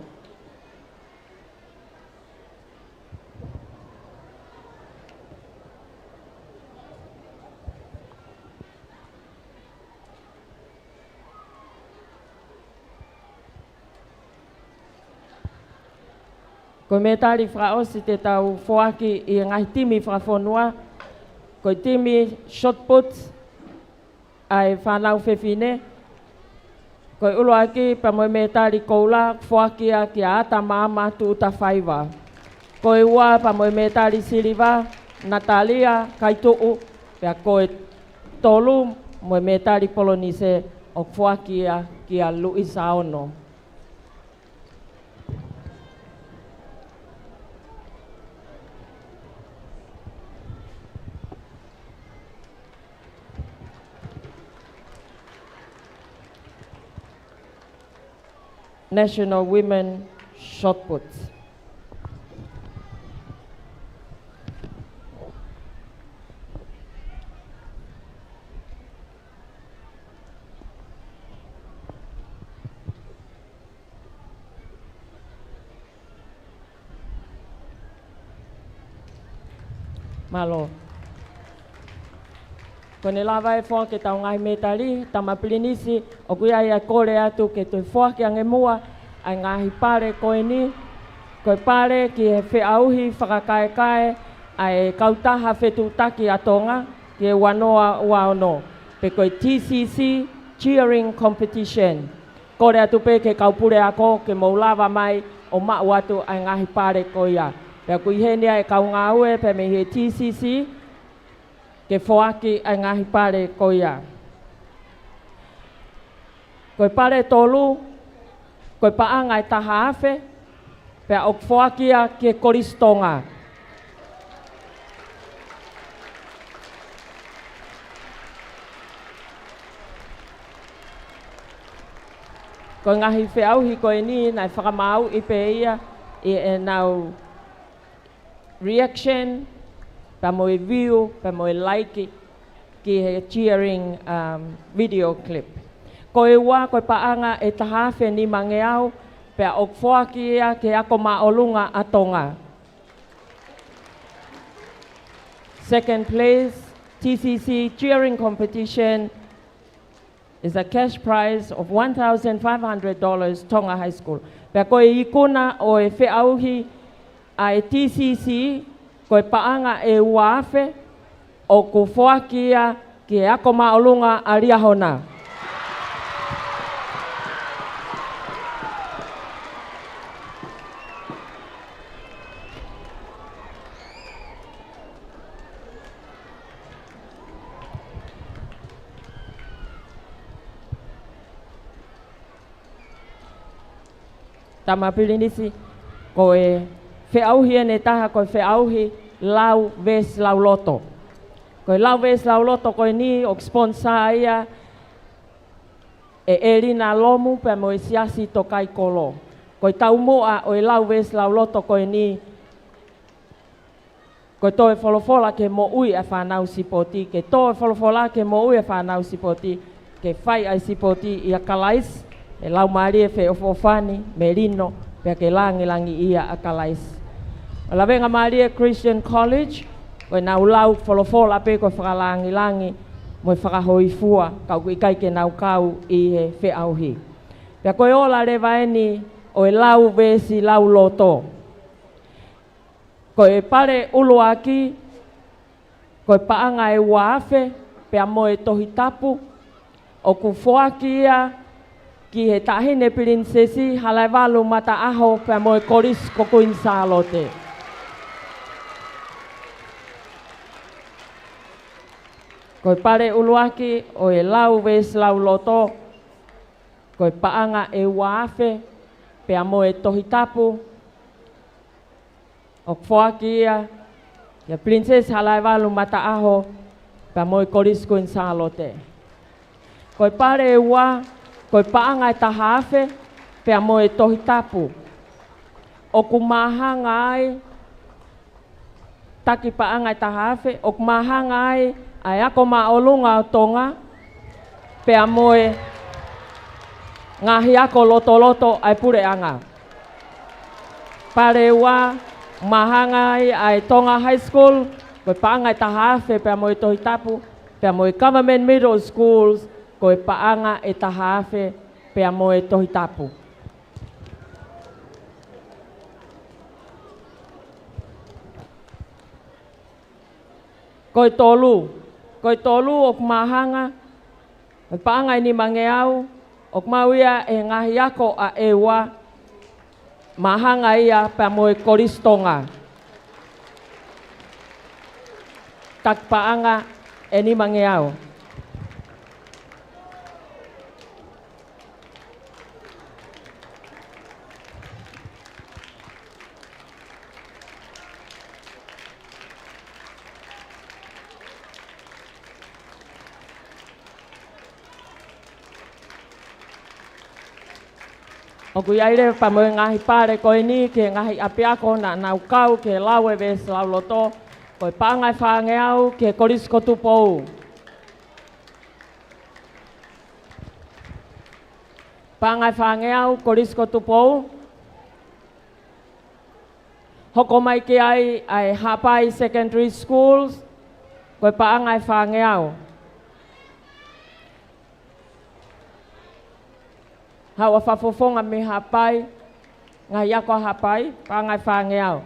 Ko e mētali fakaʻosi te tau foaki ʻi he ngaahi timi fakafonua, ko e timi shot put, ʻa e fānau fefine. Ko e ʻuluaki pea mo e mētali koula, foaki ia kia Ata Maama Tuʻutafaiva. Ko e ua pea mo e mētali siliva, Natalia Kaituʻu, pea ko e tolu mo e mētali polonise ʻoku foaki ia kia Luisa Ono. National Women Shot Put. Mālō. Ko ʻene lava e foaki ʻetau ngaahi mētali, Tama Pilinisi, ʻoku ʻi ai ʻa e kole atu ke toe foaki ange muʻa ʻa e ngaahi pale ko eni. Ko e pale ki he feʻauhi fakakaekae ʻa e kautaha fetuʻutaki ʻa Tonga ki he ua noa ua ono, pe ko e T C C Cheering Competition. Kole atu pē ki he kau puleako ke mou lava mai ʻo maʻu atu ʻa e ngaahi pale ko ia. Pea ʻoku ʻi heni ʻa e kau ngāue pē mei he T C C ke foaki ʻa e ngaahi pale ko ia. Ko e pale tolu, ko e paʻanga ʻe taha afe, pea ʻoku foaki ia ki he Kolisi Tonga. Ko e ngaahi feʻauhi ko eni naʻe fakamāuʻi pē ia ʻi heʻenau reaction, pea mo e view, pea mo e like, ki he cheering, um, video clip. Ko e ua, ko e paʻanga ʻe taha afe nimangeau, pea ʻoku foaki ia ki he Ako Māʻolunga ʻa Tonga. Second place, T C C cheering competition is a cash prize of one thousand five hundred dollars, Tonga High School. Pea ko e ikuna ʻo e feʻauhi ʻa e T C C, ko e paʻanga ʻe ua afe, ʻoku foaki ia ki he Ako Māʻolunga ʻa Liahona. Tama Pilinisi, ko e feʻauhi ʻe taha, ko e feʻauhi lau veesi lauloto. Ko e lau veesi lauloto ko eni ʻoku sponsor ia ʻe ʻElina Lomu pea mo e Siasi Tokaikolo. Ko e taumuʻa ʻo e lau veesi lauloto ko eni, ko e tō e folofola ki he moʻui ʻa e fānau sipoti, ke tō e folofola ki he moʻui ʻa e fānau sipoti, ke fai ʻa e sipoti ʻia Kalaisi, ʻe laumālie feʻofoʻofani, melino, pea ke langilangiʻia ʻa Kalaisi. ʻA Lavengamālie Christian College, ko ʻenau lau folofola pē ko e fakalangilangi mo e fakahōifua, ka ʻoku ʻikai ke nau kau ʻi he feʻauhi. Pea ko e ola leva eni ʻo e lau veesi lauloto. Ko e pale ʻuluaki, ko e paʻanga ʻe ua afe, pea mo e Tohi Tapu, ʻoku foaki ia ki he Taʻahine Pilinisesi Halaevalu Mataʻaho pea mo e Kolisi ko Kuini Sālote. Ko e pale ʻuluaki ʻo e lau veesi lauloto, ko e paʻanga ʻe ua afe, pea mo e Tohi Tapu, ʻoku foaki ia kia Pilinisesi Halaevalu Mataʻaho, pea mo e Kolisi Kuini Sālote. Ko e pale ʻe ua, ko e paʻanga ʻe taha afe, pea mo e Tohi Tapu. ʻOku māhanga ai, taki paʻanga ʻe taha afe, ʻoku māhanga ai ʻa e Ako Māʻolunga ʻo Tonga, pea mo e ngaahi ako lotoloto ʻa e puleʻanga. Pale ua, māhanga ai ʻa e Tonga High School, ko e paʻanga ʻe taha afe pea mo e Tohi Tapu, pea mo e Government Middle Schools, ko e paʻanga ʻe taha afe pea mo e Tohi Tapu. Ko e tolu, ko e tolu ʻoku māhanga, ko e paʻanga ʻe nimangeau, ʻoku maʻu ia ʻe he ngaahi ako ʻa ʻEua, māhanga ia pea mo e Kolisi Tonga. Taki paʻanga ʻe nimangeau. ʻOku ʻi ai leva pea mo e ngaahi pale ko eni ki he ngaahi ʻapiako naʻa nau kau ki he lau e veesi lauloto, ko e paʻanga ʻe fāngeau ki he Kolisi ko Tupou. Paʻanga ʻe fāngeau, Kolisi ko Tupou. Hoko mai ki ai ʻa e Haʻapai Secondary Schools, ko e paʻanga ʻe fāngeau. Haʻu ʻa Fakafofonga mei Haʻapai, ngaahi ako ʻa Haʻapai, paʻanga ʻe fāngeau.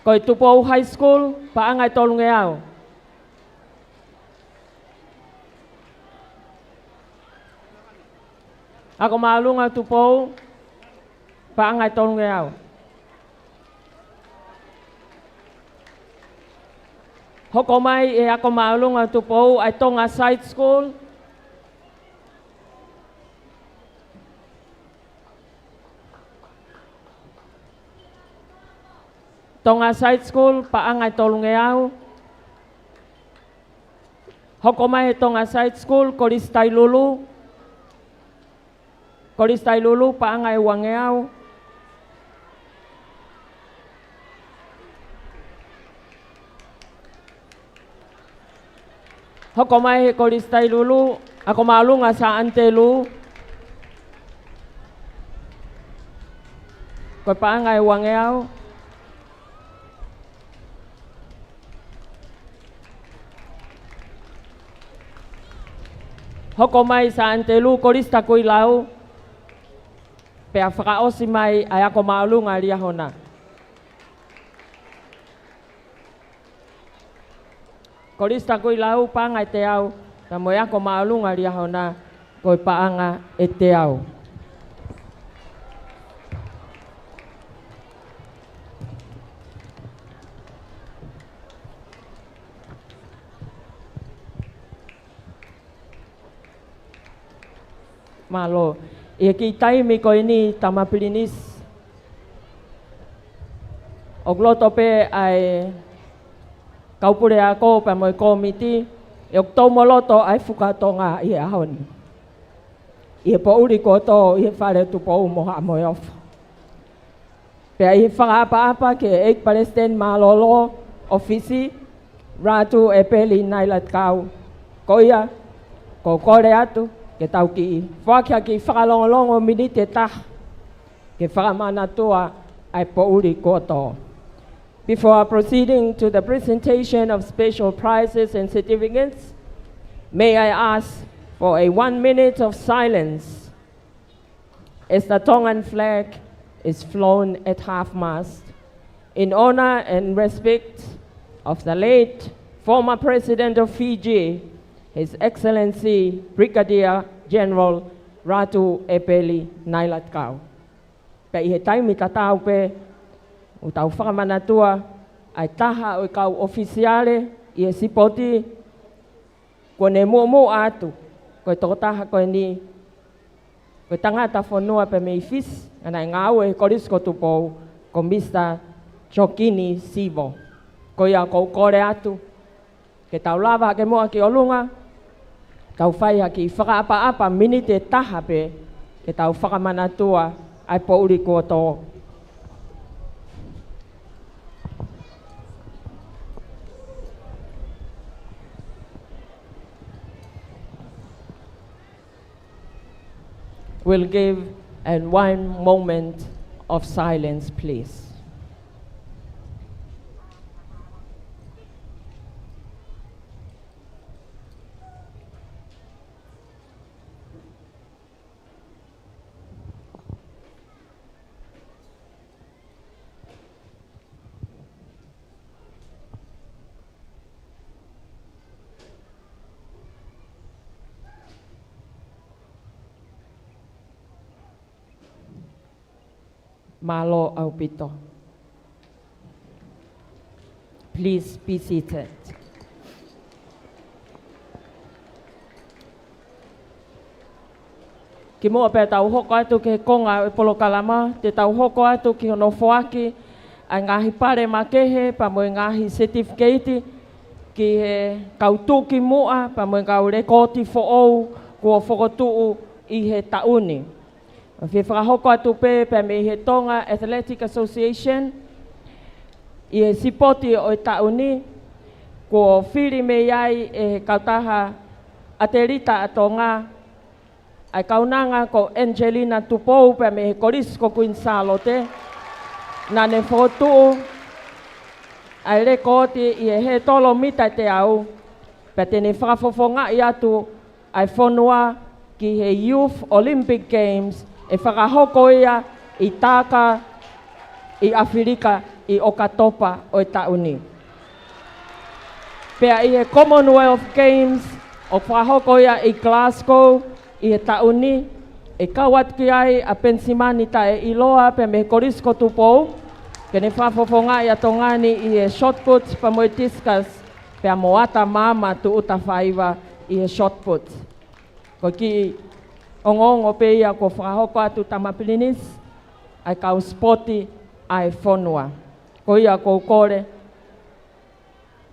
Ko e Tupou High School, paʻanga ʻe tolungeau. Ako Māʻolunga Tupou, paʻanga ʻe tolungeau. Hoko mai ʻe he Ako Māʻolunga Tupou ʻa e Tonga Side School. Tonga Side School, paʻanga ʻe tolungeau. Hoko mai he Tonga Side School, Kolisi Tailulu. Kolisi Tailulu, paʻanga ʻe uangeau. Hoko mai he Kolisi Tailulu, Ako Māʻolunga Sā ʻAnitelū. Ko e paʻanga ʻe uangeau. Hoko mai Sā ʻAnitelū, Kolisi Takuilau. Pea fakaʻosi mai ʻa e Ako Māʻolunga Liahona. Kolisi Takuilau, paʻanga ʻe teau, pea mo e Ako Māʻolunga Liahona, ko e paʻanga ʻe teau. Mālō. ʻI he kiʻi taimi ko eni, Tama Pilinisi, ʻoku loto pē ʻa e kau puleako pea mo e kōmiti, ʻoku tau mo loto ʻa e Fuka Tonga ʻi he ʻaho ni, ʻi he poʻuli kuo tō ʻi he Fale Tupou mo Haʻa Moheofo. Pea ʻi he fakaʻapaʻapa ki he ʻEiki Palesiteni Mālōlō ʻo Fisi, Ratu ʻEpeli Nailatikau. Ko ia, ʻoku ou kole atu ke tau kiʻi foaki ha kiʻi fakalongolongo miniti ʻe taha ke fakamanatua ʻa e poʻuli kuo tō. Before proceeding to the presentation of special prizes and certificates, may I ask for a one minute of silence as the Tongan flag is flown at half-mast in honor and respect of the late former President of Fiji, His Excellency Brigadier General Ratu ʻEpeli Nailatikau. Pea ʻi he taimi tatau pē, ʻoku tau fakamanatua ʻa e taha ʻo e kau ʻofisiale ʻi he sipoti, Kuo ne muʻomuʻa atu, ko e tokotaha ko eni, ko e tangata fonua pē mei Fisi, naʻa ne ngāue he Kolisi ko Tupou, ko Misa Jokini Sivo. Ko ia ʻoku ou kole atu, ke tau lava hake muʻa ki ʻolunga, tau fai ha kiʻi fakaʻapaʻapa miniti ʻe taha pē, ke tau fakamanatua ʻa e poʻuli kuo tō. We'll give a one moment of silence, please. Mālō ʻaupito. Please be seated. Kimuʻa pea tau hoko atu ki he konga ʻo e polokalama, te tau hoko atu ki hono foaki ʻa e ngaahi pale makehe pea mo e ngaahi certificate ki he kau tukimuʻa pea mo e kau lekooti foʻou kuo fokotuʻu ʻi he taʻu ni. ʻOku fakahoko atu pē pea mei he Tonga Athletic Association ʻi he sipoti ʻo e taʻu ni, kuo fili mei ai ʻe he kautaha ʻatelita ʻa Tonga, ʻa e kaunanga ko Angelina Tupou pea mei he Kolisi ko Kuini Sālote, naʻa ne fokotuʻu ʻa e lekooti ʻi he hētolo mita ʻe teau, pea te ne fakafofongaʻi atu ʻa e fonua ki he Youth Olympic Games ʻe fakahoko ia ʻi Taka ʻi ʻAfilika ʻi ʻOkatopa ʻo e taʻu ni. Pea ʻi he Commonwealth Games ʻoku fakahoko ia ʻi Glasgow ʻi he taʻu ni, ʻe kau atu ki ai ʻa Penisimani Taʻeʻiloa pea mei he Kolisi ko Tupou, ke ne fakafofongaʻi ʻa Tonga ni ʻi he shot put pea mo e discus, pea mo ʻata maama tuʻuta faiva ʻi he shot put. Ko e kiʻi ongoongo pē ia kuo fakahoko atu Tama Pilinisi, ʻa e kau sipoti ʻa e fonua. Ko ia ʻoku ou kole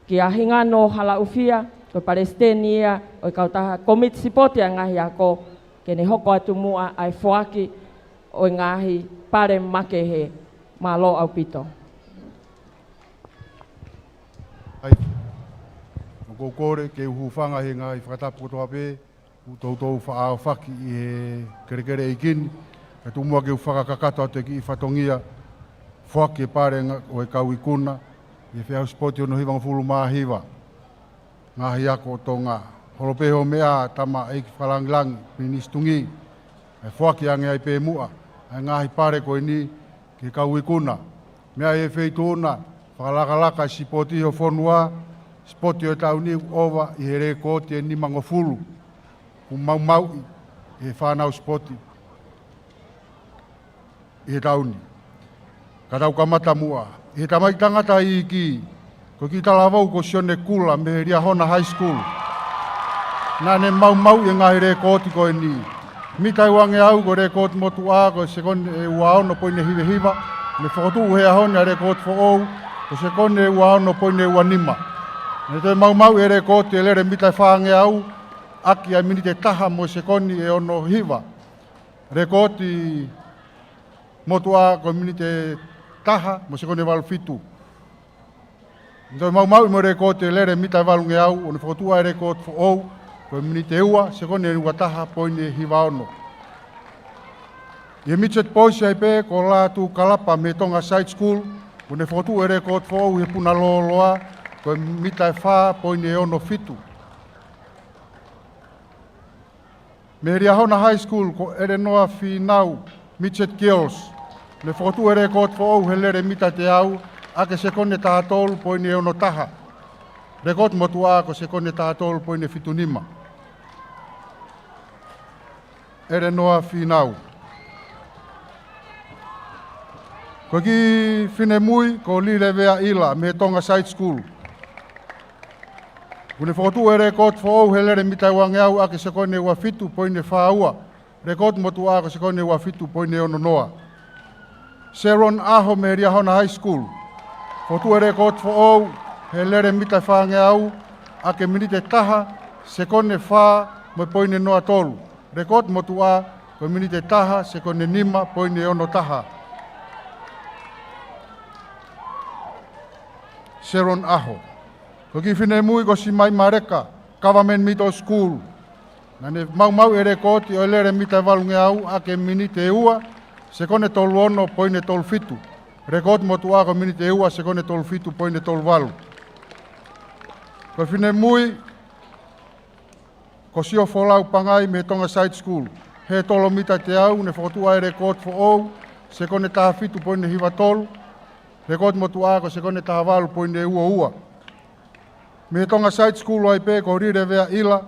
kia Hingano Halaʻufia, ko e palesiteni ia ʻo e kautaha komiti sipoti ʻa e ngaahi ako, ke ne hoko atu muʻa ʻa e foaki ʻo e ngaahi pale makehe. Mālō ʻaupito. ʻAi. ʻOku ou kole ke u hūfanga he ngaahi fakatapu kotoa pē, ʻoku toutou faʻa ʻaofaki ʻi he kelekele ʻeiki ni, kae tuku muʻa ke u fakakakato atu e kiʻi fatongia foaki e pale nga-, ʻo e kau ikuna ʻi he Feʻauhi Sipoti hono hivangofulu mā hiva. Ngaahi ako ʻo Tonga. Holo pē hoʻo meʻa Tama ʻEiki Fakalāngilangi, Pilinisi Tungi, ʻe foaki ange ai pē muʻa ʻa e ngaahi pale ko eni ki he kau ikuna. Meʻa ʻi he feituʻu na, fakalakalaka e sipoti ʻo e fonua, sipoti ʻo e taʻu ni ʻoku ʻova ʻi he lekooti ʻe nimangofulu ʻoku maumauʻi ʻe he fānau sipoti ʻi he taʻu ni. Ka tau kamata muʻa. ʻI he tamaiki tangata iiki, ko e kiʻi talavou ko Sione Kula mei he Liahona High School, naʻa ne maumauʻi e ngaahi lekooti ko eni. Mita ʻe uangeau ko e lekooti motuʻa, ko e sekoni ʻe ua ono poini hiva hiva. Ne fokotuʻu he ʻaho ni ʻa e lekooti foʻou, ko e sekoni ʻe ua ono poini ua nima. Ne toe maumauʻi e lekooti ʻe lele mita ʻe fāngeau, ʻaki ʻa e miniti ʻe taha mo e sekoni ʻe ono hiva. Lekooti motuʻa ko e miniti ʻe taha mo e sekoni ʻe valu fitu. Ne toe maumauʻi mo e lekooti ʻe lele mita ʻe valungeau, ʻo ne fokotuʻu ʻa e lekooti foʻou ko e miniti ʻe ua, sekoni ʻe ua taha poini hiva ono. ʻI he Midget Boys ai pē, ko Lātū Kalapa mei he Tonga Side School, ʻo ne fokotuʻu e lekooti foʻou he puna lōloa ko e mita ʻe fā poini ʻe ono fitu. Mei he Liahona High School ko ʻElenoa Fīnau, Midget Girls, ne fokotuʻu e lekooti foʻou he lele mita ʻe teau, ʻaki e sekoni ʻe taha tolu poini ʻe ono taha. Lekooti motuʻa ko e sekoni ʻe taha tolu poini ʻe fitu nima. ʻElenoa Fīnau. Ko e kiʻi finemui ko Lilevea ʻIla mei he Tonga Side School. Kuo ne fokotuʻu e rekooti foʻou he lele mita ʻe uangeau ʻaki e sekone ua fitu poini fā ua. Rekooti motuʻa ko e sekone ua fitu poini ono noa. Sharon ʻAho mei he Liahona High School. Fokotuʻu e rekooti foʻou he lele mita ʻe fāngeau ʻaki e miniti ʻe taha, sekone fā mo e poini noa tolu. Rekooti motuʻa ko e miniti ʻe taha, sekone nima poini ono taha. Sharon ʻAho. Ko e kiʻi finemui ko Simai Mareka, Government Middle School. Naʻa ne maumauʻi e rekooti ʻo e lele mita ʻe valungeau ʻaki e miniti ʻe ua, sekone tolu ono poini tolu fitu. Rekooti motuʻa ko e miniti ʻe ua, sekone tolu fitu poini tolu valu. Ko e finemui ko Siofolau Pangai mei he Tonga Side School. He tolo mita ʻe teau, ne fokotuʻu ai e rekooti foʻou, sekone taha fitu poini hiva tolu. Rekooti motuʻa ko e sekone taha valu poini ua ua. Mei he Tonga Side School ai pē ko Rile Veaʻila,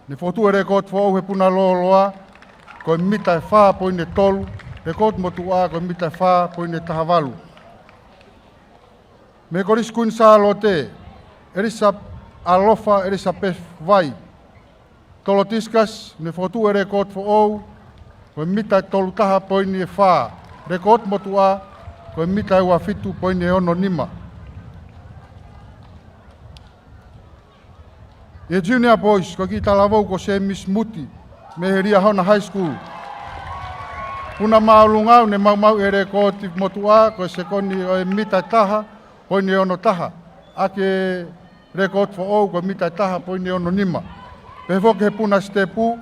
ne fokotuʻu e rekooti foʻou he puna lōloa, ko e mita ʻe fā poini tolu, rekooti motuʻa ko e mita ʻe fā poini taha valu. Mei he Kolisi Kuini Sālote, Elisa-, ʻAlofa Elizabeth Vai. Tolo discus, ne fokotuʻu e rekooti foʻou, ko e mita ʻe tolu taha poini ʻe fā. Rekooti motuʻa, ko e mita ʻe ua fitu poini ono nima. ʻI he Junior Boys, ko e kiʻi talavou ko Semisi Muti, mei he Liahona High School. Puna māʻolunga ʻo ne maumauʻi e rekooti motuʻa, ko e sekone ʻo e mita ʻe taha poini ono taha. ʻAki e rekooti foʻou ko e mita ʻe taha poini ono nima. Pehē foki he puna sitepu,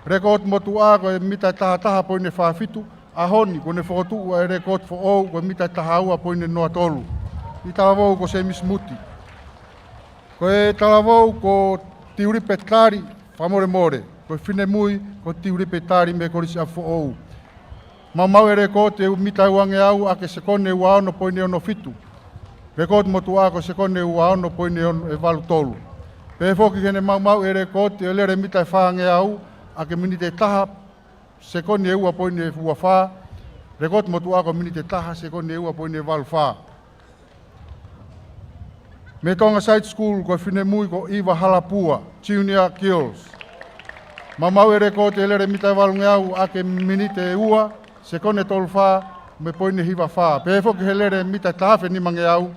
rekooti motuʻa ko e mita ʻe taha taha poini fā fitu, ʻaho ni kuo ne fokotuʻu e rekooti foʻou ko e mita ʻe taha ua poini noa tolu. Kiʻi talavou ko Semisi Muti. Ko e talavou ko Tiulipe Tali, fakamolemole, ko e finemui ko Tiulipe Tali mei he Kolisi ʻApifoʻou. Maumauʻi e rekooti ʻo e mita ʻe uangeau ʻaki e sekone ua ono poini ono fitu. Rekooti motuʻa ko e sekone ua ono poini ono ʻe valu tolu. Pehē foki heʻene maumauʻi e rekooti ʻo e lele mita ʻe fāngeau ʻaki e miniti ʻe taha, sekone ʻe ua poini ua fā. Rekooti motuʻa ko e miniti ʻe taha, sekone ʻe ua poini valu fā. Mei he Tonga Side School ko e finemui ko ʻIva Halapua, Junior Girls. Maumauʻi e rekooti ʻo e lele mita ʻe valungeau ʻaki e miniti ʻe ua, sekone tolu fā mo e poini hiva fā. Pehē foki he lele mita ʻe taha afe nimangeau,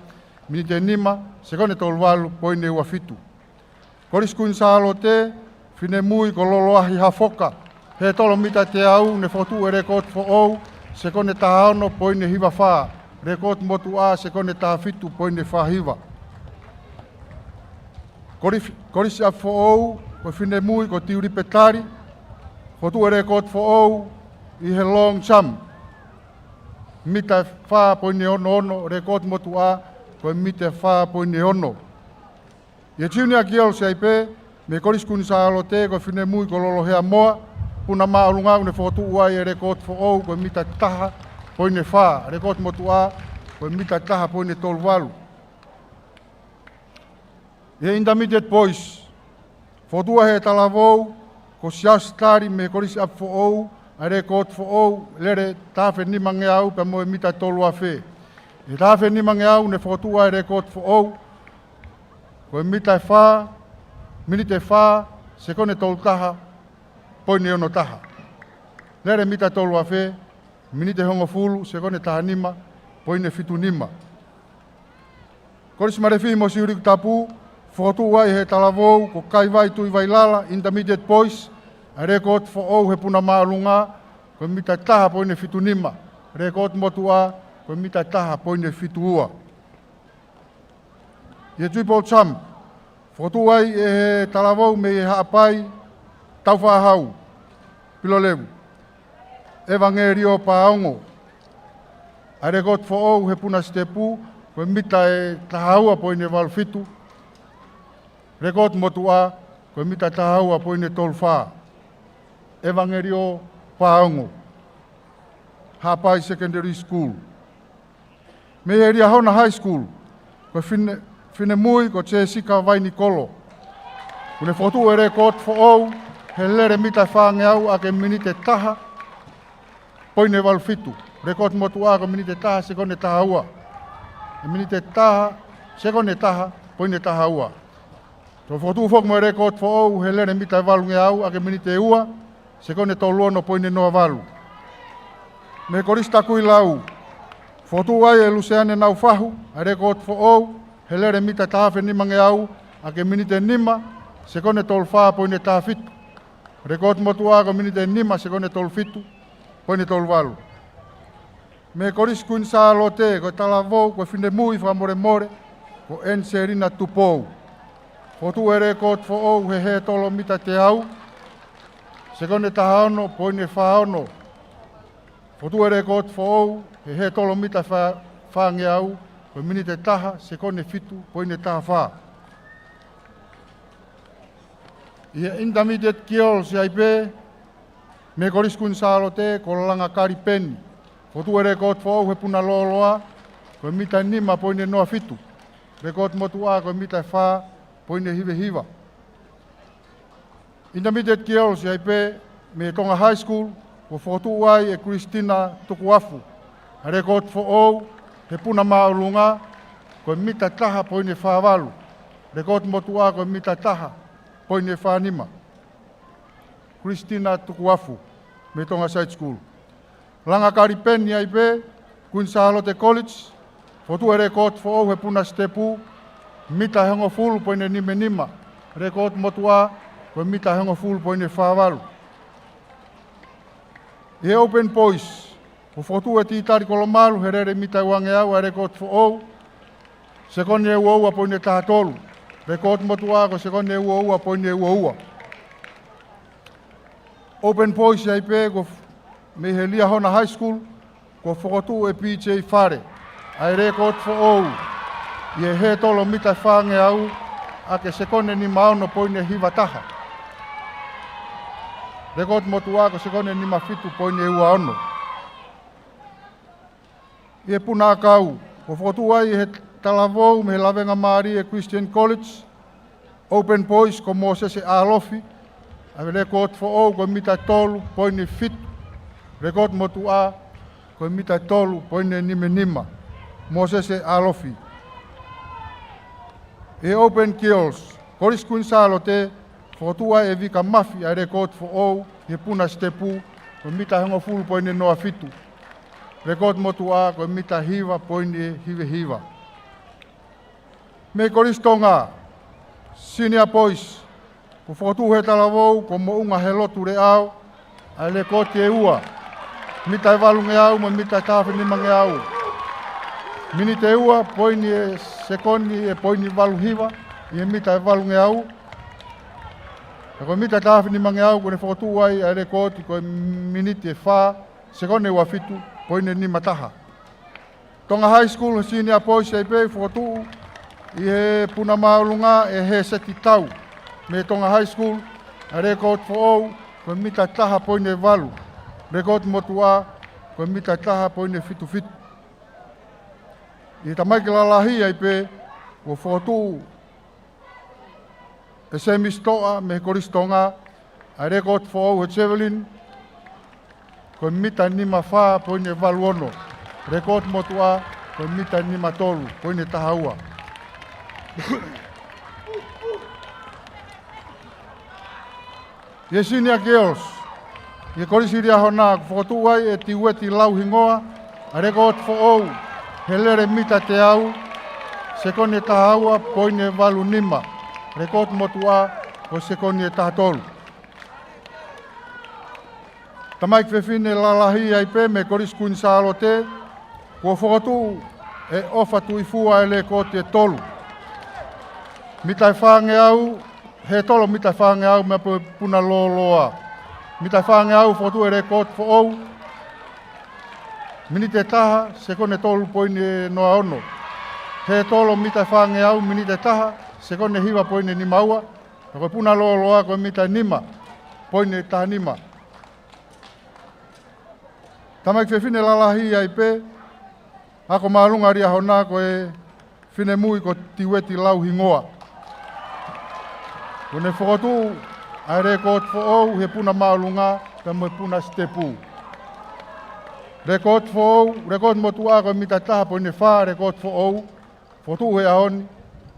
miniti ʻe nima, sekone tolu valu poini ua fitu. Kolisi Kuini Sālote, finemui ko Loloahi Hafoka. He tolo mita ʻe teau, ne fokotuʻu e rekooti foʻou, sekone taha ono poini hiva fā. Rekooti motuʻa, sekone taha fitu poini fā hiva. Kolif-, Kolisi ʻApifoʻou, ko e finemui ko Tiulipe Tali. Fokotuʻu e rekooti foʻou ʻi he long jump, mita ʻe fā poini ono ono. Rekooti motuʻa ko e mita ʻe fā poini ono. ʻI he Junior Girls ai pē, mei he Kolisi Kuini Sālote, ko e finemui ko Lolohea Moa. Puna māʻolunga ʻo ne fokotuʻu ai e rekooti foʻou ko e mita ʻe taha poini fā. Rekooti motuʻa ko e mita ʻe taha poini tolu valu. ʻI he Intermediate Boys, fokotuʻu ʻe he talavou ko Siaosi Tali mei he Kolisi ʻApifoʻou ʻa e rekooti foʻou, lele taha afe nimangeau pea mo e mita ʻe tolu afe. ʻI he taha afe nimangeau, ne fokotuʻu ai e rekooti foʻou ko e mita ʻe fā, miniti ʻe fā, sekone tolu taha poini ono taha. Lele mita ʻe tolu afe, miniti ʻe hongofulu, sekone taha nima poini fitu nima. Kolisi Malefihi mo Siuʻilikutapu, fokotuʻu ai ʻe he talavou ko Kaivai Tuʻivailala, Intermediate Boys, ʻa e rekooti foʻou he puna māʻolunga ko e mita ʻe taha poini fitu nima. Rekooti motuʻa ko e mita ʻe taha poini fitu ua. ʻI he Triple Jump, fokotuʻu ai ʻe he talavou mei he Haʻapai, Taufaʻāhau, Pilolevu, ʻEvangelio Paongo, ʻa e rekooti foʻou he puna sitepu ko e mita ʻe taha ua poini valu fitu. Rekooti motuʻa ko e mita ʻe taha ua poini tolu fā. ʻEvangelio Paongo, Haʻapai Secondary School. Mei he Liahona High School, ko e fine-, finemui ko Jessica Vainikolo. Kuo ne fokotuʻu e rekooti foʻou he lele mita ʻe fāngeau ʻaki e miniti ʻe taha poini valu fitu. Rekooti motuʻa ko e miniti ʻe taha, sekone ʻe taha ua. E miniti ʻe taha, sekone ʻe taha poini taha ua. Toe fokotuʻu foki mo e lēkooti foʻou he lele mita ʻe valungeau ʻaki e miniti ʻe ua, sekoni ʻe tolu ono poini noa valu. Mei he Kolisi Takuilau, fokotuʻu ai ʻe Luseane Naufahu ʻa e lēkooti foʻou he lele mita ʻe taha afe nimangeau ʻaki e miniti ʻe nima, sekoni ʻe tolu fā poini taha fitu. Lēkooti motuʻa ko e miniti ʻe nima, sekoni ʻe tolu fitu poini tolu valu. Mei he Kolisi Kuini Sālote, ko e talavou ko e finemui fakamolemole ko ʻEniselina Tupou. Fokotuʻu e lēkooti foʻou he hētolo mita ʻe teau, sekoni ʻe taha ono poini fā ono. Fokotuʻu e lēkooti foʻou he hētolo mita ʻe fā, fāngeau, ko e miniti ʻe taha, sekoni ʻe fitu poini taha fā. ʻI he Intermediate Girls ai pē, mei he Kolisi Kuini Sālote, ko Langa Kalipeni. Fokotuʻu e lēkooti foʻou he puna lōloa, ko e mita ʻe nima poini noa fitu. Lēkooti motuʻa ko e mita ʻe fā poini hiva hiva. Intermediate Girls ai pē, mei he Tonga High School, kuo fokotuʻu ai ʻe Christina Tukuafu ʻa e lēkooti foʻou he puna māʻolunga, ko e mita ʻe taha poini fā valu. Lēkooti motuʻa ko e mita ʻe taha poini fā nima. Christina Tukuafu, mei he Tonga Side School. Langa Kalipeni ai pē, Kuini Sālote College, fokotuʻu e lēkooti foʻou he puna sitepu, mita ʻe hongofulu poini nima nima. Lēkooti motuʻa ko e mita ʻe hongofulu poini fā valu. ʻI he Open Boys, kuo fokotuʻu ʻe Titali Kolomalu he lele mita ʻe uangeau ʻa e lēkooti foʻou, sekoni ʻe ua ua poini taha tolu. Lēkooti motuʻa ko e sekoni ʻe ua ua poini ua ua. Open Boys ai pē, ko f-, mei he Liahona High School, kuo fokotuʻu ʻe P J Fale ʻa e lēkooti foʻou ʻi he hētolo mita ʻe fāngeau ʻaki e sekoni ʻe nima ono poini hiva taha. Lēkooti motuʻa ko e sekoni ʻe nima fitu poini ua ono. ʻI he puna ʻakau, kuo fokotuʻu ai ʻe he talavou mei he Lavengamālie Christian College, Open Boys, ko Mōsese ʻAlofi, ʻa e lēkooti foʻou ko e mita ʻe tolu poini fitu. Lēkooti motuʻa ko e mita ʻe tolu poini nima nima. Mōsese ʻAlofi. ʻI he Open Girls, Kolisi Kuini Sālote, fokotuʻu ai ʻe Vika Mafi ʻa e lēkooti foʻou ʻi he puna sitepu, ko e mita ʻe hongofulu poini noa fitu. Lēkooti motuʻa ko e mita ʻe hiva poini hiva hiva. Mei he Kolisi Tonga, Senior Boys, kuo fokotuʻu ʻe he talavou ko Moʻunga Helotu Leʻao ʻa e lēkooti ʻe ua, mita ʻe valungeau mo e mita ʻe taha afe nimangeau. Miniti ʻe ua, poini ʻe sekoni ʻe poini valu hiva ʻi he mita ʻe valungeau. Ka ko e mita ʻe taha afe nimangeau kuo ne fokotuʻu ai ʻa e lēkooti ko e miniti ʻe fā, sekoni ʻe ua fitu poini nima taha. Tonga High School, Senior Boys ai pē, fokotuʻu ʻi he puna māʻolunga ʻe Hēseti Tau mei Tonga High School ʻa e lēkooti foʻou ko e mita ʻe taha poini valu. Lēkooti motuʻa ko e mita ʻe taha poini fitu fitu. ʻI he tamaiki lalahi ai pē, kuo fokotuʻu ʻe Semisi Toʻa mei he Kolisi Tonga ʻa e lēkooti foʻou he javelin, ko e mita ʻe nima fā poini valu ono. Lēkooti motuʻa ko e mita ʻe nima tolu poini taha ua. ʻI he Senior Girls, ʻi he Kolisi Liahona, kuo fokotuʻu ai ʻe Tiueti Lauhingoa ʻa e lēkooti foʻou he lele mita ʻe teau, sekoni ʻe taha ua poini valu nima. Lēkooti motuʻa ko e sekoni ʻe taha tolu. Tamaiki fefine lalahi ai pē mei he Kolisi Kuini Sālote, kuo fokotuʻu ʻe ʻOfa Tuʻifua ʻa e lēkooti ʻe tolu. Mita ʻe fāngeau, hētolo mita ʻe fāngeau mei he puna lōloa. Mita ʻe fāngeau fokotuʻu ʻe he lēkooti foʻou, miniti ʻe taha, sekoni ʻe tolu poini noa ono. Hētolo mita ʻe fāngeau, miniti ʻe taha, sekoni ʻe hiva poini nima ua. Ka ko e puna lōloa ko e mita ʻe nima poini taha nima. Tamaiki fefine lalahi ai pē, ako māʻolunga Liahona, ko e finemui ko Tiueti Lauhingoa. Kuo ne fokotuʻu ʻa e lēkooti foʻou he puna māʻolunga pea mo e puna sitepu. Lēkooti foʻou, lēkooti motuʻa ko e mita ʻe taha poini fā, lēkooti foʻou, fokotuʻu he ʻaho ni,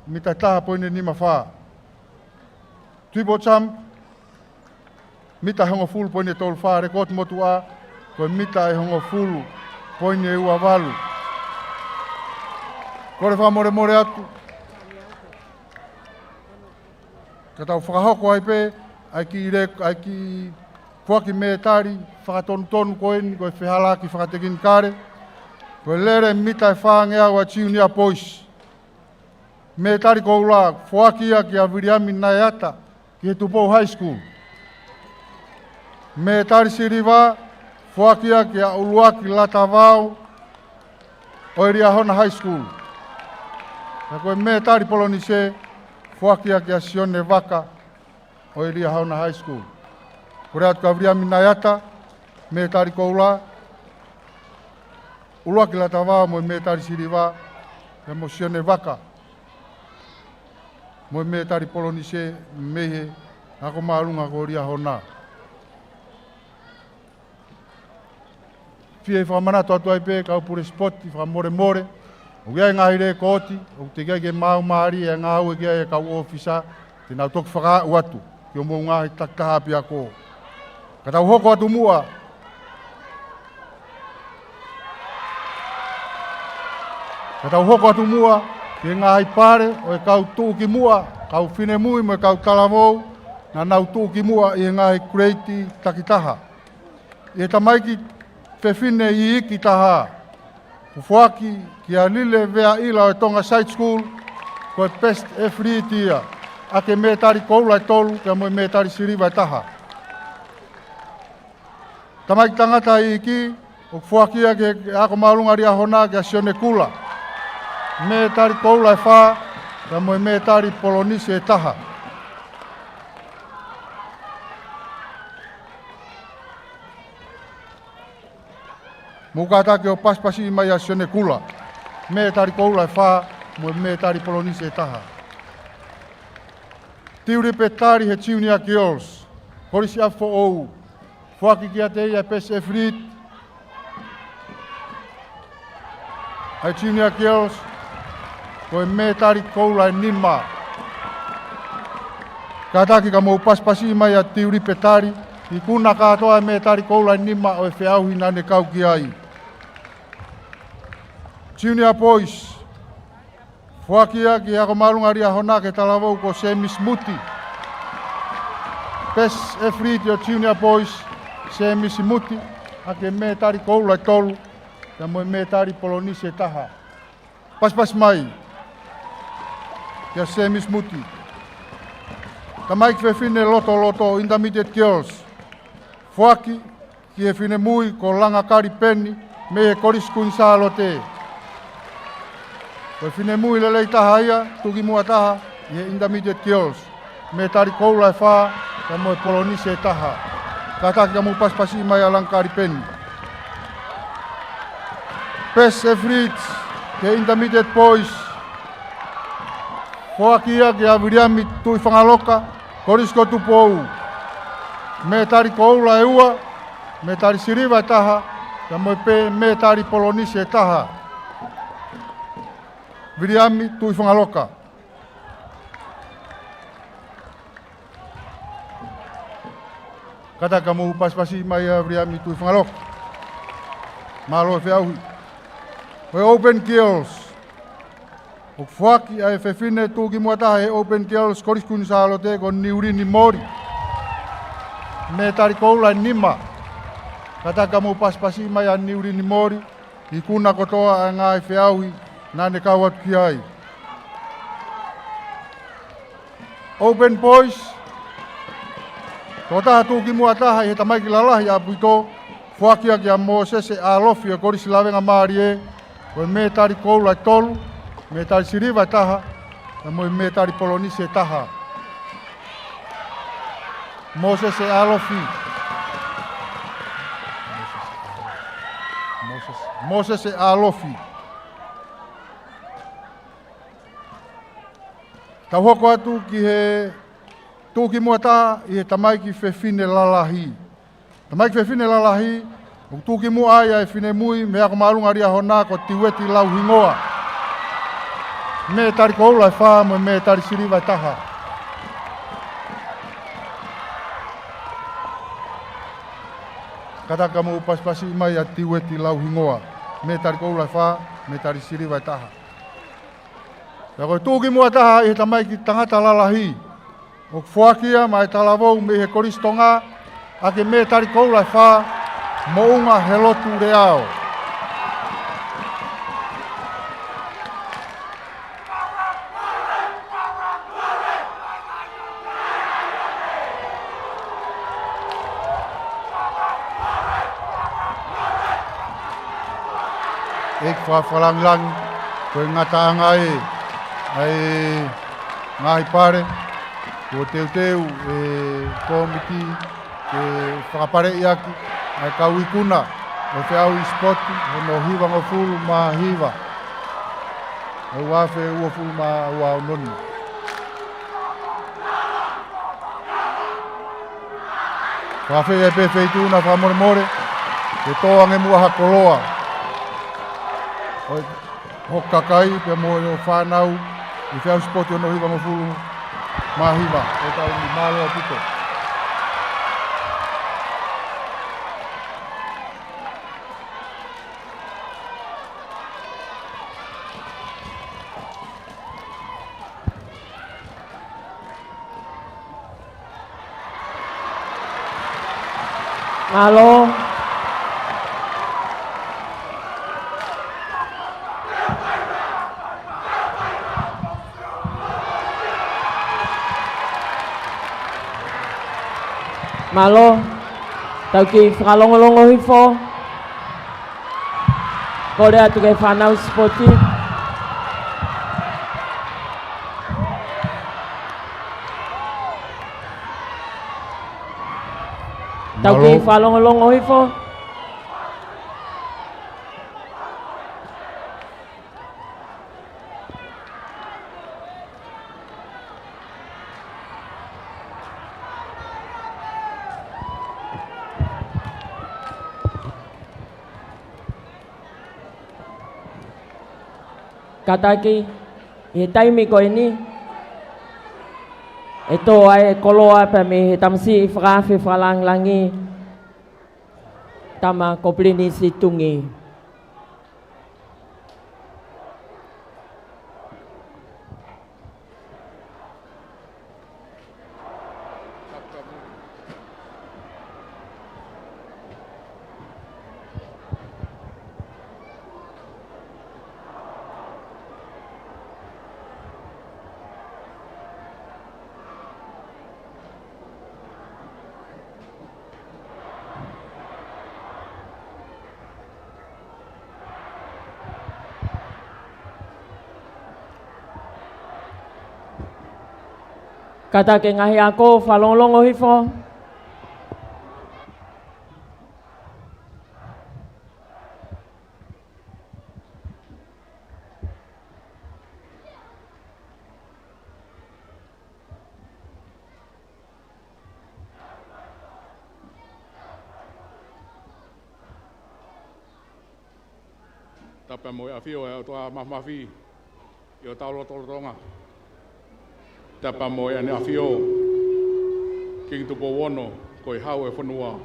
mita ʻe taha poini nima fā. Triple jump, mita ʻe hongofulu poini ʻe tolu fā, record motuʻa, ko e mita ʻe hongofulu poini ʻe ua valu. Kole fakamolemole atu. Ka tau fakahoko ai pē ʻa e kiʻi le-, ʻa e kiʻi foaki mētali fakatonutonu ko eni, ko e fehālaaki fakatekinikale. Ko e lele mita ʻe fāngeau ʻa e Junior Boys. Mētali koula, foaki ia kia Viliami Naeata, ki he Tupou High School. Mētali siliva, foaki ia kia ʻUluaki Latavao, ʻo e Liahona High School. Pea ko e mētali polonise, foaki ia kia Sione Vaka, ʻo e Liahona High School. Kole atu kia Viliami Naeata, mētali koula, ʻUluaki Latavao mo e mētali siliva, pea mo Sione Vaka mo e mētali polonise mei he ako māʻolunga ko Liahona. Fie fakamanatu atu ai pē kau pule sipoti, fakamolemole. ʻOku ʻi ai e ngaahi lēkooti, ʻoku teʻeki ai ke maau mālie e ngāue ki ai e kau ʻōfisa, te nau toki fakaaʻu atu ki hoʻomou ngaahi takitaha ʻapiako. Ka tau hoko atu muʻa. Ka tau hoko atu muʻa ki he ngaahi pale ʻo e kau tuʻukimuʻa, kau finemui mo e kau talavou, naʻa nau tuʻukimuʻa ʻi he ngaahi kuleiti takitaha. ʻI he tamaiki fefine iiki taha, kuo foaki kia Lile Veaʻila ʻo e Tonga Side School, ko e best athlete ia, ʻaki e mētali koula ʻe tolu, pea mo e mētali siliva ʻe taha. Tamaiki tangata iiki, ʻoku foaki ia ki he ako māʻolunga Liahona kia Sione Kula. Mētali koula ʻe fā, pea mo e mētali polonise ʻe taha. Mou kātaki ʻo pasipasi mai ʻa Sione Kula. Mētali koula ʻe fā, mo e mētali polonise ʻe taha. Tiuli Petali he Junior Girls, Kolisi ʻApifoʻou. Foaki kiate ia e best athlete ʻa e Junior Girls, ko e mētali koula ʻe nima. Kātaki ka mou pasipasi mai ʻa Tiuli Petali, ikuna kātoa e mētali koula ʻe nima ʻo e feʻauhi naʻa ne kau ki ai. Junior Boys, foaki ia ki he ako māʻolunga Liahona ki he talavou ko Semisi Muti. Best athlete ʻo e Junior Boys, Semisi Muti, ʻaki e mētali koula ʻe tolu, pea mo e mētali polonise ʻe taha. Pasipasi mai kia Semisi Muti. Tamaiki fefine lotoloto, Intermediate Girls. Foaki ki he finemui ko Langa Kalipeni mei he Kolisi Kuini Sālote. Ko e finemui lelei taha ia, tuʻukimuʻa taha ʻi he Intermediate Girls. Mētali koula ʻe fā, pea mo e polonise ʻe taha. Kātaki ka mou pasipasi mai ʻa Langa Kalipeni. Best athlete ki he Intermediate Boys. Foaki ia kia Viliami Tuʻifangaloka, Kolisi ko Tupou. Mētali koula ʻe ua, mētali siliva ʻe taha, pea mo e pē mētali polonise ʻe taha. Viliami Tuʻifangaloka. Kātaki ka mou pasipasi mai ʻa Viliami Tuʻifangaloka. Mālō e feʻauhi. Ko e Open Girls. ʻOku foaki ʻa e fefine tuʻukimuʻa taha he Open Girls Kolisi Kuini Sālote ko Niulini Moli. Mētali koula ʻe nima. Kātaki ka mou pasipasi mai ʻa Niulini Moli, ikuna kotoa ʻa e ngaahi feʻauhi naʻa ne kau atu ki ai. Open Boys, tokotaha tuʻukimuʻa taha ʻi he tamaiki lalahi ʻaupito, foaki ia kia Mōsese ʻAlofi ʻo e Kolisi Lavengamālie, ko e mētali koula ʻe tolu, mētali siliva ʻe taha, pea mo e mētali polonise ʻe taha. Mōsese ʻAlofi. Mōsese, Mōsese ʻAlofi. Tau hoko atu ki he tuʻukimuʻa taha ʻi he tamaiki fefine lalahi. Tamaiki fefine lalahi, ʻoku tuʻukimuʻa ai ʻa e finemui mei he ako māʻolunga Liahona ko Tiueti Lauhingoa. Mētali koula ʻe fā mo e mētali siliva ʻe taha. Kātaki ka mou pasipasi mai ʻa Tiueti Lauhingoa, mētali koula ʻe fā, mētali siliva ʻe taha. Pea ko e tuʻukimuʻa taha ʻi he tamaiki tangata lalahi, ʻoku foaki ia maʻa e talavou mei he Kolisi Tonga, ʻaki e mētali koula ʻe fā, Moʻunga Helotu Leao. ʻEiki fakalangilangi, ko e ngataʻanga ē ʻa e ngaahi pale, kuo teuteu ʻe he kōmiti ke fakapaleʻi ʻaki ʻa e kau ikuna ʻo e feʻauhi sipoti hono hivangofulu mā hiva ʻo e ua afe uofulu mā ua ʻo noni. Fakafeʻiloaki pē Feituʻu na fakamolemole, ke tō ange muʻa ha koloa ʻo e, ho kakai pea mo e fānau ʻi he feʻauhi sipoti hono hivangofulu mā hiva ʻo e taʻu ni. Mālō ʻaupito. Mālō. Mālō. Tau kiʻi fakalongolongo hifo. Kole atu ki he fānau sipoti. Tau kiʻi fakalongolongo hifo. Kātaki, ʻi he taimi ko eni, ʻe tō ʻa e koloa pea mei he tamasiʻi fakaafe fakalangilangi, Tama ko Pilinisi Tungi. Kātaki ngaahi ako, fakalongolongo hifo. Tapu mo e ʻafio ʻa e ʻOtua Māfimafi ʻi hotau lotolotonga. Tapu mo e ʻAneʻafio Kingi Tupou Ono, ko e Hau ʻo e fonua.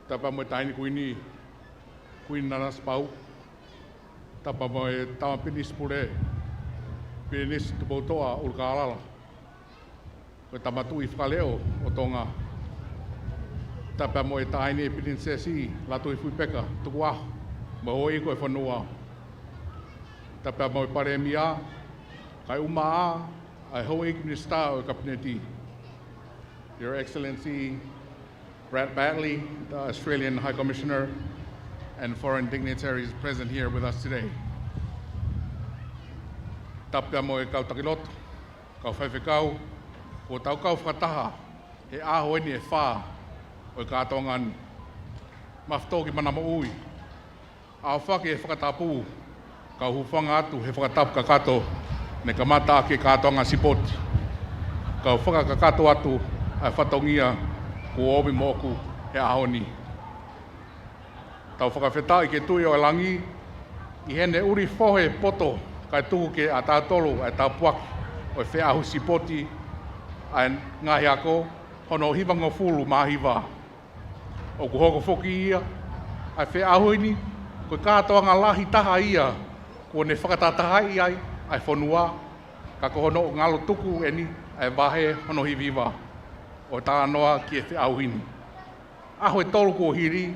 Tapu mo e Taʻahine Kuini, Kuini Nanasipauʻu. Tapu mo e Tama Pilinisi Pule, Pilinisi Tupoutoʻa ʻUlukalala, ko e Tama Tuʻi Fakaleʻo ʻo Tonga. Tapu mo e Taʻahine Pilinisesi Lātūfuipeka Tukuʻaho, mo e houʻeiki ʻo e fonua. Tapu mo e Palēmia, kae ʻumaʻā ʻa e houʻeiki minisitā ʻo e Kapineti. Your Excellency Brad Batley, the Australian High Commissioner, and foreign dignitaries present here with us today. Tapu mo e kau taki lotu, kau faifekau, kuo tau kau fakataha he ʻaho eni ʻe fā ʻo e kātoanga ni. Mafotoʻi ki mana moʻui, ʻofa ke fakatapu, kau hūfanga atu he fakatapu kakato ne kamata ʻaki e kātoanga sipoti. Kau fakakakato atu ʻa e fatongia kuo ʻomi moʻoku he ʻaho ni. Tau fakafetaʻi ki he Tuʻi ʻo e Langi, ʻi heʻene ʻuli fohe poto, kae tuku kiate kitautolu ʻa e tāpuaki ʻo e feʻauhi sipoti ʻa e ngaahi ako hono hivangofulu mā hiva. ʻOku hoko foki ia ʻa e feʻauhi ni ko e kātoanga lahi taha ia kuo ne fakatahatahaʻi ai ʻa e fonua, ka ko hono ngalo tuku eni ʻa e vahe hono hiva hiva ʻo e talanoa ki he feʻauhi ni. ʻAho ʻe tolu kuo hili,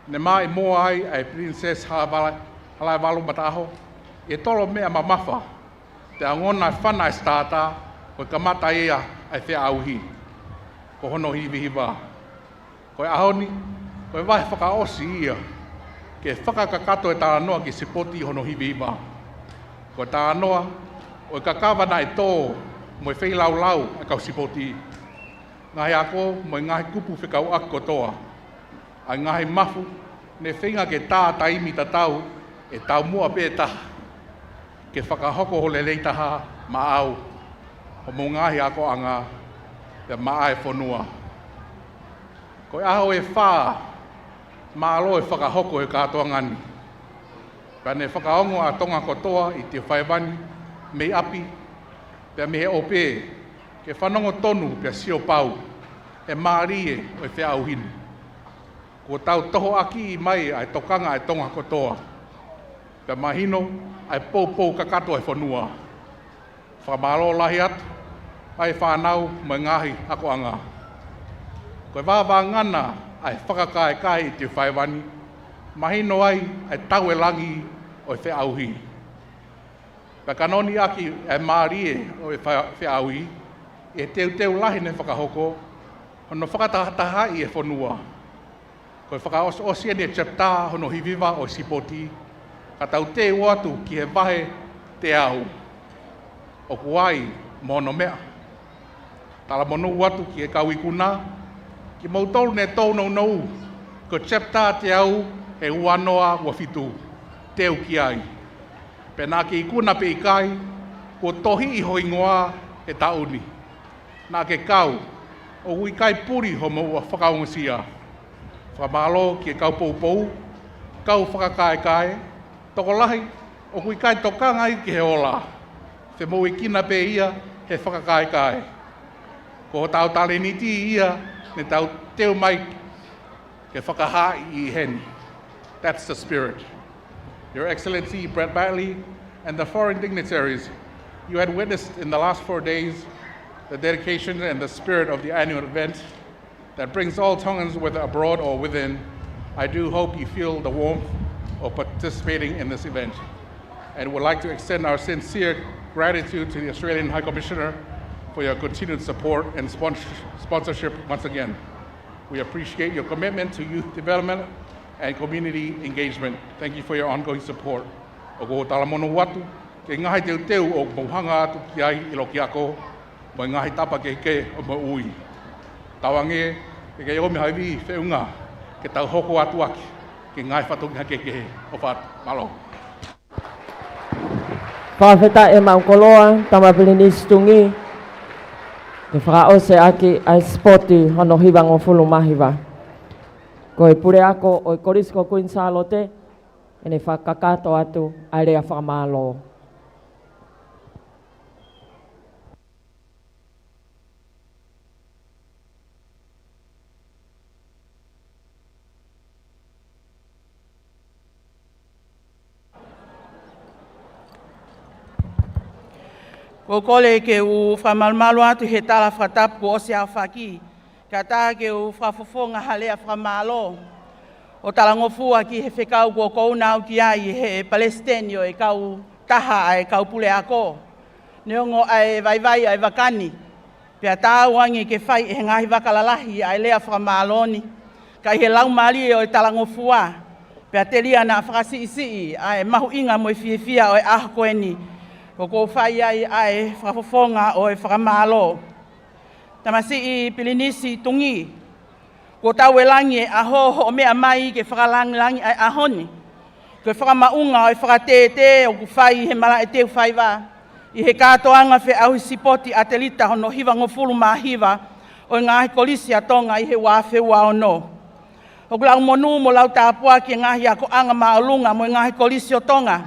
ne maʻimoa ai ʻa e Princess Halaevalu, Halaevalu Mataʻaho, ʻi he tolo meʻa mamafa, pea ongona e fana ʻa e sitata, ko e kamata ia ʻa e feʻauhi, ko hono hiva hiva. Ko e ʻaho ni, ko e vahe fakaʻosi ia ke fakakakato e talanoa ki he sipoti hono hiva hiva. Ko e talanoa ʻo e kakava naʻe tō mo e feilaulau ʻa e kau sipoti, ngaahi ako mo e ngaahi kupu fekauʻaki kotoa, ʻa e ngaahi mafu ne feinga ke tā taimi tatau ʻe taumuʻa pē taha ke fakahoko ho lelei taha maʻau, homou ngaahi akoʻanga, pea maʻa e fonua. Ko e ʻaho ʻe fā mālō e fakahoko ʻe he kātoanga ni. Pea ne fakaongo ʻa Tonga kotoa ʻi Tiofaiva ni, mei ʻapi pea mei he ʻopē, ke fanongo tonu pea sio pau he mālie ʻo e feʻauhi ni. Kuo tau tohoakiʻi mai ʻa e tokanga ʻa e Tonga kotoa, pea mahino ʻa e poupou kakato ʻa e fonua. Fakamālō lahi atu ʻa e fānau mo e ngaahi akoʻanga. Ko e vāvāngana ʻa e fakakaekae ʻi Tiofaiva ni, mahino ai ʻa e tauelangi ʻo e feʻauhi. Pea ka noni ʻaki ʻa e mālie ʻo e fa-, feʻauhi, ʻi he teuteu lahi ne fakahoko hono fakatahatahaʻi e fonua. Ko e fakaʻosiʻosi eni e chapter hono hiva hiva ʻo e sipoti, ka tau teu atu ki he vahe teau. ʻOku ai mo hono meʻa. Talamonū atu ki he kau ikuna, kimoutolu ne tounou, ko e chapter teau he ua noa ua fitu, teu ki ai. Pe naʻa ke ikuna pe ʻikai, kuo tohiʻi ho hingoa he taʻu ni. Naʻa ke kau, ʻoku ʻikai puli hoʻomou fakaongosia. Fakamālō ki he kau poupou, kau fakakaekae, tokolahi ʻoku ʻikai tokanga ia ki he ola. Femoʻuekina pē ia he fakakaekae. Ko hotau talēniti ia ne tau teu mai ke fakahaaʻi ʻi heni. That's the spirit. Your Excellency Brett Bailey and the foreign dignitaries, you had witnessed in the last four days the dedication and the spirit of the annual event that brings all Tongans, whether abroad or within. I do hope you feel the warmth of participating in this event and would like to extend our sincere gratitude to the Australian High Commissioner for your continued support and spons-, sponsorship once again. We appreciate your commitment to youth development and community engagement. Thank you for your ongoing support. ʻOku ou talamonū atu ki he ngaahi teuteu ʻoku mou hanga atu ki ai ʻi Lokiako, mo e ngaahi tapa kehekehe ʻo e moʻui. Tauange ke kei ʻomi ha ivi feʻunga ke tau hoko atu ʻaki ki he ngaahi fatongia kehekehe ʻo fatu. Mālō. Fakafetaʻi e maʻu koloa, Tama Pilinisi Tungi, ke fakaʻosi ʻaki ʻa e sipoti hono hivangofulu mā hiva. Ko e puleako ʻo e Kolisi ko Kuini Sālote, ʻene fakakakato atu ʻa e lea fakamālō. Ko u kole ke u fakamalumalu atu he tala fakatapu kuo ʻosi aofaki, kae ʻatā ke u fakafofonga ha lea fakamālō ʻo talangofua ki he fekau kuo kouna au ki ai he palesiteni ʻo e kautaha ʻa e kau puleako. Neongo ʻa e vaivai ʻa e vaka ni, pea tauange ke fai ʻe he ngaahi vaka lalahi ʻa e lea fakamālō ni, ka ʻi he laumālie ʻo e talangofua, pea telia naʻa fakasiʻisiʻi ʻa e mahuʻinga mo e fiefia ʻo e ʻaho ko eni, ko u fai ai ʻa e fakafofonga ʻo e fakamālō. Tamasiʻi Pilinisi Tungi, kuo tauelangi e ʻaho hoʻo meʻa mai ke fakalāngilangiʻi ʻa e ʻaho ni. Ko e fakamaʻunga ʻo e fakatētē ʻoku fai ʻi he malaʻe Tiofaiva, ʻi he kātoanga feʻauhi sipoti ʻatelita hono hivangofulu mā hiva ʻo e ngaahi kolisi ʻa Tonga ʻi he ua afe ua ono. ʻOku lau monū mo lau tāpuaki e ngaahi akoʻanga māʻolunga mo e ngaahi kolisi ʻo Tonga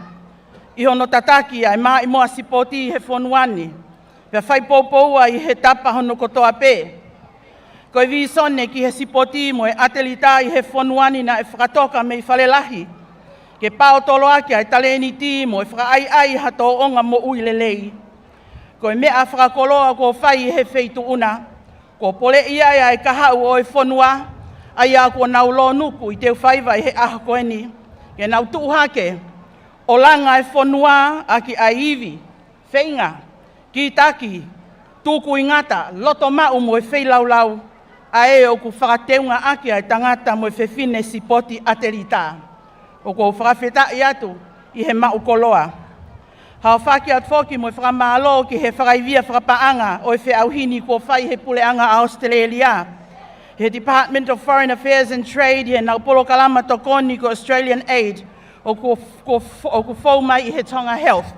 ʻi hono tataki ʻa e maʻimoa sipoti ʻi he fonua ni, pea fai poupou ʻa ia ʻi he tapa hono kotoa pē. Ko e vīsone ki he sipoti mo e ʻatelita ʻi he fonua ni naʻe fakatoka mei Falelahi, ke paotoloaki ʻa e talēniti mo e fakaʻaiʻai ha tōʻonga moʻui lelei. Ko e meʻa fakakoloa kuo fai ʻi he feituʻu na, kuo poleʻi ai ʻa e kahaʻu ʻo e fonua, ʻa ia kuo nau lōnuku ʻi teufaiva ʻi he ʻaho ko eni, ke nau tuʻu hake ʻo langa e fonua ʻaki ʻa e ivi, feinga, kītaki, tuku ʻi ngata, loto maʻu mo e feilaulau, ʻa ē ʻoku fakateungaʻaki ʻa e tangata mo e fefine sipoti ʻatelita. ʻOku ou fakafetaʻi atu ʻi he maʻu koloa. Haʻu ʻo fakahoko atu foki mo e fakamālō ki he fakaivia fakapaʻanga ʻo e feʻauhi ni kuo fai ʻe he Puleʻanga ʻAositelēlia, he Department of Foreign Affairs and Trade, ʻi heʻenau polokalama tokoni ko e Australian Aid, ʻoku, ʻoku, ʻoku fou mai ʻi he Tonga Health.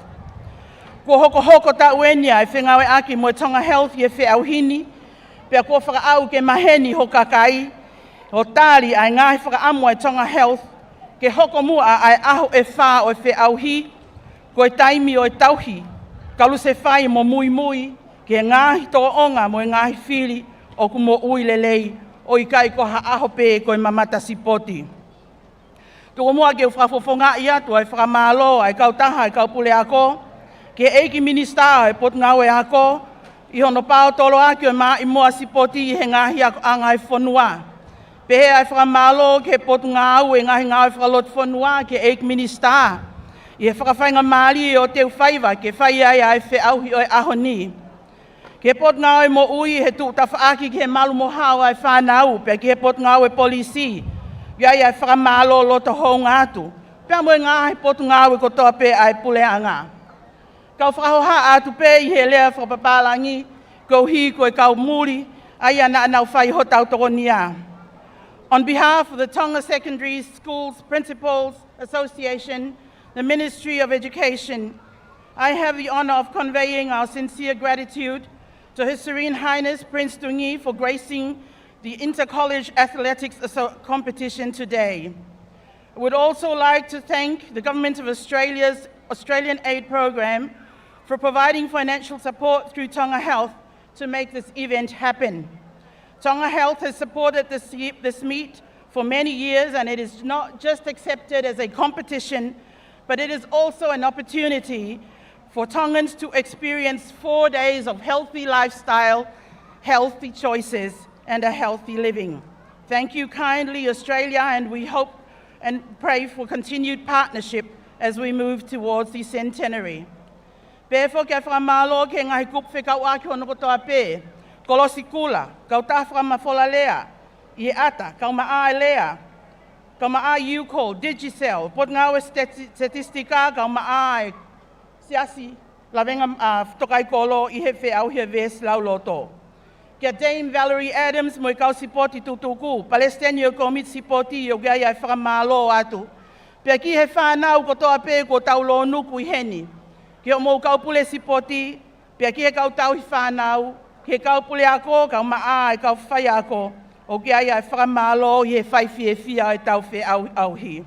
Kuo hokohoko taʻu eni ʻa e fengāueʻaki mo e Tonga Health ʻi he feʻauhi ni, pea kuo fakaʻau ke maheni ho kakai, ʻo tali ʻa e ngaahi fakaʻamu ʻa e Tonga Health, ke hoko muʻa ʻa e ʻaho ʻe fā ʻo e feʻauhi ko e taimi ʻo e tauhi, kalusefai mo muimui ki he ngaahi tōʻonga mo e ngaahi fili ʻoku moʻui lelei, ʻo ʻikai ko ha ʻaho pē ko e mamata sipoti. Tuku muʻa ke u fakafofongaʻi atu ʻa e fakamālō ʻa e kautaha ʻa e kau puleako ki he ʻEiki Minisitā ʻo e Potungāue Ako, ʻi hono paotoloaki ʻo e maʻimoa sipoti ʻi he ngaahi akoʻanga ʻo e fonua. Pehē ʻa e fakamālō ki he Potungāue Ngaahi Ngāue Fakalotofonua, ki he ʻEiki Minisitā, ʻi he fakafaingamālie ʻo teufaiva ke fai ai ʻa e feʻauhi ʻo e ʻaho ni. Ki he Potungāue Moʻui, he tuʻu tafaʻaki ki he malu mo hao ʻa e fānau, pea ki he Potungāue Polisi, ʻoku ʻi ai ʻa e fakamālō loto houngaʻia atu, pea mo e ngaahi potungāue kotoa pē ʻa e Puleʻanga. Kau fakahohaʻa atu pē ʻi he lea fakapapālangi, koeʻuhi ko e kau muli, ʻa ia naʻa nau fai hotau tokonia. On behalf of the Tonga Secondary Schools Principals Association, the Ministry of Education, I have the honour of conveying our sincere gratitude to His Serene Highness Prince Dungi for gracing the Inter-College Athletics Asso-, Competition today. I would also like to thank the Government of Australia's Australian Aid Program for providing financial support through Tonga Health to make this event happen. Tonga Health has supported this ye-, this meet for many years, and it is not just accepted as a competition, but it is also an opportunity for Tongans to experience four days of healthy lifestyle, healthy choices, and a healthy living. Thank you kindly, Australia, and we hope and pray for continued partnership as we move towards the centenary. Pehē foki ʻa e fakamālō ki he ngaahi kupu fekauʻaki hono kotoa pē, Kolosi Kula, Kautaha Fakamafola Lea ʻi he ʻAta, Kaumaʻā ʻa e Lea, Kaumaʻā ʻa e UCOL, Digicel, Potungāue Stati-, Statistika, Kaumaʻā ʻa e Siasi Lavenga, ʻa, Tokaikolo ʻi he feʻauhi ʻa e veesi lauloto. Kia Dame Valerie Adams mo e kau sipoti tutuku, Palesiteni ʻo e Kōmiti Sipoti, ʻoku ʻi ai ʻa e fakamālō atu. Pea ki he fānau kotoa pē kuo tau lōnuku ʻi heni. Ki hoʻomou kau pule sipoti, pea ki he kau tauhi fānau, ki he kau puleako, Kaumaʻā ʻa e kau faiako, ʻoku ʻi ai ʻa e fakamālō ʻi he fai fiefia ʻo ʻetau feʻauhi.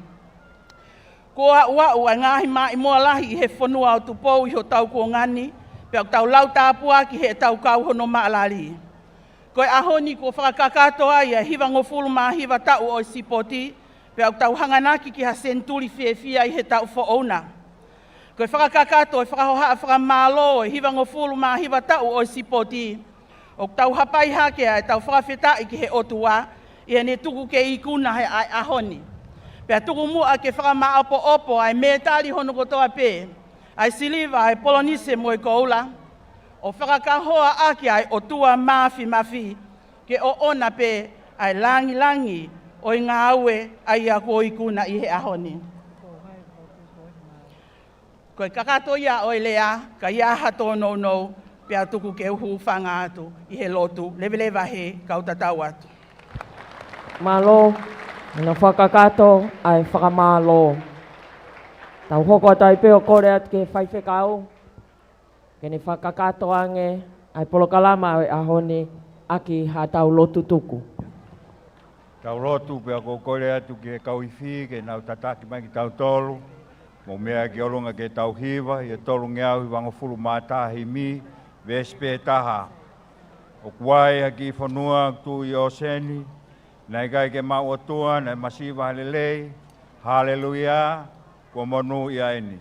Kuo aʻuaʻu ʻa e ngaahi maʻimoa lahi ʻi he fonua ʻo Tupou ʻi hotau kuonga ni, pea ʻoku tau lau tāpuaki heʻetau kau hono maʻalali. Ko e ʻaho ni kuo fakakakato ai ʻa e hivangofulu mā hiva taʻu ʻo e sipoti, pea ʻoku tau hanganaki ki ha senituli fiefia ʻi he taʻu foʻou na. Ko e fakakakato ʻo e fakahohaʻa fakamālō ʻo e hivangofulu mā hiva taʻu ʻo e sipoti, ʻoku tau hapai hake ʻa ʻetau fakafetaʻi ki he ʻOtua ʻi heʻene tuku ke ikuna he ʻa e ʻaho ni. Pea tuku muʻa ke fakamaʻopoʻopo ʻa e mētali hono kotoa pē, ʻa e siliva, ʻa e polonise mo e koula, ʻo fakakahoa ʻaki ʻa e ʻOtua Māfimafi, ke ʻoʻona pē ʻa e langilangi ʻo e ngāue ʻa ia kuo ikuna ʻi he ʻaho ni. Ko e kakato ia ʻo e lea, ka ʻi ai ha tōnounou, pea tuku ke u hūfanga atu ʻi he lotu, leveleva he kau tatau atu. Mālō, ʻena fakakakato ʻa e fakamālō. Tau hoko atu ai pē ʻo kole atu ki he faifekau, ke ne fakakakato ange ʻa e polokalama ʻo e ʻaho ni ʻaki haʻatau lotu tuku. Tau lotu pea ʻoku ou kole atu ki he kau ifi ke nau tataki mai kitautolu, mou meʻa ki ʻolunga ke tau hiva, ʻi he tolungeau hivangofulu mā taha himi, veesi pē taha. ʻOku ʻi ai ha kiʻi fonua ʻoku tuʻu ʻi ʻōseni, naʻe ʻikai ke maʻu ʻOtua, naʻe masiva ha lelei. Haleluia, kuo monūʻia eni.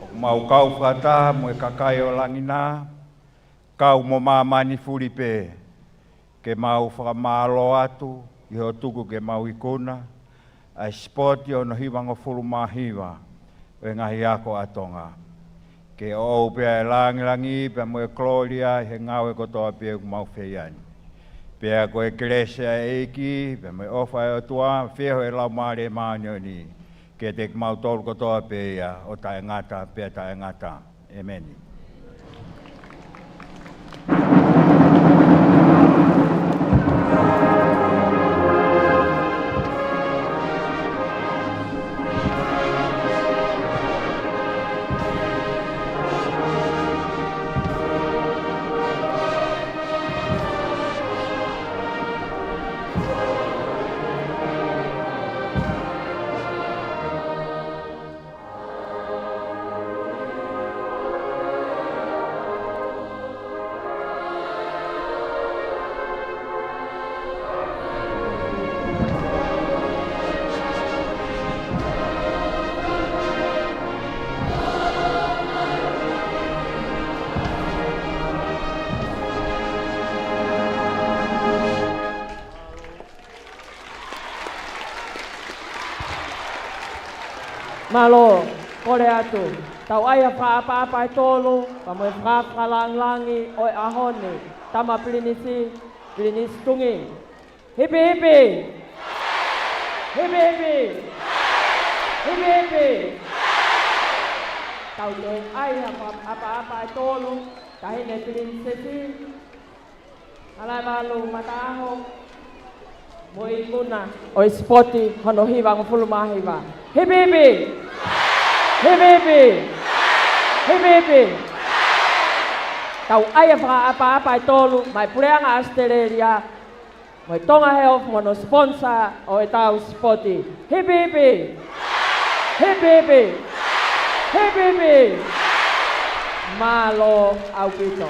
ʻOku mau kau fakataha mo e kakai ʻo langi na, kau mo māmani fuli pē, ke mau fakamālō atu ʻi hoʻo tuku ke mau ikuna ʻa e sipoti hono hivangofulu mā hiva ʻo e ngaahi ako ʻa Tonga. Ke ʻoʻou pē ʻa e lāngilangi pea mo e kolōlia ʻi he ngāue kotoa pē ʻoku mau fai ni. Pea ko e kelesi ʻa e ʻEiki, pea mo e ʻofa ʻa e ʻOtua, feohi ʻa e Laumālie Māʻoniʻoni, kiate kimautolu kotoa pē ia, ʻo taʻengata pea taʻengata. ʻĒmeni. Mālō, kole atu. Tau ʻai ha fakaʻapaʻapa ʻe tolu, pea mo e fakaʻapaʻapa lāngilangi ʻo e ʻaho ni, Tama Pilinisi, Pilinisi Tungi. Hipi hipi! Hipi hipi! Hipi hipi! Tau toe ʻai ha fakaʻapaʻapa ʻe tolu, Taʻahine Pilinisesi, Halaevalu Mataʻaho, mo e ikuna ʻo e sipoti hono hivangofulu mā hiva. Hipi hipi! Hipi hipi! Hipi hipi! Tau ʻai ha fakaʻapaʻapa ʻe tolu, maʻa e Puleʻanga ʻAositelēlia, mo e Tonga Health mo hono sponsor ʻo ʻetau sipoti. Hipi hipi! Hipi hipi! Hipi hipi! Mālō ʻaupito.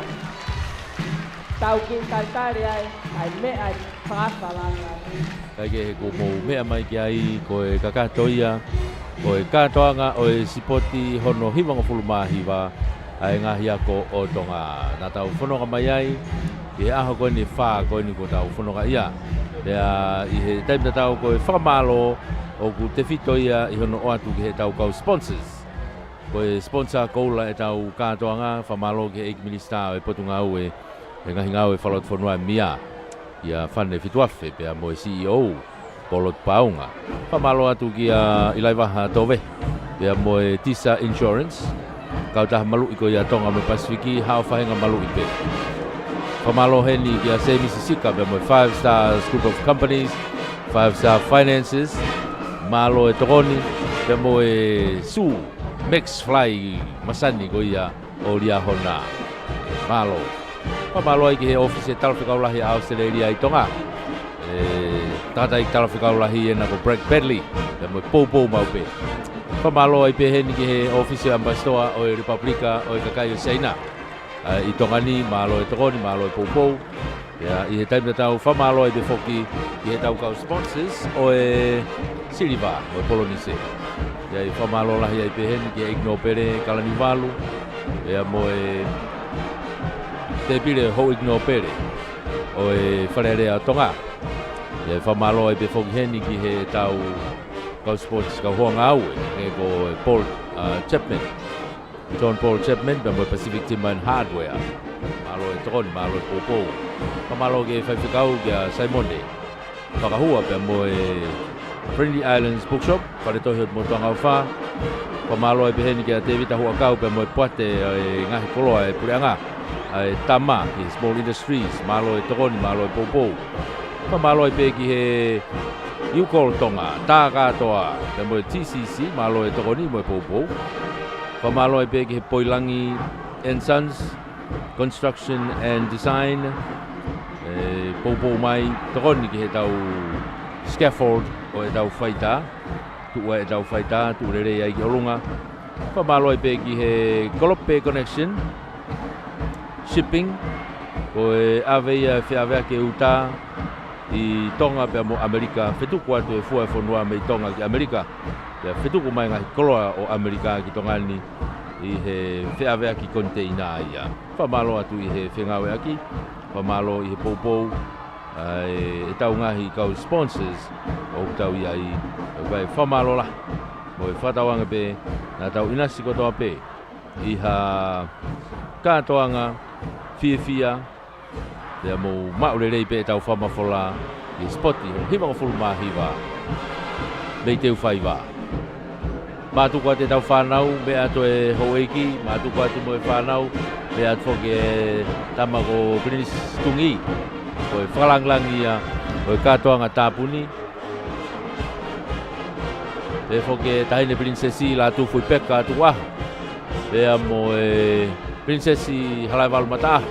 Tau kiʻi talitali ai, ʻai meʻa ʻa e fakaʻapaʻapa lāngilangi. Kae kehe, kuo mou meʻa mai ki ai, ko e kakato ia ʻo e kātoanga ʻo e sipoti hono hivangofulu mā hiva ʻa e ngaahi ako ʻo Tonga. Naʻa tau fononga mai ai ʻi he ʻaho ko eni ʻe fā ko eni kuo tau fononga ai. Pea ʻi he taimi tatau ko e fakamālō ʻoku tefito ia ʻi hono ʻoatu ki heʻetau kau sponsors. Ko e sponsor koula ʻetau kātoanga, fakamālō ki he ʻEiki Minisitā ʻo e Potungāue ʻo e Ngaahi Ngāue Fakalotofonua, ʻa Mia, ʻia Fane Fituafe, pea mo e C E O, Polotu Paunga. Fakamālō atu kia ʻIlaivaha Tove, pea mo e Tisa Insurance, kautaha maluʻi ko ia ʻa Tonga mo e Pasifiki, haʻo faʻahinga maluʻi pē. Fakamālō heni kia Semisi Sika, pea mo e Five Stars Group of Companies, Five Star Finances, mālō e tokoni, pea mo e sū Max Fly masani ko ia ʻo Liahona. Mālō. Fakamālō ai ki he ʻōfisi ʻo e Talafekau Lahi ʻa ʻAositelēlia ʻi Tonga. ʻE, tangataʻeiki talafekau lahi ena ko Bragg Pedley, pea mo e Poupou maʻu pē. Fakamālō ai pē heni ki he ʻōfisi ʻo e ʻAmipasitoa ʻo e Lepupelika ʻo e Kakai ʻo Siaina. ʻA, ʻi Tonga ni, mālō e tokoni, mālō e poupou. Pea ʻi he taimi tatau, fakamālō ai pē foki ki heʻetau kau sponsors ʻo e Siliva mo e Polonise. Pea ʻe fakamālō lahi ai pē heni ki he ʻEiki Nōpele Kalaniuvalu, pea mo e Tēpile Houʻeiki Nōpele, ʻo e Fale Alea ʻo Tonga. ʻIo, fakamālō ai pē foki heni ki heʻetau kau sports, kau hoa ngāue, ʻa ia ko e Paul, ʻa, Chapman. John Paul Chapman, pea mo e Pacific Timber and Hardware. Mālō e tokoni, mālō e poupou. Fakamālō ki he faifekau, kia Saimone Fakahua, pea mo e Friendly Islands Bookshop, fale tohi ʻo e motuʻanga ʻofa. Fakamālō ai pē heni kia Tēvita Huʻakau, pea mo e poate ʻo e ngaahi koloa ʻa e puleʻanga, ʻa e Tama, ki he Small Industries, mālō e tokoni, mālō e poupou. Fakamālō ai pē ki he Ucall Tonga, tā kātoa, pea mo e T C C, mālō e tokoni mo e poupou. Fakamālō ai pē ki he Poilangi and Sons Construction and Design, ʻe poupou mai, tokoni ki heʻetau scaffold ʻo ʻetau faitā, tuʻu ai ʻetau faitā, tuʻu lelei ai ki ʻolunga. Fakamālō ai pē ki he Kolope Connection Shipping, ko e ʻave ia e feʻaveaki e uta ʻi Tonga pea mo ʻAmelika, fetuku atu e fua e fonua mei Tonga ki ʻAmelika, pea fetuku mai ngaahi koloa ʻo ʻAmelika ki Tonga ni ʻi he feʻaveaki koniteina ia. Fakamālō atu ʻi he fengāueʻaki, fakamālō ʻi he poupou, ʻa e, ʻetau ngaahi kau sponsors ʻoku tau ʻi ai, ʻoku ʻi ai e fakamālō lahi mo e fakatauange pē naʻa tau ʻinasi kotoa pē ʻi ha kātoanga fiefia, pea mou maʻu lelei pē ʻetau fakamafola ʻi he sipoti hono hivangofulu mā hiva mei Teufaiva. Mātuku atu ʻetau fānau, meʻa atu e houʻeiki, mātuku atu mo e fānau, meʻa atu foki e tama ko Pilinisi Tungi, ko e fakalāngilangi ia ʻo e kātoanga tāpuni. Pea foki e Taʻahine Pilinisesi Lātūfuipeka Tukuʻaho, pea mo e Pilinisesi Halaevalu Mataʻaho.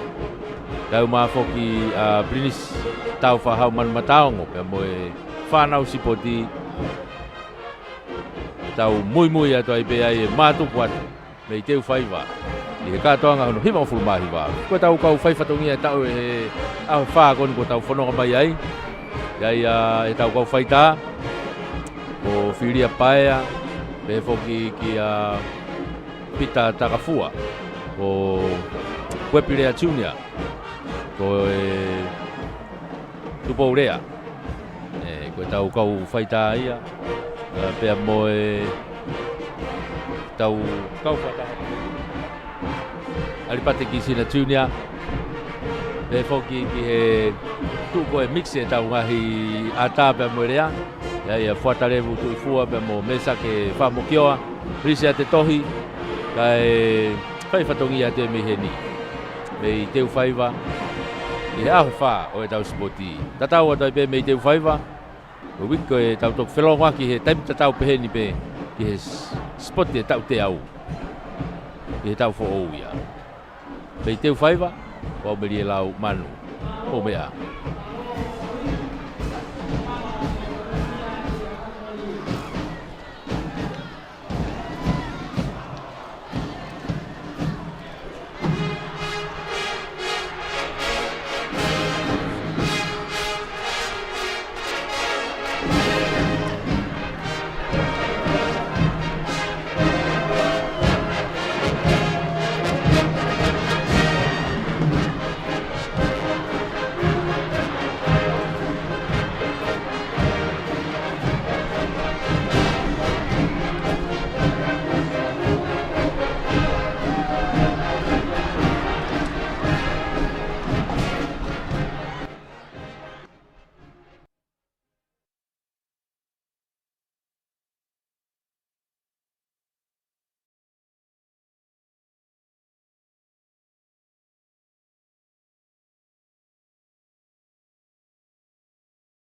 Kae ʻumaʻā foki ʻa Pilinisi Tāufaʻāhau Manumataongo, pea mo e fānau sipoti. Tau muimui atu ai pē ai e mātuku atu mei Teufaiva ʻi he kātoanga hono hivangofulu mā hiva. Ko ʻetau kau fai fatongia e taʻu ʻe he ʻaho ʻe fā ko eni kuo tau fononga mai ai. ʻI ai ʻa ʻetau kau faitā, ko Filia Paea, pehē foki kia Pita Takafua, ko Kuepi Lea Junior, ko e Tupou Lea. ʻE, ko ʻetau kau faitā ia. ʻA, pea mo ʻetau kau faitā. ʻAlipate Kisina Junior. Pehē foki ki he tuʻu ko e mix ʻetau ngaahi ʻatā pea mo e lea. ʻI ai ʻa Fuatalevu Tuʻifua pea mo Mesake Fakamokioa. Lisiate Tohi. Kae fai fatongia atu mei heni, mei Teufaiva, ʻi he ʻaho ʻe fā ʻo ʻetau sipoti. Tatau atu ai pē mei Teufaiva, ko e uike ʻe tau toki felōngoaki he taimi tatau peheni pē ki he s-, sipoti e taʻu teau ʻi he taʻu foʻou ia. Mei Teufaiva, ko au Melie Lau Manu. Mou meʻa ā.